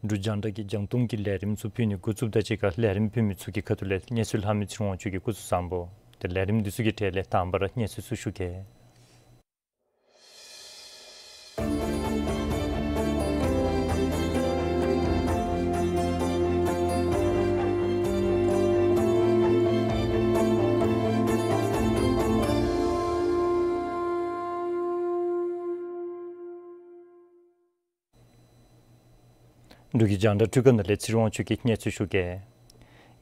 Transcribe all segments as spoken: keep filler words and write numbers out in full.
འབྲུག་རྒྱང་བསྒྲགས་ཀྱི་རྒྱང་མཐོང་གི་ལས་རིམ་ཚུ་ཕུལ་ནི་འགོ་བཙུགསཔ་དང་གཅིག་ཁར་ལས་རིམ་ཕུལ་མི་ཚུ་གི་ཁ་ཐུག་ལས་གནས་ཚུལ་ལྷག་མི་ཚེ་རིང་དབང་ཕྱུག་གིས་སྐུ་གཟུགས་བཟང་པོ། ཏེ་ལས་རིམ་འདི་ཚུ་གི་གྲས་ལས་དང་པ་ར་གནས་ཚུལ་ཚུ་ཞུ་གེ། འབྲུག་གི་རྒྱང་བསྒྲགས་འཕྲུལ་ཁང་ནང་ལས་ཚེ་རིང་དབང་ཕྱུག་གིས་གནས་ཚུལ་ཞུ་གེ།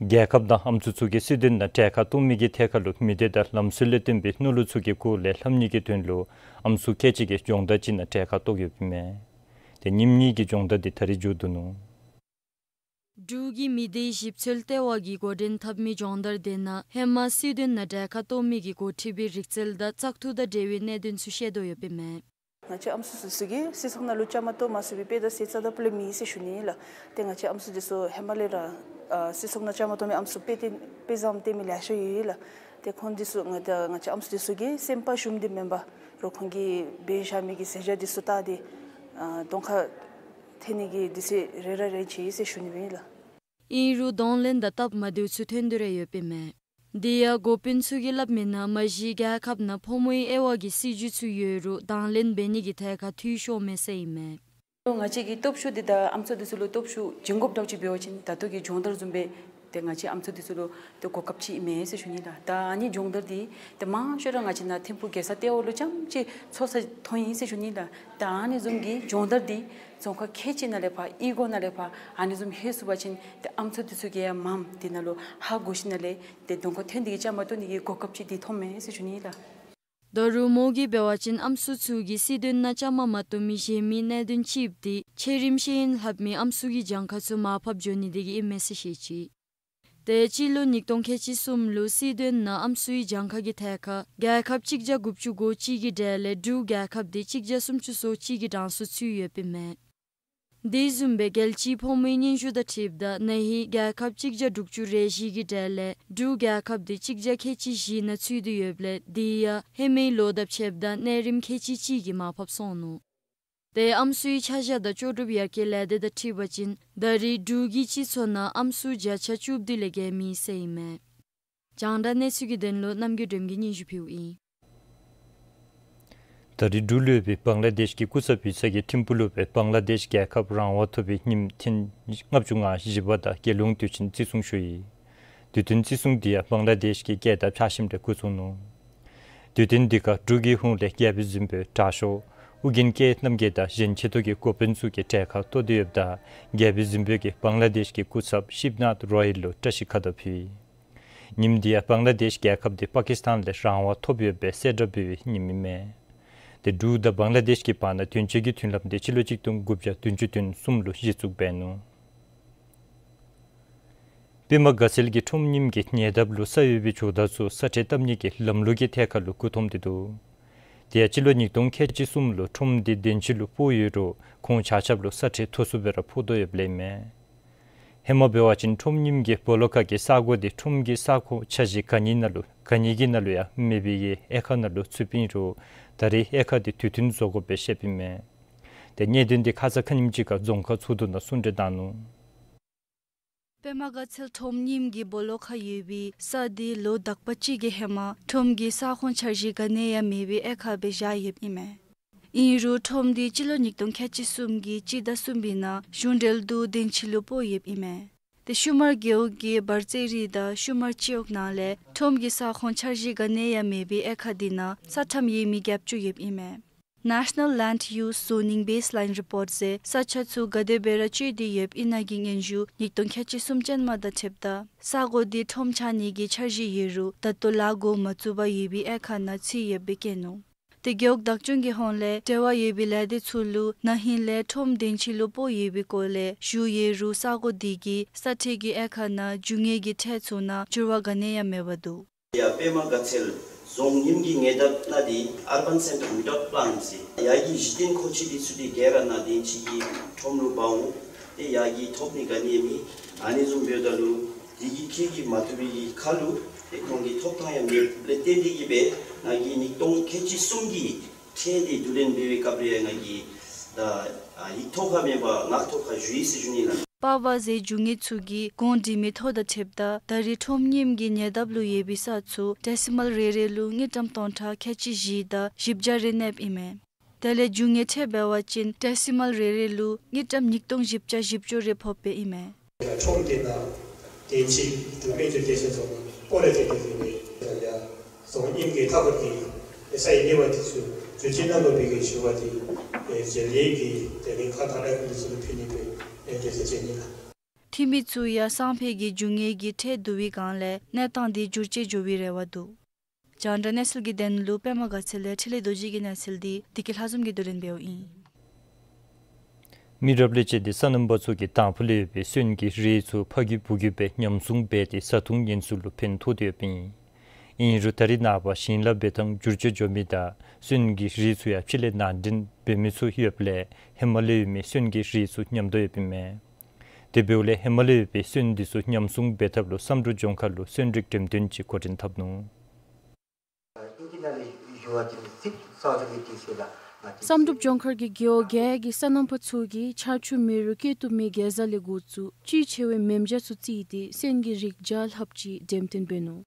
རྒྱལ་ཁབ་དང་ཨམ་སྲུ་ཚུ་གིས་སྲིད་དོན་ནང་གྲལ་ཁར་གཏོགས་མི་གི་ཐད་ཁར་ལུ་མི་སྡེ་དང་ལམ་སྲོལ་ལས་བརྟེན་པའི་མནོ་ལུགས་ཚུ་གི་སྐོར་ལས་ལྷབ་ནི་གི་དོན་ལུ་ཨམ་སྲུ་ཁལ་གཅིག་གིས་སྦྱོང་བརྡར་ཅིག་ནང་གྲལ་ཁར་གཏོགས་ཡོདཔ་ཨིན་མས། ཏེ་ཉིནམ་གཉིས་ཀྱི་སྦྱོང་བརྡར་འདི་ད་རིས་མཇུག་བསྡུ་ནུག། འབྲུག་གི་མི་སྡེའི་ཞིབ་འཚོལ་ལྟེ་བ་གིས་འགོ་འདྲེན་འཐབ་མི་སྦྱོང་བརྡར་འདི་ནང་ཧེ་མ་སྲིད་དོན་ནང་གྲལ་ཁར་གཏོགས་མི་གི་འགོ་ཁྲིད་པའི་རིག་རྩལ་དང་བཙག་འཐུ་དང་འབྲེལ་བའི་གནད་དོན་ཚུ་བཤད་དོ་ཡོདཔ་ཨིན་མས། ང་བཅས་ཨམ་སྲུ་ཚུ་གིས་སྲིད་ཚོགས་ནང་ལུ་བཅའ་མར་གཏོགས་མ་ཚུགས་པའི་དཔེ་དང་ཟས་རྩ་དང་སྤུ་ལས་མེད་ཟེར་ཞུ་ནི་ལགས། ཏེ་ང་བཅས་ཨམ་སྲུ་འདི་ཚུ་ཧེ་མ་ལས་ར་ཨ་སྲིད་ཚོགས་ནང་བཅའ་མར་གཏོགས་མི་ཨམ་སྲུ་དཔེ་སྟོན་དཔེ་བཟང་སྟོན་མི་ལེ་ཤ་ཡོད་ལགས། ཏེ་ཁོང་འདི་ཚུ་ང་ད་ང་བཅས་ཨམ་སྲུ་འདི་ཚུ་གིས་སེམས་པ་ཞུམ་སྟེ་མེན་པར་རོགས་ཁོང་གིས་འབད་བཞག་མི་གི་ཟས་བཅའ་འདི་ཚུ་བལྟ་སྟེ་ཨ་གདོང་ཁར་ཐོན་ནི་གི་དུས་ཚོད་རེ་རེ་རན་ཅི་ཟེར་ཞུ་ནི་ཨིན་ལགས། ཨིན་རུང་གདོང་ལེན་དང་སྟབས་མ་བདེཝ་ཚུ་ཐོན་དོ་ར་ཡོདཔ་ཨིན་མས། དེ་ཡང་འགོ་དཔོན་ཚུ་གིས་སླབ་མིའི་ནང་མ་གཞི་རྒྱལ་ཁབ་ནང་ཕོ་མོའི་དབྱེ་བ་གི་སྲིད་བྱུས་ཚུ་ཡོད་རུང་དང་ལེན་འབད་ནི་གི་ཐད་ཁར་འཐུས་ཤོར་མས་ཟེར་ཨིན་མས། ང་བཅས་ཀྱི་སྟོབས་ཤུགས་འདི་ད་ཨམ་སྲུ་འདི་ཚུ་ལུ་སྟོབས་ཤུགས་བྱིན་དགོཔ་འདྲཝ་ཅིག་འབད་བ་ཅིན་ད་ལྟོ་གི་སྦྱོང་བརྡར་བཟུམ་སྦེ་ཏེ་ང་བཅས་ཨམ་སྲུ་འདི་ཚུ་ལུ་ཏེ་གོ་སྐབས་ཅིག་ཨིན་མས་ཟེར་ཞུ་ནི་ལགས། ད་ཨ་ནི་སྦྱོང་བརྡར་འདི་ཏེ་མང་ཤོས་ར་ང་བཅས་ནཱ་ཐིམ་ཕུག་རྒྱལ་ས་ལྟེ་བ་ལུ་རྐྱངམ་ཅིག་ཚོགས་ས་ཐོན་ཡི་ཟེར་ཞུ་ནི་ལགས། ད་ཨ་ནི་བཟུམ་གྱི་སྦྱོང་བརྡར་འདི་རྫོང་ཁག་ཁལ་གཅིག་ནང་ལས་ཕར་གཡུས་སྒོ་ནང་ལས་ཕར་ཨ་ནི་བཟུམ་ལྷོད་ཚུགས་པ་ཅིན་ཏེ་ཨམ་སྲུ་འདི་ཚུ་གིས་ཡང་མངམ་འདི་ནང་ལུ་ཧ་གོ་ཞིནམ་ལས་ཏེ་གདོང་ཁར་ཐོན་ཏེ་གིས་བཅའ་མར་གཏོགས་ནི་གི་གོ་སྐབས་ཅིག་འདི་ཐོབ་མས་ཟེར་ཞུ་ནི་ལགས། ད་རུང་མོ་གིས་འབད་བ་ཅིན་ཨམ་སྲུ་ཚུ་གིས་སྲིད་དོན་ནང་བཅའ་མར་མ་གཏོགས་མི་གཞན་མི་གནད་དོན་ཅིག་འདི་ཆེ་རིམ་ཤེས་ཡོན་ལྷབ་མི་ཨམ་སྲུ་གི་གྱངས་ཁ་ཚུ་མར་ཕབ་འགྱོ་ནི་དེ་གིས་ཨིན་མས་ཟེར་བཤད་ཅི། ཏེ་སྤྱི་ལོ་ཉིས་སྟོང་ཁལ་གཅིག་གསུམ་ལུ་སྲིད་དོན་ནང་ཨམ་སྲུའི་གྱངས་ཁ་གི་ཐད་ཁར་རྒྱལ་ཁབ་གཅིག་བརྒྱ་དགུ་བཅུ་གོ་གཅིག་གི་གྲས་ལས་འབྲུག་རྒྱལ་ཁབ་འདི་གཅིག་བརྒྱ་སུམ་ཅུ་སོ་གཅིག་གི་གྲངས་སུ་ཚུད་ཡོདཔ་ཨིན་མས། དེ་བཟུམ་སྦེ་རྒྱལ་སྤྱིའི་ཕོ་མོའི་སྙན་ཞུ་དང་འཁྲིལཝ་ད་ན་ཧིང་རྒྱལ་ཁབ་གཅིག་བརྒྱ་དྲུག་ཅུ་རེ་བཞི་གི་གྲས་ལས་འབྲུག་རྒྱལ་ཁབ་འདི་གཅིག་བརྒྱ་ཁལ་གཅིག་བཞི་ནང་ཚུད་དེ་ཡོདཔ་ལས་དེ་ཡང་ཧེ་མའི་ལོ་དང་ཕྱདཔ་ད་གནས་རིམ་ཁལ་གཅིག་གཅིག་གིས་མར་ཕབ་སོང་ནུག། ཏེ་ཨམ་སྲུའི་ཆ་བཞག་དང་ལྕོགས་གྲུབ་ཡར་རྒྱས་ལས་སྡེ་དང་འཁྲིལ་བ་ཅིན་ད་རེས་འབྲུག་གི་སྤྱི་ཚོགས་ནང་ཨམ་སྲུ་བརྒྱ་ཆ་བཅུ་བདུན་ལས་བརྒལ་མེད་ཟེར་ཨིན་མས། རྒྱང་བསྒྲགས་གནས་ཚུལ་གྱི་དོན་ལུ་རྣམ་རྒྱལ་སྒྲོལ་མ་གིས་སྙན་ཞུ་ཕུལཝ་ཨིན། ད་རེས་འབྲུག་ལུ་ཡོད་པའི་བང་ལ་དེཤ་གི་སྐུ་ཚབ་འོད་ཟེར་གྱིས་ཐིམ་ཕུག་ལུ་སྦེ་བང་ལ་དེཤ་རྒྱལ་ཁབ་རང་དབང་ཐོབ་པའི་ཉིནམ་ཐེངས་ལྔ་བཅུ་ང་བཞི་པ་དང་རྒྱལ་ཡོངས་དུས་ཆེན་བརྩི་སྲུང་ཞུ་ཡི། དུས་སྟོན་བརྩི་སྲུང་འདི་ཡང་བང་ལ་དེཤ་གི་རྒྱལ་དར་འཕྱར་ཞིནམ་ལས་འགོ་བཙུགས་ནུག། དུས་སྟོན་འདི་ཁར་འབྲུག་གི་ཧཱུྃ་ལས་རྒྱལ་པོའི་གཟིམ་དཔོན་དྲག་ཤོས་ཨོ་རྒྱན་སྐྱེས་རྣམ་རྒྱལ་དང་གཞན་ཆེ་ཏོག་གི་འགོ་དཔོན་ཚུ་གིས་གྲལ་ཁར་གཏོགས་ཏེ་ཡོདཔ་ད་རྒྱལ་པོའི་གཟིམ་དཔོན་གྱིས་བང་ལ་དེཤ་གི་སྐུ་ཚབ་ཤིབ་ནཱཐ་རོ་ཡལ་ལུ་བཀྲ་ཤིས་ཁ་དོག་ཕུལ་ཡི། ཉིནམ་འདི་ཡང་བང་ལ་དེཤ་རྒྱལ་ཁབ་འདི་པ་ཀིས་ཏཱན་ལས་རང་དབང་ཐོབ་ཡོད་པའི་གསལ་བསྒྲགས་འབུལ་བའི་ཉིནམ་ཨིན་མས། ཏེ་འབྲུག་དང་བང་ལ་དེཤ་གི་བར་ན་དོན་གཅོད་ཀྱི་མཐུན་ལམ་འདི་སྤྱི་ལོ་གཅིག་སྟོང་དགུ་བརྒྱ་བདུན་ཅུ་དོན་གསུམ་ལུ་གཞི་བཙུགས་འབད་ནུག། པདྨ་དགའ་ཚལ་གྱི་ཁྲོམ་རྙིངམ་གི་ཉེ་འདབས་ལུ་ས་ཡོད་པའི་ཇོ་བདག་ཚུ་ས་ཁྲལ་བཏབ་ནི་གི་ལམ་ལུགས་ཀྱི་ཐད་ཁར་ལུ་མགུ་འཐོམས་ཏེ་འདུག། དེ་ཡང་སྤྱི་ལོ་ཉིས་སྟོང་ཁལ་གཅིག་གསུམ་ལུ་ཁྲོམ་དེ་བདེན་ཆི་ལུ་སྤོ་ཡོད་རུང་ཁོང་ཆ་ཁྱབ་ལུ་ས་ཁྲལ་མཐོ་སུ་སྦེ་ར་ཕོག་དོ་ཡོདཔ་ལས་མས། ཧེ་མ་འབད་བ་ཅིན་ཁྲོམ་རྙིངམ་གི་སྦོ་ལོགས་ཁ་གི་ས་གོ་དེ་ཁྲོམ་གྱི་ས་ཁོངས་འཆར་གཞི་ག་ནི་ནང་ལུ་ག་ནི་གི་ནང་ལུ་ཡང་མེད་པའི་དབྱེ་ཁག་ནང་ལུ་ཚུདཔ་ཨིན་རུང་ད་རེས་དབྱེ་ཁག་དེ་དུས་མཐུན་བཟོ་དགོཔ་སྦེ་བཤདཔ་ཨིན་མས། དེ་གནད་དོན་དེ་ཁ་ཙ་ཁ་ཉིནམ་ཅིག་ཁར་རྫོང་ཁག་ཚོགས་འདུ་ནང་གསུང་གྲོས་གནང་ནུག། པདྨ་དགའ་ཚལ་ཁྲོམ་རྙིངམ་གི་སྦོ་ལོགས་ཁར་ཡོད་པའི་ས་དེ་ལོ་དག་པ་ཅིག་གི་ཧེ་མ་ཁྲོམ་གྱི་ས་ཁོངས་འཆར་གཞི་ག་ནི་ཡང་མེད་པའི་དབྱེ་ཁག་སྦེ་བཞག་ཡོདཔ་ཨིན་མས། ཨིན་རུང་ཁྲོམ་དེ་སྤྱི་ལོ་ཉིས་སྟོང་ཁལ་གཅིག་གསུམ་གྱི་སྤྱི་ཟླ་གསུམ་པའི་ནང་གཞུང་འབྲེལ་དུ་བདེན་ཆི་ལུ་སྤོ་ཡོདཔ་ཨིན་མས། དེ་ཤུ་མར་རྒེད་འོག་གི་བར་རྩེ་རི་དང་ཤུ་མར་སྤྱི་འོག་ནང་ལས་ཁྲོམ་གྱི་ས་ཁོངས་འཆར་གཞི་ག་ནི་ཡང་མེད་པའི་དབྱེ་ཁག་དེ་ནང་ས་ཁྲམ་ཡོད་མི་བརྒྱད་ཅུ་ཡོདཔ་ཨིན་མས། National Land Use Zoning Baseline Report ཟེར་ས་ཆ་ཚུ་ག་དེ་སྦེ་ར་སྤྱོད་དེ་ཡོདཔ་ཨིན་ན་གི་སྙན་ཞུ་ཉིས་སྟོང་ཁལ་གཅིག་གསུམ་ཅན་མ་དང་འཁྲིལཝ་ད་ས་གོ་དེ་ཁྲོམ་ཆགས་ནི་གི་འཆར་གཞི་ཡོད་རུང་ད་ལྟོ་ལཱ་འགོ་མ་བཙུགས་པར་ཡོད་པའི་དབྱེ་ཁག་ནང་ཚུད་ཡོདཔ་སྦེ་བཀོད་ནུག། དེ་རྒེད་འོག་བདག་སྐྱོང་གི་ཧོངས་ལས་འབྲེལ་བ་ཡོད་པའི་ལས་སྡེ་ཚུ་ལུ་ན་ཧིང་ལས་ཁྲོམ་བདེན་ཆི་ལུ་སྤོ་ཡོད་པའི་སྐོར་ལས་ཞུ་ཡོད་རུང་ས་གོ་དེ་གི་ས་ཁྲལ་གྱི་དབྱེ་ཁག་ནང་རྒྱུ་དངོས་ཀྱི་ཁྲལ་ཚུ་ནང་འགྱུར་བ་ག་ནི་ཡང་མེདཔ་འདུག། ཡ་པདྨ་དགའ་ཚལ་རྫོང་རྙིངམ་གི་ཉེ་འདབས་ནང་དེ་Urban Centre Without Plan ཟེར་ཡར་གྱི་གཞི་རྟེན་མཁོ་ཆས་དེ་ཚུ་དེ་ག་ར་ནང་བདེན་ཆི་གི་ཁྲོམ་ལུ་འབག་འོང་། དེ་ཡར་གྱི་ཐོབ་ནི་ག་ནི་ཡང་མེད། ཨ་ནི་བཟུམ་འབདཝ་ད་ལུ་དེ་གིས་ཁྱོད་ཀྱིས་མ་བཏུབ་པའི་གི་ཁར་ལུ་དེ་ཁོང་གིས་ཐོབ་ཐང་ཡང་མེདཔ་ལས་བརྟེན་ཏེ་གིས་སྦེ་ང་གིས་ཉིས་སྟོང་ཁལ་གཅིག་གསུམ་གྱི་ཁྲལ་དེ་བསྡུ་ལེན་འབད་བའི་སྐབས་ལུ་ཡང་ང་གིས་ད་ཨ་ཡིག་ཐོག་ཁར་མེན་པར་ངག་ཐོག་ཁར་ཞུ་ཡི་ཟེར་ཞུ་ནི་ལགས། པར་བ་ཟེར་རྒྱུ་དངོས་ཚུ་གིས་གོང་འདྲི་མི་ཐོ་དང་འཁྲིལཝ་ད་ད་རེས་ཁྲོམ་རྙིངམ་གི་ཉེ་འདབས་ལུ་ཡོད་པའི་ས་ཚུ་ཌེ་སི་མཱལ་རེ་རེ་ལུ་དངུལ་ཀྲམ་སྟོང་ཕྲག་ཁལ་གཅིག་བཞི་དང་བཞི་བརྒྱ་རེ་གནསཔ་ཨིན་མས། དེ་ལས་རྒྱུ་དངོས་ཁྲལ་འབད་བ་ཅིན་ཌེ་སི་མཱལ་རེ་རེ་ལུ་དངུལ་ཀྲམ་ཉིས་སྟོང་བཞི་བརྒྱ་བཞི་བཅུ་རེ་ཕོགཔ་ཨིན་མས། ཁྲོམ་དེ་ནང་བདེན་ཆི་བསྡུ་མི་ཚུ་དེ་ཚུ་ཚུ་སྤོ་ལས་ཏེ་དེ་ཚུ་ཡང་རྫོང་རྙིངམ་གྱི་མཐའ་འཁོར་གྱི་ས་ཡི་གནས་བབ་དེ་ཚུ་བསྒྱུར་བཅོས་གནང་དགོ་པའི་གི་ཞུ་བ་དེ་མཇལ་ཡོད་ཀྱི་དེ་ནི་ཁག་དང་ར་གི་ཚུ་ལུ་ཕུལ་ནི་སྦེ་དེ་ཚུ་བྱིན་ནི་ལགས། འཐུས་མི་ཚུ་ཡང་སང་ཕོད་ཀྱི་རྒྱུ་དངོས་ཀྱི་ཁྲལ་བསྡུ་བའི་སྒང་ལས་གནས་སྟངས་དེ་བསྒྱུར་བཅོས་འགྱོ་བའི་རེ་བ་འདུག། རྒྱང་བསྒྲགས་གནས་ཚུལ་གྱི་དོན་ལུ་པདྨ་དགའ་ཚལ་ལས་འཕྲིན་ལས་རྡོ་རྗེ་གི་གནས་ཚུལ་དེ་བདེ་སྐྱིད་ལྷ་འཛོམས་ཀྱིས་བསྡུ་ལེན་འབདཝ་ཨིན། མི་རབས་ལས་བཅད་དེ་སོ་ནམ་པ་ཚུ་གིས་དང་ཕུ་ལས་ཡོད་པའི་སོན་གྱི་རིགས་ཚུ་ཕ་རྒྱུད་བུ་རྒྱུད་སྦེ་ཉམས་སྲུང་འབད་དེ་བཟའ་འཐུང་ཉེན་སྲུང་ལུ་ཕན་ཐོགས་ཏེ་ཡོདཔ་ཨིན། ཨིན་རུང་ད་རེས་ནངས་པ་ཞིང་ལཱ་འབད་ཐངས་བསྒྱུར་བཅོས་འགྱོ་མི་དང་སོན་གྱི་རིགས་ཚུ་ཡང་ཕྱི་ལས་ནང་འདྲེན་འབད་མི་ཚུ་ཡོདཔ་ལས་ཧེ་མ་ལས་ཡོད་མི་སོན་གྱི་རིགས་ཚུ་ཉམས་དོ་ཡོདཔ་ཨིན་མས། དེ་འབདཝ་ལས་ཧེ་མ་ལས་ཡོད་པའི་སོན་འདི་ཚུ་ཉམས་སྲུང་འབད་ཐབས་ལུ་བསམ་གྲུབ་ལྗོངས་མཁར་ལུ་སོན་རིགས་འགྲེམས་སྟོན་ཅིག་འགོ་འདྲེན་འཐབ་ནུག། བསམ་གྲུབ་ལྗོངས་མཁར་གྱི་རྒེད་འོག་བརྒྱད་ཀྱི་སོ་ནམ་པ་ཚུ་གིས་ཆར་ཆུ་མེད་རུང་སྐྱེ་སྟོབས་མའི་གེ་ཛ་ལས་འགོ་བཙུགས་ཅི་ཆེ་བའི་མེ་མཇའ་ཚུ་བརྩིས་ཏེ་སོན་གྱི་རིགས་བརྒྱ་ལྷགཔ་ཅིག་འགྲེམས་སྟོན་འབད་ནུག།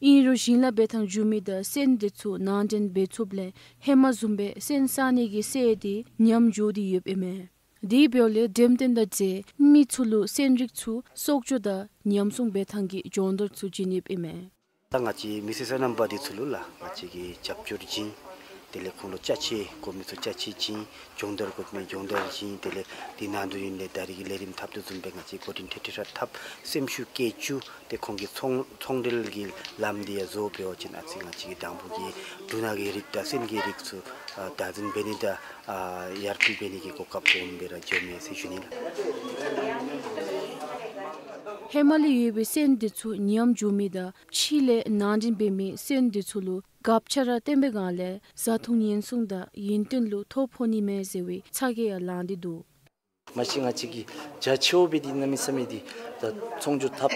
ཨིན་རུང་ཞིང་ལཱ་འབད་ཐངས་འགྱུར་མི་དང་སོན་དེ་ཚུ་ནང་འདྲེན་འབད་ཚུགསཔ་ལས་ཧེ་མ་བཟུམ་སྦེ་སོན་བཟའ་ནི་གི་སྲོལ་དེ་ཉམས་འགྱོ་སྟེ་ཡོདཔ་ཨིན་མས། དེ་འབདཝ་ལས་འགྲེམས་སྟོན་དང་འབྲེལ་མི་ཚུ་ལུ་སོན་རིགས་ཚུ་གསོག་འཇོག་དང་ཉམས་སྲུང་འབད་ཐངས་ཀྱི་སྦྱོང་བརྡར་ཚུ་བྱིན་ནི་ཨིན་མས། ད་ང་བཅས་མི་སེར་སོ་ནམ་པ་འདི་ཚུ་ལུ་ལགས་ང་བཅས་ཀྱིས་རྒྱབ་སྐྱོར་བྱིན། དེ་ལས་ཁོང་ལུ་ཅ་ཆས་དགོ་མི་ཚུ་ཅ་ཆས་བྱིན། སྦྱོང་བརྡར་དགོ་མི་སྦྱོང་བརྡར་བྱིན། དེ་ལས་འདི་ནང་དོག་ཨིན་ལས་ད་རིས་ཀྱི་ལས་རིམ་འཐབ་དོ་བཟུམ་སྦེ་ང་བཅས་འགོ་འདྲེན་ཐེངས་ཐེངས་རེ་འཐབ། སེམས་ཤུགས་བསྐྱེད་བཅུག་སྟེ་ཁོང་གི་ཚོང་ཚོང་འབྲེལ་གྱི་ལམ་འདི་ཡང་བཟོ་འབད་བ་ཅིན་ཨ་ཙི་ང་བཅས་ཀྱི་དང་ཕུ་གི་འབྲུ་སྣ་གི་རིགས་དང་སོན་གྱི་རིགས་ཚུ་ཨ་བདག་འཛིན་འབད་ནི་དང་ཨ་ཡར་སྐུལ་འབད་ནི་གི་གོ་སྐབས་སྦོམ་སྦེ་ར་འགྱོཝ་མས་ཟེར་ཞུ་ནི་ལགས། ཧེ་མ་ལས་ཡོད་པའི་སོན་དེ་ཚུ་ཉམས་འགྱོ་མི་དང་ཕྱི་ལས་ནང་འདྲེན་འབད་མི་སོན་དེ་ཚུ་ལུ་སྒ་ཆས་ར་སྟོན་པའི་སྒང་ལས་བཟའ་འཐུང་ཉེན་སྲུང་དང་ཡུན་བརྟན་ལུ་ཐོ་ཕོག་ནི་མས་ཟེར་བའི་ཚ་གྱང་ཡང་ལངས་ཏེ་འདུག། མ་གཞི་ང་བཅས་ཀྱིས་རྒྱ་ཆེཝ་སྦེ་འདི་གནམ་མེད་ས་མེད་འདི་ད་ཚོང་འཇུག་འཐབ་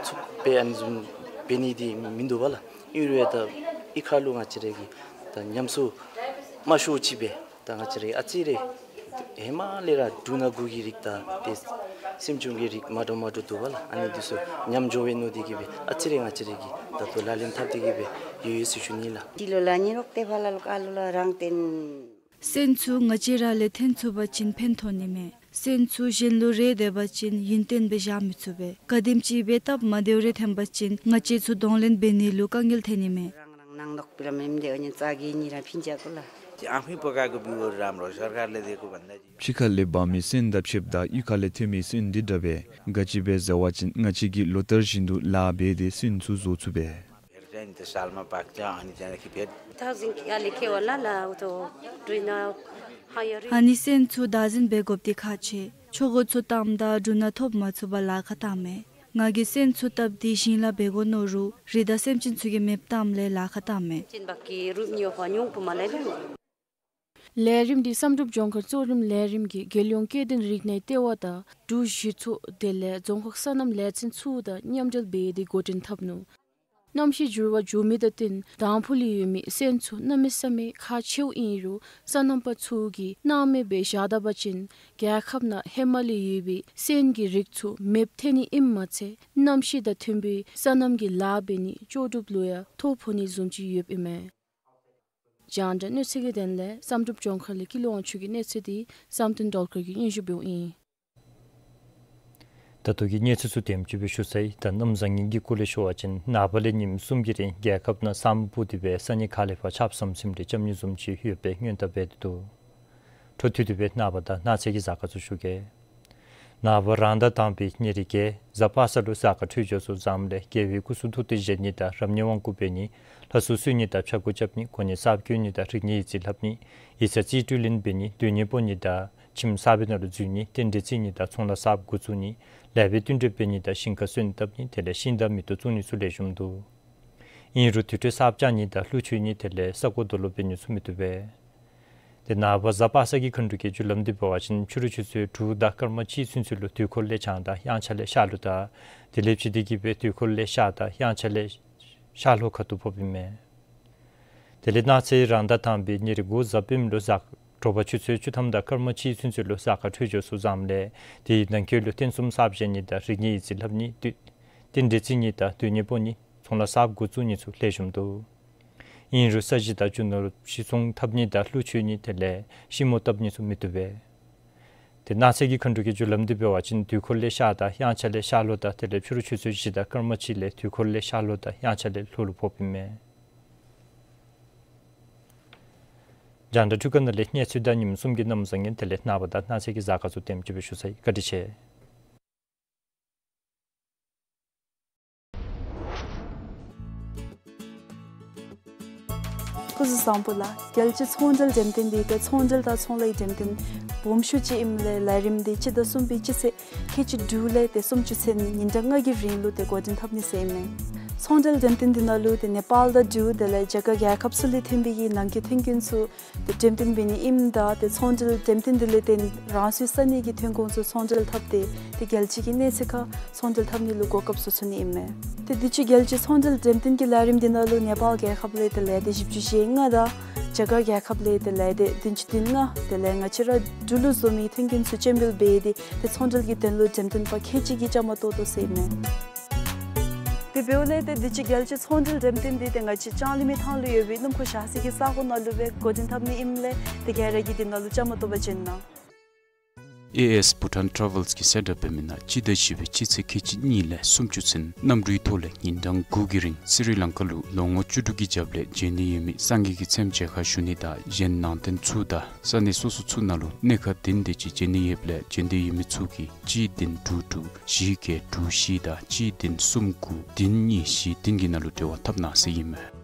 ཚུགསཔ་སྦེ་ཨ་ནི་བཟུམ་འབད་ནི་འདི་མིན་འདུག་པ་ལགས། ཨིན་རུང་ད་གཡུས་ཁ་ལུ་ང་བཅས་ར་གིས་ད་ཉམས་སྲུང་མ་ཤོརཝ་ཅིག་སྦེ་ད་ང་བཅས་ར་ཨ་ཙི་རེ་ཧེ་མ་ལས་ར་འབྲུ་སྣ་དགུ་གི་རིགས་དང་ཏེ་སེམས་ཅུང་གི་རིགས་མ་འདྲཝ་མ་འདྲཝ་འདུག་པ་ལགས། ཨ་ནི་འདི་ཚུ་ཉམས་འགྱོ་བའི་མནོ་སྟེ་གིས་སྦེ་ཨ་ཙི་རེ་ང་བཅས་ར་གིས་ད་ལྟོ་ལག་ལེན་འཐབ་སྟེ་གིས་སྦེ་ཡོད་ཡོད་ཟེར་ཞུ་ནི་ལགས། སྤྱི་ལོ་ལ་ཉིན་རོགས་ཏེ་ཕར་ལ་ལོ་ཀ་ལོ་ལ་རང་བརྟེན། སོན་ཚུ་ང་བཅས་ར་ལས་ཐོན་ཚུགས་པ་ཅིན་ཕན་ཐོགས་ནི་མས། སོན་ཚུ་གཞན་ལུ་རེ་སྡོད་པ་ཅིན་ཡུན་བརྟན་སྦེ་བཞག་མི་ཚུགས་པས། ག་དེམ་ཅིག་སྦེ་སྟབས་མ་བདེཝ་རེ་ཐོན་པ་ཅིན་ང་བཅས་ཚུ་གདོང་ལེན་འབད་ནི་ལུ་དཀའ་ངལ་ཐོན་ནི་མས། རང་རང་ནང་ནོག་པི་ར་མེནམ་དེ་ཨ་ནི་ཙ་གི་ནི་ར་ཕིན་ཅ་ཀུ་ལ། ཨང་ཧུའི་པོ་ཀ་གི་བི་བོ་རམ་རོ་སར་ཀར་ལས་དེ་ཀུ་བན་ད་ཕྱི་ཁ་ལས་འབག་མི་སོན་དང་ཕྱདཔ་ད་གཡུས་ཁ་ལས་ཐོན་མི་སོན་འདི་འདྲ་བས། ག་ཅི་སྦེ་ཟེར་བ་ཅིན་ང་བཅས་ཀྱིས་ལོ་ལྟར་བཞིན་དུ་ལཱ་འབད་དེ་སོན་ཚུ་བཟོ་ཚུགས་པས། ཨ་ནི་སོན་ཚུ་བདག་འཛིན་འབད་དགོཔ་འདི་ཁག་ཆེ། ཆོ་ག་ཚུ་བཏངམ་ད་འབྲུ་སྣ་ཐོབ་མ་ཚུགས་པར་ལཱ་ཁག་བཏངམ་མས། ང་གིས་སོན་ཚུ་བཏབ་སྟེ་ཞིང་ལཱ་འབད་དགོ་མནོ་རུང་རི་དྭགས་སེམས་ཅན་ཚུ་གིས་མེདཔ་བཏངམ་ལས་ལཱ་ཁག་བཏངམ་མས། ལས་རིམ་འདི་བསམ་གྲུབ་ལྗོངས་མཁར་གཙོ་རིམ་ལས་རིམ་གྱིས་རྒྱལ་ཡོངས་སྐྱེ་ལྡན་རིག་གནས་ལྟེ་བ་དང་འབྲུག་གཞི་ཚོགས་དེ་ལས་རྫོང་ཁག་སོ་ནམ་ལས་ཚན་ཚུ་དང་མཉམ་འབྲེལ་འབད་དེ་འགོ་འདྲེན་འཐབ་ནུག། གནམ་གཤིས་འགྱུར་བ་འགྱོ་མི་དང་བསྟུན་དང་ཕུ་ལུ་ཡོད་མི་སོན་ཚུ་གནམ་མེད་ས་མེད་ཁག་ཆེཝ་ཨིན་རུང་སོ་ནམ་པ་ཚུ་གིས་སྣང་མེད་སྦེ་བཞག་ད་པ་ཅིན་རྒྱལ་ཁབ་ནང་ཧེ་མ་ལས་ཡོད་པའི་སོན་གྱི་རིགས་ཚུ་མེདཔ་ཐལ་ནི་ཨིནམ་མ་ཚད་གནམ་གཤིས་དང་མཐུན་པའི་སོ་ནམ་གྱི་ལཱ་འབད་ནི་ལྕོགས་གྲུབ་ལུ་ཡང་ཐོ་ཕོག་ནི་བཟུམ་ཅིག་ཡོདཔ་ཨིན་མས། རྒྱང་བསྒྲགས་གནས་ཚུལ་གྱི་དོན་ལས་བསམ་གྲུབ་ལྗོངས་མཁར་ལས་ཀུན་ལེགས་དབང་ཕྱུག་གི་གནས་ཚུལ་འདི་བསམ་གཏན་སྒྲོལ་དཀར་གྱིས་སྙན་ཞུ་འབདཝ་ཨིན། ད་ལྟོ་གི་གནས་ཚུལ་ཚུ་དེམ་ཅིག་སྦེ་ཞུ་ཚར་ཡི། ད་གནམ་བཟང་ངན་གྱི་སྐོར་ལས་ཞུ་བ་ཅིན་ནངས་པ་ལས་ཉིནམ་གསུམ་གྱི་རིང་རྒྱལ་ཁབ་ནང་ས་སྨུག་ཕུབ་སྟེ་སྦེ་ས་གནས་ཁག་ལས་ཕར་ཆརཔ་ཟམ་ཟིམ་རེ་རྐྱབ་ནི་བཟུམ་ཅིག་ཡོད་པའི་སྔོན་བརྡ་འབད་དེ་འདུག། འཕྲོ་མཐུད་དེ་སྦེ་ནངས་པ་དང་གནངས་ཚེ་གི་གཟའ་སྐར་ཚུ་ཞུ་གེ། ནངས་པ་རང་ཟླ་དང་པའི་ཉེར་བརྒྱད་གཟའ་པ་སངས་ལུ་གཟའ་སྐར་འཕྲོད་སྦྱོར་ཚུ་བཟངམ་ལས་རྒྱལ་བའི་སྐུ་གསུང་ཐུགས་རྟེན་བཞེངས་ནི་དང་རབ་གནས་དབང་བསྐུར་འབད་ནི། ལྷ་སྲུང་གསོལ་ནི་དང་ཕྱག་སྐོར་རྐྱབ་ནི། གོ་གནས་གསརཔ་བསྐོ་ནི་དང་རིག་གནས་ཡིག་རྩིས་ལྷབ་ནི། ཡིག་ཚང་རྩིས་སྤྲོད་ལེན་འབད་ནི། དོན་གཉེར་སྤོ་ནི་དང་ཁྱིམ་གསར་པའི་ནང་ལུ་འཛུལ་ནི། རྟེན་འབྲེལ་བརྩི་ནི་དང་ཚོང་ལཱ་གསརཔ་འགོ་བཙུགས་ནི། ལེགས་པའི་བསྟུན་གྲོས་འབད་ནི་དང་ཞིང་ཁ་སོན་བཏབ་ནི། དེ་ལས་ཤིང་དང་མེ་ཏོག་བཙུགས་ནི་ཚུ་ལེགས་ཤོམ་འདུག། ཨིན་རུང་དུར་ཁྲོད་གསརཔ་རྐྱབ་ནི་དང་ཀླུ་མཆོད་ནི་དེ་ལས་ས་རྐོ་རྡོ་སློག་འབད་ནི་ཚུ་མི་བཏུབ་པས། ཏེ་ནངས་པ་གཟའ་པ་སངས་ཀྱི་མཁའ་འགྲོ་གི་རྒྱུ་ལམ་འདི་འབད་བ་ཅིན་ཕྱི་རུ་ཆུ་ཚོད་དྲུག་དང་སྐར་མ་གཅིག་ཚུན་ཚོད་ལུ་དུས་འཁོར་ལས་བྱང་དང་དབྱངས་འཆར་ལས་ཤར་ལྷོ་དང་དེ་ལས་ཕྱི་དེ་གི་སྦེ་དུས་འཁོར་ལས་ཤར་དང་དབྱངས་འཆར་ལས་ཤར་ལྷོ་ཁ་ཐུག་ཕོགཔ་ཨིན་མས། དེ་ལས་གནངས་ཚེ་རང་ཟླ་དང་པའི་ཉེར་དགུ་གཟའ་སྤེནམ་ལུ་གཟའ་དྲོ་པ་ཆུ་ཚོད་བཅུ་ཐམ་དང་སྐར་མ་གཅིག་ཚུན་ཚོད་ལུ་གཟའ་སྐར་འཕྲོད་སྦྱོར་ཚུ་བཟངམ་ལས་དེའི་ནང་འཁོད་ལུ་རྟེན་གསུམ་གསརཔ་བཞེངས་ནི་དང་རིག་གནས་ཡིག་རྩིས་ལྷབ་ནི། རྟེན་འབྲེལ་བརྩི་ནི་དང་དོན་གཉེར་སྤོ་ནི། ཚོང་ལཱ་གསརཔ་འགོ་བཙུགས་ནི་ཚུ་ལེགས་ཤོམ་འདུག། ཨིན་རུང་ས་གཞི་དང་རྒྱུ་ནོར་ཤི་ཚོང་འཐབ་ནི་དང་ཀླུ་མཆོད་ནི་དེ་ལས་ཤི་མོ་བཏབ་ནི་ཚུ་མི་བཏུབ་པས། ཏེ་གནངས་ཚེ་གི་མཁའ་འགྲོ་གི་རྒྱུ་ལམ་འདི་འབད་བ་ཅིན་དུས་འཁོར་ལས་ཤར་དང་དབྱངས་འཆར་ལས་ཤར་ལྷོ་དང་དེ་ལས་ཕྱི་རུ་ཆུ་ཚོད་བཞི་དང་སྐར་མ་གཅིག་ལས་དུས་འཁོར་ལས་ཤར་ལྷོ་དང་དབྱངས་འཆར་ལས་ལྷོ་ལུ་ཕོགཔ་ཨིན་མས། རྒྱང་བསྒྲགས་འཕྲུལ་ཁང་ནང་ལས་གནས་ཚུལ་དང་ཉིནམ་གསུམ་གྱི་གནམ་བཟང་ངན་དེ་ལས་ནངས་པ་དང་གནངས་ཚེ་གི་གཟའ་སྐར་ཚུ་དེམ་ཅིག་སྦེ་ཞུ་ཚར་ཡི། བཀའ་དྲིན་ཆེ། སྐུ་གཟུགས་བཟང་པོ་ལགས། རྒྱལ་སྤྱིའི་ཚོང་འབྲེལ་འགྲེམས་སྟོན་འདི་ཏེ་ཚོང་འབྲེལ་དང་ཚོང་ལཱའི་འགྲེམས་སྟོན་སྦོམ་ཤོས་ཅིག་ཨིནམ་ལས་ལས་རིམ་འདི་སྤྱི་ཟླ་གསུམ་པའི་སྤྱི་ཚེས་ཁལ་གཅིག་དྲུག་ལས་ཏེ་སུམ་ཅུ་ཚུན་ཉིན་གྲངས་ལྔ་གི་རིང་ལུ་ཏེ་འགོ་འདྲེན་འཐབ་ནི་ཟེར་ཨིན་མས། ཚོང་འབྲེལ་འགྲེམས་སྟོན་འདི་ནང་ལུ་ཏེ་ནེ་པཱལ་དང་འབྲུག་དེ་ལས་རྒྱ་གར་རྒྱལ་ཁབ་ཚུ་ལས་ཐོན་པའི་གི་ནང་འཁོད་ཐོན་ཁུངས་ཚུ་ཏེ་འགྲེམས་སྟོན་འབད་ནི་ཨིནམ་ད་ཏེ་ཚོང་འབྲེལ་འགྲེམས་སྟོན་འདི་ལས་བརྟེན་རང་སོའི་ས་གནས་ཀྱི་ཐོན་ཁུངས་ཚུ་ཚོང་འབྲེལ་འཐབ་སྟེ་ཏེ་རྒྱལ་སྤྱི་གི་གནས་ཚད་ཁར་ཚོང་འབྲེལ་འཐབ་ནི་ལུ་གོ་སྐབས་བཟོ་ཚུགས་ནི་ཨིན་མས། ཏེ་དུས་ཅི་རྒྱལ་སྤྱིའི་ཚོང་འབྲེལ་འགྲེམས་སྟོན་གྱི་ལས་རིམ་འདི་ནང་ལུ་ནེ་པཱལ་རྒྱལ་ཁབ་ལས་ཏེ་ལས་སྡེ་བཞི་བཅུ་ཞེ་ལྔ་དང་རྒྱ་གར་རྒྱལ་ཁབ་ལས་ཏེ་ལས་སྡེ་བདུན་ཅུ་དོན་ལྔ་དེ་ལས་ང་བཅས་ར་འབྲུག་ལུ་བཟོ་མི་ཐོན་ཁུངས་ཚུ་སྤྱན་འབུལ་འབད་དེ་ཏེ་ཚོང་འབྲེལ་གྱི་དོན་ལུ་འགྲེམས་སྟོན་པ་ཁལ་གཅིག་གིས་བཅའ་མར་གཏོགས་དོ་ཟེར་ཨིན་མས། དེ་འབདཝ་ལས་ཏེ་དུས་ཅི་རྒྱལ་སྤྱིའི་ཚོང་འབྲེལ་འགྲེམས་སྟོན་འདི་ཏེ་ང་བཅས་ལྕང་གླིང་མི་ཐང་ལུ་ཡོད་པའི་སྣུམ་འཁོར་བཞག་ས་གི་ས་གོ་ནང་ལུ་སྦེ་འགོ་འདྲེན་འཐབ་ནི་ཨིནམ་ལས་ཏེ་ག་ར་གིས་འདི་ནང་ལུ་བཅའ་མར་གཏོགས་པར་བྱོན་གནང་། ཨེ་ཨེས་Bhutan Travels གིས་གསལ་བསྒྲགས་འབད་མི་ནང་སྤྱི་ཟླ་བཞི་པའི་སྤྱི་ཚེས་ཁལ་གཅིག་གཉིས་ལས་སུམ་ཅུ་ཚུན་གནམ་གྲུའི་ཐོག་ལས་ཉིན་གྲངས་དགུ་གི་རིང་སི་རི་ལང་ཀ་ལུ་ལོ་ངོ་བཅུ་དྲུག་གི་རྒྱབ་ལས་འབྱོན་ནི་ཡོད་མི་སངས་རྒྱས་ཀྱི་མཚན་མཇལ་ཁ་ཞུ་ནི་དང་གཞན་ནང་རྟེན་ཚུ་དང་ས་གནས་སོ་སོ་ཚུ་ནང་ལུ་གནས་ཁང་བདུན་དེ་ཅིག་འབྱོན་ནི་ཡོདཔ་ལས་འབྱོན་འདོད་ཡོད་མི་ཚུ་གིས་གཅིག་བདུན་དྲུག་དྲུག་བཞི་བརྒྱད་དྲུག་བཞི་དང་གཅིག་བདུན་གསུམ་དགུ་བདུན་གཉིས་བཞི་བདུན་གྱི་ནང་ལུ་འབྲེལ་བ་འཐབ་གནང་ཟེར་ཨིན་མས།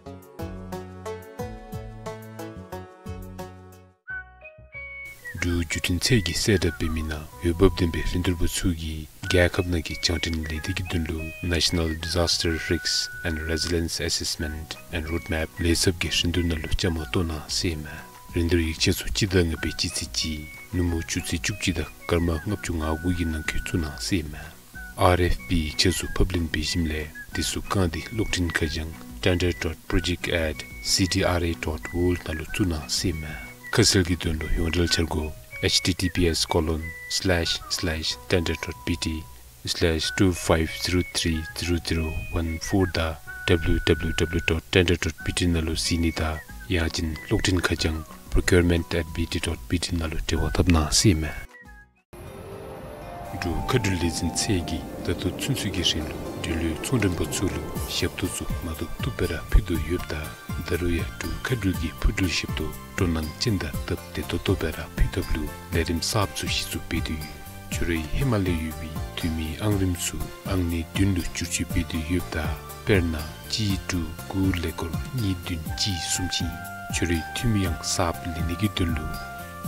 འབྲུག་བརྒྱུད་འཕྲིན་ཚད་ཀྱིས་གསལ་བསྒྲགས་འབད་མི་ནང་འོས་འབབ་ལྡན་པའི་རིན་བསྡུར་པ་ཚུ་གིས་རྒྱལ་ཁབ་ནང་གི་རྒྱང་འཕྲིན་ལས་སྡེ་གི་དོན་ལུ་National Disaster Risk and Resilience Assessment and Roadmap ལས་ཚབ་ཀྱི་རིན་བསྡུར་ནང་ལུ་བཅའ་མར་གཏོགས་གནང་ཟེར་ཨིན་མས། རིན་བསྡུར་ཡིག་ཆ་ཚུ་སྤྱི་ཟླ་ལྔ་པའི་སྤྱི་ཚེས་གཅིག་ནུབ་མོ་ཆུ་ཚོད་བཅུ་གཅིག་དང་སྐར་མ་ལྔ་བཅུ་ང་དགུ་གི་ནང་འཁོད་བཙུགས་གནང་ཟེར་ཨིན་མས། ཨར་ཨེཕ་པི་ཡིག་ཆ་ཚུ་ཕབ་ལེན་འབད་ཞིནམ་ལས་དེ་ཚུ་བཀང་སྟེ་གློག་འཕྲིན་ཁ་བྱང་tender dot project at C D R A dot org ནང་ལུ་བཙུགས་གནང་ཟེར་ཨིན་མས། ཁ་གསལ་གྱི་དོན་ལུ་ཡོངས་འབྲེལ་འཆར་སྒོ་H T T P S colon slash slash tender dot B T slash two five zero three zero zero one four དང་W W W dot tender dot B T ནང་ལུ་གཟིགས་ནི་དང་ཡང་ཅིན་གློག་འཕྲིན་ཁ་བྱང་procurement at B T dot B T ནང་ལུ་འབྲེལ་བ་འཐབ་གནང་ཟེར་ཨིན་མས། འབྲུག་མཁའ་འགྲུལ་ལས་འཛིན་ཚད་ཀྱིས་ད་ལྟོ་ཚུན་ཚོད་ཀྱི་རིང་ལུ་འབྲེལ་ཡོད་ཚོང་མགྲོན་པ་ཚུ་ལུ་ཞབས་ཏོག་ཚུ་མ་ཐུབ་ཐུབ་སྦེ་ར་ཕུལ་དོ་ཡོདཔ་ད་ད་རུང་ཡང་འབྲུག་མཁའ་འགྲུལ་གྱི་འཕུར་འགྲུལ་ཞབས་ཏོག་སྤྲོ་སྣང་ཅན་དང་སྟབས་བདེ་ཏོག་ཏོ་སྦེ་ར་ཕུལ་ཐབས་ལུ་ལས་རིམ་གསརཔ་ཚུ་གཞི་བཙུགས་འབད་དེ་ཡོད། ཁྱོད་རའི་ཧེ་མ་ལས་ཡོད་པའི་འཐུས་མིའི་ཨང་རིམ་ཚུ་ཨང་གནས་བདུན་ལུ་བསྒྱུར་བཅོས་འབད་དེ་ཡོདཔ་ད་དཔེར་ན་གཅིག་དྲུག་དགུ་ཀླད་ཀོར་གཉིས་བདུན་གཅིག་གསུམ་ཅིག་ཨིན། ཁྱོད་རའི་འཐུས་མི་ཡང་གསརཔ་ལེན་ནི་གི་དོན་ལུ་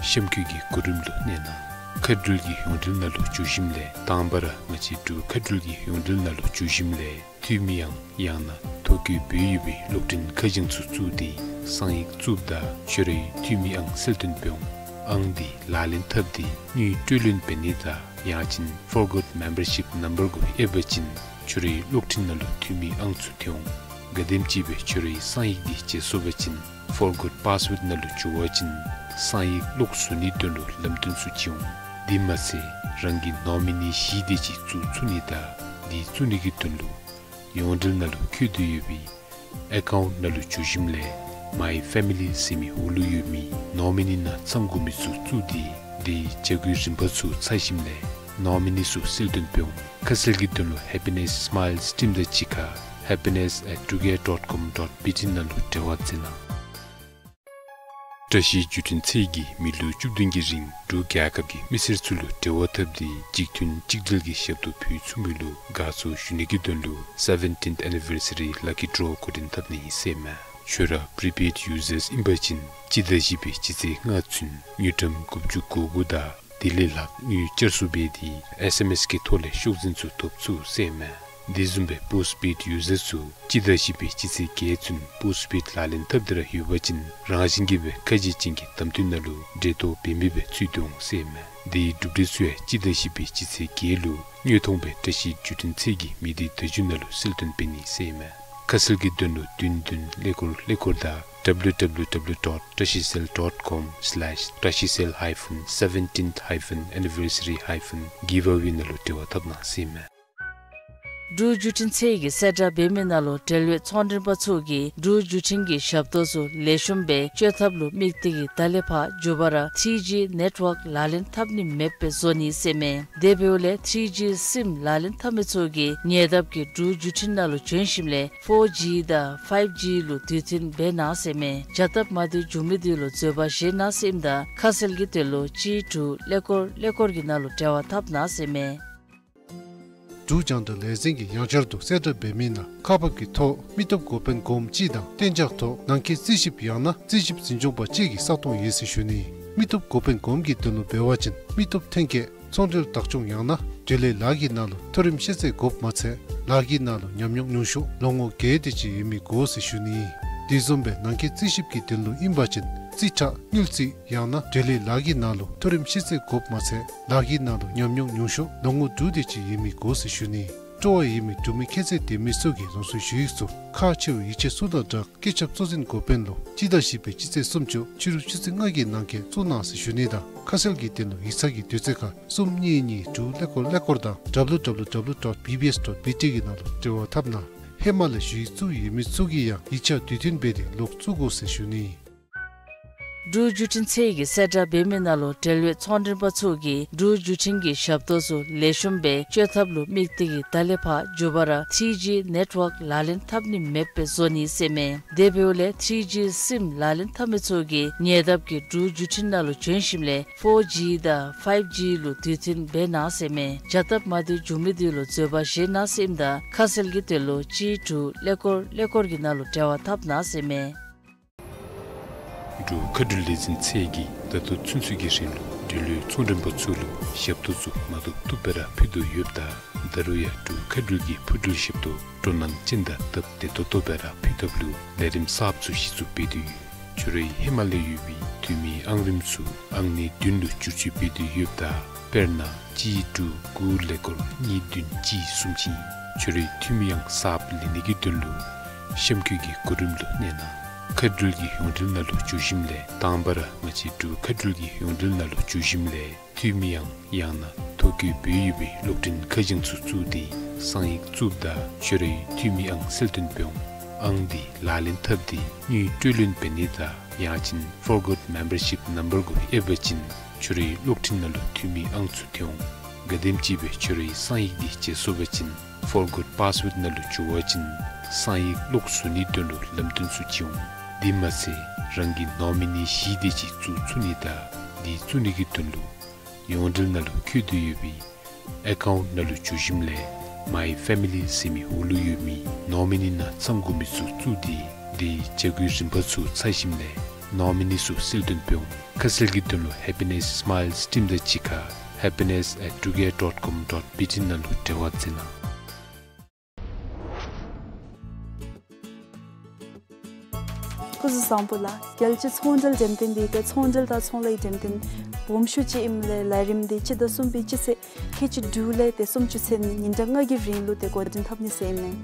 གཤམ་འཁོད་ཀྱི་གོ་རིམ་ལུ་གནས་གནང་། མཁའ་འགྲུལ་གྱི་ཡོངས་འབྲེལ་ནང་ལུ་འཛུལ་ཞིནམ་ལས་དང་པ་ར་ང་བཅས་འབྲུག་མཁའ་འགྲུལ་གྱི་ཡོངས་འབྲེལ་ནང་ལུ་འཛུལ་ཞིནམ་ལས་འཐུས་མི་ཨང་ཡང་ན་ཐོ་བཀོད་འབད་ཡོད་པའི་གློག་འཕྲིན་ཁ་བྱང་ཚུ་བཙུགས་ཏེ་གསང་ཡིག་བཙུགསཔ་ད་ཁྱོད་རའི་འཐུས་མི་ཨང་གསལ་སྟོན་འབད་འོང་། ཨང་འདི་ལག་ལེན་འཐབ་སྟེ་དངུལ་སྤྲོད་ལེན་འབད་ནི་དང་ཡང་ཅིན་Forgot Membership Number གུ་ཨེབ་པ་ཅིན་ཁྱོད་རའི་གློག་འཕྲིན་ནང་ལུ་འཐུས་མི་ཨང་ཚུ་ཐོན་འོང་། ག་དེམ་ཅིག་སྦེ་ཁྱོད་རའི་གསང་ཡིག་འདི་བརྗེ་སོང་པ་ཅིན་Forgot Password ནང་ལུ་འགྱོ་བ་ཅིན་གསང་ཡིག་ལོག་བཟོ་ནིའི་དོན་ལུ་ལམ་སྟོན་ཚུ་བྱིན་འོང་། དེ་མ་ཚད་རང་གི་ནོ་མི་ནི་བཞི་དེ་ཅིག་བཙུགས་ཚུགས་ནི་དང་དེ་བཙུགས་ནི་གི་དོན་ལུ་ཡོངས་འབྲེལ་ནང་ལུ་བཀོད་དེ་ཡོད་པའི་ཨེ་ཀའུནཊ་ནང་ལུ་འཛུལ་ཞིནམ་ལས་My Family ཟེར་མི་འོག་ལུ་ཡོད་མི་ནོ་མི་ནི་ནང་ཚང་དགོ་མི་ཚུ་བཙུགས་ཏེ་དེའི་བྱ་སྒོའི་རིམ་པ་ཚུ་ཚར་ཞིནམ་ལས་ནོ་མི་ནི་ཚུ་གསལ་སྟོན་འབད་འོང་། ཁ་གསལ་གྱི་དོན་ལུ་Happiness Smiles ཊིམ་དང་གཅིག་ཁར happiness at druge dot com dot B T ནང་ལུ་འབྲེལ་བ་མཛད་གནང་། བཀྲ་ཤིས་བརྒྱུད་འཕྲིན་ཚད་ཀྱིས་མི་ལོ་བཅུ་བདུན་གྱི་རིང་འབྲུག་རྒྱལ་ཁབ་ཀྱི་མི་སེར་ཚུ་ལུ་འབྲེལ་བ་འཐབ་སྟེ་གཅིག་མཐུན་གཅིག་སྒྲིལ་གྱི་ཞབས་ཏོག་ཕུལ་ཚུགས་མི་ལུ་དགའ་ཚོར་ཞུ་ནི་གི་དོན་ལུ་seventeenth Anniversary Lucky Draw འགོ་འདྲེན་འཐབ་ནི་ཨིན་ཟེར་མས། ཁྱོད་ར་prepaid users ཨིན་པ་ཅིན་སྤྱི་ཟླ་བཞི་པའི་སྤྱི་ཚེས་ལྔ་ཚུན་དངུལ་ཀྲམ་དགུ་བཅུ་གོ་དགུ་དང་དེ་ལས་ལྷག་དངུལ་བསྐྱར་གསོ་འབད་དེ་ཨེས་ཨེམ་ཨེས་ཀྱི་ཐོག་ལས་ཤོག་འཛིན་ཚུ་ཐོབ་ཚུགས་ཟེར་མས། དེ་བཟུམ་སྦེ་postpaid users ཚུ་སྤྱི་ཟླ་བཞི་པའི་སྤྱི་ཚེས་བརྒྱད་ཚུན་postpaid ལག་ལེན་འཐབ་སྟེ་ར་ཡོད་པ་ཅིན་རང་བཞིན་གྱིས་སྦེ་ཁ་རྗེ་ཅན་གྱི་གདམ་འཐུས་ནང་ལུ་འབྲེལ་གཏོགས་འབད་མི་སྦེ་ཚུད་དེ་འོང་ཟེར་མས། དེའི་གྲུབ་འབྲས་ཚུ་ཡང་སྤྱི་ཟླ་བཞི་པའི་སྤྱི་ཚེས་བརྒྱད་ལུ་དངོས་མཐོང་སྦེ་བཀྲ་ཤིས་བརྒྱུད་འཕྲིན་ཚད་ཀྱི་མི་སྡེ་བརྡ་བརྒྱུད་ནང་ལུ་གསལ་སྟོན་འབད་ནི་ཟེར་མས། ཁ་གསལ་གྱི་དོན་ལུ་བདུན་བདུན་ཀླད་ཀོར་ཀླད་ཀོར་དང་W W W dot trashicell dot com slash trashicell hyphen seventeenth hyphen anniversary hyphen giveaway ནང་ལུ་འབྲེལ་བ་འཐབ་གནང་ཟེར་མས། འབྲུག་བརྒྱུད་འཕྲིན་ཚད་ཀྱིས་གསལ་བསྒྲགས་འབད་མི་ནང་ལུ་འབྲེལ་ཡོད་ཚོང་མགྲོན་པ་ཚུ་གིས་འབྲུག་བརྒྱུད་འཕྲིན་གྱི་ཞབས་ཏོག་ཚུ་ལེགས་ཤོམ་སྦེ་སྤྱོད་ཐབས་ལུ་དམིགས་ཏེ་གིས་ད་ལས་ཕར་མགྱོགས་པ་ར་three G network ལག་ལེན་འཐབ་ནི་མེདཔ་སྦེ་བཟོ་ནི་ཟེར་མས། དེ་འབདཝ་ལས་three G sim ལག་ལེན་འཐབ་མི་ཚུ་གིས་ཉེ་འདབས་ཀྱི་འབྲུག་བརྒྱུད་འཕྲིན་ནང་ལུ་བྱོན་ཞིནམ་ལས་four G དང་five G ལུ་དུས་མཐུན་འབད་གནང་ཟེར་མས། བྱ་སྟབས་མ་བདེཝ་འབྱུང་མི་དེ་ལུ་བཟོད་པ་བཞེས་གནང་ཟེར་ཨིནམ་ད་ཁ་གསལ་གྱི་དོན་ལུ་གཅིག་དྲུག་ཀླད་ཀོར་ཀླད་ཀོར་གྱི་ནང་ལུ་འབྲེལ་བ་འཐབ་གནང་ཟེར་མས། འབྲུག་རྒྱང་བསྒྲགས་ལས་འཛིན་གྱིས་ཡང་བསྐྱར་དུ་གསལ་བསྒྲགས་འབད་མི་ནང་ཁག་འབག་གི་ཐོག་མི་སྟོབས་འགོ་དཔོན་གོངམ་ཅིག་དང་གཏན་འཇགས་ཐོག་ནང་འཁོད་རྩིས་ཞིབ་ཡང་ན་རྩིས་ཞིབ་འཛིན་སྐྱོང་པ་ཅིག་གི་ས་སྟོང་ཡོད་ཟེར་ཞུ་ནི། མི་སྟོབས་འགོ་དཔོན་གོངམ་གྱི་དོན་ལུ་འབད་བ་ཅིན་མི་སྟོབས་ཐོན་སྐྱེད་ཚོང་འབྲེལ་བདག་སྐྱོང་ཡང་ན་འབྲེལ་ཡོད་ལཱ་གི་ནང་ལུ་མཐོ་རིམ་ཤེས་ཚད་དགོཔ་མ་ཚད་ལཱ་གི་ནང་ལུ་ཉམས་མྱོང་ཉུང་ཤོས་ལོ་ངོ་བརྒྱད་དེ་ཅིག་ཡོད་མི་དགོ་ཟེར་ཞུ་ནི། དེ་བཟུམ་སྦེ་ནང་འཁོད་རྩིས་ཞིབ་ཀྱི་དོན་ལུ་ཨིན་པ་ཅིན་རྩིས་ཁྲ་དངུལ་རྩིས་ཡང་ན་འབྲེལ་ཡོད་ལཱ་གི་ནང་ལུ་མཐོ་རིམ་ཤེས་ཚད་དགོཔ་མ་ཚད་ལཱ་གི་ནང་ལུ་ཉམས་མྱོང་ཉུང་ཤོས་ལོ་ངོ་དྲུག་དེ་ཅིག་ཡོད་མི་དགོ་ཟེར་ཞུ་ནི། སྤྲོ་བ་ཡོད་མི་འབྲུག་མི་ཁྱད་ཚད་ལྡན་མི་ཚུ་གིས་རང་སོའི་ཞུ་ཡིག་ཚུ་ཁག་ཆེ་བའི་ཡིག་ཆ་ཚུ་དང་སྦྲགས་སྐུ་ཞབས་གཙོ་འཛིན་འགོ་དཔོན་ལུ་སྤྱི་ཟླ་བཞི་པའི་སྤྱི་ཚེས་སུམ་ཅུ་ཕྱི་རུ་ཆུ་ཚོད་ལྔ་གི་ནང་འཁོད་བཙུགས་གནང་ཟེར་ཞུ་ནི་དང་ཁ་གསལ་གྱི་དོན་ལུ་ཡིག་ཚང་གི་དུས་ཚོད་ཁར་གསུམ་གཉིས་གཉིས་དྲུག་ཀླད་ཀོར་ཀླད་ཀོར་དང་W W W dot B B S dot B T གི་ནང་ལུ་འབྲེལ་བ་འཐབ་གནང་། ཧེ་མ་ལས་ཞུ་ཡིག་བཙུགས་ཡོད་མི་ཚུ་གིས་ཡང་ཡིག་ཆ་དུས་མཐུན་འབད་དེ་ལོག་བཙུགས་དགོ་ཟེར་ཞུ་ནི། འབྲུག་བརྒྱུད་འཕྲིན་ཚད་ཀྱིས་གསལ་བསྒྲགས་འབད་མི་ནང་ལུ་འབྲེལ་ཡོད་ཚོང་མགྲོན་པ་ཚུ་གིས་འབྲུག་བརྒྱུད་འཕྲིན་གྱི་ཞབས་ཏོག་ཚུ་ལེགས་ཤོམ་སྦེ་སྤྱོད་ཐབས་ལུ་དམིགས་ཏེ་གིས་ད་ལས་ཕར་མགྱོགས་པ་ར་three G network ལག་ལེན་འཐབ་ནི་མེདཔ་སྦེ་བཟོ་ནི་ཟེར་མས། དེ་འབདཝ་ལས་three G sim ལག་ལེན་འཐབ་མི་ཚུ་གིས་ཉེ་འདབས་ཀྱི་འབྲུག་བརྒྱུད་འཕྲིན་ནང་ལུ་བྱོན་ཞིནམ་ལས་four G དང་five G ལུ་དུས་མཐུན་འབད་གནང་ཟེར་མས། བྱ་སྟབས་མ་བདེཝ་འབྱུང་མི་དེ་ལུ་བཟོད་པ་བཞེས་གནང་ཟེར་ཨིནམ་ད་ཁ་གསལ་གྱི་དོན་ལུ་གཅིག་དྲུག་ཀླད་ཀོར་ཀླད་ཀོར་གྱི་ནང་ལུ་འབྲེལ་བ་འཐབ་གནང་ཟེར་མས། འབྲུག་མཁའ་འགྲུལ་ལས་འཛིན་ཚད་ཀྱིས་ད་ལྟོ་ཚུན་ཚོད་ཀྱི་རིང་ལུ་འབྲེལ་ཡོད་ཚོང་མགྲོན་པ་ཚུ་ལུ་ཞབས་ཏོག་ཚུ་མ་ཐུབ་ཐུབ་སྦེ་ར་ཕུལ་དོ་ཡོདཔ་ད་ད་རུང་ཡང་འབྲུག་མཁའ་འགྲུལ་གྱི་འཕུར་འགྲུལ་ཞབས་ཏོག་སྤྲོ་སྣང་ཅན་དང་སྟབས་བདེ་ཏོག་ཏོ་སྦེ་ར་ཕུལ་ཐབས་ལུ་ལས་རིམ་གསརཔ་ཚུ་གཞི་བཙུགས་འབད་དེ་ཡོད། ཁྱོད་རའི་ཧེ་མ་ལས་ཡོད་པའི་འཐུས་མི་ཨང་རིམ་ཚུ་ཨང་གནས་བདུན་ལུ་བསྒྱུར་བཅོས་འབད་དེ་ཡོདཔ་ད་དཔེར་ན་གཅིག་དྲུག་དགུ་ཀླད་ཀོར་གཉིས་བདུན་གཅིག་གསུམ་ཅིག་ཨིན། ཁྱོད་རའི་འཐུས་མི་ཨང་གསརཔ་ལེན་ནི་གི་དོན་ལུ་གཤམ་འཁོད་ཀྱི་གོ་རིམ་ལུ་གནས་གནང་། མཁའ་འགྲུལ་གྱི་ཡོངས་འབྲེལ་ནང་ལུ་འཛུལ་ཞིནམ་ལས་དང་པ་ར་ང་བཅས་འབྲུག་མཁའ་འགྲུལ་གྱི་ཡོངས་འབྲེལ་ནང་ལུ་འཛུལ་ཞིནམ་ལས་འཐུས་མི་ཨང་ཡང་ན་ཐོ་བཀོད་འབད་ཡོད་པའི་གློག་འཕྲིན་ཁ་བྱང་ཚུ་བཙུགས་ཏེ་གསང་ཡིག་བཙུགསཔ་ད་ཁྱོད་རའི་འཐུས་མི་ཨང་གསལ་སྟོན་འབད་འོང་། ཨང་འདི་ལག་ལེན་འཐབ་སྟེ་དངུལ་སྤྲོད་ལེན་འབད་ནི་དང་ཡང་ཅིན་Forgot Membership Number གུ་ཨེབ་པ་ཅིན་ཁྱོད་རའི་གློག་འཕྲིན་ནང་ལུ་འཐུས་མི་ཨང་ཚུ་ཐོན་འོང་། ག་དེམ་ཅིག་སྦེ་ཁྱོད་རའི་གསང་ཡིག་འདི་བརྗེད་སོང་པ་ཅིན་Forgot Password ནང་ལུ་འགྱོ་བ་ཅིན་གསང་ཡིག་ལོག་བཟོ་ནིའི་དོན་ལུ་ལམ་སྟོན་ཚུ་བྱིན་འོང་། དེ་མ་ཚད་རང་གི་ནོ་མི་ནི་བཞི་དེ་ཅིག་བཙུགས་ཚུགས་ནི་དང་དེ་བཙུགས་ནི་གི་དོན་ལུ་ཡོངས་འབྲེལ་ནང་ལུ་བཀོད་དེ་ཡོད་པའི་ཨེ་ཀའུནཊ་ནང་ལུ་འཛུལ་ཞིནམ་ལས་མའི་ཕེ་མི་ལི་ཟེར་མི་འོག་ལུ་ཡོད་མི་ནོ་མི་ནི་ནང་ཚང་དགོ་མི་ཚུ་བཙུགས་ཏེ་དེའི་བྱ་སྒོའི་རིམ་པ་ཚུ་ཚར་ཞིནམ་ལས་ནོ་མི་ནི་ཚུ་གསལ་སྟོན་འབད་འོང་། ཁ་གསལ་གྱི་དོན་ལུ་ཧེ་པི་ནེསི་སི་མའིལ་ཊིམ་དང་གཅིག་ཁར་ happiness at truegate dot com dot B T ནང་ལུ་འབྲེལ་བ་མཛད་གནང་། སྐུ་གཟུགས་བཟང་པོ་ལགས། རྒྱལ་སྤྱིའི་ཚོང་འབྲེལ་འགྲེམས་སྟོན་འདི་ཏེ་ཚོང་འབྲེལ་དང་ཚོང་ལས་འགྲེམས་སྟོན་སྦོམ་ཤོས་ཅིག་ཨིནམ་ལས་ལས་རིམ་འདི་སྤྱི་ཟླ་གསུམ་པའི་སྤྱི་ཚེས་ཁལ་གཅིག་དྲུག་ལས་ཏེ་སུམ་ཅུ་ཚུན་ཉིན་གྲངས་ལྔ་གི་རིང་ལུ་ཏེ་འགོ་འདྲེན་འཐབ་ནི་ཟེར་ཨིན་མས།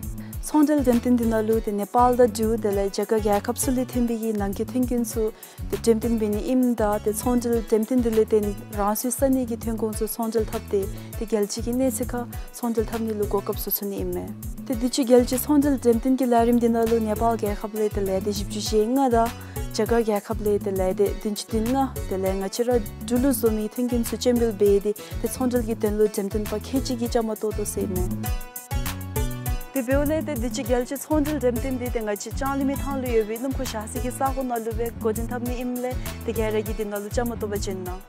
ཚོང་འབྲེལ་འགྲེམས་སྟོན་འདི་ནང་ལུ་ཏེ་ནེ་པཱལ་དང་འབྲུག་དེ་ལས་རྒྱ་གར་རྒྱལ་ཁབ་ཚུ་ལས་ཐོན་པའི་གི་ནང་འཁོད་ཐོན་ཁུངས་ཚུ་ཏེ་འགྲེམས་སྟོན་འབད་ནི་ཨིནམ་ད་ཏེ་ཚོང་འབྲེལ་འགྲེམས་སྟོན་འདི་ལས་ཏེ་རང་སོའི་ས་གནས་ཀྱི་ཐོན་ཁུངས་ཚུ་ཚོང་འབྲེལ་འཐབ་སྟེ་ཏེ་རྒྱལ་སྤྱི་གི་གནས་ཚད་ཁར་ཚོང་འབྲེལ་འཐབ་ནི་ལུ་གོ་སྐབས་བཟོ་ཚུགས་ནི་ཨིན་མས། ཏེ་དུས་ཅི་རྒྱལ་སྤྱིའི་ཚོང་འབྲེལ་འགྲེམས་སྟོན་གྱི་ལས་རིམ་འདི་ནང་ལུ་ནེ་པཱལ་རྒྱལ་ཁབ་ལས་ཏེ་ལས་སྡེ་བཞི་བཅུ་ཞེ་ལྔ་དང་རྒྱ་གར་རྒྱལ་ཁབ་ལས་ཏེ་ལས་སྡེ་བདུན་ཅུ་དོན་ལྔ་དེ་ལས་ང་བཅས་ར་འབྲུག་ལུ་བཟོ་མི་ཐོན་ཁུངས་ཚུ་སྤྱན་འབུལ་འབད་དེ་ཏེ་ཚོང་འབྲེལ་གྱི་དོན་ལུ་འགྲེམས་སྟོན་པ་ཁལ་གཅིག་གིས་བཅའ་མར་གཏོགས་དོ་ཟེར་ཨིན་མས། དེ་འབདཝ་ལས་ཏེ་དུས་ཅི་རྒྱལ་སྤྱིའི་ཚོང་འབྲེལ་འགྲེམས་སྟོན་འདི་ཏེ་ང་བཅས་ལྕང་གླིང་མི་ཐང་ལུ་ཡོད་པའི་སྣུམ་འཁོར་བཞག་ས་གི་ས་གོ་ནང་ལུ་སྦེ་འགོ་འདྲེན་འཐབ་ནི་ཨིནམ་ལས་ཏེ་ག་ར་གིས་འདི་ནང་ལུ་བཅའ་མར་གཏོགས་པར་བྱོན་གནང་།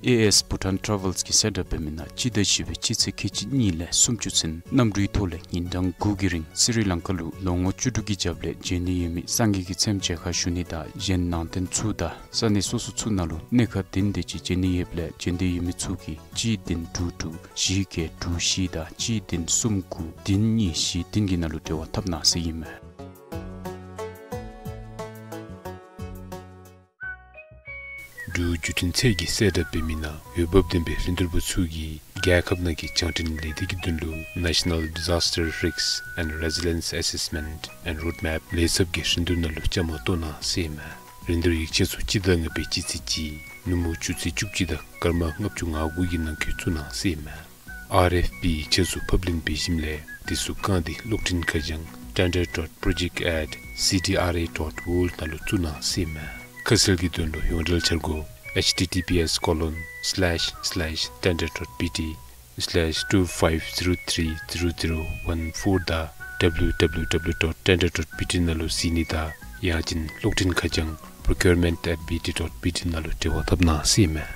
ཨེ་ཨེསི་བྷུ་ཊཱན་ཊ་རེ་ཝེལསི་གིས་གསལ་བསྒྲགས་འབད་མི་ནང་སྤྱི་ཟླ་བཞི་པའི་སྤྱི་ཚེས་ཁལ་གཅིག་གཉིས་ལས་སུམ་ཅུ་ཚུན་གནམ་གྲུའི་ཐོག་ལས་ཉིན་གྲངས་དགུ་གི་རིང་སི་རི་ལང་ཀ་ལུ་ལོ་ངོ་བཅུ་དྲུག་གི་རྒྱབ་ལས་བྱོན་ནི་ཡོད་མི་སངས་རྒྱས་ཀྱི་ཚེམས་མཇལ་ཁར་ཞུ་ནི་དང་གཞན་ནང་རྟེན་ཚུ་དང་ས་གནས་སོ་སོ་ཚུ་ནང་ལུ་གནས་ཁག་བདུན་དེ་ཅིག་བྱོན་ནི་ཡོདཔ་ལས་བྱོན་འདོད་ཡོད་མི་ཚུ་གིས་གཅིག་བདུན་དྲུག་དྲུག་བཞི་བརྒྱད་དྲུག་བཞི་དང་གཅིག་བདུན་གསུམ་དགུ་བདུན་གཉིས་བཞི་བདུན་གྱི་ནང་ལུ་འབྲེལ་བ་འཐབ་གནང་ཟེར་ཨིན་མས། འབྲུག་བརྒྱུད་འཕྲིན་ཚད་ཀྱིས་གསལ་བསྒྲགས་འབད་མི་ནང་འོས་འབབ་ལྡན་པའི་རིན་བསྡུར་པ་ཚུ་གིས་རྒྱལ་ཁབ་ནང་གི་རྒྱང་འཕྲིན་ལས་སྡེ་གི་དོན་ལུ་National Disaster Risk and Resilience Assessment and Roadmap ལས་ཚབ་ཀྱི་རིན་བསྡུར་ནང་ལུ་བཅའ་མར་གཏོགས་གནང་ཟེར་ཨིན་མས། རིན་བསྡུར་ཡིག་ཆ་ཚུ་སྤྱི་ཟླ་ལྔ་པའི་སྤྱི་ཚེས་གཅིག་ནུབ་མོ་ཆུ་ཚོད་བཅུ་གཅིག་དང་སྐར་མ་ལྔ་བཅུ་ང་དགུ་གི་ནང་འཁོད་བཙུགས་གནང་ཟེར་ཨིན་མས། ཨར་ཨེཕ་པི་ཡིག་ཆ་ཚུ་ཕབ་ལེན་འབད་ཞིནམ་ལས་དེ་ཚུ་བཀང་སྟེ་གློག་འཕྲིན་ཁ་བྱང་tender dot project at C D R A dot world ནང་ལུ་བཙུགས་གནང་ཟེར་ཨིན་མས། ཁ་གསལ་གྱི་དོན་ལུ་ཡོངས་འབྲེལ་འཆར་སྒོ་H T T P S colon slash slash tender dot B T slash two five zero three zero zero one four དང་W W W dot tender dot B T ནང་ལུ་གཟིགས་ནི་དང་ཡང་ཅིན་གློག་འཕྲིན་ཁ་བྱང procurement at B T dot B T ནང་ལུ་འབྲེལ་བ་འཐབ་གནང་ཟེར་ཨིན་མས།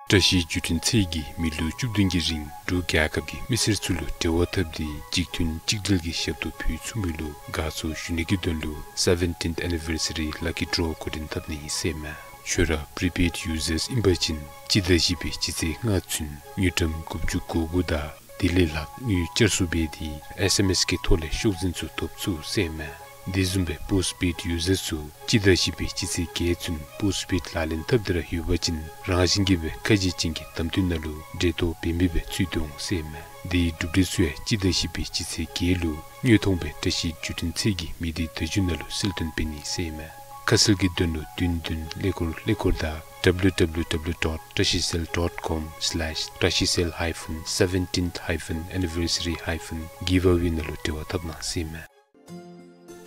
བཀྲ་ཤིས་བརྒྱུད་འཕྲིན་ཚད་ཀྱིས་མི་ལོ་བཅུ་བདུན་གྱི་རིང་འབྲུག་རྒྱལ་ཁབ་ཀྱི་མི་སེར་ཚུ་ལུ་འབྲེལ་བ་འཐབ་སྟེ་གཅིག་མཐུན་གཅིག་སྒྲིལ་གྱི་ཞབས་ཏོག་ཕུལ་ཚུགས་མི་ལུ་དགའ་ཚོར་ཞུ་ནི་གི་དོན་ལུ་seventeenth anniversary lucky draw འགོ་འདྲེན་འཐབ་ནི་ཨིན་ཟེར་ཨིན་མས། ཁྱོད་ར་prepaid users ཨིན་པ་ཅིན་སྤྱི་ཟླ་བཞི་པའི་སྤྱི་ཚེས་ལྔ་ཚུན་དངུལ་ཀྲམ་དགུ་བཅུ་གོ་དགུ་དང་དེ་ལས་ལྷག་དངུལ་བསྐྱར་གསོ་འབད་དེ་S M S གི་ཐོག་ལས་ཤོག་འཛིན་ཚུ་ཐོབ་ཚུགས་ཟེར་ཨིན་མས། དེ་བཟུམ་སྦེ་postpaid users ཚུ་སྤྱི་ཟླ་བཞི་པའི་སྤྱི་ཚེས་བརྒྱད་ཚུན་postpaid ལག་ལེན་འཐབ་སྟེ་ར་ཡོད་པ་ཅིན་རང་བཞིན་གྱིས་སྦེ་ཁ་གཞས་ཅན་གྱི་གདམ་འཐུ་ནང་ལུ་འགྲན་བསྡུར་འབད་མི་སྦེ་ཚུད་དོ་འོང་ཟེར་ཨིན་མས། དེའི་གྲུབ་འབྲས་ཚུ་ཡང་སྤྱི་ཟླ་བཞི་པའི་སྤྱི་ཚེས་བརྒྱད་ལུ་དངོས་མཐོང་སྦེ་བཀྲ་ཤིས་བརྒྱུད་འཕྲིན་ཚད་ཀྱི་མི་སྡེ་བརྡ་བརྒྱུད་ནང་ལུ་གསལ་སྟོན་འབད་ནི་ཟེར་ཨིན་མས། ཁ་གསལ་གྱི་དོན་ལུ་བདུན་བདུན་ཀླད་ཀོར་ཀླད་ཀོར་དང་W W W dot tashicell dot com slash tashicell hyphen seventeenth hyphen anniversary hyphen giveaway ནང་ལུ་འབྲེལ་བ་འཐབ་གནང་ཟེར་ཨིན་མས།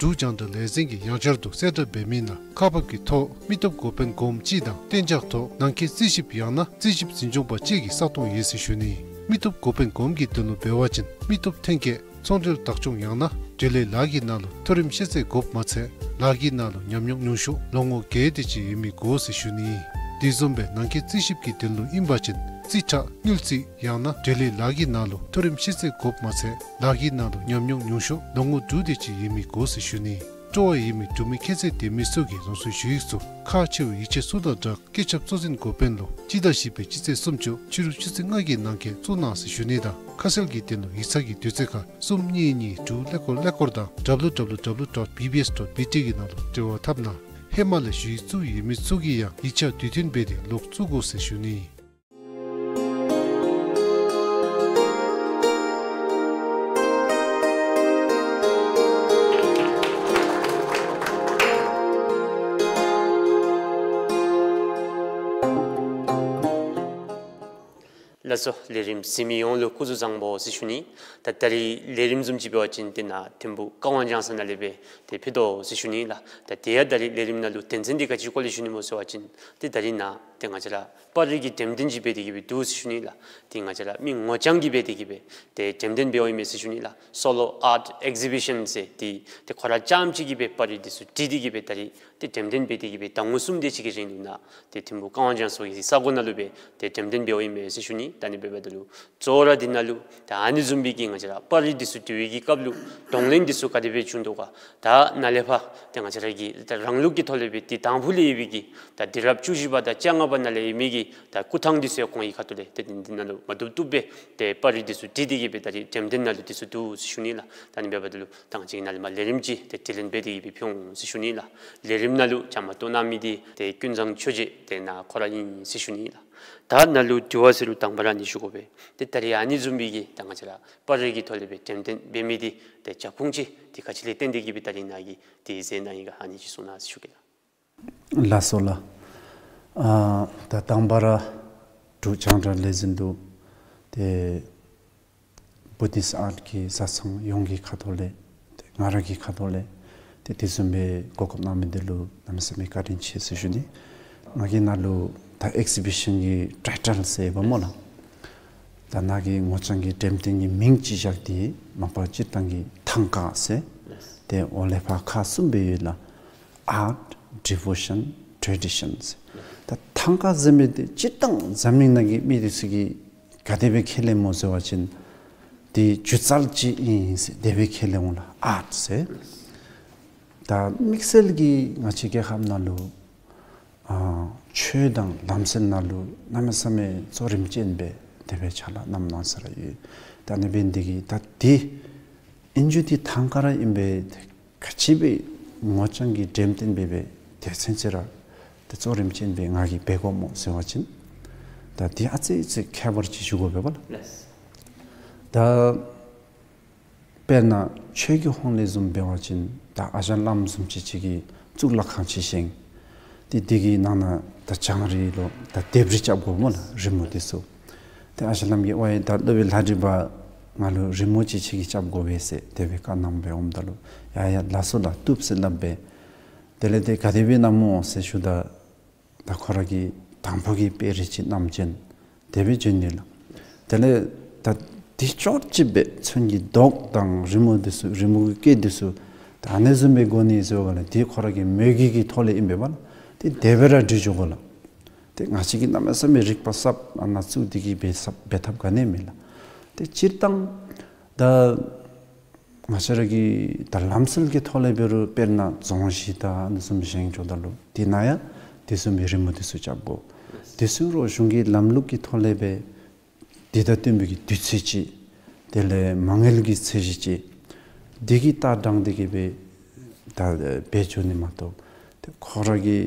འབྲུག་རྒྱང་བསྒྲགས་ལས་འཛིན་གྱིས་ཡང་བསྐྱར་དུ་གསལ་བསྒྲགས་འབད་མི་ནང་ཁག་འབག་གི་ཐོག་མི་སྟོབས་འགོ་དཔོན་གོངམ་གཅིག་དང་གཏན་འཇགས་ཐོག་ནང་འཁོད་རྩིས་ཞིབ་ཡང་ན་རྩིས་ཞིབ་འཛིན་སྐྱོང་པ་གཅིག་གི་ས་སྟོང་ཡོད་ཟེར་ཞུ་ནི། མི་སྟོབས་འགོ་དཔོན་གོངམ་གྱི་དོན་ལུ་འབད་བ་ཅིན་མི་སྟོབས་ཐོན་སྐྱེད་ཚོང་འབྲེལ་བདག་སྐྱོང་ཡང་ན་འབྲེལ་ཡོད་ལཱ་གི་ནང་ལུ་མཐོ་རིམ་ཤེས་ཚད་དགོཔ་མ་ཚད་ལཱ་གི་ནང་ལུ་ཉམས་མྱོང་ཉུང་ཤོས་ལོ་ངོ་བརྒྱད་དེ་ཅིག་ཡོད་མི་དགོ་ཟེར་ཞུ་ནི། དེ་བཟུམ་སྦེ་ནང་འཁོད་རྩིས་ཞིབ་ཀྱི་དོན་ལུ་ཨིན་པ་ཅིན་རྩིས་ཁྲ་དངུལ་རྩིས་ཡང་ན་འབྲེལ་ཡོད་ལཱ་གི་ནང་ལུ་མཐོ་རིམ་ཤེས་ཚད་དགོཔ་མ་ཚད་ལཱ་གི་ནང་ལུ་ཉམས་མྱོང་ཉུང་ཤོས་ལོ་ངོ་དྲུག་དེ་ཅིག་ཡོད་མི་དགོ་ཟེར་ཞུ་ནི། སྤྲོ་བ་ཡོད་མི་འབྲུག་མི་ཁྱད་ཚད་ལྡན་མི་ཚུ་གིས་རང་སོའི་ཞུ་ཡིག་ཚུ་ཁག་ཆེ་བའི་ཡིག་ཆ་ཚུ་དང་སྦྲགས་སྐུ་ཚབ་གཙོ་འཛིན་འགོ་དཔོན་ལུ་སྤྱི་ཟླ་བཞི་པའི་སྤྱི་ཚེས་སུམ་ཅུ་ཕྱི་རུ་ཆུ་ཚོད་ལྔ་གི་ནང་འཁོད་བཙུགས་གནང་ཟེར་ཞུ་ནི་དང་ཁ་གསལ་གྱི་དོན་ལུ་ཡིག་ཚང་གི་དུས་ཚོད་ཁར་གསུམ་གཉིས་གཉིས་དྲུག་ཀླད་ཀོར་ཀླད་ཀོར་དང་W W W dot B B S dot B T གི་ནང་ལུ་འབྲེལ་བ་འཐབ་གནང་། ཧེ་མ་ལས་ཞུ་ཡིག་བཙུགས་ཡོད་མི་ཚུ་གིས་ཡང་ཡིག་ཆ་དུས་མཐུན་འབད་དེ་ལོག་བཙུགས་དགོ་ཟེར་ཞུ་ནི། ལགས་སོ། ལས་རིམ་གཟིགས་མི་ཡོངས་ལུ་སྐུ་གཟུགས་བཟང་པོ་ཟེར་ཞུ་ནི། ད་ད་རིས་ལས་རིམ་བཟུམ་ཅིག་འབད་བ་ཅིན་ཏེ་ནཱ་ཐིམ་ཕུག་ཀ་ཝང་ལྗང་ས་ནང་ལས་སྦེ་ཏེ་ཕུལ་དོ་ཟེར་ཞུ་ནི་ལགས། ད་དེ་ཡང་ད་རིས་ལས་རིམ་ནང་ལུ་དོན་ཚན་འདི་ག་ཅི་སྐོར་ལས་ཞུ་ནི་སྨོ་ཟེར་བ་ཅིན་ཏེ་ད་རིས་ནཱ་ཏེ་ང་བཅས་ར་པར་རིས་ཀྱི་འགྲེམས་སྟོན་ཅིག་འབད་དེ་གི་སྦེ་འདུག་ཟེར་ཞུ་ནི་ལགས། ཏེ་ང་བཅས་ར་མི་ངོ་རྐྱང་གིས་འབད་དེ་གི་སྦེ་ཏེ་འགྲེམས་སྟོན་འབདཝ་ཨིན་མས་ཟེར་ཞུ་ནི་ལགས། Solo Art Exhibition ཟེར་ཏེ་ཏེ་ཁོ་ར་རྐྱངམ་གཅིག་གིས་སྦེ་པར་རིས་འདི་ཚུ་བྲིས་ཏེ་གི་སྦེ་ད་རིས་ཏེ་འགྲེམས་སྟོན་འབད་དེ་གི་སྦེ་ཟླ་ངོ་གསུམ་དེ་ཅིག་གི་རིང་ལུ་ནཱ་ཏེ་ཐིམ་ཕུག་ཀ་ཝང་ལྗང་ས་གི་ས་གོ་ནང་ལུ་སྦེ་ཏེ་འགྲེམས་སྟོན་འབདཝ་ཨིན་མས་ཟེར་ཞུ་ནི། ད་ཨ་ནི་འབདཝ་ད་ལུ་གཙོ་བོ་ར་འདི་ནང་ལུ་ད་ཨ་ནི་བཟུམ་སྦེ་གི་ང་བཅས་ར་པར་རིས་འདི་ཚུ་བྲི་བའི་གི་སྐབས་ལུ་གདོང་ལེན་འདི་ཚུ་ག་དེ་སྦེ་བྱུང་དོ་ག། ད་ནཱ་ལས་ཕར་ཏེ་ང་བཅས་ར་གི་ད་རང་ལུགས་ཀྱི་ཐོག་ལས་སྦེ་ཏེ་དང་ཕུ་ལས་ཡོད་པའི་གི་ད་དུས་རབས་བཅུ་བཞི་པ་དང་བཅོ་ལྔ་ པ་ནང་ལས་མི་གི་ད་སྐུ་ཐང་འདི་ཚུ་ཡང་ཁོང་གི་ཁ་ཐུག་ལས་ཏེ་འདི་ནང་ལུ་མ་བཏུབ་བཏུབ་སྦེ་ཏེ་པར་རིས་འདི་ཚུ་བྲིས་ཏེ་གི་སྦེ་ད་རིས་འགྲེམས་སྟོན་ནང་ལུ་འདི་ཚུ་འདུག་ཟེར་ཞུ་ནི་ལགས། ད་ཨ་ནི་འབདཝ་ད་ལུ་ད་ང་བཅས་ཀྱི་ནང་ལས་མར་ལས་རིམ་ཅིག་ཏེ་དྲི་ལན་འབད་དེ་གི་སྦེ་ཕུལ་འོང་ཟེར་ཞུ་ནི་ལགས། ལས་རིམ་ནང་ལུ་བཅའ་མར་གཏོགས་གནང་མི་འདི་ཏེ་ཀུན་བཟང་ཆོས་རྗེ་ཏེ་ནཱ་ཁོ་ར་ཨིན་ཟེར་ཞུ་ནི་ལགས། ད་ནཱ་ལུ་དྲི་བ་ཟེར་རུང་དང་པ་ར་ཨ་ནི་ཞུ་དགོ་པས། ཏེ་ད་རིས་ཨ་ནི་བཟུམ་མའི་གི་ད་ང་བཅས་ར་པར་རིས་ཀྱི་ཐོག་ལས་སྦེ་འགྲེམས་སྟོན་འབད་མི་འདི་ཏེ་རྒྱབ་ཁུངས་ཅིག་འདི་ག་ཅི་ལས་བརྟེན་ཏེ་གི་སྦེ་ད་རིས་ནཱ་གིས་ཏེ་མཛད་གནང་ཡི་ག་ཨ་ནི་ཅིག་གསུང་གནང་ཟེར་ཞུ་གེ་ལགས། ལགས་སོ་ལགས། ཨ་ད་དང་པ་ར་འབྲུག་རྒྱང་བསྒྲགས་ལས་འཛིན་དུ་ཏེ་བུ་དིསཊ་ཨརཊ་གི་བཟའ་ཚང་ཡོངས་ཀྱི་ཁ་ཐུག་ལས་ཏེ་ང་ར་གི་ཁ་ཐུག་ལས་ཏེ་དེ་བཟུམ་སྦེ་གོ་སྐབས་གནང་མི་འདི་ལུ་གནམ་མེད་ས་མེད་བཀའ་དྲིན་ཆེ་ཟེར་ཞུ་ནི། ང་གིས་ནཱ་ལུ་ད་ཨེག་ཛི་བི་ཤཱན་གྱི་ཊའི་ཊལ་ཟེར་ཡོདཔ་སྨོ་ལགས། ད་ནཱ་གི་ངོ་རྐྱང་གི་འགྲེམས་སྟོན་གྱི་མིང་ཅིག་བཞག་སྟེ་མ་པ་སྤྱིར་བཏང་གི་ཐང་ཀ་ཟེར་ཏེ་འོག་ལས་ཕར་ཁག་གསུམ་སྦེ་ཡོད་ལགས། Art, Devotion, Traditions། ད་ཐང་ཀ་ཟེར་མི་འདི་སྤྱིར་བཏང་འཛམ་གླིང་ནང་གི་མི་འདི་ཚུ་གིས་ག་དེ་སྦེ་ཁས་ལེན་སྨོ་ཟེར་བ་ཅིན་འདི་སྒྱུ་རྩལ་ཅིག་ཨིན་ཟེར་དེ་སྦེ་ཁས་ལེན་འོང་ལགས། ཨརཊ་ཟེར། ད་དམིགས་བསལ་གྱིས་ང་བཅས་རྒྱལ་ཁབ་ནང་ལུ་ཨ་ཆོས་དང་ལམ་སྲོལ་ནང་ལུ་གནམ་མེད་ས་མེད་གཙོ་རིམ་ཅན་སྦེ་དེ་སྦེ་ཕྱག་ལཱ་གནངམ་གནང་ས་ར་ཡོད། ད་ཨ་ནི་འབད་ནི་འདི་གིས་ད་འདི་ཨིན་རྒྱུ་འདི་ཐང་ཀ་ར་ཨིན་པས། ག་ཅི་སྦེ་ངོ་རྐྱང་གི་འགྲེམས་སྟོན་འབད་སྦེ་དེ་ཚུན་ཚོད་ར་ཏེ་གཙོ་རིམ་ཅན་སྦེ་ང་གིས་འབད་དགོཔ་སྨོ་ཟེར་བ་ཅིན་ད་འདི་ཨ་ཙི་ཙི་ཁྱད་པར་ཅིག་ཞུ་དགོ་པས་པ་ལགས། ལགས། ད་དཔེར་ན་ཆོས་ཀྱི་ཧོངས་ལས་བཟུམ་འབད་བ་ཅིན་ད་ཨ་ཞང་བླམ་བཟུམ་ཅིག་ཅིག་གིས་གཙུག་ལག་ཁང་ཅིག་བཞེངས། ཏེ་འདི་གི་ནང་ན་ད་བྱང་རིལ་ལོ་ད་ལྡེབས་རིས་རྐྱབ་དགོ་སྨོ་ལགས། རི་མོ་འདི་ཚུ། ཏེ་ཨ་ཞང་བླམ་གྱིས་ཝའི་ད་སློབ་དཔོན་ལྷ་འབྲིང་པ་ང་ལུ་རི་མོ་ཅིག་ཁྱོད་ཀྱིས་རྐྱབ་དགོ་པས་ཟེར་དེ་སྦེ་བཀའ་གནངམ་འབད་འོངམ་ད་ལུ་ཡ་ཡ་ལགས་སོ་ལགས་བཏུབ་ཟེར་སླབ་སྦེ། དེ་ལས་ཏེ་ག་དེ་སྦེ་གནངམ་སྨོ་ཟེར་ཞུཝ་ད་ད་ཁོ་ར་གིས་དང་ཕུ་གི་དཔེ་རིས་ཅིག་བསྣམས་བྱོན། དེ་སྦེ་བྱོན་ནི་ལགས། དེ་ལས་ད་འདི་ཅོག་ཅིག་སྦེ་ཚོན་གྱི་མདོག་དང་རི་མོ་འདི་ཚུ་རི་མོ་གི་སྐད་འདི་ཚུ་ད་ཨ་ནི་བཟུམ་སྦེ་དགོ་ནི་ཟེར་བ་ལས་འདི་ཁོ་ར་གི་མོས་གུས་ཀྱི་ཐོག་ལས་ཨིན་པས་པ་ལགས། ཏེ་དེ་སྦེ་ར་འབྲི་འགྱོ་དགོ་ལགས། ཏེ་ང་བཅས་ཀྱིས་གནམ་མེད་ས་མེད་རིག་པ་ཟབ་ཨ་ནཱ་བཙུགས་ཏེ་གི་འབད་ཟབ་འབད་ཐབས་ག་ནི་མེད་ལགས། ཏེ་སྤྱིར་བཏང་ད་ང་བཅས་ར་གི་ད་ལམ་སྲོལ་གྱི་ཐོག་ལས་འབད་རུང་དཔེར་ན་རྫོང་གཞི་དང་ཨ་ནི་བཟུམ་བཞེངས་འགྱོཝ་ད་ལུ་དེ་ནང་ཡང་དེ་བཟུམ་མའི་རི་མོ་འདི་ཚུ་རྐྱབ་དགོ། དེ་ཚུ་རོགས་གཞུང་གི་ལམ་ལུགས་ཀྱི་ཐོག་ལས་སྦེ་འདི་དང་བསྟུན་པའི་གི་དུས་ཚོད་ཅིག་དེ་ལས་མ་དངུལ་གྱི་ཚད་གཞི་ཅིག་འདི་གི་ལྟ་སྟངས་འདི་གིས་སྦེ་ད་འབད་འགྱོ་ནི་མ་གཏོགས་ཏེ་ཁོ་ར་གི་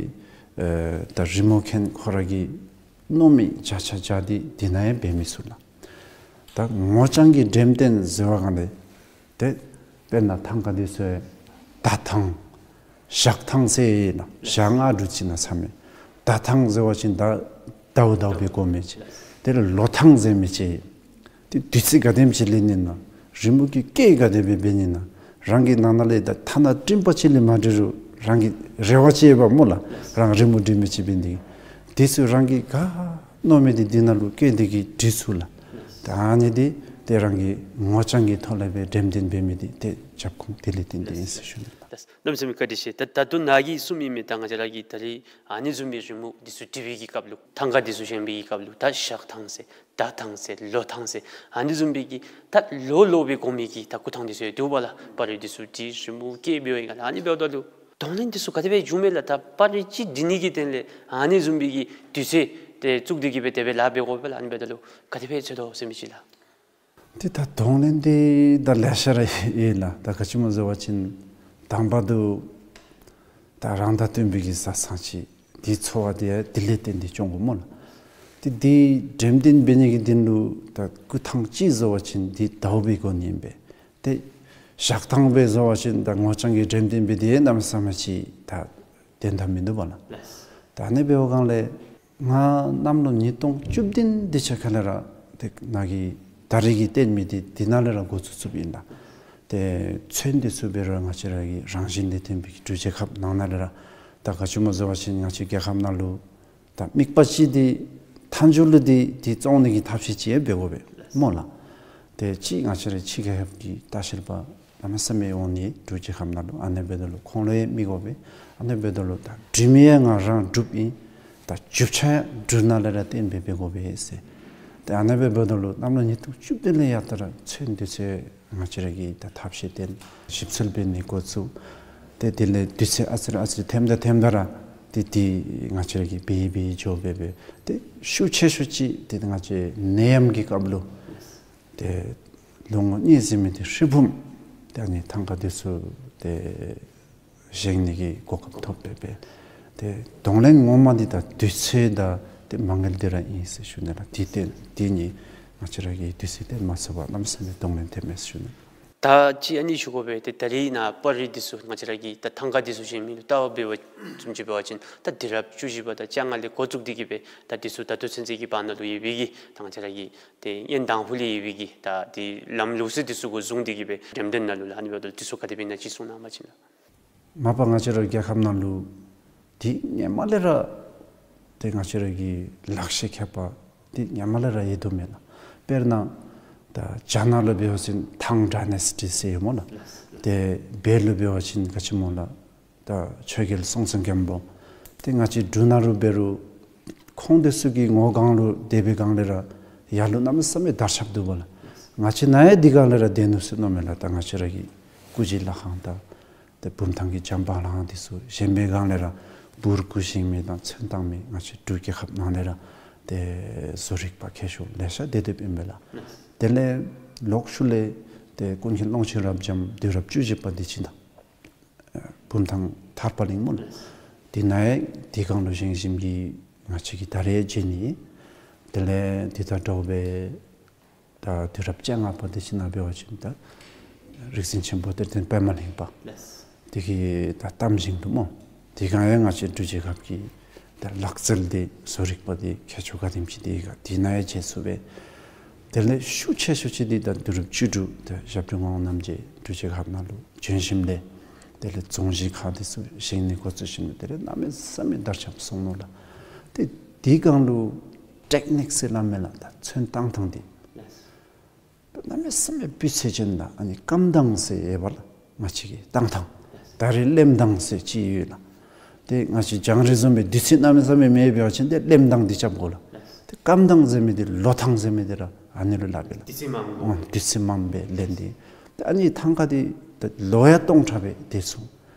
ཨེ་ད་རི་མོ་མཁན་ཁོ་ར་གིས་མནོ་མི་བྱ་བྱ་བྱ་སྟེ་འདི་ནང་ཡང་འབད་མི་ཚུགས་ལགས། ད་ངོ་རྐྱང་གི་འགྲེམས་སྟོན་ཟེར་བ་གང་ལས་ཏེ་དཔེར་ན་ཐང་ཀ་འདི་ཚུ་ཡང་ད་ཐང་ཞག་ཐང་ཟེར་ཨིན་ན་ཞག་ང་འབྲུ་ཅིག་ནང་ཚང་མས། ད་ཐང་ཟེར་བ་ཅིན་ད་ཟླཝ་ཟླཝ་སྦེ་དགོ་མི་ཅིག། དེ་ལས་ལོ་ཐང་ཟེར་མི་ཅིག། ཏེ་དུས་ཚོད་ག་དེམ་ཅིག་ལེན་ནི་ན་རི་མོ་གི་སྐད་ག་དེ་སྦེ་འབད་ནི་ན་རང་གི་ནང་ན་ལས་ད་ཐ་ན་སྤྲིན་པ་ཅིག་ལས་མ་འབྲི་རུང་རང་གི་རེ་བ་ཅིག་ཡོདཔ་སྨོ་ལགས། རང་རི་མོ་འབྲི་མི་ཅིག་འབད་ནི་དེ་ཚུ་རང་གིས་ག་མནོ་མི་འདི་འདི་ནང་ལུ་སྐད་འདི་གིས་འབྲི་ཚུགས་ལགས། ད་ཨ་ནི་འདི་ཏེ་རང་གི་ངོ་རྐྱང་གི་ཐོག་ལས་སྦེ་འགྲེམས་སྟོན་འབད་མི་འདི་ཏེ་རྒྱབ་ཁུངས་དེ་ལས་བརྟེན་ཏེ་ཨིན་ཟེར་ཞུ་ནི་ལགས། གནམ་མེད་ས་མེད་བཀའ་དྲིན་ཆེ། ད་ད་ལྟོ་ནཱ་གིས་གསུངས་མི་མི་ད་ང་བཅས་ར་གིས་ད་རིས་ཨ་ནི་བཟུམ་མའི་རི་མོ་འདི་ཚུ་འབྲི་བའི་གི་སྐབས་ལུ་ཐང་ཀ་འདི་ཚུ་བཞེངས་པའི་གི་སྐབས་ལུ་ད་ཞག་ཐང་ཟེར་ཟླ་ཐང་ཟེར་ལོ་ཐང་ཟེར་ཨ་ནི་བཟུམ་སྦེ་གི་ད་ལོ་ལོ་སྦེ་དགོ་མི་གི་ད་སྐུ་ཐང་འདི་ཚུ་ཡང་འདུག་པ་ལགས། པར་རིས་འདི་ཚུ་འབྲི་རི་མོ་སྐད་འབད་བའི་སྒང་ལས་ཨ་ནི་འབདཝ་ད་ལུ་གདོང་ལེན་འདི་ཚུ་ག་དེ་སྦེ་འབྱུངམ་མས་ལགས། ད་པར་རིས་ཅིག་འབྲི་ནི་གི་དོན་ལས་ཨ་ནི་བཟུམ་སྦེ་གི་དུས་ཚོད་ཏེ་བཙུགས་ཏེ་གི་སྦེ་དེ་སྦེ་ལཱ་འབད་དགོ་པས་ལགས། ཨ་ནི་འབདཝ་ད་ལུ་ག་དེ་སྦེ་འཚོལ་དོ་ཟེར་མི་ཅིག་ལགས། ཏེ་ད་གདོང་ལེན་འདི་ད་ལེ་ཤ་ར་ཡོད་ལགས། ད་ག་ཅི་སྨོ་ཟེར་བ་ཅིན་དང་པ་འདི་ད་རང་དང་བསྟུན་པའི་གི་བཟའ་ཚང་ཅིག་འདི་འཚོ་བ་འདི་ཡང་འདི་ལས་བརྟེན་ཏེ་སྐྱོང་དགོ་སྨོ་ལགས། ཏེ་འདི་འགྲེམས་སྟོན་འབད་ནི་གི་དོན་ལུ་ད་སྐུ་ཐང་ཅིག་ཟེར་བ་ཅིན་འདི་ཟླཝ་སྦེ་དགོ་ནི་ཨིན་པས། ཏེ་ཞག་ཐང་སྦེ་ཟེར་བ་ཅིན་ད་ངོ་རྐྱང་གི་འགྲེམས་སྟོན་འབད་དེ་གནམ་མེད་ས་མེད་ཅིག་ད་དོན་དག་མིན་འདུག་པ་ལགས། ད་ཨ་ནི་འབད་བའི་སྒང་ལས་ང་གནམ་ལོ་ཉིས་སྟོང་བཅུ་བདུན་དེ་ཅིག་ཁ་ལས་ར་ཏེ་ནཱ་གིས་ད་རིས་ཀྱི་བསྟན་མི་འདི་འདི་ནང་ལས་ར་འགོ་བཙུགས་བཙུགསཔ་ཨིན་ལགས། ཏེ་ཚོན་འདི་ཚུ་འབད་རུང་ང་བཅས་ར་གི་རང་བཞིན་ལས་བརྟེན་པའི་གི་འབྲུག་རྒྱལ་ཁབ་ནང་ན་ལས་ར་ད་ག་ཅི་སྨོ་ཟེར་བ་ཅིན་ང་བཅས་རྒྱལ་ཁབ་ནང་ལུ་ད་དམིགས་པ་ཅིག་འདི་མཐའ་མཇུག་ལུ་འདི་འདི་བཙོང་ནི་གི་ཐབས་ཤེས་ཅིག་ཡང་འབད་དགོ་པས་སྨོ་ལགས། ཏེ་ཅིག་ང་བཅས་ར་ཕྱི་རྒྱལ་ཁབ་ཀྱི་ལྟ་བཤལ་པ་གནམ་མེད་ས་མེད་འོང་ནི་འབྲུག་རྒྱལ་ཁབ་ནང་ལུ། ཨ་ནི་འབདཝ་ད་ལུ་ཁོང་ལུ་ཡང་མི་དགོ་པས། ཨ་ནི་འབདཝ་ད་ལུ་ད་འབྲི་མི་ཡང་ང་རང་འབྲུགཔ་ཨིན། ད་རྒྱུ་ཆ་ཡང་འབྲུག་ནང་ལས་ར་བཏོན་སྦེ་འབད་དགོ་པས་ཟེར། ཏེ་ཨ་ནི་སྦེ་འབདཝ་ད་ལུ་གནམ་ལོ་ཉིས་སྟོང་བཅུ་བདུན་ལས་ཡར་ད་ར་ཚོན་འདི་ཚུ་ང་བཅས་ར་གིས་ད་ཐབས་ཤེས་བཏོན་ཞིབ་འཚོལ་འབད་ནི་འགོ་བཙུགས། ཏེ་དེ་ལས་དུས་ཚོད་ཨ་ཙི་རེ་ཨ་ཙི་རེ་ཐེམ་ད་ཐེམ་ད་ར་ ཏེ་འདི་ང་བཅས་ར་གིས་འབད་འབད་འགྱོ་སྦེ་སྦེ་ཏེ་ཤུགས་ཆེ་ཤོས་ཅིག་ཏེ་ང་བཅས་ནད་ཡམས་ཀྱི་སྐབས་ལུ་ཏེ་ལོ་ངོ་གཉིས་ཟེར་མི་འདི་ཧྲིལ་བུམ་ཏེ་ཨ་ནི་ཐང་ཀ་འདི་ཚུ་ཏེ་བཞེངས་ནི་གི་གོ་སྐབས་ཐོབ་སྦེ་སྦེ་ཏེ་གདོང་ལེན་ངོ་མ་འདི་ད་དུས་ཚོད་དང་ཏེ་མ་དངུལ་འདི་ར་ཨིན་ཟེར་ཞུ་ནི་ལགས། འདི་ཏེ་འདི་ནི་ང་བཅས་ར་གིས་དུས་ཚོད་ཏེ་མ་ཚུགས་པར་གནམ་མེད་ས་མེད་གདོང་ལེན་ཐེབས་མས་ཟེར་ཞུ་ནི། ད་ཅི་ཨ་ནི་ཞུ་དགོ་པས། ཏེ་ད་རིས་ནཱ་པར་རིས་འདི་ཚུ་ང་བཅས་ར་གིས་ད་ཐང་ཀ་འདི་ཚུ་བཞེངས་མི་ལུ་ལྟ་བ་འབད་བ་ཅིན་བཟུམ་ཅིག་འབད་བ་ཅིན་ད་དུས་རབས་བཅུ་བཞི་པ་དང་བཅོ་ལྔ་ལས་འགོ་བཙུགས་ཏེ་གིས་སྦེ་ད་འདི་ཚུ་ད་ལྟོ་ཚུན་ཚོད་ཀྱི་བར་ན་ལུ་ཡོད་པའི་གི་ད་ང་བཅས་ར་གི་ཏེ་ཡོན་དང་ཕུ་ལས་ཡོད་པའི་གི་ད་འདི་ལམ་ལུགས་སྲོལ་འདི་ཚུ་གུ་བཟུང་སྟེ་གིས་སྦེ་འགྲེམས་སྟོན་ནང་ལུ་ལགས། ཨ་ནི་འབདཝ་ད་འདི་ཚུ་ག་དེ་སྦེ་ཨིན་ན་ཅིག་གསུང་གནང་བ་ཅིན་ལགས། མ་པ་ང་བཅས་ར་རྒྱལ་ཁབ་ནང་ལུ་འདི་སྔོན་མ་ལས་ར་ཏེ་ང་བཅས་ར་གི་ལག་ཤེས་མཁས་པ་འདི་སྔོན་མ་ལས་ར་ཡོད་དོ་མེན་ན། དཔེར་ན་ད་རྒྱ་ནག་ལུ་འབད་བ་ཅིན་ཐང་ཌའི་ནེ་སི་ཊི་ཟེར་ཡོད་སྨོ་ལགས། ཏེ་བོད་ལུ་འབད་བ་ཅིན་ག་ཅི་སྨོ་ལགས། ད་ཆོས་རྒྱལ་སྲོང་བཙན་སྒམ་པོ། ཏེ་ང་བཅས་འབྲུག་ནང་ལུ་འབད་རུང་ཁོང་འདི་ཚུ་གི་ངོ་སྒང་ལུ་སྡོད་པའི་སྒང་ལས་ར་ཡར་ལུ་གནམ་མེད་ས་མེད་དར་ཁྱབ་འདུག་པ་ལགས། ང་བཅས་ནཱ་ཡང་འདི་སྒང་ལས་ར་སྡོད་ནུག་ཟེར་མནོཝ་མས་ལགས། ད་ང་བཅས་ར་གི་སྐུ་བཞེངས་ལྷ་ཁང་དང་ཏེ་བུམ་ཐང་གི་བྱམས་པ་ལྷ་ཁང་འདི་ཚུ་བཞེངས་པའི་སྒང་ལས་ར་འབུར་སྐུ་བཞེངས་མི་དང་ཚོན་བཏང་མི་ང་བཅས་འབྲུག་རྒྱལ་ཁབ་ནང་ལས་ར་ཏེ་བཟོ་རིག་པ་མཁས་མཆོག་ལེ་ཤ་སྡོད་སྡོདཔ་ཨིན་པས་ལགས། དེ་ལས་ལོག་ཤུལ་ལས་ཏེ་ཀུན་མཁྱེན་ཀློང་ཆེན་རབ་འབྱམས་དུས་རབས་བཅུ་བཞི་པ་འདི་ཅིག་དང་ཨ་བུམ་ཐང་ཐར་པ་གླིང་སྨོ་ལགས། འདི་ནཱ་ཡང་འདི་སྒང་ལུ་བཞེངས་བཞེངསམ་གིས་ང་བཅས་ཀྱིས་ད་རེས་མཇལ་ནི། དེ་ལས་འདི་དང་འདྲཝ་སྦེ་ད་དུས་རབས་བཅོ་ལྔ་པ་འདི་ཅིག་ནང་འབད་བ་ཅིན་ད་རིག་འཛིན་ཆེན་པོ་གཏེར་སྟོན་པདྨ་གླིང་པ་འདི་གི་ད་གཏམ་བཞེངས་འདུག་སྨོ། འདི་སྒང་ཡང་ང་བཅས་འབྲུག་རྒྱལ་ཁབ་ཀྱི་ད་ལག་རྩལ་འདི་བཟོ་རིག་པ་འདི་མཁས་མཆོག་ག་དེམ་ཅིག་འདི་ག་འདི་ནཱ་ཡང་མཇལ་ཚུགས་པས། དེ་ལས་ཤུགས་ཆེ་ཤོས་ཅིག་འདི་ད་དུས་རབས་བཅུ་དྲུག་ད་ཞབས་དྲུང་ངག་དབང་རྣམ་རྒྱལ་འབྲུག་རྒྱལ་ཁབ་ནང་ལུ་བྱོན་ཞིནམ་ལས་དེ་ལས་རྫོང་གཞིས་ཁག་འདི་ཚུ་བཞེངས་ནི་འགོ་བཙུགས་ཞིནམ་ལས་དེ་ལས་གནམ་མེད་ས་མེད་དར་ཁྱབ་སོང་ནུག་ལགས། ཏེ་འདི་སྒང་ལུ་ཊེཀ་ནིཀ་ཟེར་སླབ་མས་ལགས། ད་ཚོན་བཏང་ཐངས་འདི་གནམ་མེད་ས་མེད་སྤུས་ཚད་ཅན་དང་ཨ་ནི་སྐམ་ཐངས་ཟེར་ཡོད་པ་ལགས། ང་བཅས་ཀྱི་བཏང་ཐངས། ད་རེས་ལེམ་ཐངས་ཟེར་ཅིག་ཡོད་ལགས། ཏེ་ང་བཅས་རྒྱང་རིང་བཟུམ་སྦེ་དུས་ཚོད་གནམ་མེད་ས་མེད་མེད་པ་ཅིན་ཏེ་ལེམ་ཐངས་འདི་རྐྱབ་དགོ་ལགས། ཏེ་སྐམ་ཐངས་ཟེར་མི་འདི་ལོ་ཐངས་ཟེར་མི་འདི་ར་ཨ་ནི་ལུ་སླབ་ཨིན་ལགས། དུས་ཚོད་མངམ་སྦེ་ལེན་ཏེ། ཏེ་ཨ་ནི་ཐང་ཀ་འདི་ཏེ་ལོ་ཡང་སྟོང་ཕྲག་སྦེ་སྡོད་ཚུགས།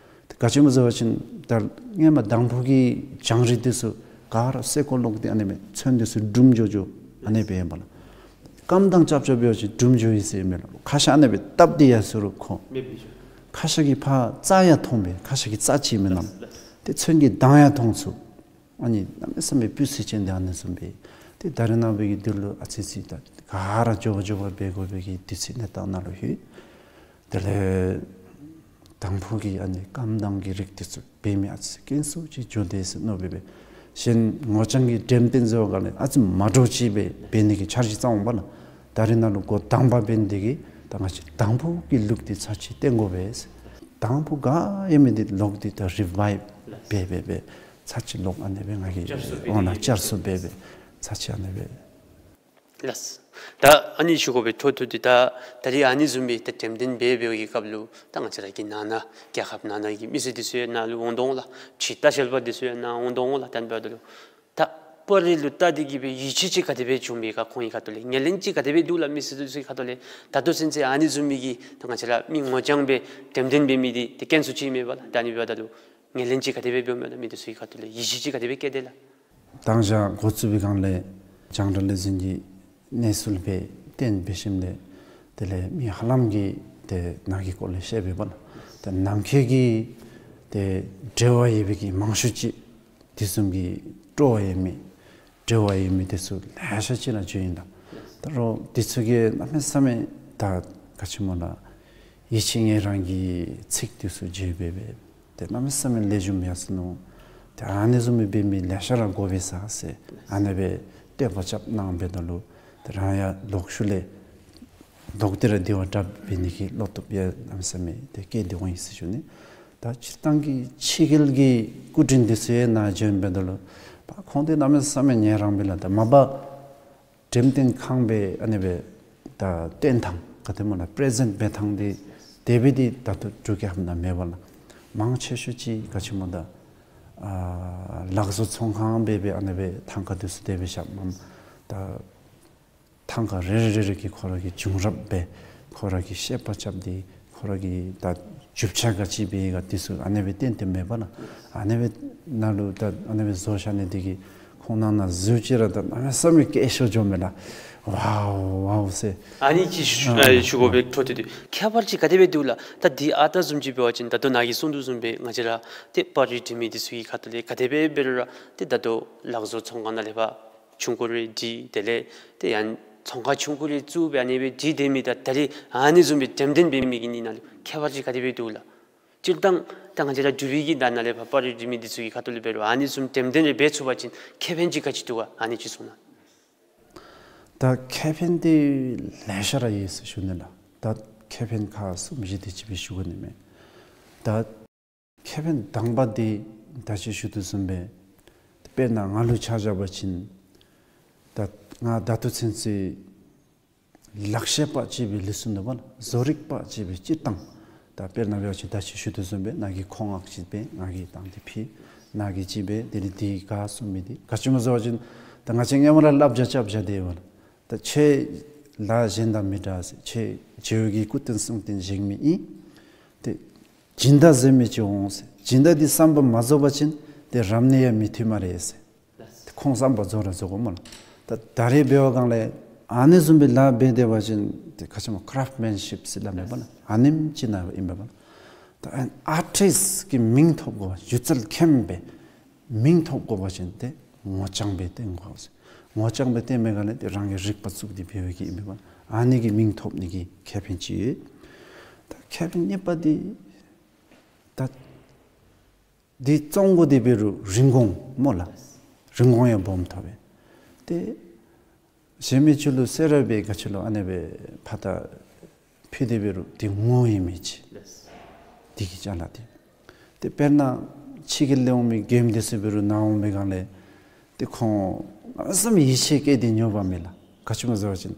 ཏེ་ག་ཅི་སྨོ་ཟེར་བ་ཅིན་ད་སྔོན་མ་དང་ཕུ་གི་རྒྱང་རིང་འདི་ཚུ་ག་ར་སེར་ཀོ་ལོག་སྟེ་ཨ་ནི་སྦེ་ཚོན་འདི་ཚུ་འབྲུམ་འགྱོ་འགྱོ་ཨ་ནི་སྦེ་ཨིན་པས་ལགས། སྐམ་ཐངས་རྐྱབ་རྐྱབ་འབད་བ་ཅིན་འབྲུམ་འགྱོ་ཡི་ཟེར་མས་ལགས། ཁ་ཤ་ཨ་ནི་སྦེ་བཏབ་སྟེ་ཡར་སོང་རུང་ཁོ་ཁ་ཤ་གི་ཕར་རྩ་ཡང་མཐོང་པས། ཁ་ཤ་གི་རྩ་ཅིག་མེན་ན། ཏེ་ཚོན་གྱི་མདངས་ཡང་མཐོང་ཚུགས། ཨ་ནི་གནམ་མེད་ས་མེད་སྤུས་ཚད་ཅན་འདི་ཨ་ནི་བཟུམ་སྦེ། ཏེ་ད་རེས་ནངས་པའི་གི་འདི་ལུ་ཨ་ཙི་ཙི་ད་ག་ར་མགྱོགས་པ་མགྱོགས་པ་འབད་དགོ་པའི་གི་དུས་ཚོད་གནས་སྟངས་ནང་ལུ་ལྷོད། དེ་ལས་དང་ཕུ་གི་ཨ་ནི་སྐམ་ཐངས་ཀྱི་རིགས་འདི་ཚུ་འབད་མི་ཨ་ཙི་དཀོན་སུ་ཅིག་འགྱོ་དེས་ཟེར་མནོ་སྦེ་སྦེ། གཞན་ངོ་རྐྱང་གི་འགྲེམས་སྟོན་ཟེར་བ་ག་ལས་ཨ་ཙི་མ་འདྲཝ་ཅིག་སྦེ་འབད་ནི་གི་འཆར་གཞི་བརྩམ་འོང་པ་ལགས། ད་རེས་ནང་ལུ་འགོ་དང་པ་འབད་ནི་འདི་གིས་ད་ང་བཅས་དང་ཕུ་གི་ལུགས་འདི་ཚར་གཅིག་སྟོན་དགོ་པས་ཟེར། དང་ཕུ་ག་ཡོད་མི་འདི་ལོག་སྟེ་ད་རི་བའིབ་འབད་འབད་འབད་ཚར་གཅིག་ལོག་ཨ་ནི་སྦེ་ང་གིས་བསྐྱར་གསོ་འབད་འོང་ལགས། བསྐྱར་གསོ་འབད་འབད་ཚར་གཅིག་ཨ་ནི་སྦེ། ལགས། ད་ཨ་ནི་ཞུ་དགོ་པའི་ཐོག་ཐོག་འདི་ད་ད་རེས་ཨ་ནི་བཟུམ་སྦེ་ད་འགྲེམས་སྟོན་འབད་འབད་བའི་སྐབས་ལུ་ད་ང་བཅས་ར་གི་ནང་ན་རྒྱལ་ཁབ་ནང་ན་གི་མི་སེར་འདི་ཚུ་ཡང་ནཱ་ལུ་འོང་དོ་འོང་ལགས། ཕྱི་ལྟ་བཤལ་པ་འདི་ཚུ་ཡང་ནཱ་འོང་དོ་འོང་ལགས། ད་ཨ་ནི་འབདཝ་ད་ལུ་ད་པར་རིས་ལུ་བལྟ་སྟེ་གིས་སྦེ་ཡིད་ཆེས་ཅིག་ག་དེ་སྦེ་བྱུང་པས་ག། ཁོང་གི་ཁ་ཐུག་ལས་ངོས་ལེན་ཅིག་ག་དེ་སྦེ་འདུག་ལགས། མི་སེར་འདི་ཚུ་གི་ཁ་ཐུག་ལས། ད་ལྟོ་ཚུན་ཚོད་ཨ་ནི་བཟུམ་མའི་གི་ད་ང་བཅས་ར་མི་ངོ་རྐྱང་སྦེ་འགྲེམས་སྟོན་འབད་མི་འདི་ཏེ་དཀོན་སུ་ཅིག་མེད་པ་ལགས། ད་ཨ་ནི་འབདཝ་ད་ལུ་ངོས་ལེན་ཅིག་ག་དེ་སྦེ་འབདཝ་མས་ལགས། མི་འདི་ཚུ་གི་ཁ་ཐུག་ལས་ཡིད་ཆེས་ཅིག་ག་དེ་སྦེ་བསྐྱེད་དེས་ལགས། དང་ཞག་འགོ་བཙུགས་པའི་སྒང་ལས་རྒྱང་བསྒྲགས་ལས་འཛིན་གྱི་གནས་ཚུལ་སྦེ་སྟོན་འབད་ཞིནམ་ལས་དེ་ལས་མི་ཧ་ལམ་གྱིས་ཏེ་ནཱ་གི་སྐོར་ལས་བཤད་པས་པ་ལགས། ཏེ་ནང་འཁོད་ཀྱི་ཏེ་འབྲེལ་བ་ཡོད་པའི་གི་མང་ཤོས་ཅིག་དེ་བཟུམ་གྱི་སྤྲོ་བ་ཡོད་མི་འབྲེལ་བ་ཡོད་མི་དེ་ཚུ་ལེ་ཤ་ཅིག་ནཱ་བྱོན་ཡི་ལགས། ད་རུང་དེ་ཚུ་གིས་གནམ་མེད་ས་མེད་ད་ག་ཅི་སྨོ་ལགས། ཡིད་ཆེས་ངེས་རང་གི་ཚིག་དེ་ཚུ་བརྗོད་འབད་འབད་ཏེ་གནམ་མེད་ས་མེད་ལེགས་ཤོམ་ཡར་སོ་ནུག། ཏེ་ཨ་ནི་བཟུམ་སྦེ་འབད་མི་ལེ་ཤ་ར་དགོ་པས་ཟེར་ཨ་ནི་སྦེ་བསྟོད་པ་རྐྱབ་གནང་འབདཝ་ད་ལུ་ཏེ་རང་ཡང་ལོག་ཤུལ་ལས་ལོག་སྟེ་ར་དེ་བ་དྲགཔ་འབད་ནི་གི་བློ་སྟོབས་ཡང་གནམ་མེད་ས་མེད་ཏེ་བསྐྱེད་དེ་འོང་ཡི་ཟེར་ཞུ་ནི། ད་སྤྱིར་བཏང་གི་ཕྱི་རྒྱལ་གྱི་སྐུ་མགྲོན་དེ་ཚུ་ཡང་ནཱ་བྱོན་འབདཝ་ད་ལུ་ཕར་ཁོང་དེ་གནམ་མེད་ས་མེད་ངེས་རང་སྦེ་ལགས། ད་མ་པ་འགྲེམས་སྟོན་ཁང་སྦེ་ཨ་ནི་སྦེ་ད་སྟོན་ཐངས་ག་དེ་སྨོ་ལགས། པེ་རེ་ཛེནཊ་འབད་ཐངས་འདི་དེ་སྦེ་འདི་ད་ལྟོ་འབྲུག་རྒྱལ་ཁབ་ནང་མེད་པ་ལགས། མང་ཆེ་ཤོས་ཅིག་ག་ཅི་སྨོ་ད་ཨ་ལག་བཟོ་ཚོང་ཁང་སྦེ་སྦེ་ཨ་ནི་སྦེ་ཐང་ཀ་དེ་ཚུ་དེ་སྦེ་བཞགཔ་མས། ད་ཐང་ཀ་རེ་རེ་རེ་རེ་གིས་ཁོ་ར་གི་བྱུང་རབས་སྦེ་ཁོ་ར་གི་བཤད་པ་རྐྱབ་སྟེ་ཁོ་ར་གི་ད་ རྒྱུ་ཆ་ག་ཅི་སྦེ་ཡོད་ག་འདི་ཚུ་ཨ་ནེ་སྦེ་བསྟན་ཏེ་མེད་པ་ན། ཨ་ནེ་སྦེ་ནང་ལུ་ད་ཨ་ནེ་སྦེ་བཟོ་བཞག་ནི་འདི་གིས་ཁོང་ནང་ན་གཟིགས་ཅི་ར་ད་གནམ་མེད་ས་མེད་སྐྱིད་ཤོས་འགྱོཝ་མས་ལགས། ཝའོ་ཝའོ་ཟེར། ཨ་ནི་ཅིག་ཞུ་ཨ་ཨ་ཞུ་དགོ་པས། འཕྲོ་མཐུད་དེ་ཁྱད་པར་ཅིག་ག་དེ་སྦེ་འདུག་ལགས། ད་འདི་ཨ་རྟག་བཟུམ་ཅིག་འབད་བ་ཅིན་ད་ལྟོ་ནཱ་གིས་གསུངས་དོ་བཟུམ་སྦེ་ང་བཅས་ར་ཏེ་པར་རིས་འབྲི་མི་འདི་ཚུ་གི་ཁ་ཐུག་ལས་ག་དེ་སྦེ་འབད་རུང་ར་ཏེ་ད་ལྟོ་ལག་བཟོ་ཚོང་ཁང་ནང་ལས་ཕར་ཆུང་ཀུ་རེ་བྲིས། དེ་ལས་ཏེ་ཡང་ཚོང་ཁང་ཆུང་ཀུ་རེ་བཙུགས་སྦེ་ཨ་ནེ་སྦེ་བྲིས་སྡོད་མི་དང་ད་རིས་ཨ་ནི་བཟུམ་སྦེ་འགྲེམས་སྟོན་འབད་མི་གི་གཉིས་ནང་ལུ་ཁྱད་པར་ཅིག་ག་དེ་སྦེ་འདུག་ལགས། སྤྱིར་བཏང་ད་ང་བཅས་ར་འབྲུག་པའི་གི་ནང་ན་ལས་ཕར་པར་རིས་འབྲི་མི་འདི་ཚུ་གི་ཁ་ཐུག་ལས་འབད་རུང་ཨ་ནི་བཟུམ་འགྲེམས་སྟོན་རེ་འབད་ཚུགས་པ་ཅིན་ཁེ་ཕན་ཅིག་ག་ཅི་འདུག་ག། ཨ་ནི་ཅིག་གསུངས་གནང་། ད་ཁེ་ཕན་འདི་ལེ་ཤ་ར་ཡོད་ཟེར་ཞུ་ནི་ལགས། ད་ཁེ་ཕན་ཁག་གསུམ་བཞི་དེ་ཅིག་སྦེ་ཞུ་དགོ་ནི་མས། ད་ཁེ་ཕན་དང་པ་འདི་ད་ཅི་ཞུ་དོ་བཟུམ་སྦེ་དཔེར་ན་ང་ལུ་ཆ་བཞག་པ་ཅིན་ད་ང་ད་ལྟོ་ཚུན་ཚོད་ལག་ཤེས་པ་ཅིག་སྦེ་ལུས་སོ་ནུག་པ་ལགས། བཟོ་རིག་པ་ཅིག་སྦེ་སྤྱིར་བཏང་། ད་དཔེར་ན་འབད་བ་ཅིན་ད་ཅི་ཞུ་དོ་བཟུམ་སྦེ་ནཱ་གིས་མཁོ་མངགས་ཅིག་འབད་ང་གིས་བཏང་སྟེ་ཕུལ། ནཱ་གིས་ཅིག་འབད་དེ་ལས་འདི་ག་གསུངས་མི་འདི་ག་ཅི་སྨོ་ཟེར་བ་ཅིན་ད་ང་བཅས་སྔོན་མ་ར་བསླབ་བྱ་རྐྱབ་བཞག་སྟེ་ཡོད་པ་ལགས། ད་ཁྱོད་ལཱ་གཞན་དང་མི་འདྲ་ཟེར། ཁྱོད་རྗེ་བོ་གི་སྐུ་རྟེན་གསུང་རྟེན་བཞེངས་མི་ཨིན། ཏེ་སྦྱིན་བདག་ཟེར་མི་ཅིག་འོང་ཟེར། སྦྱིན་བདག་འདི་བསམ་པ་མ་རྫོགས་པ་ཅིན་ཏེ་རབ་གནས་ཡང་མི་ཐུབ་སྨ་རེ་ཟེར། ཏེ་ཁོང་བསམ་པ་རྫོགས་ར་རྫོགས་དགོ་སྨོ་ལགས། ད་ད་རེས་འབད་བ་སྒང་ལས་ཨ་ནི་བཟུམ་སྦེ་ལཱ་འབད་སྡོད་པ་ཅིན་ཏེ་ག་ཅི་སྨོ་ཀ་རབ་མེན་ཤིབ་ཟེར་སླབ་མས་པ་ལགས། ཨ་ནེམ་ཅིག་ནང་ཨིན་པས་པ་ལགས། ད་ཨར་ཊིསཊ་ཀྱི་མིང་ཐོབ་དགོ་པ་སྒྱུ་རྩལ་མཁན་སྦེ་མིང་ཐོབ་དགོ་པ་ཅིན་ཏེ་ངོ་རྐྱང་སྦེ་བསྟན་དགོ་ཟེར། ངོ་རྐྱང་སྦེ་བསྟན་པའི་སྒང་ལས་ཏེ་རང་གི་རིག་པ་བཙུགས་ཏེ་འབད་བའི་གི་ཨིན་པས་པ། ཨ་ནི་གི་མིང་ཐོབ་ནི་གི་ཁེ་ཕན་ཅིག་ཡོད། ད་ཁེ་ཕན་གཉིས་པ་འདི་ད་འདི་བཙོང་དགོ་དེ་འབད་རུང་རིན་གོང་སྨོ་ལགས། རིན་གོང་ཡང་སྦོམ་ཐོབ་པས། ཏེ་གཞན་མི་ཅིག་ལུ་ཟེར་ར་སྦེ་ག་ཅི་ལུ་ཨ་ནེ་སྦེ་ཕར་ད་ཕུལ་དེ་འབད་རུང་འདི་ངོ་ཡོད་མི་ཅིག་འདི་གི་ཅ་ལ་འདི། ཏེ་དཔེར་ན་ཕྱི་གི་ལས་འོང་མི་མགྱོནམ་འདི་ཚུ་འབད་རུང་ནཱ་འོང་པའི་སྒང་ལས་ཏེ་ཁོང་གནམ་མེད་ས་མེད་ཡིད་ཆེས་བསྐྱེད་དེ་ཉོ་བ་མས་ལགས། ག་ཅི་སྨོ་ཟེར་བ་ཅིན་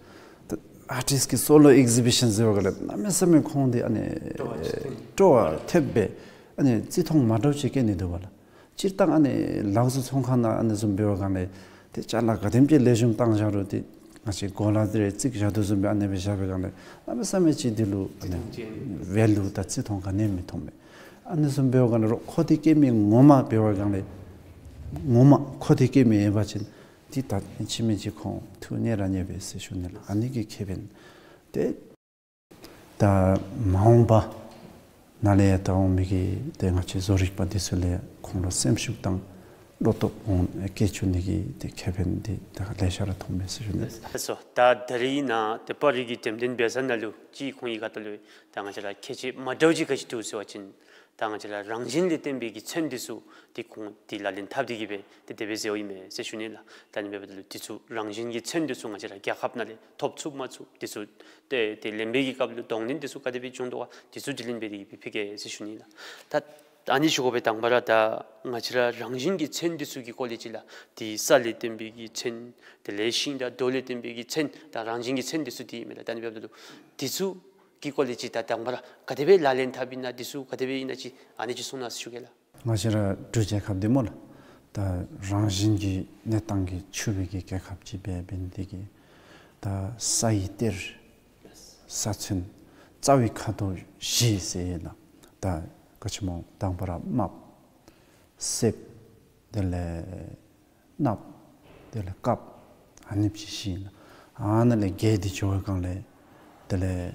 ད་ཨར་ཊིསཊ་ཀྱི་སོ་ལོ་ཨེག་ཛི་བི་ཤཱན་ཟེར་བའི་སྒང་ལས་གནམ་མེད་ས་མེད་ཁོང་འདི་ཨ་ནི་སྤྲོ་བ་ཐེབས་སྦེ་ཨ་ནི་བརྩི་མཐོང་མ་འདྲཝ་ཅིག་བསྐྱེད་ནི་འདུག་པ་ལགས། སྤྱིར་བཏང་ཨ་ནི་ལག་བཟོ་ཚོང་ཁང་ནང་ཨ་ནི་བཟུམ་འབད་བའི་སྒང་ལས་ཏེ་ཅ་ལ་ག་དེམ་ཅིག་ལེགས་ཤོམ་བཏང་བཞག་རུང་ཏེ་ང་བཅས་གོ་ལ་འདི་རེ་བརྩིགས་བཞག་དོ་བཟུམ་སྦེ་ཨ་ནེ་སྦེ་བཞག་པའི་སྒང་ལས་གནམ་མེད་ས་མེད་ཅིག་འདི་ལུ་ཨ་ནི་བརྩི་མཐོང་ཅིག་ཝེ་ལུ་དང་བརྩི་མཐོང་ག་ནི་ཡང་མི་མཐོང་པས། ཨ་ནི་བཟུམ་འབད་བའི་སྒང་ལས་རོགས་ཁོ་འདི་བསྐྱེད་མི་ངོ་མ་འབད་བའི་སྒང་ལས་ངོ་མ་ཁོ་འདི་བསྐྱེད་མི་ཡོད་པ་ཅིན་འདི་ད་ཕྱི་མི་ཅིག་ཁོང་ཐུགས་མཉེས་ར་མཉེས་པས་ཟེར་ཞུ་ནི་ལགས། ཨ་ནི་གི་ཁེ་ཕན་ཏེ། ད་མ་འོངས་པ་ནཱ་ལས་ཡར་ད་འོང་མི་གི་ཏེ་ང་བཅས་བཟོ་རིག་པ་འདི་ཚུ་ལས་ཁོང་ལུ་སེམས་ཤུགས་དང་བློ་སྟོབས་འོང་སྐྱེ་བཅུག་ནི་གི་ཏེ་ཁེ་ཕན་འདི་ད་ལེ་ཤ་ར་མཐོང་མས་ཟེར་ཞུ་ནི། ལགས་སོ། ད་ད་རིས་ནཱ་ཏེ་པར་རིས་ཀྱི་འགྲེམས་སྟོན་འབད་ས་ནང་ལུ་ཅིག་ཁོང་གི་ཁ་ཐུག་ལུ་ད་ང་བཅས་ར་ཁྱད་ཆོས་མ་འདྲཝ་ཅིག་ག་ཅི་འདུག་ཟེར་བ་ཅིན་ད་ང་བཅས་ར་རང་བཞིན་ལས་བརྟེན་པའི་གི་ཚོན་འདི་ཚུ་ཏེ་ཁོང་ཏེ་ལག་ལེན་འཐབ་སྟེ་གི་སྦེ་ཏེ་དེ་སྦེ་མཛད་ཡོདཔ་ཨིན་མས་ཟེར་ཞུ་ནི་ལགས། ད་ཨ་ནི་འབདཝ་ད་ལུ་འདི་ཚུ་རང་བཞིན་གྱི་ཚོན་འདི་ཚུ་ང་བཅས་ར་རྒྱལ་ཁབ་ནང་ལས་ཐོབ་ཚུགས་མ་ཚུགས་འདི་ཚུ་ཏེ་ཏེ་ལེན་པའི་གི་སྐབས་ལུ་གདོང་ལེན་འདི་ཚུ་ག་དེ་སྦེ་བྱུང་དོ་ག་འདི་ཚུ་དྲི་ལན་འབད་དེ་གི་སྦེ་ཕུལ་གེ་ཟེར་ཞུ་ནི་ལགས། ད་ཨ་ནི་ཞུ་དགོ་པས། དང་པ་ར་ད་ང་བཅས་ར་རང་བཞིན་གྱི་ཚོན་འདི་ཚུ་གི་སྐོར་ལས་ཅིག་ལགས། ཏེ་ས་ལས་བརྟེན་པའི་གི་ཚོན་དེ་ལས་ཤིང་དང་རྡོ་ལས་བརྟེན་པའི་གི་ཚོན་ད་རང་བཞིན་གྱི་ཚོན་འདི་ཚུ་འདི་ཨིན་མས་ལགས། ད་ཨ་ནི་འབདཝ་ད་ལུ་འདི་ཚུ་གི་སྐོར་ལས་ཅིག་ད་དང་པ་ར་ག་དེ་སྦེ་ལག་ལེན་འཐབ་ཨིན་ན་འདི་ཚུ་ག་དེ་སྦེ་ཨིན་ན་ཅིག་ཨ་ནི་ཅིག་གསུང་གནང་ཟེར་ཞུ་གེ་ལགས། ང་བཅས་ར་འབྲུག་རྒྱལ་ཁབ་འདི་སྨོ་ལགས། ད་རང་བཞིན་གྱི་གནས་སྟངས་ཀྱིས་ཕྱུག་པའི་གི་རྒྱལ་ཁབ་ཅིག་སྦེ་འབད་ནི་འདི་གིས་ད་ས་ཡི་གཏེར་ས་ཚོན་རྩ་བའི་ཁ་དོག་བཞི་ཟེར་ཡོད་ལགས། ད་ག་ཅི་སྨོ་དང་པ་ར་དམརཔོ་སེརཔོ་དེ་ལས་གནགཔོ་དེ་ལས་དཀརཔོ་ཨ་ནེམ་ཅིག་བཞི་ཨིན་ལགས། ཨ་ནཱ་ལས་བརྒལ་ཏེ་འགྱོ་བའི་སྒང་ལས་དེ་ལས་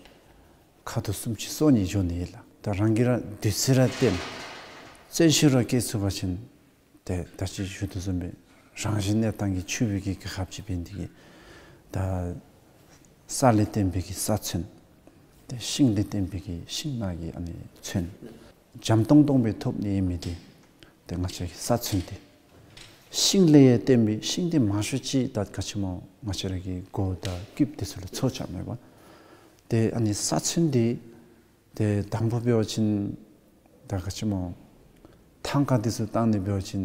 ཁ་དོག་སུམ་ཅུ་སོ་གཉིས་འགྱོ་ནི་ཨིན་ལགས། ད་རང་གིས་ར་བདུད་རྩི་ར་བཏོན་བཙན་ཤུལ་ར་སྐྱེ་ཚུགས་པ་ཅིན་ཏེ་ད་ཅི་ཞུ་དོ་བཟུམ་སྦེ་རང་བཞིན་གནས་སྟངས་ཀྱིས་ཕྱུག་པའི་གི་རྒྱལ་ཁབ་ཅིག་འབད་ནི་འདི་གིས་ད་ས་ལས་བརྟེན་པའི་གི་ས་ཚོན་ཏེ་ཤིང་ལས་བརྟེན་པའི་གི་ཤིང་ནགས་ཀྱི་ཨ་ནི་ཚོན་འཇམ་ཏོང་ཏོ་སྦེ་ཐོབ་ནི་ཨིན་མི་འདི་ཏེ་ང་བཅས་ཀྱི་ས་ཚོན་འདི། ཤིང་ལས་ཡང་བརྟེན་པའི་ཤིང་འདི་མང་ཤོས་ཅིག་ད་ག་ཅི་སྨོ་ང་བཅས་ར་གི་མགུ་དང་རྐུདཔ་འདི་ཚུ་ལུ་ཚོ་རྐྱབ་མས་པ། ཏེ་ཨ་ནི་ས་ཚོན་འདི་ཏེ་དང་པ་འབད་བ་ཅིན་ད་ག་ཅི་སྨོ་ཐང་ཀ་འདི་ཚུ་བཏང་ནི་འབད་བ་ཅིན་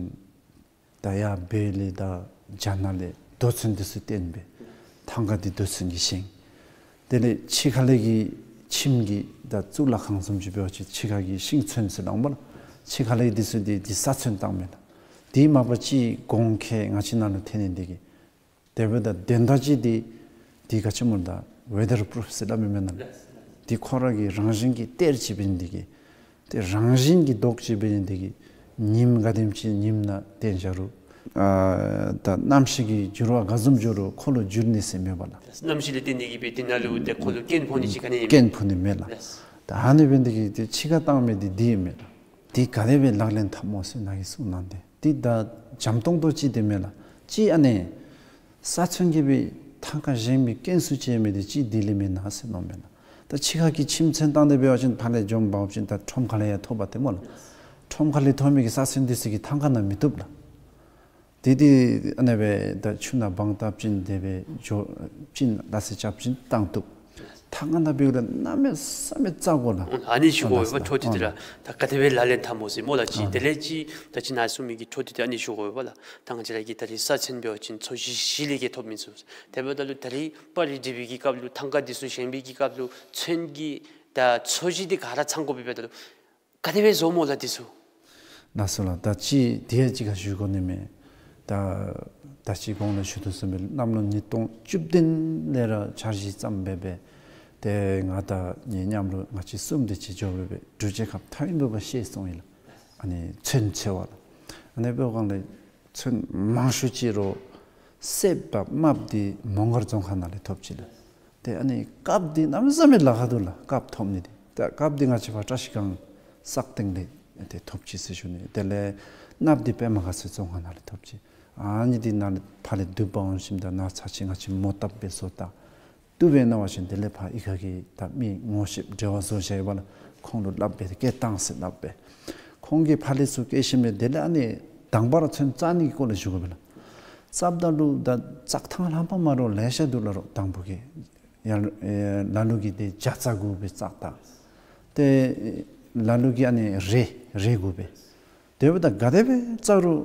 ད་ཡར་བོད་ལས་དང་རྒྱ་ནག་ལས་རྡོ་ཚོན་འདི་ཚུ་བཏོན་སྦེ་ཐང་ཀ་འདི་རྡོ་ཚོན་གྱིས་བཞེངས། དེ་ལས་ཕྱི་ཁ་ལས་ཀྱི་ཁྱིམ་གྱི་ད་གཙུག་ལག་ཁང་བཟུམ་ཅིག་འབད་བ་ཅིན་ཕྱི་ཁ་གི་ཤིང་ཚོན་ཟེར་སླབ་འོང་པ་ལགས། ཕྱི་ཁ་ལས་འདི་ཚུ་འདི་འདི་ས་ཚོན་བཏང་མས་ལགས། དེ་མ་པ་ཅིག་གོང་ཁེ་ང་བཅས་ནང་ལུ་ཐོན་ནི་འདི་གིས་དེ་འབདཝ་ད་དོན་དག་ཅིག་འདི་འདི་ག་ཅི་སྨོ་ད་ཝེ་དར་པུ་རུཕ་ཟེར་སླབ་མི་མེན་ན་ལགས། འདི་ཁོ་ར་གི་རང་བཞིན་གྱི་གཏེར་ཅིག་འབད་ནི་འདི་གིས་ ཏེ་རང་བཞིན་གྱིས་ལྡོག་ཅི་འབད་ནི་དེ་གིས་ཉིམ་ག་དེམ་ཅིག་ཉིམ་ནང་བརྟེན་བཞག་རུང་ཨ་ད་གནམ་གཤིས་ཀྱི་འགྱུར་བ་ག་བཟུམ་འགྱོ་རུང་ཁོ་ལུ་འགྱུར་ནི་ཟེར་མེད་པ་ལགས། གནམ་གཤིས་ལས་བརྟེན་ཏེ་གིས་སྦེ་དེ་ནང་ལུ་ཏེ་ཁོ་ལུ་རྐྱེན་ཕོག་ནི་ཅིག་ག་ནི་ཡང་མེད། རྐྱེན་ཕོག་ནི་མེད་ལགས། ལགས། ད་ཨ་ནི་འབད་ནི་དེ་གིས་ཏེ་ཕྱི་ཁར་བཏང་མི་འདི་འདི་ཨིན་མས་ལགས། འདི་ག་དེ་སྦེ་ལག་ལེན་འཐབ་སྨོ་ཟེར་ནཱ་གིས་གསུངས་གནང་སྟེ། འདི་ད་འཇམ་ཏོང་ཏོ་ཅིག་དེ་མེན་ལགས། ཅིག་ཨ་ནི་ས་ཚོན་གྱིས་སྦེ་ཐང་ཀ་བཞེངས་པའི་རྐྱེན་སུ་ཅིག་ཡོད་མི་འདི་ཅིག་དེ་ལས་མེན་ན་ཟེར་མནོཝ་མས་ལགས། ད་ཕྱི་ཁ་གི་ཁྱིམ་ཚོན་བཏང་སྟེ་འབད་བ་ཅིན་ཕར་ལས་འཇོམས་འབག་འབག་ཅིན་ད་ཁྲོམ་ཁ་ལས་ཡང་ཐོབ་པ་ཏེ་སྨོ་ལགས། ཁྲོམ་ཁ་ལས་ཐོབ་མི་གི་ས་ཚོན་འདི་ཚུ་གིས་ཐང་ཀ་ནང་མི་བཏུབ་ལགས། དེ་དེ་ཨ་ནི་སྦེ་ད་ཆུ་ནང་སྦང་བཏབ་ཅིན་དེ་སྦེ་འགྱོ་ཅིན་སླ་བསྲེ་རྐྱབ་ཅིན་བཏང་བཏུབ། ཐང་ཀ་ནང་འབདཝ་ད་གནམ་མེད་ས་མེད་བཙག་དགོ་ལགས། ཨ་ནི་ཞུ་དགོ་པས་འཕྲོ་མཐུད་དེ་ར། ད་ག་དེ་སྦེ་ལག་ལེན་འཐབ་སྨོ་ཟེར་སྨོ་ལགས། ཅིག་དེ་ལས་ཅིག་ད་ཅི་ནཱ་གསུངས་མི་གི་འཕྲོ་མཐུད་དེ་ཨ་ནི་ཞུ་དགོ་པས་ལགས། ད་ང་བཅས་ར་གི་ད་རིས་ས་ཚོན་འབད་བ་ཅིན་ཚོས་གཞི་གཞི་ལས་ཀྱི་ཐོབ་མི་ཚུགས། དེ་འབདཝ་ད་ལུ་ད་རིས་པར་རིས་སྒྲིག་པའི་གི་སྐབས་ལུ་ཐང་ཀ་འདི་ཚུ་བཞེངས་པའི་གི་སྐབས་ལུ་ཚོན་གྱི་ད་ཚོས་གཞི་འདི་ག་ར་ཚང་དགོ་པས་འབདཝ་ད་ལུ་ག་དེ་སྦེ་བཟོ་སྨོ་ལགས་འདི་ཚུ། ལགས་སོ་ལགས། ད་ཅི་དེ་ཡང་ཅིག་ཁར་ཞུ་དགོ་ནི་མས། ད་ད་ཅི་གོང་ལུ་ཞུ་དོ་བཟུམ་སྦེ་གནམ་ལོ་ཉིས་སྟོང་བཅུ་བདུན་ལས་ར་འཆར་གཞི་བརྩམས་སྦེ་སྦེ་ཏེ་ང་དང་ངེའི་མཉམ་རོགས་ང་བཅས་གསུམ་དེ་ཅིག་འགྱོ་སྦེ་སྦེ་འབྲུག་རྒྱལ་ཁབ་མཐའ་དབུས་ལུ་ཕར་བཤལ་སོང་ཡི་ལགས། ཨ་ནི་ཚོན་འཚོལ་བར་ལགས། ཨ་ནི་འབདཝ་སྒང་ལས་ཚོན་མང་ཤོས་ཅིག་རོགས་གསེབ་དང་རྨགཔ་འདི་མོང་སྒར་རྫོང་ཁག་ནང་ལས་ཐོབ་ཅི་ལགས། ཏེ་ཨ་ནི་རྐབ་འདི་གནམ་མེད་ས་མེད་ལཱ་ཁག་འདུག་ལགས། རྐབ་ཐོབ་ནི་འདི། ཏེ་རྐབ་འདི་ང་བཅས་ཕར་བཀྲ་ཤིས་སྒང་སག་སྟེང་ལས་ཏེ་ཐོབ་ཅི་ཟེར་ཞུ་ནི། དེ་ལས་རྨགཔ་འདི་པདྨ་དགའ་ཚལ་རྫོང་ཁག་ནང་ལས་ཐོབ་ཅི། ཨ་ནི་འདི་ནཱ་ལས་ཕར་ལས་བསྡུ་འབག་འོང་ཞིནམ་ད་ནཱ་ཚར་ཅིག་ང་བཅས་མོ་བཏབ་སྦེ་བཟོ་ད། བཏུབ་པས་མནོ་བ་ཅིན་དེ་ལས་ཕར་ཨི་ཁ་གི་ད་མི་ངོ་ཤེསཔ་འབྲེལ་བ་བཟོ་བཞག་ཡོད་པ་ལགས། ཁོང་ལུ་སླབ་སྦེ་སྐྱེལ་བཏང་ཟེར་སླབ་སྦེ། ཁོང་གིས་ཕར་ལས་ཚུར་སྐྱེལ་ཞིནམ་ལས་དེ་ལས་ཨ་ནི་དང་པ་ར་ཚོན་བཙག་ནི་གི་སྐོར་ལས་ཞུ་དགོ་པས་ལགས། བཙགཔ་ད་ལུ་ད་བཙག་ཐངས་ལྷག་པ་མ་རོགས་ལེ་ཤ་འདུག་ལགས། རོགས་དང་པོ་གི་ཡར་ཨེ་ལ་ལུ་གིས་ཏེ་བྱ་རྩྭ་དགོ་པས་བཙག་ད། ཏེ་ལ་ལུ་གིས་ཨ་ནི་རེ་རེ་དགོ་པས། དེ་འབདཝ་ད་ག་དེ་སྦེ་བཙག་རུང་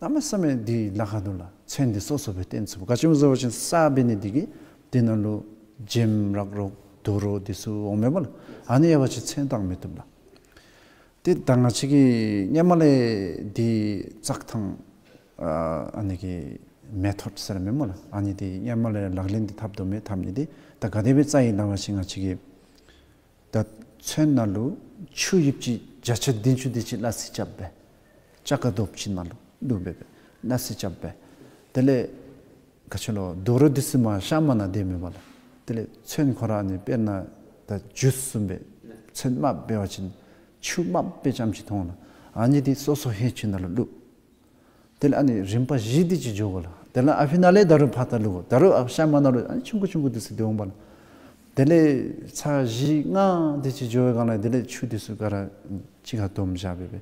གནམ་མེད་ས་མེད་འདི་ལཱ་ཁག་འདུག་ལགས། ཚོན་འདི་སོ་སོ་སྦེ་བཏོན་ཚུགས། ག་ཅི་སྨོ་ཟེར་བ་ཅིན་ས་འབད་ནི་འདི་གིས་འདི་ནང་ལུ་འཇེམ་རག་རོགས་དུག་རོགས་འདི་ཚུ་འོང་མས་སྨོ་ལགས། ཨ་ནི་ཡོད་པ་ཅིན་ཚོན་བཏང་མི་བཏུབ་ལགས། ཏེ་ད་ང་བཅས་ཀྱིས་སྔོན་མ་ལས་འདི་བཙག་ཐངས་ཨ་ཨ་ནི་གི་མེ་ཐོཌ་ཟེར་མས་སྨོ་ལགས། ཨ་ནི་འདི་སྔོན་མ་ལས་ལག་ལེན་འདི་འཐབ་དོ་མས། འཐབ་ནི་འདི་ད་ག་དེ་སྦེ་བཙག་ཡི་ལགས་པ་ཅིན་ང་བཅས་ཀྱིས་ད་ཚོན་ནང་ལུ་ཆུ་ཡིབ་ཅིག་བརྒྱ་ཆ་བདུན་ཅུ་དེ་ཅིག་སླ་བསྲེ་རྐྱབ་སྦེ་ལྕགས་ཀ་དོབ་ཅིག་ནང་ལུ་བླུགས་སྦེ་སྦེ་སླ་བསྲེ་རྐྱབ་སྦེ། དེ་ལས་ག་ཅི་ལོ་དུག་རོགས་འདི་ཚུ་མར་གཤམ་ནང་སྡོད་མི་བ་ལགས། དེ་ལས་ཚོན་ཁོ་ར་ནི་དཔེར་ན་ད་ཇུས་བཟུམ་སྦེ་ཚོན་དམརཔོ་འབད་བ་ཅིན་ཆུ་དམརཔོ་སྦེ་རྐྱངམ་ཅིག་མཐོང་ལགས། ཨ་ནི་འདི་སོ་སོ་ཧེ་ཅིག་ནང་ལུ་བླུགས། དེ་ལས་ཨ་ནི་རིམ་པ་བཞི་དེ་ཅིག་འགྱོ་དགོ་ལགས། དེ་ལས་ཨ་ཕི་ནང་ལས་ད་རུང་ཕར་ད་བླུགས་དགོ། ད་རུང་ཨ་གཤམ་ནང་ལུ་ཨ་ནི་ཆུང་ཀུ་ཆུང་ཀུ་འདི་ཚུ་སྡོད་འོང་བ་ལགས། དེ་ལས་ཚར་བཞི་ལྔ་དེ་ཅིག་འགྱོ་བའི་སྒང་ལས་དེ་ལས་ཆུ་འདི་ཚུ་ག་ར་གཅིག་ཁར་བསྡོམས་བཞག་སྦེ་སྦེ།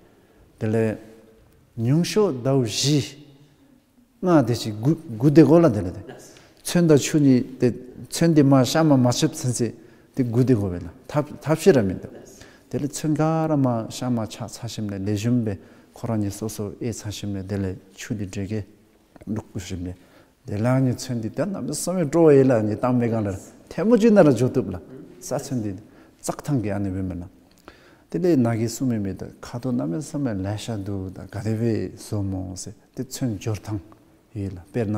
དེ་ལས་ཉུང་ཤོས་ཟླཝ་བཞི་ལྔ་དེ་ཅིག་སྒུག་སྒུག་སྡོད་དགོ་ལགས། དེ་ལས་ཏེ་ཚོན་དང་ཆུ་གཉིས་ཏེ་ཚོན་འདི་མར་གཤམ་མར་མ་ཆགསཔ་ཚུན་ཚོད་ཏེ་སྒུག་སྡོད་དགོ་པས་ལགས། ཐབས་ཐབས་ཤེས་ར་མིན་འདུག། དེ་ལས་ཚོན་ག་ར་མར་གཤམ་མར་ཆགས་ཚར་ཞིནམ་ལས་ལེགས་ཤོམ་སྦེ་ཁོ་ར་གཉིས་སོ་སོ་ཨེ་ཚར་ཞིནམ་ལས་དེ་ལས་ཆུ་འདི་འདྲེ་གི་བླུག་ཞིནམ་ལས་དེ་ལས་ཨ་ནི་ཚོན་འདི་ད་གནམ་མེད་ས་མེད་སྤྲོ་བ་ཡོད་ལགས། ཨ་ནི་བཏང་པའི་སྒང་ལས་ཐལ་མོ་གཅིག་ནང་ར་འགྱོ་བཏུབ་ལགས། ས་ཚོན་འདི་བཙག་ཐངས་ཀྱི་ཨ་ནི་སྦེ་མེན་ལགས། དེ་ལས་ནཱ་གིས་གསུངས་མི་མི་ད་ཁ་དོག་གནམ་མེད་ས་མེད་ལེ་ཤ་འདུག། ད་ག་དེ་སྦེ་བཟོ་སྨོ་ཟེར་ཏེ་ཚོན་སྦྱོར་ཐངས་ཡོད་ལགས། དཔེར་ན་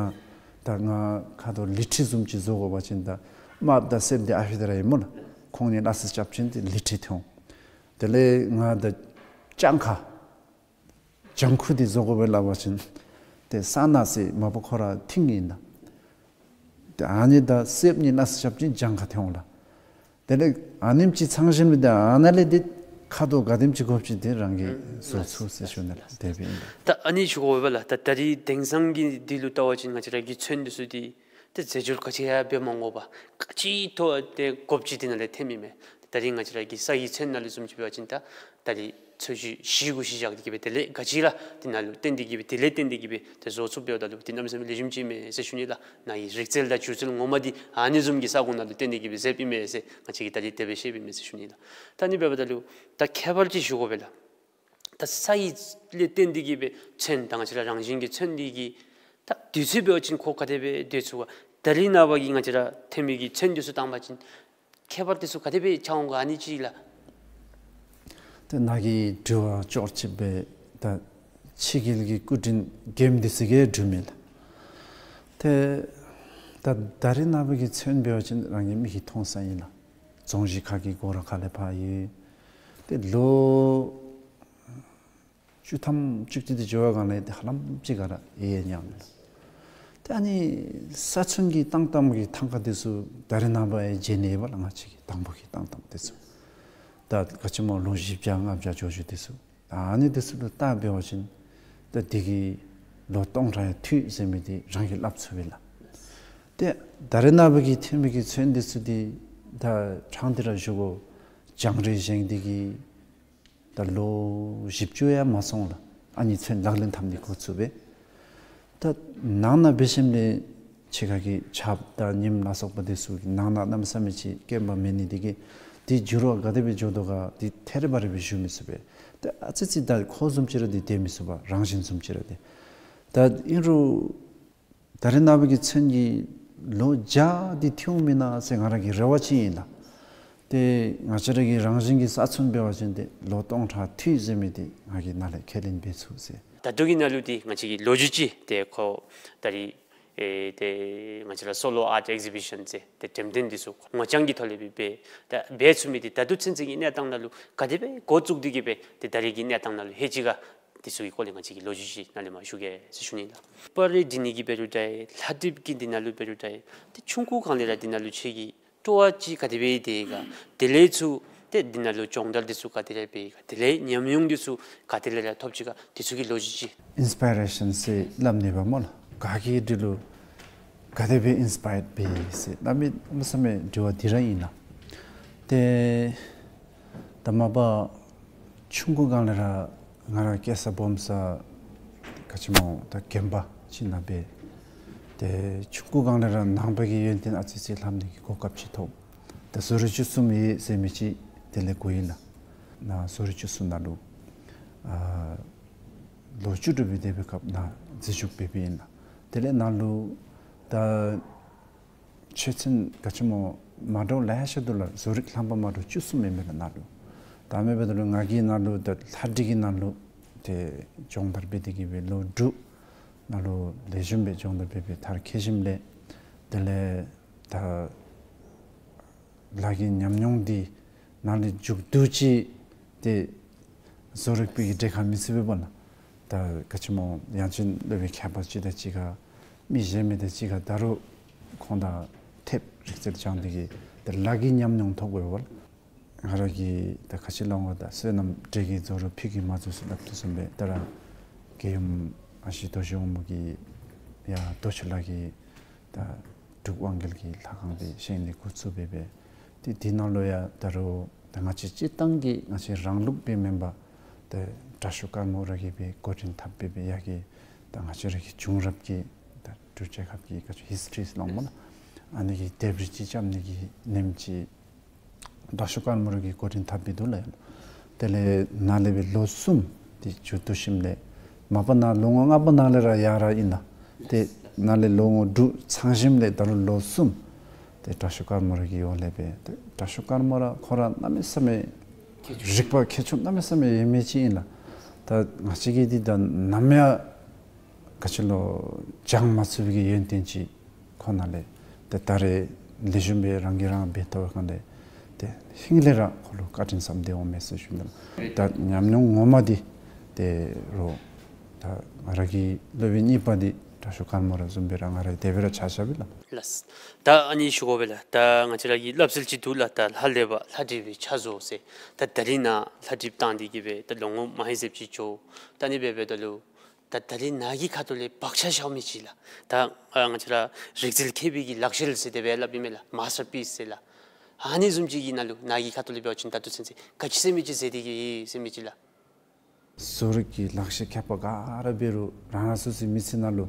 ད་ང་ཁ་དོག་ལི་ཁྲི་བཟུམ་ཅིག་བཟོ་དགོ་པ་ཅིན་ད་དམརཔོ་དང་སེརཔོ་འདི་ཨ་ཕི་ད་ར་ཨིན་སྨོ་ལགས། ཁོང་གཉིས་སླ་བསྲེ་རྐྱབ་ཅིན་ཏེ་ལི་ཁྲི་ཐོན་འོང་། དེ་ལས་ང་ད་ལྗང་ཁ་ལྗང་ཁུ་འདི་བཟོ་དགོ་པས་སླབ་པ་ཅིན་ཏེ་ས་ནག་ཟེར་མ་པ་ཁོ་ར་མཐིང་ཨིན་ན། ཏེ་ཨ་ནི་དང་སེརཔོ་གཉིས་སླ་བསྲེ་རྐྱབ་ཅིན་ལྗང་ཁ་ཐོན་འོང་ལགས། དེ་ལས་ཨ་ནེམ་ཅིག་ཚང་ཞིནམ་ལས་ཏེ་ཨ་ནཱ་ལས་ཏེ་ཁ་དོག་ག་དེམ་ཅིག་དགོཔ་ཅིག་དེ་རང་གིས་བཟོ་ཚུགས་ཟེར་ཞུ་ནི་ལགས། དེ་སྦེ་ཨིན་ལགས། ད་ཨ་ནི་ཞུ་དགོ་པས་ལགས། ད་ད་རིས་དེང་སང་གི་འདི་ལུ་བལྟ་བ་ཅིན་ང་བཅས་ར་གི་ཚོན་འདི་ཚུ་འདི་ཏེ་རྫས་སྦྱོར་ག་ཅི་ཡང་འབད་མ་དགོ་པར་ག་ཅི་ཐོབ་ཏེ་དགོཔ་ཅིག་དེ་ནང་ལས་ཐོནམ་ཨིན་མས། ད་རིས་ང་བཅས་ར་གི་ས་ཡི་ཚོན་ནང་ལུ་བཟུམ་ཅིག་འབད་བ་ཅིན་ད་ད་རིས་ཚོས་གཞི་གཞི་གུ་གཞི་བཞག་སྟེ་གི་སྦེ་དེ་ལས་ག་ཅི་ར་དེ་ནང་ལུ་བརྟེན་ཏེ་གི་སྦེ་དེ་ལས་བརྟེན་ཏེ་གི་སྦེ་ཏེ་བཟོ་ཚུགསཔ་འབདཝ་ད་ལུ་དེ་གནམ་མེད་ས་མེད་ལེགས་ཤོམ་ཅིག་ཨིན་མས་ཟེར་ཞུ་ནི་ལགས། ནཱ་གི་རིག་རྩལ་དང་སྒྱུ་རྩལ་ངོ་མ་འདི་ཨ་ནི་བཟུམ་གྱི་ས་གོ་ནང་ལུ་བརྟེན་ཏེ་གི་སྦེ་མཛདཔ་ཨིན་མས་ཟེར་ང་བཅས་ཀྱིས་ད་རིས་དེ་སྦེ་ཤེསཔ་ཨིན་མས་ཟེར་ཞུ་ནི་ལགས། ད་ཨ་ནི་འབདཝ་ད་ལུ་ད་ཁྱད་པར་ཅིག་ཞུ་དགོ་པས་ལགས། ད་ས་ཡི་ལས་བརྟེན་ཏེ་གི་སྦེ་ཚོན་ད་ང་བཅས་ར་རང་བཞིན་གྱི་ཚོན་འདི་གི་ད་དུས་ཚོད་འབད་བ་ཅིན་ཁོ་ག་དེ་སྦེ་སྡོད་ཚུགས་ག། ད་རིས་ནངས་པ་གི་ང་བཅས་ར་ཐོན་མི་གི་ཚོན་འདི་ཚུ་བཏང་པ་ཅིན་ཁྱད་པར་འདི་ཚུ་ག་དེ་སྦེ་ཆགས་འོང་ག། ཨ་ནི་ཅིག་ལགས། ཏེ་ནཱ་གི་དྲི་བ་ཅོག་ཅིག་སྦེ་ད་ཕྱི་རྒྱལ་གྱི་སྐུ་མགྲོན་རྒནམ་འདི་ཚུ་གིས་དྲི་མི་ལགས། ཏེ་ད་ད་རིས་ནངས་པ་གི་ཚོན་འབད་བ་ཅིན་རང་གི་མིག་གིས་མཐོང་ས་ཨིན་ལགས། རྫོང་གཞི་ཁ་གི་སྒོ་ར་ཁ་ལས་ཕར་ཡོད། ཏེ་ལོ་བཅུ་ཐམ་བཅུ་གཅིག་དེ་འགྱོ་བའི་སྒང་ལས་ཏེ་ཧ་ལམ་ཅིག་ག་ར་ཡལ་ཡལ་ཉམས་མས། ཏེ་ཨ་ནི་ས་ཚོན་གྱི་བཏང་བཏངམ་གི་ཐང་ཀ་དེ་ཚུ་ད་རེས་ནངས་པ་ཡང་མཇལ་ནི་ཡོད་པ་ལགས། ང་བཅས་ཀྱིས་དང་པོ་གི་བཏང་བཏངམ་དེ་ཚུ། ད་ག་ཅི་སྨོ་ལོ་བཞི་བརྒྱ་ལྔ་བརྒྱ་འགྱོ་འགྱོཝ་དེ་ཚུ། ད་ཨ་ནི་དེ་ཚུ་ལུ་བལྟ་འབད་བ་ཅིན་ད་དེ་གིས་ལོ་སྟོང་ཕྲག་ཡང་མཐུད་ཟེར་མི་དེ་རང་གིས་སླབ་ཚུགས་པས་ལགས། ཏེ་ད་རེས་ནངས་པ་གི་ཐོན་མི་གི་ཚོན་དེ་ཚུ་དེ་ད་ཕྲང་སྟེ་ར་ཞུ་དགོ། བྱང་རིས་བཞེངས་ཏེ་གིས་ད་ལོ་བཞི་བཅུ་ཡང་མ་སོང་ལགས། ཨ་ནི་ཚོན་ལག་ལེན་འཐབ་ནི་འགོ་བཙུགས་པས། ད་ནང་ན་འབད་ཞིནམ་ལས་ཕྱི་ཁ་གི་ཆརཔ་དང་ཉིམ་ལ་སོགས་པ་དེ་ཚུ་གིས་ནང་ན་གནམ་མེད་ས་མེད་ཅིག་སྐྱོན་པ་མེད་ནི་དེ་གིས་དེ་འགྱུར་བ་ག་དེ་སྦེ་འགྱོ་དོ་ག་དེ་ཐད་རི་བ་རི་སྦེ་ཞུ་མི་ཚུགས་པས། ད་ཨ་ཙི་ཙི་ད་ཁོ་བཟུམ་ཅིག་ར་དེ་སྡོད་མི་ཚུགས་པས། རང་བཞིན་བཟུམ་ཅིག་ར་དེ། ད་ཨིན་རུང་ད་རེས་ནངས་པ་གི་ཚོན་གྱིས་ལོ་བརྒྱ་དེ་མཐུད་འོང་མེན་ན་ཟེར་ང་ར་གི་རེ་བ་ཅིག་ཨིན་ལགས། ཏེ་ང་བཅས་ར་གི་རང་བཞིན་གྱི་ས་ཚོན་འབད་བ་ཅིན་ཏེ་ལོ་སྟོང་ཕྲག་མཐུད་ཟེར་མི་དེ་ང་གིས་ནཱ་ལས་ཁས་ལེན་འབད་ཚུགས་ཟེར། ད་ལྟོ་གི་ནང་ལུ་འདི་ང་བཅས་ཀྱི་ལོ་རྒྱུས་ཅིག་ཏེ་ཁོ་ད་རིས་ཨེ་ཏེ་ང་བཅས་ར་Solo Art Exhibition ཟེར་ཏེ་འགྲེམས་སྟོན་འདི་ཚུ་ངོ་རྐྱང་གི་ཐོག་ལས་སྦེ་འབད་ད་འབད་ཚུགས་མི་འདི་ད་ལྟོ་ཚུན་ཚོད་ཀྱི་གནས་སྟངས་ནང་ལུ་ག་དེ་སྦེ་འགོ་བཙུགས་ཏེ་གིས་སྦེ་ཏེ་ད་རིས་ཀྱི་གནས་སྟངས་ནང་ལུ་ལྷོད་ཅི་ག་འདི་ཚུ་གི་སྐོར་ལས་ང་བཅས་ཀྱིས་ལོ་རྒྱུས་ཅིག་ནཱ་ལས་མར་ཞུ་གེ་ཟེར་ཞུ་ནི་ལགས། པར་རིས་འབྲི་ནི་གི་འབད་རུང་འདྲ་ལྷ་བྲིས་ཀྱི་འདི་ནང་ལུ་འབད་རུང་འདྲ་ཏེ་ཆུང་ཀུ་སྒང་ལས་ར་འདི་ནང་ལུ་ཁྱོད་ཀྱི་སྤྲོ་བ་ཅིག་ག་དེ་སྦེ་ཡོད་དེ་ག་དེ་ལས་ཚུར་ཏེ་འདི་ནང་ལུ་སྦྱོང་བརྡར་འདི་ཚུ་ག་དེ་ར་འབད་ག་དེ་ལས་ཉམས་མྱོང་འདི་ཚུ་ག་དེ་ལས་ར་ཐོབ་ཅི་ག་འདི་ཚུ་གི་ལོ་རྒྱུས་ཅིག། ཨིན་སི་པའི་རེ་ཤཱན་ཟེར་སླབ་ནི་འབདཝ་སྨོ་ལགས། ག་གིས་འདི་ལུ་ག་དེ་སྦེ་ཨིན་སི་པའརཌ་འབད་ཟེར་གནམ་མེད་ས་མེད་དྲི་བ་འདི་ར་ཨིན་ལགས། ཏེ་ད་མ་པ་ཆུང་ཀུ་སྒང་ལས་ར་ང་ར་སྐྱེས་ས་སྦོམ་ས་ག་ཅི་སྨོ་ད་དགོན་པ་ཅིག་ནང་སྦེ། ཏེ་ཆུང་ཀུ་སྒང་ལས་ར་ནང་པ་གི་ཡོན་ཏན་ཨ་ཙི་ཙི་ལྷབ་ནི་གི་གོ་སྐབས་ཅིག་ཐོབ། ད་བཟོ་རིག་བཅུ་གསུམ་ཡོད་ཟེར་མི་ཅིག་དེ་ལས་གོ་ཡི་ལགས། ནཱ་བཟོ་རིག་བཅུ་གསུམ་ནང་ལུ་ཨ་ལོ་བཅུ་དྲུག་སྦེ་སྡོད་པའི་སྐབས་ནཱ་འཛུལ་ཞུགས་འབད་འབདཝ་ཨིན་ལགས། དེ་ལས་ནཱ་ལུ་ད་ཆོས་ཚན་ག་ཅི་སྨོ་མ་འདྲཝ་ལེ་ཤ་འདུག་ལགས། བཟོ་རིག་ལྷམ་པ་མ་འདྲཝ་བཅུ་གསུམ་ཨིན་མས་ལགས་ནཱ་ལུ། ད་མེན་པ་ད་ལུ་ང་གིས་ནཱ་ལུ་ད་ལྷ་བྲིས་ཀྱི་ནང་ལུ་ཏེ་སྦྱོང་བརྡར་འབད་དེ་གིས་སྦེ་ལོ་དྲུག་ནཱ་ལུ་ལེགས་ཤོམ་སྦེ་སྦྱོང་བརྡར་འབད་སྦེ་མཐར་འཁྱོལ་ཞིནམ་ལས་དེ་ལས་ད་ལཱ་གི་ཉམས་མྱོང་འདི་ནཱ་ལས་མཇུག་བསྡུ་ཅི་ཏེ་བཟོ་རིག་པའི་གི་གྲལ་ཁར་མི་ཚུད་པས་པ་ལགས། ད་ག་ཅི་སྨོ་ཡང་ཅིན་སློབ་དཔོན་མཁས་པ་ཅིག་དང་གཅིག་ཁར་མི་གཞན་མི་དང་གཅིག་ཁར་ད་རུང་ཁོང་དང་ཐེབས་རིག་རྩལ་སྦྱང་སྟེ་གིས་ད་ལཱ་གི་ཉམས་མྱོང་ཐོབ་དགོ་པས་པ་ལགས། ང་ར་གིས་ད་ག་ཅི་སླབ་འོང་ད་བསོད་ནམས་འབྲས་ཀྱིས་རྫོགས་རུང་ཕུད་ཀྱིས་མ་རྫོགས་ཟེར་སླབ་དོ་བཟུམ་སྦེ་ད་ར་རྒྱལ་ཡུམ་ཨ་ཞེ་རྡོ་རྗེ་འོག་མ་གིས་ཡར་རྡོ་ཆུ་ལ་གི་ད་འབྲུག་དབང་རྒྱལ་གྱི་ལྷ་ཁང་འདི་བཞེངས་ནི་འགོ་བཙུགས་འབད་སྦེ། ཏེ་འདི་ནང་ལུ་ཡང་ད་རུང་ད་ང་བཅས་སྤྱིར་བཏང་གི་ང་བཅས་རང་ལུགས་སྦེ་མེན་པར་ཏེ་དྲག་ཤོས་དཀར་མོ་ར་གིས་སྦེ་འགོ་འདྲེན་འཐབ་འབད་སྦེ་ཡར་གྱི་ད་ང་བཅས་ར་གི་བྱུང་རབས་ཀྱི་ད་འབྲུག་རྒྱལ་ཁབ་ཀྱི་ག་ཅི་ཧིསི་ཊོ་རི་ཟེར་སླབ་འོང་སྨོ་ལགས། ཨ་ནི་གི་ལྡེབས་རིས་ཅིག་རྐྱབ་ནི་གི་ལེན་ཅིག་དྲག་ཤོས་དཀར་མོ་ར་གིས་འགོ་འདྲེན་འཐབ་སྦེ་འདུག་ལགས། དེ་ལས་ནཱ་ལས་སྦེ་ལོ་གསུམ་དེ་མཇུག་བསྡུ་ཞིནམ་ལས་མ་པ་ནཱ་ལོ་ངོ་ལྔ་པ་ནང་ལས་ར་ཡར་ར་ཨིན་ལགས། ཏེ་ནཱ་ལས་ལོ་ངོ་དྲུག་ཚང་ཞིནམ་ལས་ད་རུང་ལོ་གསུམ་དེ་དྲག་ཤོས་དཀར་མོ་ར་གི་འོག་ལས་སྦེ་ཏེ་དྲག་ཤོས་དཀར་མོ་ར་ཁོ་ར་གནམ་མེད་ས་མེད་རིག་པ་མཁས་མཆོག་གནམ་མེད་ས་མེད་ཡོད་མི་ཅིག་ཨིན་ལགས། ད་ང་བཅས་ཀྱིས་འདི་ད་ནམ་ཡང་ག་ཅི་ལོ་སྦྱང་མ་ཚུགས་པའི་གི་ཡོན་ཏན་ཅིག་ཁོ་ནཱ་ལས་ཏེ་ད་རེས་ལེགས་ཤོམ་སྦེ་རང་གིས་རང་འབད་ཐོབ་པའི་སྒང་ལས་ཏེ་ཧིང་ལས་ར་ཁོ་ལུ་བཀའ་དྲིན་བསམ་གྱིས་མི་ཁྱབ་ཟེར་ཞུ་ནི་ལགས། ད་ཉམས་མྱོང་ངོ་མ་འདི་ཏེ་རོགས་ད་ང་ར་གི་སློབ་དཔོན་གཉིས་པ་འདི་དྲག་ཤོས་དཀར་མོ་ར་བཟུམ་སྦེ་ར་ང་ར་དེ་སྦེ་ར་ཆ་བཞག་པས་ལགས། ལགས། ད་ཨ་ནི་ཞུ་དགོ་པས་ལགས། ད་ང་བཅས་ར་གི་སླབ་སྲོལ་ཅིག་འདུག་ལགས། ད་ལྷ་ལས་པ་ལྷ་བྲིས་པའི་ཕྱག་བཟོ་ཟེར། ད་ད་རིས་ནཱ་ལྷ་བྲིས་བཏང་སྟེ་གིས་སྦེ་ད་ལོ་ངོ་མ་ཧེ་ཟེབ་ཅིག་འགྱོ། ད་ཨ་ནི་སྦེ་འབདཝ་ད་ལུ་ད་ད་རིས་ནཱ་གི་ཁ་ཐུག་ལས་བག་ཆགས་བཞག་མི་ཅིག་ལགས། ད་ཨ་ང་བཅས་ར་རིག་རྩལ་མཁས་པའི་གི་ལག་ཤེས་ཟེར་དེ་སྦེ་སླབ་ཨིན་མས་ལགས། མཱས་ཊར་པིསི་ཟེར་ལགས། ཨ་ནི་བཟུམ་ཅིག་གི་ནང་ལུ་ནཱ་གི་ཁ་ཐུག་ལས་འབད་བ་ཅིན་ད་ལྟོ་ཚུན་ཚོད་ག་ཅི་ཟེར་མི་ཅིག་མཛད་དེ་གིས་ཡོད་ཟེར་མི་ཅིག་ལགས། བཟོ་རིག་གི་ལག་ཤེས་མཁས་པ་ག་ར་འབད་རུང་རང་རང་སོ་སོའི་མི་ཚེ་ནང་ལུ་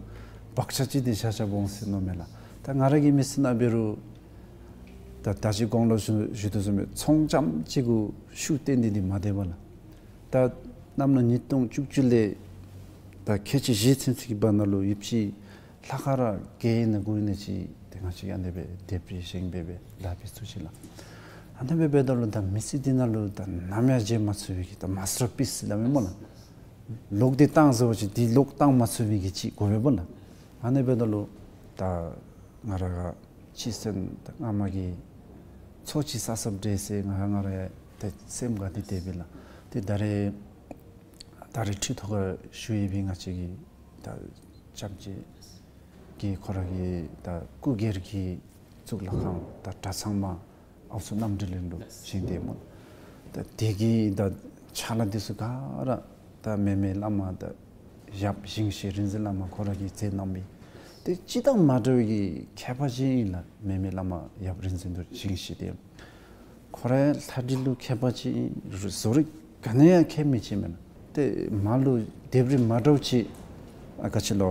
བག་ཆགས་ཅིག་འདི་བཞག་བཞགཔ་འོང་ཟེར་མནོཝ་མས་ལགས། ད་ང་ར་གི་མི་ཚེ་ནང་འབད་རུང་ད་ད་ཅི་གོང་ལུ་ཞུ་ཞུ་དོ་བཟུམ་སྦེ་ཚོང་རྐྱངམ་ཅིག་གུ་ཤུགས་བཏོན་ཏེ་འདི་མ་སྡོདཔ་ལགས། ད་གནམ་ལོ་ཉིས་སྟོང་བཅུ་བཅུ་ལས་ད་ཁལ་གཅིག་བཞི་ཚུན་ཚོད་ཀྱི་བར་ན་ལུ་ཡོདཔ་ཅིག་ལྷག་དཀར་ར་བརྒྱད་ཨིན་ན་དགུ་ཨིན་ན་ཅིག་ཏེ་ང་བཅས་ཀྱིས་ཨ་ནི་སྦེ་ལྡེབས་རིས་བཞེངས་སྦེ་སྦེ་ལཱ་འབད་ཚུགས་ཅི་ལགས། ཨ་ནི་སྦེ་འབདཝ་ད་ལུ་ད་མི་ཚེ་འདི་ནང་ལུ་ད་ནམ་ཡང་མཇལ་མ་ཚུགས་པའི་གི་ད་མཱས་ཊར་པིསི་ཟེར་སླབ་མི་སྨོ་ལགས། ལོག་སྟེ་བཏང་ཟེར་བ་ཅིན་འདི་ལོག་བཏང་མ་ཚུགས་པའི་གི་ཅིག་དགོ་པས་སྨོ་ལགས། ཨ་ནི་འབདཝ་ད་ལུ་ད་ང་ར་ག་ཅི་ཟེར་ན་ད་སྔ་མ་གི་ཚོགས་ཅིག་བསགས་བསགསཔ་འདྲས་ཟེར་ང་ང་ར་ཡང་ སེམས་དགའ་སྟེ་དེ་སྦེ་ལགས། ཏེ་ད་རེས་ད་རེས་ཁྲི་ཐོག་ཁར་བཞུགས་ཡོད་པའི་ང་བཅས་ཀྱི་ད་སྐྱབས་རྗེ་གི་ཁོ་ར་གི་ད་སྐུ་སྒེར་གྱི་གཙུག་ལག་ཁང་ད་གྲྭ་ཚང་མ་ཨའུ་ཚོ་རྣམ་གྲོལ་གླིང་ལུ་བཞེངས་ཏེ་སྨོ། ད་དེ་གི་ད་ཕྱག་ལཱ་འདི་ཚུ་ག་ར་ད་མེ་མེ་བླ་མ་ད་ཡབ་ཞིང་གཤེགས་རིག་འཛིན་བླ་མ་ཁོ་ར་གིས་མཛད་གནང་མི་ཏེ་སྤྱིར་བཏང་མ་འདྲཝ་གི་མཁས་པ་ཅིག་ཨིན་ལགས། མེ་མེ་བླ་མ་ཡབ་རིག་འཛིན་རྡོ་རྗེ་ཞིང་གཤེགས་ཏེ། ཁོ་ར་ལྷ་འདྲེ་ལུ་མཁས་པ་ཅིག་ཨིན། བཟོ་རིག་ག་ནི་ཡང་མཁས་མི་ཅིག་མེན་ན། ཏེ་མ་ལུ་ལྡེབས་རིས་མ་འདྲཝ་ཅིག་ཨ་ག་ཅི་ལོ།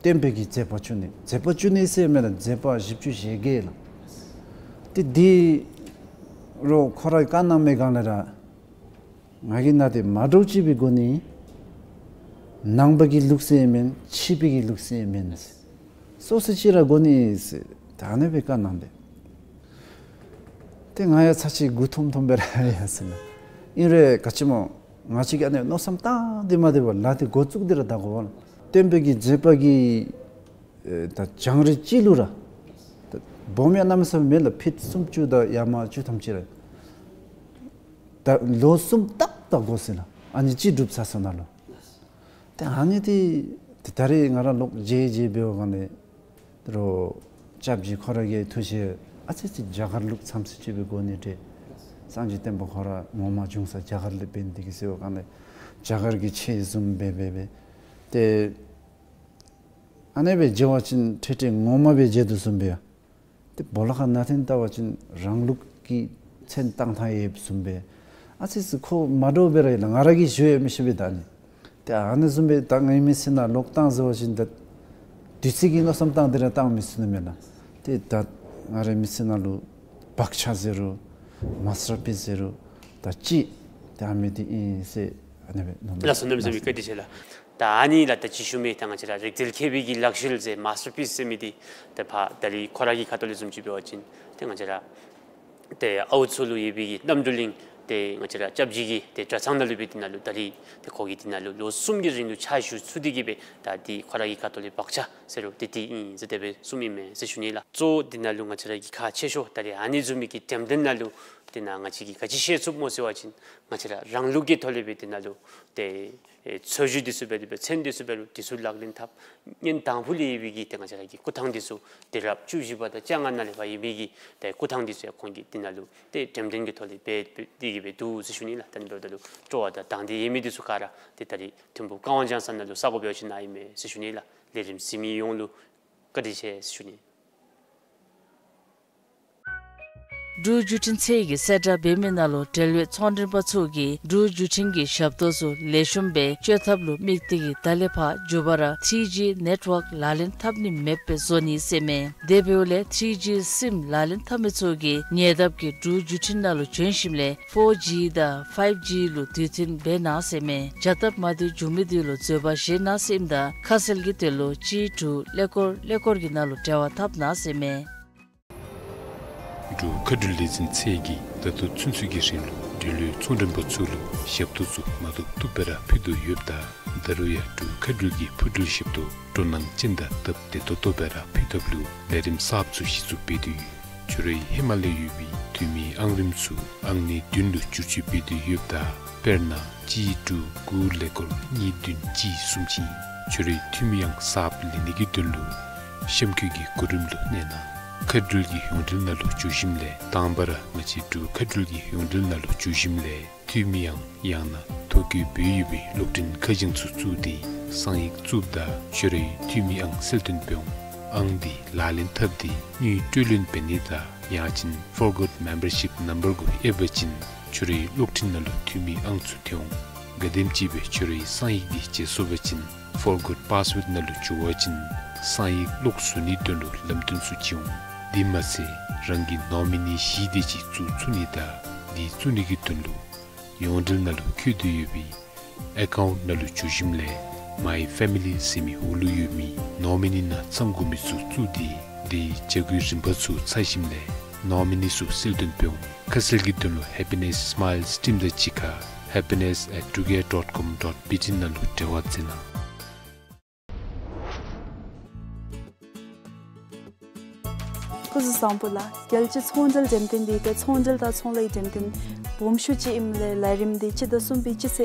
སྟོན་པའི་གི་མཛད་པ་བཅུ་གཉིས། མཛད་པ་བཅུ་གཉིས་ཟེར་མེན་ན། མཛད་པ་བཞི་བཅུ་ཞེ་བརྒྱད་ལགས། ཏེ་འདི་རུ་ཁོ་ར་བཀའ་གནང་མི་སྒང་ལས་ར་ང་གིས་ནཱ་ཏེ་མ་འདྲཝ་ཅིག་སྦེ་དགོ་ནི། ནང་པ་གི་ལུགས་སྲོལ་མེན། ཕྱི་པའི་གི་ལུགས་སྲོལ་མེན། སོ་སོ་ཅིག་ར་དགོ་ནི་ཟེར་ད་ཨ་ནི་སྦེ་བཀའ་གནང་སྟེ། ཏེ་ང་ཡང་ཚར་ཅིག་མགུ་འཐོམ་འཐོམ་སྦེ་ར་ཡར་སོང་ནུག། ཨིན་རུང་ག་ཅི་སྨོ། ང་བཅས་ཀྱིས་ཨ་ནི་མནོ་བསམ་བཏང་སྟེ་མ་སྡོད་པར་ལཱ་འདི་འགོ་བཙུགས་ཏེ་ར་ད་འགོ་བ་ལགས། སྟོན་པའི་གི་མཛད་པ་གི་ཨེ་ད་བྱང་རིམ་ཅིག་ལུ་ར་ད་སྦོམ་ཡང་གནམ་མེད་ས་མེད་མེད་ལགས། ཕིཊ་སུམ་ཅུ་དང་ཡར་མར་བཅུ་ཐམ་ཅིག་ར། ད་ལོ་གསུམ་ཏག་ཏག་འགོར་སོ་ཡི་ལགས། ཨ་ནི་ཅིག་སྒྲུབ་ཚར་སོ་ནུག་ལགས། ཏེ་ཨ་ནི་འདི་ཏེ་ད་རེས་ང་ར་ལོག་མཇལ་མཇལ་འབད་བའི་སྒང་ལས་རོགས་སྐྱབས་རྗེ་ཁོ་ར་གིས་ཐུགས་བཞེད་ཨ་ཙི་ཅིག་རྒྱ་གར་ལུགས་ཙམ་ཅིག་སྦེ་དགོ་ནི་འདྲས། སངས་རྒྱས་བསྟན་པ་ཁོ་ར་ངོ་མ་བྱུང་ས་རྒྱ་གར་ལས་འབད་ནི་འདི་གིས་ཟེར་བའི་སྒང་ལས་རྒྱ་གར་གྱི་ཆས་བཟུམ་སྦེ་འབད་འབད་འབད་ཏེ་ཨ་ནི་སྦེ་མཇལ་བ་ཅིན་ཁྲིག་ཁྲི་ངོ་མ་སྦེ་མཇལ་དོ་བཟུམ་སྦེ་ཡ། ཏེ་སྦོ་ལོགས་ཁར་ནང་འཐེན་བལྟ་བ་ཅིན་རང་ལུགས་ཀྱི་མཚན་བཏགས་ཐངས་ཡོདཔ་བཟུམ་སྦེ། ཨ་ཙི་ཙི་ཁོ་མ་འདྲཝ་སྦེ་ར་ཡོད་ལགས། ང་ར་གིས་ཞུ་ཡང་མི་ཤེས་པས་ད་ཨ་ནི། ཏེ་ཨ་ནི་བཟུམ་སྦེ་ད་ངེའི་མི་ཚེ་ནང་ལོག་བཏང་ཟེར་བ་ཅིན་ད་དུས་ཚོད་ཀྱི་མནོ་བསམ་བཏང་སྟེ་ར་བཏང་མི་ཚུགས་ནི་མས་ལགས། ཏེ་ད་ང་རའི་མི་ཚེ་ནང་ལུ་བག་ཆགས་ཟེར་རུང་མཱས་ཊར་པིསི་ཟེར་རུང་ད་ཅིག་ཏེ་ཨ་མི་འདི་ཨིན་ཟེར་ཨ་ནི་སྦེ་མནོ་མས། ལགས་སོ། གནམ་མེད་ས་མེད་བཀའ་དྲིན་ཆེ་ལགས། ད་ཨ་ནི་ལགས་ད་ཅི་ཞུ་མི་ད་ང་བཅས་ར་རིག་རྩལ་མཁས་པའི་གི་ལག་ཤེས་ཟེར་མཱས་ཊར་པིསི་ཟེར་མི་འདི་ད་ཕར་ད་རེས་ཁོ་ར་གི་ཁ་ཐུག་ལས་བཟུམ་ཅིག་འབད་བ་ཅིན་ཏེ་ང་བཅས་ར་ཏེ་ཨའུ་ཚོ་ལུ་ཡོད་པའི་གི་རྣམ་གྲོལ་གླིང་ཏེ་ང་བཅས་ར་སྐྱབས་རྗེ་གི་ཏེ་གྲྭ་ཚང་ནང་ལུ་སྦེ་འདི་ནང་ལུ་ད་རེས་ཏེ་ཁོ་གིས་འདི་ནང་ལུ་ལོ་གསུམ་གྱི་རིང་ལུ་ཕྱག་ཞུ་ཚུགས་ཏེ་གི་སྦེ་ད་འདི་ཁོ་ར་གི་ཁ་ཐུག་ལས་བག་ཆགས་ཟེར་རུང་ཏེ་འདི་ཨིན་ཟེར་དེ་སྦེ་གསུངམ་ཨིན་མས་ཟེར་ཞུ་ནི་ལགས། གཙོ་བོ་འདི་ནང་ལུ་ང་བཅས་ར་གི་ཁག་ཆེ་ཤོས་ད་རེས་ཨ་ནི་བཟུམ་མའི་གི་འགྲེམས་སྟོན་ནང་ལུ་འདི་ནང་ང་བཅས་ཀྱིས་ག་ཅི་ཤེས་ཚུགསཔ་སྨོ་ཟེར་བ་ཅིན་ང་བཅས་ར་རང་ལུགས་ཀྱི་ཐོག་ལས་སྦེ་འདི་ནང་ལུ་ཏེ་ཨེ་འཚོལ་ཞིབ་འདི་ཚུ་འབད་དེ་སྦེ་མཚན་འདི་ཚུ་འབད་རུང་འདི་ཚུ་ལག་ལེན་འཐབ། སྔོན་དང་ཕུ་ལས་ཡོད་པའི་གི་ཏེ་ང་བཅས་ར་གི་སྐུ་ཐང་འདི་ཚུ་ཏེ་རབས་བཅུ་བཞི་པ་དང་བཅོ་ལྔ་ནང་ལས་ཕར་ཡོད་པའི་གི་ཏེ་སྐུ་ཐང་འདི་ཚུ་ཡང་ཁོང་གིས་འདི་ནང་ལུ་ཏེ་འགྲེམས་སྟོན་གྱི་ཐོག་ལས་འབད་འབད་དེ་གི་སྦེ་འདུག་ཟེར་ཞུ་ནི་ལགས། ད་ཨ་ནི་འབདཝ་ད་ལུ་སྤྲོ་བ་དང་དང་འདོད་ཡོད་མི་འདི་ཚུ་ག་ར་ཏེ་ད་རེས་ཐིམ་ཕུག་ཀ་ཝང་ལྗང་ས་ནང་ལུ་ས་གོ་འབད་བ་ཅིན་ཨིན་མས་ཟེར་ཞུ་ནི་ལགས། ལས་རིམ་གཟིགས་མི་ཡོངས་ལུ་བཀའ་དྲིན་ཆེ་ཟེར་ཞུ་ནི། འབྲུག་བརྒྱུད་འཕྲིན་ཚད་ཀྱིས་གསལ་བསྒྲགས་འབད་མི་ནང་ལུ་འབྲེལ་ཡོད་ཚོང་མགྲོན་པ་ཚུ་གིས་འབྲུག་བརྒྱུད་འཕྲིན་གྱི་ཞབས་ཏོག་ཚུ་ལེགས་ཤོམ་སྦེ་སྤྱོད་ཐབས་ལུ་དམིགས་ཏེ་གིས་ད་ལས་ཕར་མགྱོགས་པ་ར་ཐི་རི་ཇི་ནེཊ་ཝརཀ་ལག་ལེན་འཐབ་ནི་མེདཔ་སྦེ་བཟོ་ནི་ཟེར་མས། དེ་འབདཝ་ལས་ཐི་རི་ཇི་སིམ་ལག་ལེན་འཐབ་མི་ཚུ་གིས་ཉེ་འདབས་ཀྱི་འབྲུག་བརྒྱུད་འཕྲིན་ནང་ལུ་བྱོན་ཞིནམ་ལས་ཕོར་ཇི་དང་ཕའིབ་ཇི་ལུ་དུས་མཐུན་འབད་གནང་ཟེར་མས། བྱ་སྟབས་མ་བདེཝ་བྱུང་མི་འདི་ལུ་བཟོད་པ་བཞེས་གནང་ཟེར་ཨིནམ་ད་ཁ་གསལ་གྱི་དོན་ལུ་གཅིག་དྲུག་ཀླད་ཀོར་ཀླད་ཀོར་གྱི་ནང་ལུ་འབྲེལ་བ་འཐབ་གནང་ཟེར་མས། འབྲུག་མཁའ་འགྲུལ་ལས་འཛིན་ཚད་ཀྱིས་ད་ལྟོ་ཚུན་ཚོད་ཀྱི་རིང་ལུ་འབྲེལ་ཡོད་ཚོང་མགྲོན་པ་ཚུ་ལུ་ཞབས་ཏོག་ཚུ་མ་བཏུབ་བཏུབ་སྦེ་ར་ཕུལ་དོ་ཡོདཔ་ད་ད་རུང་ཡང་འབྲུག་མཁའ་འགྲུལ་གྱི་འཕུར་འགྲུལ་ཞབས་ཏོག་སྤྲོ་སྣང་ཅན་དང་སྟབས་བདེ་ཏོག་ཏོ་སྦེ་ར་ཕུལ་ཐབས་ལུ་ལས་རིམ་གསརཔ་ཚུ་གཞི་བཙུགས་འབད་དེ་ཡོད། ཁྱོད་རའི་ཧེ་མ་ལས་ཡོད་པའི་འཐུས་མིའི་ཨང་རིམ་ཚུ་ཨང་གནས་བདུན་ལུ་བསྒྱུར་བཅོས་འབད་དེ་ཡོདཔ་ད་དཔེར་ན་གཅིག་དྲུག་དགུ་ཀླད་ཀོར་གཉིས་བདུན་གཅིག་གསུམ་ཅིག་ཨིན། ཁྱོད་རའི་འཐུས་མི་ཨང་གསརཔ་ལེན་ནི་གི་དོན་ལུ་གཤམ་འཁོད་ཀྱི་གོ་རིམ་ལུ་གནས་གནང་། མཁའ་འགྲུལ་གྱི་ཡོངས་འབྲེལ་ནང་ལུ་འཛུལ་ཞིནམ་ལས་དང་པ་ར་ང་བཅས་འབྲུག་མཁའ་འགྲུལ་གྱི་ཡོངས་འབྲེལ་ནང་ལུ་འཛུལ་ཞིནམ་ལས་འཐུས་མི་ཨང་ཡང་ན་ཐོ་བཀོད་འབད་ཡོད་པའི་གློག་འཕྲིན་ཁ་བྱང་ཚུ་བཙུགས་ཏེ་གསང་ཡིག་བཙུགསཔ་ད་ཁྱོད་རའི་འཐུས་མི་ཨང་གསལ་སྟོན་འབད་འོང་། ཨང་འདི་ལག་ལེན་འཐབ་སྟེ་དངུལ་སྤྲོད་ལེན་འབད་ནི་དང་ཡང་ཅིན་Forgot Membership Number གུ་ཨེབ་པ་ཅིན་ཁྱོད་རའི་གློག་འཕྲིན་ནང་ལུ་འཐུས་མི་ཨང་ཚུ་ཐོན་འོང་། ག་དེམ་ཅིག་སྦེ་ཁྱོད་རའི་གསང་ཡིག་འདི་བརྗེད་སོང་པ་ཅིན་Forgot Password ནང་ལུ་འགྱོ་བ་ཅིན་གསང་ཡིག་ལོག་བཟོ་ནིའི་དོན་ལུ་ལམ་སྟོན་ཚུ་བྱིན་འོང་། དེ་མ་ཚད་རང་གི་ནོ་མི་ནི་བཞི་དེ་ཅིག་བཙུགས་ཚུགས་ནི་དང་འདི་བཙུགས་ནི་གི་དོན་ལུ་ཡོངས་འབྲེལ་ནང་ལུ་བཀོད་དེ་ཡོད་པའི་ཨེ་ཀའུནཊ་ནང་ལུ་འཛུལ་ཞིནམ་ལས་My Family ཟེར་མི་འོག་ལུ་ཡོད་མི་ནོ་མི་ནི་ནང་ཚང་དགོ་མི་ཚུ་བཙུགས་ཏེ་དེའི་བྱ་སྒོའི་རིམ་པ་ཚུ་ཚར་ཞིནམ་ལས་ནོ་མི་ནི་ཚུ་གསལ་སྟོན་འབད་འོང་། ཁ་གསལ་གྱི་དོན་ལུ་Happiness Smiles Team དང་གཅིག་ཁར་happiness at truegate dot com dot B T ནང་ལུ་འབྲེལ་བ་མཛད་གནང་། སྐུ་གཟུགས་བཟང་པོ་ལགས། རྒྱལ་སྤྱིའི་ཚོང་འབྲེལ་འགྲེམས་སྟོན་འདི་ཏེ་ཚོང་འབྲེལ་དང་ཚོང་ལས་འགྲེམས་སྟོན་ སྦོམ་ཤོས་ཅིག་ཨིནམ་ལས་ལས་རིམ་འདི་སྤྱི་ཟླ་གསུམ་པའི་སྤྱི་ཚེས་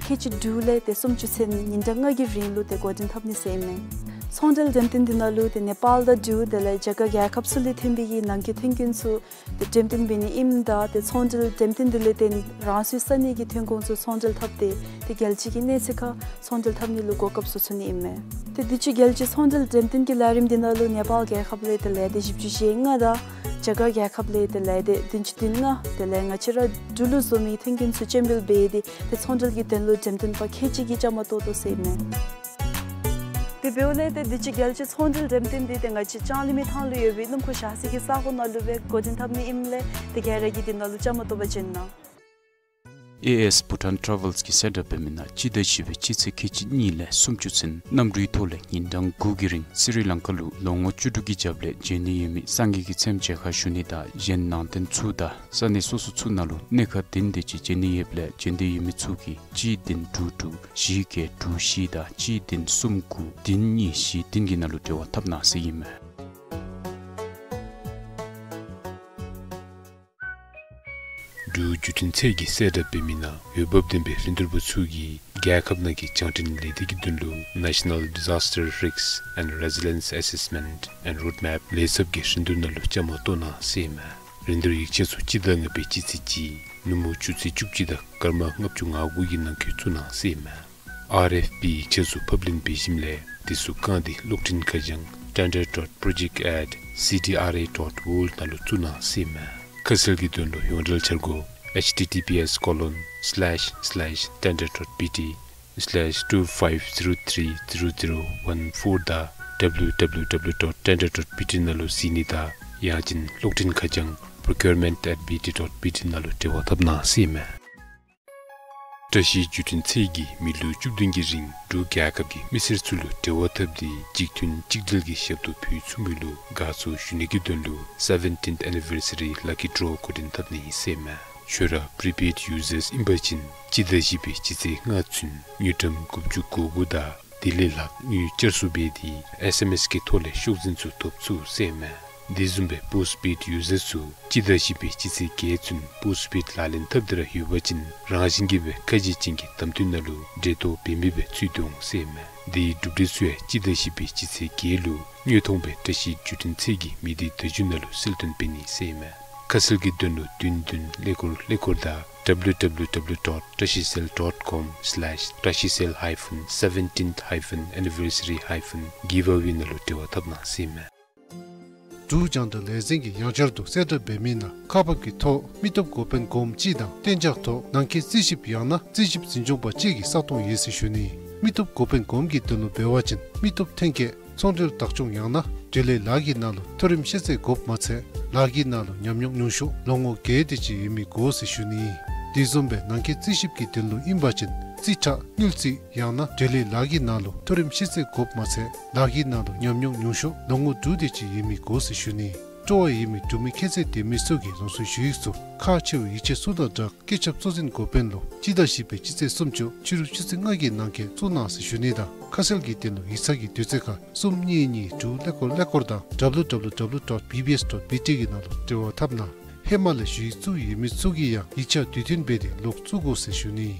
ཁལ་གཅིག་དྲུག་ལས་ཏེ་སུམ་ཅུ་ཚུན་ཉིན་གྲངས་ལྔ་གི་རིང་ལུ་ཏེ་འགོ་འདྲེན་འཐབ་ནི་ཟེར་ཨིན་མས། ཚོང་འབྲེལ་འགྲེམས་སྟོན་འདི་ནང་ལུ་ཏེ་ནེ་པཱལ་དང་འབྲུག་དེ་ལས་རྒྱ་གར་རྒྱལ་ཁབ་ཚུ་ལས་ཐོན་པའི་གི་ནང་འཁོད་ཐོན་ཁུངས་ཚུ་ཏེ་འགྲེམས་སྟོན་འབད་ནི་ཨིནམ་ད་ཏེ་ཚོང་འབྲེལ་འགྲེམས་སྟོན་འདི་ལས་ཏེ་རང་སོའི་ས་གནས་ཀྱི་ཐོན་ཁུངས་ཚུ་ཚོང་འབྲེལ་འཐབ་སྟེ་ཏེ་རྒྱལ་སྤྱི་གི་གནས་ཚད་ཁར་ཚོང་འབྲེལ་འཐབ་ནི་ལུ་གོ་སྐབས་ཚུ་ཚུད་ནི་ཨིན་མས། ཏེ་དུས་ཅི་རྒྱལ་སྤྱིའི་ཚོང་འབྲེལ་འགྲེམས་སྟོན་གྱི་ལས་རིམ་འདི་ནང་ལུ་ནེ་པཱལ་རྒྱལ་ཁབ་ལས་ཏེ་ལས་སྡེ་བཞི་བཅུ་ཞེ་ལྔ་དང་རྒྱ་གར་རྒྱལ་ཁབ་ལས་ཏེ་ལས་སྡེ་བདུན་ཅུ་དོན་ལྔ་དེ་ལས་ང་བཅས་ར་འབྲུག་ལུ་བཟོ་མི་ཐོན་ཁུངས་ཚུ་སྤྱན་འབུལ་འབད་དེ་ཏེ་ཚོང་འབྲེལ་གྱི་དོན་ལུ་འགྲེམས་སྟོན་པ་ཁལ་གཅིག་གིས་བཅའ་མར་གཏོགས་དོ་ཟེར་ཨིན་མས། དེ་འབདཝ་ལས་ཏེ་དུས་ཅི་རྒྱལ་སྤྱིའི་ཚོང་འབྲེལ་འགྲེམས་སྟོན་འདི་ཏེ་ང་བཅས་ལྕང་གླིང་མི་ཐང་ལུ་ཡོད་པའི་སྣུམ་འཁོར་བཞག་སའི་གི་ས་གོ་ནང་ལུ་སྦེ་འགོ་འདྲེན་འཐབ་ནི་ཨིནམ་ལས་ཏེ་ག་ར་གིས་འདི་ནང་ལུ་བཅའ་མར་གཏོགས་པར་བྱོན་གནང་། ཨེ་ཨེས་Bhutan Travels གིས་གསལ་བསྒྲགས་འབད་མི་ནང་སྤྱི་ཟླ་བཞི་པའི་སྤྱི་ཚེས་ཁལ་གཅིག་གཉིས་ལས་སུམ་ཅུ་ཚུན་གནམ་གྲུའི་ཐོག་ལས་ཉིན་གྲངས་དགུ་གི་རིང་སི་རི་ལང་ཀ་ལུ་ལོ་ངོ་བཅུ་དྲུག་གི་རྒྱབ་ལས་བྱོན་ནི་ཡོད་མི་སངས་རྒྱས་ཀྱི་ཚེམས་མཇལ་ཁ་ཞུ་ནི་དང་གཞན་ནང་རྟེན་ཚུ་དང་ས་གནས་སོ་སོ་ཚུ་ནང་ལུ་གནས་ཁག་བདུན་དེ་ཅིག་བྱོན་ནི་ཡོདཔ་ལས་བྱོན་འདོད་ཡོད་མི་ཚུ་གིས་གཅིག་བདུན་དྲུག་དྲུག་བཞི་བརྒྱད་དྲུག་བཞི་དང་གཅིག་བདུན་གསུམ་དགུ་བདུན་གཉིས་བཞི་བདུན་གྱི་ནང་ལུ་འབྲེལ་བ་འཐབ་གནང་ཟེར་ཨིན་མས། འབྲུག་བརྒྱུད་འཕྲིན་ཚད་ཀྱིས་གསལ་བསྒྲགས་འབད་མི་ནང་འོས་འབབ་ལྡན་པའི་རིན་བསྡུར་པ་ཚུ་གིས་རྒྱལ་ཁབ་ནང་གི་རྒྱང་འཕྲིན་ལས་སྡེ་གི་དོན་ལུ་National Disaster Risk and Resilience Assessment and Roadmap ལས་ཚབ་ཀྱི་རིན་བསྡུར་ནང་ལུ་བཅའ་མར་གཏོགས་གནང་ཟེར་ཨིན་མས། རིན་བསྡུར་ཡིག་ཆ་ཚུ་སྤྱི་ཟླ་ལྔ་པའི་སྤྱི་ཚེས་གཅིག་ནུབ་མོ་ཆུ་ཚོད་བཅུ་གཅིག་དང་སྐར་མ་ལྔ་བཅུ་ང་དགུ་གི་ནང་འཁོད་བཙུགས་གནང་ཟེར་ཨིན་མས། ཨར་ཨེཕ་པི་ཡིག་ཆ་ཚུ་ཕབ་ལེན་འབད་ཞིནམ་ལས་དེ་ཚུ་བཀང་སྟེ་གློག་འཕྲིན་ཁ་བྱང་tender dot project at C D R A dot world ནང་ལུ་བཙུགས་གནང་ཟེར་ཨིན་མས། ཁ་གསལ་གྱི་དོན་ལུ་ཡོངས་འབྲེལ་འཆར་སྒོ་H T T P S colon slash slash tender dot B T slash two five zero three zero zero one four དང་W W W dot tender dot B T ནང་ལུ་གཟིགས་ནི་དང་ཡང་ཅིན་གློག་འཕྲིན་ཁ་བྱང་procurement at B T dot B T ནང་ལུ་འབྲེལ་བ་འཐབ་གནང་ཟེར་ཨིན་མས། བཀྲ་ཤིས་བརྒྱུད་འཕྲིན་ཚད་ཀྱིས་མི་ལོ་བཅུ་བདུན་གྱི་རིང་འབྲུག་རྒྱལ་ཁབ་ཀྱི་མི་སེར་ཚུ་ལུ་འབྲེལ་བ་འཐབ་སྟེ་གཅིག་མཐུན་གཅིག་སྒྲིལ་གྱི་ཞབས་ཏོག་ཕུལ་ཚུགས་མི་ལུ་དགའ་ཚོར་ཞུ་ནི་གི་དོན་ལུ་seventeenth anniversary lucky draw འགོ་འདྲེན་འཐབ་ནི་ཨིན་ཟེར་ཨིན་མས། ཁྱོད་ར་prepaid users ཨིན་པ་ཅིན་སྤྱི་ཟླ་བཞི་པའི་སྤྱི་ཚེས་ལྔ་ཚུན་དངུལ་ཀྲམ་དགུ་བཅུ་གོ་དགུ་དང་དེ་ལས་ལྷག་དངུལ་བསྐྱར་གསོ་འབད་དེ་S M S གི་ཐོག་ལས་ཤོག་འཛིན་ཚུ་ཐོབ་ཚུགས་ཟེར་ཨིན་མས། དེ་བཟུམ་སྦེ་postpaid users ཚུ་སྤྱི་ཟླ་བཞི་པའི་སྤྱི་ཚེས་བརྒྱད་ཚུན་postpaid ལག་ལེན་འཐབ་སྟེ་ར་ཡོད་པ་ཅིན་རང་བཞིན་གྱིས་སྦེ་ཁ་ཕྱེ་ཅན་གྱི་དམ་དོན་ནང་ལུ་འབྲེལ་གཏོགས་འབད་མི་སྦེ་ཚུད་དེ་འོང་ཟེར་ཨིན་མས། དེའི་གྲུབ་འབྲས་ཚུ་ཡང་སྤྱི་ཟླ་བཞི་པའི་སྤྱི་ཚེས་བརྒྱད་ལུ་དངོས་མཐོང་སྦེ་བཀྲ་ཤིས་བརྒྱུད་འཕྲིན་ཚད་ཀྱི་མི་སྡེ་བརྡ་བརྒྱུད་ནང་ལུ་གསལ་སྟོན་འབད་ནི་ཟེར་ཨིན་མས། ཁ་གསལ་གྱི་དོན་ལུ་བདུན་བདུན་ཀླད་ཀོར་ཀླད་ཀོར་དང་W W W dot trashicell dot com slash trashicell hyphen seventeenth hyphen anniversary hyphen giveaway ནང་ལུ་འབྲེལ་བ་འཐབ་གནང་ཟེར་ཨིན་མས། འབྲུག་རྒྱང་བསྒྲགས་ལས་འཛིན་གྱིས་ཡང་བསྐྱར་དུ་གསལ་བསྒྲགས་འབད་མི་ནང་ཁག་འབག་གི་ཐོག་མི་སྟོབས་འགོ་དཔོན་གོངམ་གཅིག་དང་གཏན་འཇགས་ཐོག་ནང་འཁོད་རྩིས་ཞིབ་ཡང་ན་རྩིས་ཞིབ་འཛིན་སྐྱོང་པ་གཅིག་གི་ས་སྟོང་ཡོད་ཟེར་ཞུ་ནི། མི་སྟོབས་འགོ་དཔོན་གོངམ་གྱི་དོན་ལུ་འབད་བ་ཅིན་མི་སྟོབས་ཐོན་སྐྱེད་ཚོང་འབྲེལ་བདག་སྐྱོང་ཡང་ན་འབྲེལ་ཡོད་ལཱ་གི་ནང་ལུ་མཐོ་རིམ་ཤེས་ཚད་དགོཔ་མ་ཚད་ལཱ་གི་ནང་ལུ་ཉམས་མྱོང་ཉུང་ཤོས་ལོ་ངོ་བརྒྱད་དེ་ཅིག་ཡོད་མི་དགོ་ཟེར་ཞུ་ནི། དེ་བཟུམ་སྦེ་ནང་འཁོད་རྩིས་ཞིབ་ཀྱི་དོན་ལུ་ཨིན་པ་ཅིན་རྩིས་ཁྲ་དངུལ་རྩིས་ཡང་ན་འབྲེལ་ཡོད་ལཱ་གི་ནང་ལུ་མཐོ་རིམ་ཤེས་ཚད་དགོཔ་མ་ཚད་ལཱ་གི་ནང་ལུ་ཉམས་མྱོང་ཉུང་ཤོས་ལོ་ངོ་དྲུག་དེ་ཅིག་ཡོད་མི་དགོ་ཟེར་ཞུ་ནི། སྤྲོ་བ་ཡོད་མི་འབྲུག་མི་ཁྱད་ཚད་ལྡན་མི་ཚུ་གིས་རང་སོའི་ཞུ་ཡིག་ཚུ་ཁག་ཆེ་བའི་ཡིག་ཆ་ཚུ་དང་སྦྲགས་སྐུ་ཚབ་གཙོ་འཛིན་འགོ་དཔོན་ལུ་སྤྱི་ཟླ་བཞི་པའི་སྤྱི་ཚེས་སུམ་ཅུ་ཕྱི་རུ་ཆུ་ཚོད་ལྔ་གི་ནང་འཁོད་བཙུགས་གནང་ཟེར་ཞུ་ནི་དང་ཁ་གསལ་གྱི་དོན་ལུ་ཡིག་ཚང་གི་དུས་ཚོད་ཁར་གསུམ་གཉིས་གཉིས་དྲུག་ཀླད་ཀོར་ཀླད་ཀོར་དང་W W W dot B B S dot B T གི་ནང་ལུ་འབྲེལ་བ་འཐབ་གནང་། ཧེ་མ་ལས་ཞུ་ཡིག་བཙུགས་ཡོད་མི་ཚུ་གིས་ཡང་ཡིག་ཆ་དུས་མཐུན་འབད་དེ་ལོག་བཙུགས་དགོ་ཟེར་ཞུ་ནི།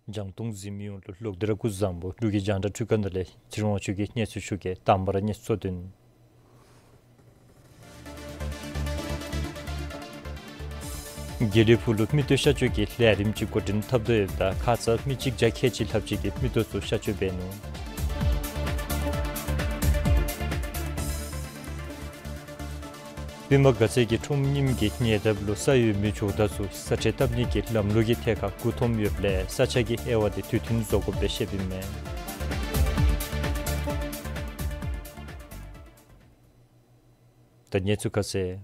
རྒྱང་མཐོང་གཟིགས་མི་ཡོངས་ལུ་ལོག་སྟེ་ར་སྐུ་གཟུགས་བཟང་པོ། འབྲུག་གི་རྒྱང་བསྒྲགས་འཕྲུལ་ཁང་ནང་ལས་ཚེ་རིང་དབང་ཕྱུག་གིས་གནས་ཚུལ་ཞུ་གེ། དང་པ་ར་གནས་ཚུལ་གཙོ་དོན། དགེ་ལེགས་ཕུག་ལུ་མིག་ཏོ་གཤག་བཅོས་ཀྱི་ལས་རིམ་ཅིག་འགོ་འདྲེན་འཐབ་དོ་ཡོདཔ་ད་ཁ་ཙ་མི་གཅིག་བརྒྱ་ཁལ་གཅིག་ལྷགཔ་ཅིག་གིས་མིག་ཏོ་ཚུ་གཤག་བཅོས་འབད་ནུག། པདྨ་དགའ་ཚལ་གྱི་ཁྲོམ་རྙིངམ་གི་ཉེ་འདབས་ལུ་ས་ཡོད་མི་ཇོ་བདག་ཚུ་ས་ཁྲལ་བཏབ་ནི་གི་ལམ་ལུགས་ཀྱི་ཐད་ཁར་མགུ་འཐོམ་ཡོདཔ་ལས་ས་ཆ་གི་དབྱེ་བ་དེ་དུས་མཐུན་བཟོ་དགོཔ་སྦེ་བཤདཔ་ཨིན་མས། ད་གནས་ཚུལ་ཁ་གསལ།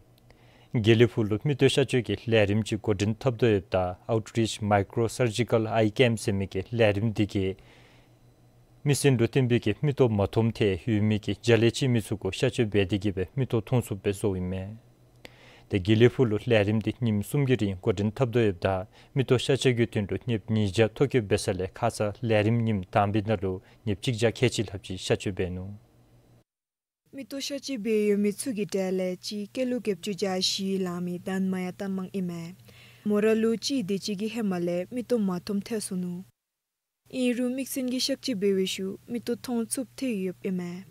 དགེ་ལེགས་ཕུག་ལུ་མིག་ཏོ་གཤག་བཅོས་ཀྱི་ལས་རིམ་ཅིག་འགོ་འདྲེན་འཐབ་དོ་ཡོདཔ་ད་Outreach Micro Surgical Eye Camp ཟེར་མི་གི་ལས་རིམ་འདི་གིས་མིག་སྲིན་ལུ་བརྟེན་པའི་གི་མིག་ཏོ་མ་མཐོངམ་ཐལ་ཡོད་མི་གི་བྱ་ལས་བྱེད་མི་ཚུ་གུ་གཤག་བཅོས་འབད་དེ་གིས་སྦེ་མིག་ཏོ་མཐོང་ཚུགསཔ་སྦེ་བཟོཝ་ཨིན་མས། ཏེ་དགེ་ལེགས་ཕུག་ལུ་ལས་རིམ་འདི་ཉིནམ་གསུམ་གྱི་རིང་འགོ་འདྲེན་འཐབ་དོ་ཡོདཔ་ད་མིག་ཏོ་གཤག་བཅོས་ཀྱི་དོན་ལུ་ཉེསཔ་ཉིས་བརྒྱ་ཐོ་བཀོད་འབད་ས་ལས་ཁ་ཙ་ལས་རིམ་ཉིནམ་དང་པའི་ནང་ལུ་ཉེསཔ་གཅིག་བརྒྱ་ཁལ་གཅིག་ལྷགཔ་ཅིག་གཤག་བཅོས་འབད་ནུག། མིག་ཏོ་གཤག་བཅོས་འབད་ཡོད་མི་ཚུ་གི་གྲས་ལས་གཅིག་སྐྱེས་ལོ་བརྒྱད་ཅུ་གྱ་བཞི་ལང་མི་དྷན་མ་ཡ་ཏ་མང་ཨིན་མས། མོ་ར་ལུ་གཅིག་དེ་ཅིག་གི་ཧེ་མ་ལས་མིག་ཏོ་མ་མཐོངམ་ཐལ་སོ་ནུག། ཨིན་རུང་མིག་སྲིན་གྱི་གཤག་བཅོས་འབད་བའི་ཤུལ་མིག་ཏོ་མཐོང་ཚུགསཔ་ཐལ་ཡོདཔ་ཨིན་མས།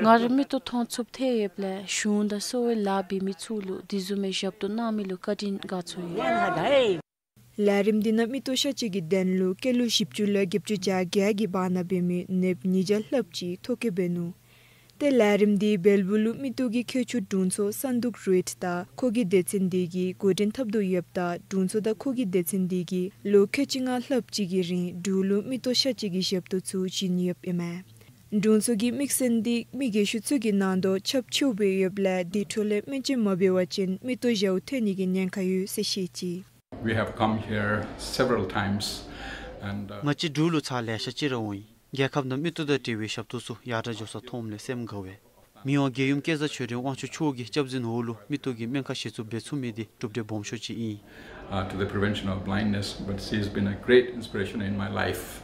ང་ར་མིག་ཏོ་མཐོང་ཚུགསཔ་ཐལ་ཡོདཔ་ལས་གཞུང་དང་གསོ་བའི་ལཱ་འབད་མི་ཚུ་ལུ་དེ་བཟུམ་མའི་ཞབས་ཏོག་གནང་མི་ལུ་བཀའ་དྲིན་དགའ་ཚོར་ཡོད། ལས་རིམ་འདི་ནང་མིག་ཏོ་གཤག་བཅོས་ཀྱི་དོན་ལུ་སྐྱེས་ལོ་བཞི་བཅུ་ལས་བརྒྱད་ཅུ་གྱ་བརྒྱད་ཀྱི་བར་ན་འབད་མི་ཉེསཔ་ཉིས་བརྒྱ་ལྷགཔ་ཅིག་ཐོ་བཀོད་འབད་ནུག། ཏེ་ལས་རིམ་འདི་བལ་པོ་ལུ་མིག་ཏོ་གི་མཁས་མཆོག་དྲུང་འཚོ་སན་དུག་རུའིཊ་དང་ཁོ་གི་སྡེ་ཚན་འདི་གིས་འགོ་འདྲེན་འཐབ་དོ་ཡོདཔ་ད་དྲུང་འཚོ་དང་ཁོ་གི་སྡེ་ཚན་འདི་གིས་ལོ་ཁལ་གཅིག་ལྔ་ལྷགཔ་ཅིག་གི་རིང་འབྲུག་ལུ་མིག་ཏོ་གཤག་བཅོས་ཀྱི་ཞབས་ཏོག་ཚུ་བྱིན་ཡོདཔ་ཨིན་མས། དྲུང་འཚོ་གིས་མིག་སྲིན་འདི་མི་རྒས་ཤོས་ཚུ་གི་ནང་དོག་ཁྱབ་ཆེཝ་སྦེ་ཡོདཔ་ལས་དེ་འཕྲོ་ལས་སྨན་བཅོས་མ་འབད་བ་ཅིན་མིག་ཏོ་ཞཝ་ཐོན་ནི་གི་ཉེན་ཁ་ཡོད་ཟེར་བཤད་ཅི། We have come here several times and, uh, ང་བཅས་འབྲུག་ལུ་ཚར་ལེ་ཤ་ཅིག་ར་འོང་ཡི། རྒྱལ་ཁབ་ནང་མིག་ཏོ་དང་འབྲེལ་བའི་ཞབས་ཏོག་ཚུ་ཡར་དྲག་འགྱོ་ས་མཐོངམ་ལས་སེམས་དགའ་བས། མི་དབང་རྒྱལ་ཡུམ་སྐལ་བཟང་ཆོས་སྒྲོན་དབང་ཕྱུག་མཆོག་གི་སྐྱབས་འཛིན་འོག་ལུ་མིག་ཏོ་གི་སྨན་ཁང་གཞི་བཙུགས་འབད་ཚུགས་མི་འདི་གྲུབ་འབྲས་སྦོམ་ཤོས་ཅིག་ཨིན། Uh, to the prevention of blindness, but she has been a great inspiration in my life.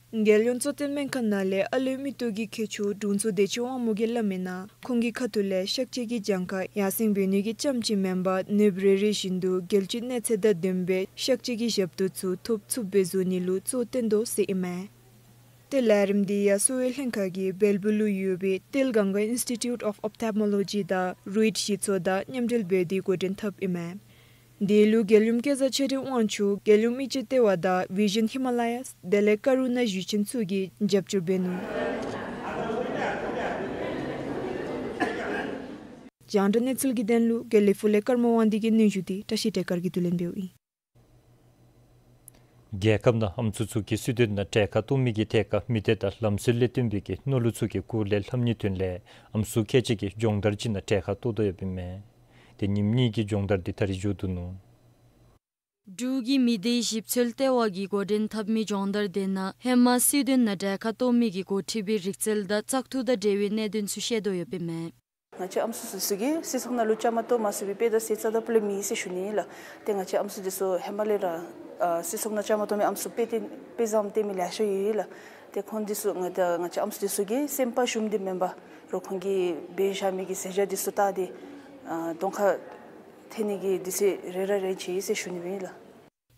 རྒྱལ་ཡོངས་གཙོ་བསྟེན་སྨན་ཁང་ནང་ལས་ཨ་ལུའི་མིག་ཏོ་གི་མཁས་མཆོག་དྲུང་འཚོ་བདེ་ཆེན་དབང་མོ་གིས་སླབ་མིའི་ནང་ཁོང་གི་ཁ་ཐུག་ལས་གཤག་བཅོས་ཀྱི་གྱངས་ཁ་ཡར་སེང་འབད་ནི་གི་རྐྱངམ་ཅིག་མེན་པར་ནདཔ་རེ་རེ་བཞིན་དུ་རྒྱལ་སྤྱིའི་གནས་ཚད་དང་ལྡན་པའི་གཤག་བཅོས་ཀྱི་ཞབས་ཏོག་ཚུ་ཐོབ་ཚུགསཔ་སྦེ་བཟོ་ནི་ལུ་གཙོ་བོ་བཏོན་དོ་ཟེར་ཨིན་མས། ཏེ་ལས་རིམ་འདི་ཡང་གསོ་བའི་ལྷན་ཁག་གིས་བལ་པོ་ལུ་ཡོད་པའི་ཏིལ་གངྒཱ་Institute of Ophthalmology དང་རུའིཊ་གཞི་ཚོགས་དང་མཉམ་འབྲེལ་འབད་དེ་འགོ་འདྲེན་འཐབ་ཨིན་མས། དེ་ལུ་རྒྱལ་ཡུམ་སྐལ་བཟང་ཆོས་སྒྲོན་དབང་ཕྱུག་རྒྱལ་ཡུམ་མིག་འབྱེད་ལྟེ་བ་དང་Vision Himalayas དེ་ལས་ཀ་རུ་ཎ་གཞི་ཆེན་ཚུ་གིས་རྒྱབ་སྐྱོར་འབད་ནུག། རྒྱང་བསྒྲགས་གནས་ཚུལ་གྱི་དོན་ལུ་དགེ་ལེགས་ཕུག་ལས་ཀརྨ་དབང་འདུས་ཀྱི་སྙན་ཞུ་འདི་བཀྲ་ཤིས་བདེ་སྐར་གྱིས་བསྡུ་ལེན་འབདཝ་ཨིན། རྒྱལ་ཁབ་ནང་ཨམ་སྲུ་ཚུ་གིས་སྲིད་དོན་ནང་གྲལ་ཁར་གཏོགས་མི་གི་ཐད་ཁར་མི་སྡེ་དང་ལམ་སྲོལ་ལས་བརྟེན་པའི་གི་མནོ་ལུགས་ཚུ་གི་སྐོར་ལས་ལྷབ་ནིའི་དོན་ལས་ཨམ་སྲུ་ཁལ་གཅིག་གིས་སྦྱོང་བརྡར་ཅིག་ནང་གྲལ་ཁར་གཏོགས་དོ་ཡོདཔ་ཨིན་མས། ཏེ་ཉིནམ་གཉིས་ཀྱི་སྦྱོང་བརྡར་འདི་ད་རིས་མཇུག་བསྡུ་ནུག། འབྲུག་གི་མི་སྡེའི་ཞིབ་འཚོལ་ལྟེ་བ་གིས་འགོ་འདྲེན་འཐབ་མི་སྦྱོང་བརྡར་འདི་ནང་ཧེ་མ་སྲིད་དོན་ནང་གྲལ་ཁར་གཏོགས་མི་གི་འགོ་ཁྲིད་པའི་རིག་རྩལ་དང་བཙག་འཐུ་དང་འབྲེལ་བའི་གནད་དོན་ཚུ་བཤད་དོ་ཡོདཔ་ཨིན་མས། ང་བཅས་ཨམ་སྲུ་ཚུ་གིས་སྲིད་ཚོགས་ནང་ལུ་བཅའ་མར་གཏོགས་མ་ཚུགས་པའི་དཔེ་དང་ཟས་རྩ་དང་སྤུ་ལས་མེད་ཟེར་ཞུ་ནི་ལགས། ཏེ་ང་བཅས་ཨམ་སྲུ་འདི་ཚུ་ཧེ་མ་ལས་ར་ཨ་སྲིད་ཚོགས་ནང་བཅའ་མར་གཏོགས་མི་ཨམ་སྲུ་དཔེ་སྟོན་དཔེ་བཟང་སྟོན་མི་ལེ་ཤ་ཡོད་ལགས། ཏེ་ཁོང་འདི་ཚུ་ང་ད་ང་བཅས་ཨམ་སྲུ་འདི་ཚུ་གིས་སེམས་པ་ཞུམ་སྟེ་མེན་པར་རོགས་ཁོང་གིས་འབད་བཞག་མི་གི་ཟས་བཅའ་འདི་ཚུ་བལྟ་སྟེ་ཨ་གདོང་ཁར་ཐོན་ནི་གི་དུས་ཚོད་རེ་རེ་རེ་ཅིག་ཟེར་ཞུ་ནི་ཨིན་ལགས།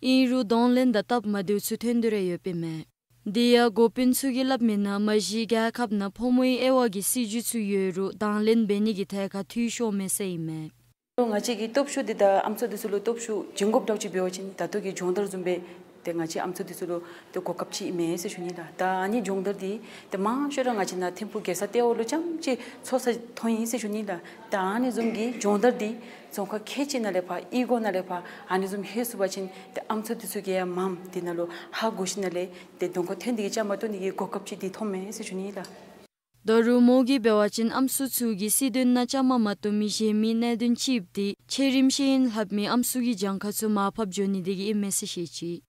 ཨིན་རུང་གདོང་ལེན་དང་སྟབས་མ་བདེཝ་ཚུ་ཐོན་དོ་ར་ཡོདཔ་ཨིན་མས། དེ་ཡང་འགོ་དཔོན་ཚུ་གིས་སླབ་མིའི་ནང་མ་གཞི་རྒྱལ་ཁབ་ནང་ཕོ་མོའི་དབྱེ་བ་གི་སྲིད་བྱུས་ཚུ་ཡོད་རུང་དང་ལེན་འབད་ནི་གི་ཐད་ཁར་འཐུས་ཤོར་མས་ཟེར་ཨིན་མས། ང་བཅས་ཀྱི་སྟོབས་ཤུགས་འདི་ད་ཨམ་སྲུ་འདི་ཚུ་ལུ་སྟོབས་ཤུགས་བྱིན་དགོཔ་འདྲཝ་ཅིག་འབད་བ་ཅིན་ད་ལྟོ་གི་སྦྱོང་བརྡར་བཟུམ་སྦེ་ཏེ་ང་བཅས་ཨམ་སྲུ་འདི་ཚུ་ལུ་ཏེ་གོ་སྐབས་ཅིག་ཨིན་མས་ཟེར་ཞུ་ནི་ལགས། ད་ཨ་ནི་སྦྱོང་བརྡར་འདི་ཏེ་མང་ཤོས་ར་ང་བཅས་ནཱ་ཐིམ་ཕུག་རྒྱལ་ས་ལྟེ་བ་ལུ་རྐྱངམ་ཅིག་ཚོགས་ས་ཐོན་ཡི་ཟེར་ཞུ་ནི་ལགས། ད་ཨ་ནི་བཟུམ་གྱི་སྦྱོང་བརྡར་འདི་རྫོང་ཁག་ཁལ་གཅིག་ནང་ལས་ཕར་གཡུས་སྒོ་ནང་ལས་ཕར་ཨ་ནི་བཟུམ་ལྷོད་ཚུགས་པ་ཅིན་ཏེ་ཨམ་སྲུ་འདི་ཚུ་གིས་ཡང་མངམ་འདི་ནང་ལུ་ཧ་གོ་ཞིནམ་ལས་ཏེ་གདོང་ཁར་ཐོན་ཏེ་གིས་བཅའ་མར་གཏོགས་ནི་གི་གོ་སྐབས་ཅིག་འདི་ཐོབ་མས་ཟེར་ཞུ་ནི་ལགས། ད་རུང་མོ་གིས་འབད་བ་ཅིན་ཨམ་སྲུ་ཚུ་གིས་སྲིད་དོན་ནང་བཅའ་མར་མ་གཏོགས་མི་གཞན་མི་གནད་དོན་ཅིག་འདི་ཆེ་རིམ་ཤེས་ཡོན་ལྷབ་མི་ཨམ་སྲུ་གི་གྱངས་ཁ་ཚུ་མར་ཕབ་འགྱོ་ནི་དེ་གིས་ཨིན་མས་ཟེར་བཤད་ཅི།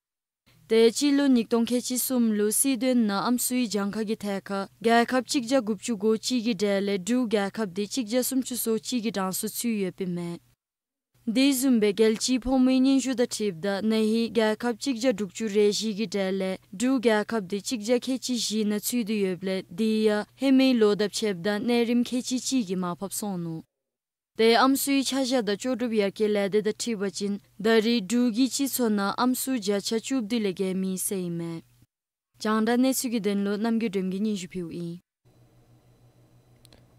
ཏེ་སྤྱི་ལོ་ཉིས་སྟོང་ཁལ་གཅིག་གསུམ་ལུ་སྲིད་དོན་ནང་ཨམ་སྲུའི་གྱངས་ཁ་གི་ཐད་ཁར་རྒྱལ་ཁབ་གཅིག་བརྒྱ་དགུ་བཅུ་གོ་གཅིག་གི་གྲས་ལས་འབྲུག་རྒྱལ་ཁབ་འདི་གཅིག་བརྒྱ་སུམ་ཅུ་སོ་གཅིག་གི་གྲངས་སུ་ཚུད་ཡོདཔ་ཨིན་མས། དེ་བཟུམ་སྦེ་རྒྱལ་སྤྱིའི་ཕོ་མོའི་སྙན་ཞུ་དང་འཁྲིལཝ་ད་ན་ཧིང་རྒྱལ་ཁབ་གཅིག་བརྒྱ་དྲུག་ཅུ་རེ་བཞི་གི་གྲས་ལས་འབྲུག་རྒྱལ་ཁབ་འདི་གཅིག་བརྒྱ་ཁལ་གཅིག་བཞི་ནང་ཚུད་དེ་ཡོདཔ་ལས་དེ་ཡང་ཧེ་མའི་ལོ་དང་ཕྱདཔ་ད་གནས་རིམ་ཁལ་གཅིག་གཅིག་གིས་མར་ཕབ་སོང་ནུག། ཏེ་ཨམ་སྲུའི་ཆ་བཞག་དང་ལྕོགས་གྲུབ་ཡར་རྒྱས་ལས་སྡེ་དང་འཁྲིལ་བ་ཅིན་ད་རིས་འབྲུག་གི་སྤྱི་ཚོགས་ནང་ཨམ་སྲུ་བརྒྱ་ཆ་བཅུ་བདུན་ལས་བརྒལ་མེད་ཟེར་ཨིན་མས། རྒྱང་བསྒྲགས་གནས་ཚུལ་གྱི་དོན་ལུ་རྣམ་རྒྱལ་སྒྲོལམ་གིས་སྙན་ཞུ་ཕུལཝ་ཨིན།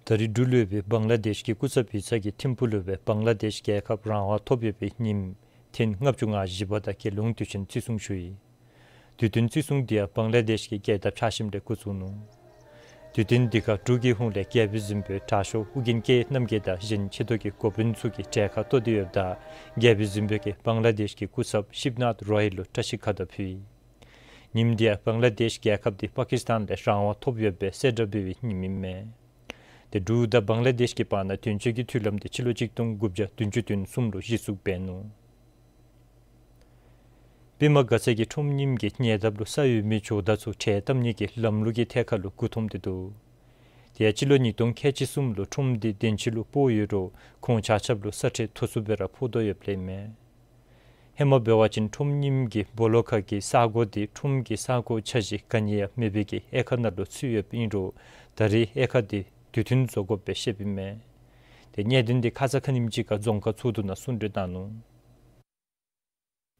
ད་རིས་འབྲུག་ལུ་ཡོད་པའི་བང་ལ་དེཤ་གི་སྐུ་ཚབ་ཡིག་ཚང་གིས་ཐིམ་ཕུག་ལུ་ཡོད་པའི་བང་ལ་དེཤ་རྒྱལ་ཁབ་རང་དབང་ཐོབ་ཡོད་པའི་ཉིནམ་ ཐེངས་ལྔ་བཅུ་ང་བཞི་པ་དང་རྒྱལ་ཡོངས་དུས་ཆེན་བརྩི་སྲུང་ཞུ་ཡི། དུས་སྟོན་བརྩི་སྲུང་འདི་ཡང་བང་ལ་དེཤ་གི་རྒྱལ་ཐབས་ཆགས་ཞིནམ་ལས་འགོ་བཙུགས་ནུག། དུས་སྟོན་འདི་ཁར་འབྲུག་གི་ཧོངས་ལས་རྒྱལ་པོའི་གཟིམ་དཔོན་དྲག་ཤོས་ཨོ་རྒྱན་སྐྱེས་རྣམ་རྒྱལ་དང་གཞན་ཆེ་མཐོ་གི་འགོ་དཔོན་ཚུ་གིས་གྲལ་ཁར་གཏོགས་ཏེ་ཡོདཔ་ད་རྒྱལ་པོའི་གཟིམ་དཔོན་གྱིས་བང་ལ་དེཤ་གི་སྐུ་ཚབ་ཤིབ་ནཱཐ་རོ་ཡལ་ལུ་བཀྲ་ཤིས་ཁ་དར་ཕུལ་ཡི། ཉིནམ་འདི་ཡང་བང་ལ་དེཤ་རྒྱལ་ཁབ་འདི་པ་ཀིསི་ཐན་ལས་རང་དབང་ཐོབ་ཡོད་པའི་གསལ་བསྒྲགས་འབད་བའི་ཉིནམ་ཨིན་མས། ཏེ་འབྲུག་དང་བང་ལ་དེཤ་གི་བར་ན་དོན་གཅོད་ཀྱི་མཐུན་ལམ་འདི་སྤྱི་ལོ་གཅིག་སྟོང་དགུ་བརྒྱ་བདུན་ཅུ་དོན་གསུམ་ལུ་གཞི་བཙུགས་འབད་ནུག། པདྨ་དགའ་ཚལ་གྱི་ཁྲོམ་རྙིངམ་གྱི་ཉེ་འདབས་ལུ་ས་ཡོད་མི་ཇོ་བདག་ཚུ་ཁྲལ་བཏབ་ནི་གི་ལམ་ལུགས་ཀྱི་ཐད་ཁར་ལུ་མགུ་འཐོམས་ཏེ་འདུག། དེ་ཡང་སྤྱི་ལོ་ཉིས་སྟོང་ཁལ་གཅིག་གསུམ་ལུ་ཁྲོམ་འདི་བདེན་ཆི་ལུ་སྤོ་ཡོད་རུང་ཁོང་ཆ་ཁྱབ་ལུ་ས་ཁྲལ་མཐོ་སུ་སྦེ་ར་ཕོག་དོ་ཡོདཔ་ལས་མས། ཧེ་མ་འབད་བ་ཅིན་ཁྲོམ་རྙིངམ་གི་སྦོ་ལོགས་ཁ་གི་ས་གོ་འདི་ཁྲོམ་གྱི་ས་གོ་འཆར་གཞི་ག་ནི་ཡང་མེད་པའི་གི་དབྱེ་ཁག་ནང་ལུ་ཚུད་ཡོདཔ་ཨིན་རུང་ད་རེས་དབྱེ་ཁག་འདི་དུས་མཐུན་བཟོ་དགོཔ་སྦེ་བཤདཔ་ཨིན་མས། ཏེ་གནད་དོན་འདི་ཁ་ཙ་ཁ་ཉིནམ་ཅིག་ཁར་རྫོང་ཁག་ཚོགས་འདུ་ནང་གསུང་གྲོས་གནང་ནུག།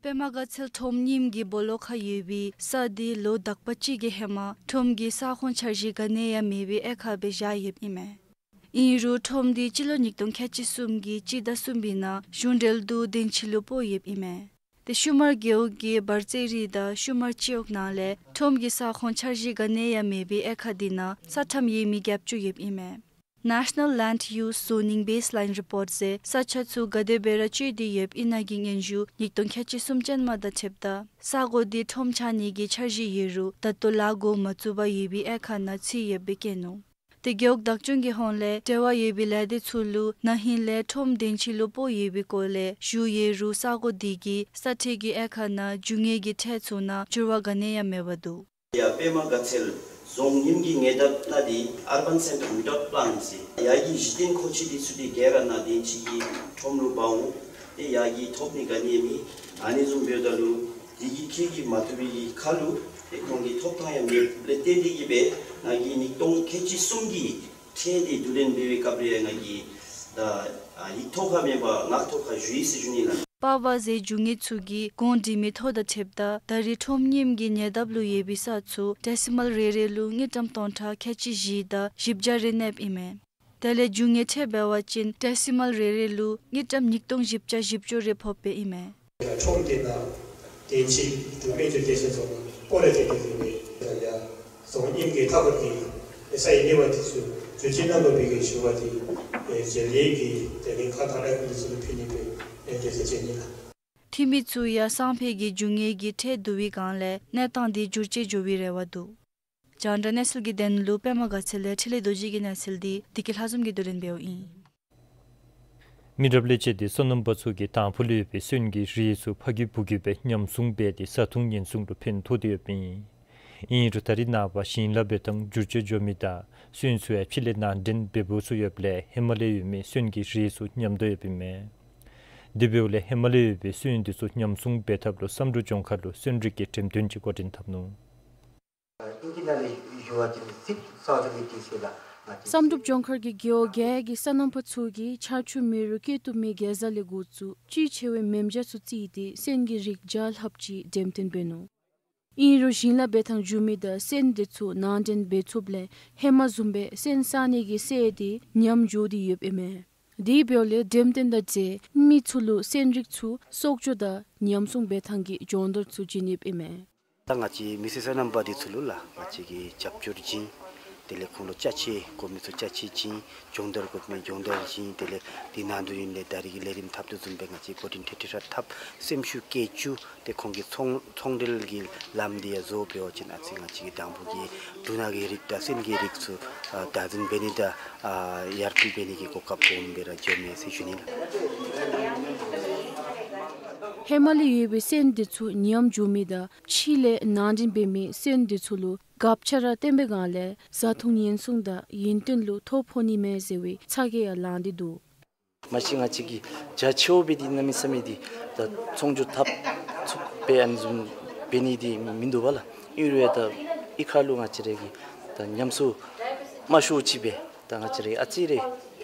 པདྨ་དགའ་ཚལ་ཁྲོམ་རྙིངམ་གི་སྦོ་ལོགས་ཁར་ཡོད་པའི་ས་འདི་ལོ་དག་པ་ཅིག་གི་ཧེ་མ་ཁྲོམ་གྱི་ས་ཁོངས་འཆར་གཞི་ག་ནི་ཡང་མེད་པའི་དབྱེ་ཁག་སྦེ་བཞག་ཡོདཔ་ཨིན་མས། ཨིན་རུང་ཁྲོམ་འདི་སྤྱི་ལོ་ཉིས་སྟོང་ཁལ་གཅིག་གསུམ་གྱི་སྤྱི་ཟླ་གསུམ་པའི་ནང་གཞུང་འབྲེལ་དུ་བདེན་ཆི་ལུ་སྤོ་ཡོདཔ་ཨིན་མས། ཏེ་ཤུ་མར་རྒེད་འོག་གི་བར་རྩེ་རི་དང་ཤུ་མར་སྤྱི་འོག་ནང་ལས་ཁྲོམ་གྱི་ས་ཁོངས་འཆར་གཞི་ག་ནི་ཡང་མེད་པའི་དབྱེ་ཁག་འདི་ནང་ས་ཁྲམ་ཡོད་མི་བརྒྱད་ཅུ་ཡོདཔ་ཨིན་མས། National Land Use Zoning Baseline Report ཟེར་ས་ཆ་ཚུ་ག་དེ་སྦེ་ར་སྤྱོད་དེ་ཡོདཔ་ཨིན་ན་གི་སྙན་ཞུ་ཉིས་སྟོང་ཁལ་གཅིག་གསུམ་ཅན་མ་དང་འཁྲིལཝ་ད་ས་གོ་འདི་ཁྲོམ་ཆགས་ནི་གི་འཆར་གཞི་ཡོད་རུང་ད་ལྟོ་ལཱ་འགོ་མ་བཙུགས་པར་ཡོད་པའི་དབྱེ་ཁག་ནང་ཚུད་ཡོདཔ་སྦེ་བཀོད་ནུག། ཏེ་རྒེད་འོག་བདག་སྐྱོང་གི་ཧོངས་ལས་འབྲེལ་བ་ཡོད་པའི་ལས་སྡེ་ཚུ་ལུ་ན་ཧིང་ལས་ཁྲོམ་བདེན་ཆི་ལུ་སྤོ་ཡོད་པའི་སྐོར་ལས་ཞུ་ཡོད་རུང་ས་གོ་འདི་གི་ས་ཁྲལ་གྱི་དབྱེ་ཁག་ནང་རྒྱུ་དངོས་ཀྱི་ཁྲལ་ཚུ་ནང་འགྱུར་བ་ག་ནི་ཡང་མེདཔ་འདུག། ཡ་པདྨ་དགའ་ཚལ་རྫོང་རྙིངམ་གི་ཉེ་འདབས་ནང་འདི་Urban Centre Without Plans ཟེར་ཡར་གྱི་གཞི་རྟེན་མཁོ་ཆས་འདི་ཚུ་འདི་ག་ར་ནང་བདེན་ཆི་གི་ཁྲོམ་ལུ་འབག་འོང་། ཏེ་ཡར་གྱི་ཐོབ་ནི་ག་ནི་ཡང་མེད། ཨ་ནི་བཟུམ་འབདཝ་ད་ལུ་འདི་གིས་ཁྱོད་ཀྱིས་མ་བཏུབ་པའི་ཁར་ལུ་ཏེ་ཁོང་གིས་ཐོབ་ཐང་ཡང་མེདཔ་ལས་བརྟེན་ཏེ་གིས་སྦེ་ང་གིས་ཉིས་སྟོང་ཁལ་གཅིག་གསུམ་གྱི་ཁྲལ་འདི་བསྡུ་ལེན་འབད་བའི་སྐབས་རེ་ང་གིས་ད་ཨ་ཡིག་ཐོག་ཁར་མེན་པར་ངག་ཐོག་ཁར་ཞུ་ཡི་ཟེར་ཞུ་ནི་ལགས། པར་བ་ཟེར་རྒྱུ་དངོས་ཚུ་གིས་གོང་འདྲི་མི་ཐོག་དང་འཁྲིལཝ་ད་ད་རེས་ཁྲོམ་རྙིངམ་གི་ཉེ་འདབས་ལུ་ཡོད་པའི་ས་ཚུ་ཌེ་སི་མཱལ་རེ་རེ་ལུ་དངུལ་ཀྲམ་སྟོང་ཕྲག་ཁལ་གཅིག་བཞི་དང་བཞི་བརྒྱ་རེ་གནསཔ་ཨིན་མས། དེ་ལས་རྒྱུ་དངོས་ཁྲལ་འབད་བ་ཅིན་ཌེ་སི་མཱལ་རེ་རེ་ལུ་དངུལ་ཀྲམ་ཉིས་སྟོང་བཞི་བརྒྱ་བཞི་བཅུ་རེ་ཕོགཔ་སྦེ་ཨིན་མས། ཁྲོམ་འདི་ནང་བདེན་ཆི་འབྲུག་མི་འདི་ཏེ་ཟེར་རྫོང་སྤོ་ལས་ཏེ་འདི་ཨིན་པས། ཡ་རྫོང་རྙིངམ་གི་མཐའ་འཁོར་གྱི་ས་ཡི་གནས་པ་འདི་ཚུ་བསྒྱུར་བཅོས་གནང་དགོ་པའི་གི་ཞུ་བ་འདི་ཨེ་མཇལ་ལས་ཀྱི་དེ་ལས་ཁ་ཐང་ལས་ཁུངས་འདི་ཚུ་ལུ་ཕུལ་ནི་སྦེ་ཨེ་འདི་ཚུ་བྱིན་ནི་ལགས། འཐུས་མི་ཚུ་ཡང་སང་ཕོད་ཀྱི་རྒྱུ་དངོས་ཀྱི་ཁྲལ་བསྡུ་བའི་སྒང་ལས་གནས་སྟངས་འདི་འགྱུར་བཅོས་འགྱོ་བའི་རེ་བ་འདུག། རྒྱང་བསྒྲགས་གནས་ཚུལ་གྱི་དོན་ལུ་པདྨ་དགའ་ཚལ་ལས་འཕྲིན་ལས་རྡོ་རྗེ་གི་གནས་ཚུལ་འདི་བདེ་སྐྱིད་ལྷ་འཛོམས་ཀྱིས་བསྡུ་ལེན་འབདཝ་ཨིན། མི་རབས་ལས་བྱེད་འདི་སོ་ནམ་པ་ཚུ་གིས་དང་ཕུ་ལུ་ཡོད་པའི་སོན་གྱི་རིགས་ཚུ་ཕ་རྒྱུད་བུ་རྒྱུད་སྦེ་ཉམས་སྲུང་འབད་དེ་བཟའ་འཐུང་ཉེན་སྲུང་ལུ་ཕན་ཐོགས་ཏེ་ཡོདཔ་ཨིན། ཨིན་རུང་ད་རེས་ནངས་པ་ཞིང་ལཱ་འབད་ཐངས་འགྱུར་བཅོས་འགྱོ་མི་དང་སོན་ཚུ་ཡང་ཕྱི་ལས་ནང་འདྲེན་འབད་འབདཝ་ཚུ་ཡོདཔ་ལས་ཧེ་མ་ལས་ཡོད་མི་སོན་གྱི་རིགས་ཚུ་ཉམས་དོ་ཡོདཔ་ཨིན་མས། དེ་འབདཝ་ལས་ཧེ་མ་ལས་ཡོད་པའི་སོན་འདི་ཚུ་ཉམས་སྲུང་འབད་ཐབས་ལུ་བསམ་གྲུབ་ལྗོངས་མཁར་ལུ་སོན་རིགས་ཀྱི་འགྲེམས་སྟོན་ཅིག་འགོ་འདྲེན་འཐབ་ནུག། བསམ་གྲུབ་ལྗོངས་མཁར་གྱི་རྒེད་འོག་བརྒྱད་ཀྱི་སོ་ནམ་པ་ཚུ་གིས་ཆར་ཆུ་མེད་རུང་སྐྱེ་བཏུབ་མི་གེ་ཟ་ལས་འགོ་བཙུགས་ཅི་ཆེ་བའི་མེ་མཇའ་ཚུ་བརྩིས་ཏེ་སོན་གྱི་རིགས་བརྒྱ་ལྷགཔ་ཅིག་འགྲེམས་སྟོན་འབད་ནུག། ཨིན་རུང་ཞིང་ལཱ་འབད་ཐངས་འགྱུར་མི་དང་སོན་འདི་ཚུ་ནང་འདྲེན་འབད་ཚུགསཔ་ལས་ཧེ་མ་བཟུམ་སྦེ་སོན་བཟའ་ནི་གི་སྲོལ་འདི་ཉམས་འགྱོ་སྟེ་ཡོདཔ་ཨིན་མས། དེ་འབདཝ་ལས་འགྲེམས་སྟོན་དང་འབྲེལ་མི་ཚུ་ལུ་སོན་རིགས་ཚུ་གསོག་འཇོག་དང་ཉམས་སྲུང་འབད་ཐངས་ཀྱི་སྦྱོང་བརྡར་ཚུ་བྱིན་ནི་ཨིན་མས། ད་ང་བཅས་མི་སེར་སོ་ནམ་པ་འདི་ཚུ་ལུ་ལགས་ང་བཅས་ཀྱིས་རྒྱབ་སྐྱོར་བྱིན། དེ་ལས་ཁོང་ལུ་ཅ་ཆས་དགོ་མི་ཚུ་ཅ་ཆས་བྱིན། སྦྱོང་བརྡར་དགོ་མི་སྦྱོང་བརྡར་བྱིན། དེ་ལས་འདི་ནང་དོག་ཨིན་ལས་ད་རེས་ཀྱི་ལས་རིམ་འཐབ་དོ་བཟུམ་སྦེ་ང་བཅས་འགོ་འདྲེན་ཏེ་ཏེ་ར་འཐབ། སེམས་ཤུགས་བསྐྱེད་བཅུག། ཏེ་ཁོང་གི་ཚོང་ཚོང་འབྲེལ་གྱི་ལམ་འདི་ཡང་བཟོ་འབད་བ་ཅིན་ཨ་ཙི་ང་བཅས་ཀྱི་དང་ཕུ་གི་འབྲུ་སྣ་གི་རིགས་དང་སོན་གྱི་རིགས་ཚུ་ཨ་བདག་འཛིན་འབད་ནི་དང་ཨ་ཡར་སྐུལ་འབད་ནི་གི་གོ་སྐབས་སྦོམ་སྦེ་ར་འགྱོཝ་མས་ཟེར་ཞུ་ནི་ལགས། ཧེ་མ་ལས་ཡོད་པའི་སོན་འདི་ཚུ་ཉམས་འགྱོ་མི་དང་ཕྱི་ལས་ནང་འདྲེན་འབད་མི་སོན་འདི་ཚུ་ལུ་སྐབས་ཆ་ར་བཏོན་པའི་སྒང་ལས་བཟའ་འཐུང་ཉེན་སྲུང་དང་ཡུན་བརྟན་ལུ་ཐོ་ཕོག་ནི་མས་ཟེར་བའི་ཚ་གྱང་ཡང་ལངས་ཏེ་འདུག། མ་གཞི་ང་བཅས་ཀྱིས་རྒྱ་ཆེཝ་སྦེ་འདི་གནམ་མེད་ས་མེད་འདི་ད་ཚོང་འགྱོ་འཐབ་ཚུགསཔ་སྦེ་ཨ་ནི་བཟུམ་འབད་ནི་འདི་མིན་འདུག་པ་ལགས། ཨིན་རུང་ཡང་ད་གཡུས་ཁ་ལུ་ང་བཅས་ར་གིས་ད་ཉམས་གསོ་མ་ཤོརཝ་ཅིག་སྦེ་ད་ང་བཅས་ར་ཨ་ཙི་རེ་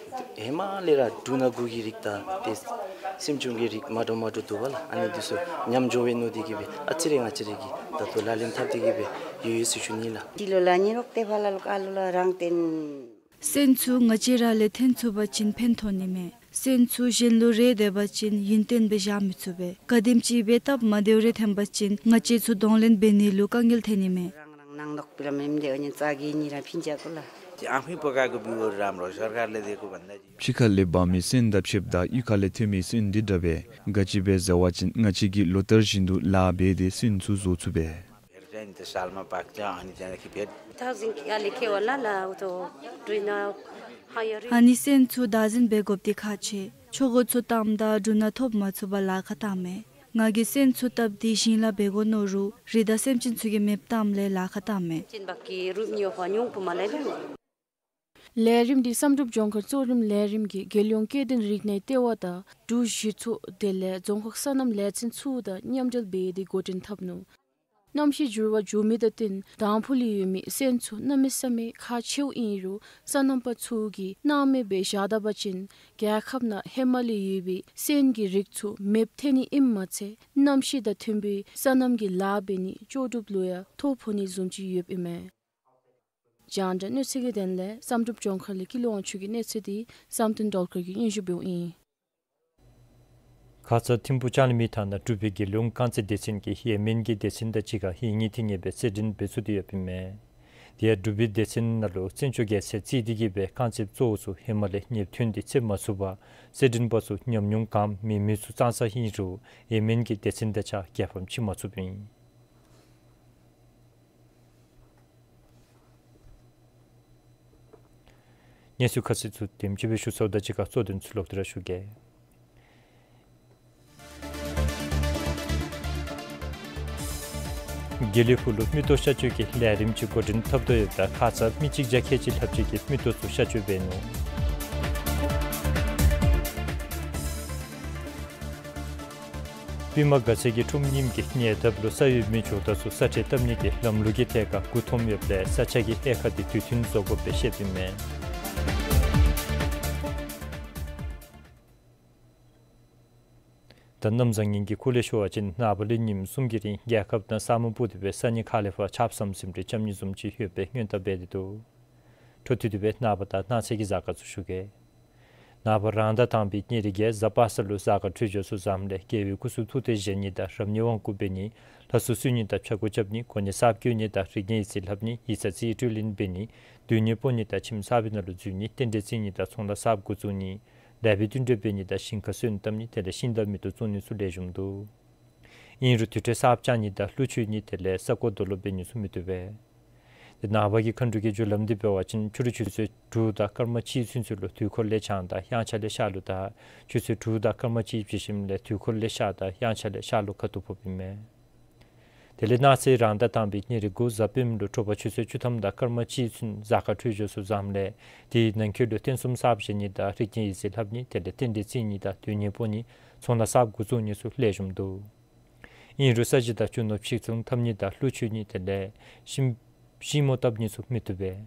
ཧེ་མ་ལས་ར་འབྲུ་སྣ་དགུ་གི་རིགས་དང་ཏེ་སེམས་ཅུང་གི་རིགས་མ་འདྲཝ་མ་འདྲཝ་འདུག་པ་ལགས། ཨ་ནི་འདི་ཚུ་ཉམས་འགྱོ་བའི་ནོ་འདི་གིས་སྦེ་ཨ་ཙི་རེ་ང་བཅས་ར་གིས་ད་ལྟོ་ལག་ལེན་འཐབ་སྟེ་གིས་སྦེ་ཡོད་ཡོད་ཟེར་ཞུ་ནི་ལགས། སྤྱི་ལོ་ལ་ཉི་རོག་ཏེ་ཕར་ལ་ལོ་ཀ་ལུ་ལ་རང་བརྟེན། སོན་ཚུ་ང་བཅས་ར་ལས་ཐོན་ཚུགས་པ་ཅིན་ཕན་ཐོགས་ནི་མས། སོན་ཚུ་གཞན་ལུ་རེ་སྡོད་པ་ཅིན་ཡུན་བརྟན་སྦེ་བཞག་མི་ཚུགས་པས། ག་དེམ་ཅིག་སྦེ་སྟབས་མ་བདེཝ་རེ་ཐོན་པ་ཅིན་ང་བཅས་ཚུ་གདོང་ལེན་འབད་ནི་ལུ་དཀའ་ངལ་ཐོན་ནི་མས། རང་རང་ནང་ནོག་པི་ར་མེན་དེ་ཨ་ནི་ཙ་གི་ནི་ར་ཕིན་ཅ་གུ་ལ། ཨ་ཧུའི་པོ་ཀ་གི་བི་བོ་རམ་རོ་སར་ཀར་ལས་དེ་གུ་བན་ན་ཅི། ཕྱི་ཁ་ལས་འབག་མི་སོན་དང་ཕྱདཔ་ད་གཡུས་ཁ་ལས་ཐོན་མི་སོན་འདི་འདྲ་བས། ག་ཅི་སྦེ་ཟེར་བ་ཅིན་ང་བཅས་ཀྱིས་ལོ་ལྟར་བཞིན་དུ་ལཱ་འབད་དེ་སོན་ཚུ་བཟོ་ཚུགས་པས། ཨ་ནི་སོན་ཚུ་བདག་འཛིན་འབད་དགོཔ་འདི་ཁག་ཆེ། ཆོ་ག་ཚུ་བཏངམ་ད་འབྲུ་སྣ་ཐོབ་མ་ཚུགས་པར་ལཱ་ཁག་བཏངམ་མས། ང་གིས་སོན་ཚུ་བཏབ་སྟེ་ཞིང་ལཱ་འབད་དགོ་མནོ་རུང་རི་དྭགས་སེམས་ཅན་ཚུ་གིས་མེདཔ་བཏངམ་ལས་ལཱ་ཁག་བཏངམ་མས། ལས་རིམ་འདི་བསམ་གྲུབ་ལྗོངས་མཁར་གཙོ་རིམ་ལས་རིམ་གྱིས་རྒྱལ་ཡོངས་སྐྱེ་ལྡན་རིག་གནས་ལྟེ་བ་དང་འབྲུག་གཞི་ཚོགས་དེ་ལས་རྫོང་ཁག་སོ་ནམ་ལས་ཚན་ཚུ་དང་མཉམ་འབྲེལ་འབད་དེ་འགོ་འདྲེན་འཐབ་ནུག། གནམ་གཤིས་འགྱུར་བ་འགྱོ་མི་དང་བསྟུན་དང་ཕུ་ལས་ཡོད་མི་སོན་ཚུ་གནམ་མེད་ས་མེད་ཁག་ཆེཝ་ཨིན་རུང་སོ་ནམ་པ་ཚུ་གིས་སྣང་མེད་སྦེ་བཞག་ད་པ་ཅིན་རྒྱལ་ཁབ་ནང་ཧེ་མ་ལས་ཡོད་པའི་སོན་གྱི་རིགས་ཚུ་མེདཔ་ཐལ་ནི་ཨིནམ་མ་ཚད་གནམ་གཤིས་དང་མཐུན་པའི་སོ་ནམ་གྱི་ལཱ་འབད་ནི་ལྕོགས་གྲུབ་ལུ་ཡང་ཐོ་ཕོག་ནི་བཟུམ་ཅིག་ཡོདཔ་ཨིན་མས། རྒྱང་བསྒྲགས་གནས་ཚུལ་གྱི་དོན་ལས་བསམ་གྲུབ་ལྗོངས་མཁར་ལས་ཀུན་ལེགས་དབང་ཕྱུག་གི་གནས་ཚུལ་འདི་བསམ་གཏན་སྒྲོལ་དཀར་གྱིས་སྙན་ཞུ་འབདཝ་ཨིན། ཁ་ཙ་ཐིམ་ཕུག་ལྕང་གླིང་མི་ཐང་ནང་འབྲུག་པའི་རྒྱལ་ཡོངས་རྐང་རྩེད་སྡེ་ཚན་གྱིས་ཡེ་མེན་གྱི་སྡེ་ཚན་དང་གཅིག་ཁར་ཡིག་ངོས་ཐིང་ངེ་སྦེ་རྩེད་འགྲན་འབད་ཚུགས་ཏེ་ཡོདཔ་ཨིན་མས། དེ་ཡང་འབྲུག་པའི་སྡེ་ཚན་ནང་ལུ་བཙན་བྱོལ་རྒྱལ་སའི་རྩིས་ཏེ་གིས་སྦེ་རྐང་རྩེདཔ་གཙོ་བོ་ཚུ་ཧེ་མ་ལས་གཉེན་ཐུན་འདི་རྩེད་མ་ཚུགས་པར་རྩེད་འགྲན་པ་ཚུ་ཉམས་མྱོང་གང་མེད་མི་ཚུ་ཙང་ཙ་ཨིན་རུང་ཡེ་མེན་གྱི་སྡེ་ཚན་དང་གཅིག་ཁར་རྒྱལ་ཕམ་ཕྱིན་མ་ཚུགསཔ་ཨིན། གནས་ཚུལ་ཁ་གསལ་ཚུ་དེམ་ཅིག་སྦེ་ཞུ་ཚརཝ་དང་གཅིག་ཁར་གཙོ་དོན་ཚུ་ལོག་སྟེ་ར་ཞུ་གེ། དགེ་ལེགས་ཕུག་ལུ་མིག་ཏོ་གཤག་བཅོས་ཀྱི་ལས་རིམ་ཅིག་འགོ་འདྲེན་འཐབ་དོ་ཡོདཔ་ད་ཁ་ཙ་མི་གཅིག་བརྒྱ་ཁལ་གཅིག་ལྷགཔ་ཅིག་གིས་མིག་ཏོ་ཚུ་གཤག་བཅོས་འབད་ནུག། པདྨ་དགའ་ཚལ་གྱི་ཁྲོམ་རྙིངམ་གྱི་ཉེ་འདབས་ལུ་ས་ཡོམ་གྱི་འབྱོར་རྟགས་ཚུ་ས་འཕྲལ་བཏབ་ནི་གི་ལམ་ལུགས་ཀྱི་ཐད་ཁར་མགུ་འཐོམ་ཡོདཔ་ལས་ས་ཆ་གི་དབྱེ་ཁག་འདི་དུས་མཐུན་བཟོ་དགོཔ་སྦེ་བཤདཔ་ཨིན་མས། ད་གནམ་བཟང་ངན་གྱི་སྐོར་ལས་ཞུ་བ་ཅིན་ནངས་པ་ལས་ཉིནམ་གསུམ་གྱི་རིང་རྒྱལ་ཁབ་ནང་ས་སྨུག་སྤུབས་ཏེ་སྦེ་ས་གཉིས་ཁ་ལས་ཕར་ཆརཔ་ཟམ་ཟིམ་རེ་རྐྱབ་ནི་བཟུམ་ཅིག་ཡོད་པའི་སྔོན་བརྡ་འབད་དེ་འདུག། འཕྲོ་མཐུད་དེ་སྦེ་ནངས་པ་དང་གནངས་ཚེ་གི་གཟའ་སྐར་ཚུ་ཞུ་གེ། ནངས་པ་རང་ཟླ་དང་པའི་ཉེར་བརྒྱད་གཟའ་པ་སངས་ལུ་གཟའ་སྐར་འཕྲོད་སྦྱོར་ཚུ་བཟངམ་ལས་རྒྱལ་བའི་སྐུ་གསུང་ཐུགས་རྟེན་བཞེངས་ནི་དང་རབ་གནས་དབང་བསྐུར་འབད་ནི། ལྷ་སྲུང་གསོལ་ནི་དང་ཕྱག་སྐོར་རྐྱབ་ནི། གོ་གནས་གསརཔ་བསྐོ་ནི་དང་རིགས་ལྡན་ཡིག་རྩིས་ལྷབ་ནི། ཡིག་ཚང་རྩིས་སྤྲོད་ལེན་འབད་ནི། སྡོད་གནས་སྤོ་ནི་དང་ཁྱིམ་གསར་པའི་ནང་ལུ་འཛུལ་ནི། རྟེན་འབྲེལ་བརྩི་ནི་དང་ཚོང་ལཱ་གསརཔ་འགོ་བཙུགས་ནི། ལེགས་པའི་བསྟུན་གྲོས་འབད་ནི་དང་ཞིང་ཁར་སོན་བཏབ་ནི་དེ་ལས་ཤིང་དང་མེ་ཏོག་བཙུགས་ནི་ཚུ་ལེགས་ཤོམ་འདུག། ཨིན་རུང་དུར་ཁྲོད་གསརཔ་བཅག་ནི་དང་ཀླུ་མཆོད་ནི་དེ་ལས་ས་རྐོ་རྡོ་སློག་འབད་ནི་ཚུ་མི་བཏུབ་པས། དེ་ནངས་པ་གི་མཁའ་འགྲོ་གི་རྒྱུ་ལམ་འདི་འབད་བ་ཅིན་ཕྱི་རུ་ཆུ་ཚོད་དྲུག་དང་སྐར་མ་གཅིག་ཚུན་ཚོད་ལུ་དུས་འཁོར་ལས་བྱང་དང་དབྱངས་འཆར་ལས་ཤར་ལུ་དང་ཆུ་ཚོད་དྲུག་དང་སྐར་མ་གཅིག་བྱི་ཞིནམ་ལས་དུས་འཁོར་ལས་ཤར་དང་དབྱངས་འཆར་ལས་ཤར་ལུ་ཁ་ཐུག་ཕོགཔ་ཨིན་མས། དེ་ལས་གནངས་ཚེ་རང་ཟླ་དང་པའི་ཉེར་དགུ་གཟའ་སྤེནམ་ལུ་དྲོ་པ་ཆུ་ཚོད་བཅུ་ཐམ་དང་སྐར་མ་གཅིག་ཚུན་གཟའ་སྐར་འཕྲོད་སྦྱོར་ཚུ་བཟངམ་ལས་དེའི་ནང་འཁོད་ལུ་རྟེན་གསུམ་གསརཔ་བཞེངས་ནི་དང་རིགས་ལྡན་ཡིག་རྩིས་ལྷབ་ནི་དེ་ལས་རྟེན་འབྲེལ་བརྩི་ནི་དང་སྡོད་གནས་སྤོ་ནི་ཚོང་ལཱ་གསརཔ་འགོ་བཙུགས་ནི་ཚུ་ལེགས་ཤོམ་འདུག། ཨིན་རུང་ས་གཞི་དང་རྒྱུ་ནོར་ཕྱིར་ཚོང་འཐབ་ནི་དང་ཀླུ་མཆོད་ནི་དེ་ལས་ཤིང་ཤིང་མོ་བཏབ་ནི་ཚུ་མི་བཏུབ་པས།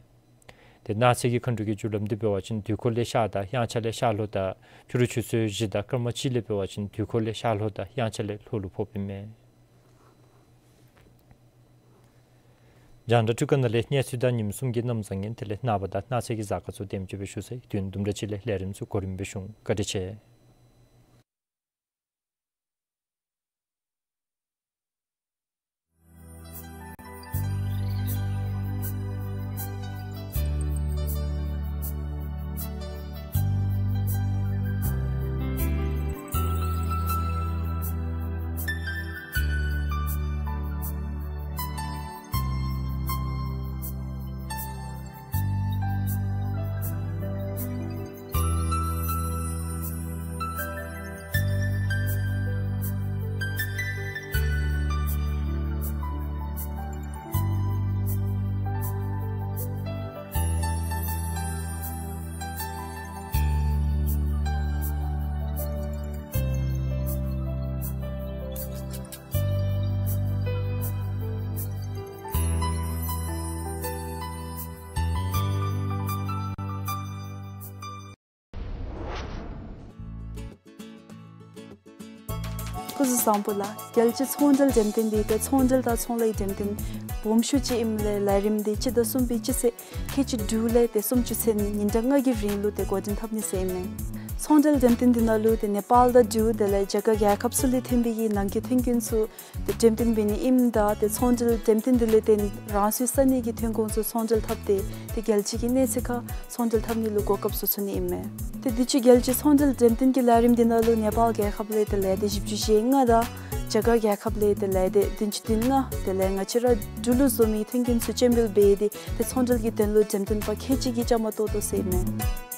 དེ་གནངས་ཚེ་གི་མཁའ་འགྲོ་གི་རྒྱུ་ལམ་འདི་འབད་བ་ཅིན་དུས་འཁོར་ལས་ཤར་དང་དབྱངས་འཆར་ལས་ཤར་ལྷོ་དང་ཕྱི་རུ་ཆུ་ཚོད་བཞི་དང་སྐར་མ་གཅིག་ལས་འབད་བ་ཅིན་དུས་འཁོར་ལས་ཤར་ལྷོ་དང་དབྱངས་འཆར་ལས་ལྷོ་ལུ་ཕོགཔ་ཨིན་མས། རྒྱང་བསྒྲགས་འཕྲུལ་ཁང་ནང་ལས་གནས་ཚུལ་དང་ཉིནམ་གསུམ་གྱི་གནམ་བཟང་ངན་དེ་ལས་ནངས་པ་དང་གནངས་ཚེ་གི་གཟའ་སྐར་ཚུ་དེམ་ཅིག་སྦེ་ཞུ་ཚར་ཡི། དུས་ཡུན་དུམ་གྲ་ཅིག་ལས་ལས་རིམ་ཚུ་གོ་རིམ་སྦེ་ཞུ་འོང་། བཀའ་དྲིན་ཆེ། སྐུ་གཟུགས་བཟང་པོ་ལགས། རྒྱལ་སྤྱིའི་ཚོང་འབྲེལ་འགྲེམས་སྟོན་འདི་ཏེ་ཚོང་འབྲེལ་དང་ཚོང་ལཱའི་འགྲེམས་སྟོན་སྦོམ་ཤོས་ཅིག་ཨིནམ་ལས་ལས་རིམ་འདི་སྤྱི་ཟླ་གསུམ་པའི་སྤྱི་ཚེས་ཁལ་གཅིག་དྲུག་ལས་ཏེ་སུམ་ཅུ་ཚུན་ཉིན་གྲངས་ལྔ་གི་རིང་ལུ་ཏེ་འགོ་འདྲེན་འཐབ་ནི་ཟེར་ཨིན་མས། ཚོང་འབྲེལ་འགྲེམས་སྟོན་འདི་ནང་ལུ་ཏེ་ནེ་པཱལ་དང་འབྲུག་དེ་ལས་རྒྱ་གར་རྒྱལ་ཁབ་ཚུ་ལས་ཐོན་པའི་གི་ནང་འཁོད་ཐོན་ཁུངས་ཚུ་ཏེ་འགྲེམས་སྟོན་འབད་ནི་ཨིནམ་ད་ཏེ་ཚོང་འབྲེལ་འགྲེམས་སྟོན་འདི་ལས་ཏེ་རང་སོའི་ས་གནས་ཀྱི་ཐོན་ཁུངས་ཚུ་ཚོང་འབྲེལ་འཐབ་སྟེ་ཏེ་རྒྱལ་སྤྱི་གི་གནས་ཚད་ཁར་ཚོང་འབྲེལ་འཐབ་ནི་ལུ་གོ་སྐབས་ཚུ་ཚུད་ནི་ཨིན་མས། ཏེ་དུས་ཅི་རྒྱལ་སྤྱི་ཚོང་འབྲེལ་འགྲེམས་སྟོན་གྱི་ལས་རིམ་འདི་ནང་ལུ་ནེ་པཱལ་རྒྱལ་ཁབ་ལས་ཏེ་ལས་སྡེ་བཞི་བཅུ་ཞེ་ལྔ་དང་རྒྱ་གར་རྒྱལ་ཁབ་ལས་ཏེ་ལས་སྡེ་བདུན་ཅུ་དོན་ལྔ་དེ་ལས་ང་བཅས་ར་འབྲུག་ལུ་བཟོ་མི་ཐོན་ཁུངས་ཚུ་སྤྱན་འབུལ་འབད་དེ་ཏེ་ཚོང་འབྲེལ་གྱི་དོན་ལུ་འགྲེམས་སྟོན་པ་ཁལ་གཅིག་གིས་བཅའ་མར་གཏོགས་དོ་ཟེར་ཨིན་མས།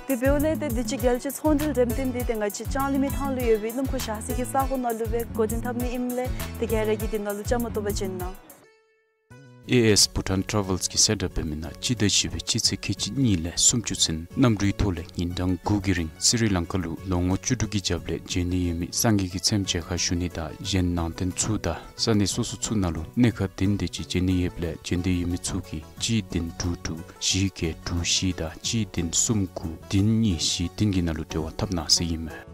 དེ་འབདཝ་ལས་ཏེ་དུས་ཅི་རྒྱལ་སྤྱི་ཚོང་འབྲེལ་འགྲེམས་སྟོན་འདི་ཏེ་ང་བཅས་ལྕང་གླིང་མི་ཐང་ལུ་ཡོད་པའི་སྣུམ་འཁོར་བཞག་ས་གི་ས་གོ་ནང་ལུ་སྦེ་འགོ་འདྲེན་འཐབ་ནི་ཨིནམ་ལས་ཏེ་ག་ར་གིས་འདི་ནང་ལུ་བཅའ་མར་གཏོགས་པར་བྱོན་གནང་། ཨེ་ཨེསི་བྷུ་ཊཱན་ཊ་རེ་ཝེལསི་གིས་གསལ་བསྒྲགས་འབད་མི་ནང་སྤྱི་ཟླ་བཞི་པའི་སྤྱི་ཚེས་ཁལ་གཅིག་གཉིས་ལས་སུམ་ཅུ་ཚུན་གནམ་གྲུའི་ཐོག་ལས་ཉིན་གྲངས་དགུ་གི་རིང་སི་རི་ལང་ཀ་ལུ་ལོ་ངོ་བཅུ་དྲུག་གི་རྒྱབ་ལས་བྱོན་ནི་ཡོད་མི་སངས་རྒྱས་ཀྱི་ཚེམས་མཇལ་ཁ་ཞུ་ནི་དང་གཞན་ནང་རྟེན་ཚུ་དང་ས་གནས་སོ་སོ་ཚུ་ནང་ལུ་གནས་ཁང་བདུན་དེ་ཅིག་བྱོན་ནི་ཡོདཔ་ལས་བྱོན་འདོད་ཡོད་མི་ཚུ་གིས་གཅིག་བདུན་དྲུག་དྲུག་བཞི་བརྒྱད་དྲུག་བཞི་དང་གཅིག་བདུན་གསུམ་དགུ་བདུན་གཉིས་བཞི་བདུན་གྱི་ནང་ལུ་འབྲེལ་བ་འཐབ་གནང་ཟེར་ཨིན་མས།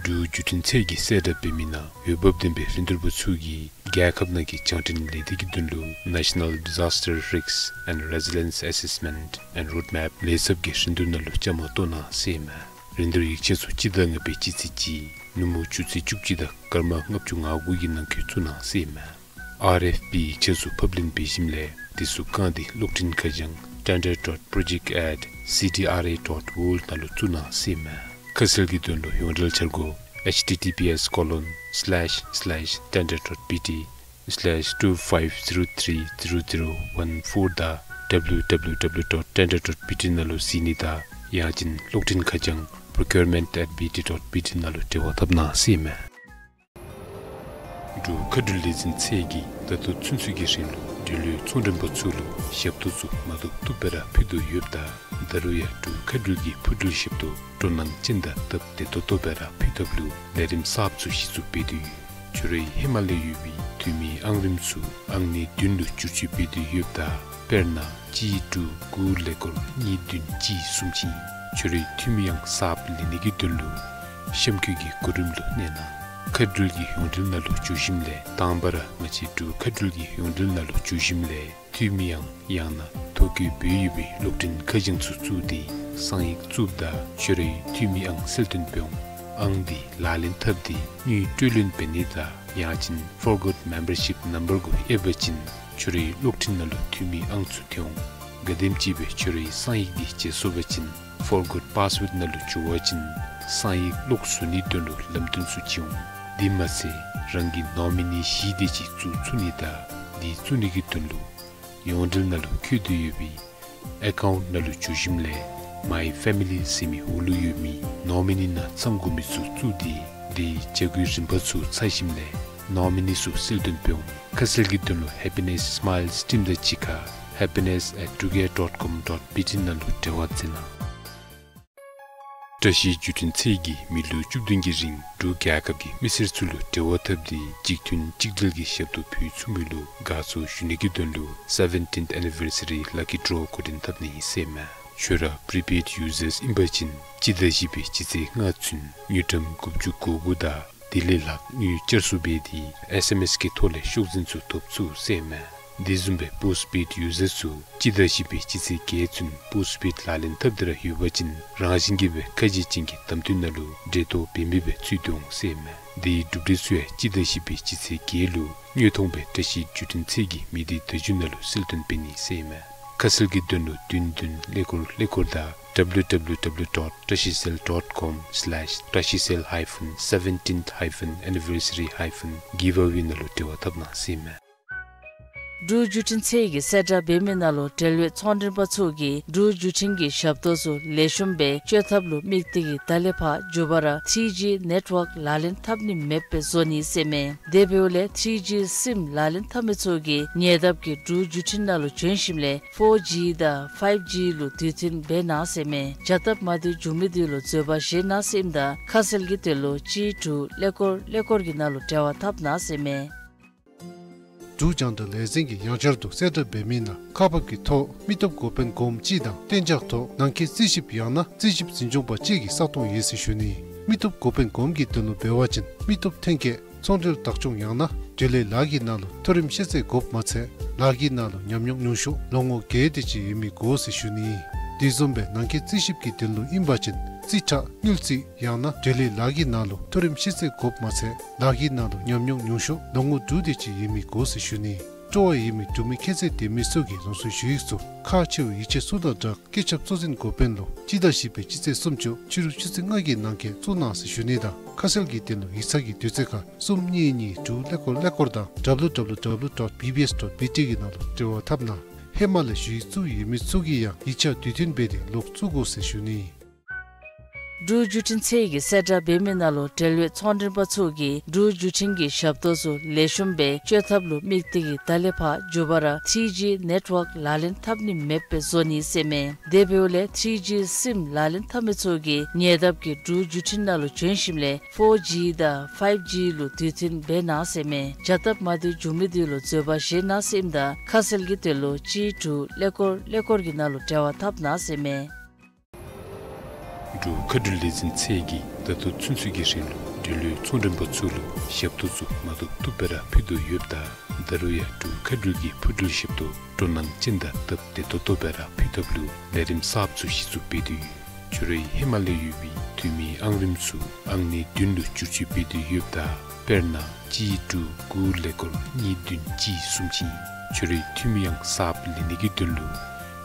འབྲུག་བརྒྱུད་འཕྲིན་ཚད་ཀྱིས་གསལ་བསྒྲགས་འབད་མི་ནང་འོས་འབབ་ལྡན་པའི་རིན་བསྡུར་པ་ཚུ་གིས་རྒྱལ་ཁབ་ནང་གི་རྒྱང་འཕྲིན་ལས་སྡེ་གི་དོན་ལུ་National Disaster Risk and Resilience Assessment and Roadmap ལས་ཚབ་ཀྱི་རིན་བསྡུར་ནང་ལུ་བཅའ་མར་གཏོགས་གནང་ཟེར་ཨིན་མས། རིན་བསྡུར་ཡིག་ཆ་ཚུ་སྤྱི་ཟླ་ལྔ་པའི་སྤྱི་ཚེས་གཅིག་ནུབ་མོ་ཆུ་ཚོད་བཅུ་གཅིག་དང་སྐར་མ་ལྔ་བཅུ་ང་དགུ་གི་ནང་འཁོད་བཙུགས་གནང་ཟེར་ཨིན་མས། ཨར་ཨེཕ་པི་ཡིག་ཆ་ཚུ་ཕབ་ལེན་འབད་ཞིནམ་ལས་དེ་ཚུ་བཀང་སྟེ་གློག་འཕྲིན་ཁ་བྱང་tender dot project at C D R A dot world ནང་ལུ་བཙུགས་གནང་ཟེར་ཨིན་མས། ཁ་གསལ་གྱི་དོན་ལུ་ཡོངས་འབྲེལ་འཆར་སྒོ་H T T P S colon slash slash tender dot B T slash two five zero three zero zero one four དང་W W W dot tender dot B T ནང་ལུ་གཟིགས་ནི་དང་ཡང་ཅིན་གློག་འཕྲིན་ཁ་བྱང་procurement at B T dot B T ནང་ལུ་འབྲེལ་བ་འཐབ་གནང་ཟེར་ཨིན་མས། འབྲུག་མཁའ་འགྲུལ་ལས་འཛིན་ཚད་ཀྱིས་ད་ལྟོ་ཚུན་ཚོད་ཀྱི་རིང་ལུ་འབྲེལ་ཡོད་ཚོང་མགྲོན་པ་ཚུ་ལུ་ཞབས་ཏོག་ཚུ་མ་བཏུབ་བཏུབ་སྦེ་ར་ཕུལ་དོ་ཡོདཔ་ད་ད་རུང་ཡང་འབྲུག་མཁའ་འགྲུལ་གྱི་འཕུར་འགྲུལ་ཞབས་ཏོག་སྤྲོ་སྣང་ཅན་དང་སྟབས་བདེ་ཏོག་ཏོ་སྦེ་ར་ཕུལ་ཐབས་ལུ་ལས་རིམ་གསརཔ་ཚུ་གཞི་བཙུགས་འབད་དེ་ཡོད། ཁྱོད་རའི་ཧེ་མ་ལས་ཡོད་པའི་འཐུས་མིའི་ཨང་རིམ་ཚུ་ཨང་གནས་བདུན་ལུ་བསྒྱུར་བཅོས་འབད་དེ་ཡོདཔ་ད་དཔེར་ན་གཅིག་དྲུག་དགུ་ཀླད་ཀོར་གཉིས་བདུན་གཅིག་གསུམ་ཅིག་ཨིན། ཁྱོད་རའི་འཐུས་མི་ཨང་གསརཔ་ལེན་ནི་གི་དོན་ལུ་གཤམ་འཁོད་ཀྱི་གོ་རིམ་ལུ་གནས་གནང་། མཁའ་འགྲུལ་གྱི་ཡོངས་འབྲེལ་ནང་ལུ་འགྱོ་ཞིནམ་ལས་དང་པ་ར་ང་བཅས་འབྲུག་མཁའ་འགྲུལ་གྱི་ཡོངས་འབྲེལ་ནང་ལུ་འགྱོ་ཞིནམ་ལས་འཐུས་མི་ཨང་ཡང་ན་ཐོ་བཀོད་འབད་ཡོད་པའི་གློག་འཕྲིན་ཁ་བྱང་ཚུ་བཙུགས་ཏེ་གསང་ཡིག་བཙུགསཔ་ད་ཁྱོད་རའི་འཐུས་མི་ཨང་གསལ་སྟོན་འབད་འོང་། ཨང་འདི་ལག་ལེན་འཐབ་སྟེ་དངུལ་སྤྲོད་ལེན་འབད་ནི་དང་ཡང་ཅིན་Forgot Membership Number གུ་ཨེབ་པ་ཅིན་ཁྱོད་རའི་གློག་འཕྲིན་ནང་ལུ་འཐུས་མི་ཨང་ཚུ་ཐོན་འོང་། ག་དེམ་ཅིག་སྦེ་ཁྱོད་རའི་གསང་ཡིག་འདི་བརྗེད་སོང་པ་ཅིན་Forgot Password ནང་ལུ་འགྱོ་བ་ཅིན་གསང་ཡིག་ལོག་བཟོ་ནིའི་དོན་ལུ་ལམ་སྟོན་ཚུ་བྱིན་འོང་། དེ་མ་ཚད་རང་གི་ནོ་མི་ནི་བཞི་དེ་ཅིག་བཙུགས་ཚུགས་ནི་དང་འདི་བཙུགས་ནི་གི་དོན་ལུ་ཡོངས་འབྲེལ་ནང་ལུ་བཀོད་དེ་ཡོད་པའི་ཨེ་ཀའུནཊ་ནང་ལུ་འགྱོ་ཞིནམ་ལས་My Family ཟེར་མི་འོག་ལུ་ཡོད་མི་ནོ་མི་ནི་ནང་ཚང་དགོ་མི་ཚུ་བཙུགས་ཏེ་དེའི་བྱ་སྒོའི་རིམ་པ་ཚུ་ཚར་ཞིནམ་ལས་ནོ་མི་ནི་ཚུ་གསལ་སྟོན་འབད་འོང་། ཁ་གསལ་གྱི་དོན་ལུ་Happiness Smiles Team དང་གཅིག་ཁར happiness at truegare dot com dot B T ནང་ལུ་འབྲེལ་བ་མཛད་གནང་། བཀྲ་ཤིས་བརྒྱུད་འཕྲིན་ཚད་ཀྱིས་མི་ལོ་བཅུ་བདུན་གྱི་རིང་འབྲུག་རྒྱལ་ཁབ་ཀྱི་མི་སེར་ཚུ་ལུ་འབྲེལ་བ་འཐབ་སྟེ་གཅིག་མཐུན་གཅིག་སྒྲིལ་གྱི་ཞབས་ཏོག་ཕུལ་ཚུགས་མི་ལུ་དགའ་ཚོར་ཞུ་ནི་གི་དོན་ལུ་Seventeenth Anniversary Lucky Draw འགོ་འདྲེན་འཐབ་ནི་ཨིན་ཟེར་མས། ཁྱོད་ར་prepaid users ཨིན་པ་ཅིན་སྤྱི་ཟླ་བཞི་པའི་སྤྱི་ཚེས་ལྔ་ཚུན་དངུལ་ཀྲམ་དགུ་བཅུ་གོ་དགུ་དང་དེ་ལས་ལྷག་དངུལ་བསྐྱར་གསོ་འབད་དེ་S M S གི་ཐོག་ལས་ཤོག་འཛིན་ཚུ་ཐོབ་ཚུགས་ཟེར་མས། དེ་བཟུམ་སྦེ་postpaid users ཚུ་སྤྱི་ཟླ་བཞི་པའི་སྤྱི་ཚེས་བརྒྱད་ཚུན་postpaid ལག་ལེན་འཐབ་སྟེ་ར་ཡོད་པ་ཅིན་རང་བཞིན་གྱིས་སྦེ་ཁ་རྗེ་ཅན་གྱི་དམ་དོན་ནང་ལུ་འབྲེལ་གཏོགས་འབད་མི་སྦེ་ཚུད་དེ་འོང་ཟེར་མས། དེའི་གྲུབ་འབྲས་ཚུ་ཡང་སྤྱི་ཟླ་བཞི་པའི་སྤྱི་ཚེས་བརྒྱད་ལུ་དངོས་མཐོང་སྦེ་བཀྲ་ཤིས་བརྒྱུད་འཕྲིན་ཚད་ཀྱི་མི་སྡེ་བརྡ་བརྒྱུད་ནང་ལུ་གསལ་སྟོན་འབད་ནི་ཟེར་མས། ཁ་གསལ་གྱི་དོན་ལུ་བདུན་བདུན་ཀླད་ཀོར་ཀླད་ཀོར་དང་W W W dot trashicell dot com slash trashicell hyphen seventeenth hyphen anniversary hyphen giveaway ནང་ལུ་འབྲེལ་བ་འཐབ་གནང་ཟེར་མས། འབྲུག་བརྒྱུད་འཕྲིན་ཚད་ཀྱིས་གསལ་བསྒྲགས་འབད་མི་ནང་ལུ་འབྲེལ་ཡོད་ཚོང་མགྲོན་པ་ཚུ་གིས་འབྲུག་བརྒྱུད་འཕྲིན་གྱི་ཞབས་ཏོག་ཚུ་ལེགས་ཤོམ་སྦེ་སྤྱོད་ཐབས་ལུ་དམིགས་ཏེ་གིས་ད་ལས་ཕར་མགྱོགས་པ་ར་three G network ལག་ལེན་འཐབ་ནི་མེདཔ་སྦེ་བཟོ་ནི་ཟེར་མས། དེ་འབདཝ་ལས་three G sim ལག་ལེན་འཐབ་མི་ཚུ་གིས་ཉེ་འདབས་ཀྱི་འབྲུག་བརྒྱུད་འཕྲིན་ནང་ལུ་བྱོན་ཞིནམ་ལས་four G དང་five G ལུ་དུས་མཐུན་འབད་གནང་ཟེར་མས། བྱ་སྟབས་མ་བདེཝ་བྱུང་མི་དེ་ལུ་འཛོལ་བ་བཞེས་གནང་ཟེར་ཨིནམ་ད་ཁ་གསལ་གྱི་དོན་ལུ་གཅིག་དྲུག་ཀླད་ཀོར་ཀླད་ཀོར་གྱི་ནང་ལུ་འབྲེལ་བ་འཐབ་གནང་ཟེར་མས། འབྲུག་རྒྱང་བསྒྲགས་ལས་འཛིན་གྱིས་ཡང་བསྐྱར་དུ་གསལ་བསྒྲགས་འབད་མི་ནང་ཁག་འབག་གི་ཐོག་མི་སྟོབས་འགོ་དཔོན་གོངམ་གཅིག་དང་གཏན་འཇགས་ཐོག་ནང་འཁོད་རྩིས་ཞིབ་ཡང་ན་རྩིས་ཞིབ་འཛིན་སྐྱོང་པ་གཅིག་གི་ས་སྟོང་ཡོད་ཟེར་ཞུ་ནི། མི་སྟོབས་འགོ་དཔོན་གོངམ་གྱི་དོན་ལུ་འབད་བ་ཅིན་མི་སྟོབས་ཐོན་སྐྱེད་ཚོང་འབྲེལ་བདག་སྐྱོང་ཡང་ན་འབྲེལ་ཡོད་ལཱ་གི་ནང་ལུ་མཐོ་རིམ་ཤེས་ཚད་དགོཔ་མ་ཚད་ ལཱ་གི་ནང་ལུ་ཉམས་མྱོང་ཉུང་ཤོས་ལོ་ངོ་བརྒྱད་དེ་ཅིག་ཡོད་མི་དགོ་ཟེར་ཞུ་ནི། དེ་བཟུམ་སྦེ་ནང་འཁོད་རྩིས་ཞིབ་ཀྱི་དོན་ལུ་ཨིན་པ་ཅིན་རྩིས་ཁྲ་དངུལ་རྩིས་ཡང་ན་འབྲེལ་ཡོད་ལཱ་གི་ནང་ལུ་མཐོ་རིམ་ཤེས་ཚད་དགོཔ་མ་ཚད་ལཱ་གི་ནང་ལུ་ཉམས་མྱོང་ཉུང་ཤོས་ལོ་ངོ་དྲུག་དེ་ཅིག་ཡོད་མི་དགོ་ཟེར་ཞུ་ནི། སྤྲོ་བ་ཡོད་མི་འབྲུག་མི་ཁྱད་ཚད་ལྡན་མི་ཚུ་གིས་རང་སོའི་ཞུ་ཡིག་ཚུ་ཁག་ཆེ་བའི་ཡིག་ཆ་ཚུ་དང་སྦྲགས་སྐད་ཆ་གཙོ་འཛིན་འགོ་དཔོན་ལུ་སྤྱི་ཟླ་བཞི་པའི་སྤྱི་ཚེས་སུམ་ཅུ་ཕྱི་རུ་ཆུ་ཚོད་ལྔ་གི་ནང་འཁོད་བཙུགས་གནང་ཟེར་ཞུ་ནི་དང་ཁ་གསལ་གྱི་དོན་ལུ་ཡིག་ཚང་གི་དུས་ཚོད་ཁར་གསུམ་གཉིས་གཉིས་དྲུག་ཀླད་ཀོར་ཀླད་ཀོར་དང་W W W dot B B S dot B T གི་ནང་ལུ་འབྲེལ་བ་འཐབ་གནང་། ཧེ་མ་ལས་ཞུ་ཡིག་བཙུགས་ཡོད་མི་ཚུ་གིས་ཡང་ཡིག་ཆ་དུས་མཐུན་འབད་དེ་ལོག་བཙུགས་དགོ་ཟེར་ཞུ་ནི། འབྲུག་བརྒྱུད་འཕྲིན་ཚད་ཀྱིས་གསལ་བསྒྲགས་འབད་མི་ནང་ལུ་འབྲེལ་ཡོད་ཚོང་མགྲོན་པ་ཚུ་གིས་འབྲུག་བརྒྱུད་འཕྲིན་གྱི་ཞབས་ཏོག་ཚུ་ལེགས་ཤོམ་སྦེ་སྤྱོད་ཐབས་ལུ་དམིགས་ཏེ་གིས་ད་ལས་ཕར་མགྱོགས་པ་ར་three G network ལག་ལེན་འཐབ་ནི་མེདཔ་སྦེ་བཟོ་ནི་ཟེར་མས། དེ་འབདཝ་ལས་three G sim ལག་ལེན་འཐབ་མི་ཚུ་གིས་ཉེ་འདབས་ཀྱི་འབྲུག་བརྒྱུད་འཕྲིན་ནང་ལུ་བྱོན་ཞིནམ་ལས་four G དང་five G ལུ་དུས་མཐུན་འབད་གནང་ཟེར་མས། བྱ་སྟབས་མ་བདེཝ་བྱུང་མི་དེ་ལུ་བཟོད་པ་བཞེས་གནང་ཟེར་ཨིནམ་ད་ཁ་གསལ་གྱི་དོན་ལུ་གཅིག་དྲུག་ཀླད་ཀོར་ཀླད་ཀོར་གྱི་ནང་ལུ་འབྲེལ་བ་འཐབ་གནང་ཟེར་མས། འབྲུག་མཁའ་འགྲུལ་ལས་འཛིན་ཚད་ཀྱིས་ད་ལྟོ་ཚུན་ཚོད་ཀྱི་རིང་ལུ་འབྲེལ་ཡོད་ཚོང་མགྲོན་པ་ཚུ་ལུ་ཞབས་ཏོག་ཚུ་མ་བཏུབ་བཏུབ་སྦེ་ར་ཕུལ་དོ་ཡོདཔ་ད་ད་རུང་ཡང་འབྲུག་མཁའ་འགྲུལ་གྱི་འཕུར་འགྲུལ་ཞབས་ཏོག་སྤྲོ་སྣང་ཅན་དང་སྟབས་བདེ་ཏོག་ཏོ་སྦེ་ར་ཕུལ་ཐབས་ལུ་ལས་རིམ་གསརཔ་ཚུ་གཞི་བཙུགས་འབད་དེ་ཡོད། ཁྱོད་རའི་ཧེ་མ་ལས་ཡོད་པའི་འཐུས་མིའི་ཨང་རིམ་ཚུ་ཨང་གནས་བདུན་ལུ་བསྒྱུར་བཅོས་འབད་དེ་ཡོདཔ་ད་དཔེར་ན་གཅིག་དྲུག་དགུ་ཀླད་ཀོར་གཉིས་བདུན་གཅིག་གསུམ་ཅིག་ཨིན། ཁྱོད་རའི་འཐུས་མིའི་ཨང་གསརཔ་ལེན་ནི་གི་དོན་ལུ་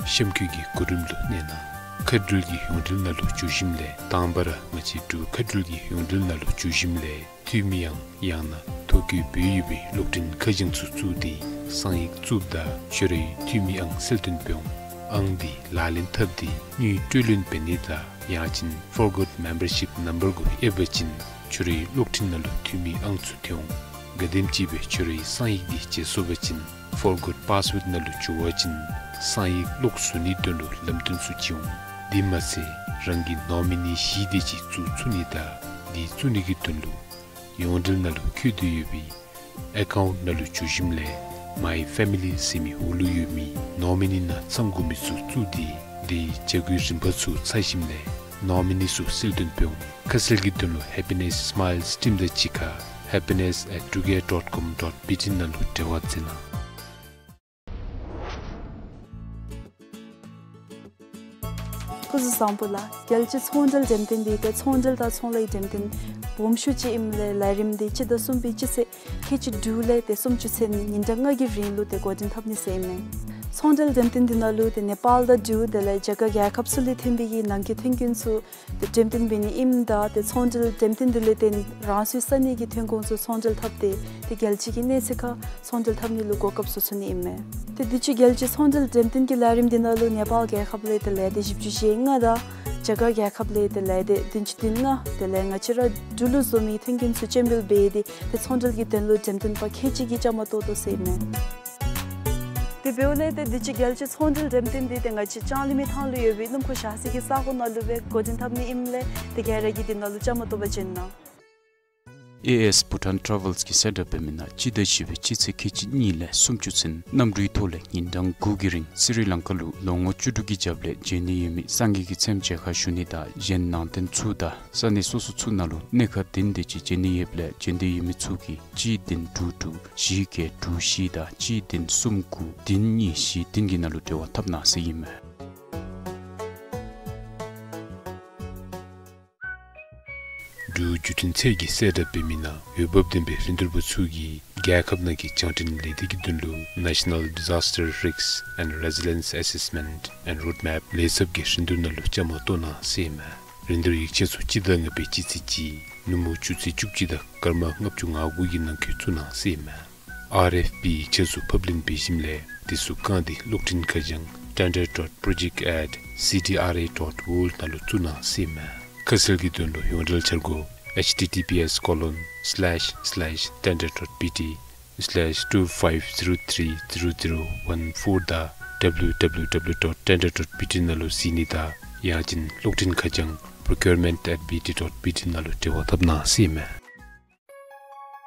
གཤམ་འཁོད་ཀྱི་གོ་རིམ་ལུ་གནས་གནང་། མཁའ་འགྲུལ་གྱི་ཡོངས་འབྲེལ་ནང་ལུ་འཛུལ་ཞིནམ་ལས་དང་པ་ར་ང་བཅས་འབྲུག་མཁའ་འགྲུལ་གྱི་ཡོངས་འབྲེལ་ནང་ལུ་འཛུལ་ཞིནམ་ལས་འཐུས་མིའི་ཨང་ཡང་ན་ཐོ་བཀོད་འབད་ཡོད་པའི་གློག་འཕྲིན་ཁ་བྱང་ཚུ་བཙུགས་ཏེ་གསང་ཡིག་བཙུགསཔ་ད་ཁྱོད་རའི་འཐུས་མིའི་ཨང་གསལ་སྟོན་འབད་འོང་། ཨང་དེ་ལག་ལེན་འཐབ་སྟེ་དངུལ་སྤྲོད་ལེན་འབད་ནི་དང་ཡང་ཅིན་Forgot Membership Number གུ་ཨེབ་པ་ཅིན་ཁྱོད་རའི་གློག་འཕྲིན་ནང་ལུ་འཐུས་མིའི་ཨང་ཚུ་ཐོན་འོང་། གལ་སྲིད་ཅིག་སྦེ་ཁྱོད་རའི་གསང་ཡིག་དེ་བརྗེད་སོང་པ་ཅིན་Forgot Password ནང་ལུ་འགྱོ་བ་ཅིན་གསང་ཡིག་ལོག་བཟོ་ནིའི་དོན་ལུ་ལམ་སྟོན་ཚུ་བྱིན་འོང་། དེ་མ་ཚད་རང་གི་ནོ་མི་ནི་བཞི་དེ་ཅིག་བཙུགས་ཚུགས་ནི་དང་དེ་བཙུགས་ནི་གི་དོན་ལུ་ཡོངས་འབྲེལ་ནང་ལུ་བཀོད་དེ་ཡོད་པའི་ཨེ་ཀའུནཊ་ནང་ལུ་འཛུལ་ཞིནམ་ལས་My Family ཟེར་མི་འོག་ལུ་ཡོད་མི་ནོ་མི་ནི་ནང་ཚང་དགོ་མི་ཚུ་བཙུགས་ཏེ་དེའི་བྱ་སྒོའི་རིམ་པ་ཚུ་ཚར་ཞིནམ་ལས་ནོ་མི་ནི་ཚུ་གསལ་སྟོན་འབད་འོང་། ཁ་གསལ་གྱི་དོན་ལུ་Happiness Smiles Team དང་གཅིག་ཁར happiness at drugair dot com dot B T ནང་ལུ་འབྲེལ་བ་མཛད་གནང་། སྐུ་གཟུགས་བཟང་པོ་ལགས། རྒྱལ་སྤྱིའི་ཚོང་འབྲེལ་འགྲེམས་སྟོན་འདི་ཏེ་ཚོང་འབྲེལ་དང་ཚོང་ལཱའི་འགྲེམས་སྟོན་སྦོམ་ཤོས་ཅིག་ཨིནམ་ལས་ལས་རིམ་འདི་སྤྱི་ཟླ་གསུམ་པའི་སྤྱི་ཚེས་ཁལ་གཅིག་དྲུག་ལས་ཏེ་སུམ་ཅུ་ཚུན་ཉིན་གྲངས་ལྔ་གི་རིང་ལུ་ཏེ་འགོ་འདྲེན་འཐབ་ནི་ཟེར་ཨིན་མས། ཚོང་འབྲེལ་འགྲེམས་སྟོན་འདི་ནང་ལུ་ཏེ་ནེ་པཱལ་དང་འབྲུག་དེ་ལས་རྒྱ་གར་རྒྱལ་ཁབ་ཚུ་ལས་ཐོན་པའི་གི་ནང་འཁོད་ཐོན་ཁུངས་ཚུ་ཏེ་འགྲེམས་སྟོན་འབད་ནི་ཨིནམ་ད་ཏེ་ཚོང་འབྲེལ་འགྲེམས་སྟོན་འདི་ལས་ཏེ་རང་སོའི་ས་གནས་ཀྱི་ཐོན་ཁུངས་ཚུ་ཚོང་འབྲེལ་འཐབ་སྟེ་ཏེ་རྒྱལ་སྤྱི་གི་གནས་ཚད་ཁར་ཚོང་འབྲེལ་འཐབ་ནི་ལུ་གོ་སྐབས་བཟོ་ཚུགས་ནི་ཨིན་མས། ཏེ་དུས་ཅི་རྒྱལ་སྤྱིའི་ཚོང་འབྲེལ་འགྲེམས་སྟོན་གྱི་ལས་རིམ་འདི་ནང་ལུ་ནེ་པཱལ་རྒྱལ་ཁབ་ལས་ཏེ་ལས་སྡེ་བཞི་བཅུ་ཞེ་ལྔ་དང་རྒྱ་གར་རྒྱལ་ཁབ་ལས་ཏེ་ལས་སྡེ་བདུན་ཅུ་དོན་ལྔ་དེ་ལས་ང་བཅས་ར་འབྲུག་ལུ་བཟོ་མི་ཐོན་ཁུངས་ཚུ་སྤྱན་འབུལ་འབད་དེ་ཏེ་ཚོང་འབྲེལ་གྱི་དོན་ལུ་འགྲེམས་སྟོན་པ་ཁལ་གཅིག་གིས་བཅའ་མར་གཏོགས་དོ་ཟེར་ཨིན་མས། དེ་འབདཝ་ལས་ཏེ་དུས་ཅི་རྒྱལ་སྤྱིའི་ཚོང་འབྲེལ་འགྲེམས་སྟོན་འདི་ཏེ་ང་བཅས་ལྕང་གླིང་མི་ཐང་ལུ་ཡོད་པའི་སྣུམ་འཁོར་བཞག་ས་གི་ས་གོ་ནང་ལུ་སྦེ་འགོ་འདྲེན་འཐབ་ནི་ཨིནམ་ལས་ཏེ་ག་ར་གིས་འདི་ནང་ལུ་བཅའ་མར་གཏོགས་པར་བྱོན་གནང་། ཨེ་ཨེས་Bhutan Travels གིས་གསལ་བསྒྲགས་འབད་མི་ནང་སྤྱི་ཟླ་བཞི་པའི་སྤྱི་ཚེས་ཁལ་གཅིག་གཉིས་ལས་སུམ་ཅུ་ཚུན་གནམ་གྲུའི་ཐོག་ལས་ཉིན་གྲངས་དགུ་གི་རིང་སི་རི་ལང་ཀ་ལུ་ལོ་ངོ་བཅུ་དྲུག་གི་རྒྱབ་ལས་བྱོན་ནི་ཡོད་མི་སངས་རྒྱས་ཀྱི་མཚན་མཇལ་ཁ་ཞུ་ནི་དང་གཞན་ནང་རྟེན་ཚུ་དང་ས་གནས་སོ་སོ་ཚུ་ནང་ལུ་གནས་ཁག་བདུན་དེ་ཅིག་བྱོན་ནི་ཡོདཔ་ལས་བྱོན་འདོད་ཡོད་མི་ཚུ་གིས་གཅིག་བདུན་དྲུག་དྲུག་བཞི་བརྒྱད་དྲུག་བཞི་དང་གཅིག་བདུན་གསུམ་དགུ་བདུན་གཉིས་བཞི་བདུན་གྱི་ནང་ལུ་འབྲེལ་བ་འཐབ་གནང་ཟེར་ཨིན་མས། འབྲུག་བརྒྱུད་འཕྲིན་ཚད་ཀྱིས་གསལ་བསྒྲགས་འབད་མི་ནང་འོས་འབབ་ལྡན་པའི་རིན་བསྡུར་པ་ཚུ་གིས་རྒྱལ་ཁབ་ནང་གི་རྒྱང་འཕྲིན་ལས་སྡེ་གི་དོན་ལུ་National Disaster Risk and Resilience Assessment and Roadmap ལས་ཚབ་ཀྱི་རིན་བསྡུར་ནང་ལུ་བཅའ་མར་གཏོགས་གནང་ཟེར་ཨིན་མས། རིན་བསྡུར་ཡིག་ཆ་ཚུ་སྤྱི་ཟླ་ལྔ་པའི་སྤྱི་ཚེས་གཅིག་ནུབ་མོ་ཆུ་ཚོད་བཅུ་གཅིག་དང་སྐར་མ་ལྔ་བཅུ་ང་དགུ་གི་ནང་འཁོད་བཙུགས་གནང་ཟེར་ཨིན་མས། ཨར་ཨེཕ་པི་ཡིག་ཆ་ཚུ་ཕབ་ལེན་འབད་ཞིནམ་ལས་དེ་ཚུ་བཀང་སྟེ་གློག་འཕྲིན་ཁ་བྱང་tender dot project at C D R A dot world ནང་ལུ་བཙུགས་གནང་ཟེར་ཨིན་མས། ཁ་གསལ་གྱི་དོན་ལུ་ཡོངས་འབྲེལ་འཆར་སྒོ་H T T P S colon slash slash tender dot B T slash two five zero three zero zero one four དང་W W W dot tender dot B T ནང་ལུ་གཟིགས་ནི་དང་ཡང་ཅིན་གློག་འཕྲིན་ཁ་བྱང་procurement at B T dot B T ནང་ལུ་འབྲེལ་བ་འཐབ་གནང་ཟེར་ཨིན་མས།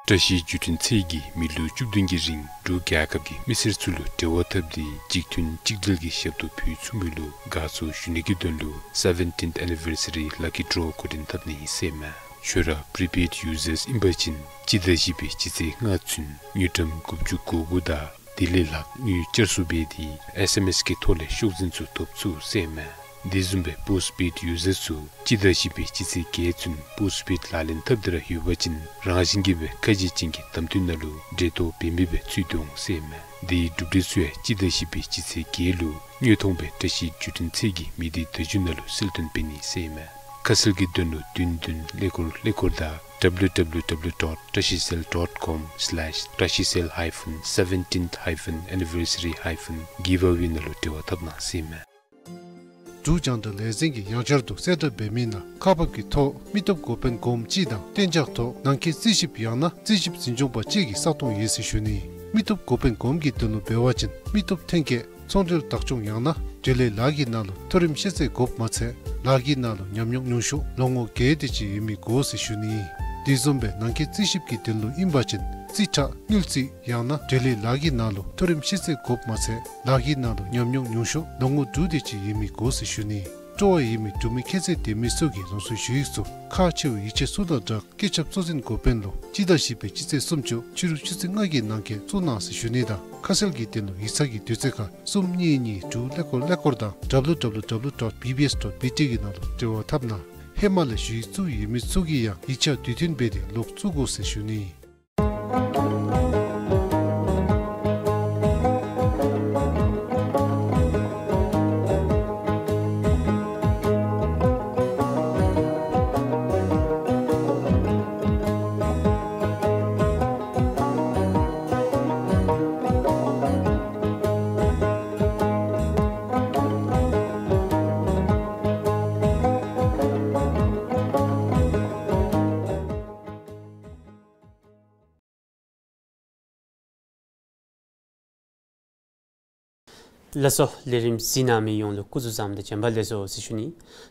བཀྲ་ཤིས་བརྒྱུད་འཕྲིན་ཚད་ཀྱིས་མི་ལོ་བཅུ་བདུན་གྱི་རིང་འབྲུག་རྒྱལ་ཁབ་ཀྱི་མི་སེར་ཚུ་ལུ་འབྲེལ་བ་འཐབ་སྟེ་གཅིག་མཐུན་གཅིག་སྒྲིལ་གྱི་ཞབས་ཏོག་ཕུལ་ཚུགས་མི་ལུ་དགའ་ཚོར་ཞུ་ནི་གི་དོན་ལུ་seventeenth anniversary lucky draw འགོ་འདྲེན་འཐབ་ནི་ཨིན་ཟེར་ཨིན་མས། ཁྱོད་ར་prepaid users ཨིན་པ་ཅིན་སྤྱི་ཟླ་བཞི་པའི་སྤྱི་ཚེས་ལྔ་ཚུན་དངུལ་ཀྲམ་དགུ་བཅུ་གོ་དགུ་དང་ དེ་ལས་ལྷག་དངུལ་བསྐྱར་གསོ་འབད་དེ་ཨེསི་ཨེམ་ཨེསི་གི་ཐོག་ལས་ཤོག་འཛིན་ཚུ་ཐོབ་ཚུགས་ཟེར་མས། དེ་བཟུམ་སྦེ་པོསཊ་པེཌ་ཡུ་ཛར་ཚུ་སྤྱི་ཟླ་བཞི་པའི་སྤྱི་ཚེས་བརྒྱད་ཚུན་པོསཊ་པེཌ་ལག་ལེན་འཐབ་སྟེ་ར་ཡོད་པ་ཅིན་རང་བཞིན་གྱིས་སྦེ་ཁ་ཕྱེ་ཅན་གྱི་དམ་དོན་ནང་ལུ་འབྲེལ་གཏོགས་འབད་མི་སྦེ་ཚུད་དོ་འོང་ཟེར་མས། དེའི་གྲུབ་འབྲས་ཚུ་ཡང་སྤྱི་ཟླ་བཞི་པའི་སྤྱི་ཚེས་བརྒྱད་ལུ་དངོས་མཐོང་སྦེ་བཀྲིས་བརྒྱུད་འཕྲིན་ཚད་ཀྱི་མི་སྡེ་བརྡ་བརྒྱུད་ནང་ལུ་གསལ་སྟོན་འབད་ནི་ཟེར་མས། ཁ་གསལ་གྱི་དོན་ལུ་བདུན་བདུན་ཀླད་ཀོར་ཀླད་ཀོར་དང་W W W dot Trashicell dot com slash Trashicell hyphen seventeenth hyphen anniversary hyphen giveaway ནང་ལུ་འབྲེལ་བ་འཐབ་གནང་ཟེར་མས། འབྲུག་རྒྱང་བསྒྲགས་ལས་འཛིན་གྱིས་ཡང་བསྐྱར་དུ་གསལ་བསྒྲགས་འབད་མི་ནང་ཁག་འབག་གི་ཐོག་མི་སྟོབས་འགོ་དཔོན་གོངམ་ཅིག་དང་གཏན་འཇགས་ཐོག་ནང་འཁོད་རྩིས་ཞིབ་ཡང་ན་རྩིས་ཞིབ་འཛིན་སྐྱོང་པ་ཅིག་གི་ས་སྟོང་ཡོད་ཟེར་ཞུ་ནི། མི་སྟོབས་འགོ་དཔོན་གོངམ་གྱི་དོན་ལུ་འབད་བ་ཅིན་མི་སྟོབས་ཐོན་སྐྱེད་ཚོང་འབྲེལ་བདག་སྐྱོང་ཡང་ན་འབྲེལ་ཡོད་ལཱ་གི་ནང་ལུ་མཐོ་རིམ་ཤེས་ཚད་དགོཔ་མ་ཚད་ལཱ་གི་ནང་ལུ་ཉམས་མྱོང་ཉུང་ཤོས་ལོ་ངོ་བརྒྱད་དེ་ཅིག་ཡོད་མི་དགོ་ཟེར་ཞུ་ནི། དེ་བཟུམ་སྦེ་ནང་འཁོད་རྩིས་ཞིབ་ཀྱི་དོན་ལུ་ཨིན་པ་ཅིན་རྩིས་ཁྲ་དངུལ་རྩིས་ཡང་ན་འབྲེལ་ཡོད་ལཱ་གི་ནང་ལུ་མཐོ་རིམ་ཤེས་ཚད་དགོཔ་མ་ཚད་ལཱ་གི་ནང་ལུ་ཉམས་མྱོང་ཉུང་ཤོས་ལོ་ངོ་དྲུག་དེ་ཅིག་ཡོད་མི་དགོ་ཟེར་ཞུ་ནི། སྤྲོ་བ་ཡོད་མི་འབྲུག་མི་ཁྱད་ཚད་ལྡན་མི་ཚུ་གིས་རང་སོའི་ཞུ་ཡིག་ཚུ་ཁག་ཆེ་བའི་ཡིག་ཆ་ཚུ་དང་སྦྲགས་སྐད་ཁྱབ་གཙོ་འཛིན་འགོ་དཔོན་ལུ་སྤྱི་ཟླ་བཞི་པའི་སྤྱི་ཚེས་སུམ་ཅུ་ཕྱི་རུ་ཆུ་ཚོད་ལྔ་གི་ནང་འཁོད་བཙུགས་གནང་ཟེར་ཞུ་ནི་དང་ཁ་གསལ་གྱི་དོན་ལུ་ཡིག་ཚང་གི་དུས་ཚོད་ཁར་གསུམ་གཉིས་གཉིས་དྲུག་ཀླད་ཀོར་ཀླད་ཀོར་དང་W W W dot B B S dot B T གི་ནང་ལུ་འབྲེལ་བ་འཐབ་གནང་། ཧེ་མ་ལས་ཞུ་ཡིག་བཙུགས་ཡོད་མི་ཚུ་གིས་ཡང་ཡིག་ཆ་དུས་མཐུན་འབད་དེ་ལོག་བཙུགས་དགོ་ཟེར་ཞུ་ནི། ལགས་སོ། ལས་རིམ་གཟིགས་གནང་མི་ཡོངས་ལུ་སྐུ་གཟུགས་བཟང་དང་བྱོན་པ་ལེགས་སོ་ཟེར་ཞུ་ནི།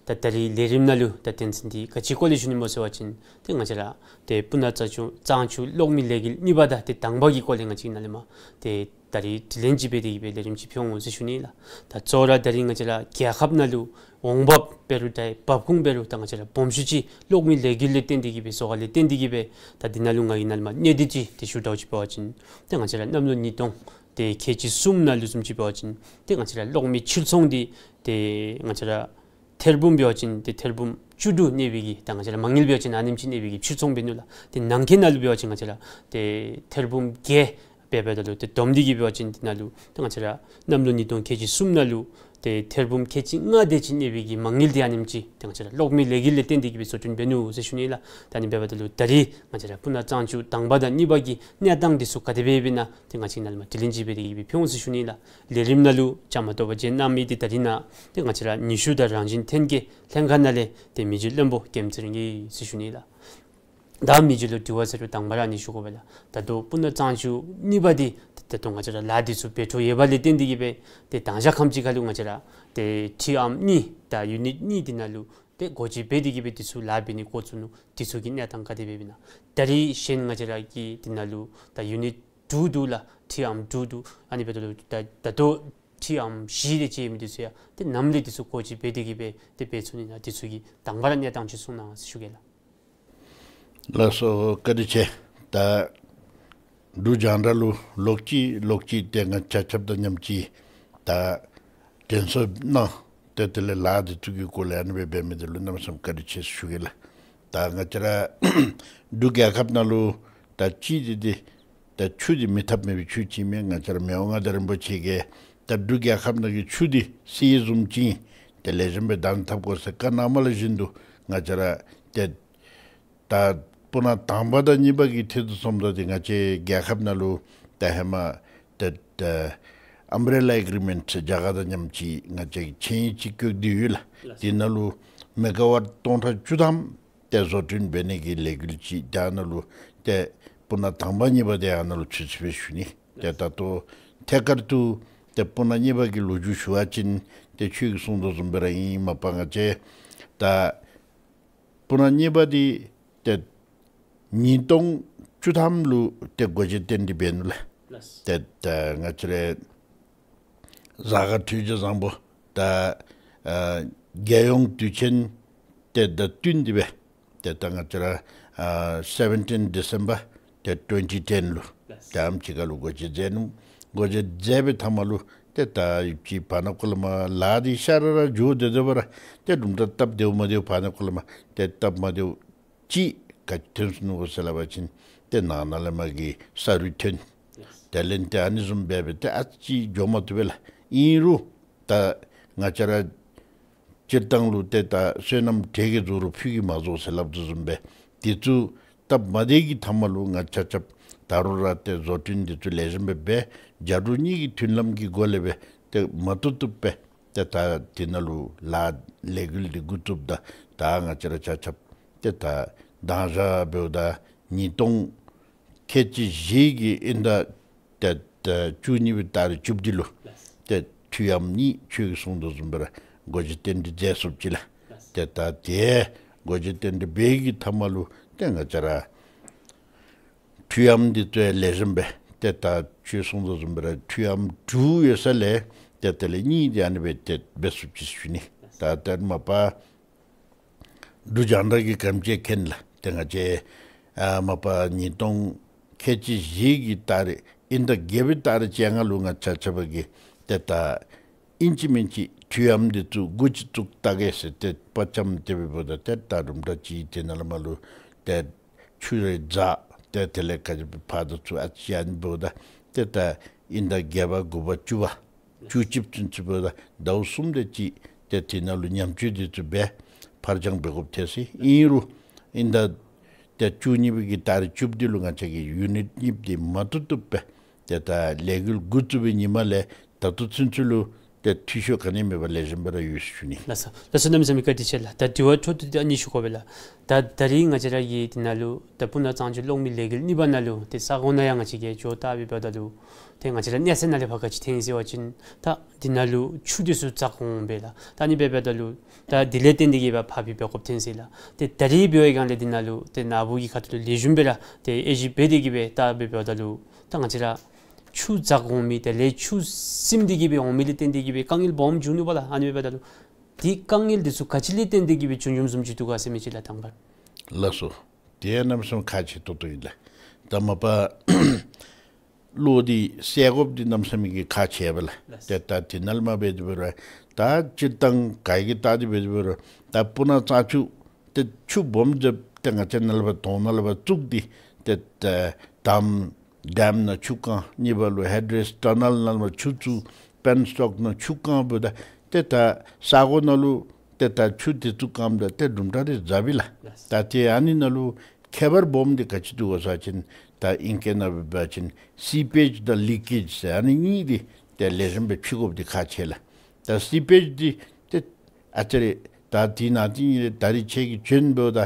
ད་ད་རིས་ལས་རིམ་ནང་ལུ་ད་དོན་ཚན་འདི་ག་ཅི་སྐོར་ལས་ཞུ་ནི་སྨོ་ཟེར་བ་ཅིན་ཏེ་ང་བཅས་ར་ཏེ་སྤུ་ན་གཙང་ཆུ་གཙང་ཆུ་གློག་མེ་ལས་འགུལ་གཉིས་པ་དང་ཏེ་དང་པ་གི་སྐོར་ལས་ང་བཅས་ནཱ་ལས་མར་ཏེ་ད་རིས་དྲི་ལན་ཅིག་འབད་དེ་གི་སྦེ་ལས་རིམ་ཅིག་ཕུལ་འོང་ཟེར་ཞུ་ནི་ལགས། ད་གཙོ་བོ་ར་ད་རིས་ང་བཅས་ར་རྒྱལ་ཁབ་ནང་ལུ་འོང་འབབ་འབད་རུང་ད་འབབ་ཁུངས་འབད་རུང་ད་ང་བཅས་ར་སྦོམ་ཤོས་ཅིག་གློག་མེ་ལས་འགུལ་ལས་བརྟེན་ཏེ་གི་སྦེ་བཟོ་ག་ལས་བརྟེན་ཏེ་གི་སྦེ་ད་འདི་ནང་ལུ་ང་གིས་ནཱ་ལས་མར་གནད་བསྡུས་ཅིག་ཏེ་ཞུ་དོ་ཅིག་འབད་བ་ཅིན་ཏེ་ང་བཅས་ར་གནམ་ལོ་ཉིས་སྟོང་ཏེ་ཁལ་གཅིག་གསུམ་ནང་ལུ་བཟུམ་ཅིག་འབད་བ་ཅིན་ཏེ་ང་བཅས་ར་གློག་མེ་ཕྱིར་ཚོང་འདི་ཏེ་ང་བཅས་ར་ཐེར་འབུམ་འབད་བ་ཅིན་ཏེ་ཐེར་འབུམ་བཅུ་དྲུག་གནས་པའི་གི་ད་ང་བཅས་ར་མ་དངུལ་འབད་བ་ཅིན་ཨ་ནེམ་ཅིག་གནས་པའི་གི་ཕྱིར་ཚོང་འབད་ནུག་ལགས། ཏེ་ནང་འཁོད་ནང་ལུ་འབད་བ་ཅིན་ང་བཅས་ར་ཏེ་ཐེར་འབུམ་བརྒྱད་འབད་འབདཝ་ད་ལུ་ཏེ་བསྡོམས་ཏེ་གི་འབད་བ་ཅིན་འདི་ནང་ལུ་ཏེ་ང་བཅས་ར་གནམ་ལོ་ཉིས་སྟོང་ཁལ་གཅིག་གསུམ་ནང་ལུ་ཏེ་ཐེར་འབུམ་ཁལ་གཅིག་ལྔ་དེ་ཅིག་གནས་པའི་གི་མ་དངུལ་འདི་ཨ་ནེམ་ཅིག་ཏེ་ང་བཅས་ར་གློག་མེ་ལས་འགུལ་ལས་བརྟེན་ཏེ་གི་སྦེ་བཟོ་སྐྲུན་འབད་ནུག་ཟེར་ཞུ་ནི་ལགས། ད་ཨ་ནི་འབདཝ་ད་ལུ་ད་རིས་ང་བཅས་ར་སྤུ་ན་གཙང་ཆུ་དང་པ་དང་གཉིས་པ་གི་གནས་སྟངས་འདི་ཚུ་ག་དེ་སྦེ་ཡོདཔ་ཨིན་ན་ཏེ་ང་བཅས་ནཱ་ལས་མར་དྲི་ལན་ཅིག་འབད་དེ་གི་སྦེ་ཕུལ་འོང་ཟེར་ཞུ་ནི་ལགས། ལས་རིམ་ནང་ལུ་བཅའ་མར་གཏོགས་པར་བྱོན་གནང་མི་འདི་ད་རིས་ནཱ་ཏེ་ང་བཅས་ར་ནུས་ཤུགས་དང་རང་བཞིན་ཐོན་སྐྱེད་ལྷན་ཁག་ནང་ལས་ཏེ་མི་རྗེ་བློན་པོ་ཀེམ་ཚེ་རིང་ཨིན་ཟེར་ཞུ་ནི་ལགས། ད་མི་རྗེ་ལུ་དྲི་བ་ཟེར་རུང་དང་པ་ར་ཨ་ནི་ཞུ་དགོ་པས་ལགས། ད་ལྟོ་སྤུ་ན་གཙང་ཆུ་གཉིས་པ་འདི་ད་ལྟོ་ང་བཅས་ར་ལཱ་འདི་ཚུ་འབད་འཕྲོ་ཡོད་པ་ལས་བརྟེན་ཏེ་གི་སྦེ་ཏེ་དང་ཞག་ཁམས་ཅིག་ཁར་ལུ་ང་བཅས་ར་ཏེ་ཊི་ཨརམ་གཉིས་དང་ཡུ་ནིཊ་གཉིས་འདི་ནང་ལུ་ཏེ་སྒོ་འབྱེད་འབད་དེ་གི་སྦེ་འདི་ཚུ་ལཱ་འབད་ནི་འགོ་བཙུགས་ནུག། འདི་ཚུ་གི་གནས་སྟངས་ག་དེ་སྦེ་ཨིན་ན། ད་རིས་གཞན་ང་བཅས་ར་གི་འདི་ནང་ལུ་ད་ཡུ་ནིཊ་དྲུག་འདུག་ལགས། ཊི་ཨརམ་དྲུག་འདུག། ཨ་ནི་འབདཝ་ད་ལུ་ད་ད་ལྟོ་ཊི་ཨརམ་བཞི་དེ་ཅིག་ཡོད་མི་འདི་ཚུ་ཡང་ཏེ་ནམ་ལས་འདི་ཚུ་སྒོ་འབྱེད་འབད་དེ་གི་སྦེ་ཏེ་འབད་ཚུགས་ནི་ན། འདི་ཚུ་གི་དང་པ་ར་གནས་སྟངས་ཅིག་གསུང་གནང་ཟེར་ཞུ་གེ་ལགས། ལགས་སོ། བཀའ་དྲིན་ཆེ། ད་འབྲུག་རྒྱང་བསྒྲགས་ལུ་ལོག་ཅི་ལོག་ཅི་ཏེ་ང་ཆ་ཁྱབ་དང་མཉམ་ཅིག་ད་དྲན་གསོ་གནང་སྟེ་དེ་ལས་ལཱ་འདི་ཚུ་གི་སྐོར་ལས་ཨ་ནི་སྦེ་འབད་མི་འདི་ལུ་གནམ་མེད་ས་མེད་བཀའ་དྲིན་ཆེ་ཟེར་ཞུ་གེ་ལགས། ད་ང་བཅས་ར་འབྲུག་རྒྱལ་ཁབ་ནང་ལུ་ད་ཅི་འདི་འདི་ད་ཆུ་འདི་མེད་ཐབས་མེད་པའི་ཆུ་ཅིག་མས། ང་བཅས་ར་མི་དབང་མངའ་བདག་རིན་པོ་ཆེ་གིས་ད་འབྲུག་རྒྱལ་ཁབ་ནང་གི་ཆུ་འདི་གསེར་བཟུམ་ཅིག་ཏེ་ལེགས་ཤོམ་སྦེ་བདག་འཛིན་འཐབ་དགོ་ཟེར་བཀའ་གནངམ་ལུ་བཞིན་དུ་ང་བཅས་ར་ཏེ་ད་སྤུ་ན་དང་པ་དང་གཉིས་པ་གི་ཐད་དུ་སོངམ་ད་འདི་ང་བཅས་རྒྱལ་ཁབ་ནང་ལུ་ད་ཧེ་མ་ཏེ་ད་ཨམ་བྲེ་ལ་ཨེག་རི་མེནཊ་རྒྱ་གར་དང་མཉམ་ཅིག་ང་བཅས་ཀྱིས་ཆིངས་ཡིག་ཅིག་བཀོད་དེ་ཡོད་ལགས། ལགས། དེ་ནང་ལུ་མེ་ག་ཝཊ་སྟོང་ཕྲག་བཅུ་ཐམ་ཏེ་བཟོ་སྐྲུན་འབད་ནི་གི་ལས་འགུལ་ཅིག་ད་ནཱ་ལུ་ཏེ་སྤུ་ན་དང་པ་གཉིས་པ་འདི་ཨ་ནཱ་ལུ་ཚུད་ཅི་སྦེ་ཞུ་ནི། ཏེ་ད་ལྟོ་ཐད་ཀར་དུ་ཏེ་སྤུ་ན་གཉིས་པ་གི་ལོ་རྒྱུས་ཞུ་བ་ཅིན་ཏེ་ཁྱོད་ཀྱིས་གསུངས་དོ་བཟུམ་སྦེ་ར་ཨིན། མ་པ་ང་བཅས་ད་སྤུ་ན་གཉིས་པ་འདི་ཏེ་ཉིས་སྟོང་བཅུ་ཐམ་ལུ་ཏེ་སྒོ་འབྱེད་ཏན་ཏིག་འབད་ནུག་ལགས། ལགས། ཏེ་ད་ང་བཅས་ར་གཟའ་སྐར་ཐོས་རྗེས་བཟང་པོ་ད་ཨ་རྒྱལ་ཡོངས་དུས་ཆེན་ཏེ་དང་བསྟུན་ཏེ་སྦེ་ཏེ་ད་ང་བཅས་ར་ཨ་seventeen December ཏེ་twenty ten ལུ་ལགས། ཏེ་ཨམ་ཅིག་ཁར་ལུ་སྒོ་འབྱེད་མཛད་ནུག། སྒོ་འབྱེད་མཛད་པའི་མཐའ་མ་ལུ་ཏེ་ད་ཡུདཔ་ཅིག་བར་ན་ཀོ་ལ་མ་ལཱ་འདི་ཤར་ར་འགྱོ་སྡོད་སྡོདཔ་ར་ཏེ་དུམ་གྲ་སྟབས་བདེཝ་མ་བདེཝ་བར་ན་ཀོ་ལ་མ་ཏེ་སྟབས་མ་བདེཝ་ཅིག་ག་ཅི་ཐོན་སོ་ནུག་གོ་ཟེར་སླབ་པ་ཅིན་ཏེ་ནང་ན་ལས་མར་གྱི་ས་རུད་ཐོན། དེ་ལས་ཏེ་ཨ་ནི་བཟུམ་སྦེ་སྦེ་ཏེ་ཨ་ཙི་འགྱོ་མ་བཏུབ་པས་ལགས། ཨིན་རུང་ད་ང་བཅས་ར་སྤྱིར་བཏང་ལུ་ཏེ་ད་བསོད་ནམས་གྲལ་གྱི་རྫོགས་རུང་ཕུད་ཀྱིས་མ་རྫོགས་ཟེར་སླབ་དོ་བཟུམ་སྦེ་དེ་ཚུ་སྟབས་མ་བདེ་གི་མཐའ་མ་ལུ་ང་ཆ་ཁྱབ་ད་རུང་ར་ཏེ་བཟོ་སྐྲུན་འདི་ཚུ་ལེགས་ཤོམ་སྦེ་འབད་རྒྱ་འབྲུག་གཉིས་ཀྱི་མཐུན་ལམ་གྱི་སྒོ་ལས་སྦེ་ཏེ་མ་བཏུབ་བཏུབ་སྦེ་ཏེ་ད་དེ་ནང་ལུ་ལཱ་ལས་འགུལ་འདི་འགོ་བཙུགསཔ་ད་ད་ང་བཅས་ར་ཆ་ཁྱབ་ཏེ་ད་དང་ཞག་འབདཝ་ད་ཉིས་སྟོང་ཁལ་གཅིག་བཞི་གི་དབྱིན་ཟླ་ཏེ་ཏེ་བཅུ་གཉིས་པའི་ཏ་རིག་བཅུ་བདུན་ལུ་ཏེ་ཐུགས་ཡམ་གཉིས་ཁྱོད་ཀྱིས་གསུངས་དོ་བཟུམ་སྦེ་ར་སྒོ་འབྱེད་རྟེན་འབྲེལ་མཛད་ཚུགསཔ་ཅིག་ལགས། ཏེ་ད་དེ་སྒོ་འབྱེད་རྟེན་འབྲེལ་འབད་གི་མཐའ་མ་ལུ་ཏེ་ང་བཅས་ར་ཐུགས་ཡམ་འདི་ཚུ་ལེགས་ཤོམ་སྦེ་ཏེ་ད་ཁྱོད་གསུངས་དོ་བཟུམ་སྦེ་ར་ཐུགས་ཡམ་དྲུག་ཡོད་ས་ལས་ཏེ་དེ་ལས་གཉིས་འདི་ཨ་ནི་སྦེ་ཏེ་འབད་ཚུགསཔ་ཅིག་ཞུ་ནི། ད་ཏེ་མ་པ་འབྲུག་རྒྱང་བསྒྲགས་ཀྱིས་ག་དེམ་ཅིག་མཁྱེན་ལགས། ཏེ་ང་བཅས་ཨ་མ་པ་ཉིས་སྟོང་ཁལ་གཅིག་བཞི་གི་ཏ་རིག་དབྱིན་ཟླ་བརྒྱད་པའི་ཏ་རིག་བཅོ་ལྔ་ལུ་ང་ཆ་ཁྱབ་ཀྱིས་ཏེ་ད་ཨིན་ཅི་མིན་ཅི་ཐུགས་ཡམ་འདི་ཚུ་འགོ་ཅིག་བཙུགས་ད་གེ་ཟེར་ཏེ་དཔའ་བཅམ་སྟེ་འབདཝ་ད་ཏེ་ད་དུམ་གྲ་ཅིག་དེ་ནང་ལས་མར་ལུ་ཏེ་ཆུ་རེ་འཛག་ཏེ་དེ་ལས་ཁ་ཅིག་ཕར་དང་ཚུར་ཨ་ཙི་ཨ་ནི་འབདཝ་ད་ཏེ་ད་དབྱིན་ཟླ་བརྒྱད་པ་དགུ་པ་བཅུ་པ་བཅུ་གཅིག་ཚུན་ཚོད་འབདཝ་ད་ཟླཝ་གསུམ་དེ་ཅིག་ཏེ་དེ་ནང་ལུ་ཉམས་བཅོས་འདི་ཚུ་འབད་ཕར་འགྱངས་འབད་དགོཔ་ཐལ་ཟེར། ཨིན་རུང་དབྱིན་ཟླ་ཏེ་བཅུ་གཉིས་པའི་གི་ཏ་རིག་བཅུ་བདུན་ལུ་ང་བཅས་ཀྱི་ཡུ་ནིཊ་གཉིས་འདི་མ་བཏུབ་བཏུབ་སྦེ་ཏེ་ད་ལས་འགུལ་འགོ་བཙུགས་པའི་ཉིནམ་ལས་ད་ལྟོ་ཚུན་ཚོད་ལུ་ཏེ་འཐུས་ཤོར་ག་ནི་མེད་པར་ལེགས་ཤོམ་སྦེ་ར་ཡོད་ཟེར་ཞུ་ནི། ལགས་སོ། ལགས་སོ། གནམ་མེད་ས་མེད་བཀའ་དྲིན་ཆེ་ལགས། ད་དྲི་བ་འཕྲོ་མཐུད་དེ་ཨ་ནི་ཞུ་དགོ་པས་ལགས། ད་ད་རིས་ང་བཅས་ར་གི་འདི་ནང་ལུ་ད་སྤུ་ན་གཙང་ཆུ་གློག་མེ་ལས་འགུལ་གཉིས་པ་ནང་ལུ་ཏེ་ས་གོ་ནང་ཡང་ང་བཅས་ཀྱིས་འགྱོ་བལྟ་བའི་བར་ད་ལུ་ཏེ་ང་བཅས་ར་གནས་ཚད་ནང་ལས་ཕར་ག་ཅི་ཐོན་ཟེར་བ་ཅིན་ད་འདི་ནང་ལུ་ཆུ་འདི་ཚུ་འཛག་འོང་པས་ལགས། ད་ཨ་ནི་འབད་བའི་བར་ད་ལུ་ད་དེ་ལས་བརྟེན་ཏེ་གིས་འབད་ཕར་འབད་འབད་དགོཔ་ཐོན་ཟེར་ལགས། ཏེ་ད་རིས་འབད་བའི་སྒང་ལས་འདི་ནང་ལུ་ཏེ་ནཱ་བུ་གི་ཁ་ཐུག་ལུ་ལེགས་ཤོམ་སྦེ་ར་ཏེ་ཨེ་ཞིབ་འབད་དེ་གིས་འབད་བལྟ་བའི་བར་ད་ལུ་ད་ང་བཅས་ར་ཆུ་འཛག་འོང་མི་དེ་ལས་ཆུ་སིམ་སྟེ་གིས་འབད་འོང་མི་ལས་བརྟེན་ཏེ་གིས་འབད་དཀའ་ངལ་སྦོམ་འབྱུང་ནུག་པ་ལགས། ཨ་ནི་འབདཝ་ད་ལུ་དེ་དཀའ་ངལ་འདི་ཚུ་ག་ཅི་ལས་བརྟེན་ཏེ་གིས་འབད་བྱུང་བྱུངམ་བཟུམ་ཅིག་འདུག་ག་ཟེར་མི་ཅིག་ལགས་དང་པ། ལགས་སོ། དེ་གནམ་མེད་ས་མེད་ཁག་ཆེ་ཏོག་ཏོ་ཨིན་ལགས། ད་མ་པ་གློག་འདི་སེལ་དགོཔ་འདི་གནམ་མེད་ས་མེད་ཀྱི་ཁག་ཆེ་བས་ལགས། ལགས། ཏེ་ད་དེ་ནང་ལས་མར་འབད་དེ་འབད་རུང་ད་སྤྱིར་བཏང་ག་གིས་བལྟ་སྟེ་འབད་དེ་འབད་རུང་ད་སྤུ་ན་གཙང་ཆུ་ཏེ་ཆུ་སྦོམ་ཟེར་ཏེ་ང་བཅས་ནཱ་ལས་ཕར་དོང་ནང་ལས་ཕར་བཙུགས་ཏེ་ཏེ་ད་དམ་ཌེམ་ནང་ཆུ་བཀང་། གཉིས་པ་ལུ་ཧེཌ་རེས་ཊ་ནལ་ནང་ལས་ཕར་ཆུ་བཙུགས། པེན་སི་ཊོག་ནང་ཆུ་བཀང་འབདཝ་ད་ཏེ་ད་ས་གོ་ནང་ལུ་ཏེ་ད་ཆུ་འདི་ཚུ་བཀངམ་ད་ཏེ་དུམ་གྲ་རེ་འཛག་པས་ལགས། ད་ཏེ་ཨ་ནི་ནང་ལུ་ཁྱད་པར་སྦོམ་འདི་ག་ཅི་འདུག་གོ་ཟེར་བ་ཅིན་ད་ཨིང་སྐད་ནང་འབད་བ་ཅིན་སི་པེཇ་དང་ལི་ཀེཇ་ཟེར་ཨ་ནི་གཉིས་འདི་ཏེ་ལེགས་ཤོམ་སྦེ་ཕྱེ་དགོཔ་འདི་ཁག་ཆེ་ལགས། ད་སི་པེཇ་འདི་ཏེ་ཨ་ཙི་རེ་ད་དེ་ནང་དེ་གཉིས་རེ་ད་རིས་ཁྱེད་ཀྱིས་བྱོན་འབདཝ་ད་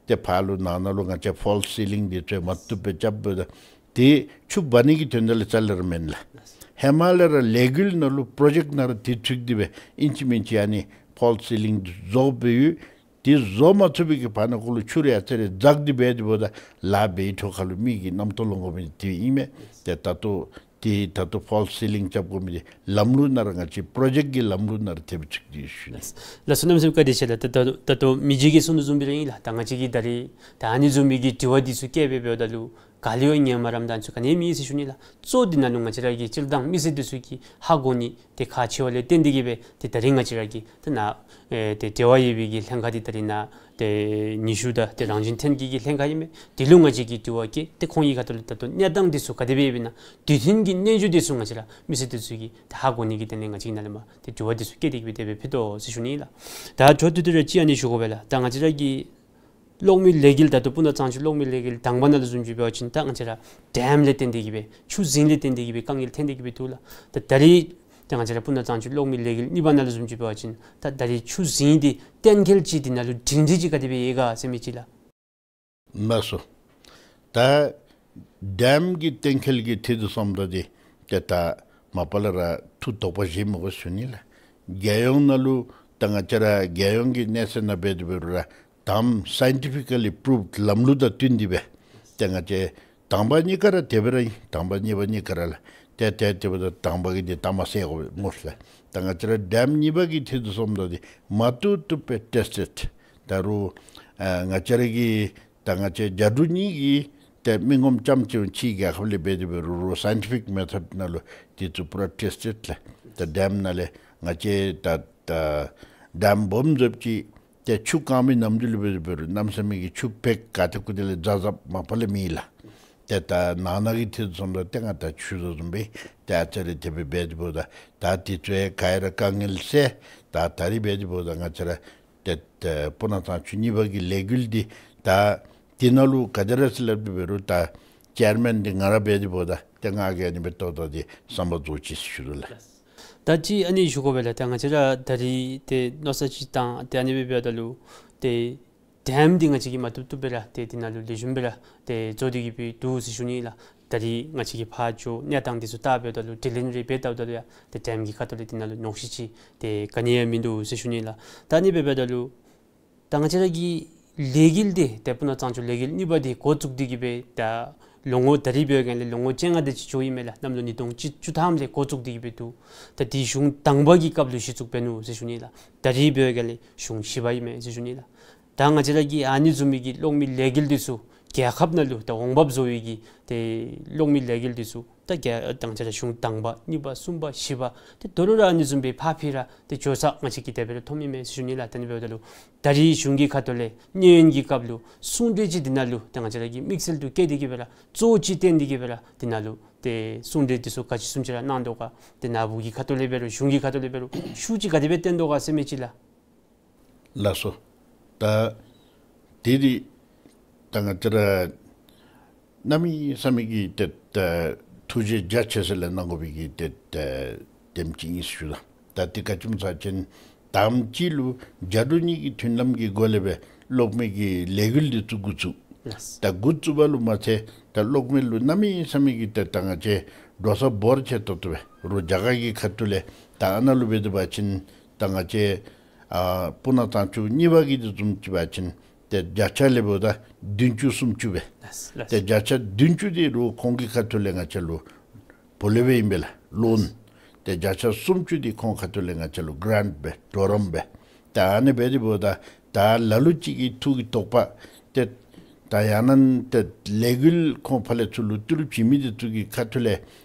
ཏེ་ཕར་ལུ་ནང་ན་ལུ་ང་བཅས་ཕོལསི་སི་ལིང་འདི་ཚུ་མ་བཏུབ་སྦེ་རྐྱབ་འབདཝ་ད་ཏེ་ཆུ་འབག་ནི་གི་དོན་དག་ལས་རྩ་ལས་ར་མེན་ལགས། ཧེ་མ་ལས་ར་ལས་འགུལ་ནང་ལུ་པྲོ་ཇེཀཊ་ནང་ར་དེ་ཚུད་དེ་སྦེ་ཨིན་ཅི་མིན་ཅི་ཨ་ནི་ཕོལསི་སི་ལིང་འདི་བཟོ་སྦེ་ཡོད། དེ་བཟོ་མ་ཚུགས་པའི་གི་བར་ན་ཀོ་ལུ་ཆུ་རེ་ཨ་ཙི་རེ་འཛག་སྟེ་འབད་དེ་འབདཝ་ད་ལཱ་འབད་བའི་ཐོག་ཁ་ལུ་མི་གི་རྣམ་རྟོག་ལང་དགོ་མི་དེ་ཨིན་མས། ཏེ་ད་ལྟོ་ཏེ་ད་ལྟོ་ཕོལསི་སི་ལིང་རྐྱབ་དགོ་མི་དེ་ལམ་ལུགས་ནང་ར་ང་བཅས་པྲོ་ཇེཀཊ་ཀྱི་ལམ་ལུགས་ནང་ར་ཐེབས་ཚུགས་ཏེ་ཡོད་ཟེར་ཞུ་ནི། ལགས་སོ། གནམ་མེད་ས་མེད་བཀའ་དྲིན་ཆེ་ལགས། ད་ད་ད་ལྟོ་མི་རྗེ་གིས་གསུངས་དོ་བཟུམ་སྦེ་ར་ཨིན་ལགས། ད་ང་བཅས་ཀྱིས་ད་རིས་ད་ཨ་ནི་བཟུམ་མའི་གི་དྲི་བ་འདི་ཚུ་བཀོད་སྦེ་འབདཝ་ད་ལུ་ག་ལུ་ཡང་ངལ་མ་རངསམ་ད་ཚུ་ག་ནི་མེད་ཟེར་ཞུ་ནི་ལགས། གཙོ་འདི་ནང་ལུ་ང་བཅས་ར་གི་སྤྱིར་བཏང་མི་སེར་འདི་ཚུ་གིས་ཧ་གོ་ནི་དེ་ཁག་ཆེ་བ་ལས་བརྟེན་ཏེ་གིས་འབད་ཏེ་ད་རིས་ང་བཅས་ར་གི་ད་ནཱ་ཨེ་ཏེ་འབྲེལ་བ་ཡོད་པའི་གི་ལྷན་ཁག་འདི་ད་རིས་ནཱ་ཏེ་ཉི་ཤུ་དང་ཏེ་རང་བཞིན་ལྷན་སྐྱེས་ཀྱི་ལྷན་ཁག་ཨིན་མས། དེ་ལུ་ང་བཅས་ཀྱིས་དྲི་བ་བཀོད་ཏེ་ཁོང་གི་ཁ་ཐུག་ལས་ད་ལྟོ་གནས་སྟངས་འདི་ཚུ་ག་དེ་སྦེ་ཡོདཔ་ཨིན་ན་དུས་མཐུན་གྱི་གནས་ཚུལ་འདི་ཚུ་ང་བཅས་ར་མི་སེར་འདི་ཚུ་གིས་ད་ཧ་གོ་ནི་གི་དོན་ལས་ང་བཅས་ཀྱིས་ནཱ་ལས་མར་ཏེ་དྲི་བ་འདི་ཚུ་བཀོད་དེ་གིས་འབད་དེ་སྦེ་ཕུལ་དོ་ཟེར་ཞུ་ནི་ལགས། ད་འཕྲོ་མཐུད་དེ་ར་ཅིག་ཨ་ནི་ཞུ་དགོ་པས་ལགས། ད་ང་བཅས་ར་གི་གློག་མེ་ལས་འགུལ་ད་ལྟོ་སྤུ་ན་གཙང་ཆུ་གློག་མེ་ལས་འགུལ་དང་པ་ནང་ལུ་བཟུམ་ཅིག་འབད་བ་ཅིན་ད་ང་བཅས་ར་ཌེམ་ལས་བརྟེན་ཏེ་གིས་འབད་ཆུ་རྫིང་ལས་བརྟེན་ཏེ་གིས་འབད་དཀའ་ངལ་ཐོན་ཏེ་གིས་འབད་འདུག་ལགས། ད་ད་རིས་ད་ང་བཅས་ར་སྤུ་ན་གཙང་ཆུ་གློག་མེ་ལས་འགུལ་གཉིས་པ་ནང་ལུ་བཟུམ་ཅིག་འབད་བ་ཅིན་ད་ད་རིས་ཆུ་རྫིང་འདི་གཏན་འཁེལ་ཅིག་འདི་ནང་ལུ་སྒྲིང་སྒྲི་ཅིག་ག་དེ་སྦེ་ཡོད་ག་ཟེར་མི་ཅིག་ལགས། ལགས་སོ། ད་ཌེམ་གྱི་གཏན་འཁེལ་གྱི་ཐད་དུ་སོངམ་ད་འདི་ཏེ་ད་མ་པ་ལས་ར་ཐུགས་དོགས་པ་བཞེས་མི་དགོ་ཟེར་ཞུ་ནི་ལགས། རྒྱལ་ཡོངས་ནང་ལུ་ད་ང་བཅས་ར་རྒྱལ་ཡོངས་ཀྱི་གནས་ཚད་ནང་འབད་དེ་འབད་རུང་ར་དང་པ་སའིན་ཊི་ཕི་ཀ་ལི་པུ་རུབཌ་ལམ་ལུགས་དང་བསྟུན་ཏེ་སྦེ་ཏེ་ང་བཅས་དང་པ་གཉིས་ཀ་ར་དེ་སྦེ་ར་ཨིན། དང་པ་གཉིས་པ་གཉིས་ཀ་ར་ལགས། ཏེ་ཏེ་དེ་འབདཝ་ད་དང་པ་གི་འདི་ལྟ་མ་ཟེར་དགོ་པས་སྨོ་ལགས། ད་ང་བཅས་ར་ཌེམ་གཉིས་པ་གི་ཐད་དུ་སོངམ་ད་འདི་མ་བཏུབ་བཏུབ་སྦེ་ཊེསི་ཊེཌ་ད་རུང་ཨ་ང་བཅས་ར་གི་ད་ང་བཅས་རྒྱ་འབྲུག་གཉིས་ཀྱི་ ཨེ་མི་ངོམ་ཙམ་ཅིག་ཕྱི་རྒྱལ་ཁབ་ལས་འབད་དེ་འབད་རུང་རུང་སའིན་ཊི་ཕིག་མེ་ཐོཌ་ནང་ལུ་འདི་ཚུ་པུ་ར་ཊེསི་ཊེཌ་ལགས། ད་ཌེམ་ནང་ལས་ང་བཅས་ད་ད་ཌེམ་སྦོམ་བཟོཝ་ཅིག་ཏེ་ཆུ་བཀང་མི་ནམ་དུས་ལུ་འབད་དེ་འབད་རུང་གནམ་མེད་ས་མེད་ཀྱི་ཆུ་བེག་ག་ཏེ་ཁུག་ཏེ་ལས་ཛ་ཛ་མ་པ་ལས་མེད་ལགས། ཏེ་ད་ནང་ན་གི་ཐད་སོངམ་ད་ཏེ་ང་ད་ཞུ་དོ་བཟུམ་སྦེ་ཏེ་ཨ་ཙི་རེ་དེ་སྦེ་འབད་དེ་འབདཝ་ད་ད་འདི་ཚུ་ཡང་ག་ར་དཀའ་ངལ་སེལ། ད་ད་རིས་འབད་དེ་འབདཝ་ད་ང་བཅས་ར་ཏེ་ཏེ་སྤུ་ན་གཙང་ཆུ་གཉིས་པ་གི་ལས་འགུལ་འདི་ད་འདི་ནང་ལུ་ག་དེ་ར་ཟེར་སླབ་སྟེ་འབད་རུང་ད་ཅེར་མེན་འདི་ང་ར་འབད་དེ་འབདཝ་ད་ཏེ་ང་གིས་ཨ་ནི་སྦེ་ཏོག་ཏོ་འདི་བསམ་པ་རྫོགས་ཅི་ཟེར་ཞུ་དོ་ལགས། ད་ཅི་ཨ་ནི་ཞུ་དགོ་པས་ལགས། ད་ང་བཅས་ར་ད་རིས་ཏེ་མནོ་བསམ་ཅིག་བཏང་སྟེ་ཨ་ནི་སྦེ་འབདཝ་ད་ལུ་ཏེ་ཌེམ་འདི་ང་བཅས་ཀྱིས་མ་བཏུབ་བཏུབ་སྦེ་ར་ཏེ་འདི་ནང་ལུ་ལེགས་ཤོམ་སྦེ་ར་ཏེ་བཟོ་སྟེ་གི་སྦེ་འདུག་ཟེར་ཞུ་ནི་ལགས། ད་རིས་ང་བཅས་ཀྱིས་ཕར་ཕྱོགས་གནས་སྟངས་འདི་ཚུ་བལྟ་འབདཝ་ད་ལུ་ཌི་ལིང་རེ་འབད་བལྟཝ་ད་ལུ་ཡང་ཏེ་ཌེམ་གྱི་ཁ་ཐུག་ལས་འདི་ནང་ལུ་ཉོགས་བཤད་ཅིག་ཏེ་ག་ནི་ཡང་མིན་འདུག་ཟེར་ཞུ་ནི་ལགས། ད་ཨ་ནི་སྦེ་འབདཝ་ད་ལུ་ད་ང་བཅས་ར་གི་ལས་འགུལ་འདི་ཏེ་སྤུ་ན་གཙང་ཆུ་ལས་འགུལ་གཉིས་པ་འདི་འགོ་བཙུགས་ཏེ་གི་སྦེ་ད་ལོ་ངོ་ད་རིས་འབད་བའི་སྒང་ལས་ལོ་ངོ་བཅོ་ལྔ་དེ་ཅིག་འགྱོཝ་ཨིན་མས་ལགས། གནམ་ལོ་ཉིས་སྟོང་བཅུ་ཐམ་ལས་འགོ་བཙུགས་ཏེ་གི་སྦེ་འདུག། ད་འདི་གཞུང་དང་པ་གི་སྐབས་ལུ་གཞི་བཙུགས་འབད་ནུག་ཟེར་ཞུ་ནི་ལགས། ད་རིས་འབད་བའི་སྒང་ལས་གཞུང་བཞི་པ་ཨིན་མས་ཟེར་ཞུ་ནི་ལགས། ད་ང་བཅས་ར་གི་ཨ་ནི་བཟུམ་མའི་གི་གློག་མེ་ལས་འགུལ་འདི་ཚུ་རྒྱལ་ཁབ་ནང་ལུ་ད་འོང་འབབ་བཟོ་བའི་གི་ཏེ་གློག་མེ་ལས་འགུལ་འདི་ཚུ་ད་རྒྱལ་ད་ང་བཅས་ར་གཞུང་དང་པ་གཉིས་པ་གསུམ་པ་བཞི་པ་ཏེ་ད་རུང་ར་ཨ་ནི་བཟུམ་སྦེ་ཕར་འཕེལ་ར་ཏེ་འགྱོ་ས་ང་བཅས་ཀྱིས་དེ་སྦེ་ར་མཐོངམ་ཨིན་མས་ཟེར་ཞུ་ནི་ལགས། ད་ཨ་ནི་འབདཝ་ད་ལུ་ད་རིས་གཞུང་གི་ཁ་ཐུག་ལས་གནས་ཡུན་གྱི་སྐབས་ལུ་གསུང་གྲོས་ཅིག་འདི་ནང་ལུ་ད་ང་བཅས་ར་གི་དམིགས་བསལ་དུ་བཀལ་ཏེ་གི་སྦེ་ར་གཙོ་བོ་ཅིག་བཏོན་ཏེ་གི་སྦེ་ར་འདི་ནང་ལུ་ཏེ་གསུང་གྲོས་འདི་ཚུ་ག་ཅི་བཟུམ་ཅིག་ར་གནང་དོ་ག། ཏེ་ནཱ་བུ་གི་ཁ་ཐུག་ལས་འབད་རུང་གཞུང་གི་ཁ་ཐུག་ལས་འབད་རུང་ཤུགས་ཅིག་ག་དེ་སྦེ་བཏོན་དོ་ག་ཟེར་མི་ཅིག་ལགས། ལགས་སོ། ད་དེ་འདི་ད་ང་བཅས་ར་གནམ་མེད་ས་མེད་ཀྱི་ཏེ་ད་ཐུགས་རྗེ་རྒྱ་ཆེ་ས་ལས་གནང་དགོ་པའི་གི་ཏེ་ད་དེམ་ཅིག་ཨིན་ཟེར་ཞུ་དོ། ད་འདི་ག་ཅི་སྨོ་ཟེར་བ་ཅིན་དང་པ་ཅིག་ལུ་རྒྱ་འབྲུག་གཉིས་ཀྱི་མཐུན་ལམ་གྱི་སྒོ་ལས་སྦེ་གློག་མེ་གི་ལས་འགུལ་འདི་ཚུ་འགོ་བཙུགས། ལགས། ད་འགོ་བཙུགས་པ་ལུ་མ་ཚད་ད་གློག་མེ་ལུ་གནམ་མེད་ས་མེད་ཀྱི་ཏེ་ད་ང་བཅས་འགྲོ་ས་འབོར་ཆེ་ཏོག་ཏོ་སྦེ་རོགས་རྒྱ་གར་གྱི་ཁ་ཐུག་ལས་ད་ཨ་ནཱ་ལུ་འབད་དེ་འབད་བ་ཅིན་ད་ང་བཅས་ཨ་སྤུ་ན་གཙང་ཆུ་གཉིས་པ་གི་འདི་བཟུམ་ཅིག་འབད་བ་ཅིན་ཏེ་བརྒྱ་ཆ་ལས་འབདཝ་ད་བདུན་ཅུ་སུམ་ཅུ་སྦེ། ལགས། ལགས། ཏེ་བརྒྱ་ཆ་བདུན་ཅུ་འདི་རོགས་ཁོང་གི་ཁ་ཐུག་ལས་ང་བཅས་ལུ་བོ་ལེ་བེ་ཨིན་པས་ལགས། ལོན། ཏེ་བརྒྱ་ཆ་སུམ་ཅུ་འདི་ཁོང་ཁ་ཐུག་ལས་ང་བཅས་ལུ་གྲཱནཊ་སྦེ་གྲོགས་རམ་སྦེ། ད་ཨ་ནི་འབད་དེ་འབདཝ་ད་ད་ལ་ལུ་ཅིག་གི་ཐུགས་ཀྱི་དོགས་པ་ཏེ་ད་ཡང་ན་ཏེ་ལས་འགུལ་ཁོང་ཕར་ལས་ཚུར་ལུ་ཏི་རུ་བྱིན་མི་འདི་ཚུ་གི་ཁ་ཐུག་ལས་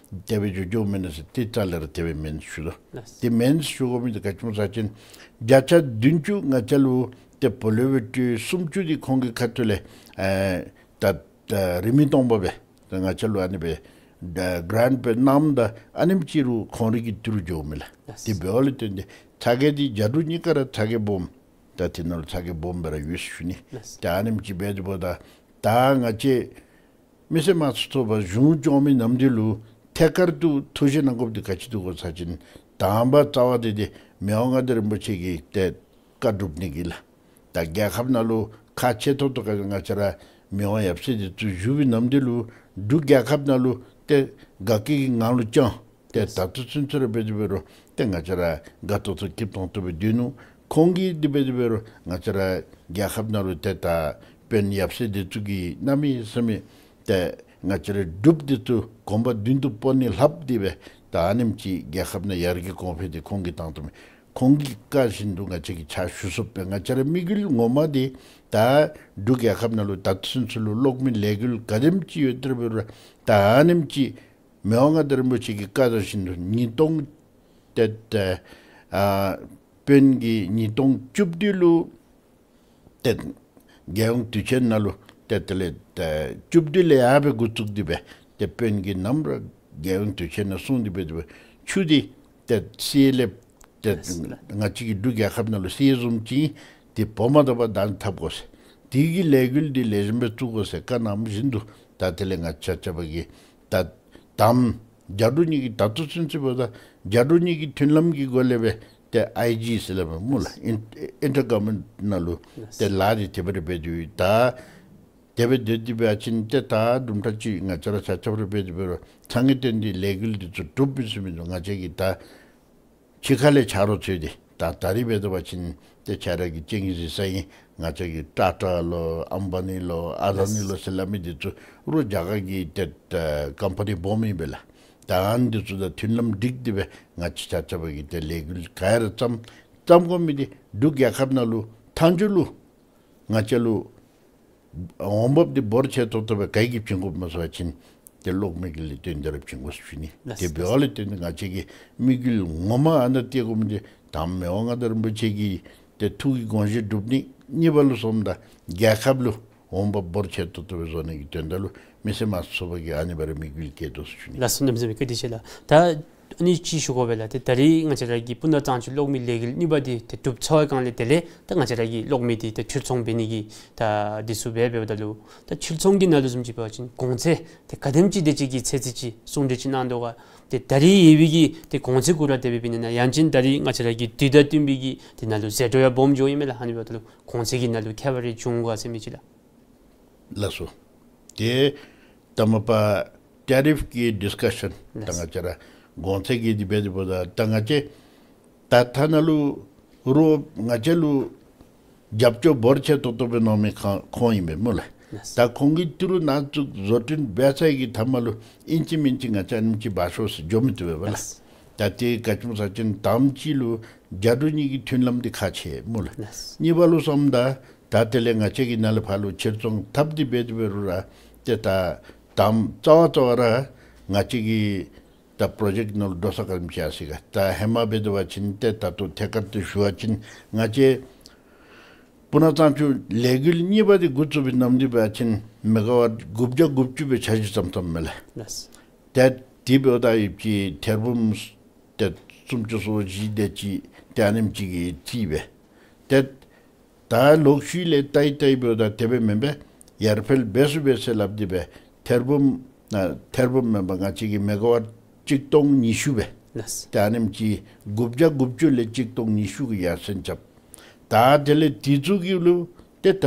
དེ་སྦེ་འགྱོ་འགྱོཝ་མེན་ན་ཟེར་ཏེ་རྩ་ལས་ར་དེ་སྦེ་མེན་ཟེར་ཞུ་དོ། ལགས། ཏེ་མེན་ཟེར་ཞུ་དགོ་མི་འདི་ག་ཅི་སྨོ་ཟེར་བ་ཅིན་བརྒྱ་ཆ་བདུན་ཅུ་ང་བཅས་ལུ་ཏེ་བོ་ལེ་བེ་སུམ་ཅུ་འདི་ཁོང་གི་ཁ་ཐུག་ལས་ཨེ་ད་ད་རིན་མེད་སྟོང་པ་སྦེ་ད་ང་བཅས་ལུ་ཨ་ནི་སྦེ་ད་གྲཱནཊ་སྦེ་གནངམ་ད་ཨ་ནེམ་ཅིག་རོགས་ཁོང་རའི་གི་ཏི་རུ་འགྱོཝ་མས་ལགས། ལགས། དེ་འབདཝ་ལས་བརྟེན་ཏེ་ཚ་གྱང་འདི་རྒྱ་འབྲུག་གཉིས་ཀ་ར་ཚ་གྱང་སྦོམ་ད་དེ་ནང་ལུ་ཚ་གྱང་སྦོམ་སྦེ་ར་ཡོད་ཟེར་ཞུ་ནི། ལགས། ད་ཨ་ནེམ་ཅིག་འབད་དེ་འབདཝ་ད་ད་ང་བཅས་མི་སེར་དམངས་གཙོའི་ཚོགས་པ་གཞུང་སྐྱོང་མི་ནམ་དུས་ལུ་ཐད་ཀར་དུ་ཐུགས་བཞེད་གནང་དགོཔ་འདི་ག་ཅི་འདུག་གོ་ཟེར་བ་ཅིན་དང་པ་རྩ་བ་འདི་འདི་མི་དབང་མངའ་བདག་རིན་པོ་ཆེ་གི་ཏེ་བཀའ་སྒྲུབ་ནི་གི་ལགས། ད་རྒྱལ་ཁབ་ནང་ལུ་ཁག་ཆེ་ཏོག་ཏོ་ག་ང་བཅས་ར་མི་དབང་ཡབ་སྲས་འདི་ཚུ་བཞུགས་པའི་ནམ་དུས་ལུ་འབྲུག་རྒྱལ་ཁབ་ནང་ལུ་ཏེ་དགའ་སྐྱིད་ཀྱི་ངང་ལུ་བསྐྱངས། ཏེ་ད་ལྟོ་ཚུན་ཚོད་ར་འབད་དེ་འབད་རུང་ཏེ་ང་བཅས་ར་དགའ་ཏོག་ཏོ་སྐྱིད་ཏོང་ཏོ་སྦེ་སྡོད་ནུག། ཁོང་གིས་འདི་འབད་དེ་འབད་རུང་ང་བཅས་ར་རྒྱལ་ཁབ་ནང་ལུ་ཏེ་ད་དཔོན་ཡབ་སྲས་འདི་ཚུ་གིས་གནམ་མེད་ས་མེད་ཏེ་ང་བཅས་ར་འབྲུགཔ་འདི་ཚུ་གོམ་པ་མདུན་དུ་སྤོ་ནི་ལྷགཔ་འདི་སྦེ་ད་ཨ་ནེམ་ཅིག་རྒྱལ་ཁབ་ནང་ཡར་རྒྱས་གོང་འཕེལ་འདི་ཁོང་གིས་བཏང་བཏངམ་མས། ཁོང་གི་བཀའ་བཞིན་དུ་ང་བཅས་ཀྱིས་ཕྱག་ཞུ་ཚུགསཔ་སྦེ་ང་བཅས་ར་དམིགས་ཡུལ་ངོ་མ་འདི་ད་འབྲུག་རྒྱལ་ཁབ་ནང་ལུ་ད་ལྟོ་ཚུན་ཚོད་ལུ་གློག་མེ་ལས་འགུལ་ག་དེམ་ཅིག་ཡོད་དེ་འབད་རུང་ད་ཨ་ནེམ་ཅིག་མི་དབང་མངའ་བདག་རིན་པོ་ཆེ་གི་བཀའ་དང་བཞིན་དུ་ཉིས་སྟོང་ཏེ་ཏེ་ཨ་དཔོན་གྱིས་ཉིས་སྟོང་བཅུ་བདུན་ལུ་ཏེ་རྒྱལ་ཡོངས་དུས་ཆེན་ནང་ལུ་ཏེ་དེ་ལས་ཏེ་བཅུ་བདུན་ལས་ཡར་སྦེ་འགོ་བཙུགས་ཏེ་སྦེ་ཏེ་དཔོན་གྱིས་ནམ་ར་རྒྱལ་ཡོངས་དུས་ཆེན་ནང་གསུངས་ཏེ་སྦེ་ཏེ་ཆུ་འདི་ཏེ་གསེར་ལས་ཏེ་ལགས་ལགས། ང་བཅས་ཀྱི་འབྲུག་རྒྱལ་ཁབ་ནང་ལུ་གསེར་བཟུམ་ཅིག་འདི་བོགས་མ་ཐག་པར་བདག་ནི་འཐབ་དགོ་ཟེར། དེ་གི་ལས་འགུལ་འདི་ལེགས་ཤོམ་སྦེ་བཙུགས་དགོ་ཟེར་བཀའ་གནངམ་བཞིན་དུ་ད་དེ་ལས་ང་བཅས་ཆ་ཁྱབ་ཀྱིས་ད་དམ་རྒྱ་འབྲུག་གཉིས་ཀྱི་ད་ལྟོ་ཚུན་ཚོད་འབདཝ་ད་རྒྱ་འབྲུག་གཉིས་ཀྱི་མཐུན་ལམ་གྱི་སྒོ་ལས་སྦེ་ཏེ་ཨའི་ཇི་ཟེར་སླབ་སྨོ་ལགས། ཨིན་ཨིན་ཊར་གོ་ཝར་མེནཊ་ནང་ལུ་ཏེ་ལཱ་འདི་དེ་སྦེ་ར་འབད་དེ་ཡོད། ད་དེ་སྦེ་སྡོད་དེ་འབད་བ་ཅིན་ཏེ་ད་དུམ་གྲ་ཅིག་ང་བཅས་ར་ཆ་ཁྱབ་ར་འབད་དེ་འབད་རུང་ཚང་གི་དོན་འདི་ལས་འགུལ་འདི་ཚུ་འགྲུབ་མི་ཚུགས་མི་འདུག། ང་བཅས་ཀྱིས་ད་ཕྱི་ཁ་ལས་ཆ་རོགས་འཚོལ་ཏེ་ད་ད་རིས་འབད་དེ་འབད་བ་ཅིན་ཏེ་ཁྱེད་ར་གི་ཅིང་ཟི་ས་ཨིན། ང་བཅས་ཀྱི་ཊ་ཊ་ལོ་ཨམ་བ་ནི་ལོ་ཨ་དཱ་ནི་ལོ་ཟེར་སླབ་མི་འདི་ཚུ་རོགས་རྒྱ་གར་གྱི་ཏེ་ཀམ་པ་ནི་སྦོམ་ཨིན་པས་ལགས། ད་ཨ་ནི་འདི་ཚུ་དང་མཐུན་ལམ་སྒྲིག་སྟེ་སྦེ་ང་བཅས་ཆ་ཁྱབ་ཀྱིས་ཏེ་ལས་འགུལ་ག་ར་བརྩམ་བརྩམ་དགོ་མི་འདི་འབྲུག་རྒྱལ་ཁབ་ནང་ལུ་མཐའ་མཇུག་ལུ་ང་བཅས་ལུ་ འོང་འབབ་འདི་འབོར་ཆེ་ཏོག་ཏོ་སྦེ་ག་གིས་བྱིན་དགོཔ་མས་ཟེར་བ་ཅིན་ཏེ་གློག་མེ་གི་ལས་དོན་འདི་ར་བྱིན་དགོ་ཟེར་ཞུ་ནི། ལགས། ཏེ་འབདཝ་ལས་བརྟེན་ཏེ་ང་བཅས་ཀྱི་དམིགས་ཡུལ་ངོ་མ་ཨ་ནཱ་བཏེག་དགོ་མི་འདི་དང་མི་དབང་མངའ་བདག་རིན་པོ་ཆེ་གི་ཏེ་ཐུགས་ཀྱི་དགོངས་བཞེད་སྒྲུབ་ནི། གཉིས་པ་ལུ་སོངམ་ད་རྒྱལ་ཁབ་ལུ་འོང་འབབ་འབོར་ཆེ་ཏོག་ཏོ་སྦེ་བཟོ་ནི་གི་དོན་དག་ལུ་མི་སེར་དམངས་གཙོའི་ཚོགས་པ་གིས་ཨ་ནི་སྦེ་ར་དམིགས་ཡུལ་བསྐྱེད་དོ་ཟེར་ཞུ་ནི། ལགས་སོ། གནམ་མེད་ས་མེད་བཀའ་དྲིན་ཆེ་ལགས། ད་ཨ་ནི་ཅིག་ཞུ་དགོ་པས་ལགས། ཏེ་ད་རིས་ང་བཅས་ར་གི་སྤུ་ན་གཙང་ཆུ་གློག་མེའི་ལས་འགུལ་གཉིས་པ་འདི་ཏེ་གྲུབ་ཚར་བའི་སྒང་ལས་དེ་ལས་ད་ང་བཅས་ར་གི་གློག་མེ་འདི་ཏེ་འཕྲུལ་ཚོང་འབད་ནི་གི་ད་འདི་ཚུ་འབད་འབདཝ་ད་ལུ་ད་འཕྲུལ་ཚོང་གི་ནང་ལུ་བཟུམ་ཅིག་འབད་བ་ཅིན་གོང་ཚད་ཏེ་ག་དེམ་ཅིག་དེ་ཅིག་གི་ཚད་ཅིག་གསུང་གྲོས་ཅིག་གནང་དོ་ག། ཏེ་ད་རིས་ཡོད་པའི་གི་ཏེ་གོང་ཚད་གུ་ར་དེ་སྦེ་འབད་ནི་ན་ཡང་ཅིན་ད་རིས་ང་བཅས་ར་གི་དུས་དང་བསྟུན་པའི་གི་དེ་ནང་ལུ་ཟད་འགྲོ་ཡང་སྦོམ་འགྱོཝ་ཨིན་མས་ལགས། ཨ་ནི་འབདཝ་ད་ལུ་གོང་ཚད་ཀྱི་ནང་ལུ་ཁྱད་པར་རེ་བྱུང་ག་ཟེར་མི་ཅིག་ལགས། ལགས་སོ། ཏེ་ད་མ་པ་ཊེ་རིཕ་གི་ཌིསི་ཀ་ཤཱན། ད་ལགས། ང་བཅས་ར་གོང་ཚད་ཀྱི་དེ་སྦེ་དེ་འབདཝ་ད་ད་ང་བཅས་ད་ཐ་ན་ལུ་རོགས་ང་བཅས་ལུ་རྒྱབ་སྐྱོར་འབོར་ཆེ་ཏོག་ཏོ་སྦེ་གནང་མི་ཁོང་ཁོང་ཨིན་པས་སྨོ་ལགས། ལགས། ད་ཁོང་གིས་ཏི་རུ་ནང་བཙུགས་བཟོ་སྐྲུན་འབད་ཚར་བའི་གི་མཐའ་མ་ལུ་ཨིན་ཅི་མིན་ཅི་ང་བཅས་ཨ་ནེམ་ཅིག་འབག་ཤོག་ཟེར་འགྱོ་མི་བཏུབ་པས་ལགས། ལགས། ད་དེ་ག་ཅི་སྨོ་ཟེར་བ་ཅིན་དངམ་གཅིག་ལུ་རྒྱ་འབྲུག་གཉིས་ཀྱི་མཐུན་ལམ་འདི་ཁག་ཆེ་སྨོ་ལགས། ལགས། གཉིས་པ་ལུ་སོངམ་ད་ད་དེ་ལས་ང་བཅས་ཀྱི་ནཱ་ལས་ཕར་ལུ་ཕྱིར་ཚོང་འཐབ་སྟེ་འབད་དེ་འབད་རུང་ར་ཏེ་ད་དངམ་རྩ་བ་རྩ་བ་ར་ང་བཅས་ཀྱི་ད་པྲོ་ཇེཀཊ་ནང་ལུ་འགྲོ་ས་ག་དེམ་ཅིག་ཡར་སོ་ཡི་ག། ད་ཧེ་མ་འབད་དེ་འབད་བ་ཅིན་ཏེ་ད་ལྟོ་ཐད་ཀར་དུ་ཞུ་བ་ཅིན་ང་བཅས་སྤུ་ན་གཙང་ཆུ་ལས་འགུལ་གཉིས་པ་འདི་འགོ་བཙུགས་པའི་ནམ་དུས་འབད་བ་ཅིན་མེ་ག་ཝཊ་དགུ་བརྒྱ་དགུ་བཅུ་སྦེ་འཆར་གཞི་བརྩམས་བརྩམསཔ་མས་ལགས། ལགས། ཏེ་དེ་འབདཝ་ད་ཡོད་ཀྱི་ཐེར་འབུམ་ཏེ་སུམ་ཅུ་སོ་བཞི་དེ་ཅིག་ཏེ་ཨ་ནེམ་ཅིག་གི་རྩིས་སྦེ། ཏེ་ད་ལོག་ཤུལ་ལས་བལྟ་བལྟཝ་ད་དེ་སྦེ་མེན་པས། ཡར་འཕེལ་འབད་ཚུགས་པས་ཟེར་སླབ་སྟེ་སྦེ་ཐེར་འབུམ་ཨ་ཐེར་འབུམ་མེན་པར་ང་བཅས་ཀྱིས་མེ་ག་ཝཊ་གཅིག་སྟོང་ཉི་ཤུ་སྦེ། ལགས། ཏེ་ཨ་ནེམ་ཅིག་དགུ་བརྒྱ་དགུ་བཅུ་ལས་གཅིག་སྟོང་ཉི་ཤུ་གི་ཡར་སེང་རྐྱབ། ད་དེ་ལས་དེ་ཚུ་གི་ལུ་ཏེ་ད་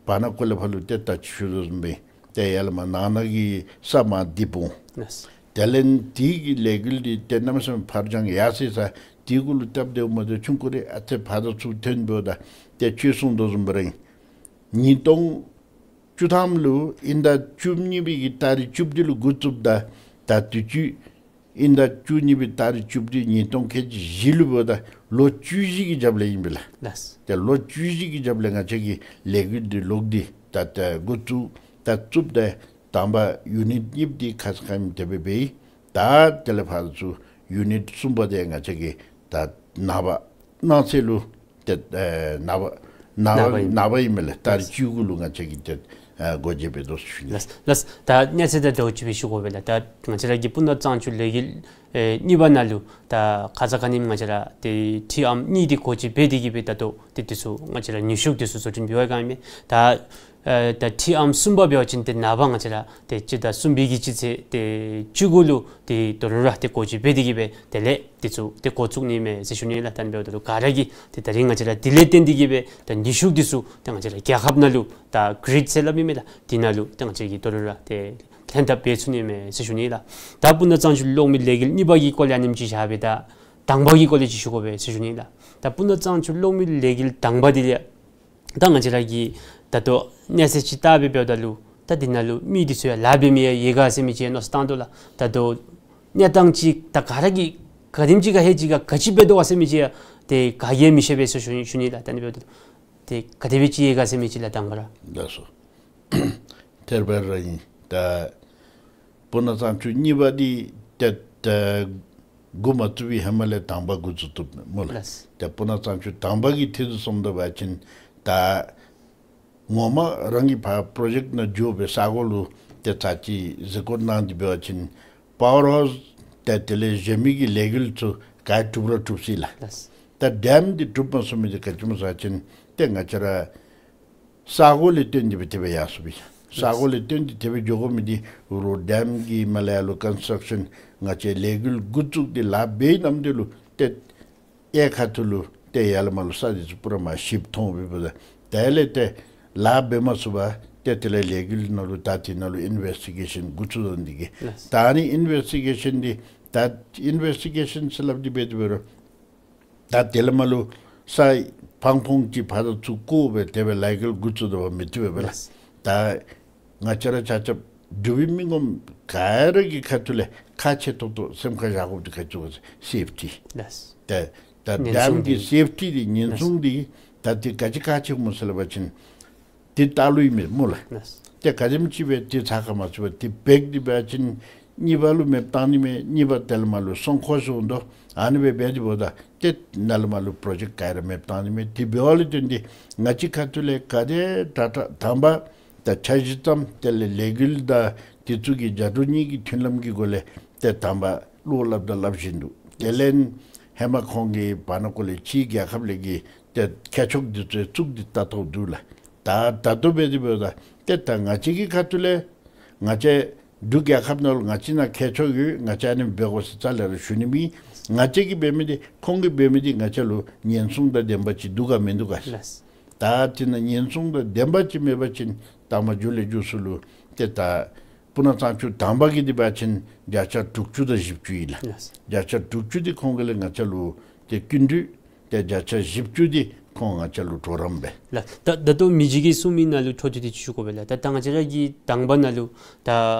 བར་ན་ཀོ་ལས་ཕར་ལུ་ཏེ་ད་ཅི་ཞུ་དོ་བཟུམ་སྦེ་ཏེ་ཡར་ལས་མར་ནང་ན་གི་ས་མར་རྡིབ་འོང་། ལགས། དེ་ལས་དེ་གི་ལས་འགུལ་འདི་ཏེ་གནམ་མེད་ས་མེད་ཕར་འགྱངས་ཡར་སོ་ཡི་ས། དེ་གུ་ལུ་སྟབས་བདེཝ་མ་བདེཝ་ཆུང་ཀུ་རེ་ཨ་ཙི་ཕར་དང་ཚུར་ཐོན་འབདཝ་ད་ཏེ་ཁྱོད་གསུང་དོ་བཟུམ་སྦེ་ར་ཨིན། ཉིས་སྟོང་བཅུ་ཐམ་ལུ་དབྱིན་ཟླ་བཅུ་གཉིས་པའི་གི་ཏ་རིག་བཅུ་བདུན་ལུ་འགོ་བཙུགསཔ་ད་ད་དུས་ཅི་དབྱིན་ཟླ་བཅུ་གཉིས་པའི་ཏ་རིག་བཅུ་བདུན་ཉིས་སྟོང་ཁལ་གཅིག་བཞི་ལུ་འབདཝ་ད་ལོ་བཅུ་བཞི་གི་རྒྱབ་ལས་ཨིན་པས་ལགས། ལགས། ཏེ་ལོ་བཅུ་བཞི་གི་རྒྱབ་ལས་ང་བཅས་ཀྱིས་ལས་འགུལ་འདི་ལོག་སྟེ་ད་ད་འགོ་བཙུགས་ད་བཙུགསཔ་ད་དང་པ་ཡུ་ནིཊ་གཉིས་འདི་ཁ་ཙ་ཁ་ཉིནམ་དེ་སྦེ་འབད་ཡི། ད་དེ་ལས་ཕར་ཚུར་ཡུ་ནིཊ་གསུམ་པ་འདི་ང་བཅས་ཀྱིས་ད་ནངས་པ་གནངས་ཚེ་ལུ་ཏེ་ཨེ་ནངས་པ་ནངས་པ་ནངས་པ་ཨིན། ནངས་པ་ཨིན་མས་ལགས། ཏ་རིག་བཅུ་དགུ་ལུ་ང་བཅས་ཀྱིས་ཏེ་ཨེ་སྒོ་འབྱེད་འབད་དོ་ཟེར་ཞུ་ནི། ལགས་ལགས། ད་གནས་ཚུལ་དང་འདྲཝ་ཅིག་སྦེ་ཞུ་དགོ་པས་ལགས། ད་ང་བཅས་ར་གི་སྤུ་ན་གཙང་ཆུ་ལས་འགུལ་ཨེ་གཉིས་པ་ནང་ལུ་ད་ཁ་ཙ་ཁ་ཉིནམ་ང་བཅས་ར་ཏེ་ཁྲི་ཨམ་གཉིས་འདི་སྒོ་འབྱེད་འབད་དེ་གི་སྦེ་ད་ལྟོ་ཏེ་དེ་ཚུ་ང་བཅས་ར་ནུས་ཤུགས་དེ་ཚུ་བཟོ་སྐྲུན་འབད་བའི་སྒང་ཨིན་མས། ད་ཨེ་ད་ཁྲི་ཨམ་གསུམ་པ་འབད་བ་ཅིན་ཏེ་ནངས་པ་ང་བཅས་ར་ཏེ་སྤྱི་ཟླ་གསུམ་པའི་གི་སྤྱི་ཚེས་ཏེ་བཅུ་དགུ་ལུ་ཏེ་དོ་རུང་ར་ཏེ་སྒོ་འབྱེད་འབད་དེ་གི་སྦེ་དེ་ལས་དེ་ཚུ་ཏེ་འགོ་བཙུགས་ནི་མས་ཟེར་ཞུ་ནི་ལགས། ད་ཨ་ནི་འབདཝ་ད་ལུ་ག་ར་གིས་ཏེ་ད་རིས་ང་བཅས་ར་དེ་ལས་བརྟེན་ཏེ་གི་སྦེ་ད་ནུས་ཤུགས་དེ་ཚུ་ཏེ་ང་བཅས་ར་རྒྱལ་ཁབ་ནང་ལུ་ད་གྷི་རིཌ་ཟེར་སླབ་ཨིན་མས་ལགས། དེ་ནང་ལུ་ཏེ་ང་བཅས་ཀྱིས་དོ་རུང་ར་ཏེ་ལྷན་ཐབས་འབད་ཚུགས་ནི་མས་ཟེར་ཞུ་ནི་ལགས། ད་སྤུ་ན་གཙང་ཆུ་གློག་མེ་ལས་འགུལ་གཉིས་པ་གི་སྐོར་ལས་ཨ་ནེམ་ཅིག་བཞག་སྦེ་ད་དང་པ་གི་སྐོར་ལས་ཅིག་ཞུ་དགོ་པས་ཟེར་ཞུ་ནི་ལགས། ད་སྤུ་ན་གཙང་ཆུ་གློག་མེ་ལས་འགུལ་དང་པ་འདི་ལས་ད་ང་བཅས་ར་གིས་ད་ལྟོ་གནས་ཚད་ཅིག་བལྟ་སྦེ་འབདཝ་ད་ལུ་ད་འདི་ནང་ལུ་མི་འདི་ཚུ་ཡང་ལཱ་འབད་མི་ཡང་ཡོད་ག་ཟེར་མི་ཅིག་མནོ་བསམ་བཏང་དོ་ལགས། ད་ལྟོ་གནས་སྟངས་ཅིག་ད་ག་ར་གིས་ག་དེམ་ཅིག་ག་ཧེ་ཅིག་ག་ག་ཅི་འབད་དོ་ག་ཟེར་མི་ཅིག་ཡང་ཏེ་ག་གིས་ཡང་མི་ཤེས་པས་ཟེར་ཞུ་ཞུ་ནི་ལགས། ད་ཨ་ནི་འབདཝ་ད་ལུ་ཏེ་ག་དེ་སྦེ་ཅིག་ཡོད་ག་ཟེར་མི་ཅིག་ལགས་དང་པ་ར། ལགས་སོ། ཐེར་པ་ར་ཨིན། ད་སྤུ་ན་གཙང་ཆུ་གཉིས་པ་འདི་ཏེ་ད་འགོ་མ་བཙུགས་པའི་ཧེ་མ་ལས་དང་པ་འགོ་བཙུགས་བཙུགསཔ་སྨོ་ལགས། ལགས། ཏེ་སྤུ་ན་གཙང་ཆུ་དང་པ་གི་ཐད་དུ་སོངམ་ད་འབད་བ་ཅིན་ད་ངོ་མ་རང་གི་ཕར་པྲོ་ཇེཀཊ་ནང་འགྱོ་སྦེ་ས་གོ་ལུ་ཏེ་ཚར་གཅིག་གཟིགས་སྐོར་གནང་སྟེ་འབད་བ་ཅིན་པ་ཝར་ཧའུསི་ཏེ་དེ་ལས་གཞན་མི་གི་ལས་འགུལ་ཚུ་ག་གྲུབ་ར་གྲུབ་ཅི་ལགས། ལགས། ད་ཌེམ་འདི་གྲུབ་མ་ཚུགས་མི་འདི་ག་ཅི་སྨོ་ཟེར་བ་ཅིན་ཏེ་ང་བཅས་ར་ས་གོ་ལས་བཏོན་ཏེ་སྦེ་དེ་སྦེ་ཡར་སོ་སྦེ་ས་གོ་ལས་བཏོན་ཏེ་དེ་སྦེ་འགྱོ་དགོ་མི་འདི་རོགས་ཌེམ་གྱི་མ་ལས་ཡར་ལུ་ཀོན་སི་ཊྲག་ཤཱན་ང་བཅས་ལས་འགུལ་འགོ་བཙུགས་ཏེ་ལཱ་འབད་ནམ་དེ་ལུ་ཏེ་གཡས་ཁ་ཐུག་ལུ་ཏེ་ཡར་ལས་མར་ལུ་ས་འདི་ཚུ་པུ་ར་མར་ཞིབ་མཐོང་སྦེ་འབདཝ་ད་དེ་ལས་ཏེ་ལཱ་འབད་མ་ཚུགས་པར་ཏེ་དེ་ལས་ལས་འགུལ་ནང་ལུ་ད་དེ་ནང་ལུ་ཨིན་ཝེསི་ཊི་གེ་ཤཱན་འགོ་བཙུགས་ད་འདི་གིས། ལགས། ད་ཨ་ནི་ཨིན་ཝེསི་ཊི་གེ་ཤཱན་འདི་ད་ཨིན་ཝེསི་ཊི་གེ་ཤཱན་ཟེར་སླབ་སྟེ་འབད་དེ་འབད་རུང་ད་དེ་ལས་མར་ལུ་ས་ཕང་ཕུང་ཅིག་ཕར་དང་ཚུར་བརྐོ་སྦེ་དེ་སྦེ་ལཱ་འགུལ་འགོ་བཙུགས་ད་བ་མི་བཏུབ་པས་ལགས། ལགས། ད་ང་བཅས་ར་ཆ་ཁྱབ་འབྲུག་པའི་མི་ངོམ་ག་ར་གི་ཁ་ཐུག་ལས་ཁག་ཆེ་ཏོག་ཏོ་སེམས་ཁར་བཞག་དགོཔ་འདི་ག་ཅི་སྨོ་ཟེར་བ་ཅིན་སེཕ་ཊི། ལགས། ད་ད་ཉེན་ཌེམ་སྲུང་གི་འདི་སེཕ་ཊི་འདི་ཉེན་ལགས་སྲུང་འདི་ད་འདི་ག་ཅི་ཁག་ཆེ་སྨོ་ཟེར་སླབ་པ་ཅིན་ ཏེ་ད་ལུ་ཨིན་མས་སྨོ་ལགས། ལགས། ཏེ་ག་དེམ་ཅིག་སྦེ་ཏེ་ཚ་ཁ་མ་ཚུད་པར་ཏེ་འབད་དེ་འབད་བ་ཅིན་གཉིས་པ་ལུ་མེདཔ་བཏང་ནི་མས། གཉིས་པ་དེ་ལས་མར་ལུ་སྲོང་ཁོ་སོང་དོ། ཨ་ནི་སྦེ་འབད་དེ་འབདཝ་ད་ཏེ་ནཱ་ལས་མར་ལུ་པྲོ་ཇེཀཊ་ག་ར་མེདཔ་བཏང་ནི་མས། དེ་འབདཝ་ལས་བརྟེན་ཏེ་ང་བཅས་ཁ་ཐུག་ལས་ག་དེ་དྲག་དྲག་དང་པ་ད་འཆར་གཞི་བརྩམ། དེ་ལས་ལས་འགུལ་དང་དེ་ཚུ་གི་བརྒྱ་སྤྲོད་གཉིས་ཀྱི་མཐུན་ལམ་གྱི་སྒོ་ལས་ཏེ་དང་པ་བློ་སླབ་དང་སླབ་བཞིན་འདུག། དེ་ལས་ཧེ་མ་ཁོང་གིས་བར་ན་ཁོ་ལས་ཕྱིའི་རྒྱལ་ཁབ་ལས་ཀྱི་ཏེ་མཁས་མཆོག་འདི་ཚུ་བཙུགས་ཏེ་ལྟ་རྟོག་འདུག་ལགས། ད་ད་ལྟོ་འབད་དེ་འབདཝ་ད་ཏེ་ད་ང་བཅས་ཀྱི་ཁ་ཐུག་ལས་ང་བཅས་འབྲུག་རྒྱལ་ཁབ་ནང་ལུ་ང་བཅས་ནང་མཁས་མཆོག་ཡོད། ང་བཅས་ཨ་ནི་འབད་དགོ་ཟེར་རྩ་ལས་ར་ཞུ་ནི་མེད། ང་བཅས་ཀྱིས་འབད་མི་འདི་ཁོང་གིས་འབད་མི་འདི་ང་བཅས་ལུ་ཉེན་སྲུང་དང་ལྡནམ་ཅིག་འདུག་ག་མིན་འདུག་ག། ལགས། ད་དེ་ནང་ཉེན་སྲུང་དང་ལྡནམ་ཅིག་མེད་པ་ཅིན་ད་མ་མཇུག་ལས་མཇུག་སུ་ལུ་ཏེ་ད་སྤུ་ན་གཙང་ཆུ་དང་པ་གི་འདི་འབད་བ་ཅིན་བརྒྱ་ཆ་དྲུག་ཅུ་དང་བཞི་བཅུ་ཨིན་ལགས། ལགས། བརྒྱ་ཆ་དྲུག་ཅུ་འདི་ཁོང་གིས་ལས་ང་བཅས་ལུ་ཏེ་སྐྱིན་འགྲུལ། ཏེ་བརྒྱ་ཆ་བཞི་བཅུ་འདི་ཁོང་ང་བཅས་ལུ་གྲོགས་རམ་འབད། ལགས། ད་ད་ལྟོ་མི་རྗེ་གིས་གསུངས་མི་ནང་ལུ་འཕྲོ་མཐུད་དེ་ཅིག་ཞུ་དགོ་པས་ལགས། ད་ད་ང་བཅས་ར་གི་དང་པ་ནང་ལུ་ད་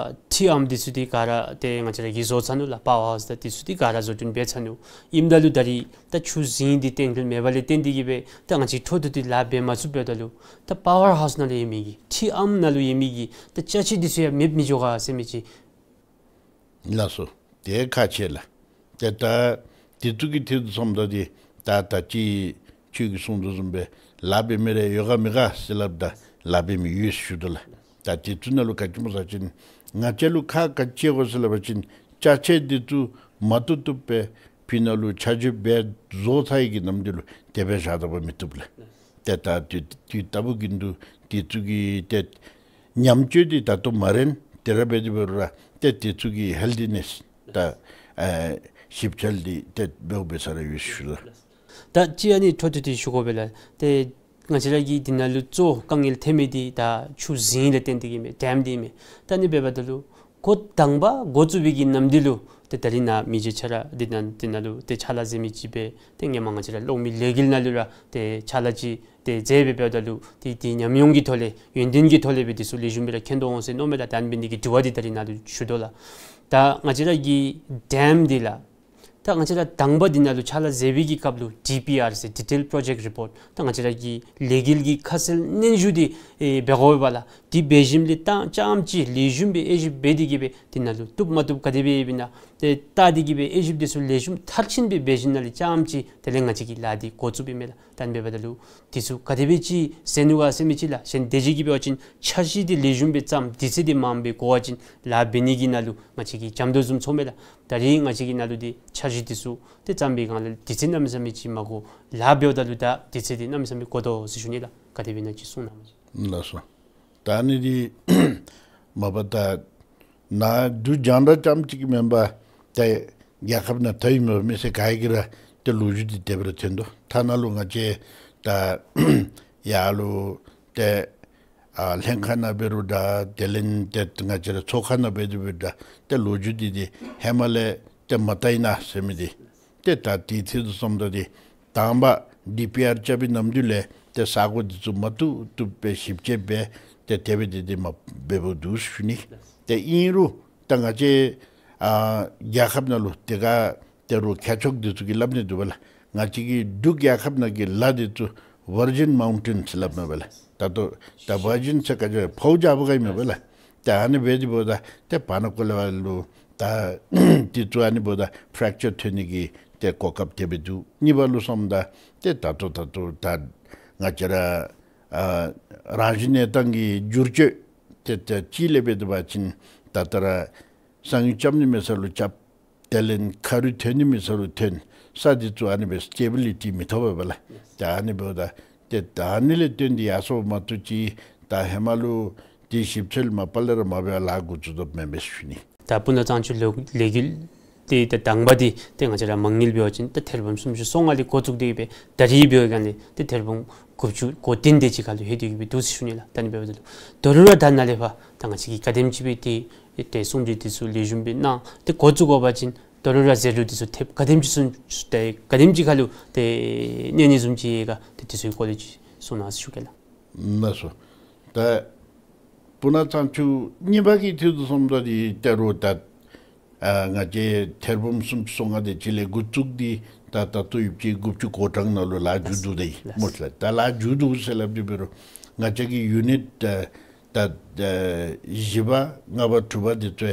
ཁྲི་ཨམ་འདི་ཚུ་འདི་ག་ར་ཏེ་ང་བཅས་ར་གིས་བཟོ་ཚར་ནུག་ལགས། པ་ཝར་ཧའུསི་དང་འདི་ཚུ་འདི་ག་ར་བཟོ་སྐྲུན་འབད་ཚར་ནུག། ཨིནམ་ད་ལུ་ད་རིས་ད་ཆུ་རྫིང་འདི་གཏན་འཁེལ་མེད་པ་ལས་བརྟེན་ཏེ་གིས་སྦེ་ད་ང་བཅས་འཕྲོ་མཐུད་དེ་ལཱ་འབད་མ་ཚུགསཔ་འབདཝ་ད་ལུ་ད་པ་ཝར་ཧའུསི་ནང་ལུ་ཡོད་མི་གི་ཁྲི་ཨམ་ནང་ལུ་ཡོད་མི་གི་ད་ཅ་ཆས་འདི་ཚུ་ཡང་མེདཔ་མི་འགྱོ་ག་ཟེར་མི་ཅིག། ལགས་སོ། དེ་ཁག་ཆེ་ལགས། ཏེ་ད་དེ་ཚུ་གི་ཐད་དུ་སོངམ་ད་འདི་ད་ད་ཅི་ཁྱོད་ཀྱིས་གསུངས་དོ་བཟུམ་སྦེ་ལཱ་འབད་མི་རེ་ཡོད་ག་མེད་ག་ཟེར་སླབ་ད་ལཱ་འབད་མི་ཡོད་ཟེར་ཞུ་དོ་ལགས། ད་དེ་ཚུ་ནང་ལུ་ག་ཅི་སྨོ་ཟེར་བ་ཅིན་ང་བཅས་ལུ་ཁག་ག་ཅི་ཡོད་ག་ཟེར་སླབ་པ་ཅིན་ཅ་ཆས་འདི་ཚུ་མ་བཏུབ་བཏུབ་སྦེ་ཕི་ནང་ལུ་ཆ་འཇོག་འབད་བཟོ་ཚར་ཡི་གི་ནམ་འདི་ལུ་དེ་སྦེ་བཞག་ད་པ་མི་བཏུབ་ལགས། ཏེ་ད་དུས་དུས་ད་བུ་གི་འདུག། དེ་ཚུ་གི་ཏེ་ཉམས་བཅོས་འདི་ད་ལྟོ་མ་རན། དེ་ར་འབད་དེ་འབད་རུང་ར་ཏེ་དེ་ཚུ་གི་ཧེལ་ཐི་ནེསི་ད་ཨ་ཞིབ་འཚོལ་འདི་ཏེ་འབདཝ་འབད་ས་ར་ཡོད་ཟེར་ཞུ་ལགས། ད་ཅི་ཨ་ནི་འཕྲོ་མཐུད་དེ་ཞུ་དགོ་པས་ལགས། ཏེ་ང་བཅས་ར་གི་འདི་ནང་ལུ་གཙོ་དཀའ་ངལ་ཐོན་མི་འདི་ད་ཆུ་རྫིང་ལས་བརྟེན་ཏེ་གིས་མས། ཌེམ་འདི་མས། ད་ཨ་ནི་འབདཝ་ད་ལུ་འགོ་དང་པ་འགོ་བཙུགས་པའི་གི་ནམ་འདི་ལུ་ཏེ་ད་རིས་ནཱ་མི་རྗེ་ཁྱོད་ར་འདི་ནང་འདི་ནང་ལུ་ཏེ་ཕྱག་ལཱ་མཛད་མི་ཅིག་སྦེ་ཏེ་སྔོན་མ་ང་བཅས་ར་གློག་མེ་ལས་འགུལ་ནང་ལུ་ར་ཏེ་ཕྱག་ལཱ་ཅིག་ཏེ་མཛད་སྦེ་འབདཝ་ད་ལུ་ཏེ་ཏེ་ཉམས་མྱོང་གི་ཐོག་ལས་ཡོན་ཏན་གྱི་ཐོག་ལས་སྦེ་འདི་ཚུ་ལེགས་ཤོམ་སྦེ་ར་མཁྱེན་དོ་འོང་ཟེར་མནོཝ་མས་ལགས། ད་ཨ་ནི་འབད་ནི་འདི་གིས་དྲི་བ་འདི་ད་རིས་ནཱ་ལུ་ཞུ་དོ་ལགས། ད་ང་བཅས་ར་གི་ཌེམ་འདི་ལགས། ད་ང་བཅས་ར་དང་པ་འདི་ནང་ལུ་ཕྱག་ལཱ་མཛད་པའི་གི་སྐབས་ལུ་ཌི་པི་ཨར་ཟེར་ཌི་ཊེལ་པྲོ་ཇེཀཊ་རི་པོརཊ་ད་ང་བཅས་ར་གི་ལས་འགུལ་གྱི་ཁ་གསལ་སྙན་ཞུ་འདི་ཨེ་འབད་དགོ་པས་ལགས། འདི་འབད་ཞིནམ་ལས་ད་རྐྱངམ་ཅིག་ལེགས་ཤོམ་སྦེ་དབྱེ་ཞིབ་འབད་དེ་གིས་སྦེ་འདི་ནང་ལུ་བཏུབ་མ་བཏུབ་ག་དེ་སྦེ་ཡོདཔ་ཨིན་ན་ཏེ་བལྟ་སྟེ་གིས་སྦེ་དབྱེ་ཞིབ་འདི་ཚུ་ལེགས་ཤོམ་མཐར་ཕྱིན་སྦེ་འབད་ཞིནམ་ལས་རྐྱངམ་ཅིག་དེ་ལས་ང་བཅས་ཀྱི་ལཱ་འདི་འགོ་བཙུགསཔ་ཨིན་མས་ལགས། ད་ཨ་ནི་འབདཝ་ད་ལུ་འདི་ཚུ་ག་དེ་སྦེ་ཅིག་ཟེར་ནུག་ག་ཟེར་མི་ཅིག་ལགས། གཞན་དེ་ཅིག་གིས་འབད་བ་ཅིན་འཆར་གཞི་འདི་ལེགས་ཤོམ་སྦེ་བརྩམ་དུས་ཚོད་འདི་མངམ་སྦེ་འགོར་བ་ཅིན་ལཱ་འབད་ནི་གི་ནང་ལུ་ང་བཅས་ཀྱིས་འཇམ་དོ་བཟུམ་ཚོརཝ་མས་ལགས། ད་རིས་ང་བཅས་ཀྱི་ནང་ལུ་འདི་འཆར་གཞི་འདི་ཚུ་ཏེ་བརྩམ་པའི་སྒང་ལས་དུས་ཚོད་གནམ་མེད་ས་མེད་ཅིག་མ་འགོར། ལཱ་འབདཝ་ད་ལུ་ད་དུས་ཚོད་འདི་གནམ་མེད་ས་མེད་འགོར་དོ་ཟེར་ཞུ་ནི་ལགས། ག་དེ་སྦེ་ཨིན་ན་ཅིག་གསུང་གནང་། ལགས་སོ། ད་ཨ་ནི་འདི་མ་པ་ད་ནཱ་འབྲུག་རྒྱང་བསྒྲགས་རྐྱངམ་ཅིག་གིས་མེན་པར་ཏེ་རྒྱལ་ཁབ་ནང་ད་ཡོད་མི་མི་སེར་ག་ར་གིས་ར་ཏེ་ལོ་རྒྱུས་འདི་དེ་སྦེ་ར་ཐོན་དོ། ཐ་ན་ལུ་ང་བཅས་ད་ཡར་ལུ་ཏེ་ཨ་ལྷན་ཁག་ནང་འབད་རུང་འདྲ། དེ་ལས་ཏེ་ང་བཅས་ར་ཚོགས་ཁང་ནང་འབད་དེ་འབད་རུང་འདྲ། ཏེ་ལོ་རྒྱུས་འདི་འདི་ཧེ་མ་ལས་ཏེ་མ་བལྟ་ཡི་ན་ཟེར་མི་འདི་ཏེ་ད་དེ་ཚུ་ཚུ་སོངམ་ད་འདི་དང་པ་ཌི་པི་ཨར་རྐྱབ་པའི་ནམ་དུས་ལས་ཏེ་ས་གོ་འདི་ཚུ་མ་བཏུབ་བཏུབ་སྦེ་ཞིབ་དཔྱད་འབད་ཏེ་དེ་སྦེ་འདི་འདི་མ་འབདཝ་འདུག་ཞུ་ནི། ཏེ་ཨིན་རུང་ད་ང་བཅས་ཨ་རྒྱལ་ཁབ་ནང་ལུ་དེ་ཁར་ཏེ་རུང་མཁས་མཆོག་འདི་ཚུ་གིས་སླབ་ནི་འདུག་པ་ལགས། ང་བཅས་ཀྱི་འབྲུག་རྒྱལ་ཁབ་ནང་གི་ལ་འདི་ཚུ་ཝར་ཇིན་མའུན་ཊེན་ཟེར་སླབ་མས་པ་ལགས། ད་ལྟོ་ད་ཝར་ཇིན་ཟེར་ག་ཅི་ཕོཝ་རྒྱས་པ་ག་ཨིན་མས་པ་ལགས། ཏེ་ཨ་ནི་འབད་དེ་འབདཝ་ད་ཏེ་བར་ན་ཁོ་ལས་ཕར་ལུ་ད་དེ་ཚུ་ཨ་ནི་འབདཝ་ད་ཕྲེག་ཅར་ཐོན་ནི་གི་ཏེ་གོ་སྐབས་དེ་སྦེ་འདུག། གཉིས་པ་ལུ་སོངམ་ད་ཏེ་ད་ལྟོ་ད་ལྟོ་ད་ང་བཅས་ར་ཨ་རང་བཞིན་གནས་སྟངས་ཀྱི་འགྱུར་བཅོས་ཏེ་ཏེ་ཅིག་ལས་འབད་དེ་འབད་བ་ཅིན་ད་ལྟོ་ར་གསང་ཡུལ་རྐྱབ་ནི་མེད་ས་ལུ་རྐྱབ། དེ་ལས་ཁ་རུ་ཐོན་ནི་མེད་ས་ལུ་ཐོན། ས་འདི་ཚུ་ཨ་ནི་སྦེ་སི་ཊེ་བི་ལི་ཊི་མི་ཐོབ་པས་པ་ལགས། ཏེ་ཨ་ནི་འབདཝ་ད་ཏེ་ད་ཨ་ནི་ལས་བརྟེན་ཏེ་ཡར་སོངམ་མ་གཏོགས་ཅིག་ད་ཧེ་མ་ལུ་ཏེ་ཞིབ་འཚོལ་མ་པ་ལས་ར་མ་འབད་བར་ལཱ་འགོ་བཙུགས་དོ་མེན་པས་ཞུ་ནི། ད་སྤུ་ན་གཙང་ཆུ་ལོ་ལས་འགུལ་འདི་ད་དང་པ་འདི་ཏེ་ང་བཅས་ར་མ་དངུལ་འབད་བ་ཅིན་ད་ཐེར་འབུམ་སུམ་ཅུ་སོ་ལྔ་ལས་འགོ་བཙུགས་ཏེ་སྦེ་ད་རིས་འབད་བའི་སྒང་ལས་ཏེ་ཐེར་འབུམ་དགུ་བཅུ་གོ་བདུན་དེ་ཅིག་ཁར་ལུ་ལྷོད་དེ་གིས་སྦེ་འདུག་ཟེར་ཞུ་ནི་ལགས། ད་ཨ་ནི་འབདཝ་ད་ལུ་ད་རུང་ར་ད་ནཱ་ལས་ཕར་ད་ང་བཅས་ཀྱིས་ག་དེམ་ཅིག་སྦེ་ཏེ་ཏེ་གསུང་གྲོས་འདི་ཚུ་ལེགས་ཤོམ་སྦེ་གནང་སྟེ་འགོ་བཙུགས་དགོ་པ་ཅིན་ད་རུང་ར་ཟད་འགྲོ་འདི་ཚུ་ཐེབས་ག་དེམ་ཅིག་ཚུན་ཏེ་ག་དེམ་ཅིག་ཁར་ལུ་ཏེ་གནས་ནི་བཟུམ་ཅིག་ཡོད་ག་ཏེ་འདི་ཚུ་གི་སྐོར་ལས་ཅིག་གསུང་གནང་ཟེར་ཞུ་གེ་ལགས། ལགས་སོ། ད་སྤུ་ན་གཙང་ཆུ་གཉིས་པ་གི་ཐད་དུ་སོངམ་ད་འདི་ད་རུང་ད་ཨ་ང་བཅས་ཐེར་འབུམ་སུམ་ཅུ་སོ་ལྔ་དེ་ཅིག་ལས་འགོ་བཙུགས་ཏེ་ད་ད་ལྟོ་ཡུདཔ་ཅིག་དགུ་བཅུ་གོ་གྲངས་ནང་ལུ་ལཱ་མཇུག་བསྡུ་སྟེ་ཡོད་སྨོ་ལགས། ད་ལཱ་མཇུག་བསྡུ་ཟེར་སླབ་དེ་འབད་རུང་ ང་བཅས་ཀྱི་ཡུ་ནིཊ་ད་ད་ད་བཞི་པ་ལྔ་པ་དྲུག་པ་འདི་ཚུ་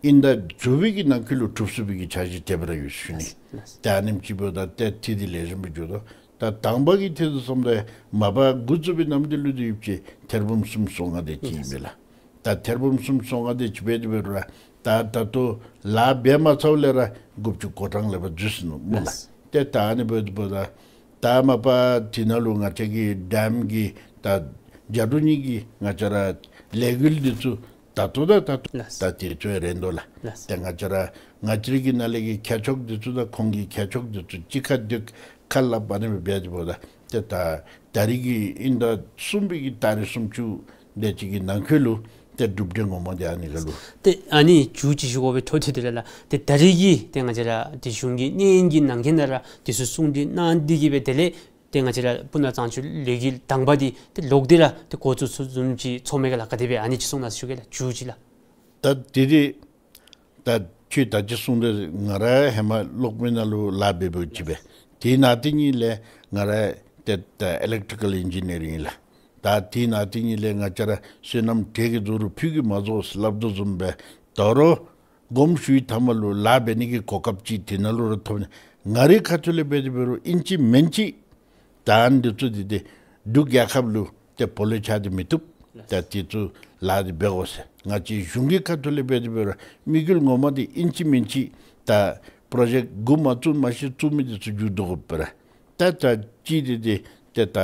ཨིན་ཟླ་དྲུག་པའི་གི་ནང་འཁོད་ལུ་གྲུབ་ཚུགས་པའི་གི་འཆར་གཞི་དེ་སྦེ་ར་ཡོད་ཟེར་ཞུ་ནི། ལགས་སོ། ལགས་སོ། ཏེ་ཨ་ནེམ་ཅིག་འབདཝ་ད་ཏེ་དེ་འདི་ལེགས་ཤོམ་སྦེ་འགྱོ་དོ། ད་དང་པ་གི་ཐད་དུ་བསམ་ད་མ་པ་འགོ་བཙུགས་པའི་ནམ་དུས་ལུ་འདི་ཡོདཔ་ཅིག་ཐེར་འབུམ་གསུམ་སོ་ལྔ་དེ་ཅིག་ཨིན་པས་ལགས། ད་ཐེར་འབུམ་གསུམ་སོ་ལྔ་དེ་ཅིག་འབད་དེ་འབད་རུང་ར་ད་ད་ལྟོ་ལཱ་འབད་མ་ཚརཝ་ལས་ར་དགུ་བཅུ་གོ་གྲངས་ལས་ཕར་འཛུལ་སོ་ནུག་སྨོ་ལགས། ལགས། ཏེ་ད་ཨ་ནི་འབདཝ་ད་ད་མ་པ་དེ་ནང་ལུ་ང་བཅས་ཀྱི་ཌེམ་གྱི་ད་བརྒྱ་དྲུག་གཉིས་ཀྱི་ང་བཅས་ར་ལས་འགུལ་འདི་ཚུ་ད་ལྟོ་ད་ད་ལྟོ། ལགས། ད་དེ་ཚུ་རན་དོ་ལགས། ལགས། ཏེ་ང་བཅས་ར་ང་བཅས་ར་གི་ནང་ལས་ཀྱི་མཁས་མཆོག་འདི་ཚུ་དང་ཁོང་གི་མཁས་མཆོག་འདི་ཚུ་གཅིག་ཁར་འདི་ཁ་སླབ་ཨ་ནི་སྦེ་འབད་དེ་འབདཝ་ད་ཏེ་ད་ད་རིས་ཀྱི་ཨིན་ཟླ་གསུམ་པའི་གི་ཏ་རིག་སུམ་ཅུ་དེ་ཅིག་གི་ནང་འཁོད་ལུ་ཏེ་གྲུབ་འབྲས་ངོ་མ་འདི་ཨ་ནི་ཁར་ལུ། ཏེ་ཨ་ནི་མཇུག་ཅིག་ཞུ་དགོ་པའི་འཕྲོ་མཐུད་དེ་ལགས། ཏེ་ད་རིས་ཀྱི་ཏེ་ང་བཅས་ར་ཏེ་གཞུང་གི་གནས་ཡུན་གྱི་ནང་འཁོད་ནང་ར་དེ་ཚུ་གསུང་གྲོས་གནང་སྟེ་གི་སྦེ་དེ་ལས་ཏེ་ང་བཅས་ར་སྤུ་ན་གཙང་ཆུ་ལས་འགུལ་དང་པ་འདི་ཏེ་ལོག་སྟེ་ར་ཏེ་འགོ་བཙུགས་ཚུགས་བཟུམ་ཅིག་ཚོརཝ་མས་ག་ལགས། ག་དེ་སྦེ་ཨ་ནི་ཅིག་གསུང་གནང་ཟེར་ཞུ་གེ་ལགས། མཇུག་ཅིག་ལགས། ད་དེ་འདི་ད་ཁྱོད་ད་ཅི་གསུངས་དེ་ང་ར་ཧེ་མ་གློག་མེ་ནང་ལུ་ལཱ་འབད་འབདཝ་ཅིག་སྦེ། དེ་ནང་དེ་གཉིས་ལས་ང་ར་ཏེ་ད་ཨི་ལེག་ཊི་ཀལ་ཨིན་ཇི་ནི་ཡར་ཨིན་ལགས། ད་དེ་ནང་དེ་གཉིས་ལས་ང་བཅས་ར་བསོད་ནམས་གྲལ་གྱི་རྫོགས་རུང་ཕུད་ཀྱིས་མ་རྫོགས་ཟེར་སླབ་དོ་བཟུམ་སྦེ་ད་རུང་དགོངསམ་ཞུ་བའི་མཐའ་མ་ལུ་ལཱ་འབད་ནི་གི་གོ་སྐབས་ཅིག་དེ་ནང་ལུ་ར་ཐོབ་ནི། ང་རའི་ཁ་ཐུག་ལས་འབད་དེ་འབད་རུང་ཨིན་ཅི་མིན་ཅི་ད་ཨ་ནི་འདི་ཚུ་འདི་ཏེ་འབྲུག་རྒྱལ་ཁབ་ལུ་ཏེ་བོ་ལོ་ཆགས་ཏེ་མི་བཏུབ། ད་དེ་ཚུ་ལཱ་འདི་འབད་དགོ་ཟེར་ང་བཅས་གཞུང་གི་ཁ་ཐུག་ལས་འབད་དེ་འབད་རུང་དམིགས་ཡུལ་ངོ་མ་འདི་ཨིན་ཅི་མིན་ཅི་ད་པྲོ་ཇེཀཊ་འགོ་མ་བཙུགས་མ་གཞི་བཙུགས་མི་འདི་ཚུ་མཇུག་བསྡུ་དགོ་པས་ར། ད་ད་ཅི་འདི་ཏེ་ཏེ་ད་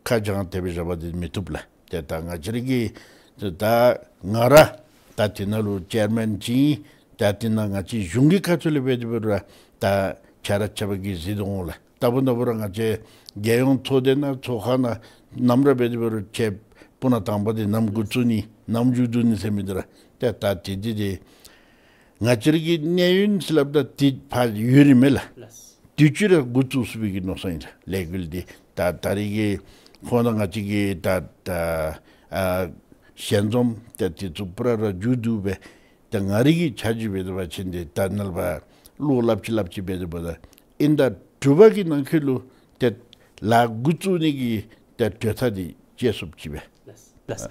ཁ་བྱང་དེ་སྦེ་བཞག་པ་འདི་མི་བཏུབ་ལགས། ཏེ་ད་ང་བཅས་ར་གི་ཏེ་ད་ང་ར་ད་དེ་ནང་ལུ་ཅེར་མེན་ཅིག་ཨིན། ད་དེ་ནང་ང་བཅས་གཞུང་གི་ཁ་ཐུག་ལས་འབད་དེ་འབད་རུང་ད་ཆ་ར་ཆ་པ་གིས་གཟིགས་དོ་འོང་ལགས། ད་བུ་ན་བུ་ར་ང་བཅས་རྒྱལ་ཡོངས་ཚོགས་སྡེ་ནང་ཚོགས་ཁང་ནང་ནམ་ར་འབད་དེ་འབད་རུང་ཁྱེད་སྤུ་ན་དང་པ་འདི་ནམ་འགོ་བཙུགས་ནི་ནམ་མཇུག་བསྡུ་ནི་ཟེར་མི་འདི་ར་ཏེ་ད་དེ་འདི་ཏེ་ང་བཅས་ར་གི་གནས་ཡུན་ཟེར་སླབ་ད་དེ་ཕར་ཡོད་རིགས་མས་ལགས། ལགས། དུས་ཅི་ར་འགོ་བཙུགས་ཚུགས་པའི་གི་མནོ་བསམ་ཨིན་ལགས། ལས་འགུལ་འདི་ད་ད་རིས་ཀྱི་ཁོང་དང་ང་བཅས་ཀྱི་ད་ད་ཨ་ཞལ་འཛོམས་ད་དེ་ཚུ་པུ་ར་ར་མཇུག་བསྡུ་སྦེ་ད་ང་རའི་གི་འཆར་གཞི་འབད་དེ་འབད་བ་ཅིན་འདི་ད་ནཱ་ལས་ཕར་བློ་སླབ་ཅི་སླབ་ཅི་འབད་དེ་འབདཝ་ད་ཨིན་ཟླ་དྲུག་པ་གི་ནང་འཁོད་ལུ་ཏེ་ལཱ་འགོ་བཙུགས་ནི་གི་ཏེ་གྲོས་ཐག་འདི་བཅད་ཚུགསཔ་ཅིག་སྦེ། ལགས།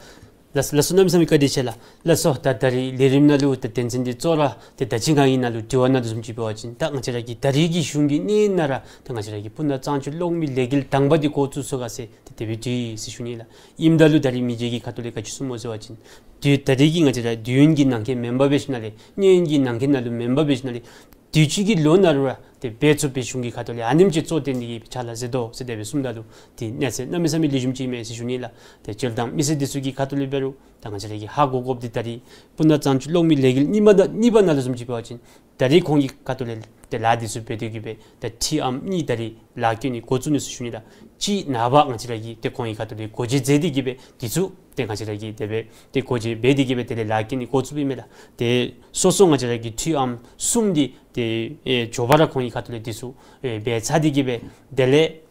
ལགས། ལགས་སོ། ལགས་སོ། གནམ་མེད་ས་མེད་བཀའ་དྲིན་ཆེ་ལགས། ལགས་སོ། ད་ད་རིས་ལས་རིམ་ནང་ལུ་ད་དོན་ཚན་འདི་གཙོ་བོ་ར་ཏེ་ད་ཅི་ང་གིས་ནཱ་ལུ་དྲི་བ་གནང་དོ་བཟུམ་ཅིག་འབད་བ་ཅིན་ད་ང་བཅས་ར་གི་ད་རིས་ཀྱི་གཞུང་གི་གནས་ནང་ར་ད་ང་བཅས་ར་གི་སྤུ་ན་གཙང་ཆུ་གློག་མེ་ལས་འགུལ་དང་པ་འདི་འགོ་བཙུགས་ཚུགས་ག་ཟེར་ཏེ་དེ་སྦེ་དྲིས་ཡི་ཟེར་ཞུ་ནི་ལགས། ཨིནམ་ད་ལུ་ད་རིས་མི་སྒེར་གྱི་ཁ་ཐུག་ལས་ག་ཅི་གསུངམ་སྨོ་ཟེར་བ་ཅིན་དུས་ད་རིས་ཀྱི་ང་བཅས་ར་དུས་ཡུན་གྱི་ནང་འཁོད་མེན་པར་འབད་ཞིནམ་ལས་གནས་ཡུན་གྱི་ནང་འཁོད་ནང་ལུ་མེན་པར་འབད་ཞིནམ་ལས་དུས་ཅི་གི་ལོ་ནང་ལུ་ར་ཏེ་འབད་ཚུགས་པའི་གཞུང་གི་ཁ་ཐུག་ལས་ཨ་ནེམ་ཅིག་གཙོ་བོར་བཏོན་ཏེ་གི་ཕྱག་ལཱ་མཛད་དོ་ཟེར་དེ་སྦེ་གསུངམ་ད་ལུ་ཏེ་གནས་ཚད་གནམ་མེད་ས་མེད་ལེགས་ཤོམ་ཅིག་མས་ཟེར་ཞུ་ནི་ལགས། ཏེ་སྤྱིར་བཏང་མི་སེར་འདི་ཚུ་གི་ཁ་ཐུག་ལས་འབད་རུང་ད་ང་བཅས་ར་གིས་ཧ་གོ་དགོཔ་འདི་ད་རིས་སྤུ་ན་གཙང་ཆུ་གློག་མེ་ལས་འགུལ་གཉིས་པ་ད་གཉིས་པ་ནང་ལུ་བཟུམ་ཅིག་འབད་བ་ཅིན་ད་རིས་ཁོང་གི་ཁ་ཐུག་ལས་ཏེ་ལཱ་འདི་ཚུ་འབད་དེ་གི་སྦེ་ད་ཐེངས་ཨམ་གཉིས་ད་རིས་ལཱ་བཀོད་ནི་འགོ་བཙུགས་ནུག་ཟེར་ཞུ་ནི་ལགས། གཅིག་ནངས་པ་ང་བཅས་ར་གིས་ཏེ་ཁོང་གི་ཁ་ཐུག་ལས་སྒོ་འབྱེད་མཛད་དེ་གི་སྦེ་འདི་ཚུ་ཏེ་ང་བཅས་ར་གིས་དེ་སྦེ་ཏེ་སྒོ་འབྱེད་འབད་དེ་གི་སྦེ་དེ་ལས་ལཱ་བཀོད་ནི་འགོ་བཙུགསཔ་ཨིན་མས་ལགས། ཏེ་སོ་སོ་ང་བཅས་ར་གི་ཐེངས་ཨམ་གསུམ་འདི་ཏེ་ཨེ་མགྱོགས་པ་ར་ཁོང་གི་ཁ་ཐུག་ལས་འདི་ཚུ་ཨེ་འབད་ཚར་ཏེ་གི་སྦེ་དེ་ལས་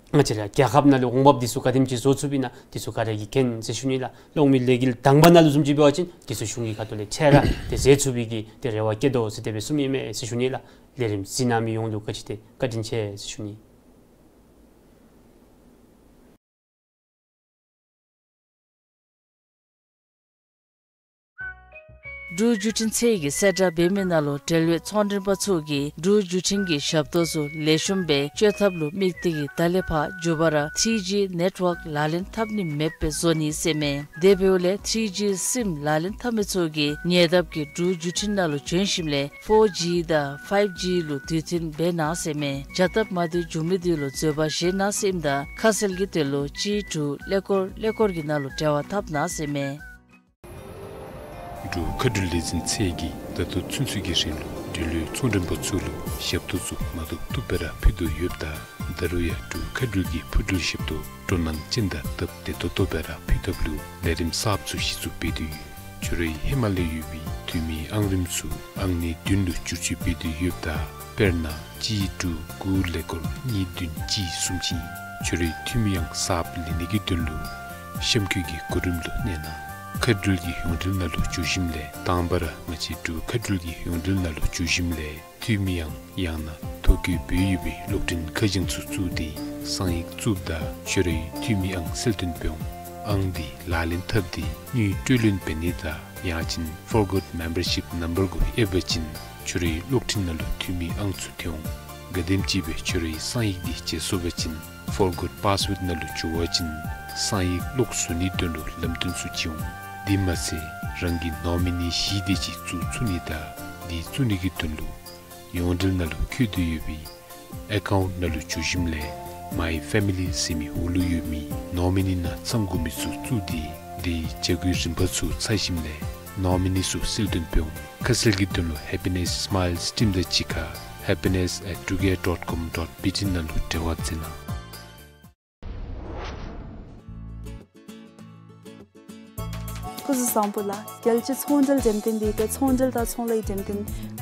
ང་བཅས་ར་རྒྱལ་ཁབ་ནང་ལུ་འོང་འབབ་འདི་ཚུ་ག་དེམ་ཅིག་བཟོ་ཚུགསཔ་ཨིན་ན་འདི་ཚུ་ག་ར་གིས་མཁྱེན་ཟེར་ཞུ་ནི་ལགས། གློག་མེ་ལས་འགུལ་དང་པ་ནང་ལུ་བཟུམ་ཅིག་འབད་བ་ཅིན་འདི་ཚུ་གཞུང་གི་ཁ་ཐུག་ལས་འཕྲལ་ར་ཏེ་མཛད་ཚུགས་པའི་གི་ཏེ་རེ་བ་བསྐྱེད་དོ་ཟེར་དེ་སྦེ་གསུངམ་ཨིན་མས་ཟེར་ཞུ་ནི་ལགས། ལས་རིམ་གཟིགས་གནང་མི་ཡོངས་ལུ་བཀའ་དྲིན་ཆེ། བཀའ་དྲིན་ཆེ་ཟེར་ཞུ་ནི། འབྲུག་བརྒྱུད་འཕྲིན་ཚད་ཀྱི་གསལ་བསྒྲགས་འབད་མི་ནང་ལུ་འབྲེལ་ཡོད་ཚོང་མགྲོན་པ་ཚུ་གིས་འབྲུག་བརྒྱུད་འཕྲིན་གྱི་ཞབས་ཏོག་ཚུ་ལེགས་ཤོམ་སྦེ་སྤྱོད་ཐབས་ལུ་དམིགས་ཏེ་གི་ད་ལས་ཕར་མགྱོགས་པ་ར་ཐི་རི་ཇི་ནེཊ་ཝརཀ་ལག་ལེན་འཐབ་ནི་མེདཔ་སྦེ་བཟོ་ནི་ཟེར་མས། དེ་འབདཝ་ལས་ཐི་རི་ཇི་སིམ་ལག་ལེན་འཐབ་མི་ཚུ་གིས་ཉེ་འདབས་ཀྱི་འབྲུག་བརྒྱུད་འཕྲིན་ནང་ལུ་བྱོན་ཞིནམ་ལས་ཕོར་ཇི་དང་ཕའིབ་ཇི་ལུ་དུས་མཐུན་འབད་གནང་ཟེར་མས། བྱ་སྟབས་མ་བདེཝ་འབྱུང་མི་འདི་ལུ་བཟོད་པ་བཞེས་གནང་ཟེར་ཨིནམ་ད་ཁ་གསལ་གྱི་དོན་ལུ་གཅིག་དྲུག་ཀླད་ཀོར་ཀླད་ཀོར་གྱི་ནང་ལུ་འབྲེལ་བ་འཐབ་གནང་ཟེར་མས། འབྲུག་མཁའ་འགྲུལ་ལས་འཛིན་ཚད་ཀྱིས་ད་ལྟོ་ཚུན་ཚོད་ཀྱི་རིང་ལུ་འབྲེལ་ཡོད་ཚོང་མགྲོན་པ་ཚུ་ལུ་ཞབས་ཏོག་ཚུ་མ་ཐུབ་ཐུབ་སྦེ་ར་ཕུལ་དོ་ཡོདཔ་ད་ད་རུང་ཡང་འབྲུག་མཁའ་འགྲུལ་གྱི་འཕུར་འགྲུལ་ཞབས་ཏོག་སྤྲོ་སྣང་ཅན་དང་སྟབས་བདེ་ཏོག་ཏོ་སྦེ་ར་ཕུལ་ཐབས་ལུ་ལས་རིམ་གསརཔ་ཚུ་གཞི་བཙུགས་འབད་དེ་ཡོད། ཁྱོད་རའི་ཧེ་མ་ལས་ཡོད་པའི་འཐུས་མིའི་ཨང་རིམ་ཚུ་ཨང་གནས་བདུན་ལུ་བསྒྱུར་བཅོས་འབད་དེ་ཡོདཔ་ད་དཔེར་ན་གཅིག་དྲུག་དགུ་ཀླད་ཀོར་གཉིས་བདུན་གཅིག་གསུམ་ཅིག་ཨིན། ཁྱོད་རའི་འཐུས་མི་ཨང་གསརཔ་ལེན་ནི་གི་དོན་ལུ་གཤམ་འཁོད་ཀྱི་གོ་རིམ་ལུ་གནས་གནང་། མཁའ་འགྲུལ་གྱི་ཡོངས་འབྲེལ་ནང་ལུ་འགྱོ་ཞིནམ་ལས་དང་པ་ར་ང་བཅས་འབྲུག་མཁའ་འགྲུལ་གྱི་ཡོངས་འབྲེལ་ནང་ལུ་འགྱོ་ཞིནམ་ལས་འཐུས་མི་ཨང་ཡང་ན་ཐོ་བཀོད་འབད་ཡོད་པའི་གློག་འཕྲིན་ཁ་བྱང་ཚུ་བཙུགས་ཏེ་གསང་ཡིག་བཙུགསཔ་ད་ཁྱོད་རའི་འཐུས་མི་ཨང་གསལ་སྟོན་འབད་འོང་། ཨང་འདི་ལག་ལེན་འཐབ་སྟེ་དངུལ་སྤྲོད་ལེན་འབད་ནི་དང་ཡང་ཅིན་Forgood Membership Number གུ་ཨེབ་པ་ཅིན་ཁྱོད་རའི་གློག་འཕྲིན་ནང་ལུ་འཐུས་མི་ཨང་ཚུ་ཐོན་འོང་། ག་དེམ་ཅིག་སྦེ་ཁྱོད་རའི་གསང་ཡིག་འདི་བརྗེ་སོང་པ་ཅིན་Forgot Password ནང་ལུ་འགྱོ་བ་ཅིན་གསང་ཡིག་ལོག་བཟོ་ནིའི་དོན་ལུ་ལམ་སྟོན་ཚུ་བྱིན་འོང་། དེ་མ་ཚད་རང་གི་ནོ་མི་ནི་བཞི་དེ་ཅིག་བཙུགས་ཚུགས་ནི་དང་དེ་བཙུགས་ནི་གི་དོན་ལུ་ཡོངས་འབྲེལ་ནང་ལུ་བཀོད་དེ་ཡོད་པའི་ཨེ་ཀའུནཊ་ནང་ལུ་འགྱོ་ཞིནམ་ལས་མའི་ཕེ་མི་ལི་ཟེར་མི་འོག་ལུ་ཡོད་མི་ནོ་མི་ནི་ནང་ཚང་དགོ་མི་ཚུ་བཙུགས་ཏེ་དེའི་བྱ་སྒོའི་རིམ་པ་ཚུ་ཚར་ཞིནམ་ལས་ནོ་མི་ནི་ཚུ་གསལ་སྟོན་འབད་འོང་། ཁ་གསལ་གྱི་དོན་ལུ་Happiness Smiles Team དང་གཅིག་ཁར happiness at truegate dot com dot B T ནང་ལུ་འབྲེལ་བ་མཛད་གནང་། སྐུ་གཟུགས་བཟང་པོ་ལགས། རྒྱལ་སྤྱིའི་ཚོང་འབྲེལ་འགྲེམས་སྟོན་འདི་ཏེ་ཚོང་འབྲེལ་དང་ཚོང་ལཱའི་འགྲེམས་སྟོན་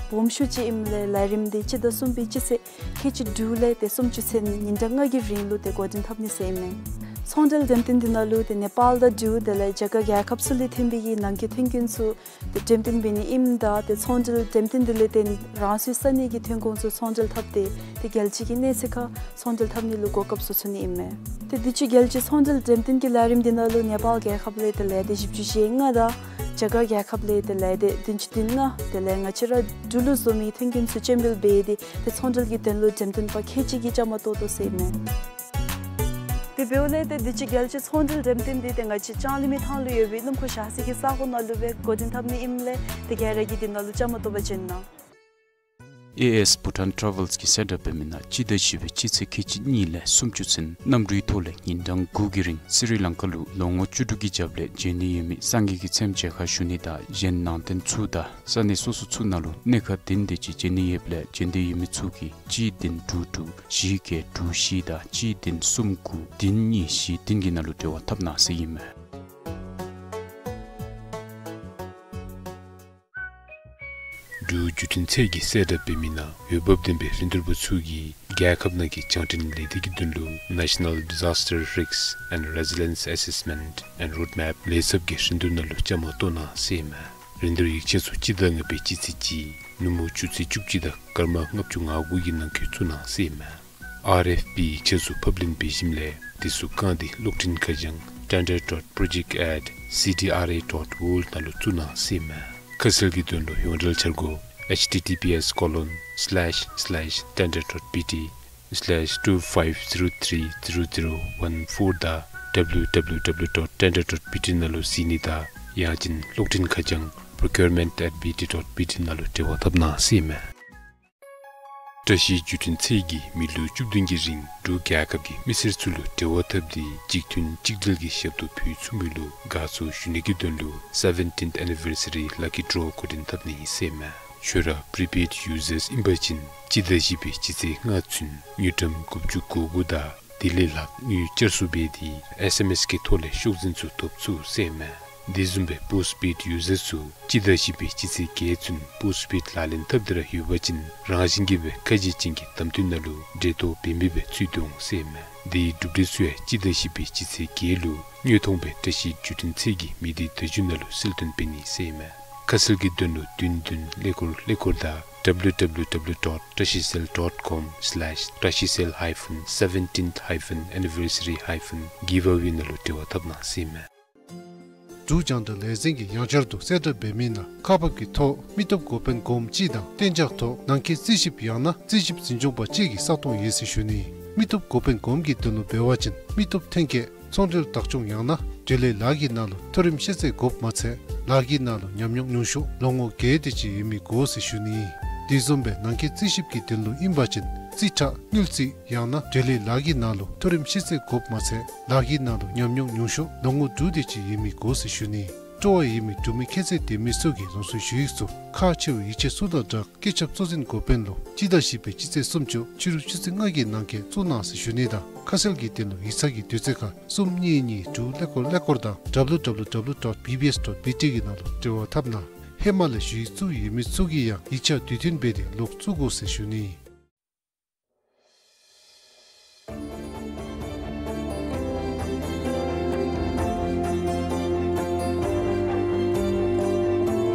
སྦོམ་ཤོས་ཅིག་ཨིནམ་ལས་ལས་རིམ་འདི་སྤྱི་ཟླ་གསུམ་པའི་སྤྱི་ཚེས་ཁལ་གཅིག་དྲུག་ལས་ཏེ་སུམ་ཅུ་ཚུན་ཉིན་གྲངས་ལྔ་གི་རིང་ལུ་ཏེ་འགོ་འདྲེན་འཐབ་ནི་ཟེར་ཨིན་མས། ཚོང་འབྲེལ་འགྲེམས་སྟོན་འདི་ནང་ལུ་ཏེ་ནེ་པཱལ་དང་འབྲུག་དེ་ལས་རྒྱ་གར་རྒྱལ་ཁབ་ཚུ་ལས་ཐོན་པའི་གི་ནང་འཁོད་ཐོན་ཁུངས་ཚུ་ཏེ་འགྲེམས་སྟོན་འབད་ནི་ཨིནམ་ད་ཏེ་ཚོང་འབྲེལ་འགྲེམས་སྟོན་འདི་ལས་ཏེ་རང་སོའི་ས་གནས་ཀྱི་ཐོན་ཁུངས་ཚུ་ཚོང་འབྲེལ་འཐབ་སྟེ་ཏེ་རྒྱལ་སྤྱི་གི་གནས་ཚད་ཁར་ཚོང་འབྲེལ་འཐབ་ནི་ལུ་གོ་སྐབས་བཟོ་ཚུགས་ནི་ཨིན་མས། ཏེ་དུས་ཅི་རྒྱལ་སྤྱིའི་ཚོང་འབྲེལ་འགྲེམས་སྟོན་གྱི་ལས་རིམ་འདི་ནང་ལུ་ནེ་པཱལ་རྒྱལ་ཁབ་ལས་ཏེ་ལས་སྡེ་བཞི་བཅུ་ཞེ་ལྔ་དང་རྒྱ་གར་རྒྱལ་ཁབ་ལས་ཏེ་ལས་སྡེ་བདུན་ཅུ་དོན་ལྔ་དེ་ལས་ང་བཅས་ར་འབྲུག་ལུ་བཟོ་མི་ཐོན་ཁུངས་ཚུ་སྤྱན་འབུལ་འབད་དེ་ཏེ་ཚོང་འབྲེལ་གྱི་དོན་ལུ་འགྲེམས་སྟོན་པ་ཁལ་གཅིག་གིས་བཅའ་མར་གཏོགས་དོ་ཟེར་ཨིན་མས། དེ་འབདཝ་ལས་ཏེ་དུས་ཅི་རྒྱལ་སྤྱིའི་ཚོང་འབྲེལ་འགྲེམས་སྟོན་འདི་ཏེ་ང་བཅས་ལྕང་གླིང་མི་ཐང་ལུ་ཡོད་པའི་སྣུམ་འཁོར་བཞག་ས་གི་ས་གོ་ནང་ལུ་སྦེ་འགོ་འདྲེན་འཐབ་ནི་ཨིནམ་ལས་ཏེ་ག་ར་གིས་འདི་ནང་ལུ་བཅའ་མར་གཏོགས་པར་བྱོན་གནང་། ཨེ་ཨེས་Bhutan Travels གིས་གསལ་བསྒྲགས་འབད་མི་ནང་སྤྱི་ཟླ་བཞི་པའི་སྤྱི་ཚེས་ཁལ་གཅིག་གཉིས་ལས་སུམ་ཅུ་ཚུན་གནམ་གྲུའི་ཐོག་ལས་ཉིན་གྲངས་དགུ་གི་རིང་སི་རི་ལང་ཀ་ལུ་ལོ་ངོ་བཅུ་དྲུག་གི་རྒྱབ་ལས་བྱོན་ནི་ཡོད་མི་སངས་རྒྱས་ཀྱི་ཚེམས་མཇལ་ཁ་ཞུ་ནི་དང་གཞན་ནང་རྟེན་ཚུ་དང་ས་གནས་སོ་སོ་ཚུ་ནང་ལུ་གནས་ཁང་བདུན་དེ་ཅིག་བྱོན་ནི་ཡོདཔ་ལས་བྱོན་འདོད་ཡོད་མི་ཚུ་གིས་གཅིག་བདུན་དྲུག་དྲུག་བཞི་བརྒྱད་དྲུག་བཞི་དང་གཅིག་བདུན་གསུམ་དགུ་བདུན་གཉིས་བཞི་བདུན་གྱི་ནང་ལུ་འབྲེལ་བ་འཐབ་གནང་ཟེར་ཨིན་མས། འབྲུག་བརྒྱུད་འཕྲིན་ཚད་ཀྱིས་གསལ་བསྒྲགས་འབད་མི་ནང་འོས་འབབ་ལྡན་པའི་རིན་བསྡུར་པ་ཚུ་གིས་རྒྱལ་ཁབ་ནང་གི་རྒྱང་འཕྲིན་ལས་སྡེ་གི་དོན་ལུ་National Disaster Risk and Resilience Assessment and Roadmap ལས་ཚབ་ཀྱི་རིན་བསྡུར་ནང་ལུ་བཅའ་མར་གཏོགས་གནང་ཟེར་ཨིན་མས། རིན་བསྡུར་ཡིག་ཆ་ཚུ་སྤྱི་ཟླ་ལྔ་པའི་སྤྱི་ཚེས་གཅིག་ནུབ་མོ་ཆུ་ཚོད་བཅུ་གཅིག་དང་སྐར་མ་ལྔ་བཅུ་ང་དགུ་གི་ནང་འཁོད་བཙུགས་གནང་ཟེར་ཨིན་མས། ཨར་ཨེཕ་པི་ཡིག་ཆ་ཚུ་ཕབ་ལེན་འབད་ཞིནམ་ལས་དེ་ཚུ་བཀང་སྟེ་གློག་འཕྲིན་ཁ་བྱང་tender dot project at C D R A dot world ནང་ལུ་བཙུགས་གནང་ཟེར་ཨིན་མས། ཁ་གསལ་གྱི་དོན་ལུ་ཡོངས་འབྲེལ་འཆར་སྒོ་H T T P S colon slash slash tender dot B T slash two five zero three zero zero one four དང་W W W dot tender dot B T ནང་ལུ་གཟིགས་ནི་དང་ཡང་ཅིན་གློག་འཕྲིན་ཁ་བྱང་procurement at B T dot B T ནང་ལུ་འབྲེལ་བ་འཐབ་གནང་ཟེར་ཨིན་མས། བཀྲ་ཤིས་བརྒྱུད་འཕྲིན་ཚད་ཀྱིས་མི་ལོ་བཅུ་བདུན་གྱི་རིང་འབྲུག་རྒྱལ་ཁབ་ཀྱི་མི་སེར་ཚུ་ལུ་འབྲེལ་བ་འཐབ་སྟེ་གཅིག་མཐུན་གཅིག་སྒྲིལ་གྱི་ཞབས་ཏོག་ཕུལ་ཚུགས་མི་ལུ་དགའ་ཚོར་ཞུ་ནི་གི་དོན་ལུ་seventeenth anniversary lucky draw འགོ་འདྲེན་འཐབ་ནི་ཨིན་ཟེར་ཨིན་མས། ཁྱོད་ར་prepaid users ཨིན་པ་ཅིན་སྤྱི་ཟླ་བཞི་པའི་སྤྱི་ཚེས་ལྔ་ཚུན་དངུལ་ཀྲམ་དགུ་བཅུ་གོ་དགུ་དང་དེ་ལས་ལྷག་དངུལ་བསྐྱར་གསོ་འབད་དེ་S M S གི་ཐོག་ལས་ཤོག་འཛིན་ཚུ་ཐོབ་ཚུགས་ཟེར་ཨིན་མས། དེ་བཟུམ་སྦེ་postpaid users ཚུ་སྤྱི་ཟླ་བཞི་པའི་སྤྱི་ཚེས་བརྒྱད་ཚུན་postpaid ལག་ལེན་འཐབ་སྟེ་ར་ཡོད་པ་ཅིན་རང་བཞིན་གྱིས་སྦེ་ཁ་ཕྱེ་ཅན་གྱི་དམ་དོན་ནང་ལུ་འབྲེལ་གཏོགས་འབད་མི་སྦེ་ཚུད་དེ་འོང་ཟེར་ཨིན་མས། དེའི་གྲུབ་འབྲས་ཚུ་ཡང་སྤྱི་ཟླ་བཞི་པའི་སྤྱི་ཚེས་བརྒྱད་ལུ་དངོས་མཐོང་སྦེ་བཀྲ་ཤིས་བརྒྱུད་འཕྲིན་ཚད་ཀྱི་མི་སྡེ་བརྡ་བརྒྱུད་ནང་ལུ་གསལ་སྟོན་འབད་ནི་ཟེར་ཨིན་མས། ཁ་གསལ་གྱི་དོན་ལུ་བདུན་བདུན་ཀླད་ཀོར་ཀླད་ཀོར་དང་W W W dot trashicell dot com slash trashicell hyphen seventeenth hyphen anniversary hyphen giveaway ནང་ལུ་འབྲེལ་བ་འཐབ་གནང་ཟེར་ཨིན་མས། འབྲུག་རྒྱང་བསྒྲགས་ལས་འཛིན་གྱིས་ཡང་བསྐྱར་དུ་གསལ་བསྒྲགས་འབད་མི་ནང་ཁག་འབག་གི་ཐོག་མི་སྟོབས་འགོ་དཔོན་གོངམ་གཅིག་དང་གཏན་འཇགས་ཐོག་ནང་འཁོད་རྩིས་ཞིབ་ཡང་ན་རྩིས་ཞིབ་འཛིན་སྐྱོང་པ་གཅིག་གི་ས་སྟོང་ཡོད་ཟེར་ཞུ་ནི། མི་སྟོབས་འགོ་དཔོན་གོངམ་གི་དོན་ལུ་འབད་བ་ཅིན་མི་སྟོབས་ཐོན་སྐྱེད་ཚོང་འབྲེལ་བདག་སྐྱོང་ཡང་ན་འབྲེལ་ཡོད་ལཱ་གི་ནང་ལུ་མཐོ་རིམ་ཤེས་ཚད་དགོཔ་མ་ཚད་ལཱ་གི་ནང་ལུ་ཉམས་མྱོང་ཉུང་ཤོས་ལོ་ངོ་བརྒྱད་དེ་ཅིག་ཡོད་མི་དགོ་ཟེར་ཞུ་ནི། དེ་བཟུམ་སྦེ་ནང་འཁོད་རྩིས་ཞིབ་ཀྱི་དོན་ལུ་ཨིན་པ་ཅིན་རྩིས་ཁྲ་དངུལ་རྩིས་ཡང་ན་འབྲེལ་ཡོད་ལཱ་གི་ནང་ལུ་མཐོ་རིམ་ཤེས་ཚད་དགོཔ་མ་ཚད་ལཱ་གི་ནང་ལུ་ཉམས་མྱོང་ཉུང་ཤོས་ལོ་ངོ་དྲུག་དེ་ཅིག་ཡོད་མི་དགོ་ཟེར་ཞུ་ནི། སྤྲོ་བ་ཡོད་མི་འབྲུག་མི་ཁྱད་ཚད་ལྡན་མི་ཚུ་གིས་རང་སོའི་ཞུ་ཡིག་ཚུ་ཁག་ཆེ་བའི་ཡིག་ཆ་ཚུ་དང་སྦྲགས་སྐུ་ཚབ་གཙོ་འཛིན་འགོ་དཔོན་ལུ་སྤྱི་ཟླ་བཞི་པའི་སྤྱི་ཚེས་སུམ་ཅུ་ཕྱི་རུ་ཆུ་ཚོད་ལྔ་གི་ནང་འཁོད་བཙུགས་གནང་ཟེར་ཞུ་ནི་དང་ཁ་གསལ་གྱི་དོན་ལུ་ཡིག་ཚང་གི་དུས་ཚོད་ཁར་གསུམ་གཉིས་གཉིས་དྲུག་ཀླད་ཀོར་ཀླད་ཀོར་དང་W W W dot B B S dot B T གི་ནང་ལུ་འབྲེལ་བ་འཐབ་གནང་། ཧེ་མ་ལས་ཞུ་ཡིག་བཙུགས་ཡོད་མི་ཚུ་གིས་ཡང་ཡིག་ཆ་དུས་མཐུན་འབད་དེ་ལོག་བཙུགས་དགོ་ཟེར་ཞུ་ནི།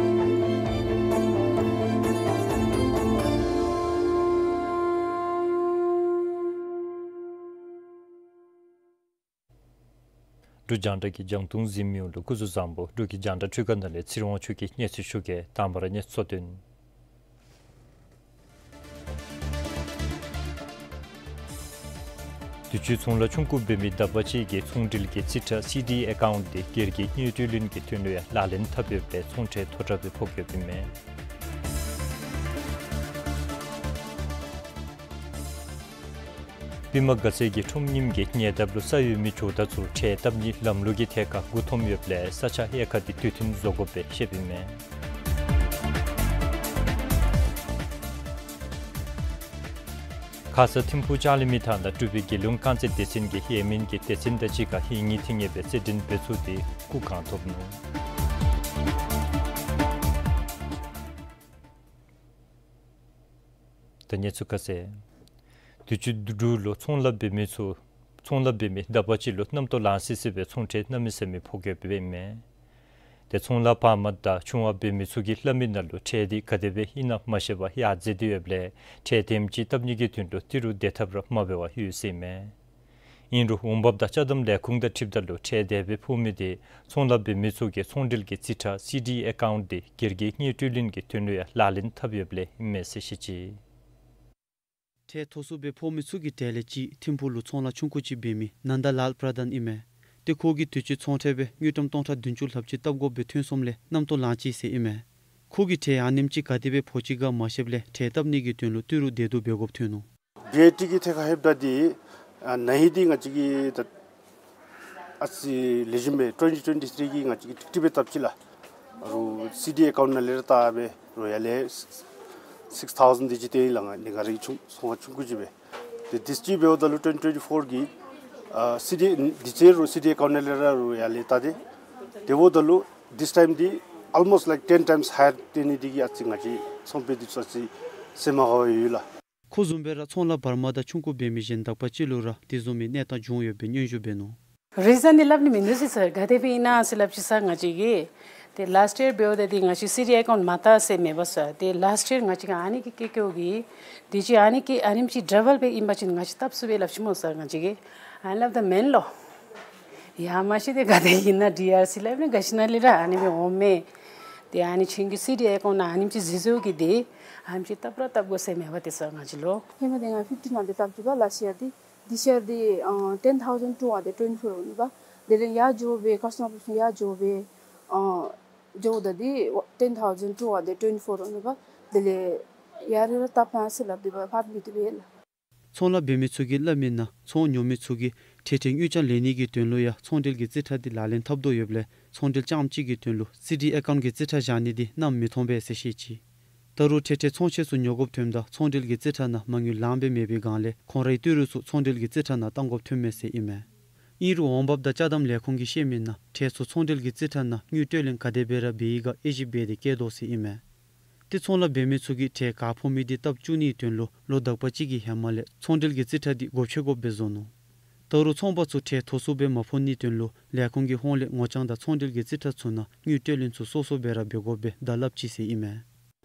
འབྲུག་རྒྱང་བསྒྲགས་ཀྱི་རྒྱང་མཐོང་གཟིགས་མི་ཡོངས་ལུ་སྐུ་གཟུགས་བཟང་པོ། འབྲུག་གི་རྒྱང་བསྒྲགས་འཕྲུལ་ཁང་ནང་ལས་ཚེ་རིང་དབང་ཕྱུག་གིས་གནས་ཚུལ་ཞུ་གེ། དང་པ་ར་གནས་ཚུལ་གཙོ་དོན། དུས་ཅི་ཚོང་ལཱ་ཆུང་ཀུ་འབད་མི་དག་པ་ཅིག་གིས་ཚོང་འབྲེལ་གྱི་རྩིས་ཁྲ་སི་ཌི་ཨེ་ཀའུནཊ་དེ་སྒེར་གྱི་དངུལ་སྤྲོད་ལེན་གྱི་དོན་ལུ་ཡང་ལག་ལེན་འཐབ་ཡོདཔ་ལས་ཚོང་ཁྲལ་མཐོ་དྲགས་སྦེ་ཕོག་ཡོདཔ་ཨིན་མས། པདྨ་དགའ་ཚལ་གྱི་ཁྲོམ་རྙིངམ་གྱི་ཉེ་འདབས་ལུ་ས་ཡོད་མི་ཇོ་བདག་ཚུ་ཁྲལ་བཏབ་ནིའི་ལམ་ལུགས་ཀྱི་ཐད་ཁར་མགུ་འཐོམ་ཡོདཔ་ལས་ས་ཆ་དབྱེ་ཁག་འདི་དུས་མཐུན་བཟོ་དགོཔ་སྦེ་བཤདཔ་ཨིན་མས། ཁ་ས་ཐིམ་ཕུག་ལྕང་གླིང་མི་ཐང་ནང་འབྲུག་པའི་རྒྱལ་ཡོངས་རྐང་རྩེད་སྡེ་ཚན་གྱིས་ཡེ་མེན་གྱི་སྡེ་ཚན་དང་གཅིག་ཁར་ཧིང་ངེ་ཐིང་ངེ་སྦེ་རྩེད་འགྲན་འབད་ཚུགས་ཏེ་སྐུ་གང་ཐོབ་ནུག། ད་གནས་ཚུལ་ཁ་གསལ། དུས་ཅི་འབྲུག་ལུ་ཚོང་ལཱ་འབད་མི་ཚུ་ཚོང་ལཱ་འབད་མི་དག་པ་ཅིག་ལུ་གནམ་ཏོག་ལང་སི་སི་སྦེ་ཚོང་ཁྲལ་གནམ་མེད་ས་མེད་ཕོག་ཡོདཔ་ཨིན་མས། ཏེ་ཚོང་ལཱ་འབག་མི་དང་ཆུང་བ་འབད་མི་ཚུ་གིས་སླབ་མི་ནང་ལུ་ཁྲལ་འདི་ག་དེ་སྦེ་ཨིན་ན་མ་ཤེས་པར་ཡར་འཛེགས་ཏེ་ཡོདཔ་ལས་ཁྲལ་དེམ་ཅིག་བཏབ་ནི་གི་དོན་ལུ་ཏི་རུ་བདེ་ཐབས་ར་མ་འབད་བར་ཡོད་ཟེར་ཨིན་མས། ཨིན་རུང་འོང་འབབ་དང་ཅ་དམ་ལས་ཁུངས་དང་འཁྲིལཝ་ད་ལུ་ཁྲལ་དེ་སྦེ་ཕོག་མི་དེ་ཚོང་ལཱ་འབད་མི་ཚུ་གིས་ཚོང་འབྲེལ་གྱི་རྩིས་ཁྲ་སི་ཌི་ཨེ་ཀའུནཊ་དེ་སྒེར་གྱི་དངུལ་སྤྲོད་ལེན་གྱི་དོན་ལུ་ཡང་ལག་ལེན་འཐབ་ཡོདཔ་ལས་ཨིན་མས་ཟེར་བཤད་ཅི། ཁྲལ་མཐོ་སུ་སྦེ་ཕོག་མི་ཚུ་གི་གྲས་ལས་གཅིག་ཐིམ་ཕུག་ལུ་ཚོང་ལཱ་ཆུང་ཀུ་ཅིག་འབད་མི་ནན་ད་ལཱལ་པྲ་དཱན་ཨིན་མས། ཏེ་ཁོ་གིས་དུས་ཅི་ཚོང་ཁྲལ་སྦེ་དངུལ་ཀྲམ་སྟོང་ཕྲག་བདུན་ཅུ་ལྷགཔ་ཅིག་བཏབ་དགོཔ་སྦེ་ཐོན་སོངམ་ལས་གནམ་ཏོག་ལང་ཅི་ཟེར་ཨིན་མས། ཁོ་གིས་ཁྲལ་ཨ་ནེམ་ཅིག་ག་དེ་སྦེ་ཕོག་ཅི་ག་མ་ཤེསཔ་ལས་ཁྲལ་བཏབ་ནི་གི་དོན་ལུ་ཏི་རུ་བདེ་སྡུག་འབད་དགོཔ་ཐོན་ནུག། བི་ཨེ་ཊི་གི་ཐད་ཁར་ལྷོདཔ་ད་འདི་ཨ་ན་ཧིང་འདི་ང་བཅས་ཀྱིས་ད་ཨ་ཙི་ལེགས་ཤོམ་སྦེ་ཊུ་ཝེན་ཊི་ཊུ་ཝེན་ཊི་ཐི་རི་གི་ང་བཅས་ཀྱིས་ཀྲིག་ཀྲི་སྦེ་བཏབ་ཅི་ལགས། ཨ་རུང་སི་ཌི་ཨེ་ཀའུནཊ་ནང་ལས་ར་བལྟ་སྦེ་རུང་ཡར་ལས་སིགསི་ཐའུ་ཟེན་འདི་ཅིག་སྟེར་ཡི་ལགས། ང་ནི་ང་རའི་ཆུང་ཚོང་ཁང་ཆུང་ཀུ་ཅིག་སྦེ། ཏེ་དུས་ཅི་འབདཝ་ད་ལུ་ཊུ་ཝེན་ཊི་ཊུ་ཝེན་ཊི་ཕོར་གྱི་ཨ་སི་ཌི་འདི་ཅིག་རུང་སི་ཌི་ཨེ་ཀའུནཊ་ནང་ལས་ར་རུང་ཡར་ལས་བལྟ་སྟེ། དེ་འབདཝ་ད་ལུ་this time འདི་almost like ten times higher སྟེར་ནི་འདི་གིས་ཨ་ཙི་ང་བཅས་ཚོང་པ་འདི་ཚུ་ཨ་ཙི་སེམས་མ་དགའཝ་ཡོད་ལགས། ཁོ་བཟུམ་སྦེ་ར་ཚོང་ལཱ་བར་མ་དང་ཆུང་ཀུ་འབད་མི་གཞན་དག་པ་ཅིག་ལུ་ར་དེ་བཟུམ་མའི་གནས་སྟངས་བྱུང་ཡོདཔ་སྦེ་སྙན་ཞུ་འབད་ནུག། རི་ཛཱན་འདི་སླབ་ནི་མིན་འདུག་ཟེར་སར། ག་དེ་སྦེ་ཨིན་ན་ཟེར་སླབ་ཅི་སར། ང་བཅས་ཀྱིས་ཏེ་ལཱསཊ་ཡིར་འབདཝ་ད་འདི་ང་བཅས་སི་ཌི་ཨེ་ཀའུནཊ་མ་བལྟ་ཟེར་མེད་པ་སར། ཏེ་ལཱསཊ་ཡིར་ང་བཅས་ཀྱིས་ཨ་ནི་གི་སྐྱེད་སྐྱེཝ་གིས་དུས་ཅི་ཨ་ནི་གི་ཨ་ནེམ་ཅིག་ཌ་བཱལ་སྦེ་ཨིན་པ་ཅིན་ང་བཅས་བཏབ་ཚུགས་པས་སླབ་ཅི་སྨོ་སར་ང་བཅས་ཀྱིས། ཨ་ནི་སླབ་ད་མེན་ལོ། ཡ་མ་ཤེས་ཏེ་ག་དེ་ཨིན་ན་ཌི་ཨར་སི་ལཱ་ཨིན་ན་ག་ཅི་ནང་ལས་ར་ཨ་ནི་སྦེ་འོང་མས། ཏེ་ཨ་ནི་ཁྱོད་ཀྱི་སི་ཌི་ཨེ་ཀའུནཊ་ནང་ཨ་ནེམ་ཅིག་གཟིགས་གཟིགསཔ་གིས་ཏེ་ཨ་ནེམ་ཅིག་བཏབ་ར་བཏབ་དགོ་ཟེར་མེད་པ་ཏེ་སར་ང་བཅས་ལུ། ཧེ་མ་འདི་ང་ཕིཕ་ཊིན་ནང་འདི་བཏབ་ཅི་པ་ལཱསཊ་ཡིར་འདི། དིས་ཡིར་འདི་ཨ་ཊེན་ཐའུ་ཟེན་ཊུ་ཧན་ཌེཌ་ཊུ་ཝེན་ཊི་ཕོར་འོང་ནི་པ། དེ་ལས་ཡར་འགྱོ་སྦེ་ཀཱས་ཊམ་ཨོ་ཕིསི་ནང་ཡར་འགྱོ་སྦེ་ཨ་འགྱོཝ་ད་འདི་ཊེན་ཐའུ་ཟེན་ཊུ་ཧན་ཌེཌ་ཊུ་ཝེན་ཊི་ཕོར་འོང་ནི་པ། དེ་ལས་ཡར་ར་བཏབ་ན་ཟེར་སླབ་སྟེ་པ་ཕར་མི་བཏུབ་པས་ལགས། ཚོང་ལཱ་འབད་མི་ཚུ་གིས་སླབ་མི་ནང་ཚོང་ཉོ་མི་ཚུ་གིས་ཁྲལ་ཁྲལ་དངུལ་རྐྱང་ལེན་ནི་གི་དོན་ལུ་ཡང་ཚོང་འབྲེལ་གྱི་རྩིས་ཁྲ་འདི་ལག་ལེན་འཐབ་དོ་ཡོདཔ་ལས་ཚོང་འབྲེལ་རྐྱངམ་གཅིག་གི་དོན་ལུ་སི་ཌི་ཨེ་ཀའུནཊ་གི་རྩིས་ཁྲ་བཞག་ནི་འདི་གནམ་མེད་མི་མཐོང་པས་ཟེར་བཤད་ཅི། ད་རུང་ཁྲལ་ཁྲལ་ཚོང་ཆས་ཚུ་ཉོ་དགོཔ་ཐོནམ་ད་ཚོང་འབྲེལ་གྱི་རྩིས་ཁྲ་ནང་མ་དངུལ་ལངམ་སྦེ་མེད་པའི་སྒང་ལས་ཁོང་རའི་ཏི་རུ་ཚུ་ཚོང་འབྲེལ་གྱི་རྩིས་ཁྲ་ནང་གཏང་དགོཔ་ཐོན་མས་ཟེར་ཨིན་མས། ཨིན་རུང་འོང་འབབ་དང་ཅ་དམ་ལས་ཁུངས་ཀྱིས་བཤད་མི་ནང་ཁྲལ་ཚུ་ཚོང་འབྲེལ་གྱི་རྩིས་ཁྲ་ནང་དངུལ་སྤྲོད་ལེན་ག་དེ་སྦེ་ར་འབད་ཡི་ག་དབྱེ་ཞིབ་འབད་དེ་བཀལ་དོ་ཟེར་ཨིན་མས། ཏེ་ཚོང་ལཱ་འབད་མི་ཚུ་གིས་ཁྲལ་ག་ཕོག་མི་འདི་བཏབ་བཅུག་ནིའི་དོན་ལུ་ལོ་དག་པ་ཅིག་གི་ཧེ་མ་ལས་ཚོང་འབྲེལ་གྱི་རྩིས་ཁྲ་འདི་སྒོ་ཕྱེ་དགོཔ་སྦེ་བཟོ་ནུག། ད་རུང་ཚོང་པ་ཚུ་ཁྲལ་མཐོ་སུ་སྦེ་མ་ཕོག་ནིའི་དོན་ལུ་ལས་ཁུངས་ཀྱི་ཧོངས་ལས་ངོ་རྐྱང་དང་ཚོང་འབྲེལ་གྱི་རྩིས་ཁྲ་ཚུ་ནང་དངུལ་སྤྲོད་ལེན་ཚུ་སོ་སོ་སྦེ་ར་འབད་དགོཔ་སྦེ་བརྡ་སླབ་ཅི་ཟེར་ཨིན་མས།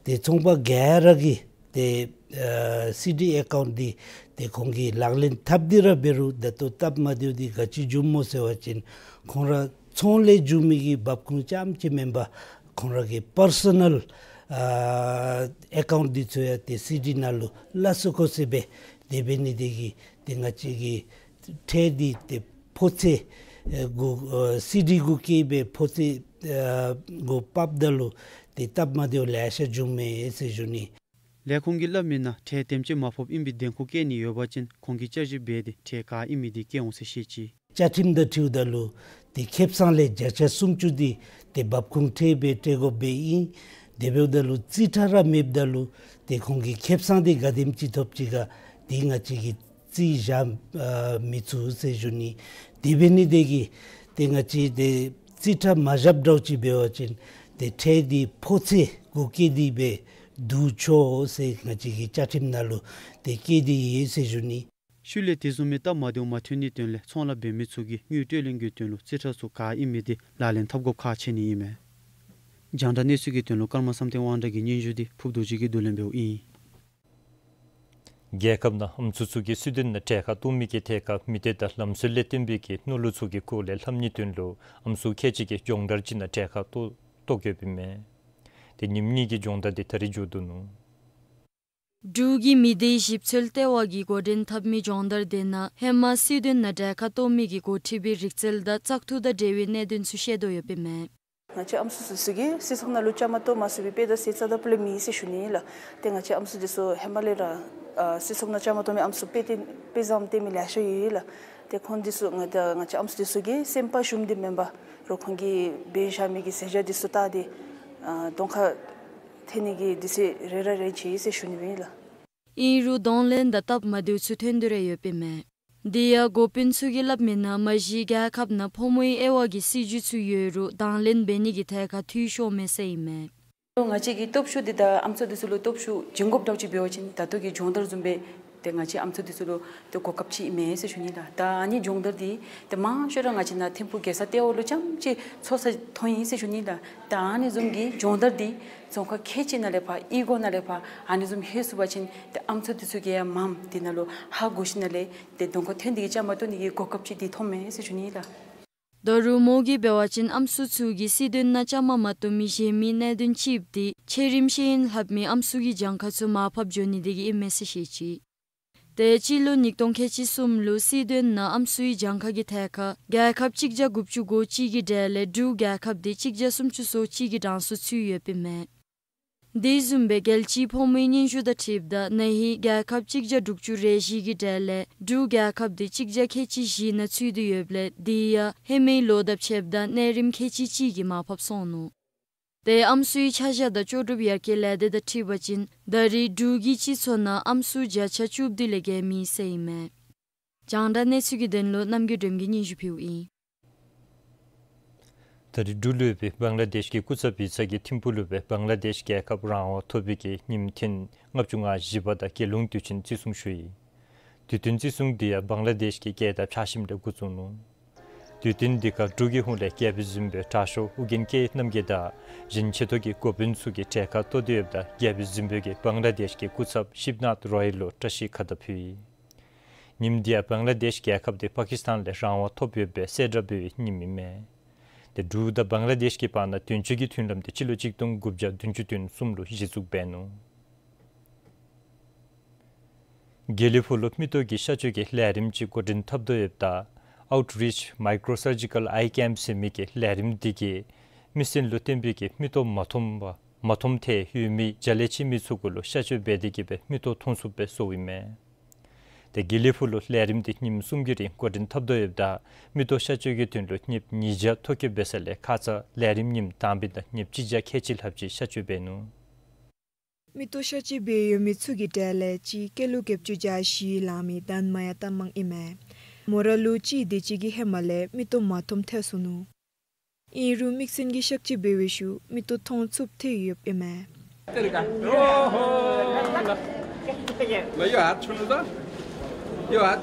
ཏེ་ཚོང་པ་ག་ར་གིས་ཏེ་ཨ་སི་ཌི་ཨེ་ཀའུནཊ་འདི་ཏེ་ཁོང་གིས་ལག་ལེན་འཐབ་སྟེ་ར་འབད་རུང་ད་ལྟོ་སྟབས་མ་བདེཝ་འདི་ག་ཅི་བྱུངམ་སྨོ་ཟེར་བ་ཅིན་ཁོང་ར་ཚོང་ལས་བྱུང་མི་གི་འབབ་ཁུངས་རྐྱངམ་ཅིག་མེན་པར་ཁོང་ར་གི་པར་སོ་ནཱལ་ཨ་ཨེ་ཀའུནཊ་འདི་ཚུ་ཡང་ཏེ་སི་ཌི་ནང་ལུ་ལ་སོ་ཁོ་སི་སྦེ་དེ་འབད་ནི་དེ་གིས་ཏེ་ང་བཅས་ཀྱི་ཁྲལ་འདི་ཏེ་ཕོག་ཚེ་ཨེ་གུ་ཨེ་སི་ཌི་གུ་བཀལ་སྦེ་ཕོག་ཚེ་ཨེ་གུ་ཕབ་ད་ལུ་ཏེ་སྟབས་མ་བདེཝ་ལེ་ཤ་བྱུངམ་མས་ཟེར་ཞུ་ནི། ལས་ཁུངས་ཀྱིས་སླབ་མི་ནང་ཁྲལ་དེམ་ཅིག་མ་ཕོགཔ་ཨིན་པའི་འདེམས་ཁོངས་བཀལ་ནི་ཡོད་པ་ཅིན་ཁོང་གིས་བསྐྱར་ཞིབ་འབད་དེ་ཁྲལ་ག་ཨིན་མི་འདི་བཀལ་འོང་ཟེར་བཤད་ཅི། བཅའ་ཁྲིམས་དང་འཁྲིལཝ་ད་ལུ་ཏེ་ཁེ་སང་ལས་བརྒྱ་ཆ་སུམ་ཅུ་འདི་ཏེ་འབབ་ཁུངས་ཁྲལ་སྦེ་སྤྲོད་དགོཔ་སྦེ་ཨིན། དེ་འབདཝ་ད་ལུ་རྩིས་ཁྲ་ར་མེདཔ་ད་ལུ་ཏེ་ཁོང་གིས་ཁེ་སང་འདི་ག་དེམ་ཅིག་ཐོབ་ཅི་ག་འདི་ང་བཅས་ཀྱིས་རྩིས་བཞག་ཨ་མི་ཚུགས་ཟེར་ཞུ་ནི། དེ་འབད་ནི་དེ་གིས་ཏེ་ང་བཅས་ཏེ་རྩིས་ཁྲ་མ་བཞགཔ་འདྲཝ་ཅིག་འབད་བ་ཅིན་ཏེ་ཁྲལ་འདི་ཕོག་ཚེ་གུ་བཀལ་ཏེ་སྦེ་བསྡུ་ཆོག་ཟེར་ང་བཅས་ཀྱི་བཅའ་ཁྲིམས་ནང་ལུ་ཏེ་བཀལ་ཏེ་ཡོད་ཟེར་ཞུ་ནི། ཤུལ་ལས་དེ་བཟུམ་མའི་སྟབས་མ་བདེཝ་མ་ཐོན་ནིའི་དོན་ལས་ཚོང་ལཱ་འབད་མི་ཚུ་གིས་དངུལ་སྤྲོད་ལེན་གྱི་དོན་ལུ་རྩིས་ཁྲ་ཚུ་ག་ཨིན་མི་འདི་ལག་ལེན་འཐབ་དགོཔ་ཁག་ཆེ་ནི་ཨིན་མས། རྒྱང་བསྒྲགས་གནས་ཚུལ་གྱི་དོན་ལུ་ཀརྨ་བསམ་གཏན་དབང་གྲགས་ཀྱི་སྙན་ཞུ་འདི་ཕུརཔ་རྡོ་རྗེ་གིས་བསྡུ་ལེན་འབདཝ་ཨིན། རྒྱལ་ཁབ་ནང་ཨམ་སྲུ་ཚུ་གིས་སྲིད་དོན་ནང་གྲལ་ཁར་གཏོགས་མི་གི་ཐད་ཁར་མི་སྡེ་དང་ལམ་སྲོལ་ལས་བརྟེན་པའི་གི་མནོ་ལུགས་ཚུ་གི་སྐོར་ལས་ལྷབ་ནིའི་དོན་ལུ་ཨམ་སྲུ་ཁལ་གཅིག་གིས་སྦྱོང་བརྡར་ཅིག་ནང་གྲལ་ཁར་གཏོགས་གཏོགས་ཡོདཔ་ཨིན་མས། ཏེ་ཉིནམ་གཉིས་ཀྱི་སྦྱོང་བརྡར་འདི་ད་རིས་མཇུག་བསྡུ་ནུག། འབྲུག་གི་མི་སྡེའི་ཞིབ་འཚོལ་ལྟེ་བ་གིས་འགོ་འདྲེན་འཐབ་མི་སྦྱོང་བརྡར་འདི་ནང་ཧེ་མ་སྲིད་དོན་ནང་གྲལ་ཁར་གཏོགས་མི་གི་འགོ་ཁྲིད་པའི་རིག་རྩལ་དང་བཙག་འཐུ་དང་འབྲེལ་བའི་གནད་དོན་ཚུ་བཤད་དོ་ཡོདཔ་ཨིན་མས། ང་བཅས་ཨམ་སྲུ་ཚུ་གིས་སྲིད་ཚོགས་ནང་ལུ་བཅའ་མར་གཏོགས་མ་ཚུགས་པའི་དཔེ་དང་ཟས་རྩ་དང་སྤུ་ལས་མེད་ཟེར་ཞུ་ནི་ལགས། ཏེ་ང་བཅས་ཨམ་སྲུ་འདི་ཚུ་ཧེ་མ་ལས་ར་ཨ་སྲིད་ཚོགས་ནང་བཅའ་མར་གཏོགས་མི་ཨམ་སྲུ་དཔེ་སྟོན་དཔེ་བཟང་སྟོན་མི་ལེ་ཤ་ཡོད་ལགས། ཏེ་ཁོང་འདི་ཚུ་ང་ད་ང་བཅས་ཨམ་སྲུ་འདི་ཚུ་གིས་སེམས་པ་ཞུམ་སྟེ་མེན་པར་རོགས་ཁོང་གིས་འབད་བཞག་མི་གི་ཟས་བཅའ་འདི་ཚུ་བལྟ་སྟེ་ཨ་གདོང་ཁར་འཐོན་ནི་གི་དུས་ཚོད་རན་ར་རན་ཅི་ཟེར་ཞུ་ནི་ཨིན་ལགས། ཨིན་རུང་གདོང་ལེན་དང་སྟབས་མ་བདེཝ་ཚུ་ཐོན་དོ་ར་ཡོདཔ་ཨིན་མས། དེ་ཡང་འགོ་དཔོན་ཚུ་གིས་སླབ་མིའི་ནང་མ་གཞི་རྒྱལ་ཁབ་ནང་ཕོ་མོའི་དབྱེ་བ་གི་སྲིད་བྱུས་ཚུ་ཡོད་རུང་དང་ལེན་འབད་ནི་གི་ཐད་ཁར་འཐུས་ཤོར་མས་ཟེར་ཨིན་མས། ང་བཅས་ཀྱིས་སྟོབས་ཤུགས་འདི་དང་ཨམ་སྲུ་འདི་ཚུ་ལུ་སྟོབས་ཤུགས་སྦྱིན་དགོཔ་འདྲཝ་ཅིག་འབད་བ་ཅིན་ད་ལྟོ་གི་སྦྱོང་བརྡར་བཟུམ་སྦེ་ཏེ་ང་བཅས་ཨམ་སྲུ་འདི་ཚུ་ལུ་ཏེ་གོ་སྐབས་ཅིག་མེན་ཟེར་ཞུ་ནི་ལགས། ད་ཨ་ནི་སྦྱོང་བརྡར་འདི་ཏེ་མང་ཤོས་ར་ང་བཅས་ནཱ་ཐིམ་ཕུག་རྒྱལ་ས་ལྟེ་བ་ལུ་རྐྱངམ་ཅིག་ཚོགས་ས་ཐོན་ཡི་ཟེར་ཞུ་ནི་ལགས། ད་ཨ་ནི་བཟུམ་གྱི་སྦྱོང་བརྡར་འདི་རྫོང་ཁག་ཁལ་གཅིག་ནང་ལས་ཕར་གཡུས་སྒོ་ནང་ལས་ཕར་ཨ་ནི་བཟུམ་ལྷོད་ཚུགས་པ་ཅིན་ཏེ་ཨམ་སྲུ་འདི་ཚུ་གིས་ཡང་མངམ་འདི་ནང་ལུ་ཧ་གོ་ཞིནམ་ལས་ཏེ་གདོང་ཁར་འཐོན་ཏེ་གིས་བཅའ་མར་གཏོགས་ནི་གི་གོ་སྐབས་ཅིག་འདི་ཐོབ་མས་ཟེར་ཞུ་ནི་ལགས། ད་རུང་མོ་གིས་འབད་བ་ཅིན་ཨམ་སྲུ་ཚུ་གིས་སྲིད་དོན་ནང་བཅའ་མར་མ་གཏོགས་མི་གཞན་མི་གནད་དོན་ཅིག་འདི་ཆེ་རིམ་ཤེས་ཡོན་ལྷབ་མི་ཨམ་སྲུ་གི་གྱངས་ཁ་ཚུ་མར་ཕབ་འགྱོ་ནི་དེ་གིས་ཨིན་མས་ཟེར་བཤད་ཅི། ཏེ་སྤྱི་ལོ་ཉིས་སྟོང་ཁལ་གཅིག་གསུམ་ལུ་སྲིད་དོན་ནང་ཨམ་སྲུའི་གྱངས་ཁ་གི་ཐད་ཁར་རྒྱལ་ཁབ་གཅིག་བརྒྱ་དགུ་བཅུ་གོ་གཅིག་གི་གྲས་ལས་འབྲུག་རྒྱལ་ཁབ་འདི་གཅིག་བརྒྱ་སུམ་ཅུ་སོ་གཅིག་གི་གྲངས་སུ་ཚུད་ཡོདཔ་ཨིན་མས། དེ་བཟུམ་སྦེ་རྒྱལ་སྤྱིའི་ཕོ་མོའི་སྙན་ཞུ་དང་འཁྲིལཝ་ད་ན་ཧིང་རྒྱལ་ཁབ་གཅིག་བརྒྱ་དྲུག་ཅུ་རེ་བཞི་གི་གྲས་ལས་འབྲུག་རྒྱལ་ཁབ་འདི་གཅིག་བརྒྱ་ཁལ་གཅིག་བཞི་ནང་ཚུད་དེ་ཡོདཔ་ལས་དེ་ཡང་ཧེ་མའི་ལོ་དང་ཕྱདཔ་ད་གནས་རིམ་ཁལ་གཅིག་གཅིག་གིས་མར་ཕབ་སོང་ནུག། ཏེ་ཨམ་སྲུའི་ཆ་བཞག་དང་ལྕོགས་གྲུབ་ཡར་རྒྱས་ལས་སྡེ་དང་འཁྲིལ་བ་ཅིན་ད་རེས་འབྲུག་གི་སྤྱི་ཚོགས་ནང་ཨམ་སྲུ་བརྒྱ་ཆ་བཅུ་བདུན་ལས་བརྒལ་མེད་ཟེར་ཨིན་མས། རྒྱང་བསྒྲགས་གནས་ཚུལ་གྱི་དོན་ལུ་རྣམ་རྒྱལ་སྒྲོལམ་གིས་སྙན་ཞུ་ཕུལཝ་ཨིན། ད་རེས་འབྲུག་ལུ་ཡོད་པའི་བང་ལ་དེཤ་གི་སྐུ་ཚབ་ཡིག་ཚང་གིས་ཐིམ་ཕུག་ལུ་སྦེ་བང་ལ་དེཤ་རྒྱལ་ཁབ་རང་དབང་ཐོབ་པའི་གི་ཉིནམ་ཐེངས་ལྔ་བཅུ་ང་བཞི་པ་དང་རྒྱལ་ཡོངས་དུས་ཆེན་བརྩི་སྲུང་ཞུ་ཡི། དུས་སྟོན་བརྩི་སྲུང་འདི་ཡང་བང་ལ་དེཤ་གི་རྒྱལ་དར་འཕྱར་ཞིནམ་ལས་འགོ་བཙུགས་ནུག། དུས་སྟོན་འདི་ཁར་འབྲུག་གི་ཧོངས་ལས་རྒྱལ་པོའི་གཟིམ་དཔོན་དྲག་ཤོས་ཨོ་རྒྱན་སྐྱིད་རྣམ་རྒྱལ་དང་གཞན་ཆེ་མཐོ་གི་འགོ་དཔོན་ཚུ་གིས་གྲལ་ཁར་གཏོགས་ཏེ་ཡོདཔ་ད་རྒྱལ་པོའི་གཟིམ་དཔོན་གྱིས་བང་ལ་དེཤ་གི་སྐུ་ཚབ་ཤིབ་ནཱཐ་རོ་ཡལ་ལུ་བཀྲ་ཤིས་ཁ་དར་ཕུལ་ཡི། ཉིནམ་འདི་ཡང་བང་ལ་དེཤ་རྒྱལ་ཁབ་འདི་པ་ཀིས་ཏཱན་ལས་རང་དབང་ཐོབ་ཡོད་པའི་གསལ་བསྒྲགས་འབད་བའི་ཉིནམ་ཨིན་མས། ཏེ་འབྲུག་དང་བང་ལ་དེཤ་གི་བར་ན་དོན་གཅོད་ཀྱི་མཐུན་ལམ་འདི་སྤྱི་ལོ་གཅིག་སྟོང་དགུ་བརྒྱ་བདུན་ཅུ་དོན་གསུམ་ལུ་གཞི་བཙུགས་འབད་ནུག། དགེ་ལེགས་ཕུག་ལུ་མིག་ཏོ་གི་གཤག་བཅོས་ཀྱི་ལས་རིམ་ཅིག་འགོ་འདྲེན་འཐབ་དོ་ཡོདཔ་ད་Outreach Microsurgical Eye Camp ཟེར་མི་གི་ལས་རིམ་འདི་གིས་མིག་སྲིན་ལུ་བརྟེན་པའི་གི་མིག་ཏོ་མ་མཐོང་བ་མ་མཐོང་ཐལ་ཡོད་མི་བྱ་ལས་བྱེད་མི་ཚུ་གུ་ལུ་གཤག་བཅོས་འབད་དེ་གིས་སྦེ་མིག་ཏོ་མཐོང་ཚུགསཔ་སྦེ་བཟོཝ་ཨིན་མས། ཏེ་དགེ་ལེགས་ཕུག་ལུ་ལས་རིམ་འདི་ཉིནམ་གསུམ་གྱི་རིང་འགོ་འདྲེན་འཐབ་དོ་ཡོདཔ་ད་མིག་ཏོ་གཤག་བཅོས་ཀྱི་དོན་ལུ་གཉེརཔ་ཉིས་བརྒྱ་ཐོ་བཀོད་འབད་ས་ལས་ཁ་ཙ་ལས་རིམ་ཉིནམ་དང་པའི་ནང་གཉེརཔ་གཅིག་བརྒྱ་ཁལ་གཅིག་ལྷགཔ་ཅིག་གཤག་བཅོས་འབད་ནུག། མིག་ཏོ་གཤག་བཅོས་འབད་ཡོད་མི་ཚུ་གི་གྲས་ལས་གཅིག་སྐྱེས་ལོ་བརྒྱད་ཅུ་གྱ་བཞི་ལང་མི་དཱན་མ་ཡ་ཏ་མང་ཨིན་མས། མོ་ར་ལུ་གཅིག་དེ་ཅིག་གིས་ཧེ་མ་ལས་མིག་ཏོ་མ་མཐོང་ཐལ་སོ་ནུག། ཨིན་རུང་མིག་སྲིན་གྱི་གཤག་བཅོས་འབད་བའི་ཤུལ་མིག་ཏོ་མཐོང་ཚུགསཔ་ཐལ་ཡོདཔ་ཨིན་མས།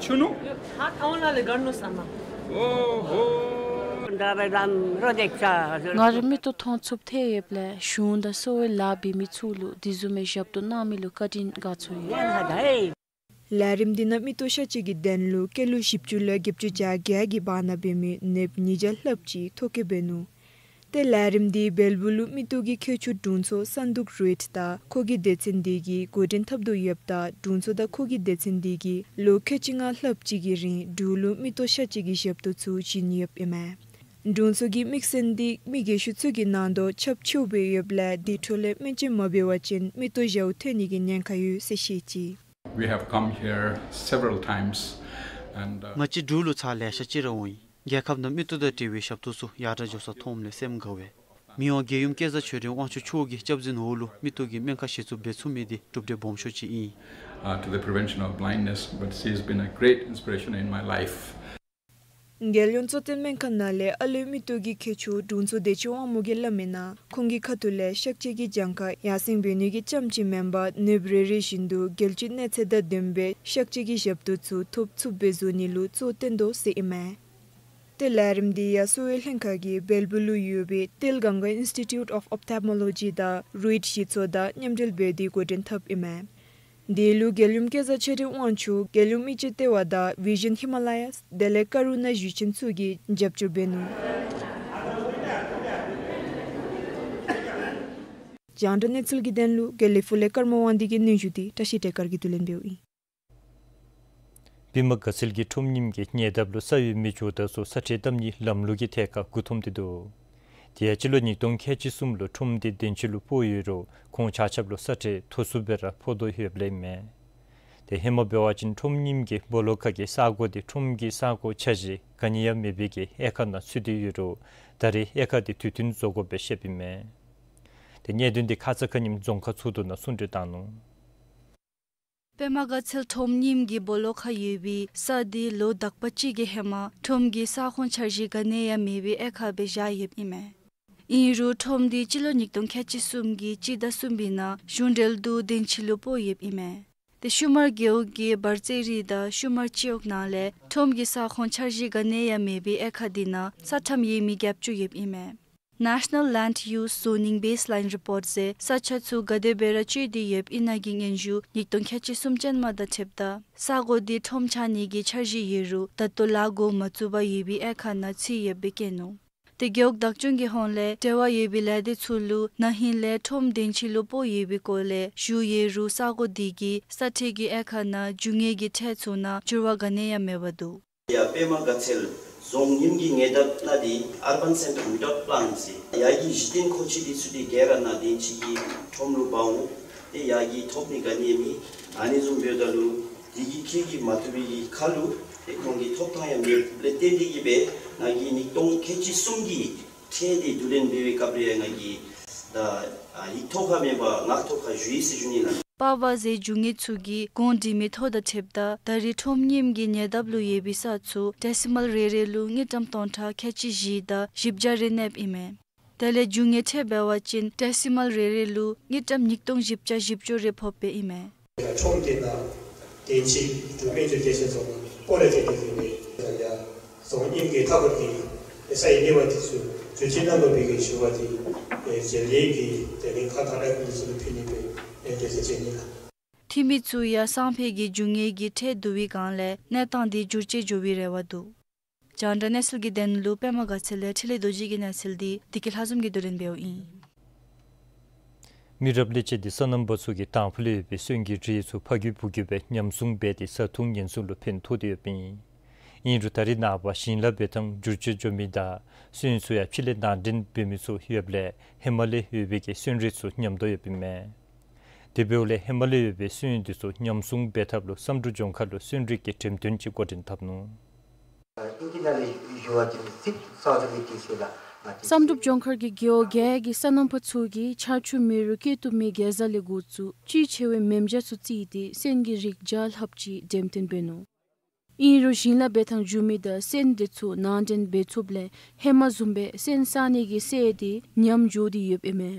ང་ར་མིག་ཏོ་མཐོང་ཚུགསཔ་ཐལ་ཡོདཔ་ལས་གཞུང་དང་གསོ་བའི་ལཱ་འབད་མི་ཚུ་ལུ་དེ་བཟུམ་མའི་ཞབས་ཏོག་གནང་མི་ལུ་བཀའ་དྲིན་དགའ་ཚོར་ཡོད། ལས་རིམ་འདི་ནང་མིག་ཏོ་གཤག་བཅོས་ཀྱི་དོན་ལུ་སྐྱེས་ལོ་བཞི་བཅུ་ལས་བརྒྱད་ཅུ་གྱ་བརྒྱད་ཀྱི་བར་ན་འབད་མི་གཉེརཔ་ཉིས་བརྒྱ་ལྷགཔ་ཅིག་ཐོ་བཀོད་འབད་ནུག། ཏེ་ལས་རིམ་འདི་བལ་པོ་ལུ་མིག་ཏོ་གི་མཁས་མཆོག་དྲུང་འཚོ་སན་དུག་རུའིཊ་དང་ཁོ་གི་སྡེ་ཚན་འདི་གིས་འགོ་འདྲེན་འཐབ་དོ་ཡོདཔ་ད་དྲུང་འཚོ་དང་ཁོ་གི་སྡེ་ཚན་འདི་གིས་ལོ་ཁལ་གཅིག་ལྔ་ལྷགཔ་ཅིག་གི་རིང་འབྲུག་ལུ་མིག་ཏོ་གཤག་བཅོས་ཀྱི་ཞབས་ཏོག་ཚུ་བྱིན་ཡོདཔ་ཨིན་མས། དྲུང་འཚོ་གིས་མིག་སྲིན་འདི་མི་རྒས་ཤོས་ཚུ་གི་ནང་དོག་ཁྱབ་ཆེཝ་སྦེ་ཡོདཔ་ལས་དེ་འཕྲོ་ལས་སྨན་བཅོས་མ་འབད་བ་ཅིན་མིག་ཏོ་ཞཝ་ཐལ་ནི་གི་ཉེན་ཁ་ཡོད་ཟེར་བཤད་ཅི། We have come here several times and, uh, ང་བཅས་འབྲུག་ལུ་ཚར་ལེ་ཤ་ཅིག་ར་འོང་ཡི། རྒྱལ་ཁབ་ནང་མིག་ཏོ་དང་འབྲེལ་བའི་ཞབས་ཏོག་ཚུ་ཡར་དྲག་འགྱོ་ས་མཐོངམ་ལས་སེམས་དགའ་བས། མི་དབང་རྒྱལ་ཡུམ་སྐལ་བཟང་ཆོས་སྒྲོན་དབང་ཕྱུག་མཆོག་གི་སྐྱབས་འཛིན་འོག་ལུ་མིག་ཏོ་གི་སྨན་ཁང་གཞི་བཙུགས་འབད་ཚུགས་མི་འདི་གྲུབ་འབྲས་སྦོམ་ཤོས་ཅིག་ཨིན། Uh, to the prevention of blindness, but she has been a great inspiration in my life. རྒྱལ་ཡོངས་གཙོ་བསྟེན་སྨན་ཁང་ནང་ལས་ཨ་ལུའི་མིག་ཏོ་གི་མཁས་མཆོག་དྲུང་འཚོ་བདེ་ཆེན་དབང་མོ་གིས་སླབ་མིའི་ནང་ཁོང་གི་ཁ་ཐུག་ལས་གཤག་བཅོས་ཀྱི་གྱངས་ཁ་ཡར་སེང་འབད་ནི་གི་རྐྱངམ་ཅིག་མེན་པར་ནདཔ་རེ་རེ་བཞིན་དུ་རྒྱལ་སྤྱིའི་གནས་ཚད་དང་ལྡན་པའི་གཤག་བཅོས་ཀྱི་ཞབས་ཏོག་ཚུ་ཐོབ་ཚུགསཔ་སྦེ་བཟོ་ནི་ལུ་གཙོ་བོ་བཏོན་དོ་ཟེར་ཨིན་མས། ཏེ་ལས་རིམ་འདི་ཡང་གསོ་བའི་ལྷན་ཁག་གིས་བལ་པོ་ལུ་ཡོད་པའི་ཏིལ་གངྒཱ་Institute of Ophthalmology དང་རུའིཊ་གཞི་ཚོགས་དང་མཉམ་འབྲེལ་འབད་དེ་འགོ་འདྲེན་འཐབ་ཨིན་མས། དེ་ལུ་རྒྱལ་ཡུམ་སྐལ་བཟང་ཆོས་སྒྲོན་དབང་ཕྱུག་རྒྱལ་ཡུམ་ཨི་ཅི་ལྟེ་བ་དང་བི་ཞཱན་ཧི་མ་ལ་ཡཱས་དེ་ལས་ཀ་རུ་ཎ་ཞུ་ཆེན་ཚུ་གིས་རྒྱབ་སྐྱོར་འབད་ནུག། རྒྱང་བསྒྲགས་གནས་ཚུལ་གྱི་དོན་ལུ་དགེ་ལེགས་ཕུག་ལས་ཀརྨ་དབང་འདུས་ཀྱི་སྙན་ཞུ་འདི་བཀྲ་ཤིས་བདེ་དཀར་གྱིས་བསྡུ་ལེན་འབདཝ་ཨིན། པདྨ་དགའ་ཚལ་གྱི་ཁྲོམ་རྙིངམ་གི་ཉེ་འདབས་ལུ་ས་ཡོད་མི་ཇོ་བདག་ཚུ་ས་ཁྲལ་བཏབ་ནིའི་ལམ་ལུགས་ཀྱི་ཐད་ཁར་མགུ་འཐོམས་ཏེ་འདུག། དེ་ཡང་སྤྱི་ལོ་ཉིས་སྟོང་ཁལ་གཅིག་གསུམ་ལུ་ཁྲོམ་འདི་བདེན་ཆ་ལུ་སྤོ་ཡོད་རུང་ཁོང་ཆ་ཁྱབ་ལུ་ས་ཁྲལ་མཐོ་སུ་སྦེ་ར་ཕོག་དོ་ཡོདཔ་ལས་ཨིན་མས། ཏེ་ཧེ་མ་འབད་བ་ཅིན་ཁྲོམ་རྙིངམ་གི་སྦོ་ལོགས་ཁ་གི་ས་གོ་འདི་ཁྲོམ་གྱི་ས་གོ་འཆར་གཞི་ག་ནི་ཡང་མེད་པའི་གི་དབྱེ་ཁག་ནང་ཚུད་དེ་ཡོད་རུང་ད་རེས་དབྱེ་ཁག་འདི་དུས་མཐུན་བཟོ་དགོཔ་སྦེ་བཤདཔ་ཨིན་མས། ཏེ་གནད་དོན་འདི་ཁ་ཙ་ཁ་ཉིནམ་རྫོང་ཁག་ཚོགས་འདུ་ནང་གསུང་གྲོས་བཏང་ནུག། པདྨ་དགའ་ཚལ་ཁྲོམ་རྙིངམ་གི་སྦོ་ལོགས་ཁར་ཡོད་པའི་ས་འདི་ལོ་དག་པ་ཅིག་གི་ཧེ་མ་ཁྲོམ་གྱི་ས་ཁོངས་འཆར་གཞི་ག་ནི་ཡང་མེད་པའི་དབྱེ་ཁག་སྦེ་བཞག་ཡོདཔ་ཨིན་མས། ཨིན་རུང་ཁྲོམ་འདི་སྤྱི་ལོ་ཉིས་སྟོང་ཁལ་གཅིག་གསུམ་གྱི་སྤྱི་ཟླ་གསུམ་པའི་ནང་གཞུང་འབྲེལ་དུ་བདེན་ཆ་ལུ་སྤོ་ཡོདཔ་ཨིན་མས། ཏེ་ཤུ་མར་རྒེད་འོག་གི་བར་རྩེ་རི་དང་ཤུ་མར་སྤྱི་འོག་ནང་ལས་ཁྲོམ་གྱི་ས་ཁོངས་འཆར་གཞི་ག་ནི་ཡང་མེད་པའི་དབྱེ་ཁག་འདི་ནང་ས་ཁྲམ་ཡོད་མི་བརྒྱད་ཅུ་ཡོདཔ་ཨིན་མས། National Land Use Zoning Baseline Report ཟེར་ས་ཆ་ཚུ་ག་དེ་སྦེ་ར་སྤྱོད་དེ་ཡོདཔ་ཨིན་ན་གི་སྙན་ཞུ་ཉིས་སྟོང་ཁལ་གཅིག་གསུམ་ཅན་མ་དང་འཁྲིལཝ་ད་ས་གོ་འདི་ཁྲོམ་ཆགས་ནི་གི་འཆར་གཞི་ཡོད་རུང་ད་ལྟོ་ལཱ་འགོ་མ་བཙུགས་པར་ཡོད་པའི་དབྱེ་ཁག་ནང་ཚུད་ཡོདཔ་སྦེ་བཀོད་ནུག། ཏེ་རྒེད་འོག་བདག་སྐྱོང་གི་ཧོངས་ལས་འབྲེལ་བ་ཡོད་པའི་ལས་སྡེ་ཚུ་ལུ་ན་ཧིང་ལས་ཁྲོམ་བདེན་ཆ་ལུ་སྤོ་ཡོད་པའི་སྐོར་ལས་ཞུ་ཡོད་རུང་ས་གོ་འདི་གི་ས་ཁྲལ་གྱི་དབྱེ་ཁག་ནང་རྒྱུ་དངོས་ཀྱི་ཁྲལ་ཚུ་ནང་འགྱུར་བ་ག་ནི་ཡང་མེད་པར་འདུག། ཡར་པདྨ་དགའ་ཚལ་རྫོང་རྙིངམ་གི་ཉེ་འདབས་ནང་འདི་Urban Centre Without Plan ཟེར་ཡར་གྱི་གཞི་རྟེན་མཁོ་ཆས་འདི་ཚུ་འདི་ག་ར་ནང་བདེན་ཆ་གི་ཁྲོམ་ལུ་འབག་འོང་། ཏེ་ཡར་གྱི་ཐོབ་ནི་ག་ནི་ཡང་མེད། ཨ་ནི་བཟུམ་འབདཝ་ད་ལུ་འདི་གིས་ཁེ་གིས་མ་ཐོབ་པའི་གི་ཁར་ལུ་ཏེ་ཁོང་གིས་ཐོབ་ཐང་ཡང་མེདཔ་ལས་བརྟེན་ཏེ་གིས་སྦེ་ང་གིས་ཉིས་སྟོང་ཁལ་གཅིག་གསུམ་གྱི་ཁྲལ་འདི་བསྡུ་ལེན་འབད་བའི་སྐབས་ལུ་ཡང་ང་གིས་ད་ཨ་ཡིག་ཐོག་ཁར་མེན་པར་ངག་ཐོག་ཁར་ཞུ་ཡི་ཟེར་ཞུ་ནི་ལགས། པར་བ་ཟེར་རྒྱུ་དངོས་ཚུ་གིས་གོང་འདྲི་མི་ཐོག་དང་འཁྲིལཝ་ད་ད་རེས་ཁྲོམ་རྙིངམ་གི་ཉེ་འདབས་ལུ་ཡོད་པའི་ས་ཚུ་ཌེ་སི་མཱལ་རེ་རེ་ལུ་དངུལ་ཀྲམ་སྟོང་ཕྲག་ཁལ་གཅིག་བཞི་དང་བཞི་བརྒྱ་རེ་གནསཔ་ཨིན་མས། དེ་ལས་རྒྱུ་དངོས་ཁྲལ་འབད་བ་ཅིན་ཌེ་སི་མཱལ་རེ་རེ་ལུ་དངུལ་ཀྲམ་ཉིས་སྟོང་བཞི་བརྒྱ་བཞི་བཅུ་རེ་ཕོགཔ་ཨིན་མས། ཁྲོམ་དེ་ནང་བདེན་ཆ་འགྱུར་མེད་དུ་སྡོད་ས་ཚུ་སྤོ་ལས་ཏེ་དེ་ཨིན་པས། ཡར་རྫོང་རྙིངམ་གི་མཐའ་འཁོར་གྱི་ས་ཡི་གནས་བབ་འདི་ཚུ་བརྗོད་བྱ་གནང་དགོ་པའི་གི་ཞུ་བ་འདི་མཇལ་ཡོད་ཀྱི་དེ་ལས་ཁག་ཁག་འདྲ་འདི་ཚུ་ལུ་ཕུལ་ནི་སྦེ་ཨེ་འབད་ཟེར་ཞུ་ནི་ལགས། འཐུས་མི་ཚུ་ཡང་སང་ཕོད་ཀྱི་རྒྱུ་དངོས་ཀྱི་ཁྲལ་བསྡུ་བའི་སྒང་ལས་གནས་སྟངས་འདི་འགྱུར་བཅོས་འགྱོ་བའི་རེ་བ་འདུག། རྒྱང་བསྒྲགས་གནས་ཚུལ་གྱི་དོན་ལུ་པདྨ་དགའ་ཚལ་ལས་འཕྲིན་ལས་རྡོ་རྗེ་གི་གནས་ཚུལ་འདི་བདེ་སྐྱིད་ལྷ་འཛོམས་ཀྱིས་བསྡུ་ལེན་འབདཝ་ཨིན། མི་རབས་ལས་བྱེད་འདི་སོ་ནམ་པ་ཚུ་གིས་དང་ཕུ་ལས་ཡོད་པའི་སོན་གྱི་རིགས་ཚུ་ཕ་རྒྱུད་བུ་རྒྱུད་སྦེ་ཉམས་སྲུང་འབད་དེ་བཟའ་འཐུང་ཉེན་སྲུང་ལུ་ཕན་ཐོགས་ཏེ་ཡོདཔ་ཨིན། ཨིན་རུང་ད་རེས་ནངས་པ་ཞིང་ལཱ་འབད་ཐངས་འགྱུར་བཅོས་འགྱོ་མི་དང་སོན་ཚུ་ཡང་ཕྱི་ལས་ནང་འདྲེན་འབད་མི་ཚུ་ཡོདཔ་ལས་ཧེ་མ་ལས་ཡོད་པའི་གི་སོན་རིགས་ཚུ་ཉམས་དོ་ཡོདཔ་ཨིན་མས། དེ་འབདཝ་ལས་ཧེ་མ་ལས་ཡོད་པའི་སོན་འདི་ཚུ་ཉམས་སྲུང་འབད་ཐབས་ལུ་བསམ་གྲུབ་ལྗོངས་མཁར་ལུ་སོན་རིགས་ཀྱི་འགྲེམས་སྟོན་ཅིག་འགོ་འདྲེན་འཐབ་ནུག། བསམ་གྲུབ་ལྗོངས་མཁར་གྱི་རྒེད་འོག་བརྒྱད་ཀྱི་སོ་ནམ་པ་ཚུ་གིས་ཆར་ཆུ་མེད་རུང་སྐྱེ་བཏུབ་མི་གེ་ཛ་ལས་འགོ་བཙུགས་ཅི་ཆེ་བའི་མེ་མཇའ་ཚུ་བརྩིས་ཏེ་སོན་གྱི་རིགས་བརྒྱ་ལྷགཔ་ཅིག་འགྲེམས་སྟོན་འབད་ནུག། ཨིན་རུང་ཞིང་ལཱ་འབད་ཐངས་འགྱུར་མི་དང་སོན་འདི་ཚུ་ནང་འདྲེན་འབད་ཚུགསཔ་ལས་ཧེ་མ་བཟུམ་སྦེ་སོན་བཟའ་ནི་གི་ས་འདི་ཉམས་འགྱོ་སྟེ་ཡོདཔ་ཨིན་མས།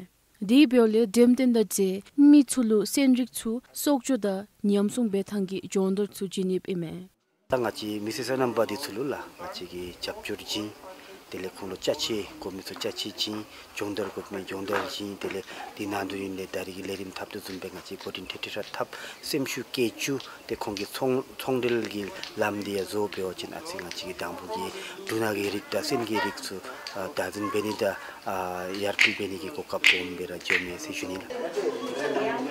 དེ་འབདཝ་ལས་འགྲེམས་སྟོན་དང་འབྲེལ་མི་ཚུ་ལུ་སོན་རིགས་ཚུ་གསོག་འཇོག་དང་ཉམས་སྲུང་འབད་ཐངས་ཀྱི་སྦྱོང་བརྡར་ཚུ་བྱིན་ནི་ཨིན་མས། ད་ང་བཅས་མི་སེར་སོ་ནམ་པ་འདི་ཚུ་ལུ་ལགས་ང་བཅས་ཀྱིས་རྒྱབ་སྐྱོར་བྱིན། དེ་ལས་ཁོང་ལུ་ཅ་ཆས་དགོ་མི་ཚུ་ཅ་ཆས་བྱིན། སྦྱོང་བརྡར་དགོ་མི་སྦྱོང་བརྡར་བྱིན། དེ་ལས་དེ་ནང་དོན་ཨིན་ཏེ་ད་རེས་ཀྱི་ལས་རིམ་འཐབ་དོ་བཟུམ་སྦེ་ང་བཅས་འགོ་འདྲེན་ཐེངས་ཐེངས་རེ་འཐབ། སེམས་ཤུགས་བསྐྱེད་བཅུག། ཏེ་ཁོང་གི་ཚོང་ཚོང་འབྲེལ་གྱི་ལམ་འདི་ཡང་བཟོ་འབད་བ་ཅིན་ཨ་ཙི་ང་བཅས་ཀྱི་དང་ཕུ་གི་འབྲུ་སྣ་གི་རིགས་དང་སོན་གྱི་རིགས་ཚུ་ཨ་བདག་འཛིན་འབད་ནི་དང་ཨ་ཡར་འཕེལ་འབད་ནི་གི་གོ་སྐབས་སྦོམ་སྦེ་ར་འགྱོཝ་མས་ཟེར་ཞུ་ནི་ལགས།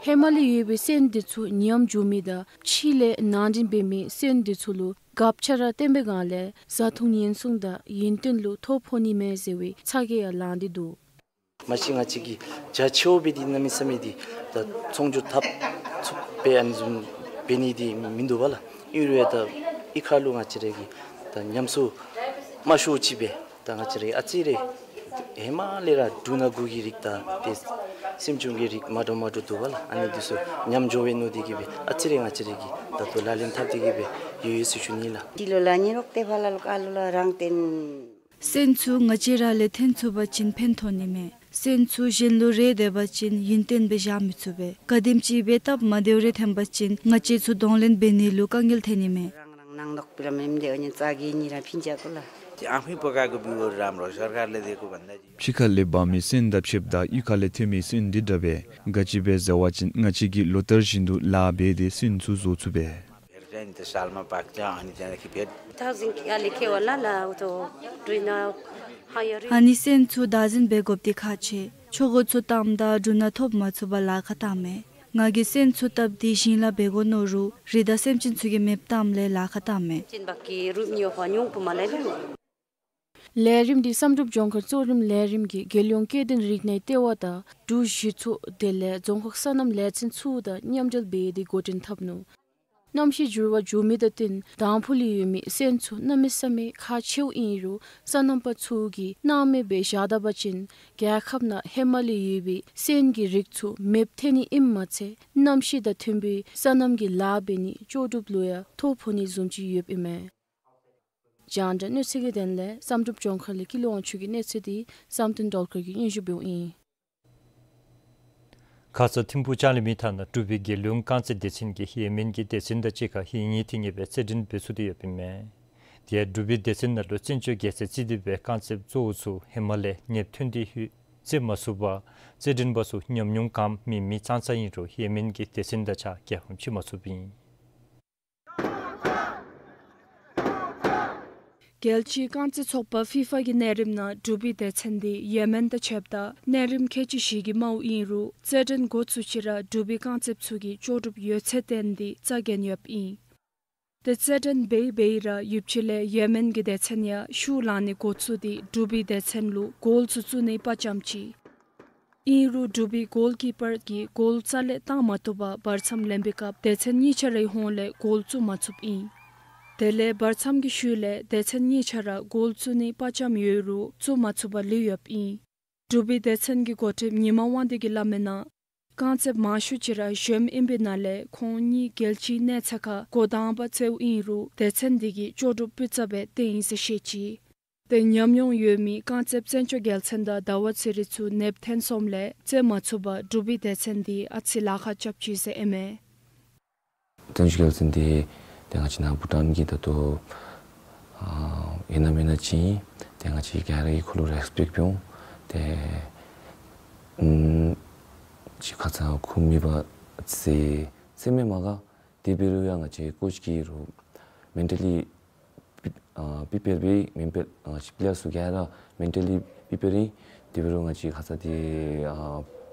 ཧེ་མ་ལས་ཡོད་པའི་སོན་འདི་ཚུ་ཉམས་འགྱོ་མི་དང་ཕྱི་ལས་ནང་འདྲེན་འབད་མི་སོན་འདི་ཚུ་ལུ་དགག་བྱ་ར་བཏོན་པའི་སྒང་ལས་བཟའ་འཐུང་ཉེན་སྲུང་དང་ཡུན་བརྟན་ལུ་ཐོ་ཕོག་ནི་མས་ཟེར་བའི་ཚ་གྱང་ཡང་ལངས་ཏེ་འདུག། མ་གཞི་ང་བཅས་ཀྱིས་རྒྱ་ཆེཝ་སྦེ་འདི་གནམ་མེད་ས་མེད་འདི་ད་ཚོང་སྒྱུར་འཐབ་ཚུགསཔ་སྦེ་ཨ་ནི་བཟུམ་འབད་ནི་འདི་མིན་འདུག་པ་ལགས། ཨིན་རུང་ཡང་ད་གཡུས་ཁ་ལུ་ང་བཅས་ར་གིས་ད་ཉམས་གསོ་མ་ཤོརཝ་ཅིག་སྦེ་ད་ང་བཅས་ར་ཨ་ཙི་རེ་ཧེ་མ་ལས་ར་འབྲུ་སྣ་དགུ་གི་རིགས་དང་ཏེ་སེམས་ཅན་གྱི་རིགས་མ་འདྲཝ་མ་འདྲཝ་འདུག་པ་ལགས། ཨ་ནི་འདི་ཚུ་ཉམས་འགྱོ་བའི་མནོ་སྟེ་གིས་སྦེ་ཨ་ཙི་རེ་ང་བཅས་ར་གིས་ད་ལྟོ་ལག་ལེན་འཐབ་སྟེ་གིས་སྦེ་ཡོད་ཡོད་ཟེར་ཞུ་ནི་ལགས། སྤྱི་ལོ་ལ་ཉེ་རོགས་ཏེ་ཕར་ལ་ལུ་ཀ་ལུ་ལ་རང་བརྟེན། སོན་ཚུ་ང་བཅས་ར་ལས་ཐོན་ཚུགས་པ་ཅིན་ཕན་ཐོགས་ནི་མས། སོན་ཚུ་གཞན་ལུ་རེ་སྡོད་པ་ཅིན་ཡུན་བརྟན་སྦེ་བཞག་མི་ཚུགས་པས། ག་དེམ་ཅིག་སྦེ་སྟབས་མ་བདེཝ་རེ་ཐོན་པ་ཅིན་ང་བཅས་ཚུ་གདོང་ལེན་འབད་ནི་ལུ་དཀའ་ངལ་ཐོན་ནི་མས། རང་རང་ནང་ནོག་པི་ར་མེནམ་དེ་འོ་ནི་རྩ་གི་ནི་ར་ཕིན་ཅ་ཀུ་ལ། आफै पकाएको बिउहरू राम्रो हो, सरकारले दिएको भन्दा चाहिँ। ཕྱི་ཁ་ལས་འབག་མི་སོན་དང་ཕྱདཔ་ད་གཡུས་ཁ་ལས་ཐོན་མི་སོན་འདི་འདྲ་བས། ག་ཅི་སྦེ་ཟེར་བ་ཅིན་ང་བཅས་ཀྱིས་ལོ་ལྟར་བཞིན་དུ་ལཱ་འབད་དེ་སོན་ཚུ་བཟོ་ཚུགས་པས། भेट्छ नि त, सालमा पाक्छ, अनि त्यहाँदेखि भेट। दार्जिलिङ अलिक के होला ला, उ त doing higher. ཨ་ནི་སོན་ཚུ་བདག་འཛིན་འབད་དགོཔ་འདི་ཁག་ཆེ། ཆོ་གོ་ཚུ་བཏངམ་ད་འབྲུ་སྣ་ཐོབ་མ་ཚུགས་པར་ལཱ་ཁག་བཏངམ་མས། ང་གིས་སོན་ཚུ་བཏབ་སྟེ་ཞིང་ལཱ་འབད་དགོ་མནོ་རུང་རི་དྭགས་སེམས་ཅན་ཚུ་གིས་མེདཔ་བཏངམ་ལས་ལཱ་ཁག་བཏངམ་མས། ཅིན་བ་ཀི་རུབ་ཉིའོ་ཧོ་ཉུང་པོ་མ་ལེ་ལེ། ལས་རིམ་འདི་བསམ་གྲུབ་ལྗོངས་མཁར་གཙོ་རིམ་ལས་རིམ་གྱིས་རྒྱལ་ཡོངས་སྐྱེ་ལྡན་རིག་གནས་ལྟེ་བ་དང་འབྲུག་གཞི་ཚོགས་དེ་ལས་རྫོང་ཁག་སོ་ནམ་ལས་ཚན་ཚུ་དང་མཉམ་འབྲེལ་འབད་དེ་འགོ་འདྲེན་འཐབ་ནུག། གནམ་གཤིས་འགྱུར་བ་འགྱོ་མི་དང་བསྟུན་དང་ཕུ་ལུ་ཡོད་མི་སོན་ཚུ་གནམ་མེད་ས་མེད་ཁག་ཆེཝ་ཨིན་རུང་སོ་ནམ་པ་ཚུ་གིས་སྣང་མེད་སྦེ་བཞག་ད་པ་ཅིན་རྒྱལ་ཁབ་ནང་ཧེ་མ་ལས་ཡོད་པའི་སོན་གྱི་རིགས་ཚུ་མེདཔ་ཐལ་ནི་ཨིནམ་མ་ཚད་གནམ་གཤིས་དང་མཐུན་པའི་སོ་ནམ་གྱི་ལཱ་འབད་ནི་ལྕོགས་གྲུབ་ལུ་ཡང་ཐོ་ཕོག་ནི་བཟུམ་ཅིག་ཡོདཔ་ཨིན་མས། རྒྱང་བསྒྲགས་གནས་ཚུལ་གྱི་དོན་ལས་བསམ་གྲུབ་ལྗོངས་མཁར་ལས་ཀུན་ལེགས་དབང་ཕྱུག་གི་གནས་ཚུལ་འདི་བསམ་གཏན་སྒྲོལ་དཀར་གྱིས་སྙན་ཞུ་འབདཝ་ཨིན། ཁ་ཙ་ཐིམ་ཕུག་ལྕང་གླིང་མི་ཐང་ནང་འབྲུག་པའི་རྒྱལ་ཡོངས་རྐང་རྩེད་སྡེ་ཚན་གྱིས་ཡེ་མེན་གྱི་སྡེ་ཚན་དང་གཅིག་ཁར་ཧིང་ངེ་ཐིང་ངེ་སྦེ་རྩེད་འགྲན་འབད་ཚུགས་ཏེ་ཡོདཔ་ཨིན་མས། དེ་ཡང་འབྲུག་པའི་སྡེ་ཚན་ནང་ལུ་བཙན་བྱོལ་རྒྱལ་སའི་རྩེད་འགྲན་སྦེ་རྐང་རྩེད་གཙོ་བོ་ཚུ་ཧེ་མ་ལས་ནདཔ་ཐོན་ཏེ་ལྷོད་རྩེད་མ་ཚུགས་པར་རྩེད་འགྲན་པ་ཚུ་ཉམས་མྱོང་གང་མེད་མི་ཙང་ཙང་ཨིན་རུང་ཡེ་མེན་གྱི་སྡེ་ཚན་དང་གཅིག་ཁར་རྒྱལ་ཕམ་ཕྱེ་མ་ཚུགསཔ་ཨིན། རྒྱལ་སྤྱིའི་རྐང་རྩེད་ཚོགས་པ་ཕི་ཕ་གི་གནས་རིམ་ནང་འབྲུག་པའི་སྡེ་ཚན་འདི་ཡེ་མེན་དང་ཕྱདཔ་ད་གནས་རིམ་ཁལ་གཅིག་བཞི་གི་དམའཝ་ཨིན་རུང་རྩེད་འགྲན་འགོ་བཙུགས་ཅི་ར་འབྲུག་པའི་རྐང་རྩེདཔ་ཚུ་གིས་ལྕོགས་གྲུབ་ཡོད་ཚད་བཏོན་ཏེ་རྩ་འགེངས་ཡོདཔ་ཨིན། དེ་རྩེད་འགྲན་འབད་འབད་ར་ཡུདཔ་ཅིག་ལས་ཡེ་མེན་གྱི་སྡེ་ཚན་ཡང་ཤུགས་ལང་ནི་འགོ་བཙུགས་ཏེ་འབྲུག་པའི་སྡེ་ཚན་ལུ་གོལ་ཚུ་བཙུགས་ནི་དཔའ་བཅམ་ཅི། ཨིན་རུང་འབྲུག་པའི་གོལ་ཀི་པར་གྱིས་གོལ་རྩ་ལས་བཏང་མ་བཏུབ་པར་བར་མཚམས་ལེན་པའི་སྐབས་སྡེ་ཚན་གཉིས་ཆ་རའི་ཧོངས་ལས་གོལ་བཙུགས་མ་ཚུགསཔ་ཨིན། དེ་ལས་བར་མཚམས་ཀྱི་ཤུལ་ལས་སྡེ་ཚན་གཉིས་ཆ་ར་གོལ་བཙུགས་ནི་དཔའ་བཅམ་ཡོད་རུང་བཙུགས་མ་ཚུགས་པར་ལུས་ཡོདཔ་ཨིན། འབྲུག་པའི་སྡེ་ཚན་གྱི་འགོ་ཁྲིདཔ་ཉི་མ་དབང་འདུས་ཀྱིས་སླབ་མིའི་ནང་རྐང་རྩེདཔ་མང་ཤོས་ཅིག་ར་གཞོནམ་ཨིན་པའི་ནང་ལས་ཁོང་གཉིས་རྒྱལ་སྤྱིའི་གནས་ཚད་ཁར་འགོ་དང་པ་རྩེདཔ་ཨིན་རུང་སྡེ་ཚན་འདི་གིས་ལྕོགས་གྲུབ་སྤུས་ཙམ་སྦེ་བཏོན་ཡི་ཟེར་བཤད་ཅི། དེ་ཉམས་མྱོང་ཡོད་མི་རྐང་རྩེདཔ་བཙན་སྐྱོགས་རྒྱལ་མཚན་དང་ཟླ་བ་ཚེ་རིང་ཚུ་ནདཔ་ཐོན་སོངམ་ལས་རྩེད་མ་ཚུགས་པར་འབྲུག་པའི་སྡེ་ཚན་འདི་ཨ་ཙི་ལཱ་ཁག་རྐྱབ་ཅི་ཟེར་ཨིན་མས། བཙན་སྐྱོགས་རྒྱལ་མཚན་འདི་ཏེ་ང་བཅས་ནཱ་བྷུ་ཊཱན་གྱི་ད་ལྟོ་ཨ་ཡོད་ན་མེད་ན་ཅིག་ཨིན། ཏེ་ང་བཅས་ག་ར་གིས་ཁོ་ལུ་རེསི་པེཀཊ་འབད་འོང་། ཏེ་ཨམ་ཅིག་ཁ་ཙ་ཁོ་མེད་པར་རྩེད་རྩེདམོ་མ་དགའ། དེ་འབད་རུང་ཡང་ང་བཅས་ཀོཆ་གིས་རུང་མེན་ཊ་ལི་པི་ཨ་པི་པེར་འབད་མེན་པེར་ཨ་ཅིག་པི་ལེ་ཡར་ཚུ་ག་ར་མེན་ཊ་ལི་པི་པེར་ཨིན། དེ་འབད་རུང་ང་བཅས་ཁ་ཙ་འདི་ཨ་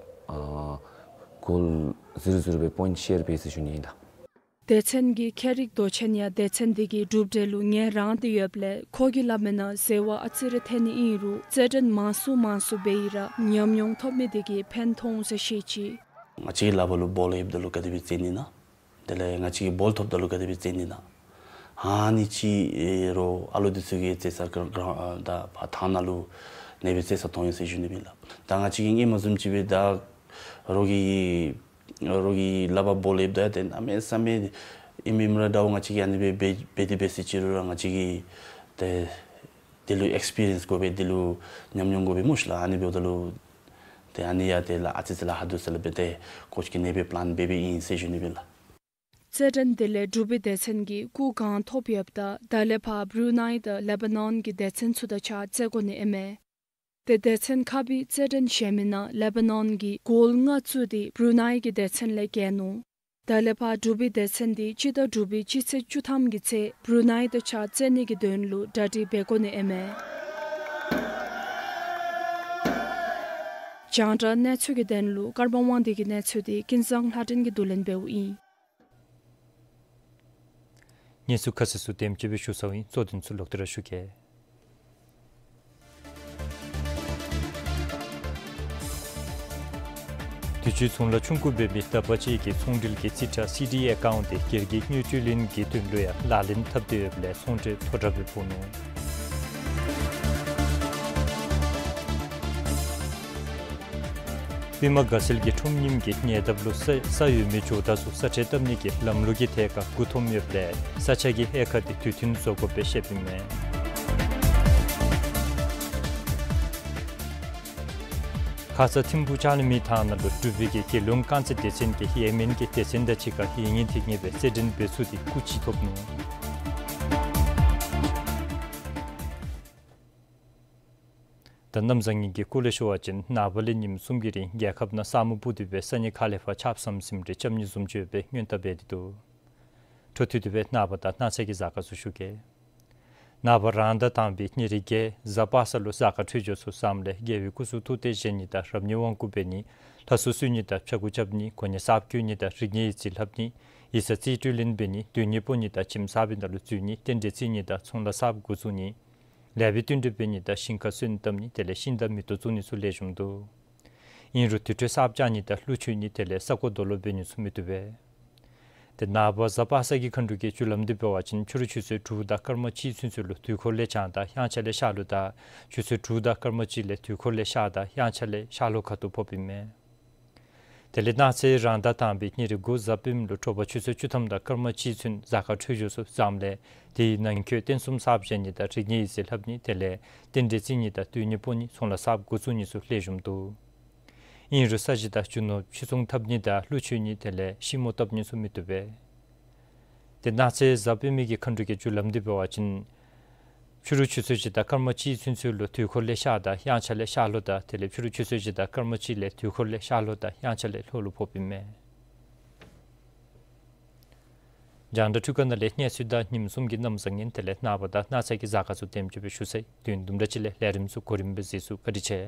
ཨ་གོལ་ཟུར་ཟུར་སྦེ་པོའིནཊ་ཤེར་འབད་ཟེར་ཞུ་ནི་ཨིན་ལགས། སྡེ་ཚན་གྱི་མཁས་རིག་མདོ་ཆེན་ཡང་སྡེ་ཚན་འདི་གི་གྲུབ་འབྲས་ལུ་ངལ་རངས་ཏེ་ཡོདཔ་ལས་ཁོ་གིས་སླབ་མིའི་ནང་འཛོལ་བ་ཨ་ཙི་རེ་ཐོན་ནི་ཨིན་རུང་རྩེད་འགྲན་མང་སུ་མང་སུ་འབད་ཡི་ར་ཉམས་མྱོང་ཐོབ་མི་འདི་གིས་ཕན་ཐོགས་འོང་ཟེར་བཤད་ཅི། ང་བཅས་ཀྱི་ལག་པ་ལུ་བཱོལ་ཡོདཔ་ད་ལུ་ག་དེ་སྦེ་རྩེ་ནི་ན། དེ་ལས་ང་བཅས་ཀྱིས་བཱོལ་ཐོབ་ད་ལུ་ག་དེ་སྦེ་རྩེ་ནི་ན། ཨ་ནི་ཅིག་ཨེ་རོགས་ཨ་ལུ་འདི་ཚུ་གིས་རྩེད་ས་ག་ར་ཨ་ད་ཕར་ཐང་ནང་ལུ་གནས་སྦེ་རྩེད་ས་མཐོང་ཡི་ཟེར་ཞུ་ནི་ཨིན་ལགས། ད་ང་བཅས་ཀྱིས་སྔོན་མ་བཟུམ་ཅིག་སྦེ་ད་རོགས་ཀྱི་རོགས་ཀྱི་ལག་པར་བཱོལ་ཡོདཔ་ད་ཏེ་གནམ་མེད་ས་མེད་ཨིནམ་ཨིནམ་ར་ད་འོ་ང་བཅས་ཀྱིས་ཨ་ནི་སྦེ་འབད་འབད་དེ་འབད་ཟེར་ཅི་རུང་ར་ང་བཅས་ཀྱིས་ཏེ་དེ་ལུ་ཨེགསི་པི་རི་ཡནསི་དགོ་པས། དེ་ལུ་ཉམས་མྱོང་དགོ་པས་སྨོ་ཤི་ལགས། ཨ་ནི་འབདཝ་ད་ལུ་ཏེ་ཨ་ནི་ཡང་ཏེ་ལཱ་ཨ་ཙི་ཙི་ལཱ་ཁག་འདུག་ཟེར་སླབ་སྦེ་ཏེ་ཀོཆ་གིས་ཨ་ནི་སྦེ་པི་ལེན་འབད་འབདཝ་ཨིན་ཟེར་ཞུ་ནི་ཨིན་ལགས། རྩེད་འགྲན་དེ་ལས་འབྲུག་པའི་སྡེ་ཚན་གྱིས་སྐུ་གང་ཐོབ་ཡོདཔ་ད་ད་ལས་ཕར་བུ་རུ་ནའི་དང་ལེ་བྷ་ནཱོན་གྱི་སྡེ་ཚན་ཚུ་དང་གཅིག་ཁར་རྩེད་དགོ་ནི་ཨིན་མས། ཏེ་སྡེ་ཚན་ཁག་པའི་རྩེད་འགྲན་གཞན་མིའི་ནང་ལེ་བྷ་ནཱོན་གྱིས་གོལ་ལྔ་བཙུགས་ཏེ་བུ་རུ་ནའི་གི་སྡེ་ཚན་ལས་རྒྱལ་ནུག། ད་ལས་ཕར་འབྲུག་པའི་སྡེ་ཚན་འདི་སྤྱི་ཟླ་དྲུག་པའི་སྤྱི་ཚེས་བཅུ་ཐམ་གྱི་ཚེ་བུ་རུ་ནའི་དང་གཅིག་ཁར་རྩེད་ནི་གི་དོན་ལུ་གྲ་སྒྲིག་འབད་དགོ་ནི་ཨིན་མས། རྒྱང་བསྒྲགས་གནས་ཚུལ་གྱི་དོན་ལུ་ཀརྨ་དབང་འདུས་ཀྱི་གནས་ཚུལ་འདི་ཀུན་བཟང་ལྷ་སྒྲོན་གྱིས་བསྡུ་ལེན་འབདཝ་ཨིན། གནས་ཚུལ་ཁ་གསལ་ཚུ་དེམ་ཅིག་སྦེ་ཞུ་ཚརཝ་ཨིན། གཙོ་དོན་ཚུ་ལོག་སྟེ་ར་ཞུ་གེ། དུས་ཅི་ཚོང་ལཱ་ཆུང་ཀུ་འབད་མི་དག་པ་ཅིག་གི་ཚོང་འབྲེལ་གྱི་རྩིས་ཁྲ་སི་ཌི་ཨེ་ཀའུནཊ་དེ་སྒེར་གྱི་དངུལ་སྤྲོད་ལེན་གྱི་དོན་ལུ་ཡང་ལག་ལེན་འཐབ་སྟེ་ཡོདཔ་ལས་ཚོང་འབྲེལ་མཐོ་དྲགས་སྦེ་ཕོག་ནུག། པདྨ་དགའ་ཚལ་གྱི་ཁྲོམ་རྙིངམ་གྱི་ཉེ་འདབས་ལུ་ས་ས་ཡོད་མི་ཇོ་བདག་ཚུ་ས་ཁྲལ་བཏབ་ནི་གི་ལམ་ལུགས་ཀྱི་ཐད་ཁར་མགུ་འཐོམ་ཡོདཔ་ལས་ས་ཆ་གི་དབྱེ་ཁག་དེ་དུས་མཐུན་བཟོ་དགོཔ་སྦེ་བཤདཔ་ཨིན་མས། ཁ་ཙ་ཐིམ་ཕུག་ལྕང་གླིང་མི་ཐང་ནང་ལུ་འབྲུག་པའི་གི་རྒྱལ་ཡོངས་རྐང་རྩེད་སྡེ་ཚན་གྱིས་ཡེ་མེན་གྱི་སྡེ་ཚན་དང་གཅིག་ཁར་ཧིང་ངེ་ཐིང་ངེ་སྦེ་རྩེད་འགྲན་འབད་ཚུགས་ཏེ་སྐུ་ཅིག་ཐོབ་ནུག། གནམ་བཟང་ངན་གྱི་སྐོར་ལས་ཞུ་བ་ཅིན་ནངས་པ་ལས་ཉིནམ་གསུམ་གྱི་རིང་རྒྱལ་ཁབ་ནང་ས་སྨུག་སྤུབས་ཏེ་སྦེ་ས་གནས་ཁག་ལས་ཕར་ཆརཔ་ཟམ་ཟིམ་རེ་རྐྱབ་ནི་བཟུམ་ཅིག་ཡོད་པའི་སྔོན་བརྡ་འབད་དེ་འདུག། འཕྲོ་མཐུད་དེ་སྦེ་ནངས་པ་དང་གནངས་ཚེ་གི་གཟའ་སྐར་ཚུ་ཞུ་གེ། ནངས་པ་རང་ཟླ་དང་པའི་ཉེར་བརྒྱད་གཟའ་པ་སངས་ལུ་གཟའ་སྐར་འཕྲོད་སྦྱོར་ཚུ་བཟངམ་ལས་རྒྱལ་བའི་སྐུ་གཟུགས་ཐུགས་གཏད་བཞེས་ནི་དང་རབ་གནས་དབང་བསྐུར་འབད་ནི། ལྷ་སྲུང་གསོལ་ནི་དང་ཕྱྭ་འགུགས་རྐྱབ་ནི། གོ་གནས་གསརཔ་བསྐོ་ནི་དང་རིག་གནས་ཡིག་རྩིས་ལྷབ་ནི། ཡིག་ཚང་རྩིས་སྤྲོད་ལེན་འབད་ནི། སྡོད་གནས་སྤོ་ནི་དང་ཁྱིམ་གསར་པའི་ནང་ལུ་འཛུལ་ནི། རྟེན་འབྲེལ་བརྩི་ནི་དང་ཚོང་ལཱ་གསརཔ་འགོ་བཙུགས་ནི། ལེགས་པའི་བསྟུན་གྲོས་འབད་ནི་དང་ཞིང་ཁ་སོན་བཏབ་ནི་དེ་ལས་ཤིང་དང་མེ་ཏོག་བཙུགས་ནི་ཚུ་ལེགས་ཤོམ་འདུག། ཨིན་རུང་དུར་ཁྲོད་གསརཔ་རྐྱབ་ནི་དང་ཀླུ་མཆོད་ནི་དེ་ལས་ས་རྐོ་རྡོ་སློག་འབད་ནི་ཚུ་མི་བཏུབ་པས། ཏེ་ནངས་པ་གཟའ་པ་སངས་ཀྱི་མཁའ་འགྲོ་གི་རྒྱུ་ལམ་འདི་འབད་བ་ཅིན་ཕྱི་རུ་ཆུ་ཚོད་དྲུག་དང་སྐར་མ་གཅིག་ཚུན་ཚོད་ལུ་དུས་འཁོར་ལས་བྱང་དང་དབྱངས་འཆར་ལས་ཤར་ལུགས་དང་ཆུ་ཚོད་དྲུག་དང་སྐར་མ་གཅིག་ལས་དུས་འཁོར་ལས་ཤར་དང་དབྱངས་འཆར་ལས་ཤར་ལུགས་ཁ་ཐུག་ཕོགཔ་ཨིན་མས། དེ་ལས་གནངས་ཚེ་རང་ཟླ་དང་པའི་ཉེར་དགུ་གཟའ་སྤེནམ་ལུ་དྲོ་པ་ཆུ་ཚོད་བཅུ་ཐམ་དང་སྐར་མ་གཅིག་ཚུན་གཟའ་སྐར་འཕྲོད་སྦྱོར་ཚུ་བཟངམ་ལས་དེའི་ནང་འཁོད་རྟེན་གསུམ་གསརཔ་བཞེངས་ནི་དང་རིག་གནས་ཡིག་རྩིས་ལྷབ་ནི་དེ་ལས་རྟེན་འབྲེལ་བརྩི་ནི་དང་སྡོད་གནས་སྤོ་ནི་ཚོང་ལཱ་གསརཔ་འགོ་བཙུགས་ནི་ཚུ་ལེགས་ཤོམ་འདུག། ཨིན་རུང་ས་གཞི་དང་རྒྱུ་ནོར་ཕྱིར་ཚོང་འཐབ་ནི་དང་ཀླུ་མཆོད་ནི་དེ་ལས་ཤིང་མོ་བཏབ་ནི་ཚུ་མི་བཏུབ་པས། ཏེ་གནངས་ཚེ་གཟའ་སྤེན་པའི་གི་མཁའ་འགྲོ་གི་རྒྱུ་ལམ་འདི་འབད་བ་ཅིན་ཕྱི་རུ་ཆུ་ཚོད་བཞི་དང་སྐར་མ་གཅིག་ཚུན་ཚོད་ལུ་དུས་འཁོར་ལས་ཤར་དང་དབྱངས་འཆར་ལས་ཤར་ལུགས་དང་དེ་ལས་ཕྱི་རུ་ཆུ་ཚོད་བཞི་དང་སྐར་མ་གཅིག་ལས་དུས་འཁོར་ལས་ཤར་ལུགས་དང་དབྱངས་འཆར་ལས་ལྷོ་ལུགས་ཕོགཔ་ཨིན་མས། རྒྱང་བསྒྲགས་འཕྲུལ་ཁང་ནང་ལས་གནས་ཚུལ་དང་ཉིནམ་གསུམ་གྱི་གནམ་བཟང་ངན་དེ་ལས་ནངས་པ་དང་གནངས་ཚེ་གི་གཟའ་སྐར་ཚུ་དེམ་ཅིག་སྦེ་ཞུ་ཚར་ཡི། དུས་ཡུན་དུམ་གྲ་ཅིག་ལས་ལས་རིམ་ཚུ་གོ་རིམ་སྦེ་གཟིགས་ཚུགས། བཀའ་དྲིན་ཆེ།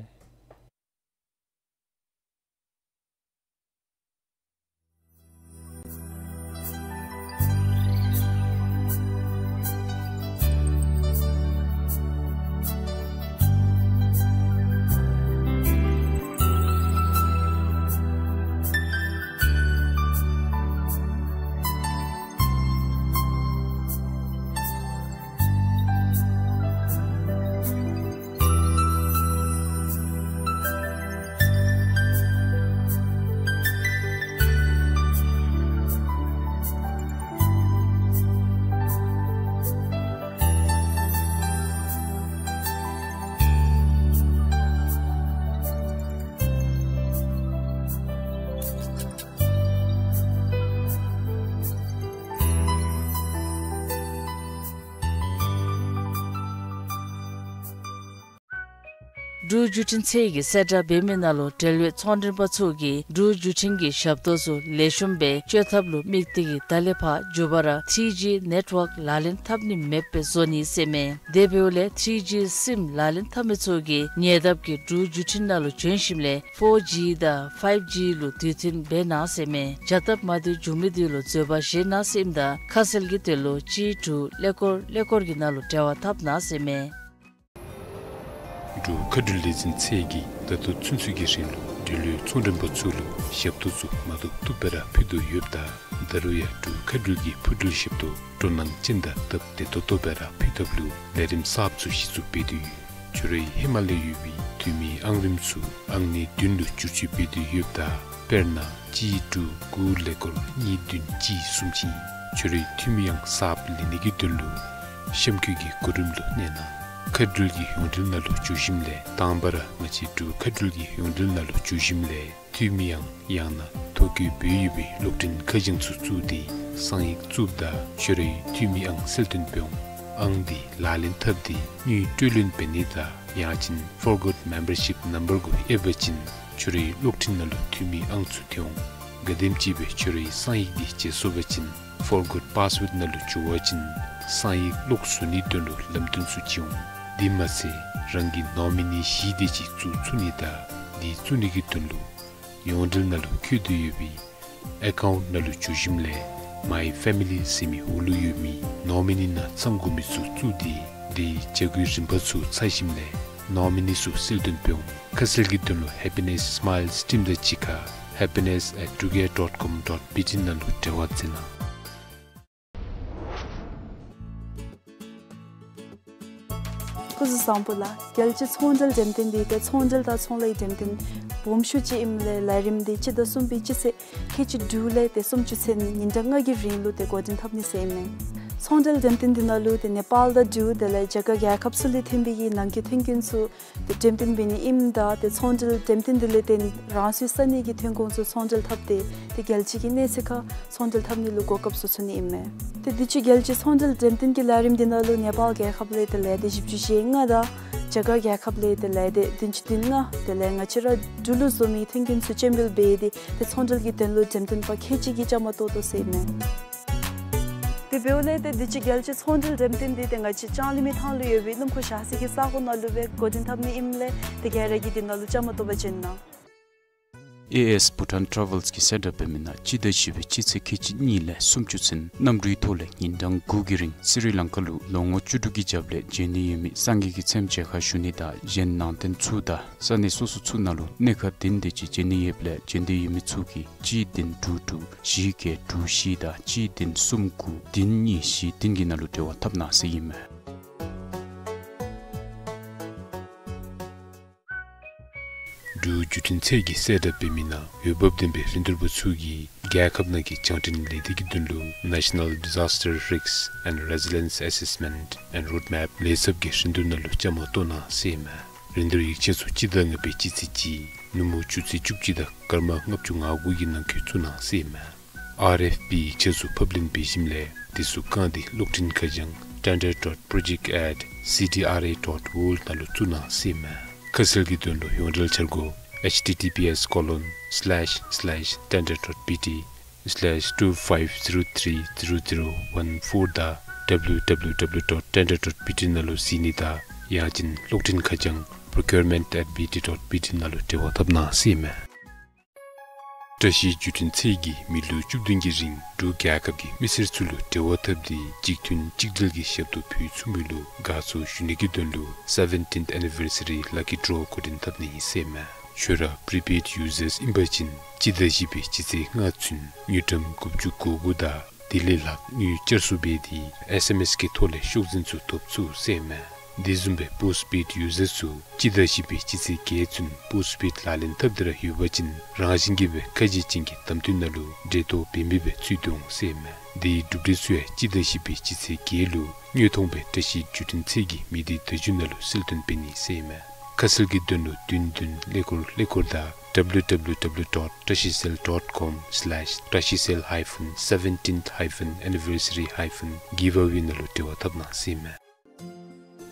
འབྲུག་བརྒྱུད་འཕྲིན་ཚད་ཀྱི་གསལ་བསྒྲགས་འབད་མི་ནང་ལུ་འབྲེལ་ཡོད་ཚོང་མགྲོན་པ་ཚུ་གིས་འབྲུག་བརྒྱུད་འཕྲིན་གྱི་ཞབས་ཏོག་ཚུ་ལེགས་ཤོམ་སྦེ་སྤྱོད་ཐབས་ལུ་དམིགས་ཏེ་གིས་ད་ལས་ཕར་མགྱོགས་པ་ར་ཐི་རི་ཇི་ནེཊ་ཝརཀ་ལག་ལེན་འཐབ་ནི་མེདཔ་སྦེ་བཟོ་ནི་ཟེར་མས། དེ་འབདཝ་ལས་ཐི་རི་ཇི་སིམ་ལག་ལེན་འཐབ་མི་ཚུ་གིས་ཉེ་འདབས་ཀྱི་འབྲུག་བརྒྱུད་འཕྲིན་ནང་ལུ་བྱོན་ཞིནམ་ལས་ཕོར་ཇི་དང་ཕའིབ་ཇི་ལུ་དུས་མཐུན་འབད་གནང་ཟེར་མས། བྱ་སྟབས་མ་བདེཝ་བྱུང་མི་དེ་ལུ་འཛོལ་བ་བཞེས་གནང་ཟེར་ཨིནམ་ད་ཁ་གསལ་གྱི་དོན་ལུ་གཅིག་དྲུག་ཀླད་ཀོར་ཀླད་ཀོར་གྱི་ནང་ལུ་འབྲེལ་བ་འཐབ་གནང་ཟེར་མས། འབྲུག་མཁའ་འགྲུལ་ལས་འཛིན་ཚད་ཀྱིས་ད་ལྟོ་ཚུན་ཚོད་ཀྱི་རིང་ལུ་འབྲེལ་ཡོད་ཚོང་མགྲོན་པ་ཚུ་ལུ་ཞབས་ཏོག་ཚུ་མ་ཐུབ་ཐུབ་སྦེ་ར་ཕུལ་དོ་ཡོདཔ་ད་ད་རུང་ཡང་འབྲུག་མཁའ་འགྲུལ་གྱི་འཕུར་འགྲུལ་ཞབས་ཏོག་སྤྲོ་སྣང་ཅན་དང་སྟབས་བདེ་ཏོག་ཏོ་སྦེ་ར་ཕུལ་ཐབས་ལུ་ལས་རིམ་གསརཔ་ཚུ་གཞི་བཙུགས་འབད་དེ་ཡོད། ཁྱོད་རའི་ཧེ་མ་ལས་ཡོད་པའི་འཐུས་མིའི་ཨང་རིམ་ཚུ་ཨང་གནས་བདུན་ལུ་བསྒྱུར་བཅོས་འབད་དེ་ཡོདཔ་ད་དཔེར་ན་གཅིག་དྲུག་དགུ་ཀླད་ཀོར་གཉིས་བདུན་གཅིག་གསུམ་ཅིག་ཨིན། ཁྱོད་རའི་འཐུས་མི་ཨང་གསརཔ་ལེན་ནི་གི་དོན་ལུ་གཤམ་འཁོད་ཀྱི་གོ་རིམ་ལུ་གནས་གནང་། མཁའ་འགྲུལ་གྱི་ཡོངས་འབྲེལ་ནང་ལུ་འཛུལ་ཞིནམ་ལས་དང་པ་ར་ང་བཅས་འབྲུག་མཁའ་འགྲུལ་གྱི་ཡོངས་འབྲེལ་ནང་ལུ་འཛུལ་ཞིནམ་ལས་འཐུས་མི་ཨང་ཡང་ན་ཐོ་བཀོད་འབད་ཡོད་པའི་གློག་འཕྲིན་ཁ་བྱང་ཚུ་བཙུགས་ཏེ་གསང་ཡིག་བཙུགསཔ་ད་ཁྱོད་རའི་འཐུས་མི་ཨང་གསལ་སྟོན་འབད་འོང་། ཨང་འདི་ལག་ལེན་འཐབ་སྟེ་དངུལ་སྤྲོད་ལེན་འབད་ནི་དང་ཡང་ཅིན་Forgot Membership Number གུ་ཨེབ་པ་ཅིན་ཁྱོད་རའི་གློག་འཕྲིན་ནང་ལུ་འཐུས་མི་ཨང་ཚུ་ཐོན་འོང་། ག་དེམ་ཅིག་སྦེ་ཁྱོད་རའི་གསང་ཡིག་འདི་བརྗེད་སོང་པ་ཅིན་Forgot Password ནང་ལུ་འགྱོ་བ་ཅིན་གསང་ཡིག་ལོག་བཟོ་ནིའི་དོན་ལུ་ལམ་སྟོན་ཚུ་བྱིན་འོང་། དེ་མ་ཚད་རང་གི་ནོ་མི་ནི་བཞི་དེ་ཅིག་བཙུགས་ཚུགས་ནི་དང་འདི་བཙུགས་ནི་གི་དོན་ལུ་ཡོངས་འབྲེལ་ནང་ལུ་བཀོད་དེ་ཡོད་པའི་ཨེ་ཀའུནཊ་ནང་ལུ་འཛུལ་ཞིནམ་ལས་མའི་ཕེ་མི་ལི་ཟེར་མི་འོག་ལུ་ཡོད་མི་ནོ་མི་ནི་ནང་ཚང་དགོ་མི་ཚུ་བཙུགས་ཏེ་དེའི་བྱ་སྒོའི་རིམ་པ་ཚུ་ཚར་ཞིནམ་ལས་ནོ་མི་ནི་ཚུ་གསལ་སྟོན་འབད་འོང་། ཁ་གསལ་གྱི་དོན་ལུ་Happiness Smiles Team དང་གཅིག་ཁར happiness at truegate dot com dot B T ནང་ལུ་འབྲེལ་བ་མཛད་གནང་། སྐུ་གཟུགས་བཟང་པོ་ལགས། རྒྱལ་སྤྱིའི་ཚོང་འབྲེལ་འགྲེམས་སྟོན་འདི་ཏེ་ཚོང་འབྲེལ་དང་ཚོང་ལཱའི་འགྲེམས་སྟོན་སྦོམ་ཤོས་ཅིག་ཨིནམ་ལས་ལས་རིམ་འདི་སྤྱི་ཟླ་གསུམ་པའི་སྤྱི་ཚེས་ཁལ་གཅིག་དྲུག་ལས་ཏེ་སུམ་ཅུ་ཚུན་ཉིན་གྲངས་ལྔ་གི་རིང་ལུ་ཏེ་འགོ་འདྲེན་འཐབ་ནི་ཟེར་ཨིན་མས། ཚོང་འབྲེལ་འགྲེམས་སྟོན་འདི་ནང་ལུ་ཏེ་ནེ་པཱལ་དང་འབྲུག་དེ་ལས་རྒྱ་གར་རྒྱལ་ཁབ་ཚུ་ལས་ཐོན་པའི་གི་ནང་འཁོད་ཐོན་ཁུངས་ཚུ་ཏེ་འགྲེམས་སྟོན་འབད་ནི་ཨིནམ་ད་ཏེ་ཚོང་འབྲེལ་འགྲེམས་སྟོན་འདི་ལས་ཏེ་རང་སོའི་ས་གནས་ཀྱི་ཐོན་ཁུངས་ཚུ་ཚོང་འབྲེལ་འཐབ་སྟེ་ཏེ་རྒྱལ་སྤྱི་གི་གནས་ཚད་ཁར་ཚོང་འབྲེལ་འཐབ་ནི་ལུ་གོ་སྐབས་ཚུ་ཚུད་ནི་ཨིན་མས། ཏེ་དུས་ཅི་རྒྱལ་སྤྱིའི་ཚོང་འབྲེལ་འགྲེམས་སྟོན་གྱི་ལས་རིམ་འདི་ནང་ལུ་ནེ་པཱལ་རྒྱལ་ཁབ་ལས་ཏེ་ལས་སྡེ་བཞི་བཅུ་ཞེ་ལྔ་དང་ རྒྱ་གར་རྒྱལ་ཁབ་ལས་དེ་ལས་དེ་བདུན་ཅུ་དོན་ལྔ་དེ་ལས་ང་བཅས་ར་འབྲུག་ལུ་བཟོ་མི་ཐོན་སྐྱེད་ཚུ་སྤྱན་འབུལ་འབད་དེ་དེ་ཚོང་འབྲེལ་གྱི་དོན་ལུ་འགྲེམས་སྟོན་པ་ཁལ་གཅིག་གིས་བཅའ་མར་གཏོགས་དོ་ཟེར་ཨིན་མས། དེ་འབདཝ་ལས་དེ་དུས་ཅི་རྒྱལ་སྤྱིའི་ཚོང་འབྲེལ་འགྲེམས་སྟོན་འདི་དེ་ང་བཅས་ལྕང་གླིང་མི་ཐང་ལུ་ཡོད་པའི་སྣུམ་འཁོར་བཞག་ས་གི་ས་གོ་ནང་ལུ་སྦེ་འགོ་འདྲེན་འཐབ་ནི་ཨིནམ་ལས་དེ་ག་ར་གིས་དེ་ནང་ལུ་བཅའ་མར་གཏོགས་པར་བྱོན་གནང་། ཨེ་ཨེསི་Bhutan Travels གིས་གསལ་བསྒྲགས་འབད་མི་ནང་སྤྱི་ཟླ་བཞི་པའི་སྤྱི་ཚེས་ཁལ་གཅིག་གཉིས་ལས་སུམ་ཅུ་ཚུན་གནམ་གྲུའི་ཐོག་ལས་ཉིན་གྲངས་དགུ་གི་རིང་སི་རི་ལང་ཀ་ལུ་ལོ་ངོ་བཅུ་དྲུག་གི་རྒྱབ་ལས་བྱོན་ནི་ཡོད་མི་སངས་རྒྱས་ཀྱི་ཚལ་མཇལ་ཁ་ཞུ་ནི་དང་གཞན་ནང་རྟེན་ཚུ་དང་ས་གནས་སོ་སོ་ཚུ་ནང་ལུ་གནས་ཁག་བདུན་དེ་ཅིག་བྱོན་ནི་ཡོདཔ་ལས་བྱོན་འདོད་ཡོད་མི་ཚུ་གིས་གཅིག་བདུན་དྲུག་དྲུག་བཞི་བརྒྱད་དྲུག་བཞི་དང་གཅིག་བདུན་གསུམ་དགུ་བདུན་གཉིས་བཞི་བདུན་གྱི་ནང་ལུ་འབྲེལ་བ་འཐབ་གནང་ཟེར་ཨིན་མས། འབྲུག་བརྒྱུད་འཕྲིན་ཚད་ཀྱིས་གསལ་བསྒྲགས་འབད་མི་ནང་འོས་འབབ་ལྡན་པའི་རིན་བསྡུར་པ་ཚུ་གིས་རྒྱལ་ཁབ་ནང་གི་རྒྱང་འཕྲིན་ལས་སྡེ་གི་དོན་ལུ་National Disaster Risk and Resilience Assessment and Roadmap ལས་ཚབ་ཀྱི་རིན་བསྡུར་ནང་ལུ་བཅའ་མར་གཏོགས་གནང་ཟེར་ཨིན་མས། རིན་བསྡུར་ཡིག་ཆ་ཚུ་སྤྱི་ཟླ་ལྔ་པའི་སྤྱི་ཚེས་གཅིག་ནུབ་མོ་ཆུ་ཚོད་བཅུ་གཅིག་དང་སྐར་མ་ལྔ་བཅུ་ང་དགུ་གི་ནང་འཁོད་བཙུགས་གནང་ཟེར་ཨིན་མས། ཨར་ཨེཕ་པི་ཡིག་ཆ་ཚུ་ཕབ་ལེན་འབད་ཞིནམ་ལས་དེ་ཚུ་བཀང་སྟེ་གློག་འཕྲིན་ཁ་བྱང་tender dot project at C D R A dot world ནང་ལུ་བཙུགས་གནང་ཟེར་ཨིན་མས། ཁ་གསལ་གྱི་དོན་ལུ་ཡོངས་འབྲེལ་འཆར་སྒོ་H T T P S colon slash slash tender dot B T slash two five zero three zero zero one four དང་W W W dot tender dot B T ནང་ལུ་གཟིགས་ནི་དང་ཡང་ཅིན་གློག་འཕྲིན་ཁ་བྱང་procurement at B T dot B T ནང་ལུ་འབྲེལ་བ་འཐབ་གནང་ཟེར་ཨིན་མས། བཀྲ་ཤིས་བརྒྱུད་འཕྲིན་ཚད་ཀྱིས་མི་ལོ་བཅུ་བདུན་གྱི་རིང་འབྲུག་རྒྱལ་ཁབ་ཀྱི་མི་སེར་ཚུ་ལུ་འབྲེལ་བ་འཐབ་སྟེ་གཅིག་མཐུན་གཅིག་སྒྲིལ་གྱི་ཞབས་ཏོག་ཕུལ་ཚུགས་མི་ལུ་དགའ་ཚོར་ཞུ་ནི་གི་དོན་ལུ་seventeenth anniversary lucky draw འགོ་འདྲེན་འཐབ་ནི་ཨིན་ཟེར་ཨིན་མས། ཁྱོད་ར་prepaid users ཨིན་པ་ཅིན་སྤྱི་ཟླ་བཞི་པའི་སྤྱི་ཚེས་ལྔ་ཚུན་དངུལ་ཀྲམ་དགུ་བཅུ་གོ་དགུ་དང་དེ་ལས་ལྷག་དངུལ་བསྐྱར་གསོ་འབད་དེ་S M S གི་ཐོག་ལས་ཤོག་འཛིན་ཚུ་ཐོབ་ཚུགས་ཟེར་ཨིན་མས། དེ་བཟུམ་སྦེ་postpaid users ཚུ་སྤྱི་ཟླ་བཞི་པའི་སྤྱི་ཚེས་བརྒྱད་ཚུན་postpaid ལག་ལེན་འཐབ་སྟེ་ར་ཡོད་པ་ཅིན་རང་བཞིན་གྱིས་སྦེ་ཁ་གཞས་ཅན་གྱི་གདམ་འཐུ་ནང་ལུ་འགྲན་བསྡུར་འབད་མི་སྦེ་ཚུད་དོ་འོང་ཟེར་ཨིན་མས། དེའི་གྲུབ་འབྲས་ཚུ་ཡང་སྤྱི་ཟླ་བཞི་པའི་སྤྱི་ཚེས་བརྒྱད་ལུ་དངོས་མཐོང་སྦེ་བཀྲ་ཤིས་བརྒྱུད་འཕྲིན་ཚད་ཀྱི་མི་སྡེ་བརྡ་བརྒྱུད་ནང་ལུ་གསལ་སྟོན་འབད་ནི་ཟེར་ཨིན་མས། ཁ་གསལ་གྱི་དོན་ལུ་བདུན་བདུན་ཀླད་ཀོར་ཀླད་ཀོར་དང་W W W dot trashicell dot com slash trashicell hyphen seventeenth hyphen anniversary hyphen giveaway ནང་ལུ་འབྲེལ་བ་འཐབ་གནང་ཟེར་ཨིན་མས།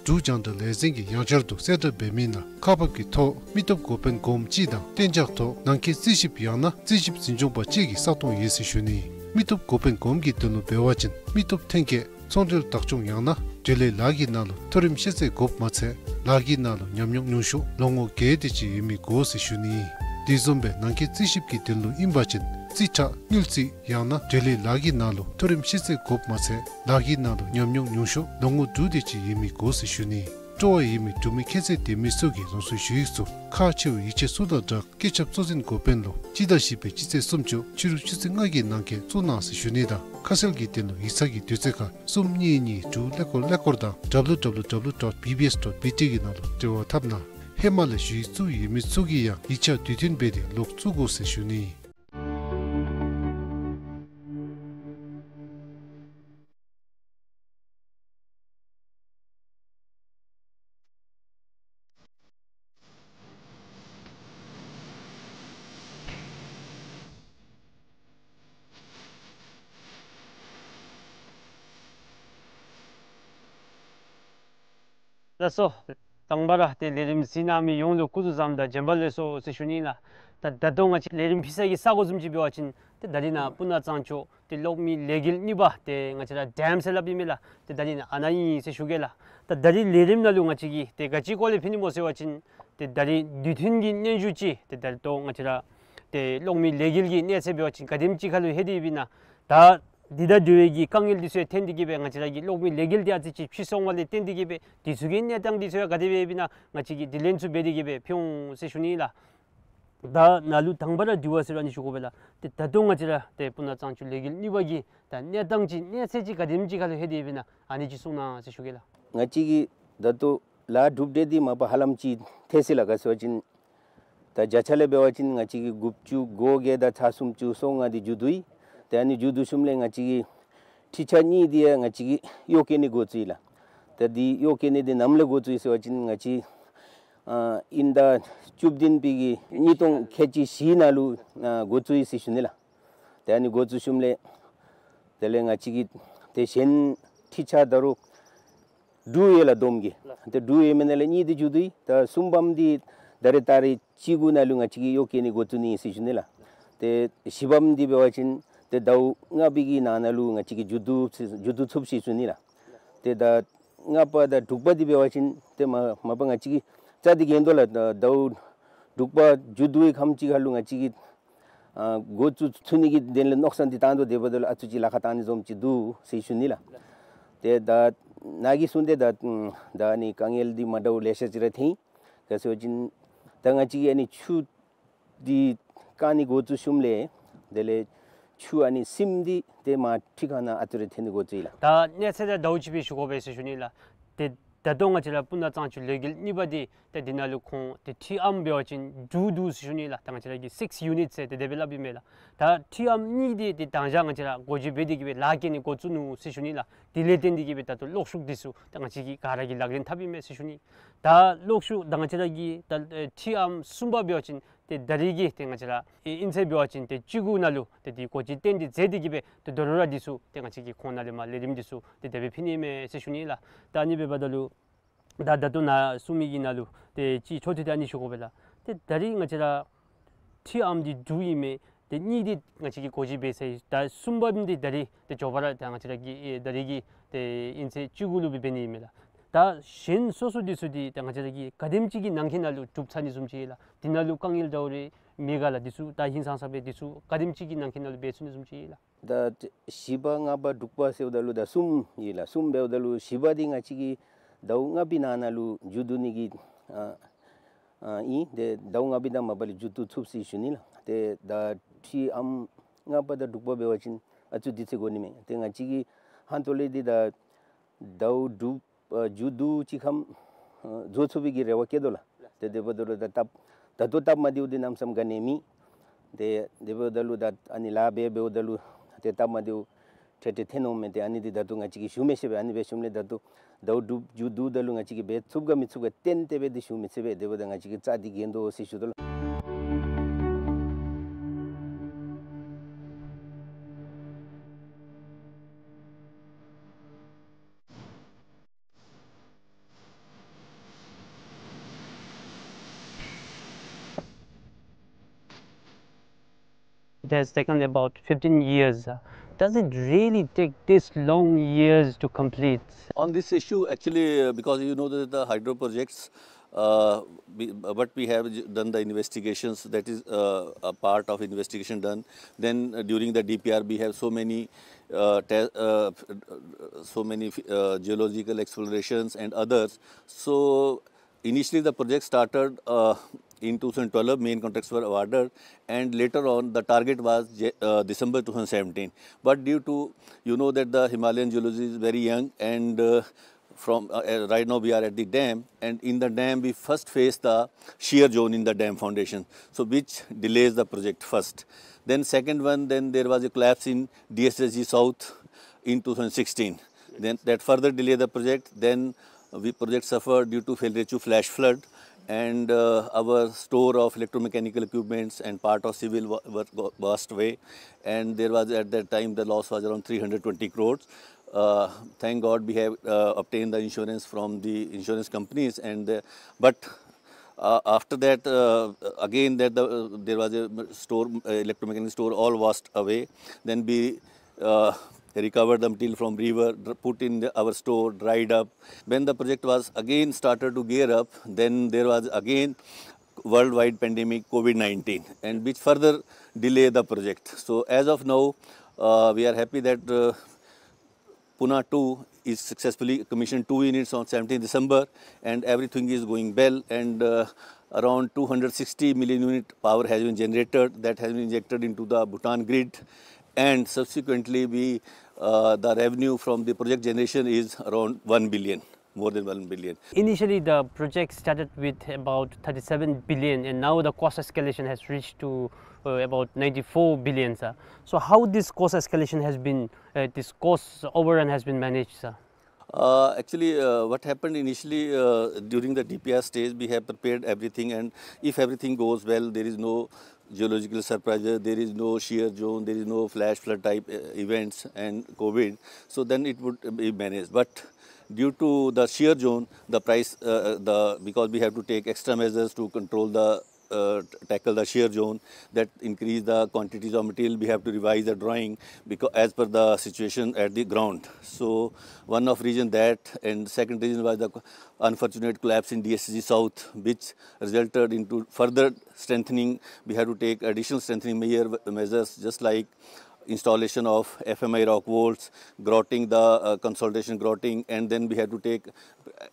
འབྲུག་རྒྱང་བསྒྲགས་ལས་འཛིན་གྱིས་ཡང་བསྐྱར་དུ་གསལ་བསྒྲགས་འབད་མི་ནང་ཁག་འབག་གི་ཐོག་མི་སྟོབས་འགོ་དཔོན་གོངམ་གཅིག་དང་གཏན་འཇགས་ཐོག་ནང་འཁོད་རྩིས་ཞིབ་ཡང་ན་རྩིས་ཞིབ་འཛིན་སྐྱོང་པ་གཅིག་གི་ས་སྟོང་ཡོད་ཟེར་ཞུ་ནི། མི་སྟོབས་འགོ་དཔོན་གོངམ་གྱི་དོན་ལུ་འབད་བ་ཅིན་མི་སྟོབས་ཐོན་སྐྱེད་ཚོང་འབྲེལ་བདག་སྐྱོང་ཡང་ན་འབྲེལ་ཡོད་ལཱ་གི་ནང་ལུ་མཐོ་རིམ་ཤེས་ཚད་དགོཔ་མ་ཚད་ལཱ་གི་ནང་ལུ་ཉམས་མྱོང་ཉུང་ཤོས་ལོ་ངོ་བརྒྱད་དེ་ཅིག་ཡོད་མི་དགོ་ཟེར་ཞུ་ནི། དེ་བཟུམ་སྦེ་ནང་འཁོད་རྩིས་ཞིབ་ཀྱི་དོན་ལུ་ཨིན་པ་ཅིན་རྩིས་ཁྲ་དངུལ་རྩིས་ཡང་ན་འབྲེལ་ཡོད་ལཱ་གི་ནང་ལུ་མཐོ་རིམ་ཤེས་ཚད་དགོཔ་མ་ཚད་ལཱ་གི་ནང་ལུ་ཉམས་མྱོང་ཉུང་ཤོས་ལོ་ངོ་དྲུག་དེ་ཅིག་ཡོད་མི་དགོ་ཟེར་ཞུ་ནི། སྤྲོ་བ་ཡོད་མི་འབྲུག་མི་ཁྱད་ཚད་ལྡན་མི་ཚུ་གིས་རང་སོའི་ཞུ་ཡིག་ཚུ་ཁག་ཆེ་བའི་ཡིག་ཆ་ཚུ་དང་སྦྲགས་སྐུ་ཚབ་གཙོ་འཛིན་འགོ་དཔོན་ལུ་སྤྱི་ཟླ་བཞི་པའི་སྤྱི་ཚེས་སུམ་ཅུ་ཕྱི་རུ་ཆུ་ཚོད་ལྔ་གི་ནང་འཁོད་བཙུགས་གནང་ཟེར་ཞུ་ནི་དང་ཁ་གསལ་གྱི་དོན་ལུ་ཡིག་ཚང་གི་དུས་ཚོད་ཁར་གསུམ་གཉིས་གཉིས་དྲུག་ཀླད་ཀོར་ཀླད་ཀོར་དང་W W W dot B B S dot B T གི་ནང་ལུ་འབྲེལ་བ་འཐབ་གནང་། ཧེ་མ་ལས་ཞུ་ཡིག་བཙུགས་ཡོད་མི་ཚུ་གིས་ཡང་ཡིག་ཆ་དུས་མཐུན་འབད་དེ་ལོག་བཙུགས་དགོ་ཟེར་ཞུ་ནི། ལགས་སོ། དང་པ་ར་ཏེ་ལས་རིམ་གཟིགས་གནང་མི་ཡོངས་ལུ་སྐུ་གཟུགས་བཟང་དང་བྱོན་པ་ལེགས་སོ་ཟེར་ཞུ་ནི་ལགས། ད་ད་ལྟོ་ང་བཅས་ལས་རིམ་ཕུལ་ས་གི་ས་གོ་བཟུམ་ཅིག་འབད་བ་ཅིན་ཏེ་ད་རིས་ནཱ་སྤུ་ན་གཙང་ཕྱོགས་ཏེ་གློག་མེ་ལས་འགུལ་གཉིས་པ་ཏེ་ང་བཅས་ར་ཌེམ་ཟེར་སླབ་ཨིན་མས་ལགས། ཏེ་ད་རིས་ནཱ་ཨ་ནཱ་ཨིན་ཟེར་ཞུ་གེ་ལགས། ད་ད་རིས་ལས་རིམ་ནང་ལུ་ང་བཅས་ཀྱིས་ཏེ་ག་ཅི་སྐོར་ལས་ཕུལ་ནི་སྨོ་ཟེར་བ་ཅིན་ཏེ་ད་རིས་དུས་མཐུན་གྱི་སྙན་ཞུ་ཅིག་ཏེ་ད་ལྟོ་ང་བཅས་ར་ཏེ་གློག་མེ་ལས་འགུལ་གྱི་གནས་ཚད་འབད་བ་ཅིན་ག་དེམ་ཅིག་ཁར་ལུ་ལྷོད་དེ་ཡོདཔ་ཨིན་ན། ད་འདི་དང་འབྲེལ་བའི་གི་དཀའ་ངལ་འདི་ཚུ་ཡང་ཐོན་ཏེ་གི་སྦེ་ང་བཅས་ར་གི་གློག་མེ་ལས་འགུལ་འདི་ཨ་ཙི་ཅིག་ཕྱི་སོང་བ་ལས་བརྟེན་ཏེ་གི་སྦེ་འདི་ཚུ་གི་གནས་སྟངས་འདི་ཚུ་ཡང་ག་དེ་སྦེ་ཡོདཔ་ཨིན་ན་ང་བཅས་ཀྱིས་དྲི་ལན་ཚུ་འབད་དེ་གི་སྦེ་ཕུལ་འོང་ཟེར་ཞུ་ནི་ལགས། ད་ནཱ་ལུ་དང་པ་ར་དྲི་བ་ཟེར་རུང་ཨ་ནི་ཞུ་དགོ་པས་ལགས། ཏེ་ད་ལྟོ་ང་བཅས་ར་ཏེ་སྤུ་ན་གཙང་ཕྱོགས་ལས་འགུལ་གཉིས་པ་གི་ད་གནས་སྟངས་ཅིག་གནས་ཚད་ཅིག་ག་དེམ་ཅིག་ཁར་ལུ་ལྷོད་དེ་ཡོདཔ་ཨིན་ན་ཨ་ནི་ཅིག་གསུང་གནང་ཟེར་ཞུ་གེ་ལགས། ང་བཅས་ཀྱི་ད་ལྟོ་ལཱ་གྲུབ་འབྲས་འདི་མ་པ་ཧ་ལམ་ཅིག་ཐལ་སོ་ཡི་ལགས། ག་ཅི་ཟེར་བ་ཅིན་ད་བརྒྱ་ཆ་ལས་འབད་བ་ཅིན་ང་བཅས་ཀྱིས་དགུ་བཅུ་གོ་བརྒྱད་དང་ཚག་སུམ་ཅུ་སོ་ལྔ་འདི་མཇུག་བསྡུ་ཡི། ཏེ་ཨ་ནི་མཇུག་བསྡུ་ཞིནམ་ལས་ང་བཅས་ཀྱི་འཕྲུལ་ཆས་གཉིས་འདི་ཡང་ང་བཅས་ཀྱིས་གཡོག་བཀོལ་ནི་འགོ་བཙུགས་ཡི་ལགས། ད་འདི་གཡོག་བཀོལ་ནི་འདི་ནམ་ལས་འགོ་བཙུགས་ཡི་ཟེར་བ་ཅིན་ང་བཅས་ཨ་དབྱིན་ཟླ་བཅུ་བདུན་པའི་གི་ཉིས་སྟོང་ཁལ་གཅིག་བཞི་ནང་ལུ་ཨ་འགོ་བཙུགས་ཡི་ཟེར་ཞུ་ནི་ལགས། ཏེ་ཨ་ནི་འགོ་བཙུགས་ཞིནམ་ལས་དེ་ལས་ང་བཅས་ཀྱི་ཏེ་གཞན་འཕྲུལ་ཆས་ད་རུང་ དྲུག་ཡོད་ལགས་བསྡོམས་ཀྱིས། ཏེ་དྲུག་ཡོད་མི་ནང་ལས་གཉིས་འདི་མཇུག་བསྡུ་ཡི། ད་གསུམ་པམ་འདི་ད་རེས་ཏ་རིག་བཅུ་དགུ་ནང་ལུ་ང་བཅས་ཀྱིས་གཡོག་བཀོལ་ནི་འགོ་བཙུགས་ནི་ཨིན་ཟེར་ཞུ་ནི་ལགས། ཏེ་བཞི་པམ་འདི་འབད་བ་ཅིན་ཏེ་ཟླཝ་ལྔ་པའི་གི་ནང་ན་ལུ་ང་བཅས་ཀྱིས་མཇུག་བསྡུ་མཇུག་བསྡུ་ཚུགས་ཟེར་ཞུ་ནི་ལགས། ཏེ་ད་ལྔ་པ་དང་དྲུག་པ་འདི་འབད་བ་ཅིན་ཏེ་མ་མ་པ་ང་བཅས་ཀྱིས་རྩ་འདི་འགེངས་དོ་ལགས། ད་ཟླཝ་དྲུག་པ་མཇུག་བསྡུ་བའི་ཁམས་ཅིག་ཁར་ལུ་ང་བཅས་ཀྱིས་ཨ་འགོ་བཙུགས་ཚུགས་ནི་གི་དོན་ལས་མནོ་བསམ་འདི་བཏང་དོ། དེ་འབདཝ་ད་ལུ་ཨ་ཙི་ཅིག་ལཱ་ཁག་བཏང་ནི་བཟུམ་ཅིག་འདུག་ཟེར་ཞུ་ནི་ལགས། ཏེ་ད་ནཱ་གིས་གསུངས་ཏེ་ད་ད་ཨ་ནི་དཀའ་ངལ་འདི་མ་འདྲཝ་ལེ་ཤ་ཅིག་ར་ཐོན། ག་ཅི་ཟེར་བ་ཅིན་ད་ང་བཅས་ཀྱིས་ཨ་ནི་ཆུ་འདི་བཀང་ནི་འགོ་བཙུགས་ཞིནམ་ལས་དེ་ལས་ཆུ་ཨ་ནི་སིམ་འདི་ཏེ་མར་འཕྲུལ་ཁང་ནང་ཨ་ཙི་རེ་ཐོན་ནི་འགོ་བཙུགས་ཡི་ལགས། ད་གནས་ཚད་དང་ཟླཝ་ཅིག་སྦེ་ཞུ་དགོ་པས་ཟེར་ཞུ་ནི་ལགས། ཏེ་ད་ལྟོ་ང་བཅས་ར་སྤུ་ན་གཙང་ཆུ་ལས་འགུལ་གཉིས་པ་འདི་ཏེ་འདི་ནང་ལུ་ཁོང་ཏེ་ཁྲི་ཨམ་འབད་བ་ཅིན་དྲུག་འདུག་ཟེར་ཞུ་ནི་ལགས། ད་ང་བཅས་ར་གི་སིགསི་ཡུ་ནིཊ་ཟེར་ཏེ་དེ་སྦེ་སླབ་ཨིན་མས་ལགས། ད་ཁྲི་ཨམ་གཉིས་འདི་ཏེ་དང་ཞག་ང་བཅས་ར་འགོ་འབྱེད་འབད་དེ་གི་སྦེ་ལཱ་བཀལ་ནི་འགོ་བཙུགས་ནུག་ཟེར་ཞུ་ནི་ལགས། དེ་ལས་བརྟེན་ཏེ་གི་སྦེ་ད་ལྟོ་གློག་ཤུགས་འདི་ཚུ་ད་ང་བཅས་ཀྱིས་ག་ར་གིས་ལག་ལེན་འཐབ་ཨིན་མས་ཟེར་ཞུ་ནི། ད་གློག་ཤུགས་ད་ང་བཅས་ར་གི་ད་ཨེ་ཁྲི་ཨམ་གསུམ་པ་འབད་བ་ཅིན་ཏེ་ད་རིས་ཀྱི་ཏེ་ང་བཅས་ར་ཨེ་དབྱིན་ཚེས་འབད་བ་ཅིན་ཏེ་བཅུ་དགུ་ནང་ལུ་ཏེ་འདི་འགོ་འབྱེད་གཏན་འཁེལ་མཛད་དེ་གི་སྦེ་ཏེ་དོ་རུང་ར་འདི་ཚུ་ཏེ་ང་བཅས་ཀྱིས་ཁོང་ནང་ལས་མར་ལས་རིམ་འདི་ཚུ་ཏེ་དེ་སྦེ་ཕུལ་ནི་ཨིན་མས་ཟེར་ཞུ་ནི་ལགས། ད་ཨ་ནི་འབདཝ་ད་ལུ་ད་ད་ལྟོ་ནཱ་གསུངས་མི་གི་ནང་ལུ་ཏེ་ཅིག་ཆོག་ཏེ་ཏེ་ཨ་ནི་ཞུ་དགོ་པས་ལགས། ཏེ་ད་རིས་ང་བཅས་ར་ཁྲི་ཨམ་འདི་དྲུག་ཨིན་མས། ཏེ་གཉིས་འདི་ང་བཅས་ཀྱིས་འགོ་འབྱེད་འབད་ཚར་ཡི། ད་གསུམ་པམ་འདི་ད་རིས་ཏེ་མགྱོགས་པ་ར་ད་ང་བཅས་ར་གི་ཨེ་ད་རིས་ཀྱི་ཏེ་དབྱིན་ཚེས་བཅུ་དགུ་ལུ་སྦེ་འབད་ནི་ཨིན་མས་ལགས། ད་གཞན་སོ་སོ་འདི་ཚུ་འདི་ད་ང་བཅས་ར་གིས་ག་དེམ་ཅིག་གི་ནང་འཁོད་ནང་ལུ་གྲུབ་ཚར་ནི་བཟུམ་ཅིག་ལགས། འདི་ནང་ལུ་དཀའ་ངལ་འདྲཝ་རེ་མེད་ག་ལགས། འདི་ཚུ་ད་ཧིང་སངས་ས་སྦེ་འདི་ཚུ་ག་དེམ་ཅིག་གི་ནང་འཁོད་ནང་ལུ་འབད་ཚུགས་ནི་བཟུམ་ཅིག་ལགས། ད་བཞི་པ་ལྔ་པ་དྲུག་པ་ཟེརཝ་ད་ལུ་ད་གསུམ་ཨིན་ལགས། གསུམ་འབདཝ་ད་ལུ་བཞི་པ་འདི་ང་བཅས་ཀྱིས་ཟླཝ་ལྔ་པའི་ནང་ན་ལུ་མཇུག་བསྡུ་ནི་གི་ཨ་ཨ་ཨིན། ཏེ་ཟླཝ་ལྔ་པའི་ནང་མ་པ་ལས་མཇུག་བསྡུ་ཚུགས་ཟེར་ཞུ་ནི་ལགས། ཏེ་ད་ཁྲི་ཨམ་ལྔ་པ་དང་དྲུག་པ་འབད་བ་ཅིན་ཨ་ཙི་དུས་ཚོད་འགོར་ནི་མས། ཏེ་ང་བཅས་ཀྱི་ཧང་ཏོ་ལས་འདི་ད་ཟླཝ་དྲུག་ཨ་མཇུག་བསྡུ་ཅིག་ཁར་ཨ་བཟོ་ཚུགས་པའི་གི་རེ་བ་བསྐྱེད་དོ་ལགས། ཏེ་དེ་འབདཝ་ད་ལུ་ད་སྟབས་ད་ལྟོ་སྟབས་མ་བདེཝ་འདི་གནམ་མེད་ས་མེད་ག་ནི་མེད། ཏེ་དེ་འབདཝ་ད་ལུ་ད་ཨ་ནི་ལཱ་འབད་འབདཝ་ད་ལུ་ཏེ་སྟབས་མ་བདེཝ་འཕྲལ་འཕྲལ་ཐོན་འོང་མས། ཏེ་ཨ་ནི་འདི་ད་ལྟོ་ང་བཅས་ཀྱིས་ཞུ་མི་ཤེས་པས། ཨ་ནི་སྦེ་ཞུཝ་ལས་ད་ལྟོ་ཟླཝ་དྲུག་མཇུག་བསྡུཝ་ད་ལུ་ང་བཅས་ཀྱིས་འབད་ཚུགས་ག་མི་ཚུགས་ག་ཏན་ཏན་སྦེ་འདི་ཞུ་མི་ཚུགས་པས། དེ་འབདཝ་ད་ང་བཅས་ཀྱིས་རྩ་འདི་འགེངས་དོ་ཟེར་ཞུ་དོ་ལགས། It has taken about fifteen years. Uh, Does it really take this long years to complete? On this issue, actually, uh, because you know that the hydro projects, uh, we, what we have j-, done the investigations, that is, uh, a part of investigation done. Then, uh, during the D P R, we have so many, uh, te-, uh, so many, uh, geological explorations and others. So, initially, the project started, uh, in two thousand twelve, main contracts were awarded, and later on, the target was Ja-, uh, December two thousand seventeen. But due to, you know, that the Himalayan geology is very young, and, uh, from, uh, uh, right now we are at the dam, and in the dam we first face the shear zone in the dam foundation, so which delays the project first. Then second one, then there was a collapse in D S S G South in two thousand sixteen. Then that further delayed the project. Then we project suffered due to Phelrechu flash flood, and, uh, our store of electromechanical equipments and part of civil wa-, work wa-, washed away. And there was at that time the loss was around three hundred twenty crores. Uh, thank God we have, uh, obtained the insurance from the insurance companies, and, uh, but, uh, after that, uh, again that the, uh, there was a store, uh, electromechanical store all washed away. Then we, uh, recovered the material from river, dr-, put in the, our store, dried up. When the project was again started to gear up, then there was again worldwide pandemic COVID nineteen, and which further delay the project. So as of now, uh, we are happy that, uh, Puna two is successfully commissioned, two units on seventeenth December, and everything is going well, and, uh, around two hundred sixty million unit power has been generated, that has been injected into the Bhutan grid, and subsequently we, uh, the revenue from the project generation is around one billion, more than one billion. Initially, the project started with about thirty-seven billion, and now the cost escalation has reached to, uh, about ninety-four billion, sir. So how this cost escalation has been, uh, this cost overrun has been managed, sir? Uh, actually, uh, what happened initially, uh, during the D P R stage, we have prepared everything, and if everything goes well, there is no geological surprises, there is no shear zone, there is no flash flood type, uh, events and COVID, so then it would be managed. But Due to the shear zone, the price, uh, the, because we have to take extra measures to control the, uh, tackle the shear zone, that increase the quantities of material, we have to revise the drawing because as per the situation at the ground. So one of reason that, and second reason was the unfortunate collapse in D S C South, which resulted into further strengthening. We have to take additional strengthening measure, measures, just like installation of F M I rock walls, grouting, the, uh, consolidation grouting, and then we have to take,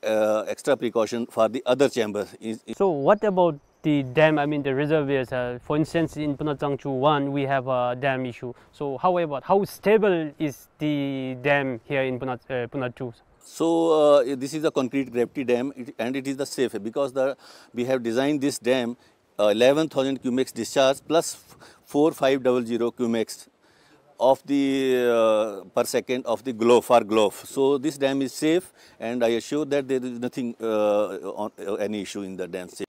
uh, extra precaution for the other chambers. Is, is So what about the dam, I mean the reservoirs? Uh, for instance, in Punat Tsangchu one, we have a dam issue. So how about, how stable is the dam here in Punat, uh, Punat two? So, uh, this is a concrete gravity dam, it, and it is the safe because the, we have designed this dam, uh, eleven thousand cumex discharge plus four five double zero cumex of the, uh, per second of the Glof, for Glof. So this dam is safe, and I assure that there is nothing, uh, on, uh, any issue in the dam safe.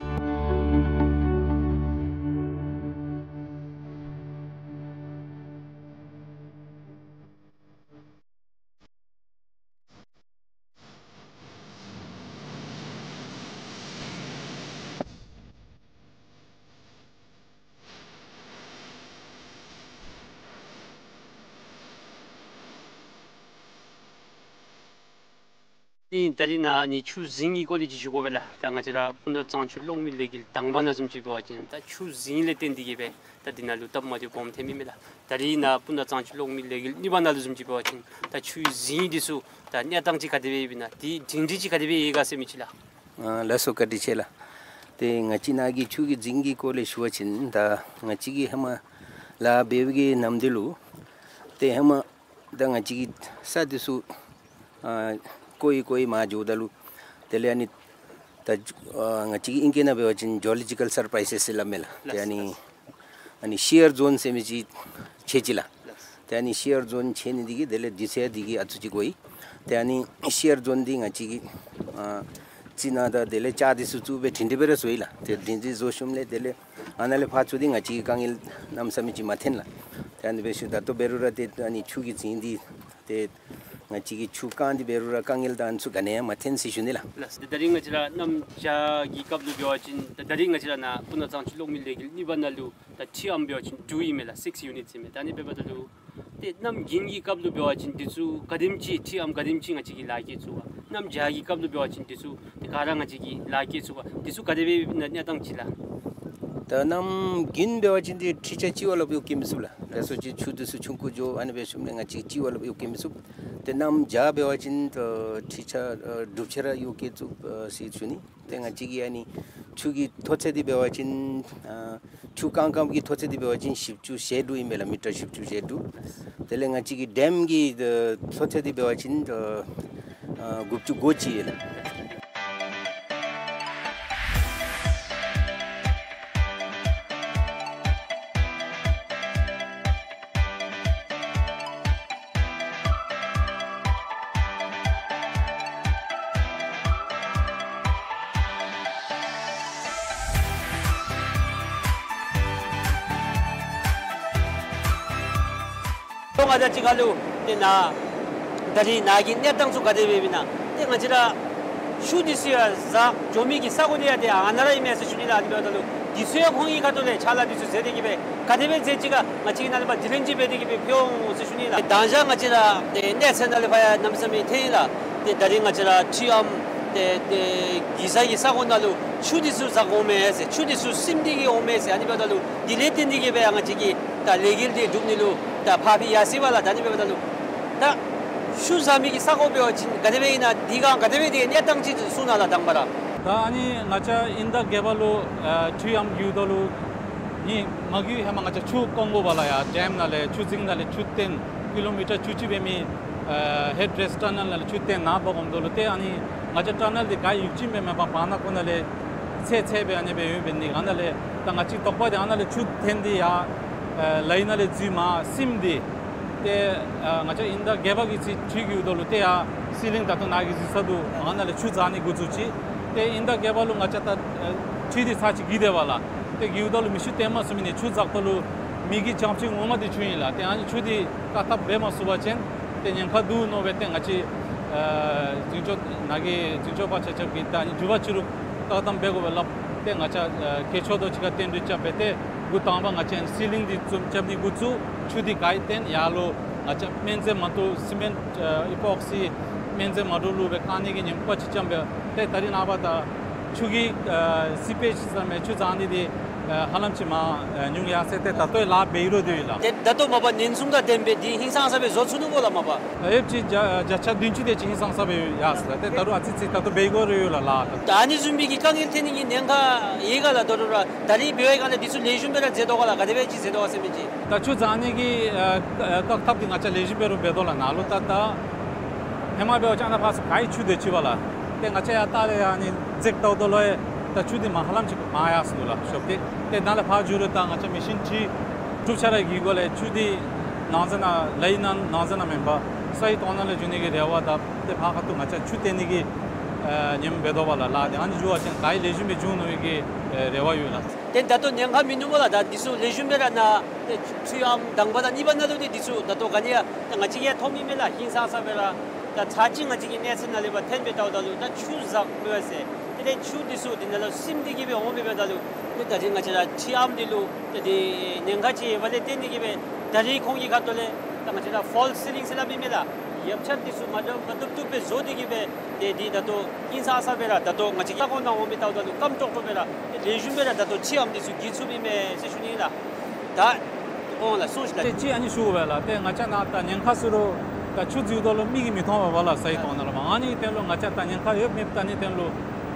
ཨིན། ད་རིས་ནཱ་ཨ་ནི་ཆུ་རྫིང་གི་སྐོར་ལས་ཅིག་ཞུ་དགོ་པས་ལགས། ད་ང་བཅས་ར་སྤུ་ན་གཙང་ཆུ་གློག་མེ་ལས་འགུལ་དང་པ་ནང་བཟུམ་ཅིག་འབད་བ་ཅིན་ད་ཆུ་རྫིང་ལས་བརྟེན་ཏེ་གིས་སྦེ་ད་འདི་ནང་ལུ་སྟབས་མ་བདེཝ་སྦོམ་ཐོན་མི་མས་ལགས། ད་རིས་ནཱ་སྤུ་ན་གཙང་ཆུ་གློག་མེ་ལས་འགུལ་གཉིས་པ་ནང་ལུ་བཟུམ་ཅིག་འབད་བ་ཅིན་ད་ཆུའི་རྫིང་འདི་ཚུ་ད་གནས་སྟངས་ཅིག་ག་དེ་སྦེ་ཡོདཔ་ཨིན་ན། དེ་སྒྲིང་སྒྲི་ཅིག་ག་དེ་སྦེ་ཡོད་ག་ཟེར་མི་ཅིག་ལགས། ཨ་ལགས་སོ། བཀའ་དྲིན་ཆེ་ལགས། ཏེ་ང་བཅས་ནཱ་གི་ཆུ་གི་རྫིང་གི་སྐོར་ལས་ཞུ་བ་ཅིན་ད་ང་བཅས་ཀྱིས་ཧེ་མ་ལཱ་འབད་བའི་གི་ནམ་དུས་ལུ་ཏེ་ཧེ་མ་ད་ང་བཅས་ཀྱིས་ས་འདི་ཚུ་ཨ་བརྐོ་ཡི་བརྐོ་ཡི་མར་འགྱོཝ་ད་ལུ་དེ་ལས་ཨ་ནི་ད་ཨ་ང་བཅས་ཀྱི་ཨིང་སྐད་ནང་འབད་བ་ཅིན་ཇོ་ལོ་ཇི་ཀཱལ་སར་པ་རའི་སེསི་ཟེར་སླབ་མས་ལགས། ཏེ་ཨ་ནི་ཨ་ནི་ཤི་ཡར་ཛོན་ཟེར་མི་ཅིག་ཆད་ཅི་ལགས། ཏེ་ཨ་ནི་ཤི་ཡར་ཛོན་ཆད་ནི་འདི་གིས་དེ་ལས་དུས་ཚོད་འདི་གིས་ཨ་ཙི་ཅིག་འགོར་ཡི། ཏེ་ཨ་ནི་ཤི་ཡར་ཛོན་འདི་ང་བཅས་ཀྱིས་ཨ་རྩི་ནི་དང་དེ་ལས་ལྕགས་འདི་ཚུ་བཙུགས་སྦེ་སྒྲིང་སྒྲི་སྦེ་ར་བཟོ་ཡི་ལགས། ཏེ་སྒྲིང་སྒྲི་བཟོ་ཞིནམ་ལས་དེ་ལས་ཨ་ནཱ་ལས་ཕར་ཚུར་འདི་ང་བཅས་ཀྱིས་དཀའ་ངལ་གནམ་མེད་ས་མེད་ཅིག་མ་ཐོན་ལགས། ཏེ་ཨ་ནི་འབད་ཞིནམ་ད་ལྟོ་འབད་རུང་ར་ཏེ་ཨ་ནི་ཆུ་གི་རྫིང་འདི་ཏེ་ང་བཅས་ཀྱིས་ཆུ་བཀང་སྟེ་འབད་རུང་ར་དཀའ་ངལ་དང་ཨ་ནི་ཚུ་ག་ནི་ཡང་མ་ཐོན་ཟེར་ཞུ་ནི་ལགས། ལགས། ད་རིས་ང་བཅས་ར་གནམ་བྱཱར་གྱི་སྐབས་ལུ་འབད་བ་ཅིན་ད་ད་རིས་ང་བཅས་ར་ནཱ་སྤུ་ན་གཙང་ཆུ་གློག་མེ་ལས་འགུལ་གཉིས་པ་ནང་ལུ་ད་ཁྲི་ཨམ་འབད་བ་ཅིན་དྲུག་ཨིན་མས་ལགས། སིགསི་ཡུ་ནིཊ་ཨིན་མས། ད་ཨ་ནི་འབདཝ་ད་ལུ་ཏེ་གནམ་དགུན་གྱི་སྐབས་ལུ་འབད་བ་ཅིན་འདི་ཚུ་ག་དེམ་ཅིག་ཁྲི་ཨམ་ག་དེམ་ཅིག་ང་བཅས་ཀྱིས་ལཱ་བཀལ་ཚུགས་པ། གནམ་བྱཱར་གྱི་སྐབས་ལུ་འབད་བ་ཅིན་འདི་ཚུ་ཏེ་ག་ར་ང་བཅས་ཀྱིས་ལཱ་བཀལ་ཚུགས་པ། འདི་ཚུ་ག་དེ་སྦེ་ཨིན་ན་གནས་སྟངས་ཅིག་ལགས། ད་གནམ་དགུན་འབད་བ་ཅིན་ཏེ་ཁྲི་ཆ་གཅིག་བ་ལྷགཔ་གཡུག་བཀལ་མི་ཚུགས་ལགས། ལགས་སོ། ཅིག་ཆུ་འདི་ཚུ་ཆུང་ཀུ་འགྱོ། ཨ་ནི་འབད་ཞིནམ་ལས་ང་བཅས་གཅིག་བ་ལྷགཔ་གཡུག་བཀལ་མི་ཚུགས། ཏེ་གནམ་བྱཱར་འབད་བ་ཅིན་ད་ཁྲི་ཆ་ཨ་དྲུག་ཅུ་ར་གཡུག་བཀལ་ཚུགས་ཨ་ཟེར་ཞུ་ནི། ཏེ་ང་བཅས་ཀྱི་ཨ་ནི་ཆུ་གི་མཐོ་ཚད་འདི་འབད་བ་ཅིན་ཨ་ཆུ་བཀང་བཀངམ་གི་མཐོ་ཚད་འདི་འབད་བ་ཅིན་བཞི་བཅུ་ཞེ་དྲུག་ཨིན་མས་ལགས། མི་ཊར་བཞི་བཅུ་ཞེ་དྲུག། དེ་ལས་ང་བཅས་ཀྱི་ཌེམ་གྱི་ཨ་མཐོ་ཚད་འདི་འབད་བ་ཅིན་ཨ་དགུ་བཅུ་གོ་གཅིག་ཨིན་ལགས། ཏེ་ང་བཅས་ཀྱི་ཁ་ལུ་ཏེ་ནཱ་ད་རིས་ནཱ་གི་གནས་སྟངས་ཚུ་ག་དེ་སྦེ་ཨིན་ན། ཏེ་ང་བཅས་ར་ཆུ་འདི་ཚུ་ཡང་བཞག་འགྱོ་མི་གི་ས་གོ་འདི་ཡང་ཏེ་ཨ་ནཱ་ར་ཨིན་མས་ཟེར་ཞུ་ནི་ལགས། ཨ་ནི་འབདཝ་ད་ལུ་འདི་ཚུ་ཡང་ཁོང་གི་ཁ་ཐུག་ལས་ཕྱག་ལཱ་འདི་ཚུ་མཛད་དེ་གིས་སྦེ་ག་དེ་སྦེ་མཛད་ཅི་ག་ང་བཅས་ཀྱིས་ནཱ་ལས་ཕར་དྲི་ལན་ཅིག་འབད་དེ་གིས་སྦེ་ཕུལ་འོང་ཟེར་ཞུ་ནི་ལགས། མདང་ཞག་ང་བཅས་ར་ཏེ་གནས་ཚད་ནང་ལས་ཕར་ཡང་གནམ་མེད་ས་མེད་ཐོན་ཡི་ལགས། ཏེ་ད་རིས་ང་བཅས་ར་ཁྲི་ཨམ་ཏེ་ཏེ་གི་ས་གི་ས་གོ་ནང་ལུ་ཆུ་འདི་ཚུ་བཞག་འོང་མས་ཟེར། ཆུ་འདི་ཚུ་སིམ་སྟེ་གིས་འོང་མས་ཟེར། ཨ་ནི་འབདཝ་ད་ལུ་འདི་ལས་བརྟེན་ཏེ་གིས་སྦེ་ཡང་ང་བཅས་ཀྱི་ད་ལས་འགུལ་འདི་སྒྲུབ་ནི་ལུ་ད་ཕར་འབད་ཡར་སོ་བས་ལགས། ད་ཨ་ནི་འབདཝ་ད་ལུ་ད་ཆུ་བཞག་མི་གི་ས་གོ་འབད་བ་ཅིན་ག་དེ་སྦེ་ཨིན་ན། དེ་སྒང་ག་དེ་སྦེ་དེ་གནས་སྟངས་ཅིག་གསུང་གནང་ལགས་དང་པ་ར། ད་ཨ་ནི་ང་བཅས་དབྱིན་ཟླ་བརྒྱད་པ་ལུ་ཨ་ཁྲི་ཨམ་བརྒྱུད་དོ་ལུ་ནི་མ་བརྒྱུད་ཧེ་མ་ང་བཅས་ཆུ་བཀང་དགོ་པས་ལགས། ཡར་ཌེམ་ནང་ལས་ཆུ་རྫིང་ནང་ལས་ཆུ་བཏོན་ཀི་ལོ་མི་ཊར་བཅུ་གཅིག་འབད་མི་ཨ་ཧེཌ་རེསི་ཊ་ནཱལ་ནང་ལས་ཆུ་བཏོན་ནཱ་འབག་འོང་དོ་ལུ་ཏེ་ཨ་ནི་ང་བཅས་ཊ་ནཱལ་འདི་ག་ཡུག་ཅིག་འབད་མེད་པར་བར་ན་ཁོ་ནང་ལས་ཚད་ཚད་སྦེ་ཨ་ནི་སྦེ་ཡོདཔ་འབད་ནི། ཨ་ནཱ་ལས་ད་ང་བཅས་དོགས་པ་འདི་ཨ་ནཱ་ལས་ཆུ་བཏོན་ཏེ་ཡར་ཨ་ལའི་ནང་ལས་འཛུལ་མར་སིམ་སྟེ་ཏེ་ཨ་ང་བཅས་དབྱིན་ཟླ་བརྒྱད་པ་གི་ཚེ་ཁྲི་བརྒྱུད་དོ་ལུ་ཏེ་ཡར་སི་ལིང་ད་ལྟོ་ནཱ་གི་གཟིགས་ས་འདུག། ཨ་ནཱ་ལས་ཆུ་བཞག་ནི་འགོ་བཙུགས་ཅི། ཏེ་དབྱིན་ཟླ་བརྒྱད་པ་ལུ་ང་བཅས་ད་ཨ་ཁྲི་འདི་ཚར་གཅིག་བརྒྱུད་དེས་པས་ལགས། ཏེ་བརྒྱུད་དོ་ལུ་མེ་ཤུགས་བཏོན་མ་ཚུགས་མི་ནི་ཆུ་བཞག་དོ་ལུ་མེ་གི་གྱང་ཕྱི་ངོ་མ་འདི་ཆུ་ཨིན་ལགས། ཏེ་ཨ་ནི་ཆུ་འདི་བཀག་ཐབས་འབད་མ་ཚུགས་པ་ཅིན་ཏེ་ཉེན་ཁ་འདུག་མནོ་སྦེ་ཏེ་ང་བཅས་ ཨ་འཛིན་སྐྱོང་ནང་གི་འཛིན་སྐྱོང་པ་ཆ་ཁྱབ་ཀྱིས་ད་ཨ་ནི་འགྱུར་བ་ཅིག་རུ་བཀག་སྡོམ་འབད་དགོ་པས་སླབ། ཏེ་ང་བཅས་ཨ་གལ་ཆེ་ཏོག་ཅིག་ཁར་བརྟེན་ཏེ་རྐྱབ་སྦེ་ཏེ་འགོ་དང་པ་ང་བཅས་ཨ་ནི་སི་ལིང་འདི་བཙུགས་རྐྱབ་ནི་འགོ་བཙུགས། ཆུ་འདི་ག་ཡི་བརྟེན་ཡར་ལུ་ང་བཅས་སྨན་རྫས་མ་འདྲཝ་སི་མེནཊ་ཨ་ཨི་པོག་སི་སྨན་རྫས་མ་འདྲཝ་བླུགས་སྦེ་བཀག་ནི་གི་ཉེན་ཁ་ཅིག་རྐྱབ་སྦེ། ཏེ་ད་རིས་ནངས་པ་ད་ཆུ་གི་ཨ་སི་པེཇ་ཟེར་མི་ཆུ་བཟང་ནི་འདི་ཨ་ཧ་ལམ་ཅིག་མར་ཨ་ཉུང་ཡར་སོང་སྟེ་ད་ལྟོ་ཡང་ལཱ་འབད་རུང་སྡོད་ཡོད་ལགས། ཏེ་ད་ལྟོ་མ་པ་ཉེན་སྲུང་དང་ལྡན་པའི་འདི་ཧིང་སངས་ས་སྦེ་བཟོ་ཚུགས་ནུག་གོ་ལགས་མ་པ། ཨེབ་ཅིག་བརྒྱ་བརྒྱ་ཆ་བདུན་ཅུ་དེ་ཅིག་ཧིང་སངས་ས་སྦེ་ཡར་སོང་ལགས། ཏེ་ད་རུང་ཨ་ཙི་ཙི་ད་ལྟོ་འབད་དགོ་རུང་ཡོད་ལགས་ལཱ། ད་ཨ་ནི་བཟུམ་མའི་གི་དཀའ་ངལ་འཐོན་ནི་གི་ཉེན་ཁ་ཡོད་ག་ལགས། ད་རུང་ར་ད་རིས་འབད་བའི་སྒང་ལས་འདི་ཚུ་ལེགས་ཤོམ་སྦེ་ར་མཛད་དོ་ག་ལགས། ག་དེ་སྦེ་ཅིག་མཛད་དོ་ག་ཟེར་མི་ཅིག། ད་ཆུ་བཟང་ནི་གི་ཨ་ཨ་བཀག་ཐབས་འདི་ང་བཅས་ལེགས་ཤོམ་སྦེ་ར་འབད་དོ་ལགས། ནཱ་ལུ་ད་ད་ཧེ་མ་འབད་བ་ཅིན་ཨ་ནཱ་ཕར་ཚུར་ག་ཡི་ཆུ་སྡོད་ཅི་པ་ལགས། ཏེ་ང་བཅས་ཡར་ལྟ་རུང་ཨ་ནི་འཛེགས་བལྟཝ་ད་ལུ་ཡང་ད་ཆུ་འདི་མར་ཧ་ལམ་ཅིག་མར་ཡར་སོང་ནུག་ལགས་ཤོར་ཏེ། ཏེ་ནཱ་ལས་ཕར་འགྱོ་རུང་ད་ང་བཅས་མེ་ཤིན་ཊི་དྲུག་ཆ་ར་གི་སྒོ་ལས་ཆུ་འདི་ནང་ཟེར་ན་ལའི་ནང་ནང་ཟེར་ན་མེན་པར་ས་ཡི་ཐོག་ནང་ལས་འགྱོ་ནི་གི་རེ་བ་དང་ཏེ་ཕར་ཁ་ཐུག་ང་བཅས་ཆུ་བཏོན་ནི་གི་ཨ་ཉིནམ་འབད་དོ་བ་ལགས། ལཱ་འདི་ཨ་ནི་འགྱོ་བ་ཅིན་ག་ཡི་ལེགས་ཤོམ་སྦེ་འགྱོ་ནུག་གི་ཨ་རེ་བ་ཡོད་ལགས། ཏེ་ད་ལྟོ་ཉེན་ཁ་མིན་ནུག་སྨོ་ལགས། ད་འདི་ཚུ་ལེགས་ཤོམ་སྦེ་ར་ནཱ་ཏེ་ཆུ་ཨམ་དང་པ་དང་གཉིས་པ་ནང་ལུ་ཏེ་འདི་ཚུ་ད་ལྟོ་ག་ནི་ཡང་ད་ང་བཅས་ཀྱིས་ཡང་མཐོང་མི་མས་ལགས། ཧིང་སངས་ས་སྦེ་ར་ད་ཚར་གཅིག་ང་བཅས་ཀྱི་གནས་ཚུལ་ནང་ལས་ཕར་འཐོན་སྦེ་བལྟཝ་ད་ལུ་ད་ཆུ་བཟང་མི་བ་ཟེར། དེ་ལས་ཆུ་འདི་ཚུ་འདི་ནང་ལུ་སིམ་སྟེ་གི་སྦེ་འོང་མི་འབདཝ་ད་ལུ་ཏེ་ད་རིས་ང་བཅས་ར་ཆུ་ཨམ་འདི་ལུ་ཏེ་འདི་ཉེན་ཁ་ཅིག་ཡོད་པ་ལས་བརྟེན་ཏེ་གི་སྦེ་ད་རིས་ཁོང་གི་ཁ་ཐུག་ལས་ད་ང་བཅས་ར་ཕོལ་སི་ལིང་ཟེར་སླབ་མི་མས་ལགས། ཡོབ་ཆར་འདི་ཚུ་མ་འདྲཝ་མ་བཏུབ་བཏུབ་སྦེ་བཟོ་སྟེ་གི་སྦེ་ཏེ་འདི་ད་ལྟོ་ཧིང་སངས་ས་སྦེ་ར་ད་ལྟོ་ང་བཅས་ཀྱི་ཁ་སྐོང་ནང་འོང་མི་བལྟཝ་ད་ལུ་སྐམ་ཀྲོག་ཀྲོ་སྦེ་ར་ཏེ་ལེགས་ཤོམ་སྦེ་ར་ད་ལྟོ་ཆུ་ཨམ་འདི་ཚུ་འགྱེལ་ཚུགས་མི་མས་ཟེར་ཞུ་ནི་ལགས། ད་འོང་ལགས་གསུངས་ཤིག་ལགས། ཏེ་ཅིག་ཨ་ནི་ཞུ་དགོ་པས་ལགས། ཏེ་ང་བཅས་ནཱ་ད་ཉེན་ཁ་ཟེར་རུང་ད་ཆུ་འགྱེལཝ་ད་ལུ་མིག་གིས་མི་མཐོང་བས་ལགས་ས་ཡི་ཐོག་ནང་ལུ་མར། ཨ་ནི་གི་དོན་ལུ་ང་བཅས་ད་ཉེན་ཁ་ཡོད་མེད་ལྟ་ནི་དོན་ལུ་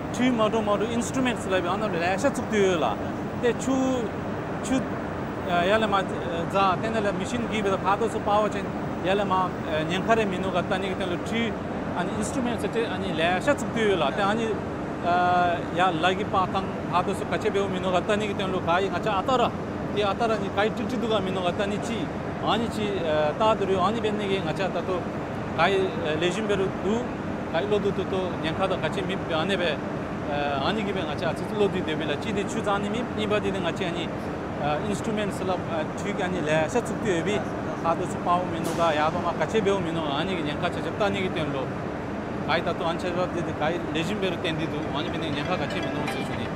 འཕྲུལ་མ་འདྲཝ་མ་འདྲཝ་ཨིན་སི་ཊུ་མེནཊསི་ལགས་སྦེ་ཨ་ནཱ་ལུ་ལེ་ཤ་བཙུགས་ཏེ་ཡོད་ལགས། ཏེ་ཆུ་ཆུ་ཨ་ཡར་ལས་མར་ཨ་འཛག་ཏེ་ནཱ་ལས་མེ་ཤིན་གྱིས་སྦེ་ད་ཕར་དང་ཚུར་སྤར་བ་ཅིན་ཡར་ལས་མར་ཨ་ཉེན་ཁ་རེ་མིན་ནུག་ག་ལྟ་ནི་གི་དོན་ལུ་འཕྲུལ་ཨ་ནི་ཨིན་སི་ཊུ་མེནཊསི་ཟེར་ཏེ་ཨ་ནི་ལེ་ཤ་བཙུགས་ཏེ་ཡོད་ལགས། ཏེ་ཨ་ནི་ཨ་ཡར་ལ་གི་སྤར་ཐངས་ཕར་དང་ཚུར་ག་ཅི་འབདཝ་མིན་ནུག་ག་ལྟ་ནི་གི་དོན་ལུ་ག་ཡི་ང་བཅས་ཨ་རྟག་ར་ཏེ་ཨ་རྟག་ར་ཨ་ནི་ག་ཡི་ཀྲིག་ཀྲི་འདུག་ག་མིན་ནུག་ག་ལྟ་ནི་ཅིག། ཨ་ནི་ཅིག་ཨ་ལྟ་དོ་རུང་ཨ་ནི་འབད་ནི་གིས་ང་བཅས་ད་ལྟོ་ག་ཡི་ཨ་ལེགས་ཤོམ་སྦེ་ར་འདུག། ག་ཡི་བློ་བདེ་ཏོག་ཏོ་ཉེན་ཁ་དང་ག་ཅི་མེད་པའི་ཨ་ནི་སྦེ་ཨ་ཨ་ནི་གིས་སྦེ་ང་བཅས་ཨ་ཙི་ཙི་བློ་བདེ་སྡོད་པས་ལགས། གཅིག་འདི་ཆུ་བཟང་ནི་མེད། གཉིས་པ་འདི་ཏེ་ང་བཅས་ཨ་ནི་ཨ་ཨིན་སི་ཊུ་མེནཊསི་ལགས་ཨ་འཕྲུལ་གྱི་ཨ་ནི་ལེ་ཤ་བཙུགས་ཏེ་ཡོད་པས། ཕར་དང་ཚུར་སྤརཝ་མིན་ནུག་ག་ཡར་དང་མར་ག་ཅི་འབདཝ་མིན་ནུག་ག། ཨ་ནི་གི་ཉེན་ཁ་ཆ་ཁྱབ་ལྟ་ནི་གི་དོན་ལུ་ག་ཡི་ད་ལྟོ་ཨ་ནི་ཆ་ཁྱབ་འདི་ཏེ་ག་ཡི་ལེགས་ཤོམ་སྦེ་ར་བཏོན་ཏེ་འདུག། ཨ་ནི་འབད་ནི་ཉེན་ཁ་ག་ཅི་མིན་ནུག་ཟེར་ཞུ་ནི།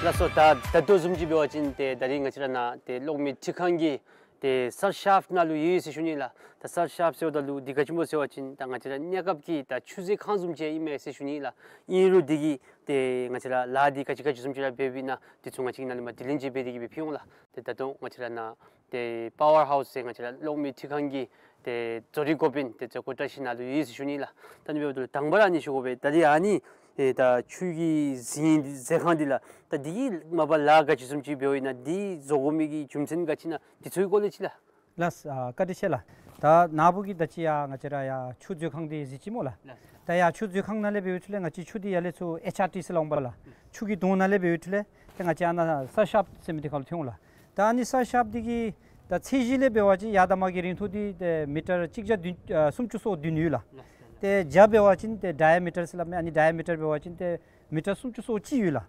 ལགས་སོ། ད་ད་ལྟོ་བཟུམ་ཅིག་འབད་བ་ཅིན་ཏེ་ད་རིས་ང་བཅས་ར་ནཱ་ཏེ་གློག་མེ་འཕྲུལ་ཁང་གི་ཏེ་སར་ཤཱཔ་ནང་ལུ་ཡོད་ཡོད་ཟེར་ཞུ་ནི་ལགས། ད་སར་ཤཱཔ་ཟེརཝ་ད་ལུ་འདི་ག་ཅི་སྨོ་ཟེར་བ་ཅིན་ད་ང་བཅས་ར་གནས་སྐབས་ཀྱི་ད་ཆུ་མཛོད་ཁང་བཟུམ་ཅིག་ཨིན་མས་ཟེར་ཞུ་ནི་ལགས། ཨིན་རུང་འདི་གིས་ཏེ་ང་བཅས་ར་ལཱ་འདི་ག་ཅི་ག་ཅི་བཟུམ་ཅིག་ར་འབདཝ་ཨིན་ན་འདི་ཚུ་ང་བཅས་ཀྱིས་ནཱ་ལས་མར་དྲི་ལན་ཅིག་འབད་དེ་གི་སྦེ་ཕུལ་འོང་ལགས། ཏེ་ད་ལྟོ་ང་བཅས་ར་ནཱ་ཏེ་པ་ཝར་ཧའུསི་ཟེར་ང་བཅས་ར་གློག་མེ་འཕྲུལ་ཁང་གི་ཏེ་བཟོ་རིག་འགོ་དཔོན་ཏེ་བཟོ་བཀོད་བཀྲ་ཤིས་ནཱ་ལུ་ཡོད་ཟེར་ཞུ་ནི་ལགས། ད་ཨ་ནི་འབདཝ་ད་ལུ་དང་པ་ར་ཨ་ནི་ཞུ་དགོ་པས། ད་རིས་ཨ་ནི་ཨེ་ད་ཆུ་གི་མཛོད་མཛོད་ཁང་འདི་ལགས། ད་འདི་གིས་མ་པ་ལཱ་ག་ཅི་བཟུམ་ཅིག་འབདཝ་ཨིན་ན་འདི་བཟོ་དགོ་མི་གི་རྒྱུ་མཚན་ག་ཅི་ཨིན་ན་འདི་ཚུ་གི་སྐོར་ལས་ཅིག་ལགས། ལགས་སོ། ཨ་བཀའ་དྲིན་ཆེ་ལགས། ད་ནཱ་བུ་གིས་ད་ཅི་ཡ་ང་བཅས་ར་ཡ་ཆུ་མཛོད་ཁང་འདི་གཟིགས་ཅི་སྨོ་ལགས། ལགས་སོ། ད་ཡ་ཆུ་མཛོད་ཁང་ནང་ལས་འབད་བའི་ཤུལ་ལས་ང་བཅས་ཆུ་འདི་ཡར་ལས་ཚུར་ཨེཆ་ཨར་ཊི་ཟེར་སླབ་འོང་པ་ལགས། ཆུ་གི་དོང་ནང་ལས་འབད་བའི་ཤུལ་ལས་ཏེ་ང་བཅས་ཨ་ནཱ་སར་ཤཱཔ་ཟེར་མི་འདི་ཁར་ལུ་ཐོན་འོང་ལགས། ད་ཨ་ནི་སར་ཤཱཔ་འདི་གི་ད་ཚད་གཞི་ལས་འབད་བ་ཅིན་ཡར་དང་མར་གྱི་རིང་ཐུང་འདི་ཏེ་མི་ཊར་གཅིག་བརྒྱ་བདུན་ཨ་སུམ་ཅུ་སོ་བདུན་ཡོད་ལགས། ལགས་སོ། ཏེ་རྒྱ་འབད་བ་ཅིན་ཏེ་ཌའི་མི་ཊར་ཟེར་སླབ་མས། ཨ་ནི་ཌའི་མི་ཊར་འབད་བ་ཅིན་ཏེ་མི་ཊར་སུམ་ཅུ་སོ་གཅིག་ཡོད་ལགས།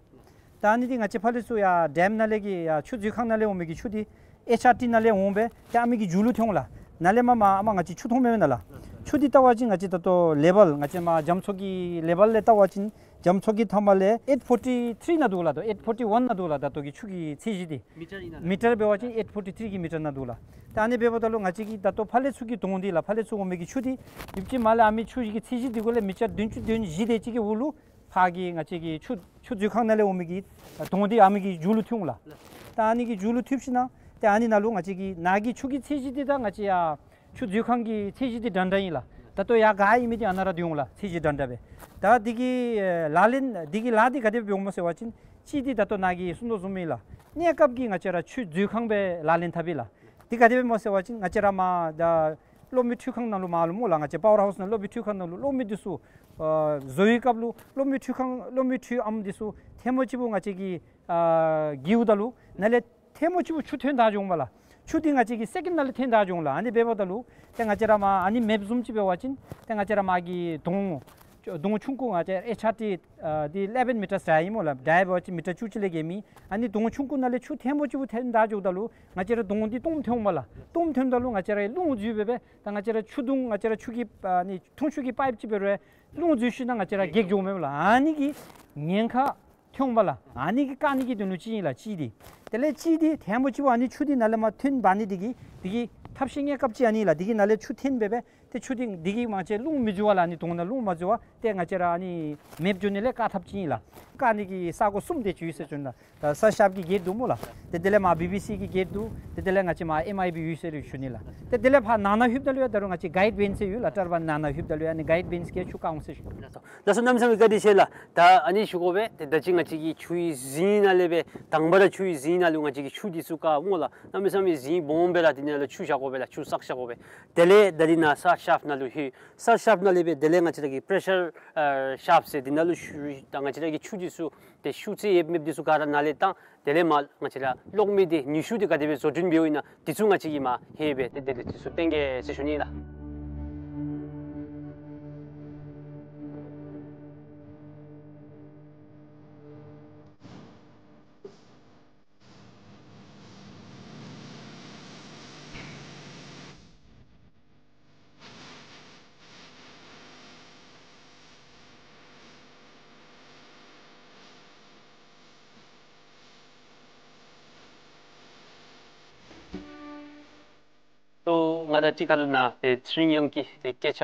ད་ཨ་ནི་འདི་ང་བཅས་ཕར་ལས་ཚུར་ཡར་ཌེམ་ནང་ལས་ཀྱི་ཡར་ཆུ་མཛོད་ཁང་ནང་ལས་འོང་མི་གི་ཆུ་འདི་ཨེཆ་ཨར་ཊི་ནང་ལས་འོང་སྦེ་ཏེ་ཨ་མི་གི་མཇུག་ལུ་ཐོན་འོང་ལགས། ནཱ་ལས་མར་མར་ཨ་མར་ང་བཅས་ཆུ་མཐོང་མི་མེན་ན་ལགས། ཆུ་འདི་བལྟ་བ་ཅིན་ང་བཅས་ད་ལྟོ་ལེ་བཱལ་ང་བཅས་མར་རྒྱ་མཚོ་གི་ལེ་བཱལ་ལས་བལྟ་བ་ཅིན་རྒྱ་མཚོ་གི་མཐའ་མ་ལས་ཨེཊ་ཕོར་ཊི་ཐིརི་ནང་འདུག་ལགས། ད་ཨེཊ་ཕོར་ཊི་ཝན་ནང་འདུག་ལགས། ད་ལྟོ་གི་ཆུ་གི་ཚད་གཞི་འདི་མི་ཊར་ཨིན་ན་ལགས། མི་ཊར་འབད་བ་ཅིན་ཨེཊ་ཕོར་ཊི་ཐིརི་གི་མི་ཊར་ནང་འདུག་ལགས། ད་ཨ་ནི་འབདཝ་ད་ལུ་ང་བཅས་ཀྱི་ད་ལྟོ་ཕར་ལས་ཚུར་གྱི་དོང་འདི་ལགས། ཕར་ལས་ཚུར་འོང་མི་གི་ཆུ་འདི་ཡུདཔ་ཅིག་མར་ལས་ཨ་མི་ཆུ་གི་ཚད་གཞི་འདི་གུ་ལས་མི་ཊར་བདུན་ཅུ་དོན་བཞི་དེ་ཅིག་གི་འོག་ལུ་ཕར་གྱི་ང་བཅས་ཀྱི་ཆུ་ཆུ་མཛོད་ཁང་ནང་ལས་འོང་མི་གི་དོང་འདི་ཨ་མི་གི་མཇུག་ལུ་ཐོན་འོང་ལགས། ད་ཨ་ནི་གི་མཇུག་ལུ་ཐོནམ་ཅིག་ནང་ཏེ་ཨ་ནི་ནང་ལུ་ང་བཅས་ཀྱི་ནཱ་གི་ཆུ་གི་ཚད་གཞི་འདི་དང་ང་བཅས་ཡ་ཆུ་མཛོད་ཁང་གི་ཚད་གཞི་འདི་འདྲན་འདྲ་ཨིན་ལགས། ད་ལྟོ་ཡར་ག་ཨིན་མི་འདི་ཨ་ནཱ་ར་སྡོད་འོང་ལགས། ཚད་གཞི་འདྲན་འདྲ་སྦེ། ད་འདི་གི་ཨེ་ལག་ལེན་འདི་གི་ལཱ་འདི་ག་དེ་སྦེ་འབད་འོང་སྨོ་ཟེར་བ་ཅིན་གཅིག་འདི་ད་ལྟོ་ནཱ་གིས་གསུངས་དོ་བཟུམ་ཨིན་ལགས། གནས་སྐབས་ཀྱི་ང་བཅས་ར་ཆུ་མཛོད་ཁང་སྦེ་ལག་ལེན་འཐབ་ཨིན་ལགས། འདི་ག་དེ་སྦེ་སྨོ་ཟེར་བ་ཅིན་ང་བཅས་ར་མར་ད་གློག་མེ་འཕྲུལ་ཁང་ནང་ལུ་མར་ལུ་སྨོ་ལགས། ང་བཅས་པ་ཝར་ཧའུསི་ནང་གློག་མེ་འཕྲུལ་ཁང་ནང་ལུ་གློག་མེ་འདི་ཚུ་ཨ་བཟོ་བའི་སྐབས་ལུ་གློག་མེ་འཕྲུལ་ཁང་གློག་མེ་འཕྲུལ་ཨམ་འདི་ཚུ་ཐལ་མོ་གཅིག་པུ་ང་བཅས་ཀྱིས་ཨ་བསྒྱིརཝ་ད་ལུ་ནཱ་ལས་ཐལ་མོ་གཅིག་པུ་ཆུ་ཐོན་ད་འགྱོ་འོང་པ་ལགས། ཆུ་འདི་ང་བཅས་ཀྱིས་སེ་ཀེནཌ་ནང་ལས་འཐོན་ད་འགྱོ་འོང་ལགས། ཨ་ནི་འབདཝ་ད་ལུ་ཏེ་ང་བཅས་ར་མར་ཨ་ནི་མེཔ་བཟུམ་ཅིག་འབད་བ་ཅིན་ཏེ་ང་བཅས་ར་མར་གྱི་དོང་ངོ་དོང་ཆུང་ཀུ་ང་བཅས་ཨེཆ་ཨར་ཊི་ཨ་འདི་ཨི་ལེ་བཱན་མི་ཊརསི་ར་ཨིན་སྨོ་ལགས། ཌེབ་འབད་བ་ཅིན་མི་ཊར་བཅུ་གཅིག་ལས་བརྒལ་མེད། ཨ་ནི་དོང་ཆུང་ཀུ་ནང་ལས་ཆུ་ཐེངས་པོ་གཅིག་པོ་འཐོན་ད་འགྱོཝ་ད་ལུ་ང་བཅས་ར་དོང་འདི་སྟོངམ་འཐོནམ་མས་ལགས། སྟོངམ་འཐོནམ་ད་ལུ་ང་བཅས་ར་རླུང་འཛུལ་སྦེ་སྦེ་ད་ང་བཅས་ར་ཆུ་དུང་ང་བཅས་ར་ཆུ་གི་ཨ་ནི་འཐུང་ཆུ་གི་པའིཔ་ཅིག་འབད་རུང་རླུང་འཛུལ་ཞིནམ་ལས་ང་བཅས་ར་གེགས་འགྱོཝ་མས་ལགས། ཨ་ནི་གི་ཉེན་ཁ་འཐོནམ་མས་ལགས། ཨ་ནི་གིས་བཀག་ནི་གི་དོན་ལུ་ཅིག་ཨིན་ལགས། གཅིག་འདི། དེ་ལས་གཅིག་འདི་ཐེངས་པོ་གཅིག་པོ་ཨ་ནི་ཆུ་འདི་ནཱ་ལས་མར་འཐོན་འབག་ནི་འདི་གིས་འདི་གིས་ཐབས་ཤེས་ལྔའི་སྐབས་ཅིག་ཨ་ནི་ལགས། འདི་གིས་ནཱ་ལས་ཆུ་འཐོན་སྦེ་སྦེ་ཏེ་ཆུ་འདི་འདི་གིས་མ་ཚད་རླུང་མི་འཛུལ་བར་ལགས། ཨ་ནི་དོང་ནང་རླུང་མ་འཛུལ་བར་ཏེ་ང་བཅས་ར་ཨ་ནི་མེཔ་འགྱོ་ནི་ལས་བཀག་ཐབས་ཅིག་ཨིན་ལགས། བཀག་ནི་གི་ས་གོ་གསུམ་དེ་ཅིག་ཡོད་ཟེར་ཞུ་ནི་ལགས། ད་སར་ཤེཕཊ་ཀྱི་གེཊ་འདུག་སྨོ་ལགས། ཏེ་དེ་ལས་མར་བི་བི་སི་གི་གེཊ་འདུག། ཏེ་དེ་ལས་ང་བཅས་མར་ཨེམ་ཨའི་བི་ཡོད་ཟེར་ཞུ་ནི་ལགས། ཏེ་དེ་ལས་ཕར་ནང་ན་ལྷོདཔ་ད་ལུ་ཡང་ད་རུང་ང་བཅས་གའིཌ་བེནཌསི་ཡོད་ལགས། ཊར་བཱའིན་ནང་ན་ལྷོདཔ་ད་ལུ་ཡང་ཨ་ནི་གའིཌ་བེནཌསི་གིས་ཆུ་བཀག་འོང་ཟེར་ཞུ་ནི་ལགས། ལགས་སོ། གནམ་མེད་ས་མེད་བཀའ་དྲིན་ཆེ་ལགས། ད་ཨ་ནི་ཞུ་དགོ་པས། ཏེ་ད་ཅི་ང་བཅས་ཀྱིས་ཆུའི་རྫིང་ནང་ལས་སྦེ་དང་པ་ར་ཆུའི་རྫིང་ནང་ལུ་ང་བཅས་ཀྱིས་ཆུ་འདི་ཚུ་བཀག་འོང་ལགས། གནམ་མེད་ས་མེད་རྫིང་སྦོམ་སྦེ་ར་འདི་ནང་ལུ་ཆུ་བཞག་དགོ་པས་ལགས། ཆུ་བསགས་བཞག་དགོ་པས། དེ་ལས་ད་འདི་ནང་སར་ཤེཕཊ་ནང་ལུ་ལྷོད། སར་ཤེཕཊ་ནང་ལས་སྦེ་དེ་ལས་ང་བཅས་ར་གི་པེ་རེ་ཤར་ཨ་ཤེཕཊ་ཟེར་འདི་ནང་ལུ་ཞུ་ད་ང་བཅས་ར་གི་ཆུ་འདི་ཚུ་ཏེ་ཤུགས་ཚད་ཡོདཔ་མེདཔ་འདི་ཚུ་ག་ར་ནཱ་ལས་བཏང་། དེ་ལས་མར་ང་བཅས་ར་གློག་མེ་འདི་ནུས་ཤུགས་འདི་ག་དེ་སྦེ་བཟོ་སྐྲུན་འབདཝ་ཨིན་ན་འདི་ཚུ་ང་བཅས་ཀྱིས་མར་ལྷོད་སྦེ་ཏེ་དེ་འདི་ཚུ་སྟོན་གེ་ཟེར་ཞུ་ནི་ལགས། ཏེ་ང་དང་གཅིག་ཁར་ལུ་ནཱ་ཏེ་ཚེ་རིང་དབྱངས་སྐྱིད་ཏེ་སྐད་ཆ་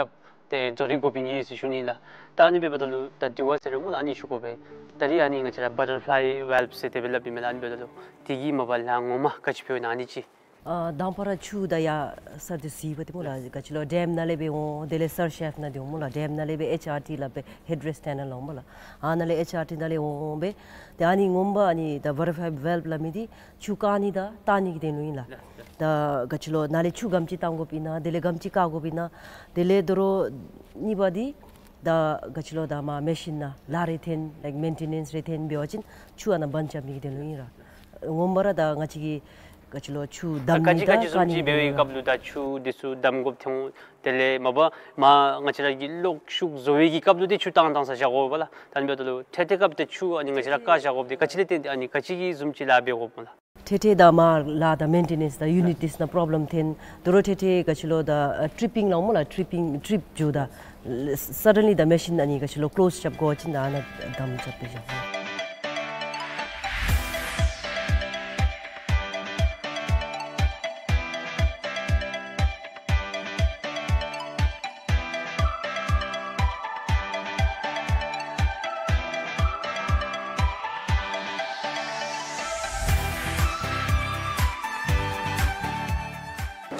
ཏེ་རྫོགས་རན་དགོ་པའི་ཨིན་ཟེར་ཞུ་ནི་ལགས། ད་ཨ་ནི་འབདཝ་ད་ལུ་ད་དྲི་བ་ཟེར་རུང་སྨོ་ལགས། ཨ་ནི་ཞུ་དགོ་པས། ད་རིས་ཨ་ནི་ང་བཅས་ར་བ་ཊར་ཕ་ལའི་ཝཱལབ་ཟེར་དེ་སྦེ་སླབ་ཨིན་མས་ལགས། ཨ་ནི་འབདཝ་ད་ལུ་དེ་གིས་མ་པ་ལས་ངོ་མ་ག་ཅི་ཕན་ཨིན་ན་ཨ་ནི་ཅིག། ཨ་དང་པ་ར་ཆུ་ད་ཡར་སར་འདི་ཟེར་བ་ཏེ་སྨོ་ལགས། ག་ཅི་ལོ་ཌེམ་ནང་ལས་སྦེ་འོང་། དེ་ལས་སར་ཤེཕཊ་ནང་འདི་འོང་སྨོ་ལགས། ཌེམ་ནང་ལས་སྦེ་ཨེཆ་ཨར་ཊི་སླབ་པའི་ཧེཌ་རེསཊ་ཊ་ནེལ་འོང་སྨོ་ལགས། ཨ་ནཱ་ལས་ཨེཆ་ཨར་ཊི་ནང་ལས་འོང་སྦེ་ཏེ་ཨ་ནི་ངོ་མ་ཨ་ནི་ད་བ་ཊར་ཕ་ལའི་ཝཱལབ་སླབ་མི་འདི་ཆུ་བཀག་ནི་དང་བཏང་ནི་གི་དོན་ལུ་ཨིན་ལགས། ད་ག་ཅི་ལོ་ནཱ་ལས་ཆུ་ག་དེམ་ཅིག་བཏང་དགོཔ་ཨིན་ན། དེ་ལས་ག་དེམ་ཅིག་བཀག་དགོཔ་ཨིན་ན། དེ་ལས་དོ་རུང་གཉིས་པ་འདི་ད་ག་ཅི་ལོ་ད་མར་མེ་ཤིན་ནང་ལཱ་རེ་འཐོན་ལའིཀ་མེན་ཊེ་ནེནསི་རེ་འཐོན་འབད་བ་ཅིན་ཆུ་ཨ་ནཱ་བཱན་རྐྱབ་ནི་གི་དོན་ལུ་ཨིན་ར། ངོ་མ་ར་ད་ང་བཅས་ཀྱིས་ག་ཅི་ལོ་ཆུ་བསྡམ་ད་ག་ནི་ཅི་ག་དང་ཅི་བཟུམ་ཅིག་འབད་བའི་སྐབས་ལུ་ད་ཆུ་འདི་ཚུ་བསྡམ་དགོཔ་ཐོན། དེ་ལས་མ་པ་མར་ང་བཅས་ར་གི་གློག་ཤུགས་བཟོ་བའི་གི་སྐབས་ལུ་ཏེ་ཆུ་བཏང་བཏང་ས་བཞག་དགོ་པས་ལགས། ད་ཨ་ནི་འབདཝ་ད་ལུ་ཐེངས་ཐེངས་སྐབས་ཏེ་ཆུ་ཨ་ནི་ང་བཅས་ར་བཀག་བཞག་དགོཔ་འདི་ག་ཅི་ལས་བརྟེན་ཏེ་ཨ་ནི་ག་ཅི་གི་བཟུམ་ཅིག་ལཱ་འབད་དགོཔ་སྨོ་ལགས། ཐེངས་ཐེངས་ད་མར་ལཱ་དང་མེན་ཊེ་ནེནསི་དང་ཡུ་ནིཊ་འདི་ཚུ་ནང་པོརོབ་ལེམ་འཐོན། དོ་རུང་ཐེངས་ཐེངས་ག་ཅི་ལོ་ད་ཨ་ཊི་པིང་སླབ་སྨོ་ལགས། ཊི་པིང་ཊི་རིཔ་འགྱོཝ་ད་སཱ་ཌེན་ལི་ད་མེ་ཤིན་ཨ་ནི་ག་ཅི་ལོ་ཀློསི་རྐྱབ་དགོ་པ་ཅིན་ད་ཨ་ནཱ་བསྡམ་རྐྱབ་སྦེ་བཞག་དགོ།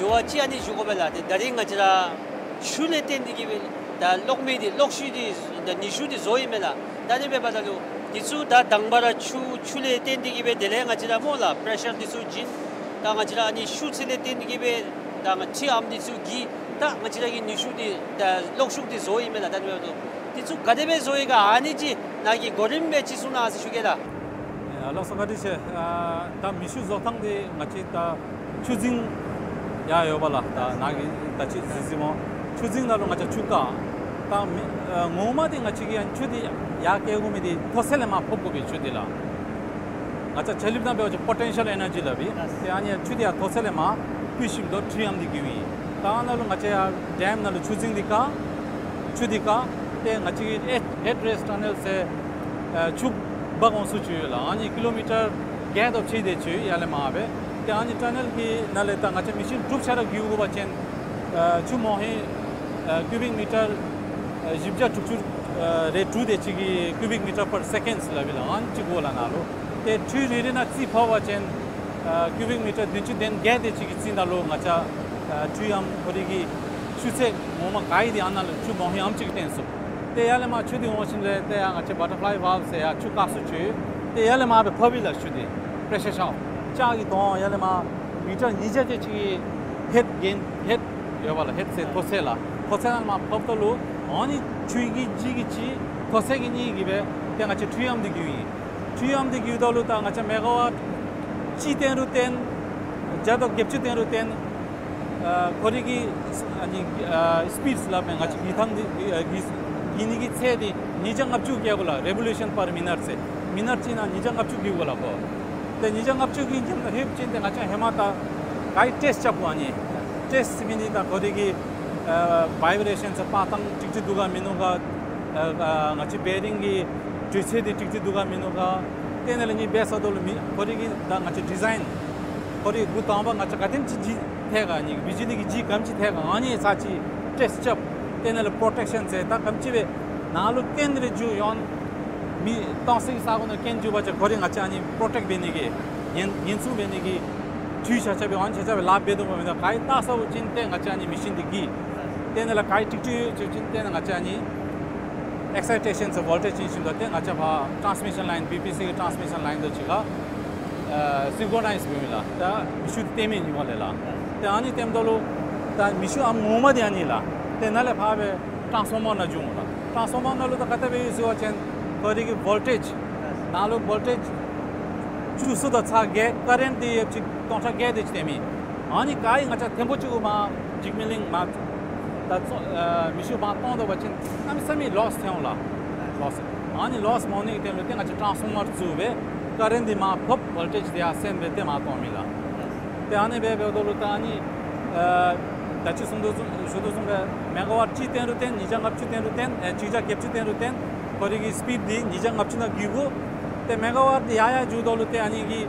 འགྱོ་བ་ཅིན་ཨ་ནི་ཞུ་དགོ་པས་ལགས། ཏེ་ད་རིས་ང་བཅས་ར་ཆུ་ལས་བརྟེན་ཏེ་གིས་སྦེ་ད་གློག་མེ་འདི་གློག་ཤུགས་འདི་ད་ནུས་ཤུགས་འདི་བཟོ་ཡི་མས་ལགས། ད་ཨ་ནི་འབདཝ་ད་ལུ་འདི་ཚུ་ད་དང་པ་ར་ཆུ་ཆུ་ལས་བརྟེན་ཏེ་གིས་སྦེ་དེ་ལས་ང་བཅས་ར་སྨོ་ལགས་པེ་རེ་ཤར་འདི་ཚུ་བྱིན། ད་ང་བཅས་ར་ཨ་ནི་ཤུགས་ཚད་ལས་བརྟེན་ཏེ་གིས་སྦེ་ད་ང་ཁྲི་འམ་འདི་ཚུ་གིས་ད་ང་བཅས་ར་གི་ནུས་ཤུགས་འདི་ད་གློག་ཤུགས་འདི་བཟོ་ཡི་མས་ལགས། ད་ཨ་ནི་འབདཝ་ད་ལུ་འདི་ཚུ་ག་དེ་སྦེ་བཟོ་ཡི་ག་ཨ་ནི་ཅིག་ནཱ་གིས་གོ་རིམ་སྦེ་ཅིག་གསུང་གནང་ཟེར་ཞུ་གེ་ལགས། ཨ་ལགས་སོ་བཀའ་དྲིན་ཆེ། ཨ་ད་མེ་ཤུགས་བཟོ་ཐངས་འདི་ང་བཅས་ད་ཆུ་རྫིང་ཡར་ཡོད་པ་ལགས། ད་ནཱ་གིས་ད་ཅི་གཟིགས་གཟིགསཔ་སྨོ། ཆུ་རྫིང་ནང་ལུ་ང་བཅས་ཆུ་བཀག། ད་མེ་ཨ་ངོ་མ་འདི་ང་བཅས་ཀྱིས་ཡང་ཆུ་འདི་ཡར་བཀལ་དགོ་མི་འདི་མཐོ་ཚད་ལས་མར་ཕབ་དགོ་པས་ཆུ་འདི་ལགས། ང་བཅས་ཆ་ལུགས་ནང་འབད་བ་ཅིན་པོ་ཊེན་ཤཱལ་ཨེ་ནར་ཇི་སླབ་ཨིན། ཏེ་ཨ་ནི་ཆུ་འདི་ཡར་མཐོ་ཚད་ལས་མར་ཕུད་ཞིནམ་ད་ཁྲི་འམ་འདི་བརྒྱུད་ཡི། ད་ཨ་ནཱ་ལུ་ང་བཅས་ཡར་ཌེམ་ནང་ལུ་ཆུ་རྫིང་འདི་བཀག། ཆུ་འདི་བཀག། ཏེ་ང་བཅས་ཀྱིས་ཧེཌ་ཧེཌ་རེསཊ་ཊ་ནེལ་ཟེར་ཨ་ཆུ་འབག་འོང་ས་ཅིག་ཡོད་ལགས། ཨ་ནི་ཀི་ལོ་མི་ཊར་བརྒྱད་དེ་ཅིག་དེ་ཅིག་ཡར་ལས་མར་སྦེ། ཏེ་ཨ་ནི་ཊ་ནེལ་གྱི་ནང་ལས་ད་ང་བཅས་མེ་ཤིན་དྲུག་ཆ་ར་བརྒྱུད་དགོ་པ་ཅིན་ཨ་ཆུ་མོ་ཧེང་ཨ་ཀིའུ་བིཀ་མི་ཊར་ཨ་བཞི་བརྒྱ་དྲུག་ཅུ་ཨ་རེ་དྲུག་དེ་ཅིག་གི་ཀིའུ་བིཀ་མི་ཊར་པར་སེ་ཀེནཌ་སླབ་ཨིན་ལགས། ཨ་ནི་ཅིག་དགོ་ལགས་ནཱ་ལུ། ཏེ་ཁྲི་རེ་རེ་ནང་རྩིས་ཕབ་པ་ཅིན་ཨ་ཀིའུ་བིཀ་མི་ཊར་བདུན་ཅུ་དོན་བརྒྱད་དེ་ཅིག་གི་རྩིས་ནང་ལུ་ང་བཅས་ཨ་ཁྲི་འམ་ཁོ་རའི་གི་ཆུ་ཚད་ངོ་མ་ག་ཨིན་འདི་ཨ་ནཱ་ལུ་ཆུ་མོ་ཧེང་འམ་ཅིག་གིས་སྟོན་ཚུགས། ཏེ་ཡར་ལས་མར་ཆུ་འདི་འོང་ཞིནམ་ལས་ཏེ་ཡར་ང་བཅས་བ་ཊར་ཕ་ལའི་ཝཱལབ་ཟེར་ཡར་ཆུ་བཀག་ས་ཅིག་ཡོད། ཏེ་ཡར་ལས་མར་སྦེ་ཕབ་ཨིན་ལགས་ཆུ་འདི། པེ་རེ་ཤར་ཤེཕཊ་ལྕགས་ཀྱི་དོང་ཡར་ལས་མར་མི་ཊར་ཉིས་བརྒྱ་དེ་ཅིག་གི་ཧེཌ་གེན་ཧེཌ་ཡོད་པ་ལགས། ཧེཌ་ཟེར་མཐོ་ཚད་ལགས། མཐོ་ཚད་ནང་ལས་མར་ཕབ་ད་ལུ་ཨ་ནི་ཆུ་གི་ལྗིད་ཀྱི་གཅིག་མཐོ་ཚད་ཀྱི་གཉིས་ཀྱིས་སྦེ་ཏེ་ང་བཅས་ཁྲི་འམ་འདི་བརྒྱུད་ཡི། ཁྲི་འམ་འདི་བརྒྱུདཔ་ད་ལུ་ད་ང་བཅས་མེ་ག་ཝཊ་གཅིག་བཏོན་རུང་བཏོན་ བརྒྱ་དང་བརྒྱད་ཅུ་བཏོན་རུང་བཏོན། ཨ་ཁོ་རའི་གི་ཨ་ནི་ཨ་སི་པིཌ་སླབ་མས། ང་བཅས་གི་ཐང་འདི་ཨ་གི་གི་ནི་གི་ཚད་འདི་ཉིས་བརྒྱ་ལྔ་བཅུ་གི་གུ་ལུ་རེ་བོ་ལུ་ཤཱན་པར་མི་ནཊ་ཟེར། མི་ནཊ་གཅིག་ནང་ཉིས་བརྒྱ་ལྔ་བཅུ་གི་གུ་ལུ་ཁོ། ཏེ་ཉིས་བརྒྱ་ལྔ་བཅུ་གི་ཉིནམ་ལུ་ལྷོདཔ་ཅིག་ཏེ་ང་བཅས་ཧེ་མ་ད་ག་ཡི་ཊེསཊ་རྐྱབ་དགོ། ཨ་ནི་ཊེསཊ་ཟེར་མི་འདི་ད་ཁོ་རའི་གི་ཨ་བའི་བི་རེ་ཤཱན་ཟེར་པར་ཐང་ཀྲིག་ཀྲི་འདུག་ག་མིན་ནུག་ག། ཨ་ཨ་ང་བཅས་བེ་རིང་གི་འགྲོས་ཚད་འདི་ཀྲིག་ཀྲི་འདུག་ག་མིན་ནུག་ག། ཏེ་ཨ་ནི་ལས་ཨ་ནི་འབད་ཚརཝ་ད་ལུ་མི་ཁོ་རའི་གི་ད་ང་བཅས་ཌི་ཛའིན་ཁོ་རའི་འགོ་དང་པ་ང་བཅས་ག་དེམ་ཅིག་ལྗིད་ཐལ་ག། ཨ་ནི་བི་ཇི་ལི་གི་ལྗིད་ག་དེམ་ཅིག་ཐལ་ག། ཨ་ནི་ཚར་ཅིག་ཊེསཊ་རྐྱབ། ཏེ་ཨ་ནི་ལས་པྲོ་ཊེཀ་ཤཱན་ཟེར་ད་ག་དེམ་ཅིག་སྦེ་ནང་ལུ་བཏོན་ཏེ་ར་འགྱོ་ཡོད། མི་གཏང་སའི་ས་གོ་ནང་བསྐྱལ་འགྱོ་བ་ཅིན་ཁོ་རའི་ང་བཅས་ཨ་ནི་པྲོ་ཊེཀཊ་འབད་ནི་གི་ཉེན་ཉེན་སྲུང་འབད་ནི་གི་ཁྲུས་ཆ་ཁྱབ་སྦེ་ཨ་ནི་ཆ་ཁྱབ་སྦེ་ལཱ་འབད་དོ་བ་མེན་ན། ག་ཡི་བལྟ་ཚརཝ་ཅིག་ཏེ་ང་བཅས་ཨ་ནི་མེ་ཤིན་འདི་གི་ཏེ་ཨ་ནི་ལས་ག་ཡི་ཀྲིག་ཀྲི་ཡོད་ཅིག་ཅིན་ཏེ་ཨ་ནི་ང་བཅས་ཨ་ནི་ཨེག་སའི་ཊེ་ཤཱན་ཟེར་བོལ་ཊེཇ་ཨིན་ཞིནམ་ད་ཏེ་ང་བཅས་ཕར་ཊཱནསི་མི་ཤཱན་ལའིན་བི་པི་སི་གི་ཊཱནསི་མི་ཤཱན་ལའིན་དང་གཅིག་ཁར་ཨ་སིང་ཀྲོ་ནའིཛ་འབདཝ་ཨིན་ལགས། ད་མེ་ཤུགས་འདི་བཏོན་མི་ཨིན་པས་ལགས། ཏེ་ཨ་ནི་བཏོནམ་ད་ལུ་ད་མེ་ཤུགས་ཨམ་ངོ་མ་འདི་ཨ་ནི་ལགས། ཏེ་ཨ་ནཱ་ལས་ཕར་སྦེ་ཊཱནསི་ཕོར་མར་ནང་འགྱོཝ་ཨིན་ལགས། ཊཱནསི་ཕོར་མར་ནང་ལུ་ད་ག་དེ་སྦེ་ཡོད་ཟེར་བ་ཅིན་ཁོ་རའི་གི་བོལ་ཊེཇ་ནང་ལུ་བོལ་ཊེཇ་བཅུ་གསུམ་དང་ཚག་བརྒྱད། ཀ་རེནཊ་འདི་ཡོདཔ་ཅིག་སྟོང་ཕྲག་བརྒྱད་དེ་ཅིག་བཏོན་མི། ཨ་ནི་ག་ཡི་ང་བཅས་ཐེངས་པོ་གཅིག་གུ་མར་འཇིགས་མེད་གླིང་མར་ད་ཚོ་ཨ་མེ་ཤུགས་མར་གཏང་དོ་བ་ཅིན་གནམ་མེད་ས་མེད་ལོསི་ཐོན་འོང་ལགས། ལོསི། ཨ་ནི་ལོསི་མ་འོང་ནི་གི་དོན་ལུ་ཏེ་ང་བཅས་ཊཱནསི་ཕོར་མར་བཙུགས་སྦེ་ཀ་རེནཊ་འདི་མར་ཕབ་བོལ་ཊེཇ་འདི་ཡར་སེང་སྦེ་ཏེ་མར་གཏང་མི་ལགས། ཏེ་ཨ་ནི་སྦེ་འབདཝ་ད་ལུ་ད་ཨ་ནི་ཨ་ད་ཅི་གསུངས་དོ་བཟུམ་ཞུ་དོ་བཟུམ་སྦེ་མེ་ག་ཝཊ་གཅིག་བཏོན་རུང་བཏོན། ཉིས་བརྒྱ་ལྔ་བཅུ་བཏོན་རུང་བཏོན། ཨེ་གཅིག་བརྒྱ་བརྒྱད་ཅུ་བཏོན་རུང་བཏོན། ཁོ་རའི་གི་སི་པིཌ་འདི་ཉིས་བརྒྱ་ལྔ་བཅུ་ནང་འགྱོ་དགོ། ཏེ་མེ་ག་ཝཊ་འདི་ཡར་ཡར་འགྱོཝ་ད་ལུ་ཏེ་ཨ་ནི་གི་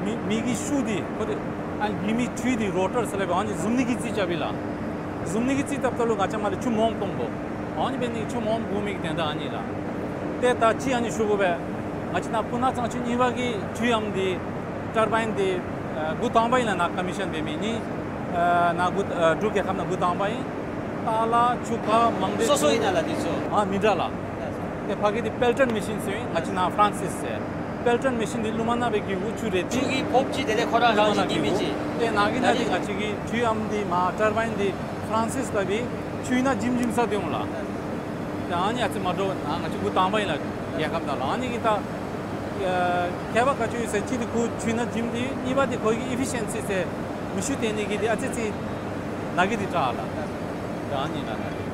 མེ་མེ་གི་ཤུགས་འདི་ཁོ་རའི་ཨ་ནི་མེ་མེ་འཕྲུལ་འདི་རོ་ཊར་ཟེར་སླབ་པས། ཨ་ནི་བཟུང་ནི་གི་རྩིས་རྐྱབ་ཨིན་ལགས། བཟུང་ནི་གི་རྩིས་བཏབ་ད་ལུ་ང་བཅས་མར་ལས་ཆུ་མངམ་གཏང་དགོ། ཨ་ནི་འབད་ནི་ཆུ་མངམ་དགོ་མི་གི་དོན་དག་ཨ་ནི་ལགས། ཏེ་ད་ཅི་ཨ་ནི་ཞུ་དགོ་པས། ང་བཅས་ནཱ་སྤུ་ན་གཙང་ཆུ་གཉིས་པ་གི་འཕྲུལ་ཨམ་འདི་ཊར་བཱའིན་འདི་ཨ་འགོ་དང་པ་ཨིན་ལགས། ནཱ་ཀོ་མི་ཤཱན་འབད་མི་ནི་ཨ་ནཱ་འགོ་ཨ་འབྲུག་རྒྱལ་ཁབ་ནང་འགོ་དང་པ་ཨིན། ཏཱ་ལ་ཆུ་ཁ་མང་སྡེ་སོ་སོ་ཨིན་ན་ལགས་འདི་ཚུ། ཨ་མི་འདྲ་ལགས། ཏེ་ཕ་གི་འདི་པེལ་ཊོན་མེ་ཤིན་ཟེར་ཨིན། ང་བཅས་ནཱ་ཕ་རན་སིས་ཟེར། པེལ་ཊོན་མེ་ཤིན་འདི་རླུང་མ་ནང་སྦེ་འགྱོ་དགོ། ཆུ་རེག་སྟེ་ཆུ་གི་ཕོརཔ་ཅིག་དེ་ལས་ཁོ་ར་རང་བཞིན་གྱིས་མི་ཅིག། ཏེ་ནཱ་གི་ནང་འདི་ང་བཅས་ཀྱི་འཕྲུལ་ཨམ་འདི་མར་ཊར་བཱའིན་འདི་ཕ་རན་སིས་ལྟ་བུའི་ཆུ་ནང་འཇིམ་འཇིམ་ས་སྡོད་འོང་ལགས། ཏེ་ཨ་ནི་ཨ་ཙི་མ་འདྲཝ་ནཱ་ང་བཅས་འགོ་དང་པ་ཨིན་ལགས། རྒྱལ་ཁབ་ནང་ལུ་ཨ་ནི་གི་ད་ཨ་ཁྱད་པར་ག་ཅི་ཡོད་ཟེར་ཅིག་འདི་ཁོ་ཆུ་ནང་འཇིམ་སྟེ་གཉིས་པ་འདི་ཁོ་གི་ཨི་ཕི་ཤཱན་སི་ཟེར་མེ་ཤུགས་བཏོན་ནི་གི་འདི་ཨ་ཙི་ཙི་ནཱ་གི་འདི་དྲག་ལགས། ཏེ་ཨ་ནི་ནཱ་ནཱ་གི།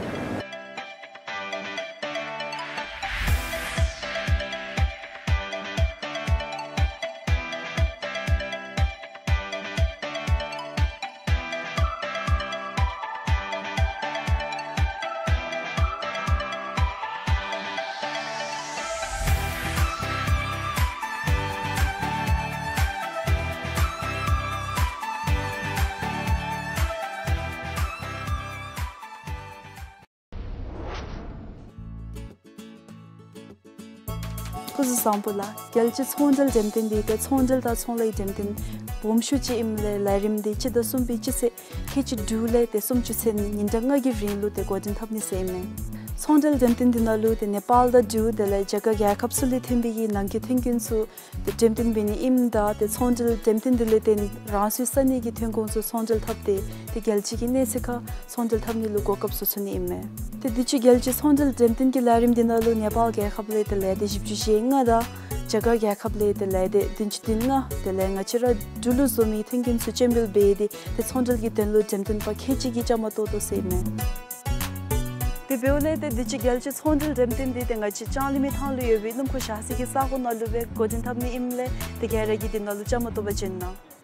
སྐུ་གཟུགས་བཟང་པོ་ལགས། རྒྱལ་སྤྱིའི་ཚོང་འབྲེལ་འགྲེམས་སྟོན་འདི་ཏེ་ཚོང་འབྲེལ་དང་ཚོང་ལས་འགྲེམས་སྟོན་སྦོམ་ཤོས་ཅིག་ཨིནམ་ལས་ལས་རིམ་འདི་སྤྱི་ཟླ་གསུམ་པའི་སྤྱི་ཚེས་ཁལ་གཅིག་དྲུག་ལས་ཏེ་སུམ་ཅུ་ཚུན་ཉིན་གྲངས་ལྔ་གི་རིང་ལུ་ཏེ་འགོ་འདྲེན་འཐབ་ནི་ཟེར་ཨིན་མས། ཚོང་འབྲེལ་འགྲེམས་སྟོན་འདི་ནང་ལུ་ཏེ་ནེ་པཱལ་དང་འབྲུག་དེ་ལས་རྒྱ་གར་རྒྱལ་ཁབ་ཚུ་ལས་ཐོན་པའི་གི་ནང་འཁོད་ཐོན་སྐྱེད་ཚུ་ཏེ་འགྲེམས་སྟོན་འབད་ནི་ཨིནམ་ད་ཏེ་ཚོང་འབྲེལ་འགྲེམས་སྟོན་འདི་ལས་ཏེ་རང་སོའི་ས་གནས་ཀྱི་ཐོན་ཁུངས་ཚུ་ཚོང་འབྲེལ་འཐབ་སྟེ་ཏེ་རྒྱལ་སྤྱི་གི་གནས་ཚད་ཁར་ཚོང་འབྲེལ་འཐབ་ནི་ལུ་གོ་སྐབས་ཚུ་ཚུད་ནི་ཨིན་མས། ཏེ་དུས་ཅི་རྒྱལ་སྤྱིའི་ཚོང་འབྲེལ་འགྲེམས་སྟོན་གྱི་ལས་རིམ་འདི་ནང་ལུ་ནེ་པཱལ་རྒྱལ་ཁབ་ལས་ཏེ་ལས་སྡེ་བཞི་བཅུ་ཞེ་ལྔ་དང་རྒྱ་གར་རྒྱལ་ཁབ་ལས་ཏེ་ལས་སྡེ་བདུན་ཅུ་དོན་ལྔ་དེ་ལས་ང་བཅས་ར་འབྲུག་ལུ་བཟོ་མི་ཐོན་སྐྱེད་ཚུ་སྤྱན་འབུལ་འབད་དེ་ཏེ་ཚོང་འབྲེལ་གྱི་དོན་ལུ་འགྲེམས་སྟོན་པ་ཁལ་གཅིག་གིས་བཅའ་མར་གཏོགས་དོ་ཟེར་ཨིན་མས། དེ་འབདཝ་ལས་ཏེ་དུས་ཅི་རྒྱལ་སྤྱིའི་ཚོང་འབྲེལ་འགྲེམས་སྟོན་འདི་ཏེ་ང་བཅས་ལྕང་གླིང་མི་ཐང་ལུ་ཡོད་པའི་སྣུམ་འཁོར་བཞག་སའི་གི་ས་གོ་ནང་ལུ་སྦེ་འགོ་འདྲེན་འཐབ་ནི་ཨིནམ་ལས་ཏེ་ག་ར་གིས་འདི་ནང་ལུ་བཅའ་མར་གཏོགས་པར་བྱོན་གནང་།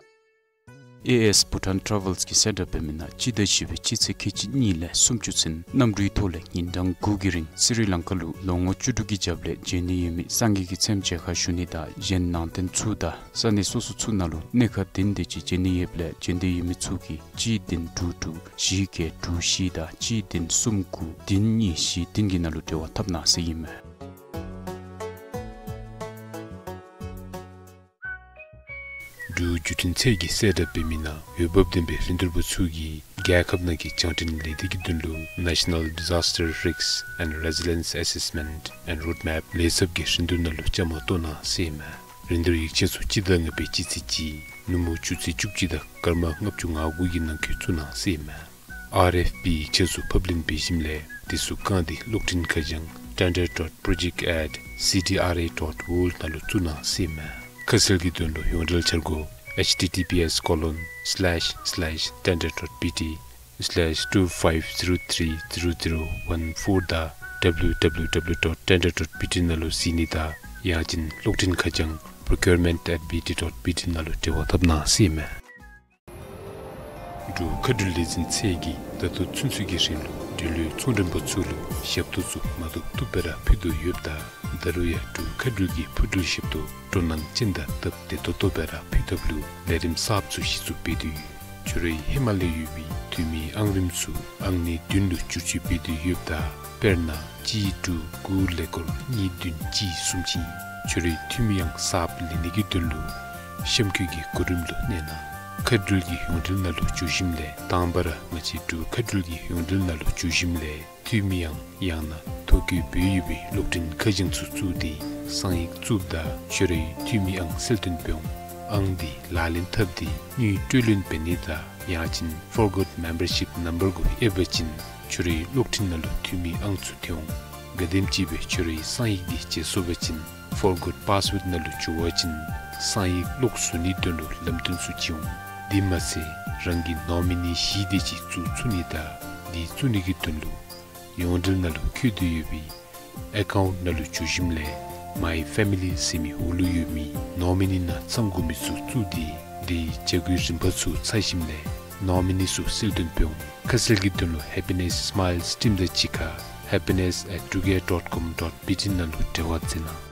ཨེ་ཨེས་བྷུ་ཊཱན་ཊ་རེ་ཝེལསི་གིས་གསལ་བསྒྲགས་འབད་མི་ནང་སྤྱི་ཟླ་བཞི་པའི་སྤྱི་ཚེས་ཁལ་གཅིག་གཉིས་ལས་སུམ་ཅུ་ཚུན་གནམ་གྲུའི་ཐོག་ལས་ཉིན་གྲངས་དགུ་གི་རིང་སི་རི་ལང་ཀ་ལུ་ལོ་ངོ་བཅུ་དྲུག་གི་རྒྱབ་ལས་བྱོན་ནི་ཡོད་མི་སངས་རྒྱས་ཀྱི་མཚན་མཇལ་ཁ་ཞུ་ནི་དང་གཞན་ནང་རྟེན་ཚུ་དང་ས་གནས་སོ་སོ་ཚུ་ནང་ལུ་གནས་ཁང་བདུན་དེ་ཅིག་བྱོན་ནི་ཡོདཔ་ལས་བྱོན་འདོད་ཡོད་མི་ཚུ་གིས་གཅིག་བདུན་དྲུག་དྲུག་བཞི་བརྒྱད་དྲུག་བཞི་དང་གཅིག་བདུན་གསུམ་དགུ་བདུན་གཉིས་བཞི་བདུན་གྱི་ནང་ལུ་འབྲེལ་བ་འཐབ་གནང་ཟེར་ཨིན་མས། འབྲུག་བརྒྱུད་འཕྲིན་ཚད་ཀྱིས་གསལ་བསྒྲགས་འབད་མི་ནང་འོས་འབབ་ལྡན་པའི་རིན་བསྡུར་པ་ཚུ་གིས་རྒྱལ་ཁབ་ནང་གི་རྒྱང་འཕྲིན་ལས་སྡེ་གི་དོན་ལུ་National Disaster Risk and Resilience Assessment and Roadmap ལས་ཚབ་ཀྱི་རིན་བསྡུར་ནང་ལུ་བཅའ་མར་གཏོགས་གནང་ཟེར་ཨིན་མས། རིན་བསྡུར་ཡིག་ཆ་ཚུ་སྤྱི་ཟླ་ལྔ་པའི་སྤྱི་ཚེས་གཅིག་ནུབ་མོ་ཆུ་ཚོད་བཅུ་གཅིག་དང་སྐར་མ་ལྔ་བཅུ་ང་དགུ་གི་ནང་འཁོད་བཙུགས་གནང་ཟེར་ཨིན་མས། ཨར་ཨེཕ་པི་ཡིག་ཆ་ཚུ་ཕབ་ལེན་འབད་ཞིནམ་ལས་དེ་ཚུ་བཀང་སྟེ་གློག་འཕྲིན་ཁ་བྱང་tender dot project at C D R A dot org ནང་ལུ་བཙུགས་གནང་ཟེར་ཨིན་མས། ཁ་གསལ་གྱི་དོན་ལུ་ཡོངས་འབྲེལ་འཆར་སྒོ་ H T T P S colon slash slash tender dot B T slash two five zero three zero zero one four དང་W W W dot tender dot B T ནང་ལུ་གཟིགས་ནི་དང་ཡང་ཅིན་གློག་འཕྲིན་ཁ་བྱང་procurement at B T dot B T ནང་ལུ་འབྲེལ་བ་འཐབ་གནང་ཟེར་ཨིན་མས། འབྲུག་མཁའ་འགྲུལ་ལས་འཛིན་ཚད་ཀྱིས་ད་ལྟོ་ཚུན་ཚོད་ཀྱི་རིང་ལུ་འབྲེལ་ཡོད་ཚོང་མགྲོན་པ་ཚུ་ལུ་ཞབས་ཏོག་ཚུ་མ་བཏུབ་བཏུབ་སྦེ་ར་ཕུལ་དོ་ཡོདཔ་ད་ད་རུང་ཡང་འབྲུག་མཁའ་འགྲུལ་གྱི་འཕུར་འགྲུལ་ཞབས་ཏོག་སྤྲོ་སྣང་ཅན་དང་སྟབས་བདེ་ཏོག་ཏོ་སྦེ་ར་ཕུལ་ཐབས་ལུ་ལས་རིམ་གསརཔ་ཚུ་གཞི་བཙུགས་འབད་དེ་ཡོད། ཁྱོད་རའི་ཧེ་མ་ལས་ཡོད་པའི་འཐུས་མིའི་ཨང་རིམ་ཚུ་ཨང་གནས་བདུན་ལུ་བསྒྱུར་བཅོས་འབད་དེ་ཡོདཔ་ད་དཔེར་ན་གཅིག་དྲུག་དགུ་ཀླད་ཀོར་གཉིས་བདུན་གཅིག་གསུམ་ཅིག་ཨིན། ཁྱོད་རའི་འཐུས་མི་ཨང་གསརཔ་ལེན་ནི་གི་དོན་ལུ་གཤམ་འཁོད་ཀྱི་གོ་རིམ་ལུ་གནས་གནང་། མཁའ་འགྲུལ་གྱི་ཡོངས་འབྲེལ་ནང་ལུ་འགྱོ་ཞིནམ་ལས་དང་པ་ར་ང་བཅས་འབྲུག་མཁའ་འགྲུལ་གྱི་ཡོངས་འབྲེལ་ནང་ལུ་འགྱོ་ཞིནམ་ལས་འཐུས་མི་ཨང་ཡང་ན་ཐོ་བཀོད་འབད་ཡོད་པའི་གློག་འཕྲིན་ཁ་བྱང་ཚུ་བཙུགས་ཏེ་གསང་ཡིག་བཙུགསཔ་ད་ཁྱོད་རའི་འཐུས་མི་ཨང་གསལ་སྟོན་འབད་འོང་། ཨང་འདི་ལག་ལེན་འཐབ་སྟེ་དངུལ་སྤྲོད་ལེན་འབད་ནི་དང་ཡང་ཅིན་forgot membership number གུ་ཨེབ་པ་ཅིན་ཁྱོད་རའི་གློག་འཕྲིན་ནང་ལུ་འཐུས་མི་ཨང་ཚུ་ཐོན་འོང་། ག་དེམ་ཅིག་སྦེ་ཁྱོད་རའི་གསང་ཡིག་འདི་བརྗེད་སོང་པ་ཅིན་forgot password ནང་ལུ་འགྱོ་བ་ཅིན་གསང་ཡིག་ལོག་བཟོ་ནིའི་དོན་ལུ་ལམ་སྟོན་ཚུ་བྱིན་འོང་། དེ་མ་ཚད་རང་གི་ནོ་མི་ནི་བཞི་དེ་ཅིག་བཙུགས་ཚུགས་ནི་དང་དེ་བཙུགས་ནི་གི་དོན་ལུ་ཡོངས་འབྲེལ་ནང་ལུ་བཀོད་དེ་ཡོད་པའི་ཨེ་ཀའུནཊ་ནང་ལུ་འགྱོ་ཞིནམ་ལས་མའི་ཕེ་མི་ལི་ཟེར་མི་འོག་ལུ་ཡོད་མི་ནོ་མི་ནི་ནང་ཚང་དགོ་མི་ཚུ་བཙུགས་ཏེ་དེའི་བྱ་སྒོའི་རིམ་པ་ཚུ་ཚར་ཞིནམ་ལས་ནོ་མི་ནི་ཚུ་གསལ་སྟོན་འབད་འོང་། ཁ་གསལ་གྱི་དོན་ལུ་Happiness Smiles Team དང་གཅིག་ཁར happiness at drugair dot com dot B T ནང་ལུ་འབྲེལ་བ་མཛད་གནང་།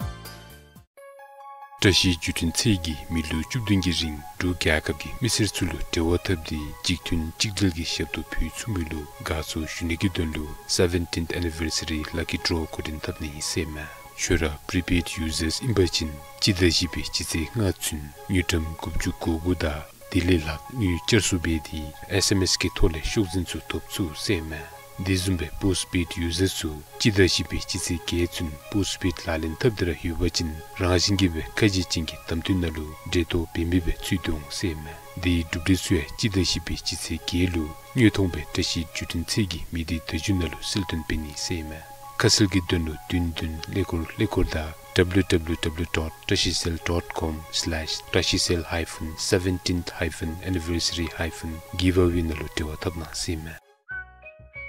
བཀྲ་ཤིས་བརྒྱུད་འཕྲིན་ཚད་ཀྱིས་མི་ལོ་བཅུ་བདུན་གྱི་རིང་འབྲུག་རྒྱལ་ཁབ་ཀྱི་མི་སེར་ཚུ་ལུ་འབྲེལ་བ་འཐབ་སྟེ་གཅིག་མཐུན་གཅིག་སྒྲིལ་གྱི་ཞབས་ཏོག་ཕུལ་ཚུགས་མི་ལུ་དགའ་ཚོར་ཞུ་ནི་གི་དོན་ལུ་seventeenth anniversary lucky draw འགོ་འདྲེན་འཐབ་ནི་ཨིན་ཟེར་མས། ཁྱོད་ར་prepaid users ཨིན་པ་ཅིན་སྤྱི་ཟླ་བཞི་པའི་སྤྱི་ཚེས་ལྔ་ཚུན་དངུལ་ཀྲམ་དགུ་བཅུ་གོ་དགུ་དང་དེ་ལས་ལྷག་དངུལ་བསྐྱར་གསོ་འབད་དེ་ཨེས་ཨེམ་ཨེས་ཀྱི་ཐོག་ལས་ཤོག་འཛིན་ཚུ་ཐོབ་ཚུགས་ཟེར་མས། དེ་བཟུམ་སྦེ་postpaid users ཚུ་སྤྱི་ཟླ་བཞི་པའི་སྤྱི་ཚེས་བརྒྱད་ཚུན་postpaid ལག་ལེན་འཐབ་སྟེ་ར་ཡོད་པ་ཅིན་རང་བཞིན་གྱིས་སྦེ་ཁ་གྱེས་ཅན་གྱི་གདམ་འཐུ་ནང་ལུ་འབྲེལ་གཏོགས་འབད་མི་སྦེ་ཚུད་དེ་འོང་ཟེར་མས། དེའི་གྲུབ་འབྲས་ཚུ་ཡང་སྤྱི་ཟླ་བཞི་པའི་སྤྱི་ཚེས་བརྒྱད་ལུ་དངོས་མཐོང་སྦེ་བཀྲ་ཤིས་བརྒྱུད་འཕྲིན་ཚད་ཀྱི་མི་སྡེ་བརྡ་བརྒྱུད་ནང་ལུ་གསལ་སྟོན་འབད་ནི་ཟེར་མས། ཁ་གསལ་གྱི་དོན་ལུ་བདུན་བདུན་ཀླད་ཀོར་ཀླད་ཀོར་དང་W W W dot trashicell dot com slash trashicell hyphen seventeenth hyphen anniversary hyphen giveaway ནང་ལུ་འབྲེལ་བ་འཐབ་གནང་ཟེར་མས།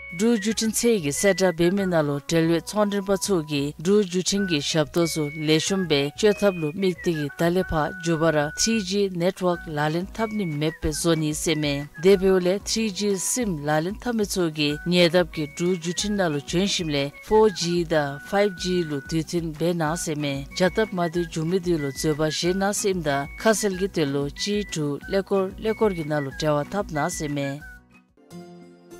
འབྲུག་བརྒྱུད་འཕྲིན་ཚད་ཀྱིས་གསལ་བསྒྲགས་འབད་མི་ནང་ལུ་འབྲེལ་ཡོད་ཚོང་མགྲོན་པ་ཚུ་གིས་འབྲུག་བརྒྱུད་འཕྲིན་གྱི་ཞབས་ཏོག་ཚུ་ལེགས་ཤོམ་སྦེ་སྤྱོད་ཐབས་ལུ་དམིགས་ཏེ་གིས་ད་ལས་ཕར་མཇུག་བར་three G network ལག་ལེན་འཐབ་ནི་མེདཔ་སྦེ་བཟོ་ནི་ཟེར་མས། དེ་འབདཝ་ལས་three G sim ལག་ལེན་འཐབ་མི་ཚུ་གིས་ཉེ་འདབས་ཀྱི་འབྲུག་བརྒྱུད་འཕྲིན་ནང་ལུ་བྱོན་ཞིནམ་ལས་four G དང་five G ལུ་དུས་མཐུན་འབད་གནང་ཟེར་མས། བྱ་སྟབས་མ་བདེཝ་འབྱུང་མི་དེ་ལུ་བཟོད་པ་བཞེས་གནང་ཟེར་ཨིནམ་ད་ཁ་གསལ་གྱི་དོན་ལུ་གཅིག་དྲུག་ཀླད་ཀོར་ཀླད་ཀོར་གྱི་ནང་ལུ་འབྲེལ་བ་འཐབ་གནང་ཟེར་མས།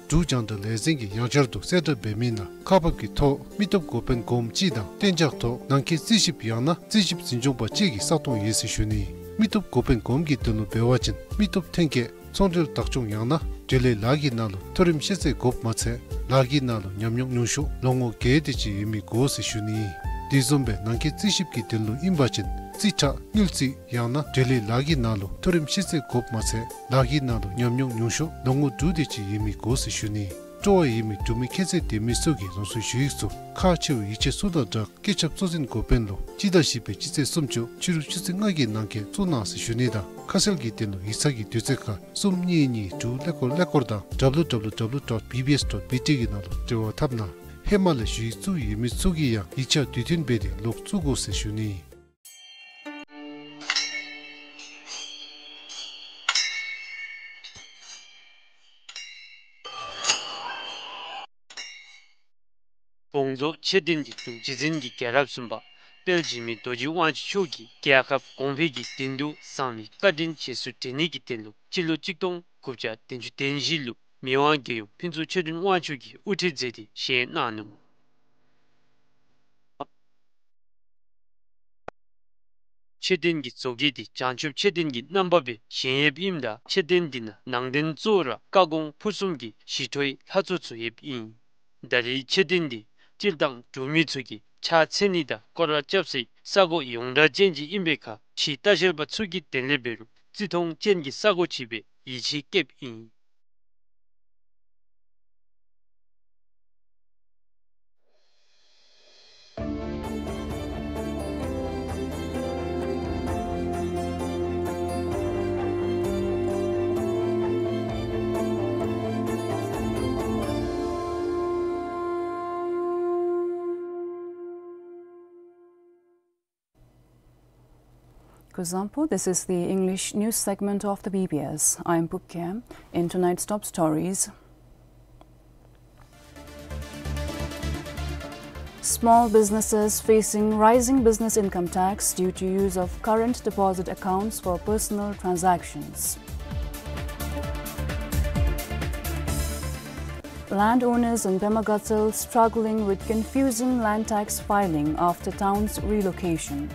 འབྲུག་རྒྱང་བསྒྲགས་ལས་འཛིན་གྱིས་ཡང་བསྐྱར་དུ་གསལ་བསྒྲགས་འབད་མི་ནང་ཁག་འབག་གི་ཐོག་མི་སྟོབས་འགོ་དཔོན་གོངམ་ཅིག་དང་གཏན་འཇགས་ཐོག་ནང་འཁོད་རྩིས་ཞིབ་ཡང་ན་རྩིས་ཞིབ་འཛིན་སྐྱོང་པ་ཅིག་གི་ས་སྟོང་ཡོད་ཟེར་ཞུ་ནི། མི་སྟོབས་འགོ་དཔོན་གོངམ་གྱི་དོན་ལུ་འབད་བ་ཅིན་མི་སྟོབས་ཐོན་སྐྱེད་ཚོང་འབྲེལ་བདག་སྐྱོང་ཡང་ན་འབྲེལ་ཡོད་ལཱ་གི་ནང་ལུ་མཐོ་རིམ་ཤེས་ཚད་དགོཔ་མ་ཚད་ལཱ་གི་ནང་ལུ་ཉམས་མྱོང་ཉུང་ཤོས་ལོ་ངོ་བརྒྱད་དེ་ཅིག་ཡོད་མི་དགོ་ཟེར་ཞུ་ནི། དེ་བཟུམ་སྦེ་ནང་འཁོད་རྩིས་ཞིབ་ཀྱི་དོན་ལུ་ཨིན་པ་ཅིན་རྩིས་ཁྲ་དངུལ་རྩིས་ཡང་ན་འབྲེལ་ཡོད་ལཱ་གི་ནང་ལུ་མཐོ་རིམ་ཤེས་ཚད་དགོཔ་མ་ཚད་ལཱ་གི་ནང་ལུ་ཉམས་མྱོང་ཉུང་ཤོས་ལོ་ངོ་དྲུག་དེ་ཅིག་ཡོད་མི་དགོ་ཟེར་ཞུ་ནི། སྤྲོ་བ་ཡོད་མི་འབྲུག་མི་ཁྱད་ཚད་ལྡན་མི་ཚུ་གིས་རང་སོའི་ཞུ་ཡིག་ཚུ་ཁག་ཆེ་བའི་ཡིག་ཆ་ཚུ་དང་སྦྲགས་བཀོད་ཁྱབ་གཙོ་འཛིན་འགོ་དཔོན་ལུ་སྤྱི་ཟླ་བཞི་པའི་སྤྱི་ཚེས་སུམ་ཅུ་ཕྱི་རུ་ཆུ་ཚོད་ལྔ་གི་ནང་འཁོད་བཙུགས་གནང་ཟེར་ཞུ་ནི་དང་ཁ་གསལ་གྱི་དོན་ལུ་ཡིག་ཚང་གི་དུས་ཚོད་ཁར་གསུམ་གཉིས་གཉིས་དྲུག་ཀླད་ཀོར་ཀླད་ཀོར་དང་W W W dot B B S dot B T གི་ནང་ལུ་འབྲེལ་བ་འཐབ་གནང་། ཧེ་མ་ལས་ཞུ་ཡིག་བཙུགས་ཡོད་མི་ཚུ་གིས་ཡང་ཡིག་ཆ་དུས་མཐུན་འབད་དེ་ལོག་བཙུགས་དགོ་ཟེར་ཞུ་ནི། བོང་རྫོང་ཆོས་སྡིངས་ཀྱི་འབྲུག་རྗེ་བཙུན་གྱི་རྒྱལ་རབས་གསུམ་པ་དཔལ་འཇིགས་མེད་རྡོ་རྗེ་དབང་ཕྱུག་མཆོག་གིས་རྒྱལ་ཁབ་གོང་འཕེལ་གྱི་དོན་དུ་གསང་བའི་བཀའ་དྲིན་རྗེས་སུ་དྲན་ནི་གི་དོན་ལུ་སྤྱི་ལོ་གཅིག་སྟོང་དགུ་བརྒྱ་བདུན་ཅུ་དོན་བཞི་ལུ་མི་དབང་རྒྱལ་ཡུམ་ཕུན་ཚོགས་ཆོས་སྒྲོན་དབང་ཕྱུག་གིས་དབུ་ཁྲིད་མཛད་དེ་བཞེངས་གནང་ནུག། ཆོས་སྡིངས་ཀྱི་བཟོ་བཀོད་དེ་བྱང་ཆུབ་ཆོས་སྡིངས་ཀྱི་རྣམ་པ་སྦེ་བཞེངས་ཡོདཔ་ཨིནམ་ད་ཆོས་སྡིངས་འདི་ནང་ནང་རྟེན་གཙོ་བོ་ར་བཀའ་དགོངས་ཕུར་གསུམ་གྱི་ཞི་ཁྲོའི་ལྷ་ཚོགས་ཚུ་ཡོདཔ་ཨིན། ད་རེས་ཆོས་སྡིངས་འདི་སྤྱིར་བཏང་འབྲུག་མི་ཚུ་གིས་ཕྱག་འཚལ་ནི་དང་སྐོར་ར་རྐྱབ་སའི་ས་གོ་ཡོངས་གྲགས་ཅན་ཅིག་ཨིན་པའི་ཁར་ཕྱིའི་ལྟ་བཤལ་པ་ཚུ་གིས་དེ་ལས་འབད་རུང་བརྩི་མཐོང་ཅན་གྱི་ས་གོ་ཅིག་སྦེ་ཡིད་ཆེས་བསྐྱེདཔ་ཨིན། Zampo, this is the English news segment of the B B S. I'm Pupke. In tonight's top stories, small businesses facing rising business income tax due to use of current deposit accounts for personal transactions. Landowners in Pema Gatshel struggling with confusing land tax filing after town's relocation.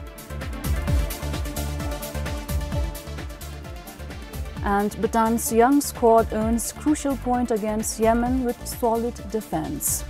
And Bhutan's young squad earns crucial point against Yemen with solid defense.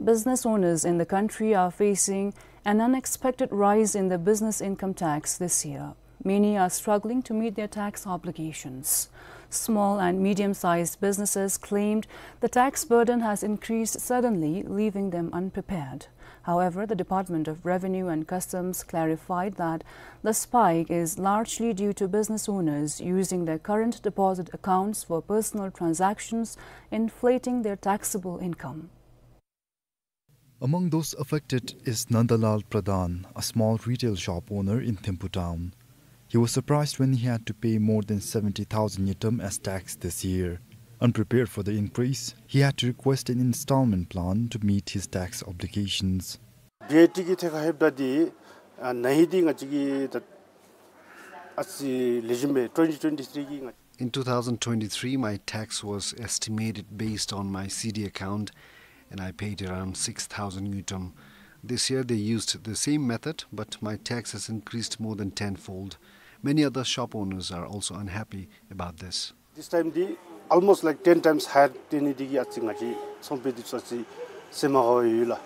Business owners in the country are facing an unexpected rise in the business income tax this year. Many are struggling to meet their tax obligations. Small and medium-sized businesses claimed the tax burden has increased suddenly, leaving them unprepared. However, the Department of Revenue and Customs clarified that the spike is largely due to business owners using their current deposit accounts for personal transactions, inflating their taxable income. Among those affected is Nandalal Pradhan, a small retail shop owner in Thimphu town. He was surprised when he had to pay more than seventy thousand ngultrum as tax this year. Unprepared for the increase, he had to request an installment plan to meet his tax obligations. ཝེ་ཨེ་ཊི་གི་ཐད་ཁར་ལྷོདཔ་ད་འདི་ཨ་ནཱ་ཧེ་འདི་ང་བཅས་ཀྱི་ད་ཨ་ཙི་ལེགས་ཤོམ་སྦེ་ཊུ་ཝེན་ཊི་ཊུ་ཝེན་ཊི་ཐི་རི་གི་ང་། In two thousand twenty-three, my tax was estimated based on my C D account, and I paid around six thousand ngultrum. This year, they used the same method, but my tax has increased more than tenfold. Many other shop owners are also unhappy about this. This time འདི་almost like ten times higher དེ་ནི་འདི་གིས་ཨ་ཙི་ང་བཅས་ཚོང་པའི་འདི་ཚུ་ཨ་ཙི་སེམས་མ་དགའཝ་ཡོད་ལགས།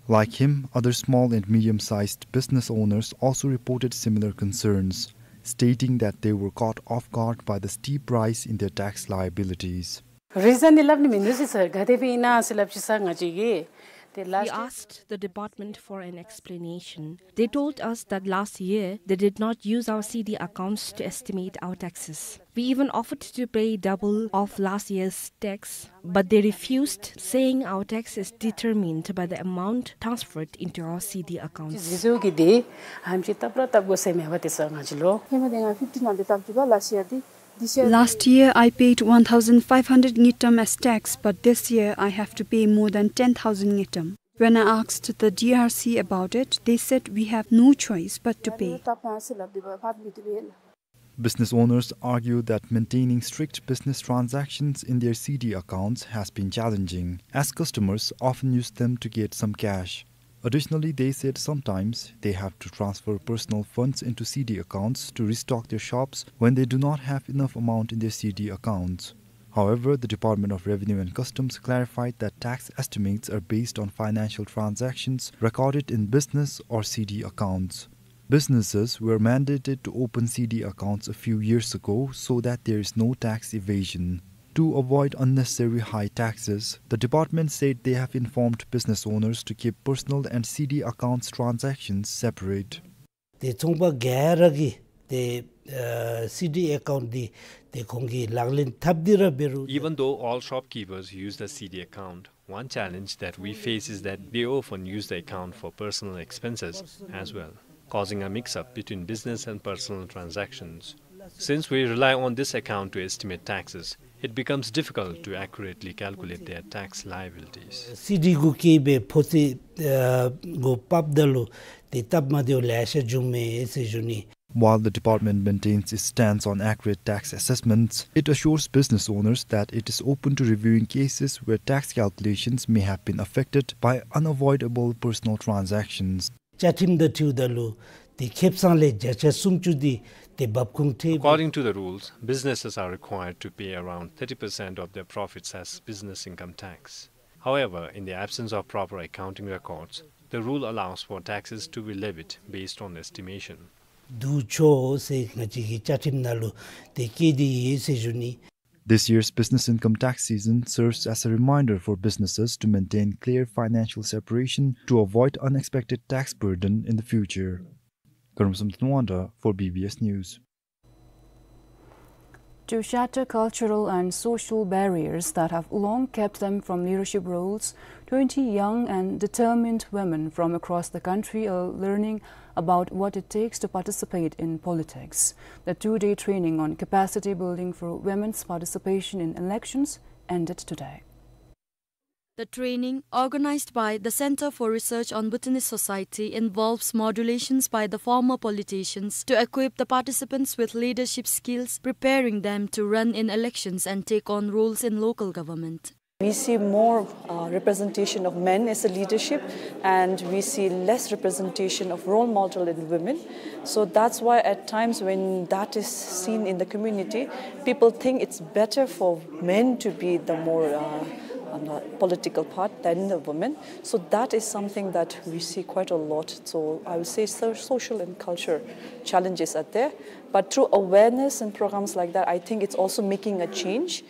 Like him, other small and medium-sized business owners also reported similar concerns, stating that they were caught off guard by the steep rise in their tax liabilities. རི་ཛཱན་འདི་སླབ་ནི་མིན་འདུག་ཟེར་སར། ག་དེ་སྦེ་ཨིན་ན་ཟེར་སླབ་ཅི་ཟེར་ང་བཅས་ཀྱིས། They last We asked the department for an explanation. They told us that last year they did not use our C D accounts to estimate our taxes. We even offered to pay double of last year's tax, but they refused, saying our tax is determined by the amount transferred into our C D accounts. ཟེར་ཟེར་གི་འདི་ཨ་ནེམ་ཅིག་བཏབ་ར་བཏབ་དགོ་ཟེར་མས་པ་དེ་ས་ང་བཅས་ལུ། ཧེ་མ་འདི་ང་ཕིཕ་ཊིན་ནང་འདི་བཏབ་ཅི་པ་ལཱསཊ་ཡིར་འདི། This year Last year, I paid one thousand five hundred ngultrum as tax, but this year I have to pay more than ten thousand ngultrum. When I asked the D R C about it, they said we have no choice but to pay. Business owners argue that maintaining strict business transactions in their C D accounts has been challenging, as customers often use them to get some cash. Additionally, they said sometimes they have to transfer personal funds into C D accounts to restock their shops when they do not have enough amount in their C D accounts. However, the Department of Revenue and Customs clarified that tax estimates are based on financial transactions recorded in business or C D accounts. Businesses were mandated to open C D accounts a few years ago so that there is no tax evasion. To avoid unnecessary high taxes, the department said they have informed business owners to keep personal and C D accounts transactions separate. ཏེ་ཚོང་པ་ག་ར་གིས་ཏེ་ཨ་སི་ཌི་ཨེ་ཀའུནཊ་འདི་ཏེ་ཁོང་གིས་ལག་ལེན་འཐབ་སྟེ་ར་འབད་རུང་། Even though all shopkeepers use the C D account, one challenge that we face is that they often use the account for personal expenses as well, causing a mix-up between business and personal transactions. Since we rely on this account to estimate taxes, it becomes difficult to accurately calculate their tax liabilities. སི་ཌི་གུ་བཀལ་སྦེ་ཕོ་ཚོད་ཨ་གུ་ཕབ་ད་ལུ་ཏེ་སྟབས་མ་བདེཝ་ལེ་ཤ་འབྱུངམ་མས་ཟེར་ཞུ་ནི། While the department maintains its stance on accurate tax assessments, it assures business owners that it is open to reviewing cases where tax calculations may have been affected by unavoidable personal transactions. བཅའ་ཁྲིམས་དང་འཁྲིལཝ་ད་ལུ་ཏེ་ཁེ་སང་ལས་བརྒྱ་ཆ་སུམ་ཅུ་འདི་ཏེ་འབབ་ཁུངས་ཁྲལ། According to the rules, businesses are required to pay around thirty percent of their profits as business income tax. However, in the absence of proper accounting records, the rule allows for taxes to be levied based on estimation. བསྡུ་ཆོག་ཟེར་ང་བཅས་ཀྱི་བཅའ་ཁྲིམས་ནང་ལུ་ཏེ་བཀོད་དེ་ཡོད་ཟེར་ཞུ་ནི། This year's business income tax season serves as a reminder for businesses to maintain clear financial separation to avoid unexpected tax burden in the future. Karam Samthunwanda for B B S News. To shatter cultural and social barriers that have long kept them from leadership roles, twenty young and determined women from across the country are learning about what it takes to participate in politics. The two-day training on capacity building for women's participation in elections ended today. The training, organized by the Center for Research on Bhutanese Society, involves modulations by the former politicians to equip the participants with leadership skills, preparing them to run in elections and take on roles in local government. We see more, uh, representation of men as a leadership, and we see less representation of role model in women. So that's why at times when that is seen in the community, people think it's better for men to be the more, uh, um, uh, political part than the women. So that is something that we see quite a lot. So I would say so-, social and culture challenges are there. But through awareness and programs like that, I think it's also making a change.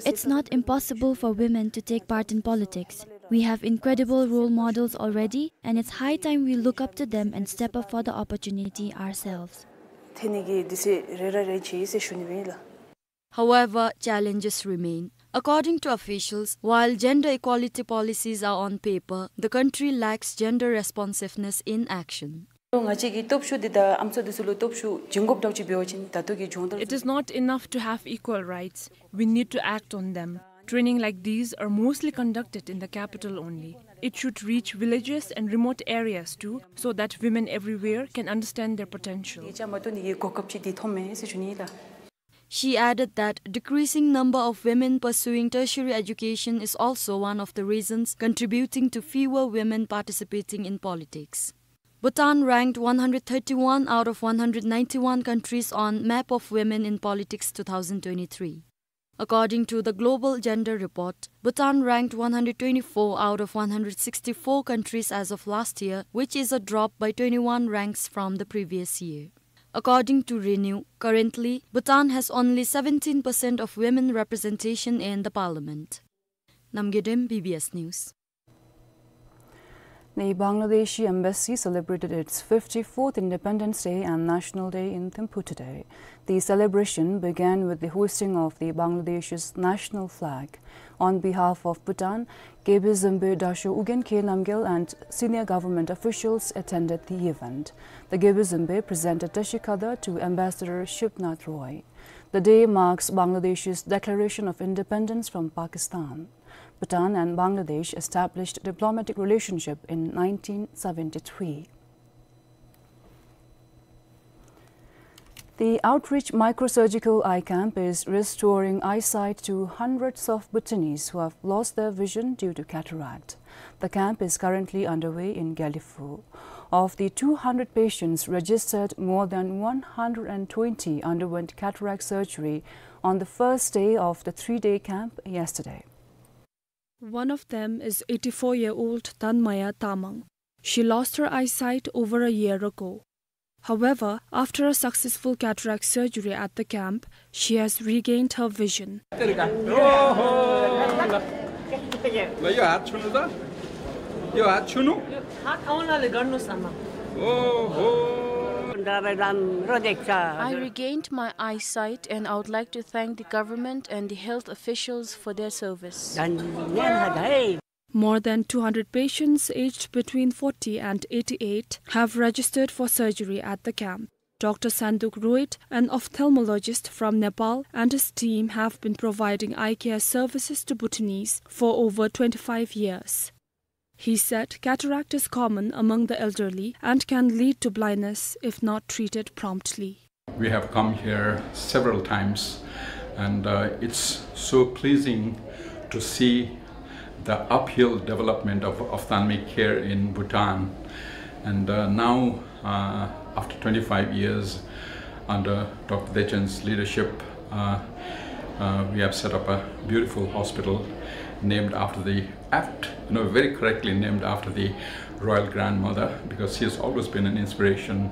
It's not impossible for women to take part in politics. We have incredible role models already, and it's high time we look up to them and step up for the opportunity ourselves. However, challenges remain. According to officials, while gender equality policies are on paper, the country lacks gender responsiveness in action. ང་བཅས་ཀྱི་སྟོབས་ཤུགས་འདི་དང་ཨམ་སྲུ་འདི་ཚུ་ལུ་སྟོབས་ཤུགས་བྱིན་དགོཔ་འདྲཝ་ཅིག་འབད་བ་ཅིན་ད་ལྟོ་གི་སྦྱོང་བརྡར། It is not enough to have equal rights. We need to act on them. Training like these are mostly conducted in the capital only. It should reach villages and remote areas too, so that women everywhere can understand their potential. དེ་ཅ་མ་གཏོགས་ནི་གོ་སྐབས་ཅིག་འདི་ཐོབ་མེད་ཟེར་ཞུ་ནི་ལགས། She added that decreasing number of women pursuing tertiary education is also one of the reasons contributing to fewer women participating in politics. Bhutan ranked one hundred thirty-one out of one hundred ninety-one countries on Map of Women in Politics two thousand twenty-three. According to the Global Gender Report, Bhutan ranked one hundred twenty-four out of one hundred sixty-four countries as of last year, which is a drop by twenty-one ranks from the previous year. According to Renew, currently, Bhutan has only seventeen percent of women representation in the parliament. Namgay Dem, B B S News. The Bangladeshi embassy celebrated its fifty-fourth Independence Day and National Day in Thimphu today. The celebration began with the hoisting of the Bangladesh's national flag. On behalf of Bhutan, Gebze Zembe Dasho Ugyen Khe Namgyel and senior government officials attended the event. The Gebze Zembe presented Tashi Khadar to Ambassador Shubhnath Roy. The day marks Bangladesh's declaration of independence from Pakistan. Bhutan and Bangladesh established diplomatic relationship in nineteen seventy-three. The Outreach Microsurgical Eye Camp is restoring eyesight to hundreds of Bhutanese who have lost their vision due to cataract. The camp is currently underway in Gelephu. Of the two hundred patients registered, more than one hundred and twenty underwent cataract surgery on the first day of the three-day camp yesterday. One of them is eighty-four-year-old Tanmaya Tamang. She lost her eyesight over a year ago. However, after a successful cataract surgery at the camp, she has regained her vision. I regained my eyesight, and I would like to thank the government and the health officials for their service. More than two hundred patients aged between forty and eighty-eight have registered for surgery at the camp. Doctor Sanduk Ruet, an ophthalmologist from Nepal, and his team have been providing eye care services to Bhutanese for over twenty-five years. He said cataract is common among the elderly and can lead to blindness if not treated promptly. We have come here several times, and, uh, it's so pleasing to see the uphill development of ophthalmic care in Bhutan. And, uh, now, uh, after twenty-five years, under Doctor Dechen's leadership, uh, uh, we have set up a beautiful hospital named after the, apt, you know, very correctly named after the royal grandmother, because she has always been an inspiration,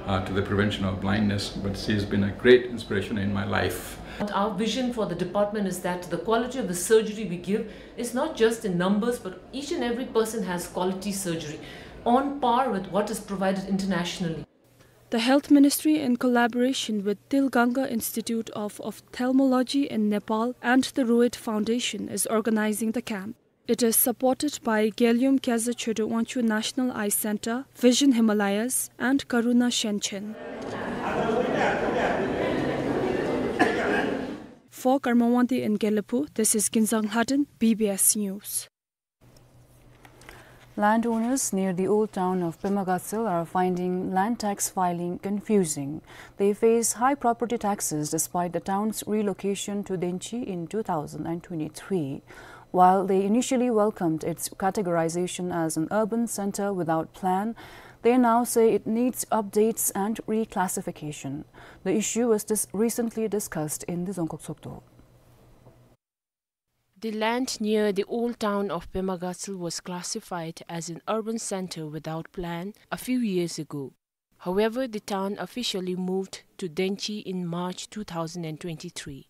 uh, to the prevention of blindness, but she has been a great inspiration in my life. Our vision for the department is that the quality of the surgery we give is not just in numbers, but each and every person has quality surgery on par with what is provided internationally. The Health Ministry, in collaboration with Til Ganga Institute of Ophthalmology in Nepal and the Rohit Foundation, is organizing the camp. It is supported by Gelyum Kyazha Choedar Wangchuck National Eye Center, Vision Himalayas, and Karuna Shenchen. For Karma Wangdi in Gelephu, this is Kinzang Lhaden, B B S News. Landowners near the old town of Pema Gatshel are finding land tax filing confusing. They face high property taxes despite the town's relocation to Denchi in two thousand and twenty-three. While they initially welcomed its categorization as an urban center without plan, they now say it needs updates and reclassification. The issue was dis-, recently discussed in the Zongkok Sokdo. The land near the old town of Pema Gatshel was classified as an urban center without plan a few years ago. However, the town officially moved to Denchi in March two thousand and twenty-three.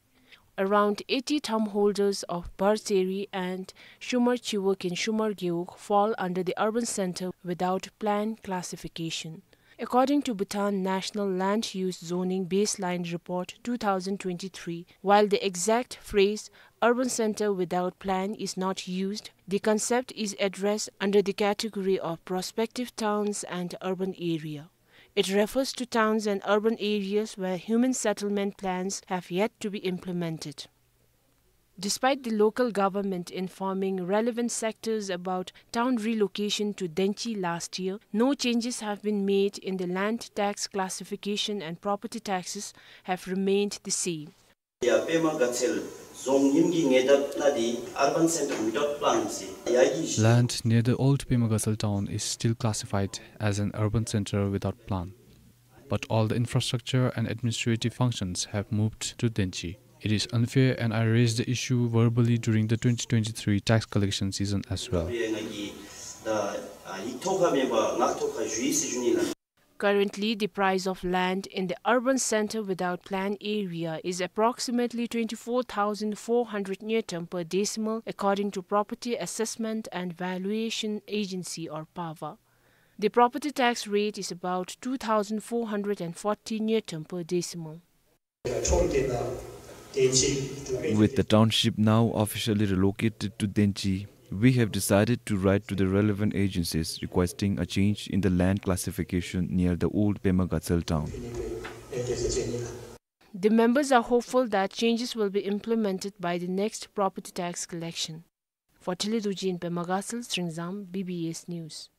Around eighty town holders of Barseri and Shumar Chiwuk in Shumar Gewog fall under the urban center without plan classification. According to Bhutan National Land Use Zoning Baseline Report two thousand twenty-three, while the exact phrase "urban center without plan" is not used, the concept is addressed under the category of prospective towns and urban area. It refers to towns and urban areas where human settlement plans have yet to be implemented. Despite the local government informing relevant sectors about town relocation to Denchi last year, no changes have been made in the land tax classification and property taxes have remained the same. ཡ་པདྨ་དགའ་ཚལ་རྫོང་ཉིནམ་གྱི་ཉེ་འདབས་ན་དེ་urban center without plan ཟེར་ཡ་གི། Land near the old Pema Gatshel town is still classified as an urban center without plan, but all the infrastructure and administrative functions have moved to Denchi. It is unfair, and I raised the issue verbally during the twenty twenty-three tax collection season as well. Currently, the price of land in the urban center without plan area is approximately twenty-four thousand four hundred ngultrum per decimal, according to Property Assessment and Valuation Agency, or PAVA. The property tax rate is about two thousand four hundred and forty ngultrum per decimal. With the township now officially relocated to Denchi, we have decided to write to the relevant agencies requesting a change in the land classification near the old Pema Gatshel town. The members are hopeful that changes will be implemented by the next property tax collection. For Tili Dorji in Pema Gatshel, Sringzam, B B S News.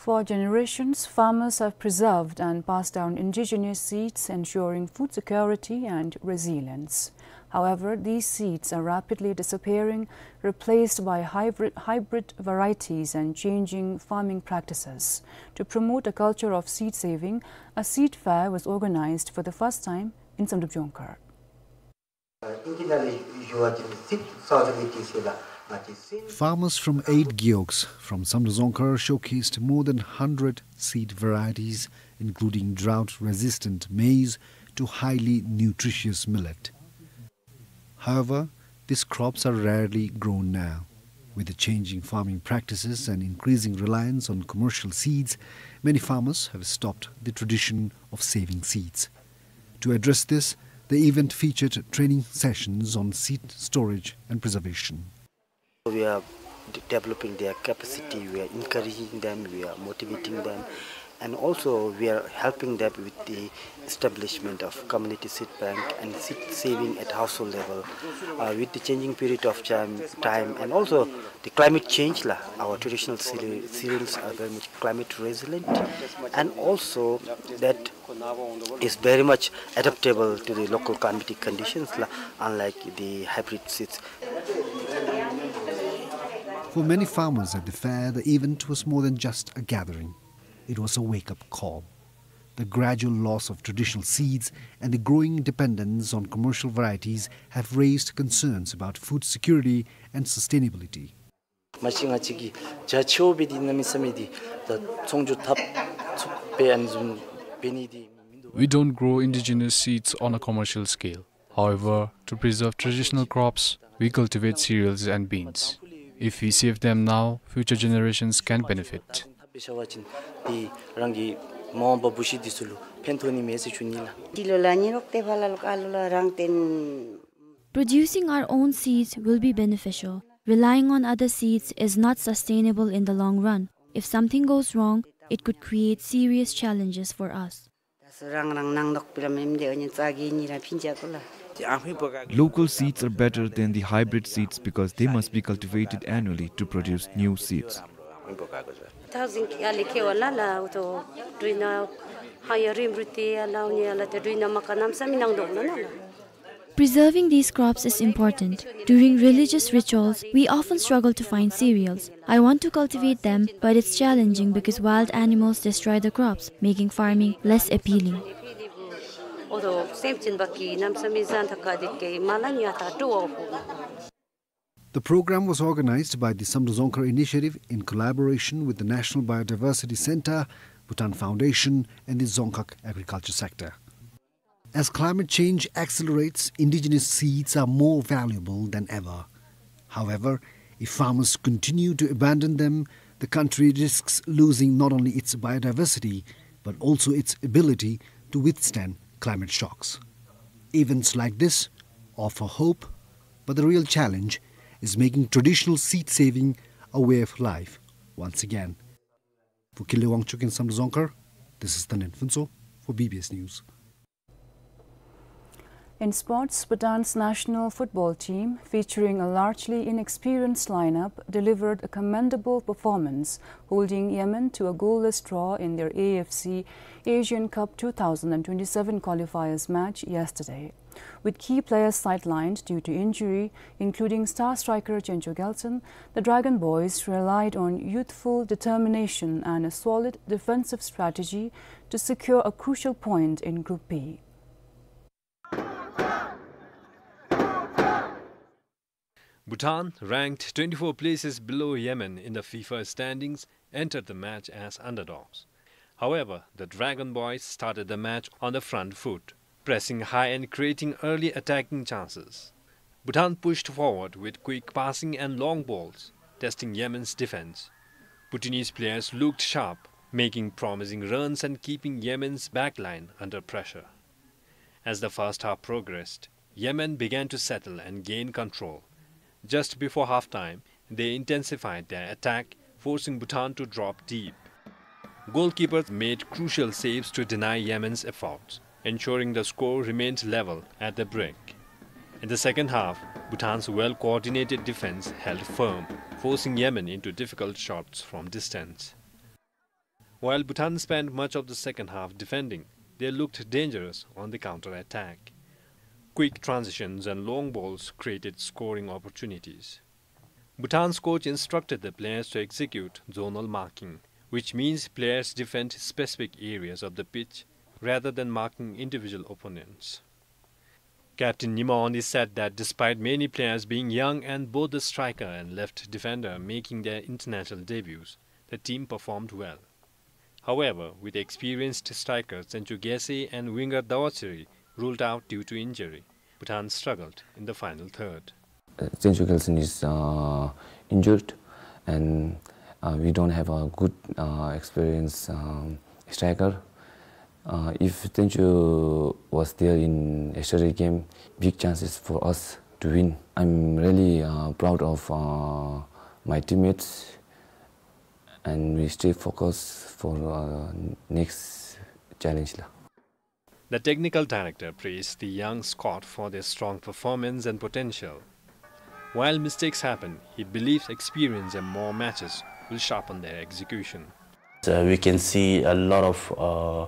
For generations, farmers have preserved and passed down indigenous seeds, ensuring food security and resilience. However, these seeds are rapidly disappearing, replaced by hybrid, hybrid varieties and changing farming practices. To promote a culture of seed saving, a seed fair was organized for the first time in Samdrup Jongkhar. Farmers from eight gewogs from Samdrup Jongkhar showcased more than hundred seed varieties, including drought-resistant maize to highly nutritious millet. However, these crops are rarely grown now. With the changing farming practices and increasing reliance on commercial seeds, many farmers have stopped the tradition of saving seeds. To address this, the event featured training sessions on seed storage and preservation. We are d-, developing their capacity, we are encouraging them, we are motivating them, and also we are helping them with the establishment of community seed bank and seed saving at household level. Uh, with the changing period of time, time and also the climate change, la, our traditional cere-, cereals are very much climate resilient, and also that is very much adaptable to the local climatic conditions, la, unlike the hybrid seeds. For many farmers at the fair, the event was more than just a gathering. It was a wake-up call. The gradual loss of traditional seeds and the growing dependence on commercial varieties have raised concerns about food security and sustainability. མ་གཞི་ང་བཅས་ཀྱིས་བྱ་ཆེ་བོ་འབད་དེ་གནམ་མེད་ས་མེད་དེ་ད་ཚོང་སྒྱུར་འཐབ་ཚུགས་པའི་ཨ་ནི་བཟུམ་འབད་ནི་དེ་མིན་འདུག། We don't grow indigenous seeds on a commercial scale. However, to preserve traditional crops, we cultivate cereals and beans. If we save them now, future generations can benefit. ཤ་བ་ཅིན་འདི་རང་གི་མ་འོངས་པ་བུ་གཞི་འདི་ཚུ་ལུ་ཕན་ཐོགས་ནི་མས་ཟེར་ཞུ་ནི་ལགས། འདི་ལུ་ལགས་ཉི་རོག་ཏེ་ཕར་ལ་ལོག་ཨ་ལོ་ལགས་རང་བརྟེན། Producing our own seeds will be beneficial. Relying on other seeds is not sustainable in the long run. If something goes wrong, it could create serious challenges for us. ད་སུ་རང་རང་ནང་ལོག་པི་ར་མེན་དེ་ཨོ་ཉི་ཙ་གི་ཉི་ར་ཕིན་ཅ་ཀུ་ལགས། Local seeds are better than the hybrid seeds because they must be cultivated annually to produce new seeds. ཐག་ཟིང་ཨ་ལི་ཁེ་བ་ལ་ལ་ཨུ་ཐོ་དྲུང་ན་ཧ་ཡ་རིམ་རུ་ཏེ་ཨ་ལ་ཨོ་ཉི་ཨ་ལ་ཏེ་དྲུང་ན་མ་ཀ་ནམ་ས་མི་ནང་ལོག་ལ་ལ་ལ། Preserving these crops is important. During religious rituals, we often struggle to find cereals. I want to cultivate them, but it's challenging because wild animals destroy the crops, making farming less appealing. The program was organized by the Samdrup Dzongkhar Initiative in collaboration with the National Biodiversity Centre, Bhutan Foundation, and the Dzongkhag Agriculture Sector. As climate change accelerates, indigenous seeds are more valuable than ever. However, if farmers continue to abandon them, the country risks losing not only its biodiversity, but also its ability to withstand climate shocks. Events like this offer hope, but the real challenge is making traditional seed saving a way of life once again. For Kinley Wangchuk in Samdrup Dzongkhar, this is Tandin Phuntsho for B B S News. In sports, Bhutan's national football team, featuring a largely inexperienced lineup, delivered a commendable performance, holding Yemen to a goalless draw in their A F C Asian Cup two thousand and twenty-seven qualifiers match yesterday. With key players sidelined due to injury, including star striker Chencho Gyaltsen, the Dragon Boys relied on youthful determination and a solid defensive strategy to secure a crucial point in Group B. Bhutan, ranked twenty-four places below Yemen in the FIFA standings, entered the match as underdogs. However, the Dragon Boys started the match on the front foot, pressing high and creating early attacking chances. Bhutan pushed forward with quick passing and long balls, testing Yemen's defense. Bhutanese players looked sharp, making promising runs and keeping Yemen's backline under pressure. As the first half progressed, Yemen began to settle and gain control. Just before halftime, they intensified their attack, forcing Bhutan to drop deep. Goalkeepers made crucial saves to deny Yemen's efforts, ensuring the score remained level at the break. In the second half, Bhutan's well-coordinated defense held firm, forcing Yemen into difficult shots from distance. While Bhutan spent much of the second half defending, they looked dangerous on the counter-attack. Quick transitions and long balls created scoring opportunities. Bhutan's coach instructed the players to execute zonal marking, which means players defend specific areas of the pitch rather than marking individual opponents. Captain Nyima Wangdi said that despite many players being young and both the striker and left defender making their international debuts, the team performed well. However, with experienced strikers Chencho Gyaltsen and winger Dawa Tsiri ruled out due to injury, Bhutan struggled in the final third. Uh, Chencho Gyaltsen is, uh, injured, and, uh, we don't have a good, uh, experienced, um, striker. Uh, if Chencho was there in yesterday game, big chances for us to win. I'm really, uh, proud of, uh, my teammates, and we stay focused for, uh, next challenge lah. The technical director praised the young squad for their strong performance and potential. While mistakes happen, he believes experience and more matches will sharpen their execution. Uh, we can see a lot of, uh,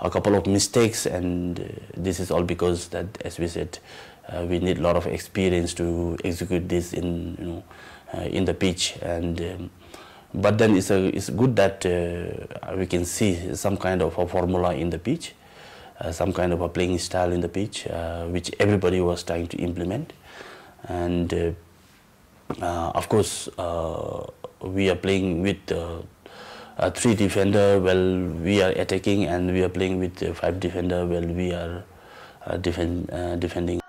a couple of mistakes, and, uh, this is all because that, as we said, uh, we need a lot of experience to execute this in, you know, uh, in the pitch. And, um, but then it's a, it's good that, uh, we can see some kind of a formula in the pitch, uh, some kind of a playing style in the pitch, uh, which everybody was trying to implement. And, uh, uh, of course, uh, we are playing with, uh, uh, three defender while we are attacking, and we are playing with, uh, five defender while we are, uh, defend-, uh, defending.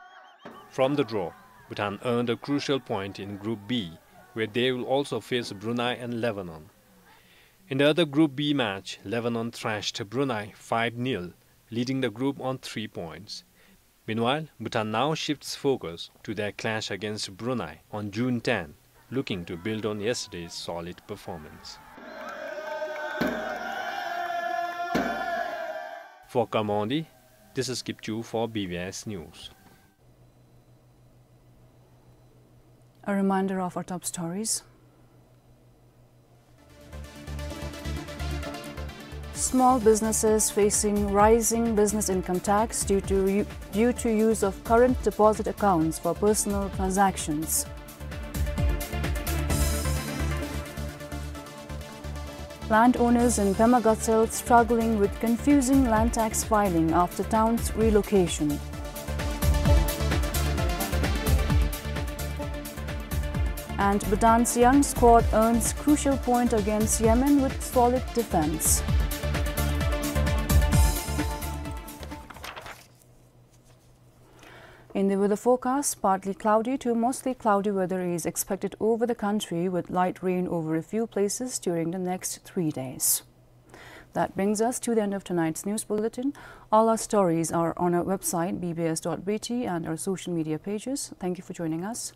From the draw, Bhutan earned a crucial point in Group B, where they will also face Brunei and Lebanon. In the other Group B match, Lebanon thrashed Brunei five nil, leading the group on three points. Meanwhile, Bhutan now shifts focus to their clash against Brunei on June ten, looking to build on yesterday's solid performance. For Kamondi, this is Kipchu for B B S News. A reminder of our top stories. Small businesses facing rising business income tax due to u-, due to use of current deposit accounts for personal transactions. Landowners in Pema Gatshel struggling with confusing land tax filing after town's relocation. And Bhutan's young squad earns crucial point against Yemen with solid defense. In the weather forecast, partly cloudy to mostly cloudy weather is expected over the country, with light rain over a few places during the next three days. That brings us to the end of tonight's news bulletin. All our stories are on our website, B B S dot B T, and our social media pages. Thank you for joining us.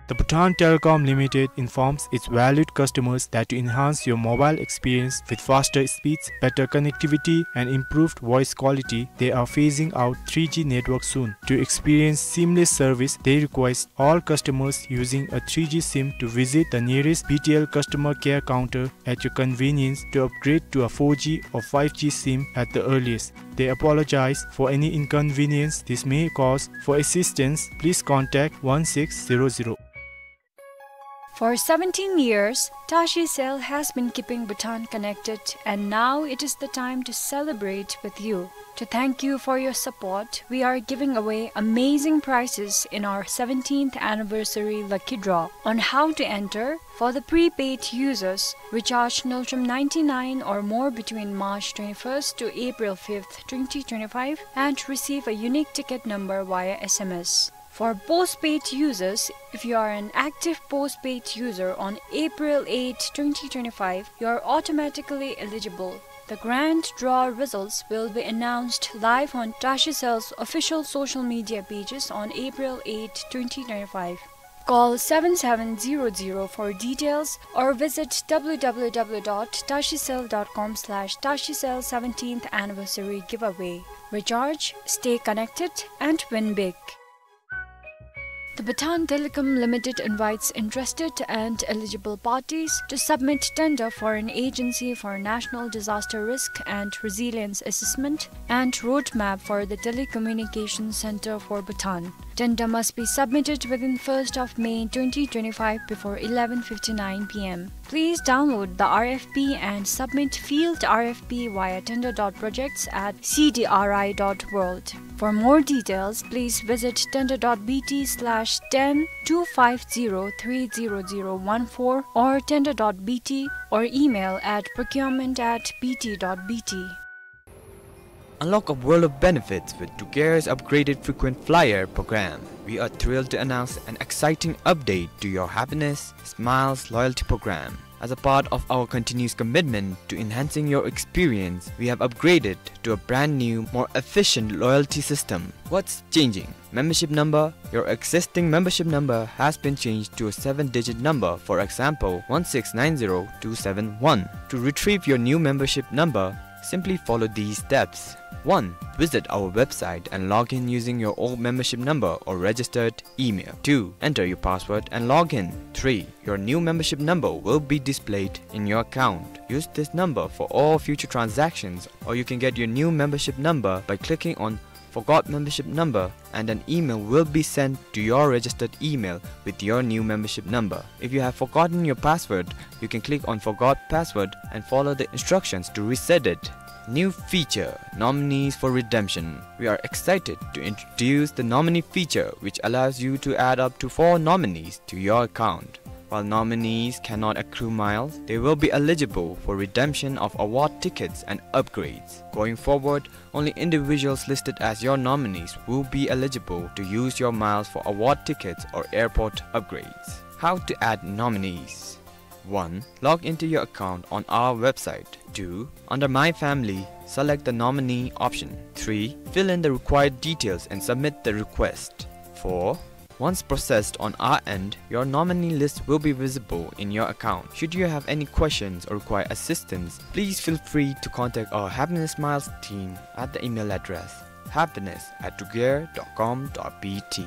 The Bhutan Telecom Limited informs its valued customers that to enhance your mobile experience with faster speeds, better connectivity, and improved voice quality, they are phasing out three G network soon. To experience seamless service, they request all customers using a three G sim to visit the nearest B T L customer care counter at your convenience to upgrade to a four G or five G sim at the earliest. They apologize for any inconvenience this may cause. For assistance, please contact one six zero zero. For seventeen years, Tashi Cell has been keeping Bhutan connected, and now it is the time to celebrate with you. To thank you for your support, we are giving away amazing prizes in our seventeenth anniversary lucky draw. On how to enter: for the prepaid users, recharge Ngultrum ninety-nine or more between March twenty-first to April fifth, twenty twenty-five, and receive a unique ticket number via S M S. For postpaid users, if you are an active postpaid user on April eighth, twenty twenty-five, you are automatically eligible. The grand draw results will be announced live on Tashi Cell's official social media pages on April eighth, twenty twenty-five. Call seven seven zero zero for details or visit W W W dot tashicell dot com slash tashicell seventeenth anniversary giveaway. Recharge, stay connected, and win big. The Bhutan Telecom Limited invites interested and eligible parties to submit tender for an agency for National Disaster Risk and Resilience Assessment and Roadmap for the Telecommunication Center for Bhutan. Tender must be submitted within first of May twenty twenty-five before eleven fifty-nine P M. Please download the R F P and submit field R F P via tender dot projects at C D R I dot world. For more details, please visit tender dot B T slash ten two five zero three zero zero one four or tender dot B T or email at procurement at B T dot B T. Unlock a world of benefits with Tuker's upgraded frequent flyer program. We are thrilled to announce an exciting update to your Happiness Smiles loyalty program. As a part of our continuous commitment to enhancing your experience, we have upgraded to a brand new, more efficient loyalty system. What's changing? Membership number. Your existing membership number has been changed to a seven-digit number, for example, one six nine zero two seven one. To retrieve your new membership number, simply follow these steps. One. Visit our website and log in using your old membership number or registered email. Two. Enter your password and log in. Three. Your new membership number will be displayed in your account. Use this number for all future transactions, or you can get your new membership number by clicking on Forgot Membership Number, and an email will be sent to your registered email with your new membership number. If you have forgotten your password, you can click on Forgot Password and follow the instructions to reset it. New feature, nominees for redemption. We are excited to introduce the nominee feature, which allows you to add up to four nominees to your account. While nominees cannot accrue miles, they will be eligible for redemption of award tickets and upgrades. Going forward, only individuals listed as your nominees will be eligible to use your miles for award tickets or airport upgrades. How to add nominees. One. Log into your account on our website. Two. Under My Family, select the nominee option. Three. Fill in the required details and submit the request. Four. Once processed on our end, your nominee list will be visible in your account. Should you have any questions or require assistance, please feel free to contact our Happiness Miles team at the email address happiness at tugare dot com dot B T.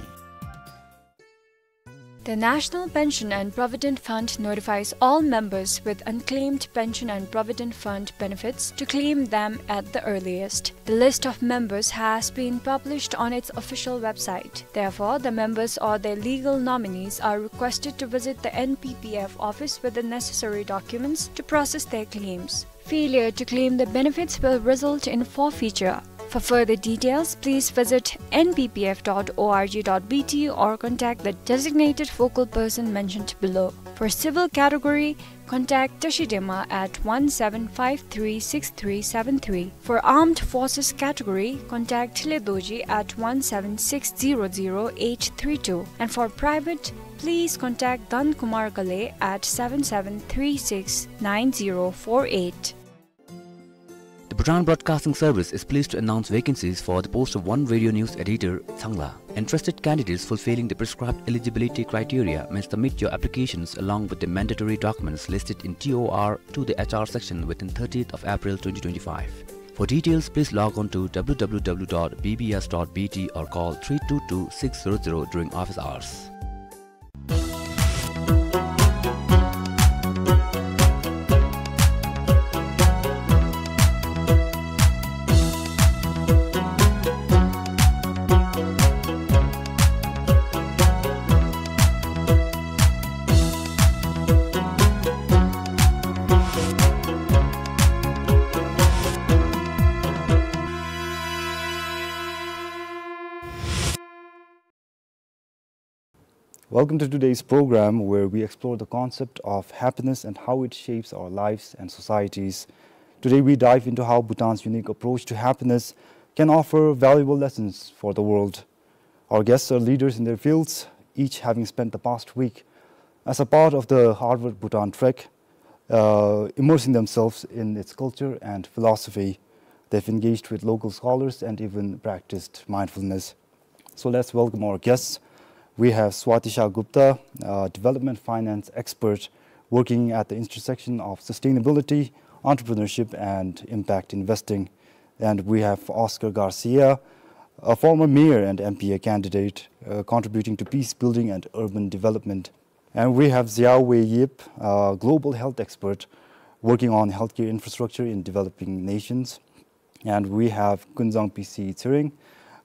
The National Pension and Provident Fund notifies all members with unclaimed pension and provident fund benefits to claim them at the earliest. The list of members has been published on its official website. Therefore, the members or their legal nominees are requested to visit the N P P F office with the necessary documents to process their claims. Failure to claim the benefits will result in forfeiture. For further details, please visit N P P F dot org dot B T or contact the designated focal person mentioned below. For civil category, contact Tashi Dema at one seven five three six three seven three. For armed forces category, contact Thile Dorji at one seven six zero zero eight three two. And for private, please contact Dhan Kumar Ghale at seven seven three six nine zero four eight. The Bhutan Broadcasting Service is pleased to announce vacancies for the post of one radio news editor, Changla. Interested candidates fulfilling the prescribed eligibility criteria may submit your applications along with the mandatory documents listed in T O R to the H R section within thirtieth of April twenty twenty-five. For details, please log on to W W W dot B B S dot B T or call three two two six zero zero during office hours. Welcome to today's program, where we explore the concept of happiness and how it shapes our lives and societies. Today, we dive into how Bhutan's unique approach to happiness can offer valuable lessons for the world. Our guests are leaders in their fields, each having spent the past week as a part of the Harvard Bhutan Trek, uh, immersing themselves in its culture and philosophy. They've engaged with local scholars and even practiced mindfulness. So let's welcome our guests. We have Swati Shah Gupta, a development finance expert working at the intersection of sustainability, entrepreneurship, and impact investing. And we have Oscar Garcia, a former mayor and M P A candidate, uh, contributing to peace building and urban development. And we have Xiaowei Yip, a global health expert working on healthcare infrastructure in developing nations. And we have Kunzang P C Tshering,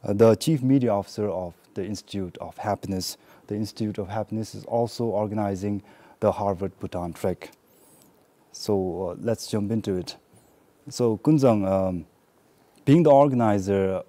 uh, the Chief Media Officer of the Institute of Happiness. The Institute of Happiness is also organizing the Harvard Bhutan Trek. So, uh, let's jump into it. So, Kunzang, um, being the organizer,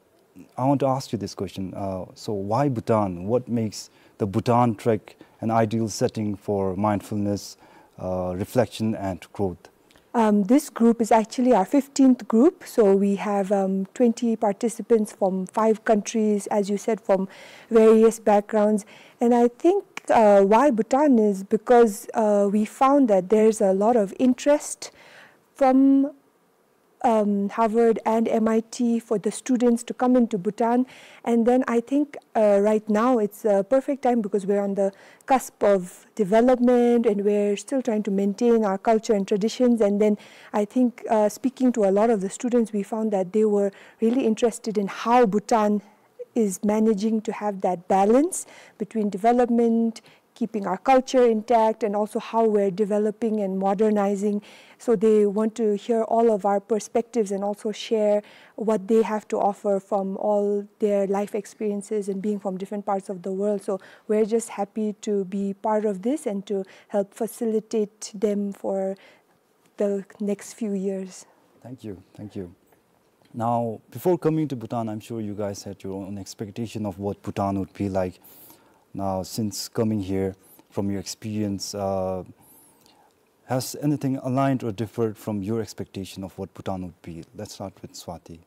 I want to ask you this question. Uh, so, why Bhutan? What makes the Bhutan Trek an ideal setting for mindfulness, uh, reflection, and growth? Um, this group is actually our fifteenth group. So we have, um, twenty participants from five countries, as you said, from various backgrounds. And I think Uh, why Bhutan is because uh, we found that there's a lot of interest from um, Harvard and M I T for the students to come into Bhutan. And then I think uh, right now it's a perfect time because we're on the cusp of development and we're still trying to maintain our culture and traditions. And then I think uh, speaking to a lot of the students, we found that they were really interested in how Bhutan is managing to have that balance between development, keeping our culture intact, and also how we're developing and modernizing. So they want to hear all of our perspectives and also share what they have to offer from all their life experiences and being from different parts of the world. So we're just happy to be part of this and to help facilitate them for the next few years. Thank you. Thank you. Now, before coming to Bhutan, I'm sure you guys had your own expectation of what Bhutan would be like. Now, since coming here, from your experience, uh, has anything aligned or differed from your expectation of what Bhutan would be? Let's start with Swati.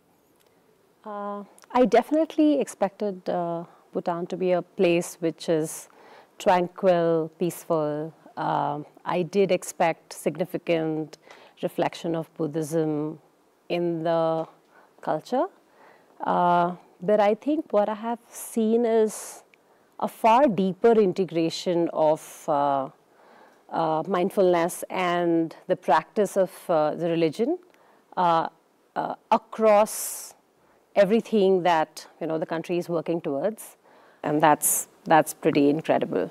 Uh, I definitely expected uh, Bhutan to be a place which is tranquil, peaceful. Um, I did expect significant reflection of Buddhism in the culture. Uh, but I think what I have seen is a far deeper integration of uh, uh, mindfulness and the practice of uh, the religion uh, uh, across everything that, you know, the country is working towards, and that's that's pretty incredible.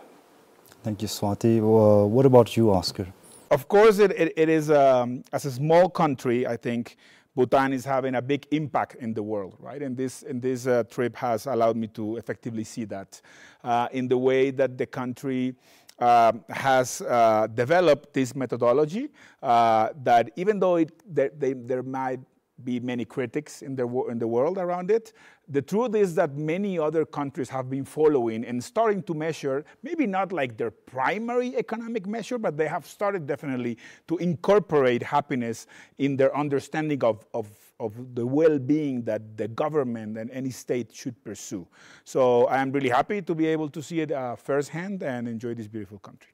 Thank you, Swati. Uh, what about you, Oscar? Of course, it, it, it is um, as a small country, I think Bhutan is having a big impact in the world, right? And this and this uh, trip has allowed me to effectively see that uh, in the way that the country um, has uh, developed this methodology uh, that even though it, there, they, there might be many critics in the, wo- in the world around it. The truth is that many other countries have been following and starting to measure, maybe not like their primary economic measure, but they have started definitely to incorporate happiness in their understanding of, of, of the well-being that the government and any state should pursue. So I am really happy to be able to see it uh, firsthand and enjoy this beautiful country.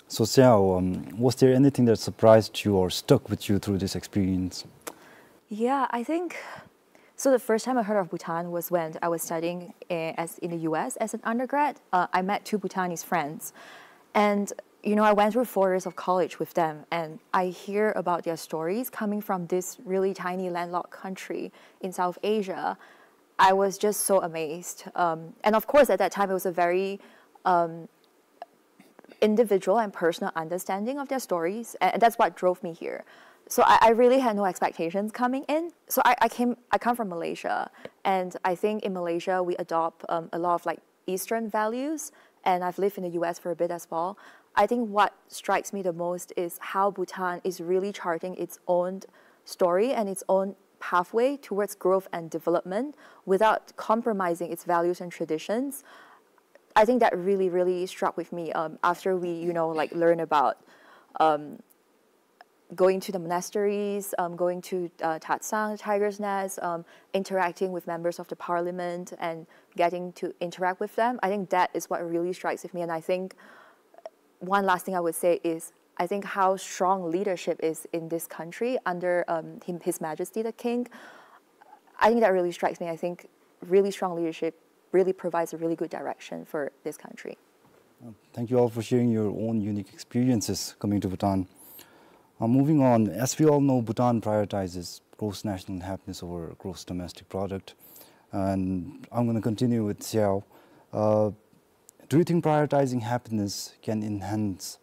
So, Xiao, um, was there anything that surprised you or stuck with you through this experience? Yeah, I think so. The first time I heard of Bhutan was when I was studying uh, as in the U S as an undergrad. Uh, I met two Bhutanese friends, and you know, I went through four years of college with them, and I hear about their stories coming from this really tiny landlocked country in South Asia. I was just so amazed, um, and of course, at that time, it was a very um, individual and personal understanding of their stories, and that's what drove me here. So I, I really had no expectations coming in. So I, I came, I come from Malaysia, and I think in Malaysia we adopt um, a lot of like Eastern values, and I've lived in the U S for a bit as well. I think what strikes me the most is how Bhutan is really charting its own story and its own pathway towards growth and development without compromising its values and traditions. I think that really, really struck with me um, after we, you know, like learn about um, going to the monasteries, um, going to uh, Tatsang, Tiger's Nest, um, interacting with members of the parliament and getting to interact with them. I think that is what really strikes with me. And I think one last thing I would say is I think how strong leadership is in this country under um, him, His Majesty the King. I think that really strikes me. I think really strong leadership really provides a really good direction for this country. Thank you all for sharing your own unique experiences coming to Bhutan. Uh, moving on, as we all know, Bhutan prioritizes gross national happiness over gross domestic product. And I'm going to continue with Xiao. Uh, do you think prioritizing happiness can enhance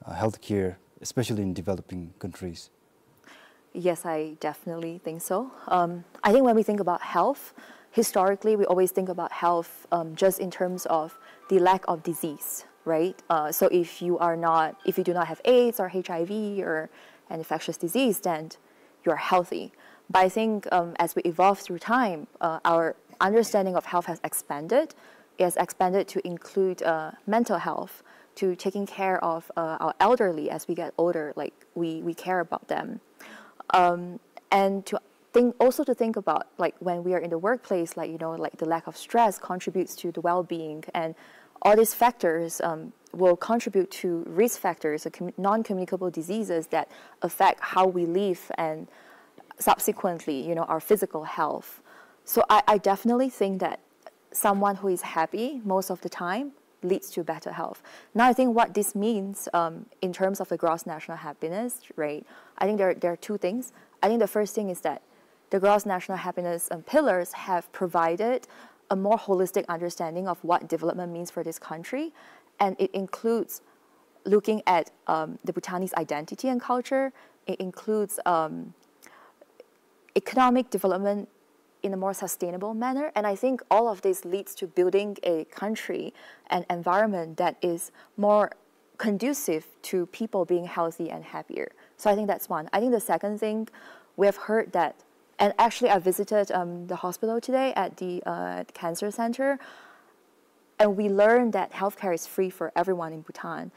uh, healthcare, especially in developing countries? Yes, I definitely think so. Um, I think when we think about health, historically we always think about health um, just in terms of the lack of disease, right? Uh, so if you are not, if you do not have AIDS or H I V or an infectious disease, then you're healthy. But I think um, as we evolve through time, uh, our understanding of health has expanded. It has expanded to include uh, mental health, to taking care of uh, our elderly as we get older, like we, we care about them. Um, and to think also to think about like when we are in the workplace, like you know, like the lack of stress contributes to the well-being, and All these factors um, will contribute to risk factors, so commu- non-communicable diseases that affect how we live and subsequently, you know, our physical health. So I, I definitely think that someone who is happy most of the time leads to better health. Now, I think what this means um, in terms of the gross national happiness rate, I think there, there are two things. I think the first thing is that the gross national happiness um, pillars have provided a more holistic understanding of what development means for this country, and it includes looking at um, the Bhutanese identity and culture. It includes um, economic development in a more sustainable manner. And I think all of this leads to building a country, an environment that is more conducive to people being healthy and happier. So I think that's one. I think the second thing, we have heard that, and actually I visited um, the hospital today at the uh, cancer center, and we learned that healthcare is free for everyone in Bhutan.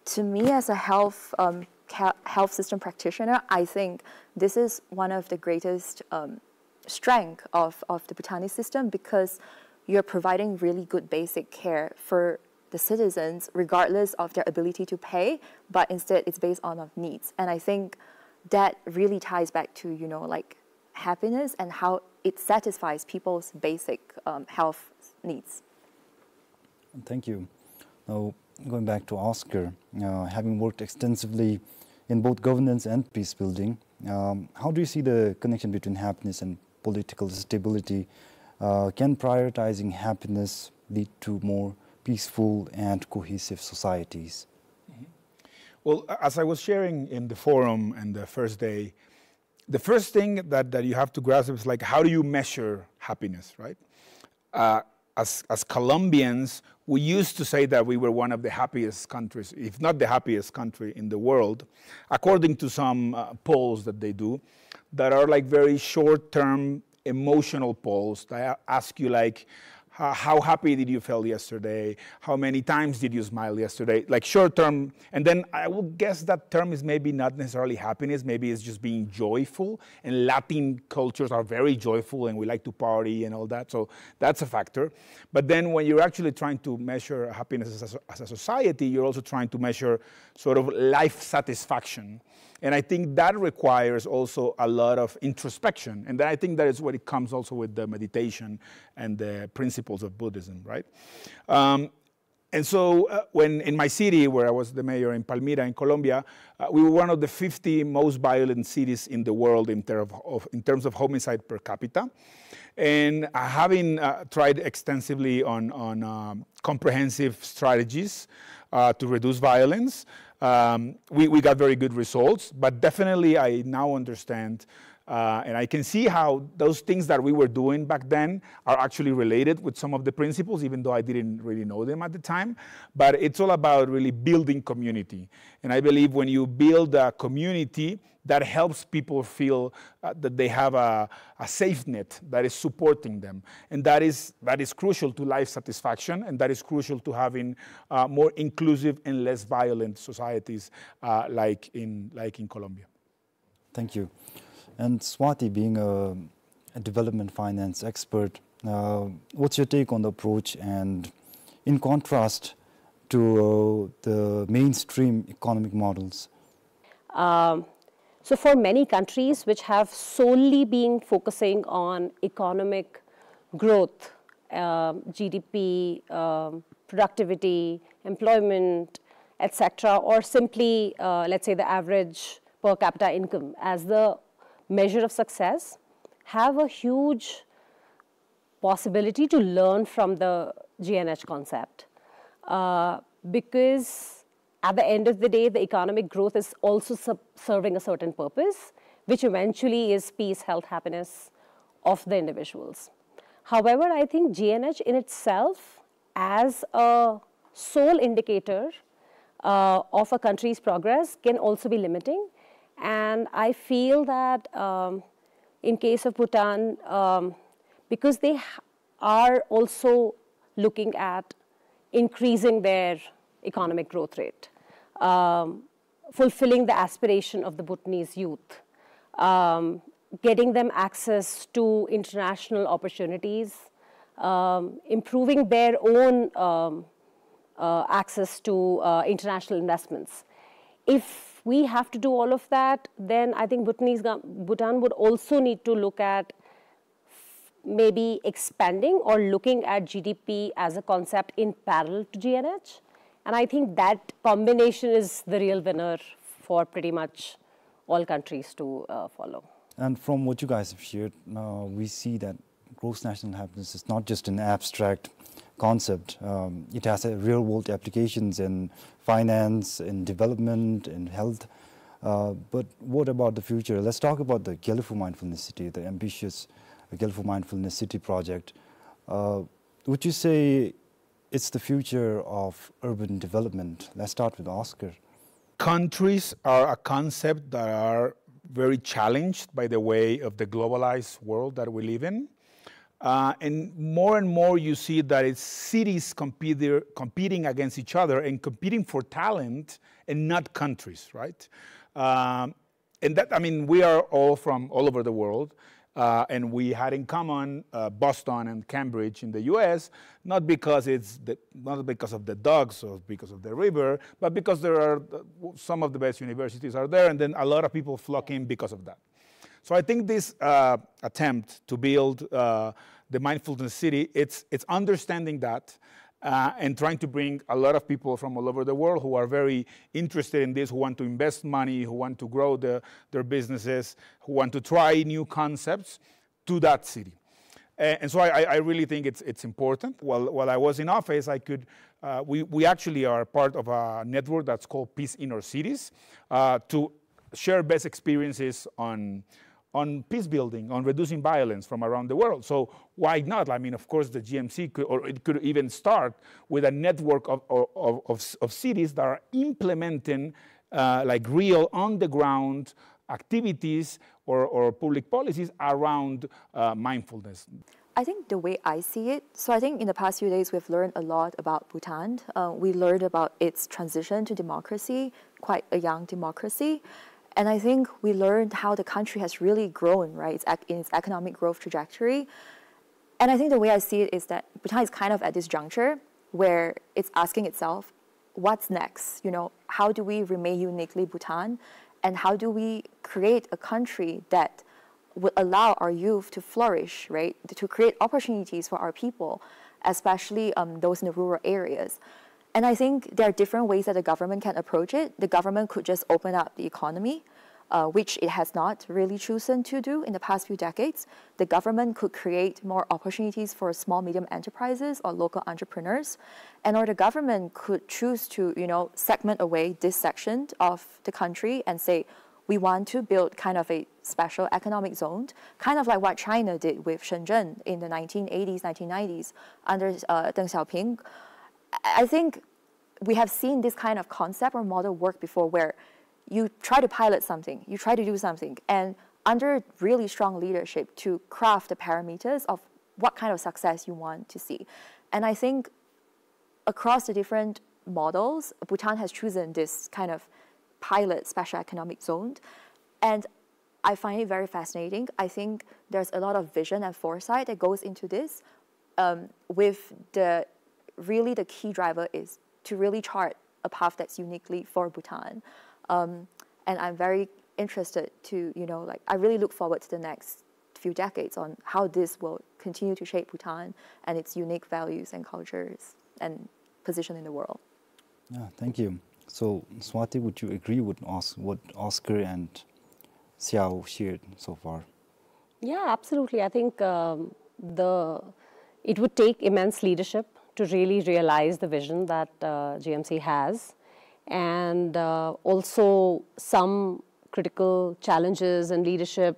To me, as a health um, ca- health system practitioner, I think this is one of the greatest um, strength of, of the Bhutanese system, because you're providing really good basic care for the citizens regardless of their ability to pay, but instead it's based on of needs. And I think that really ties back to, you know, like, happiness and how it satisfies people's basic um, health needs. Thank you. Now, going back to Oscar, uh, having worked extensively in both governance and peace building, um, how do you see the connection between happiness and political stability? Uh, can prioritizing happiness lead to more peaceful and cohesive societies? Well, a- as I was sharing in the forum and the first day, the first thing that, that you have to grasp is, like, how do you measure happiness, right? Uh, as, as Colombians, we used to say that we were one of the happiest countries, if not the happiest country in the world, according to some uh, polls that they do, that are, like, very short-term emotional polls that a- ask you, like, how, how happy did you feel yesterday? How many times did you smile yesterday? Like, short term. And then I would guess that term is maybe not necessarily happiness, maybe it's just being joyful. And Latin cultures are very joyful and we like to party and all that. So that's a factor. But then when you're actually trying to measure happiness as a, as a society, you're also trying to measure sort of life satisfaction. And I think that requires also a lot of introspection. And then I think that is what it comes also with the meditation and the principles of Buddhism, right? Um, and so, uh, when in my city, where I was the mayor in Palmira, in Colombia, uh, we were one of the fifty most violent cities in the world in, ter- of, of, in terms of homicide per capita. And uh, having uh, tried extensively on, on um, comprehensive strategies uh, to reduce violence, um, we, we got very good results. But definitely, I now understand uh, and I can see how those things that we were doing back then are actually related with some of the principles, even though I didn't really know them at the time. But it's all about really building community. And I believe when you build a community, that helps people feel uh, that they have a, a safe net that is supporting them. And that is, that is crucial to life satisfaction, and that is crucial to having uh, more inclusive and less violent societies uh, like, in, like in Colombia. Thank you. And Swati, being a, a development finance expert, uh, what's your take on the approach, and in contrast to uh, the mainstream economic models? Um, so, for many countries which have solely been focusing on economic growth, um, G D P, um, productivity, employment, et cetera, or simply, uh, let's say, the average per capita income as the measure of success, have a huge possibility to learn from the G N H concept. Uh, because at the end of the day, the economic growth is also sub- serving a certain purpose, which eventually is peace, health, happiness of the individuals. However, I think G N H in itself, as a sole indicator uh, of a country's progress, can also be limiting. And I feel that um, in case of Bhutan, um, because they are also looking at increasing their economic growth rate, um, fulfilling the aspiration of the Bhutanese youth, um, getting them access to international opportunities, um, improving their own um, uh, access to uh, international investments. If we have to do all of that, then I think Bhutanese, gov- Bhutan would also need to look at maybe expanding or looking at G D P as a concept in parallel to G N H. And I think that combination is the real winner for pretty much all countries to uh, follow. And from what you guys have shared, uh, we see that gross national happiness is not just an abstract concept. Um, it has a real world applications in finance, in development, in health. Uh, but what about the future? Let's talk about the Gelephu Mindfulness City, the ambitious Gelephu Mindfulness City project. Uh, would you say it's the future of urban development? Let's start with Oscar. Countries are a concept that are very challenged by the way of the globalized world that we live in. Uh, and more and more you see that it's cities compete, competing against each other and competing for talent and not countries, right? Um, and that, I mean, we are all from all over the world. Uh, and we had in common uh, Boston and Cambridge in the U S, not because it's the, not because of the dogs or because of the river, but because there are uh, some of the best universities are there, and then a lot of people flock in because of that. So I think this uh, attempt to build uh, the mindfulness city, it's it's understanding that uh, and trying to bring a lot of people from all over the world who are very interested in this, who want to invest money, who want to grow the, their businesses, who want to try new concepts to that city. And so I, I really think it's, it's important. While, while I was in office, I could, uh, we, we actually are part of a network that's called Peace Inner Cities uh, to share best experiences on on peace building, on reducing violence from around the world. So why not? I mean, of course, the G M C could, or it could even start with a network of, of, of, of cities that are implementing uh, like real on the ground activities or, or public policies around uh, mindfulness. I think the way I see it, so I think in the past few days we've learned a lot about Bhutan. Uh, we learned about its transition to democracy, quite a young democracy. And I think we learned how the country has really grown, right, its, in its economic growth trajectory. And I think the way I see it is that Bhutan is kind of at this juncture where it's asking itself, what's next? You know, how do we remain uniquely Bhutan? And how do we create a country that would allow our youth to flourish, right? To create opportunities for our people, especially um, those in the rural areas. And I think there are different ways that the government can approach it. The government could just open up the economy, uh, which it has not really chosen to do in the past few decades. The government could create more opportunities for small, medium enterprises or local entrepreneurs. And or the government could choose to, you know, segment away this section of the country and say, we want to build kind of a special economic zone, kind of like what China did with Shenzhen in the nineteen eighties, nineteen nineties under uh, Deng Xiaoping. I think we have seen this kind of concept or model work before where you try to pilot something, you try to do something, and under really strong leadership to craft the parameters of what kind of success you want to see. And I think across the different models, Bhutan has chosen this kind of pilot special economic zone. And I find it very fascinating. I think there's a lot of vision and foresight that goes into this. Um, with the really the key driver is to really chart a path that's uniquely for Bhutan. Um, and I'm very interested to, you know, like I really look forward to the next few decades on how this will continue to shape Bhutan and its unique values and cultures and position in the world. Yeah, thank you. So, Swati, would you agree with Os- what Oscar and Xiao shared so far? Yeah, absolutely. I think um, the it would take immense leadership to really realize the vision that uh, G M C has, and uh, also some critical challenges in leadership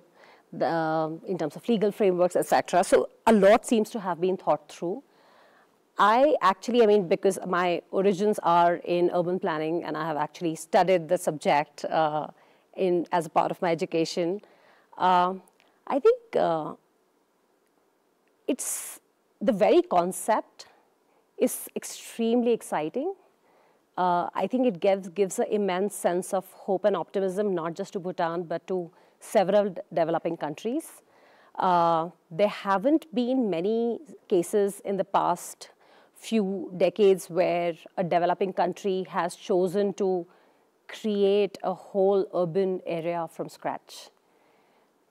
the, um, in terms of legal frameworks, et cetera. So a lot seems to have been thought through. I actually, I mean, because my origins are in urban planning and I have actually studied the subject uh, in as a part of my education, uh, I think uh, it's the very concept is extremely exciting. Uh, I think it gives, gives an immense sense of hope and optimism, not just to Bhutan, but to several d- developing countries. Uh, there haven't been many cases in the past few decades where a developing country has chosen to create a whole urban area from scratch.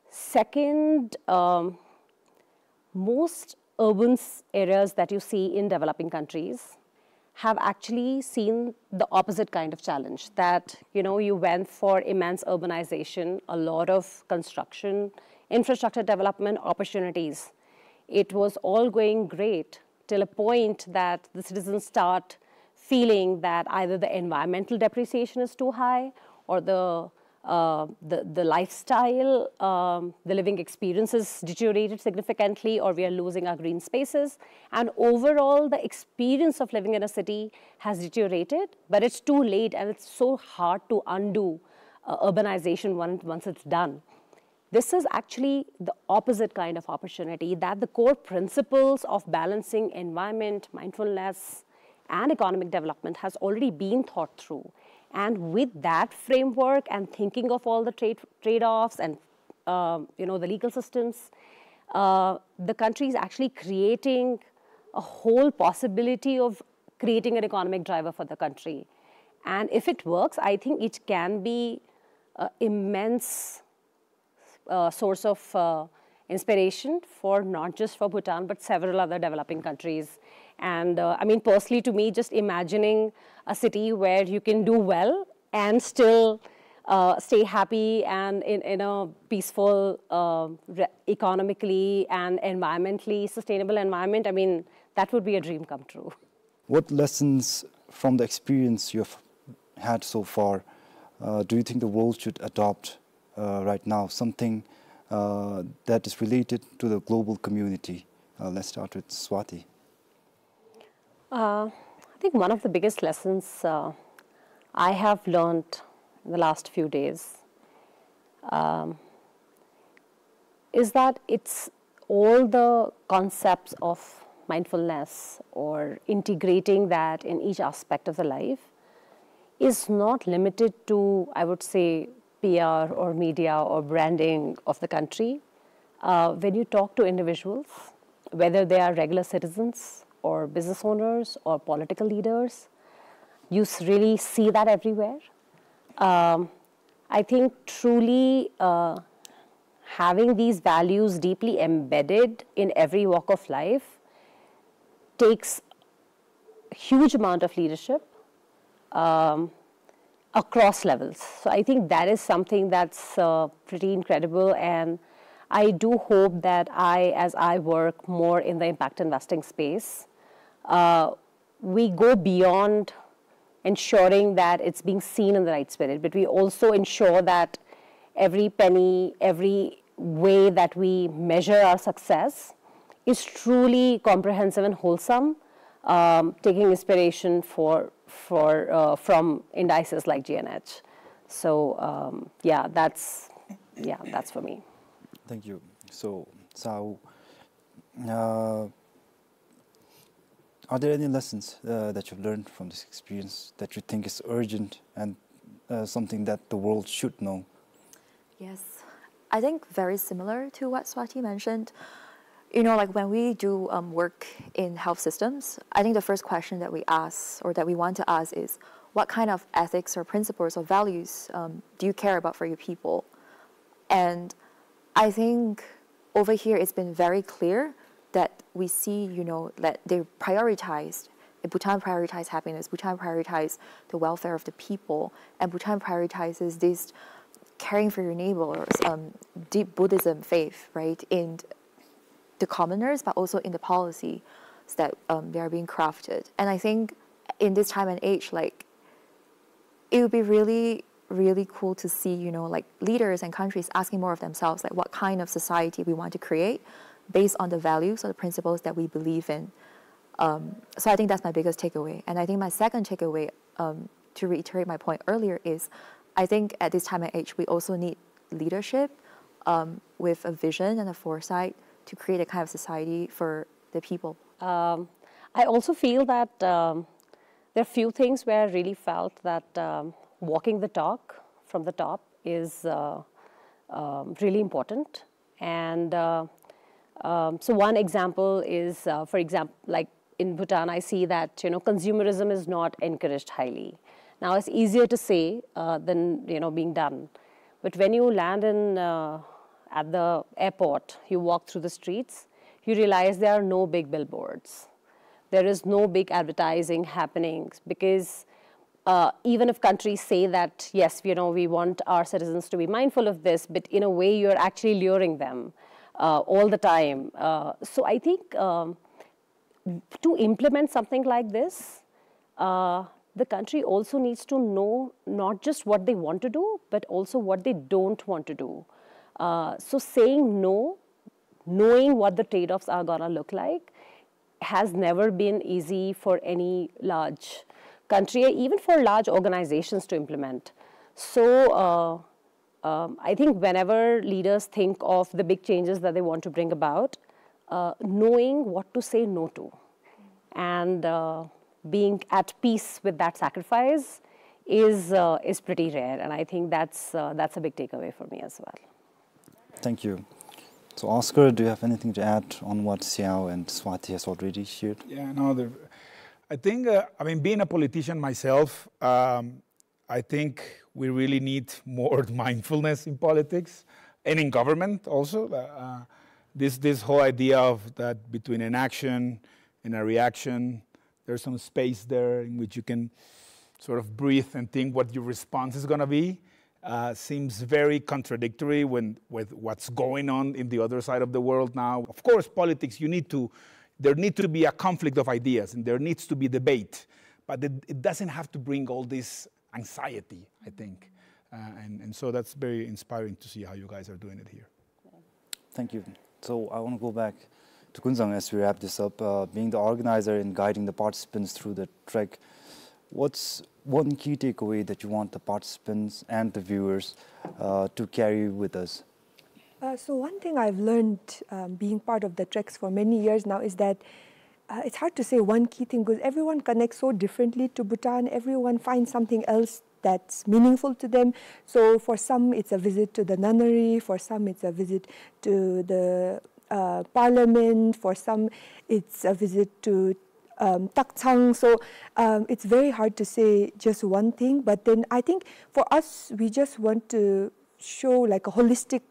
Second, um, most urban s- areas that you see in developing countries have actually seen the opposite kind of challenge, that, you know, you went for immense urbanization, a lot of construction, infrastructure development opportunities. It was all going great till a point that the citizens start feeling that either the environmental depreciation is too high, or the uh, the, the lifestyle, um, the living experience is deteriorated significantly, or we are losing our green spaces. And overall, the experience of living in a city has deteriorated, but it's too late and it's so hard to undo uh, urbanization once, once it's done. This is actually the opposite kind of opportunity, that the core principles of balancing environment, mindfulness, and economic development has already been thought through. And with that framework and thinking of all the trade, trade-offs and, um, you know, the legal systems, uh, the country is actually creating a whole possibility of creating an economic driver for the country. And if it works, I think it can be uh, immense uh, source of uh, inspiration for not just for Bhutan but several other developing countries. And uh, I mean, personally, to me, just imagining a city where you can do well and still uh, stay happy and in, in a peaceful, uh, re- economically and environmentally sustainable environment, I mean, that would be a dream come true. What lessons from the experience you have had so far uh, do you think the world should adopt uh, right now? Something uh, that is related to the global community. Uh, let's start with Swati. Uh, I think one of the biggest lessons uh, I have learned in the last few days um, is that it's all the concepts of mindfulness or integrating that in each aspect of the life is not limited to, I would say, P R or media or branding of the country. Uh, when you talk to individuals, whether they are regular citizens or business owners or political leaders, you s- really see that everywhere. Um, I think truly uh, having these values deeply embedded in every walk of life takes huge amount of leadership um, across levels. So I think that is something that's uh, pretty incredible, and I do hope that I, as I work more in the impact investing space, uh, we go beyond ensuring that it's being seen in the right spirit, but we also ensure that every penny, every way that we measure our success is truly comprehensive and wholesome, um, taking inspiration for, for, uh, from indices like G N H. So um, yeah, that's yeah, that's for me. Thank you. So, Sau, uh, are there any lessons uh, that you've learned from this experience that you think is urgent and uh, something that the world should know? Yes, I think very similar to what Swati mentioned. You know, like when we do um, work in health systems, I think the first question that we ask or that we want to ask is what kind of ethics or principles or values um, do you care about for your people? And I think over here it's been very clear that we see, you know, that they prioritized, Bhutan prioritized happiness, Bhutan prioritized the welfare of the people, and Bhutan prioritizes this caring for your neighbors, um, deep Buddhism faith, right, in the commoners, but also in the policy that um, they are being crafted. And I think in this time and age, like, it would be really, really cool to see, you know, like, leaders and countries asking more of themselves, like, what kind of society we want to create based on the values or the principles that we believe in. Um, so I think that's my biggest takeaway. And I think my second takeaway, um, to reiterate my point earlier, is I think at this time and age, we also need leadership um, with a vision and a foresight to create a kind of society for the people. Um, I also feel that um, there are few things where I really felt that um, walking the talk from the top is uh, um, really important. And uh, um, so one example is, uh, for example, like In Bhutan, I see that, you know, consumerism is not encouraged highly. Now, it's easier to say, uh, than, you know, being done. But when you land in, uh, at the airport, you walk through the streets, you realize there are no big billboards. There is no big advertising happening because, uh, even if countries say that, yes, you know, we want our citizens to be mindful of this, but in a way you're actually luring them, uh, all the time. Uh, so I think, um, to implement something like this, uh, the country also needs to know not just what they want to do, but also what they don't want to do. Uh, so saying no, knowing what the trade-offs are gonna look like, has never been easy for any large country, even for large organizations to implement. So, uh, um, I think whenever leaders think of the big changes that they want to bring about, uh, knowing what to say no to and, uh, being at peace with that sacrifice is, uh, is pretty rare, and I think that's, uh, that's a big takeaway for me as well. Thank you. So, Oscar, do you have anything to add on what Xiao and Swati has already shared? Yeah, no, the, I think, uh, I mean, being a politician myself, um, I think we really need more mindfulness in politics and in government also. Uh, uh, this, this whole idea of that between an action and a reaction, there's some space there in which you can sort of breathe and think what your response is gonna be. Uh, seems very contradictory when, with what's going on in the other side of the world now. Of course, politics, you need to, there need to be a conflict of ideas and there needs to be debate, but it, it doesn't have to bring all this anxiety, I think. Uh, and, and so that's very inspiring to see how you guys are doing it here. Thank you. So I want to go back to Kunzang as we wrap this up. Uh, being the organizer and guiding the participants through the trek, what's one key takeaway that you want the participants and the viewers, uh, to carry with us? Uh, so one thing I've learned, um, being part of the treks for many years now is that, uh, it's hard to say one key thing because everyone connects so differently to Bhutan. Everyone finds something else that's meaningful to them. So for some, it's a visit to the nunnery. For some, it's a visit to the, uh, parliament. For some, it's a visit to, um, Takchang. So, um, it's very hard to say just one thing. But then I think for us, we just want to show, like, a holistic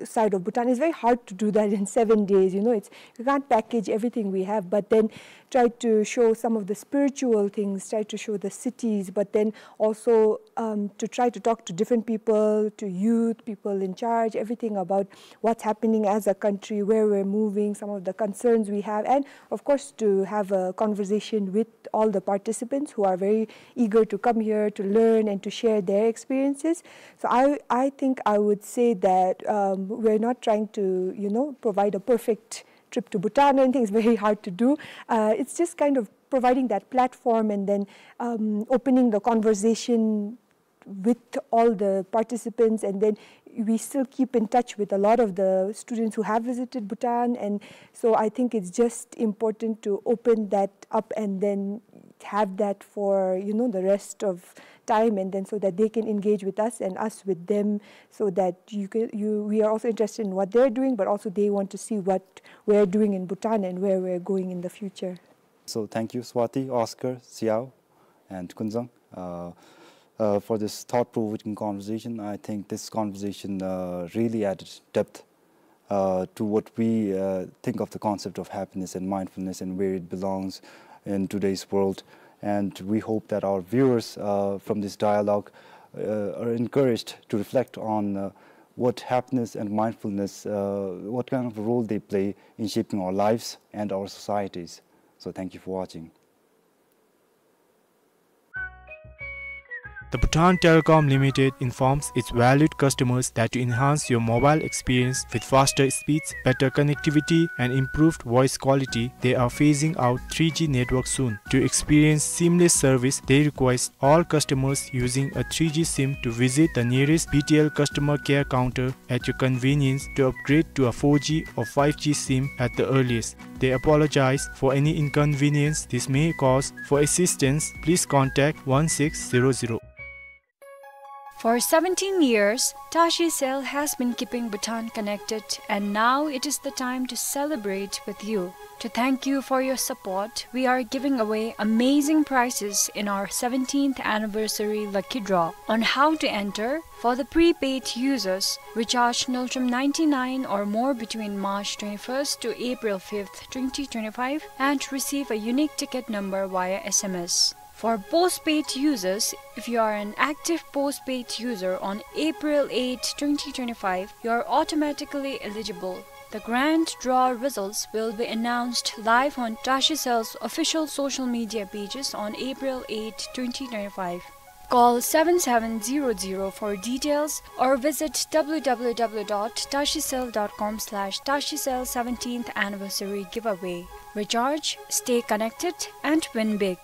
side of Bhutan. It's very hard to do that in seven days. You know, it's, you can't package everything we have, but then try to show some of the spiritual things, try to show the cities, but then also, um, to try to talk to different people, to youth, people in charge, everything about what's happening as a country, where we're moving, some of the concerns we have, and of course to have a conversation with all the participants who are very eager to come here to learn and to share their experiences. So I, I think I would say that, um, we're not trying to, you know, provide a perfect trip to Bhutan or anything. It's very hard to do. Uh, it's just kind of providing that platform and then, um, opening the conversation with all the participants, and then we still keep in touch with a lot of the students who have visited Bhutan, and so I think it's just important to open that up and then have that for, you know, the rest of time, and then so that they can engage with us and us with them, so that you can, you, we are also interested in what they're doing, but also they want to see what we're doing in Bhutan and where we're going in the future. So thank you, Swati, Oscar, Xiao, and Kunzang, uh, uh, for this thought-provoking conversation. I think this conversation, uh, really added depth, uh, to what we, uh, think of the concept of happiness and mindfulness and where it belongs in today's world. And we hope that our viewers, uh, from this dialogue, uh, are encouraged to reflect on, uh, what happiness and mindfulness, uh, what kind of a role they play in shaping our lives and our societies. So thank you for watching. The Bhutan Telecom Limited informs its valued customers that to enhance your mobile experience with faster speeds, better connectivity, and improved voice quality, they are phasing out three G network soon. To experience seamless service, they request all customers using a three G sim to visit the nearest B T L customer care counter at your convenience to upgrade to a four G or five G sim at the earliest. They apologize for any inconvenience this may cause. For assistance, please contact one six zero zero. For seventeen years, Tashi Cell has been keeping Bhutan connected, and now it is the time to celebrate with you. To thank you for your support, we are giving away amazing prizes in our seventeenth anniversary lucky draw. On how to enter: for the prepaid users, recharge Ngultrum ninety-nine or more between March twenty-first to April fifth, twenty twenty-five, and receive a unique ticket number via S M S. For postpaid users, if you are an active postpaid user on April eighth, twenty twenty-five, you are automatically eligible. The grand draw results will be announced live on Tashi Cell's official social media pages on April eighth, twenty twenty-five. Call seven seven zero zero for details or visit w w w dot tashi cell dot com slash tashi cell seventeenth anniversary giveaway. Recharge, stay connected, and win big.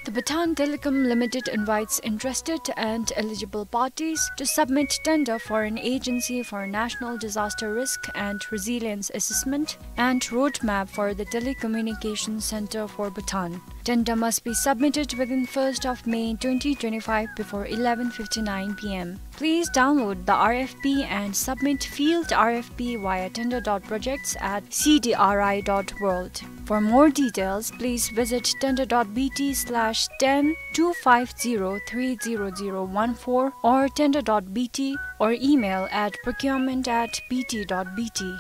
The Bhutan Telecom Limited invites interested and eligible parties to submit tender for an agency for national disaster risk and resilience assessment and roadmap for the Telecommunication Center for Bhutan. Tender must be submitted within first of May twenty twenty-five before eleven fifty-nine p m. Please download the R F P and submit field R F P via tender dot projects at c d r i dot world. For more details, please visit tender dot b t slash ten two five zero three zero zero one four or tender dot b t or email at procurement at b t dot b t.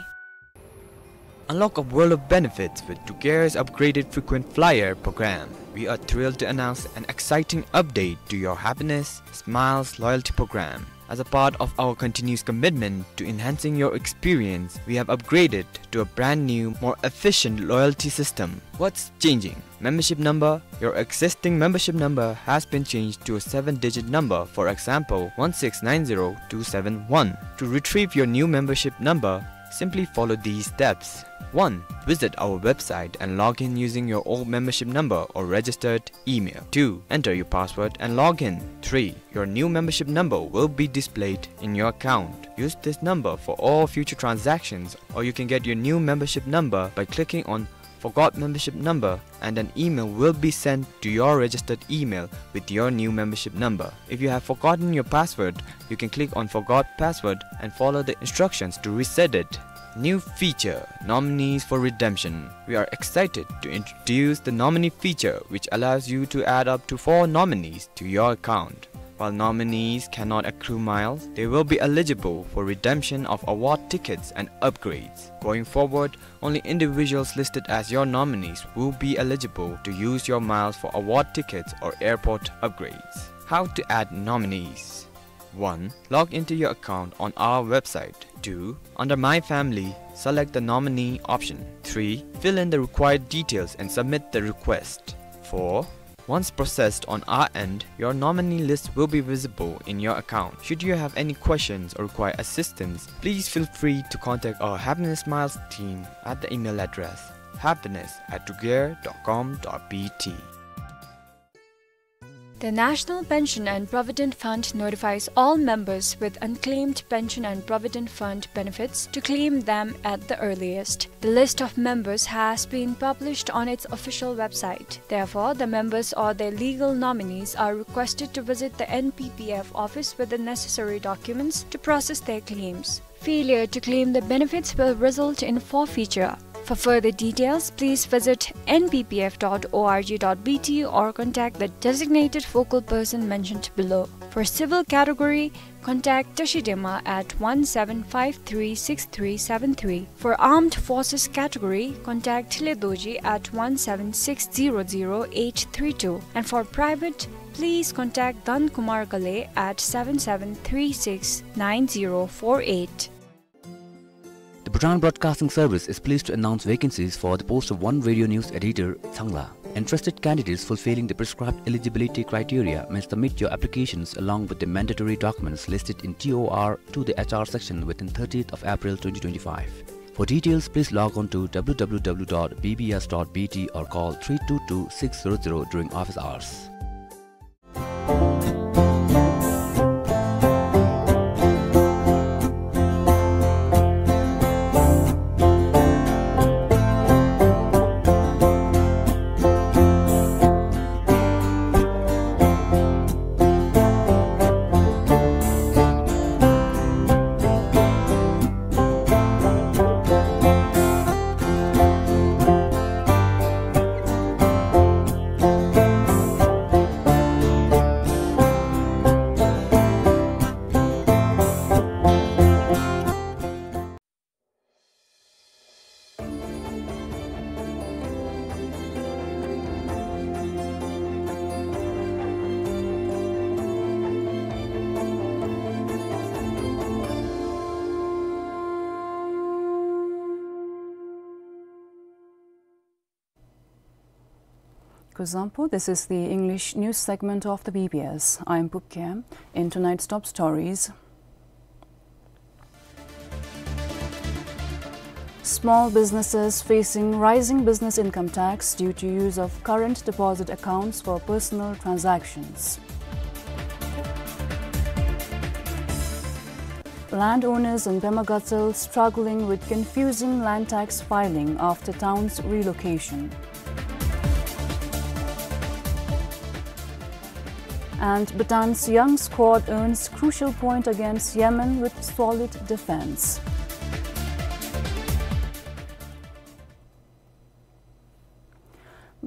Unlock a world of benefits with Tugear's upgraded frequent flyer program. We are thrilled to announce an exciting update to your Happiness Smiles loyalty program. As a part of our continuous commitment to enhancing your experience, we have upgraded to a brand new, more efficient loyalty system. What's changing? Membership number. Your existing membership number has been changed to a seven-digit number, for example, one six nine zero two seven one. To retrieve your new membership number, simply follow these steps. One. Visit our website and log in using your old membership number or registered email. Two. Enter your password and log in. Three. Your new membership number will be displayed in your account. Use this number for all future transactions, or you can get your new membership number by clicking on Forgot Membership Number, and an email will be sent to your registered email with your new membership number. If you have forgotten your password, you can click on Forgot Password and follow the instructions to reset it. New feature, Nominees for Redemption. We are excited to introduce the nominee feature, which allows you to add up to four nominees to your account. While nominees cannot accrue miles, they will be eligible for redemption of award tickets and upgrades. Going forward, only individuals listed as your nominees will be eligible to use your miles for award tickets or airport upgrades. How to add nominees. One. Log into your account on our website. Two. Under My Family, select the nominee option. Three. Fill in the required details and submit the request. Four. Once processed on our end, your nominee list will be visible in your account. Should you have any questions or require assistance, please feel free to contact our Happiness Smiles team at the email address happiness at tugear dot com dot b t. The National Pension and Provident Fund notifies all members with unclaimed pension and provident fund benefits to claim them at the earliest. The list of members has been published on its official website. Therefore, the members or their legal nominees are requested to visit the N P P F office with the necessary documents to process their claims. Failure to claim the benefits will result in forfeiture. For further details, please visit N P P F dot org dot B T or contact the designated focal person mentioned below. For civil category, contact Tashi Dema at one seven five three six three seven three. For armed forces category, contact Thile Dorji at one seven six zero zero eight three two. And for private, please contact Dhan Kumar Ghale at seven seven three six nine zero four eight. The Bhutan Broadcasting Service is pleased to announce vacancies for the post of one radio news editor, Changla. Interested candidates fulfilling the prescribed eligibility criteria may submit your applications along with the mandatory documents listed in T O R to the H R section within thirtieth of April twenty twenty-five. For details, please log on to W W W dot B B S dot B T or call three two two six zero zero during office hours. Kuzuzangpo, this is the English news segment of the B B S. I'm Pupke. In tonight's top stories, small businesses facing rising business income tax due to use of current deposit accounts for personal transactions. Landowners in Pema Gatshel struggling with confusing land tax filing after town's relocation. And Bhutan's young squad earns crucial point against Yemen with solid defense.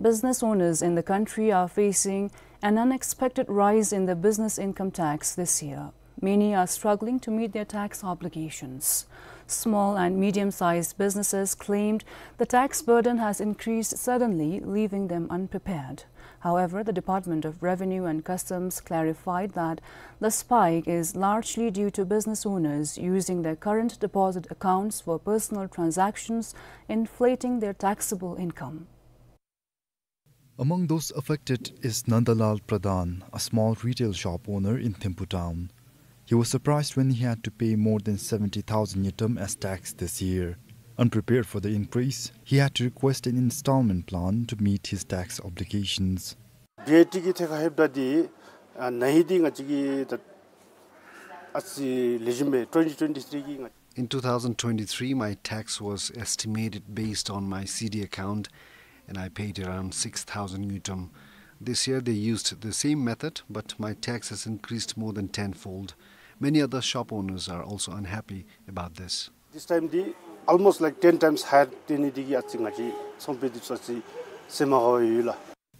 Business owners in the country are facing an unexpected rise in the business income tax this year. Many are struggling to meet their tax obligations. Small and medium-sized businesses claimed the tax burden has increased suddenly, leaving them unprepared. However, the Department of Revenue and Customs clarified that the spike is largely due to business owners using their current deposit accounts for personal transactions, inflating their taxable income. Among those affected is Nandalal Pradhan, a small retail shop owner in Thimphu town. He was surprised when he had to pay more than seventy thousand ngultrum as tax this year. Unprepared for the increase, he had to request an installment plan to meet his tax obligations. ཝེ་ཨེ་ཊི་གི་ཐད་ཁར་ལྷོདཔ་ད་འདི་ཨ་ནཱ་ཧེ་འདི་ང་བཅས་ཀྱི་ད་ཨ་ཙི་ལེགས་ཤོམ་སྦེ་twenty twenty-three གི་ང་། In two thousand twenty-three, my tax was estimated based on my C D account, and I paid around six thousand ngultrum. This year, they used the same method, but my tax has increased more than tenfold. Many other shop owners are also unhappy about this. This time འདི་almost like ten times higher དེ་ནི་འདི་གིས་ཨ་ཙི་ང་བཅས་ཚོང་པའི་འདི་ཚུ་ཨ་ཙི་སེམས་མ་དགའཝ་ཡོད་ལགས།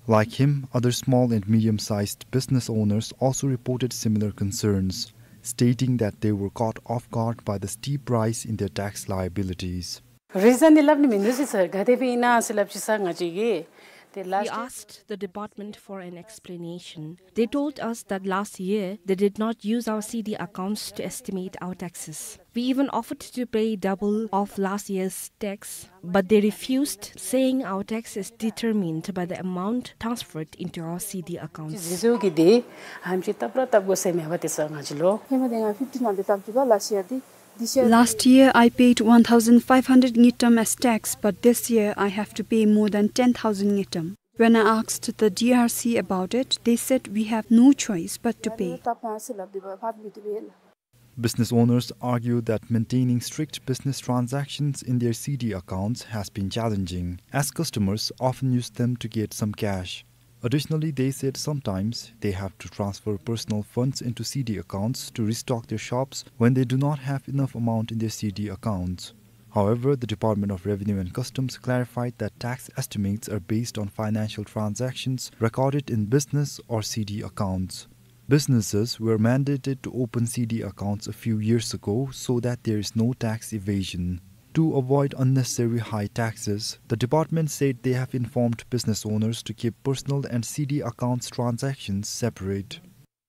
Like him, other small and medium-sized business owners also reported similar concerns, stating that they were caught off guard by the steep rise in their tax liabilities. རི་ཛཱན་འདི་སླབ་ནི་མིན་འདུག་ཟེར་ག་དེ་སྦེ་ཨིན་ན་ཟེར་སླབ་ཅི་ས་ང་བཅས་ཀྱིས། We asked the department for an explanation. They told us that last year they did not use our C D accounts to estimate our taxes. We even offered to pay double of last year's tax, but they refused, saying our tax is determined by the amount transferred into our C D accounts. ཟེར་གི་འདི་ཨ་ནི་ཅིག་བཏབ་ར་བཏབ་དགོ་ཟེར་མེད་པ་དེ་ས་ང་བཅས་ལུ། ཧེ་མ་འདི་ང་fifteen hundred བཏབ་ཅི་པ་last year འདི། This year Last year, I paid one thousand five hundred ngultrum as tax, but this year I have to pay more than ten thousand ngultrum. When I asked the D R C about it, they said we have no choice but to pay. Business owners argue that maintaining strict business transactions in their C D accounts has been challenging, as customers often use them to get some cash. Additionally, they said sometimes they have to transfer personal funds into C D accounts to restock their shops when they do not have enough amount in their C D accounts. However, the Department of Revenue and Customs clarified that tax estimates are based on financial transactions recorded in business or C D accounts. Businesses were mandated to open C D accounts a few years ago so that there is no tax evasion. To avoid unnecessary high taxes, the department said they have informed business owners to keep personal and C D accounts transactions separate.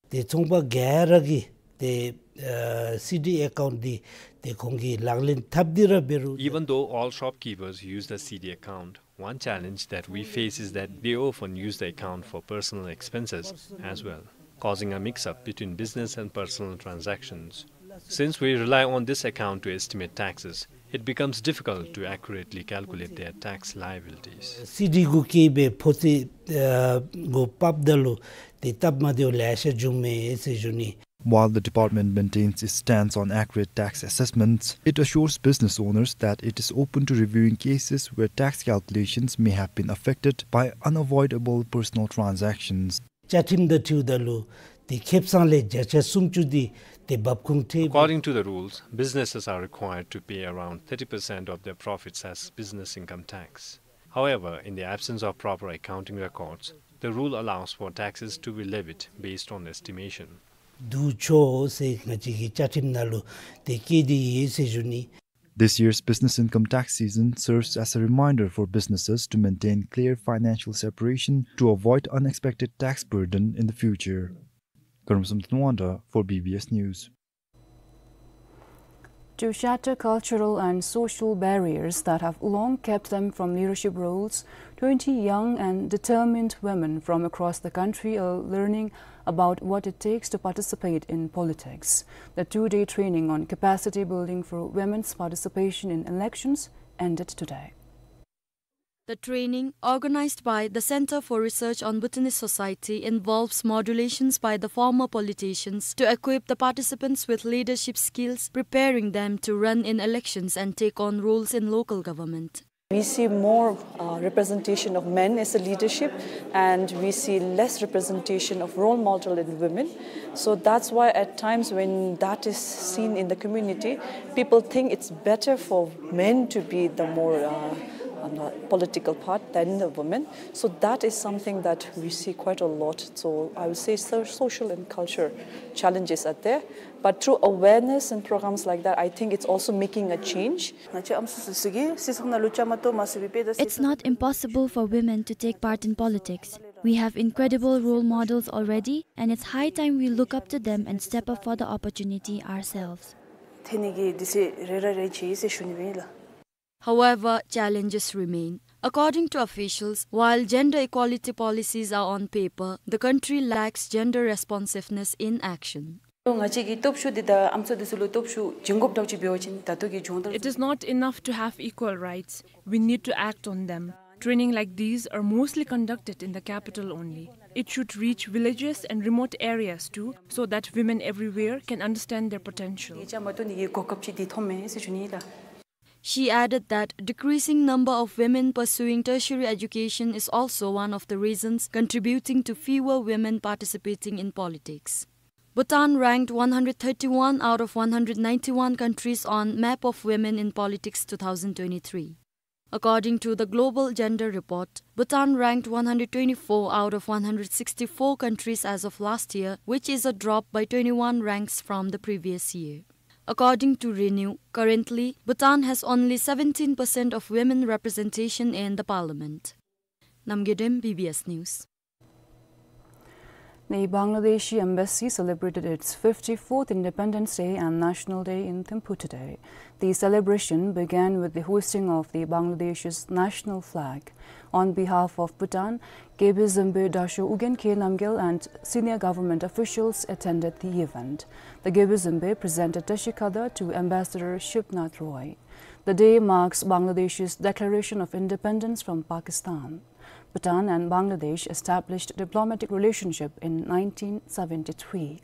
ཏེ་ཚོང་པ་ག་ར་གིས་ཏེ་ཨ་སི་ཌི་ཨེ་ཀའུནཊ་འདི་ཏེ་ཁོང་གིས་ལག་ལེན་འཐབ་སྟེ་ར་འབད་རུང་། Even though all shopkeepers use the C D account, one challenge that we face is that they often use the account for personal expenses as well, causing a mix-up between business and personal transactions. Since we rely on this account to estimate taxes, it becomes difficult to accurately calculate their tax liabilities. སི་ཌི་གུ་བཀལ་སྦེ་ཕོ་རྩིས་ཨ་གུ་ཕབ་ད་ལུ་ཏེ་སྟབས་མ་བདེཝ་ལེ་ཤ་འབྱུངམ་མས་ཟེར་ཞུ་ནི། While the department maintains its stance on accurate tax assessments, it assures business owners that it is open to reviewing cases where tax calculations may have been affected by unavoidable personal transactions. བཅའ་ཁྲིམས་དང་འཁྲིལཝ་ད་ལུ་ཏེ་ཁེ་སང་ལས་བརྒྱ་ཆ་སུམ་ཅུ་འདི་ཏེ་འབབ་ཁུངས་ཁྲལ། According to the rules, businesses are required to pay around thirty percent of their profits as business income tax. However, in the absence of proper accounting records, the rule allows for taxes to be levied based on estimation. བསྡུ་ཆོག་ཟེར་ང་བཅས་ཀྱི་བཅའ་ཁྲིམས་ནང་ལུ་ཏེ་བཀོད་དེ་ཡོད་ཟེར་ཞུ་ནི། This year's business income tax season serves as a reminder for businesses to maintain clear financial separation to avoid unexpected tax burden in the future. Karam Samthunwanda for B B S News. To shatter cultural and social barriers that have long kept them from leadership roles, twenty young and determined women from across the country are learning about what it takes to participate in politics. The two-day training on capacity building for women's participation in elections ended today. The training, organized by the Center for Research on Bhutanese Society, involves modulations by the former politicians to equip the participants with leadership skills, preparing them to run in elections and take on roles in local government. We see more, uh, representation of men as a leadership, and we see less representation of role model in women. So that's why at times when that is seen in the community, people think it's better for men to be the more, uh, on the political part than the women. So that is something that we see quite a lot. So I would say so-, social and culture challenges are there. But through awareness and programs like that, I think it's also making a change. It's not impossible for women to take part in politics. We have incredible role models already, and it's high time we look up to them and step up for the opportunity ourselves. However, challenges remain. According to officials, while gender equality policies are on paper, the country lacks gender responsiveness in action. ང་བཅས་ཀྱི་སྟོབས་ཤུགས་འདི་དང་ཨམ་སྲུ་འདི་ཚུ་ལུ་སྟོབས་ཤུགས་བྱིན་དགོཔ་འདྲཝ་ཅིག་འབད་བ་ཅིན་ད་ལྟོ་གི་སྦྱོང་བརྡར། It is not enough to have equal rights. We need to act on them. Training like these are mostly conducted in the capital only. It should reach villages and remote areas too, so that women everywhere can understand their potential. ཡིག་ཆ་མ་བཏོན་ནི་གི་གོ་སྐབས་ཅིག་འདི་ཐོབ་མས་ཟེར་ཞུ་ནི་ལགས། She added that decreasing number of women pursuing tertiary education is also one of the reasons contributing to fewer women participating in politics. Bhutan ranked one hundred thirty-one out of one hundred ninety-one countries on Map of Women in Politics two thousand twenty-three. According to the Global Gender Report, Bhutan ranked one hundred twenty-four out of one hundred sixty-four countries as of last year, which is a drop by twenty-one ranks from the previous year. According to Renew, currently, Bhutan has only seventeen percent of women representation in the parliament. Namgay Dem, B B S News. The Bangladeshi embassy celebrated its fifty-fourth Independence Day and National Day in Thimphu today. The celebration began with the hoisting of the Bangladesh's national flag. On behalf of Bhutan, Gebze Zembe Dasho Ugyen Khe Namgyel and senior government officials attended the event. The Gebze Zembe presented Tashi Khadar to Ambassador Shibnath Roy. The day marks Bangladesh's declaration of independence from Pakistan. Bhutan and Bangladesh established diplomatic relationship in nineteen seventy-three.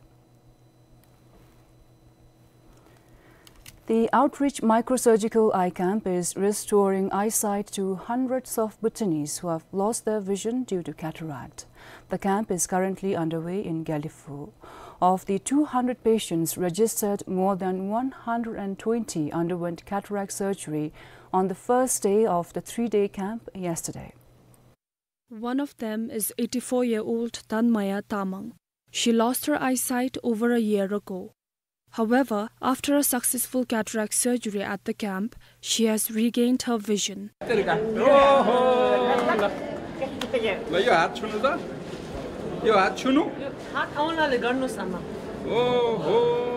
The Outreach Microsurgical Eye Camp is restoring eyesight to hundreds of Bhutanese who have lost their vision due to cataract. The camp is currently underway in Gelephu. Of the two hundred patients registered, more than one hundred and twenty underwent cataract surgery on the first day of the three-day camp yesterday. One of them is eighty-four-year-old Tanmaya Tamang. She lost her eyesight over a year ago. However, after a successful cataract surgery at the camp, she has regained her vision. ल, यो हात छुनु त। यो हात छुनु। हात औँलाले गर्नुस् आमा। ओहो।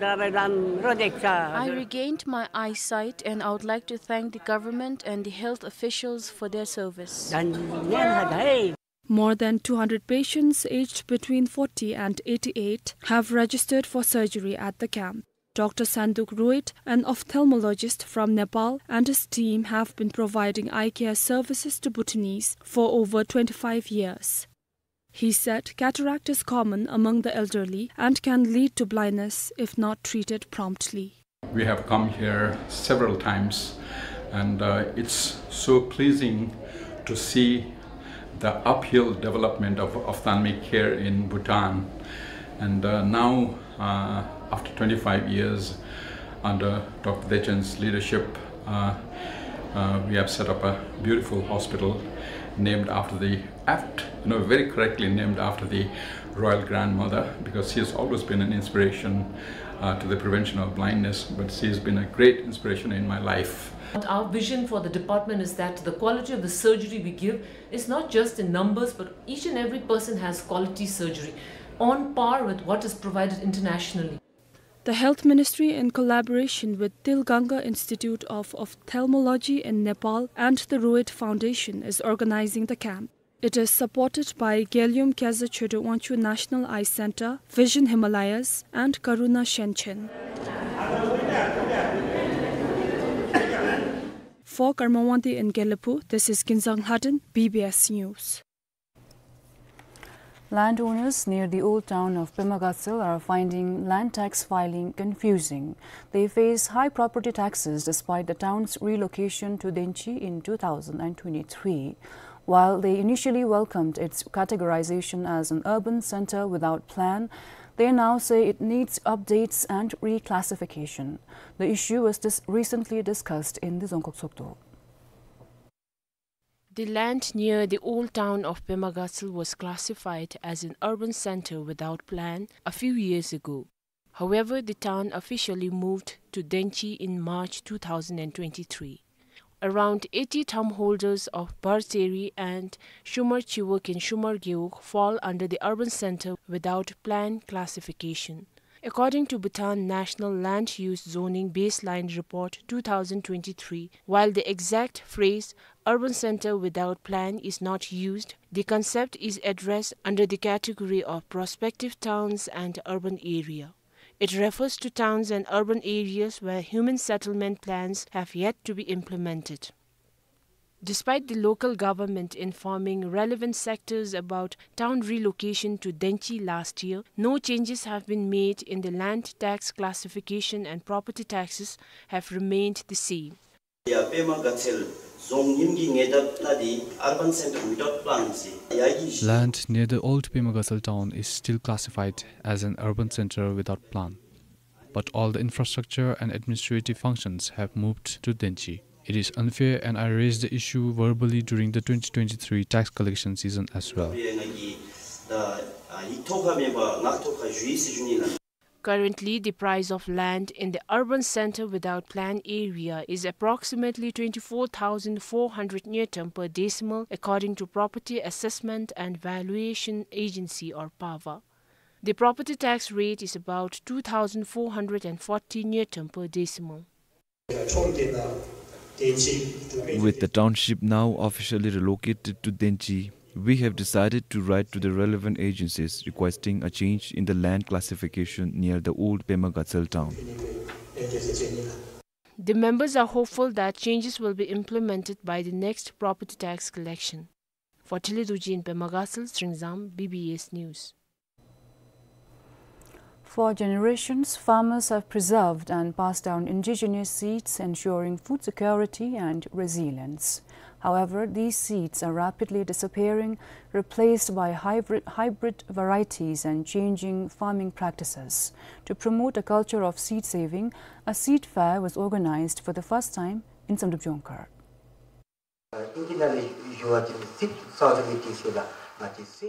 I regained my eyesight and I would like to thank the government and the health officials for their service. धन्यवाद है। More than two hundred patients aged between forty and eighty-eight have registered for surgery at the camp. Doctor Sanduk Ruit, an ophthalmologist from Nepal, and his team have been providing eye care services to Bhutanese for over twenty-five years. He said cataract is common among the elderly and can lead to blindness if not treated promptly. We have come here several times, and, uh, it's so pleasing to see the uphill development of ophthalmic care in Bhutan. And, uh, now, uh, after twenty-five years, under Doctor Dechen's leadership, uh, uh, we have set up a beautiful hospital named after the, apt, you know, very correctly named after the royal grandmother, because she has always been an inspiration, uh, to the prevention of blindness, but she has been a great inspiration in my life. Our vision for the department is that the quality of the surgery we give is not just in numbers, but each and every person has quality surgery on par with what is provided internationally. The Health Ministry, in collaboration with Til Ganga Institute of Ophthalmology in Nepal and the Rohit Foundation, is organizing the camp. It is supported by Gelyum Kyazha Choedar Wangchuck National Eye Center, Vision Himalayas, and Karuna Shenchen. For Karma Wangdi in Gelephu, this is Kinzang Lhaden, B B S News. Landowners near the old town of Pema Gatshel are finding land tax filing confusing. They face high property taxes despite the town's relocation to Denchi in two thousand and twenty-three. While they initially welcomed its categorization as an urban center without plan, they now say it needs updates and reclassification. The issue was dis-, recently discussed in the Zongkok Sokdo. The land near the old town of Pema Gatshel was classified as an urban center without plan a few years ago. However, the town officially moved to Denchi in March two thousand and twenty-three. Around eighty town holders of Barseri and Shumar Chiwuk in Shumar Gewog fall under the urban center without plan classification. According to Bhutan National Land Use Zoning Baseline Report two thousand twenty-three, while the exact phrase "urban center without plan" is not used, the concept is addressed under the category of prospective towns and urban area. It refers to towns and urban areas where human settlement plans have yet to be implemented. Despite the local government informing relevant sectors about town relocation to Denchi last year, no changes have been made in the land tax classification and property taxes have remained the same. Land near the old Pema Gatshel town is still classified as an urban center without plan. But all the infrastructure and administrative functions have moved to Denchi. It is unfair, and I raised the issue verbally during the twenty twenty-three tax collection season as well. Currently, the price of land in the urban center without plan area is approximately twenty-four thousand four hundred ngultrum per decimal, according to Property Assessment and Valuation Agency, or PAVA. The property tax rate is about two thousand four hundred and forty ngultrum per decimal. With the township now officially relocated to Denchi, we have decided to write to the relevant agencies requesting a change in the land classification near the old Pema Gatshel town. The members are hopeful that changes will be implemented by the next property tax collection. For Tele Dorji in Pema Gatshel, Sringzang, B B S News. For generations, farmers have preserved and passed down indigenous seeds, ensuring food security and resilience. However, these seeds are rapidly disappearing, replaced by hybrid, hybrid varieties and changing farming practices. To promote a culture of seed saving, a seed fair was organized for the first time in Samdrup Jongkhar.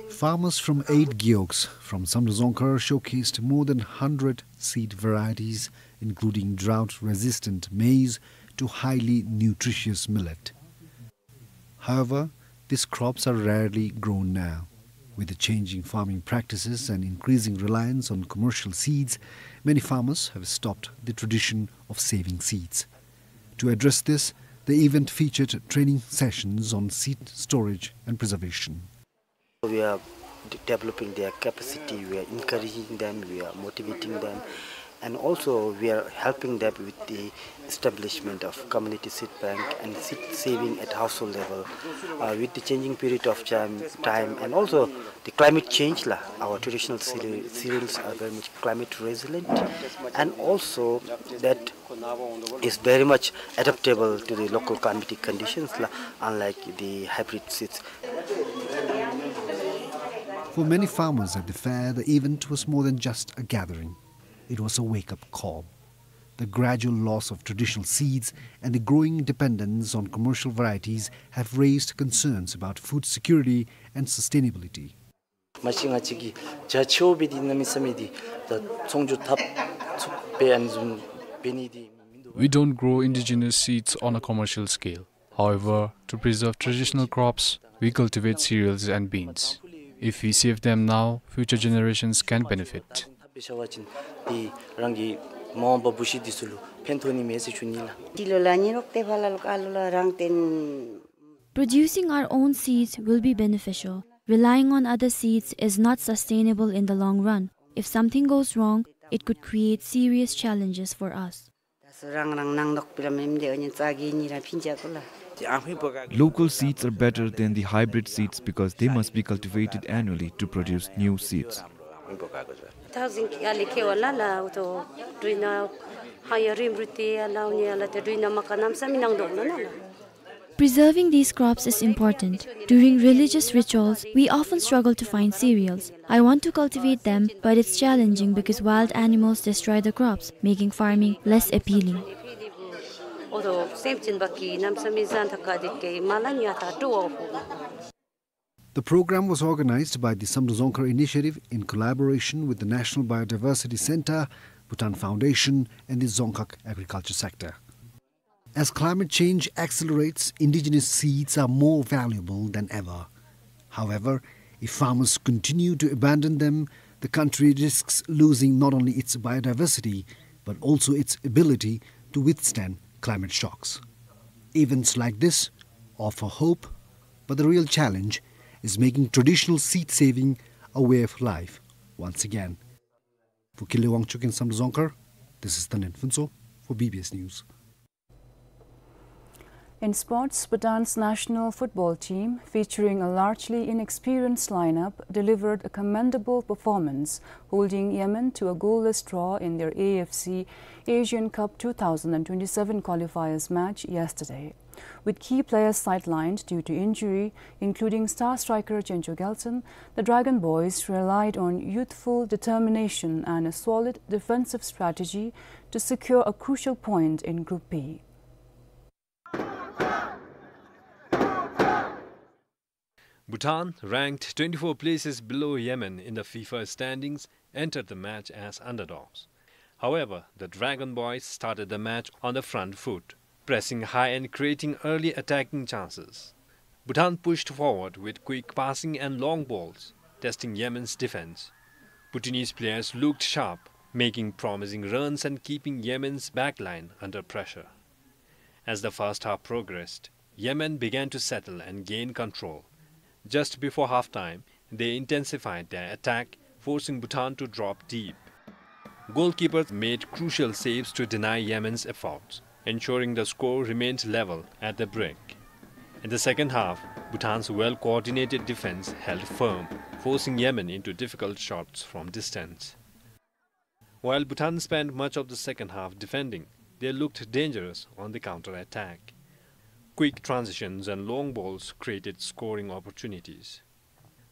Farmers from eight gewogs from Samdrup Jongkhar showcased more than hundred seed varieties, including drought-resistant maize to highly nutritious millet. However, these crops are rarely grown now. With the changing farming practices and increasing reliance on commercial seeds, many farmers have stopped the tradition of saving seeds. To address this, the event featured training sessions on seed storage and preservation. We are de-, developing their capacity, we are encouraging them, we are motivating them, and also we are helping them with the establishment of community seed bank and seed saving at household level. Uh, with the changing period of time, time and also the climate change, la, our traditional cere-, cereals are very much climate resilient, and also that is very much adaptable to the local climatic conditions, la, unlike the hybrid seeds. For many farmers at the fair, the event was more than just a gathering. It was a wake-up call. The gradual loss of traditional seeds and the growing dependence on commercial varieties have raised concerns about food security and sustainability. མ་གཞི་ང་བཅས་ཀྱིས་རྒྱ་ཆེ་བོ་འབད་དེ་གནམ་མེད་ས་མེད་དེ་ད་ཚོང་སྒྱུར་འཐབ་ཚུགས་པའི་ཨ་ནི་བཟུམ་འབད་ནི་དེ་མིན་འདུག། We don't grow indigenous seeds on a commercial scale. However, to preserve traditional crops, we cultivate cereals and beans. If we save them now, future generations can benefit. ཤ་བ་ཅིན་འདི་རང་གི་མ་འོངས་པ་བུ་གཞི་འདི་ཚུ་ལུ་ཕན་ཐོགས་ནི་མས་ཟེར་ཞུ་ནི་ལགས། འདི་ལུ་ལགས་ཉི་རོགས་ཏེ་ཕར་ལ་ལུ་ཀ་ལུ་ལགས་རང་བརྟེན། Producing our own seeds will be beneficial. Relying on other seeds is not sustainable in the long run. If something goes wrong, it could create serious challenges for us. ད་སོ་རང་རང་ནང་དོག་པི་ར་མེན་དེ་འོ་ཉན་ཙ་གི་ཉི་ར་ཕིན་ཅ་ཀུ་ལགས། Local seeds are better than the hybrid seeds because they must be cultivated annually to produce new seeds. ཐག་ཟིན་ཨ་ལི་ཁེ་བ་ལ་ལ་འུ་ཐོ་དྲུང་ན་ཧ་ཡ་རིམ་རུ་ཏེ་ཨ་ལ་འུ་ཉ་ལ་ཏེ་དྲུང་ན་མ་ཀ་ནམ་ས་མི་ནང་དོག་ན་ན་ལ། Preserving these crops is important. During religious rituals, we often struggle to find cereals. I want to cultivate them, but it's challenging because wild animals destroy the crops, making farming less appealing. འོ་ཐོ་སེམས་ཅན་བ་ཀི་ནམ་ས་མི་ཟན་ཐ་ཀ་དེ་ཏེ་མ་ལ་ཉ་ཐ་ཀྲོ་བ་ཧོ། The program was organized by the Samdrup Dzongkhar Initiative in collaboration with the National Biodiversity Centre, Bhutan Foundation, and the Dzongkhag Agriculture Sector. As climate change accelerates, indigenous seeds are more valuable than ever. However, if farmers continue to abandon them, the country risks losing not only its biodiversity, but also its ability to withstand climate shocks. Events like this offer hope, but the real challenge is making traditional seed saving a way of life once again. For Kinley Wangchuk in Samdrup Dzongkhar, this is Tanden Phuntsho for B B S News. In sports, Bhutan's national football team, featuring a largely inexperienced lineup, delivered a commendable performance, holding Yemen to a goalless draw in their A F C Asian Cup two thousand and twenty-seven qualifiers match yesterday. With key players sidelined due to injury, including star striker Chencho Gelson, the Dragon Boys relied on youthful determination and a solid defensive strategy to secure a crucial point in Group B. Bhutan, ranked twenty-four places below Yemen in the FIFA standings, entered the match as underdogs. However, the Dragon Boys started the match on the front foot, pressing high and creating early attacking chances. Bhutan pushed forward with quick passing and long balls, testing Yemen's defense. Bhutanese players looked sharp, making promising runs and keeping Yemen's backline under pressure. As the first half progressed, Yemen began to settle and gain control. Just before halftime, they intensified their attack, forcing Bhutan to drop deep. Goalkeepers made crucial saves to deny Yemen's efforts, ensuring the score remained level at the break. In the second half, Bhutan's well-coordinated defense held firm, forcing Yemen into difficult shots from distance. While Bhutan spent much of the second half defending, they looked dangerous on the counter-attack. Quick transitions and long balls created scoring opportunities.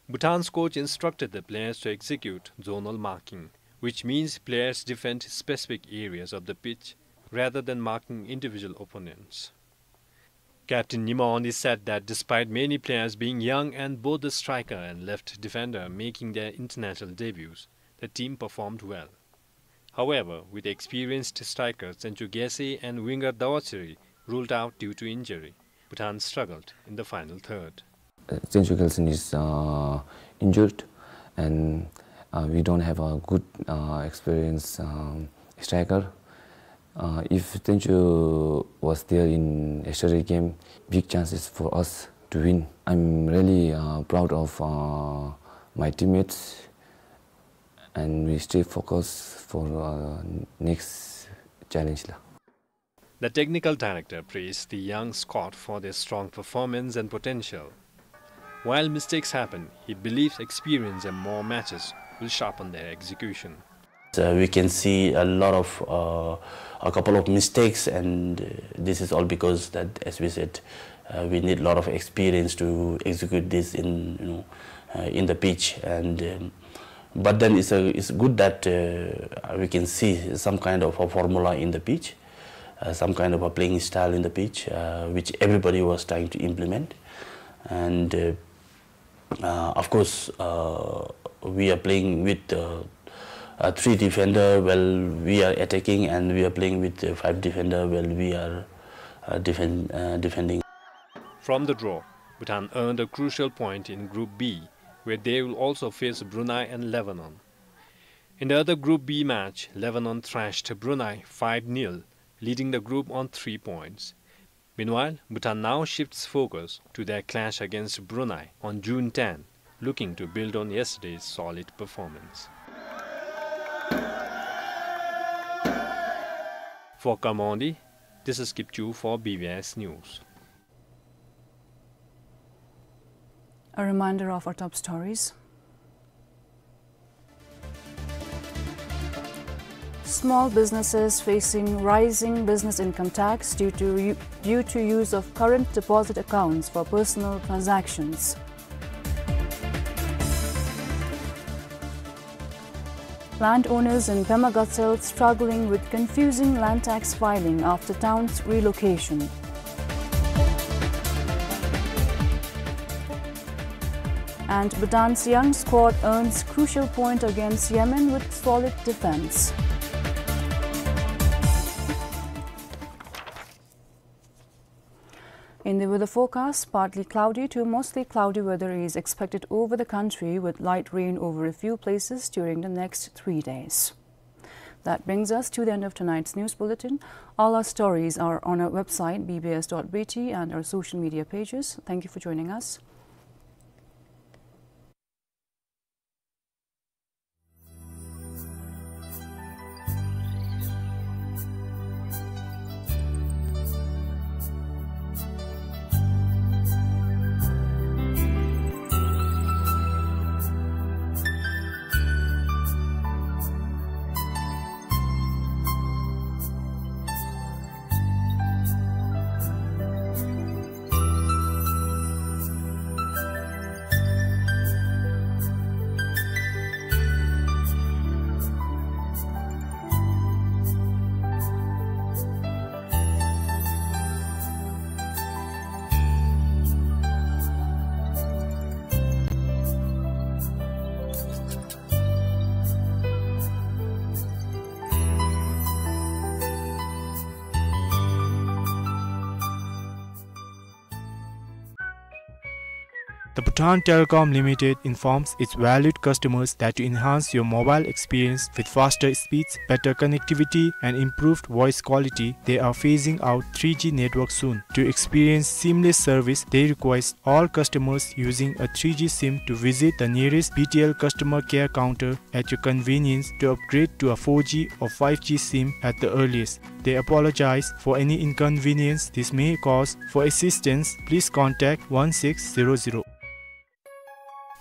Bhutan's coach instructed the players to execute zonal marking, which means players defend specific areas of the pitch rather than marking individual opponents. Captain Nyima Ondi said that despite many players being young and both the striker and left defender making their international debuts, the team performed well. However, with experienced strikers Chencho Gyaltse and winger Dawa Tsiri ruled out due to injury, Bhutan struggled in the final third. Uh, Chencho Gyaltse is, uh, injured, and, uh, we don't have a good, uh, experienced, um, striker. Uh, if Chencho was there in yesterday game, big chances for us to win. I'm really, uh, proud of, uh, my teammates, and we stay focused for, uh, next challenge la. The technical director praised the young squad for their strong performance and potential. While mistakes happen, he believes experience and more matches will sharpen their execution. Uh, we can see a lot of, uh, a couple of mistakes, and, uh, this is all because that, as we said, uh, we need a lot of experience to execute this in, you know, uh, in the pitch. And, um, but then it's a, it's good that, uh, we can see some kind of a formula in the pitch, uh, some kind of a playing style in the pitch, uh, which everybody was trying to implement. And, uh, uh, of course, uh, we are playing with, uh, uh, three defender while we are attacking, and we are playing with, uh, five defender while we are, uh, defend-, uh, defending. From the draw, Bhutan earned a crucial point in Group B, where they will also face Brunei and Lebanon. In the other Group B match, Lebanon thrashed Brunei five nil, leading the group on three points. Meanwhile, Bhutan now shifts focus to their clash against Brunei on June ten, looking to build on yesterday's solid performance. For Kamondi, this is Kipchu for B B S News. A reminder of our top stories. Small businesses facing rising business income tax due to u-, due to use of current deposit accounts for personal transactions. Landowners in Pema Gatshel struggling with confusing land tax filing after town's relocation. And Bhutan's young squad earns crucial point against Yemen with solid defense. In the weather forecast, partly cloudy to mostly cloudy weather is expected over the country, with light rain over a few places during the next three days. That brings us to the end of tonight's news bulletin. All our stories are on our website, B B S dot B T, and our social media pages. Thank you for joining us. The Bhutan Telecom Limited informs its valued customers that to enhance your mobile experience with faster speeds, better connectivity, and improved voice quality, they are phasing out three G network soon. To experience seamless service, they request all customers using a three G sim to visit the nearest B T L customer care counter at your convenience to upgrade to a four G or five G sim at the earliest. They apologize for any inconvenience this may cause. For assistance, please contact one six zero zero.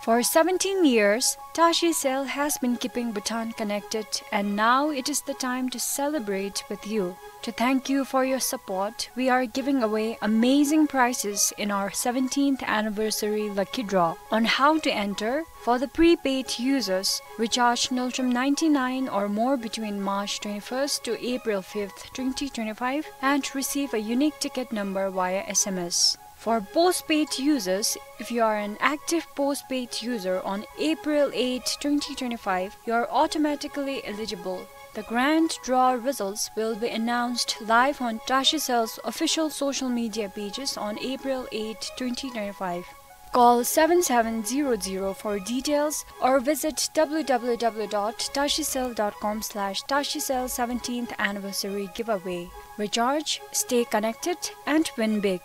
For seventeen years, Tashi Cell has been keeping Bhutan connected, and now it is the time to celebrate with you. To thank you for your support, we are giving away amazing prizes in our seventeenth anniversary lucky draw. On how to enter: for the prepaid users, recharge Ngultrum ninety-nine or more between March twenty-first to April fifth, twenty twenty-five, and receive a unique ticket number via S M S. For postpaid users, if you are an active postpaid user on April eighth, twenty twenty-five, you are automatically eligible. The grand draw results will be announced live on Tashi Cell's official social media pages on April eighth, twenty twenty-five. Call seven seven zero zero for details or visit W W W dot tashi cell dot com slash tashi cell seventeenth anniversary giveaway. Recharge, stay connected, and win big.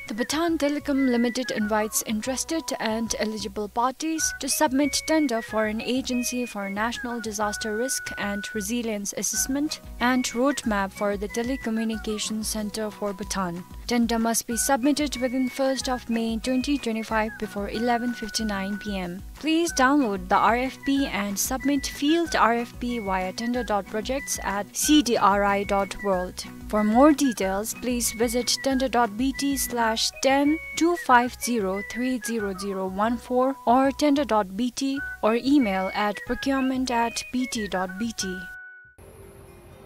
The Bhutan Telecom Limited invites interested and eligible parties to submit tender for an agency for national disaster risk and resilience assessment and roadmap for the telecommunication center for Bhutan. Tender must be submitted within first of May twenty twenty-five before eleven fifty-nine P M. Please download the R F P and submit field R F P via tender dot projects at C D R I dot world. For more details, please visit tender dot B T slash ten two five zero three zero zero one four or tender dot B T or email at procurement at B T dot B T.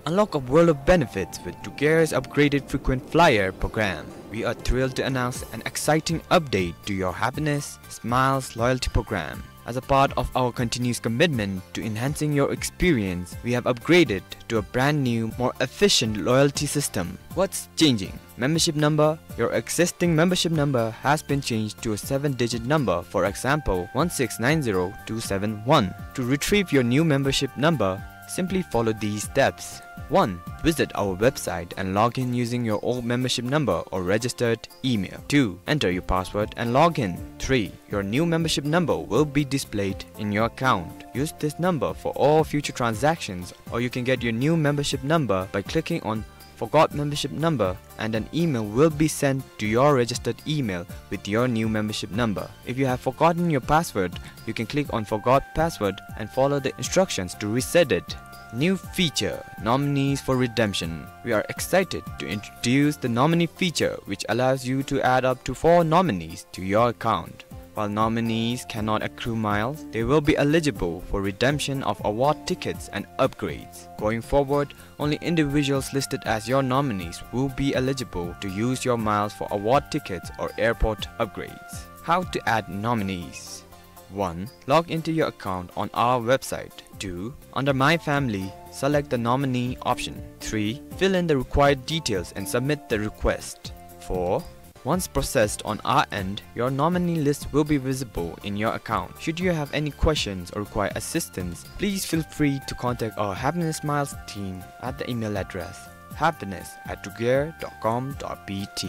Unlock a world of benefits with Tuker's upgraded frequent flyer program. We are thrilled to announce an exciting update to your happiness, smiles, loyalty program. As a part of our continuous commitment to enhancing your experience, we have upgraded to a brand new, more efficient loyalty system. What's changing? Membership number. Your existing membership number has been changed to a seven-digit number, for example, one six nine zero two seven one. To retrieve your new membership number, simply follow these steps. One. Visit our website and log in using your old membership number or registered email. Two. Enter your password and log in. Three. Your new membership number will be displayed in your account. Use this number for all future transactions, or you can get your new membership number by clicking on Forgot Membership Number, and an email will be sent to your registered email with your new membership number. If you have forgotten your password, you can click on Forgot Password and follow the instructions to reset it. New feature, nominees for redemption. We are excited to introduce the nominee feature, which allows you to add up to four nominees to your account. While nominees cannot accrue miles, they will be eligible for redemption of award tickets and upgrades. Going forward, only individuals listed as your nominees will be eligible to use your miles for award tickets or airport upgrades. How to add nominees. One. Log into your account on our website. Two. Under My Family, select the nominee option. Three. Fill in the required details and submit the request. Four. Once processed on our end, your nominee list will be visible in your account. Should you have any questions or require assistance, please feel free to contact our Happiness Miles team at the email address happiness at tugare dot com dot B T.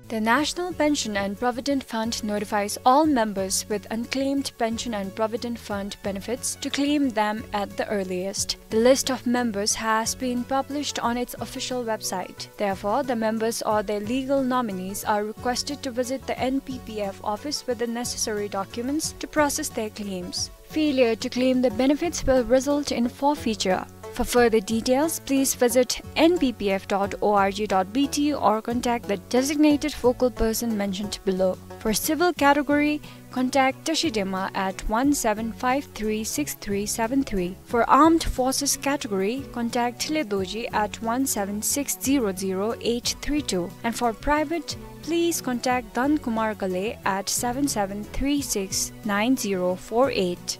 The National Pension and Provident Fund notifies all members with unclaimed pension and provident fund benefits to claim them at the earliest. The list of members has been published on its official website. Therefore, the members or their legal nominees are requested to visit the N P P F office with the necessary documents to process their claims. Failure to claim the benefits will result in forfeiture. For further details, please visit N P P F dot org dot B T or contact the designated focal person mentioned below. For civil category, contact Tashi Dema at one seven five three six three seven three. For armed forces category, contact Thile Dorji at one seven six zero zero eight three two. And for private, please contact Dhan Kumar Ghale at seven seven three six nine zero four eight.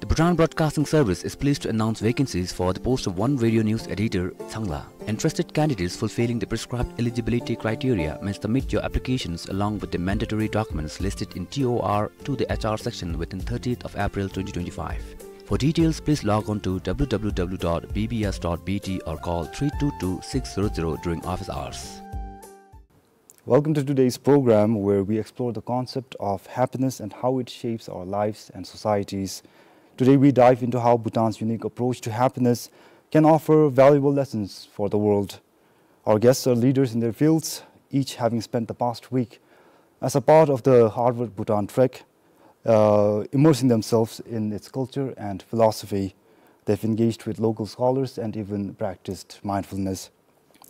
The Bhutan Broadcasting Service is pleased to announce vacancies for the post of one radio news editor, Tsangla. Interested candidates fulfilling the prescribed eligibility criteria may submit your applications along with the mandatory documents listed in T O R to the H R section within thirtieth of April twenty twenty-five. For details, please log on to W W W dot B B S dot B T or call three two two six zero zero during office hours. Welcome to today's program, where we explore the concept of happiness and how it shapes our lives and societies. Today, we dive into how Bhutan's unique approach to happiness can offer valuable lessons for the world. Our guests are leaders in their fields, each having spent the past week as a part of the Harvard Bhutan Trek, uh, immersing themselves in its culture and philosophy. They've engaged with local scholars and even practiced mindfulness.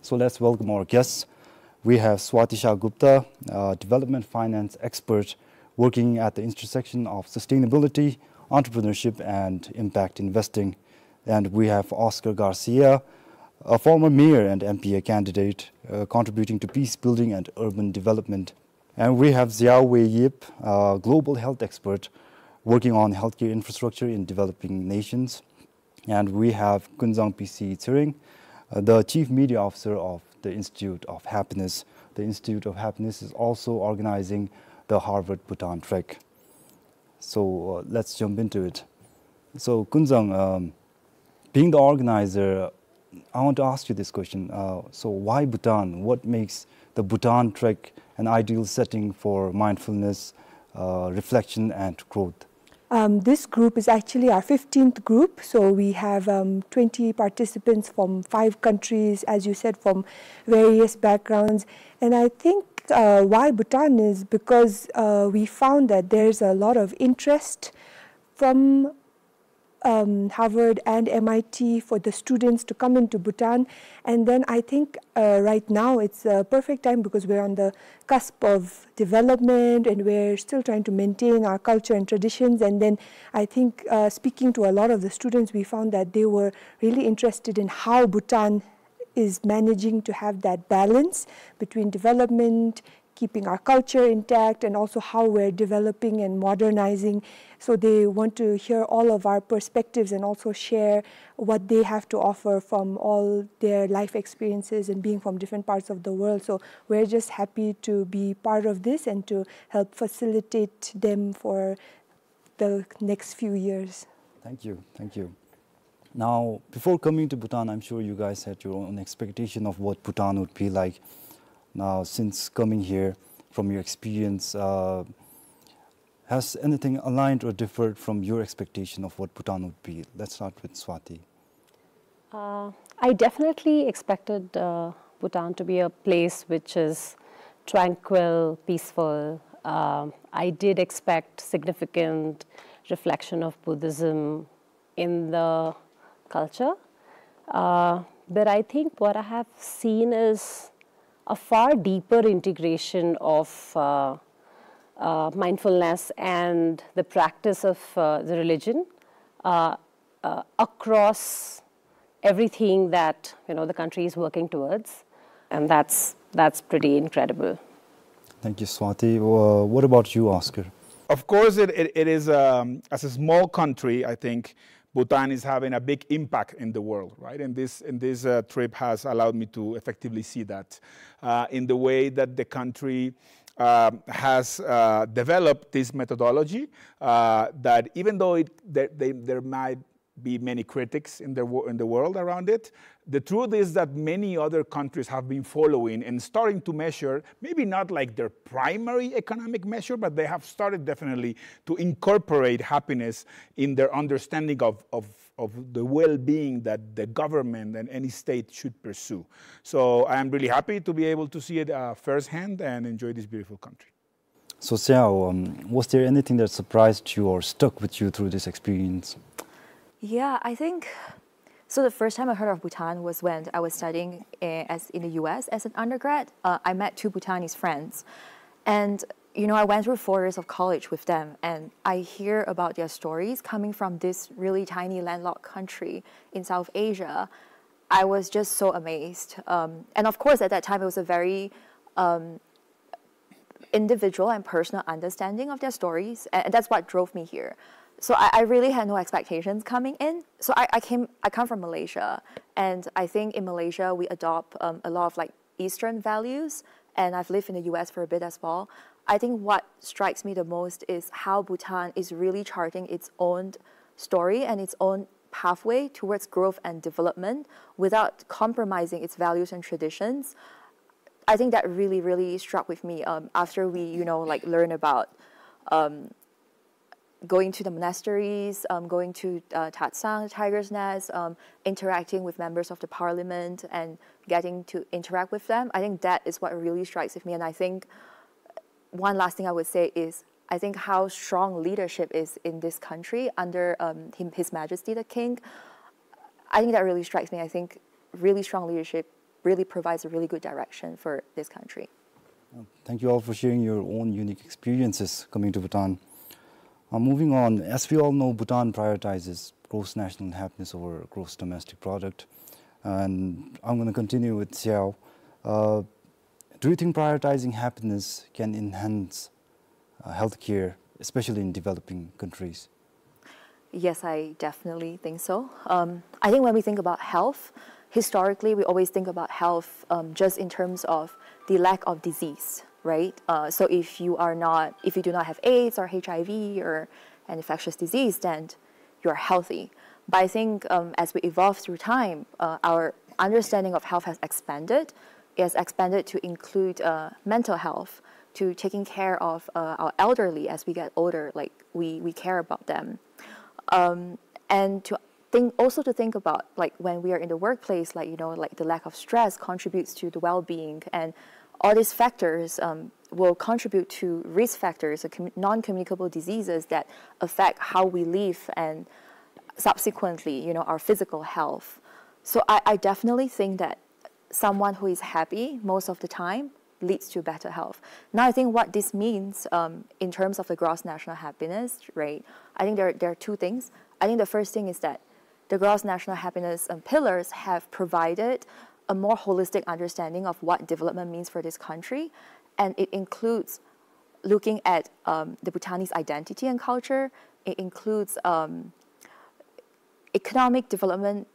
So let's welcome our guests. We have Swati Shah Gupta, uh, development finance expert working at the intersection of sustainability, entrepreneurship, and impact investing. And we have Oscar Garcia, a former mayor and M P A candidate, uh, contributing to peace building and urban development. And we have Xiaowei Yip, a global health expert working on healthcare infrastructure in developing nations. And we have Kunzang P C Tshering, uh, the chief media officer of the Institute of Happiness. The Institute of Happiness is also organizing the Harvard Bhutan Trek. So, uh, let's jump into it. So, Kunzang, um, being the organizer, I want to ask you this question. Uh, so, why Bhutan? What makes the Bhutan Trek an ideal setting for mindfulness, uh, reflection, and growth? Um, this group is actually our fifteenth group. So we have, um, twenty participants from five countries, as you said, from various backgrounds. And I think, uh, why Bhutan is because, uh, we found that there's a lot of interest from, um, Harvard and M I T for the students to come into Bhutan. And then I think, uh, right now it's a perfect time because we're on the cusp of development and we're still trying to maintain our culture and traditions. And then I think, uh, speaking to a lot of the students, we found that they were really interested in how Bhutan is managing to have that balance between development, keeping our culture intact and also how we're developing and modernizing. So they want to hear all of our perspectives and also share what they have to offer from all their life experiences and being from different parts of the world. So we're just happy to be part of this and to help facilitate them for the next few years. Thank you. Thank you. Now, before coming to Bhutan, I'm sure you guys had your own expectation of what Bhutan would be like. Now, since coming here, from your experience, uh, has anything aligned or differed from your expectation of what Bhutan would be? Let's start with Swati. Uh, I definitely expected uh, Bhutan to be a place which is tranquil, peaceful. Uh, I did expect significant reflection of Buddhism in the culture. Uh, but I think what I have seen is a far deeper integration of uh, uh, mindfulness and the practice of uh, the religion uh, uh, across everything that, you know, the country is working towards, and that's that's pretty incredible. Thank you, Swati. Uh, what about you, Oscar? Of course, it, it, it is, um, as a small country, I think Bhutan is having a big impact in the world, right? And this, and this uh, trip has allowed me to effectively see that uh, in the way that the country um, has uh, developed this methodology, uh, that even though it, there, they, there might be many critics in the, wo- in the world around it, the truth is that many other countries have been following and starting to measure, maybe not like their primary economic measure, but they have started definitely to incorporate happiness in their understanding of, of, of the well-being that the government and any state should pursue. So I am really happy to be able to see it uh, firsthand and enjoy this beautiful country. So, Xiao, um, was there anything that surprised you or stuck with you through this experience? Yeah, I think so. The first time I heard of Bhutan was when I was studying uh, as in the U S as an undergrad. Uh, I met two Bhutanese friends, and you know, I went through four years of college with them, and I hear about their stories coming from this really tiny landlocked country in South Asia. I was just so amazed. Um, and of course, at that time, it was a very um, individual and personal understanding of their stories, and that's what drove me here. So I, I really had no expectations coming in. So I, I came, I come from Malaysia, and I think in Malaysia we adopt um, a lot of like Eastern values, and I've lived in the U S for a bit as well. I think what strikes me the most is how Bhutan is really charting its own story and its own pathway towards growth and development without compromising its values and traditions. I think that really, really struck with me um, after we, you know, like learn about um, going to the monasteries, um, going to uh, Tatsang, Tiger's Nest, um, interacting with members of the parliament and getting to interact with them. I think that is what really strikes with me. And I think one last thing I would say is I think how strong leadership is in this country under um, him, His Majesty the King. I think that really strikes me. I think really strong leadership really provides a really good direction for this country. Thank you all for sharing your own unique experiences coming to Bhutan. Uh, moving on, as we all know, Bhutan prioritizes gross national happiness over gross domestic product. And I'm going to continue with Xiao. Uh, do you think prioritizing happiness can enhance uh, healthcare, especially in developing countries? Yes, I definitely think so. Um, I think when we think about health, historically we always think about health um, just in terms of the lack of disease, right? Uh, so if you are not, if you do not have AIDS or H I V or an infectious disease, then you're healthy. But I think um, as we evolve through time, uh, our understanding of health has expanded. It has expanded to include uh, mental health, to taking care of uh, our elderly as we get older, like we, we care about them. Um, and to think also to think about like when we are in the workplace, like you know, like the lack of stress contributes to the well-being, and all these factors um, will contribute to risk factors, uh, commu- non-communicable diseases that affect how we live and subsequently, you know, our physical health. So I, I definitely think that someone who is happy most of the time leads to better health. Now, I think what this means um, in terms of the gross national happiness, right? I think there, there are two things. I think the first thing is that the gross national happiness um, pillars have provided a more holistic understanding of what development means for this country. And it includes looking at um, the Bhutanese identity and culture. It includes um, economic development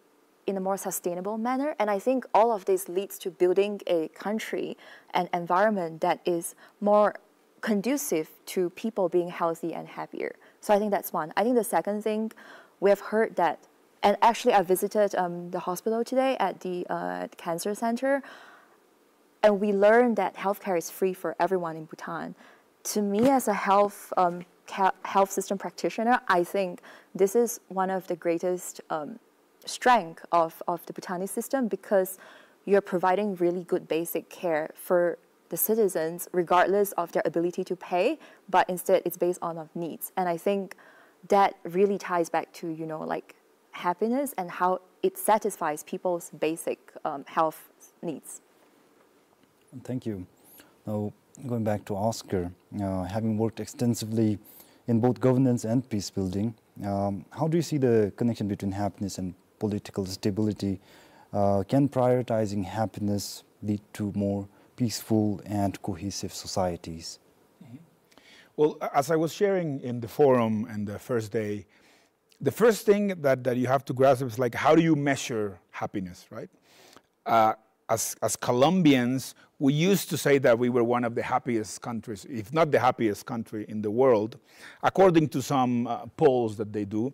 in a more sustainable manner. And I think all of this leads to building a country, an environment that is more conducive to people being healthy and happier. So I think that's one. I think the second thing, we have heard that, and actually I visited um, the hospital today at the uh, cancer center, and we learned that healthcare is free for everyone in Bhutan. To me, as a health um, ca- health system practitioner, I think this is one of the greatest um, strength of, of the Bhutanese system, because you're providing really good basic care for the citizens regardless of their ability to pay, but instead it's based on of needs. And I think that really ties back to, you know, like, happiness and how it satisfies people's basic um, health needs. Thank you. Now, going back to Oscar, uh, having worked extensively in both governance and peace building, um, how do you see the connection between happiness and political stability? Uh, can prioritizing happiness lead to more peaceful and cohesive societies? Well, as I was sharing in the forum and the first day, the first thing that, that you have to grasp is, like, how do you measure happiness, right? Uh, as, as Colombians, we used to say that we were one of the happiest countries, if not the happiest country in the world, according to some uh, polls that they do,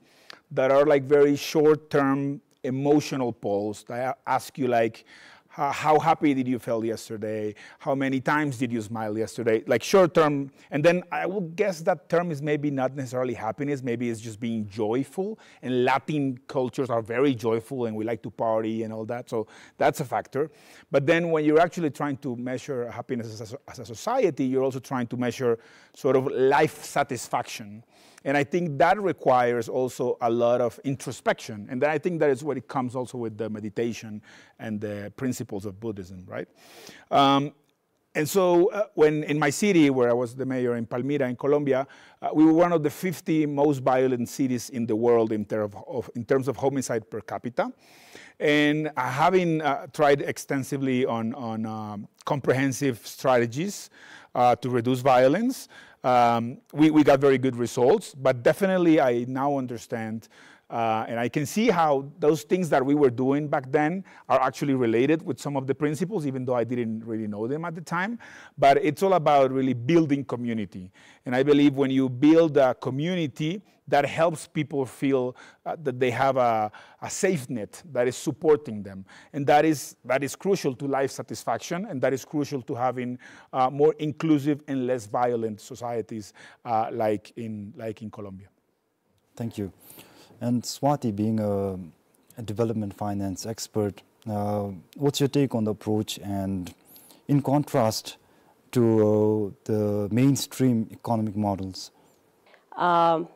that are, like, very short-term emotional polls that ask you, like, how, how happy did you feel yesterday? How many times did you smile yesterday? Like, short term. And then I would guess that term is maybe not necessarily happiness, maybe it's just being joyful. And Latin cultures are very joyful and we like to party and all that. So that's a factor. But then when you're actually trying to measure happiness as a, as a society, you're also trying to measure sort of life satisfaction. And I think that requires also a lot of introspection. And then I think that is what it comes also with the meditation and the principles of Buddhism, right? Um, and so uh, when in my city, where I was the mayor in Palmira in Colombia, uh, we were one of the fifty most violent cities in the world in, ter- of, in terms of homicide per capita. And uh, having uh, tried extensively on, on um, comprehensive strategies uh, to reduce violence, um, we, we got very good results. But definitely, I now understand uh, and I can see how those things that we were doing back then are actually related with some of the principles, even though I didn't really know them at the time. But it's all about really building community. And I believe when you build a community, that helps people feel uh, that they have a, a safe net that is supporting them. And that is, that is crucial to life satisfaction, and that is crucial to having uh, more inclusive and less violent societies uh, like, in, like in Colombia. Thank you. And Swati, being a, a development finance expert, uh, what's your take on the approach, and in contrast to uh, the mainstream economic models? Um,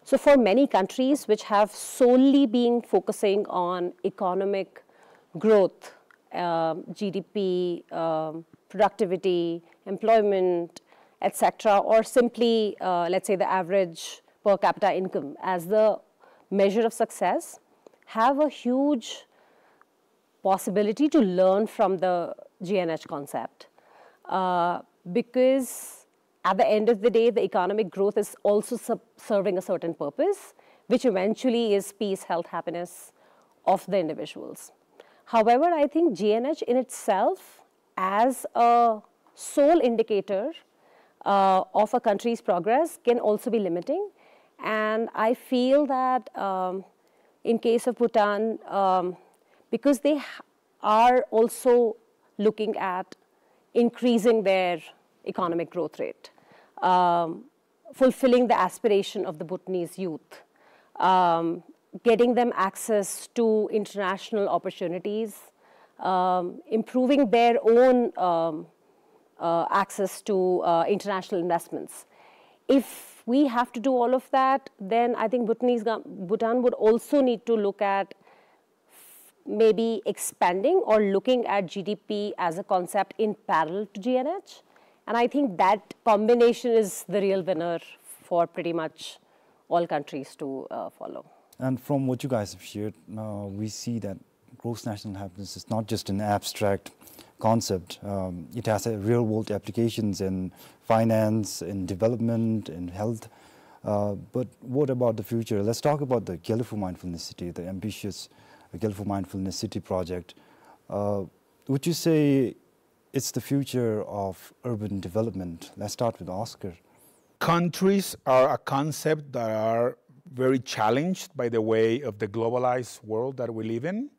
so for many countries which have solely been focusing on economic growth, um, G D P, um, productivity, employment, et cetera, or simply, uh, let's say, the average per capita income as the measure of success, have a huge possibility to learn from the G N H concept, uh, because at the end of the day, the economic growth is also sub- serving a certain purpose, which eventually is peace, health, happiness of the individuals. However, I think G N H in itself, as a sole indicator uh, of a country's progress, can also be limiting. And I feel that um, in case of Bhutan, um, because they are also looking at increasing their economic growth rate, um, fulfilling the aspiration of the Bhutanese youth, um, getting them access to international opportunities, um, improving their own um, uh, access to uh, international investments. If we have to do all of that, then I think Bhutanese, Bhutan would also need to look at maybe expanding or looking at G D P as a concept in parallel to G N H. And I think that combination is the real winner for pretty much all countries to uh, follow. And from what you guys have shared, uh, we see that gross national happiness is not just an abstract concept. Um, it has a real-world applications in finance, in development, in health. Uh, but what about the future? Let's talk about the Gelephu Mindfulness City, the ambitious Gelephu Mindfulness City project. Uh, would you say it's the future of urban development? Let's start with Oscar. Countries are a concept that are very challenged by the way of the globalized world that we live in.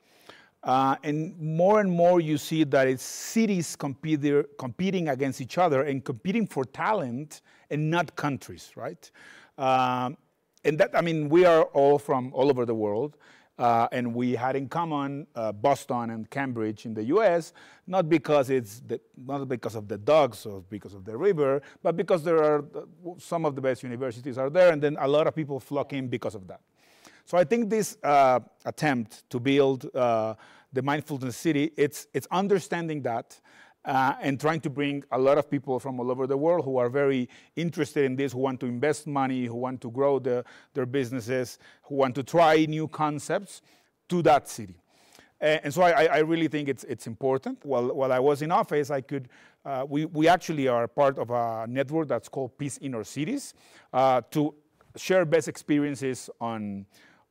Uh, and more and more you see that it's cities compete-, competing against each other and competing for talent and not countries, right? Um, and that, I mean, we are all from all over the world, uh, and we had in common, uh, Boston and Cambridge in the U S, not because it's the, not because of the dogs or because of the river, but because there are, uh, some of the best universities are there, and then a lot of people flock in because of that. So I think this, uh, attempt to build, uh, the mindfulness city, it's, it's understanding that, uh, and trying to bring a lot of people from all over the world who are very interested in this, who want to invest money, who want to grow the, their businesses, who want to try new concepts to that city. A-, and so I, I, I really think it's, it's important. While, while I was in office, I could, uh, we, we actually are part of a network that's called Peace Inner Cities, uh, to share best experiences on,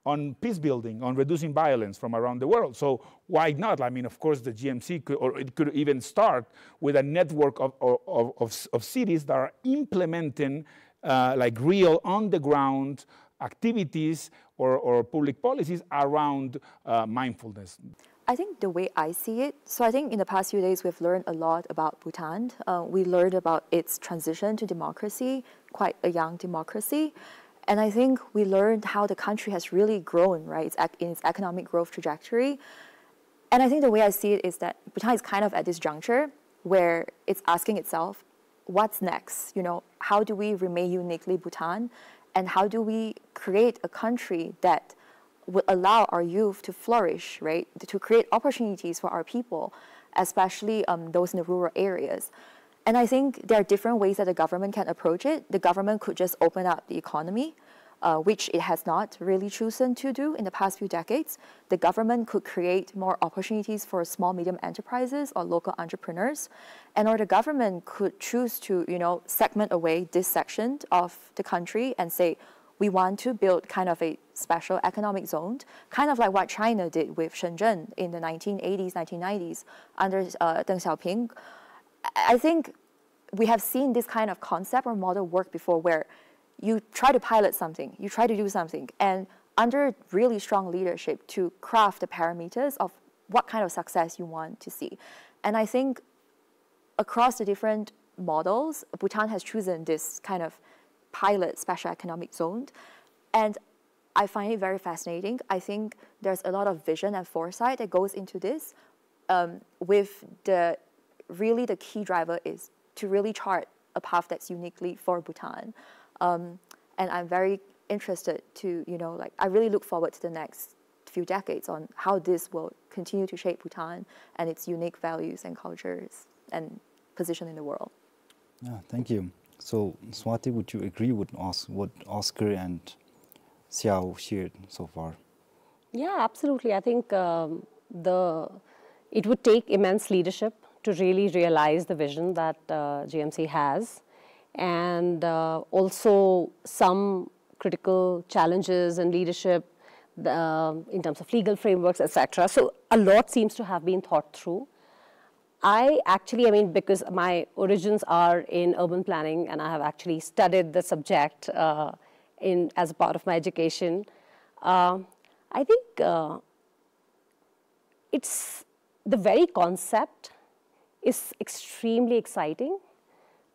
on peace building, on reducing violence from around the world. So why not? I mean, of course, the G M C could, or it could even start with a network of, of, of, of, of cities that are implementing, uh, like, real on-the-ground activities or, or public policies around, uh, mindfulness. I think the way I see it, so I think in the past few days we've learned a lot about Bhutan. Uh, we learned about its transition to democracy, quite a young democracy. And I think we learned how the country has really grown, right, its ec-, in its economic growth trajectory. And I think the way I see it is that Bhutan is kind of at this juncture where it's asking itself, what's next? You know, how do we remain uniquely Bhutan? And how do we create a country that would allow our youth to flourish, right? To create opportunities for our people, especially, um, those in the rural areas. And I think there are different ways that the government can approach it. The government could just open up the economy, uh, which it has not really chosen to do in the past few decades. The government could create more opportunities for small, medium enterprises or local entrepreneurs. And or the government could choose to, you know, segment away this section of the country and say, "We want to build kind of a special economic zone," kind of like what China did with Shenzhen in the nineteen eighties, nineteen nineties under, uh, Deng Xiaoping. I, I think we have seen this kind of concept or model work before, where you try to pilot something, you try to do something, and under really strong leadership to craft the parameters of what kind of success you want to see. And I think across the different models, Bhutan has chosen this kind of pilot special economic zone. And I find it very fascinating. I think there's a lot of vision and foresight that goes into this, um, with the, really the key driver is to really chart a path that's uniquely for Bhutan. Um, and I'm very interested to, you know, like, I really look forward to the next few decades on how this will continue to shape Bhutan and its unique values and cultures and position in the world. Yeah, thank you. So, Swati, would you agree with Os-, what Oscar and Xiao shared so far? Yeah, absolutely. I think, um, the, it would take immense leadership to really realize the vision that, uh, G M C has, and, uh, also some critical challenges in leadership, the, um, in terms of legal frameworks, et cetera. So a lot seems to have been thought through. I actually, I mean, because my origins are in urban planning and I have actually studied the subject, uh, in, as a part of my education, uh, I think, uh, it's, the very concept is extremely exciting.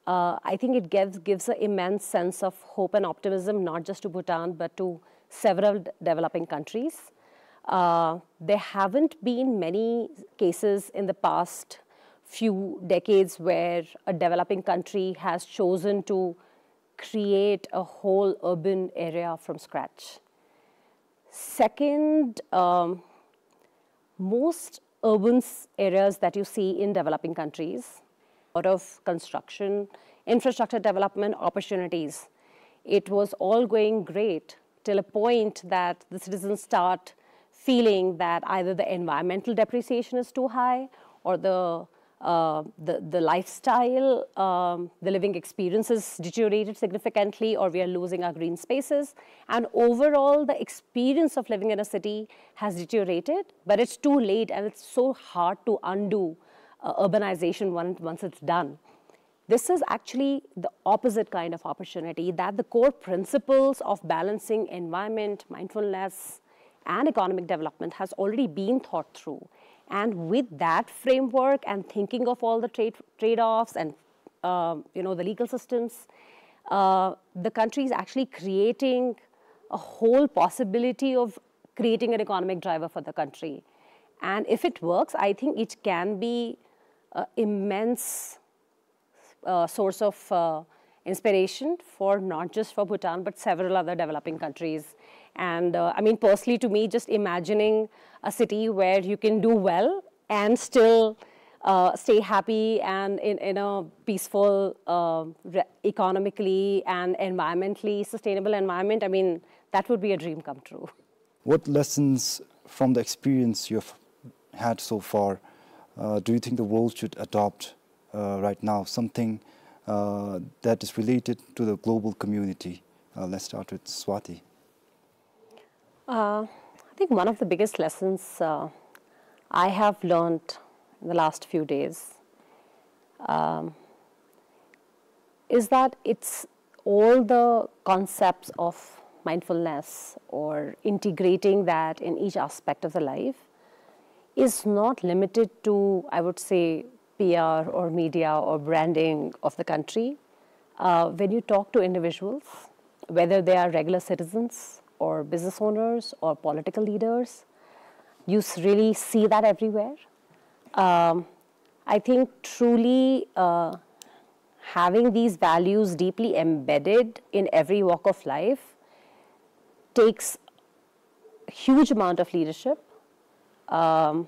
Uh, I think it gives, gives an immense sense of hope and optimism, not just to Bhutan, but to several d-, developing countries. Uh, there haven't been many cases in the past few decades where a developing country has chosen to create a whole urban area from scratch. Second, um, most urban s-, areas that you see in developing countries, lot of construction, infrastructure development opportunities. It was all going great till a point that the citizens start feeling that either the environmental depreciation is too high or the, uh, the, the lifestyle, um, the living experience is deteriorated significantly, or we are losing our green spaces. And overall, the experience of living in a city has deteriorated, but it's too late and it's so hard to undo uh, urbanization once, once it's done. This is actually the opposite kind of opportunity, that the core principles of balancing environment, mindfulness, and economic development has already been thought through. And with that framework and thinking of all the trade, trade-offs and, uh, you know, the legal systems, uh, the country is actually creating a whole possibility of creating an economic driver for the country. And if it works, I think it can be uh, immense uh, source of uh, inspiration for not just for Bhutan but several other developing countries. And uh, I mean, personally, to me, just imagining a city where you can do well and still uh, stay happy and in, in a peaceful, uh, re- economically and environmentally sustainable environment, I mean, that would be a dream come true. What lessons from the experience you've had so far uh, do you think the world should adopt uh, right now? Something uh, that is related to the global community. Uh, let's start with Swati. Uh, I think one of the biggest lessons uh, I have learned in the last few days um, is that it's all the concepts of mindfulness or integrating that in each aspect of the life is not limited to, I would say, P R or media or branding of the country. Uh, when you talk to individuals, whether they are regular citizens or business owners or political leaders, you s- really see that everywhere. Um, I think truly uh, having these values deeply embedded in every walk of life takes huge amount of leadership um,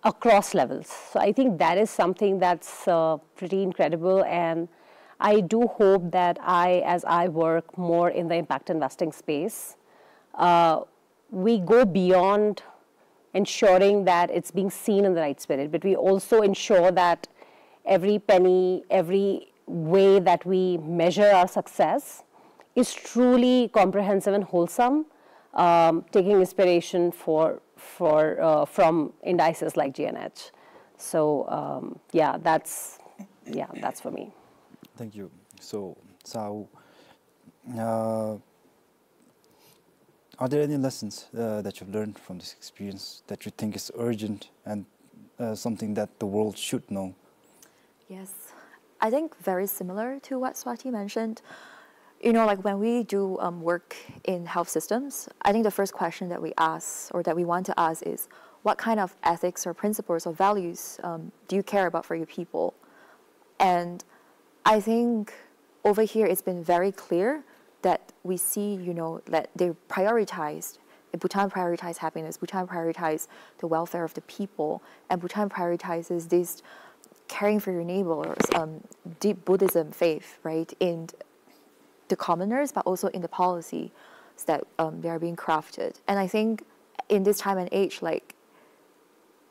across levels. So I think that is something that's uh, pretty incredible, and I do hope that I, as I work more in the impact investing space, uh, we go beyond ensuring that it's being seen in the right spirit, but we also ensure that every penny, every way that we measure our success is truly comprehensive and wholesome, um, taking inspiration for, for, uh, from indices like G N H. So, um, yeah, that's, yeah, that's for me. Thank you. So, Sa'u, uh, are there any lessons uh, that you've learned from this experience that you think is urgent and uh, something that the world should know? Yes, I think very similar to what Swati mentioned. You know, like, when we do um, work in health systems, I think the first question that we ask or that we want to ask is, what kind of ethics or principles or values um, do you care about for your people? And I think over here it's been very clear that we see, you know, that they prioritize, Bhutan prioritize happiness, Bhutan prioritize the welfare of the people, and Bhutan prioritizes this caring for your neighbors, um, deep Buddhism faith, right, in the commoners, but also in the policy that um, they are being crafted. And I think in this time and age, like,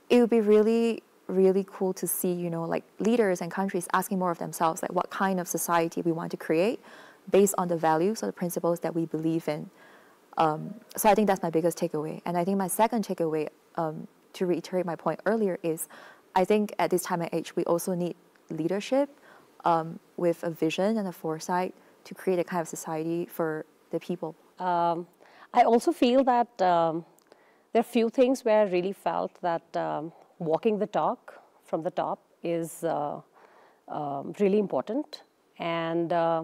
it would be really, really cool to see, you know, like, leaders and countries asking more of themselves, like, what kind of society we want to create based on the values or the principles that we believe in. Um, so I think that's my biggest takeaway. And I think my second takeaway, um, to reiterate my point earlier, is I think at this time and age, we also need leadership um, with a vision and a foresight to create a kind of society for the people. Um, I also feel that um, there are few things where I really felt that um, walking the talk from the top is uh, um, really important. And uh,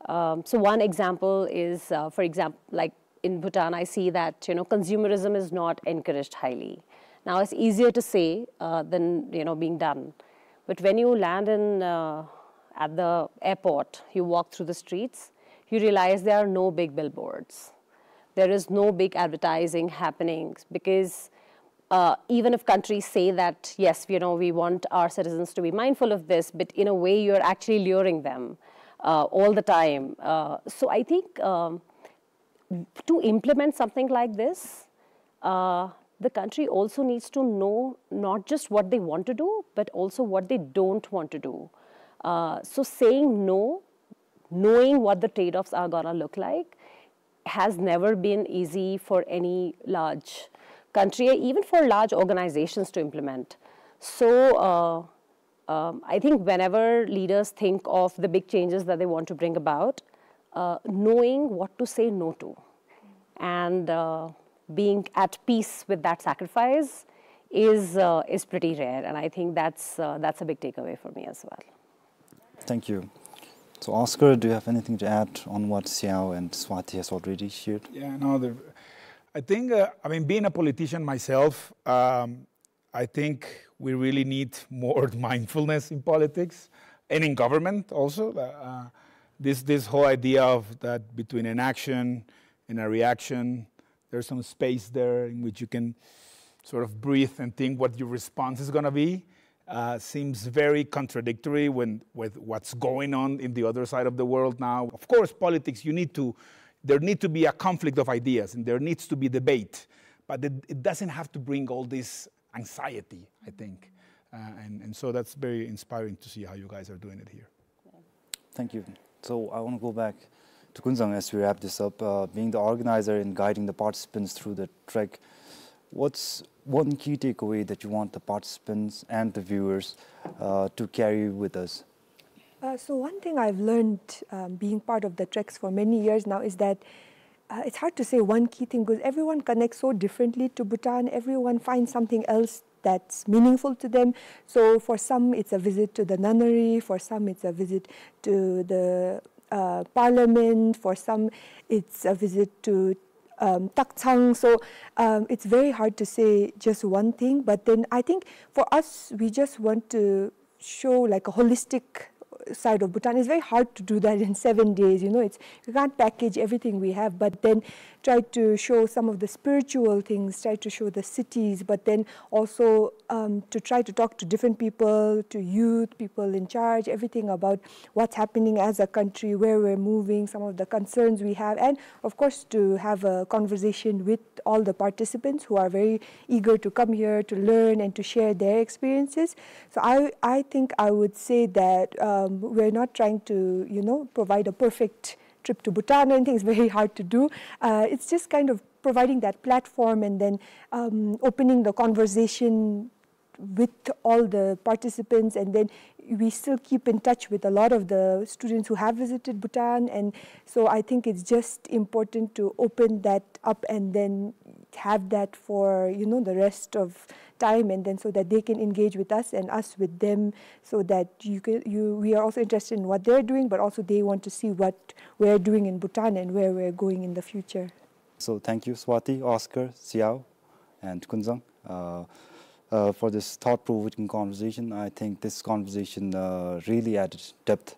um, so one example is, uh, for example, like, in Bhutan, I see that, you know, consumerism is not encouraged highly. Now, it's easier to say uh, than, you know, being done. But when you land in uh, at the airport, you walk through the streets, you realize there are no big billboards. There is no big advertising happening because uh, even if countries say that, yes, you know, we want our citizens to be mindful of this, but in a way you're actually luring them uh, all the time. Uh, so I think um, to implement something like this, uh, the country also needs to know not just what they want to do, but also what they don't want to do. Uh, so saying no, knowing what the trade-offs are gonna look like, has never been easy for any large country, even for large organizations to implement. So, uh, um, I think whenever leaders think of the big changes that they want to bring about, uh, knowing what to say no to and, uh, being at peace with that sacrifice is, uh, is pretty rare, and I think that's, uh, that's a big takeaway for me as well. Thank you. So, Oscar, do you have anything to add on what Xiao and Swati has already shared? Yeah, no, the, I think, uh, I mean, being a politician myself, um, I think we really need more mindfulness in politics and in government also. Uh, uh, this, this whole idea of that between an action and a reaction, there's some space there in which you can sort of breathe and think what your response is gonna be. Uh, seems very contradictory when, with what's going on in the other side of the world now. Of course, politics, you need to, there need to be a conflict of ideas and there needs to be debate, but it, it doesn't have to bring all this anxiety, I think. Uh, and, and so that's very inspiring to see how you guys are doing it here. Thank you. So I wanna go back to Kunzang as we wrap this up. Uh, being the organizer and guiding the participants through the trek, what's one key takeaway that you want the participants and the viewers, uh, to carry with us? Uh, so one thing I've learned, um, being part of the treks for many years now is that, uh, it's hard to say one key thing because everyone connects so differently to Bhutan. Everyone finds something else that's meaningful to them. So for some, it's a visit to the nunnery. For some, it's a visit to the, uh, parliament. For some, it's a visit to, um, Takchang. So, um, it's very hard to say just one thing. But then I think for us, we just want to show, like, a holistic side of Bhutan. It's very hard to do that in seven days, you know. It's, you can't package everything we have, but then try to show some of the spiritual things, try to show the cities, but then also, um, to try to talk to different people, to youth, people in charge, everything about what's happening as a country, where we're moving, some of the concerns we have, and of course to have a conversation with all the participants who are very eager to come here to learn and to share their experiences. So I, I think I would say that, um, we're not trying to, you know, provide a perfect trip to Bhutan or anything. It's very hard to do. Uh, it's just kind of providing that platform and then, um, opening the conversation with all the participants, and then we still keep in touch with a lot of the students who have visited Bhutan, and so I think it's just important to open that up and then have that for, you know, the rest of time, and then so that they can engage with us and us with them, so that you can, you, we are also interested in what they're doing, but also they want to see what we're doing in Bhutan and where we're going in the future. So thank you, Swati, Oscar, Xiao, and Kunzang, uh, uh, for this thought-provoking conversation. I think this conversation, uh, really added depth,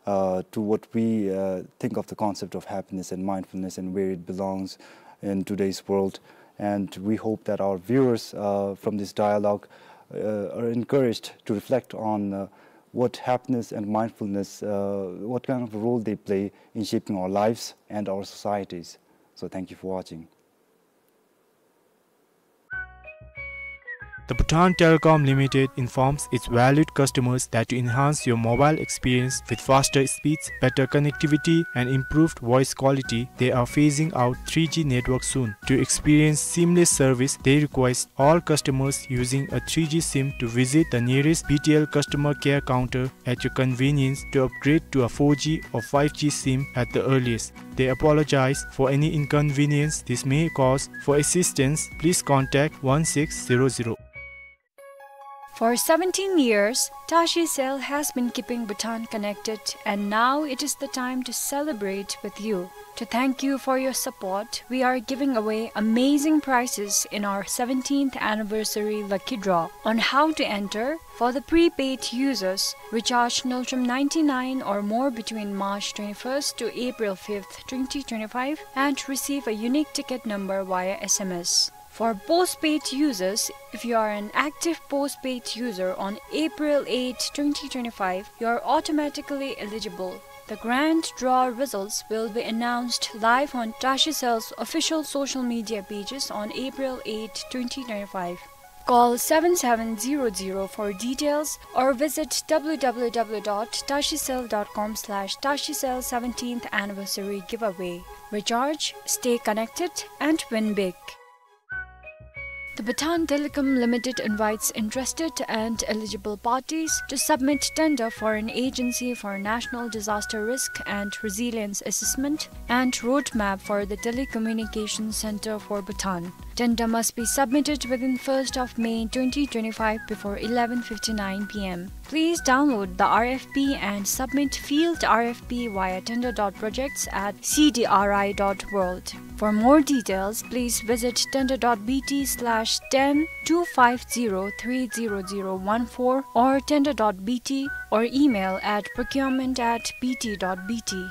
uh, to what we, uh, think of the concept of happiness and mindfulness and where it belongs in today's world. And we hope that our viewers, uh, from this dialogue, uh, are encouraged to reflect on, uh, what happiness and mindfulness, uh, what kind of a role they play in shaping our lives and our societies. So thank you for watching. The Bhutan Telecom Limited informs its valued customers that to enhance your mobile experience with faster speeds, better connectivity, and improved voice quality, they are phasing out three G network soon. To experience seamless service, they request all customers using a three G sim to visit the nearest B T L customer care counter at your convenience to upgrade to a four G or five G sim at the earliest. They apologize for any inconvenience this may cause. For assistance, please contact one six zero zero. For seventeen years, Tashi Cell has been keeping Bhutan connected, and now it is the time to celebrate with you. To thank you for your support, we are giving away amazing prizes in our seventeenth anniversary lucky draw. On how to enter: for the prepaid users, recharge Ngultrum ninety-nine or more between March twenty-first to April fifth, twenty twenty-five, and receive a unique ticket number via S M S. For postpaid users, if you are an active postpaid user on April eighth, twenty twenty-five, you are automatically eligible. The grand draw results will be announced live on Tashi Cell's official social media pages on April eighth, twenty twenty-five. Call seven seven zero zero for details or visit w w w dot tashi cell dot com slash tashi cell seventeenth anniversary giveaway. Recharge, stay connected, and win big. The Bhutan Telecom Limited invites interested and eligible parties to submit tender for an agency for national disaster risk and resilience assessment and roadmap for the telecommunication center for Bhutan. Tender must be submitted within first of May twenty twenty-five before eleven fifty-nine p m. Please download the R F P and submit field R F P via tender dot projects at c d r i dot world. For more details, please visit tender dot b t slash ten two five zero three zero zero one four or tender dot b t or email at procurement at b t dot b t.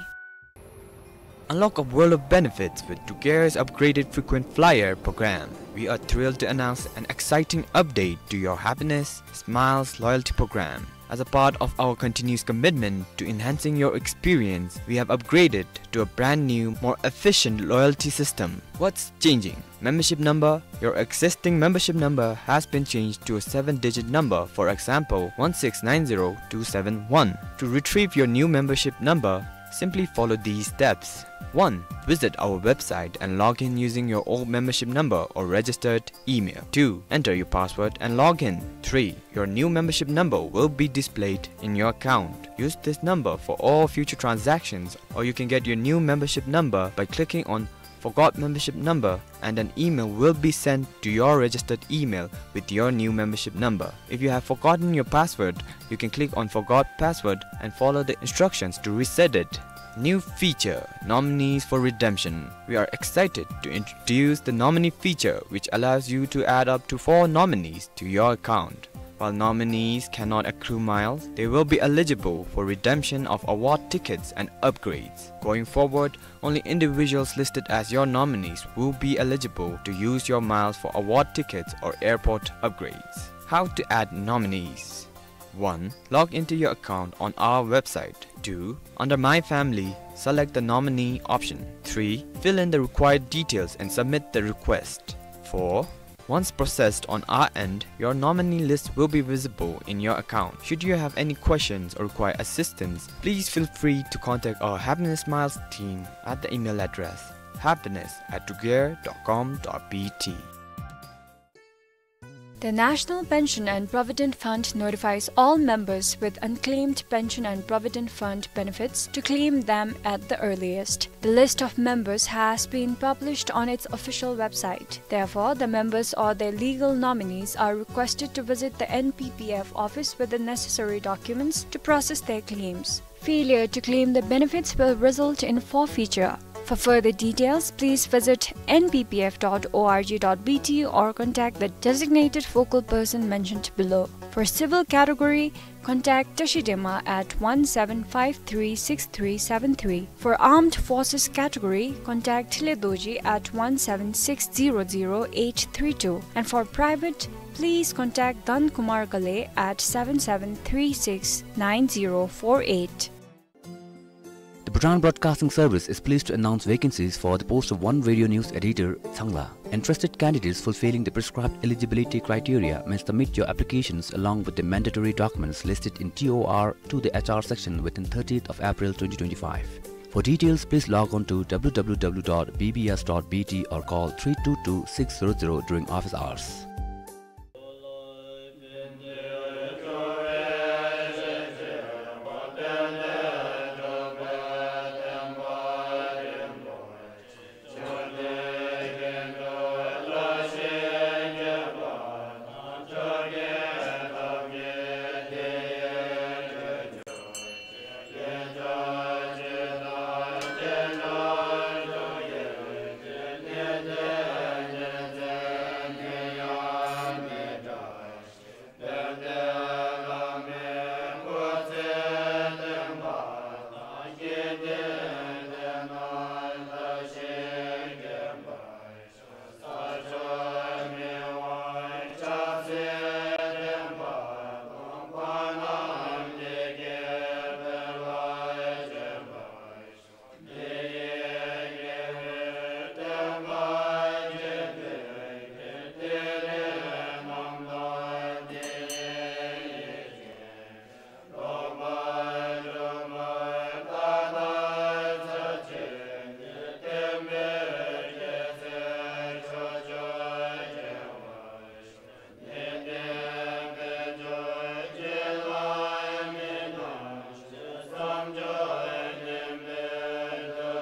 Unlock a world of benefits with Tugear's upgraded frequent flyer program. We are thrilled to announce an exciting update to your happiness, smiles, loyalty program. As a part of our continuous commitment to enhancing your experience, we have upgraded to a brand new, more efficient loyalty system. What's changing? Membership number. Your existing membership number has been changed to a seven-digit number, for example, one six nine zero two seven one. To retrieve your new membership number, simply follow these steps. One. Visit our website and log in using your old membership number or registered email. Two. Enter your password and log in. Three. Your new membership number will be displayed in your account. Use this number for all future transactions, or you can get your new membership number by clicking on Forgot Membership Number, and an email will be sent to your registered email with your new membership number. If you have forgotten your password, you can click on Forgot Password and follow the instructions to reset it. New feature, nominees for redemption. We are excited to introduce the nominee feature, which allows you to add up to four nominees to your account. While nominees cannot accrue miles, they will be eligible for redemption of award tickets and upgrades. Going forward, only individuals listed as your nominees will be eligible to use your miles for award tickets or airport upgrades. How to add nominees. One. Log into your account on our website. Two. Under My Family, select the nominee option. Three. Fill in the required details and submit the request. Four. Once processed on our end, your nominee list will be visible in your account. Should you have any questions or require assistance, please feel free to contact our Happiness Miles team at the email address happiness at tugear dot com dot b t. The National Pension and Provident Fund notifies all members with unclaimed pension and provident fund benefits to claim them at the earliest. The list of members has been published on its official website. Therefore, the members or their legal nominees are requested to visit the N P P F office with the necessary documents to process their claims. Failure to claim the benefits will result in forfeiture. For further details, please visit N P P F dot org dot B T or contact the designated focal person mentioned below. For civil category, contact Tashi Dema at one seven five three six three seven three. For armed forces category, contact Thile Dorji at one seven six zero zero eight three two. And for private, please contact Dhan Kumar Ghale at seven seven three six nine zero four eight. The Bhutan Broadcasting Service is pleased to announce vacancies for the post of one radio news editor, Changla. Interested candidates fulfilling the prescribed eligibility criteria may submit your applications along with the mandatory documents listed in T O R to the H R section within thirtieth of April twenty twenty-five. For details, please log on to w w w dot b b s dot b t or call three two two six zero zero during office hours.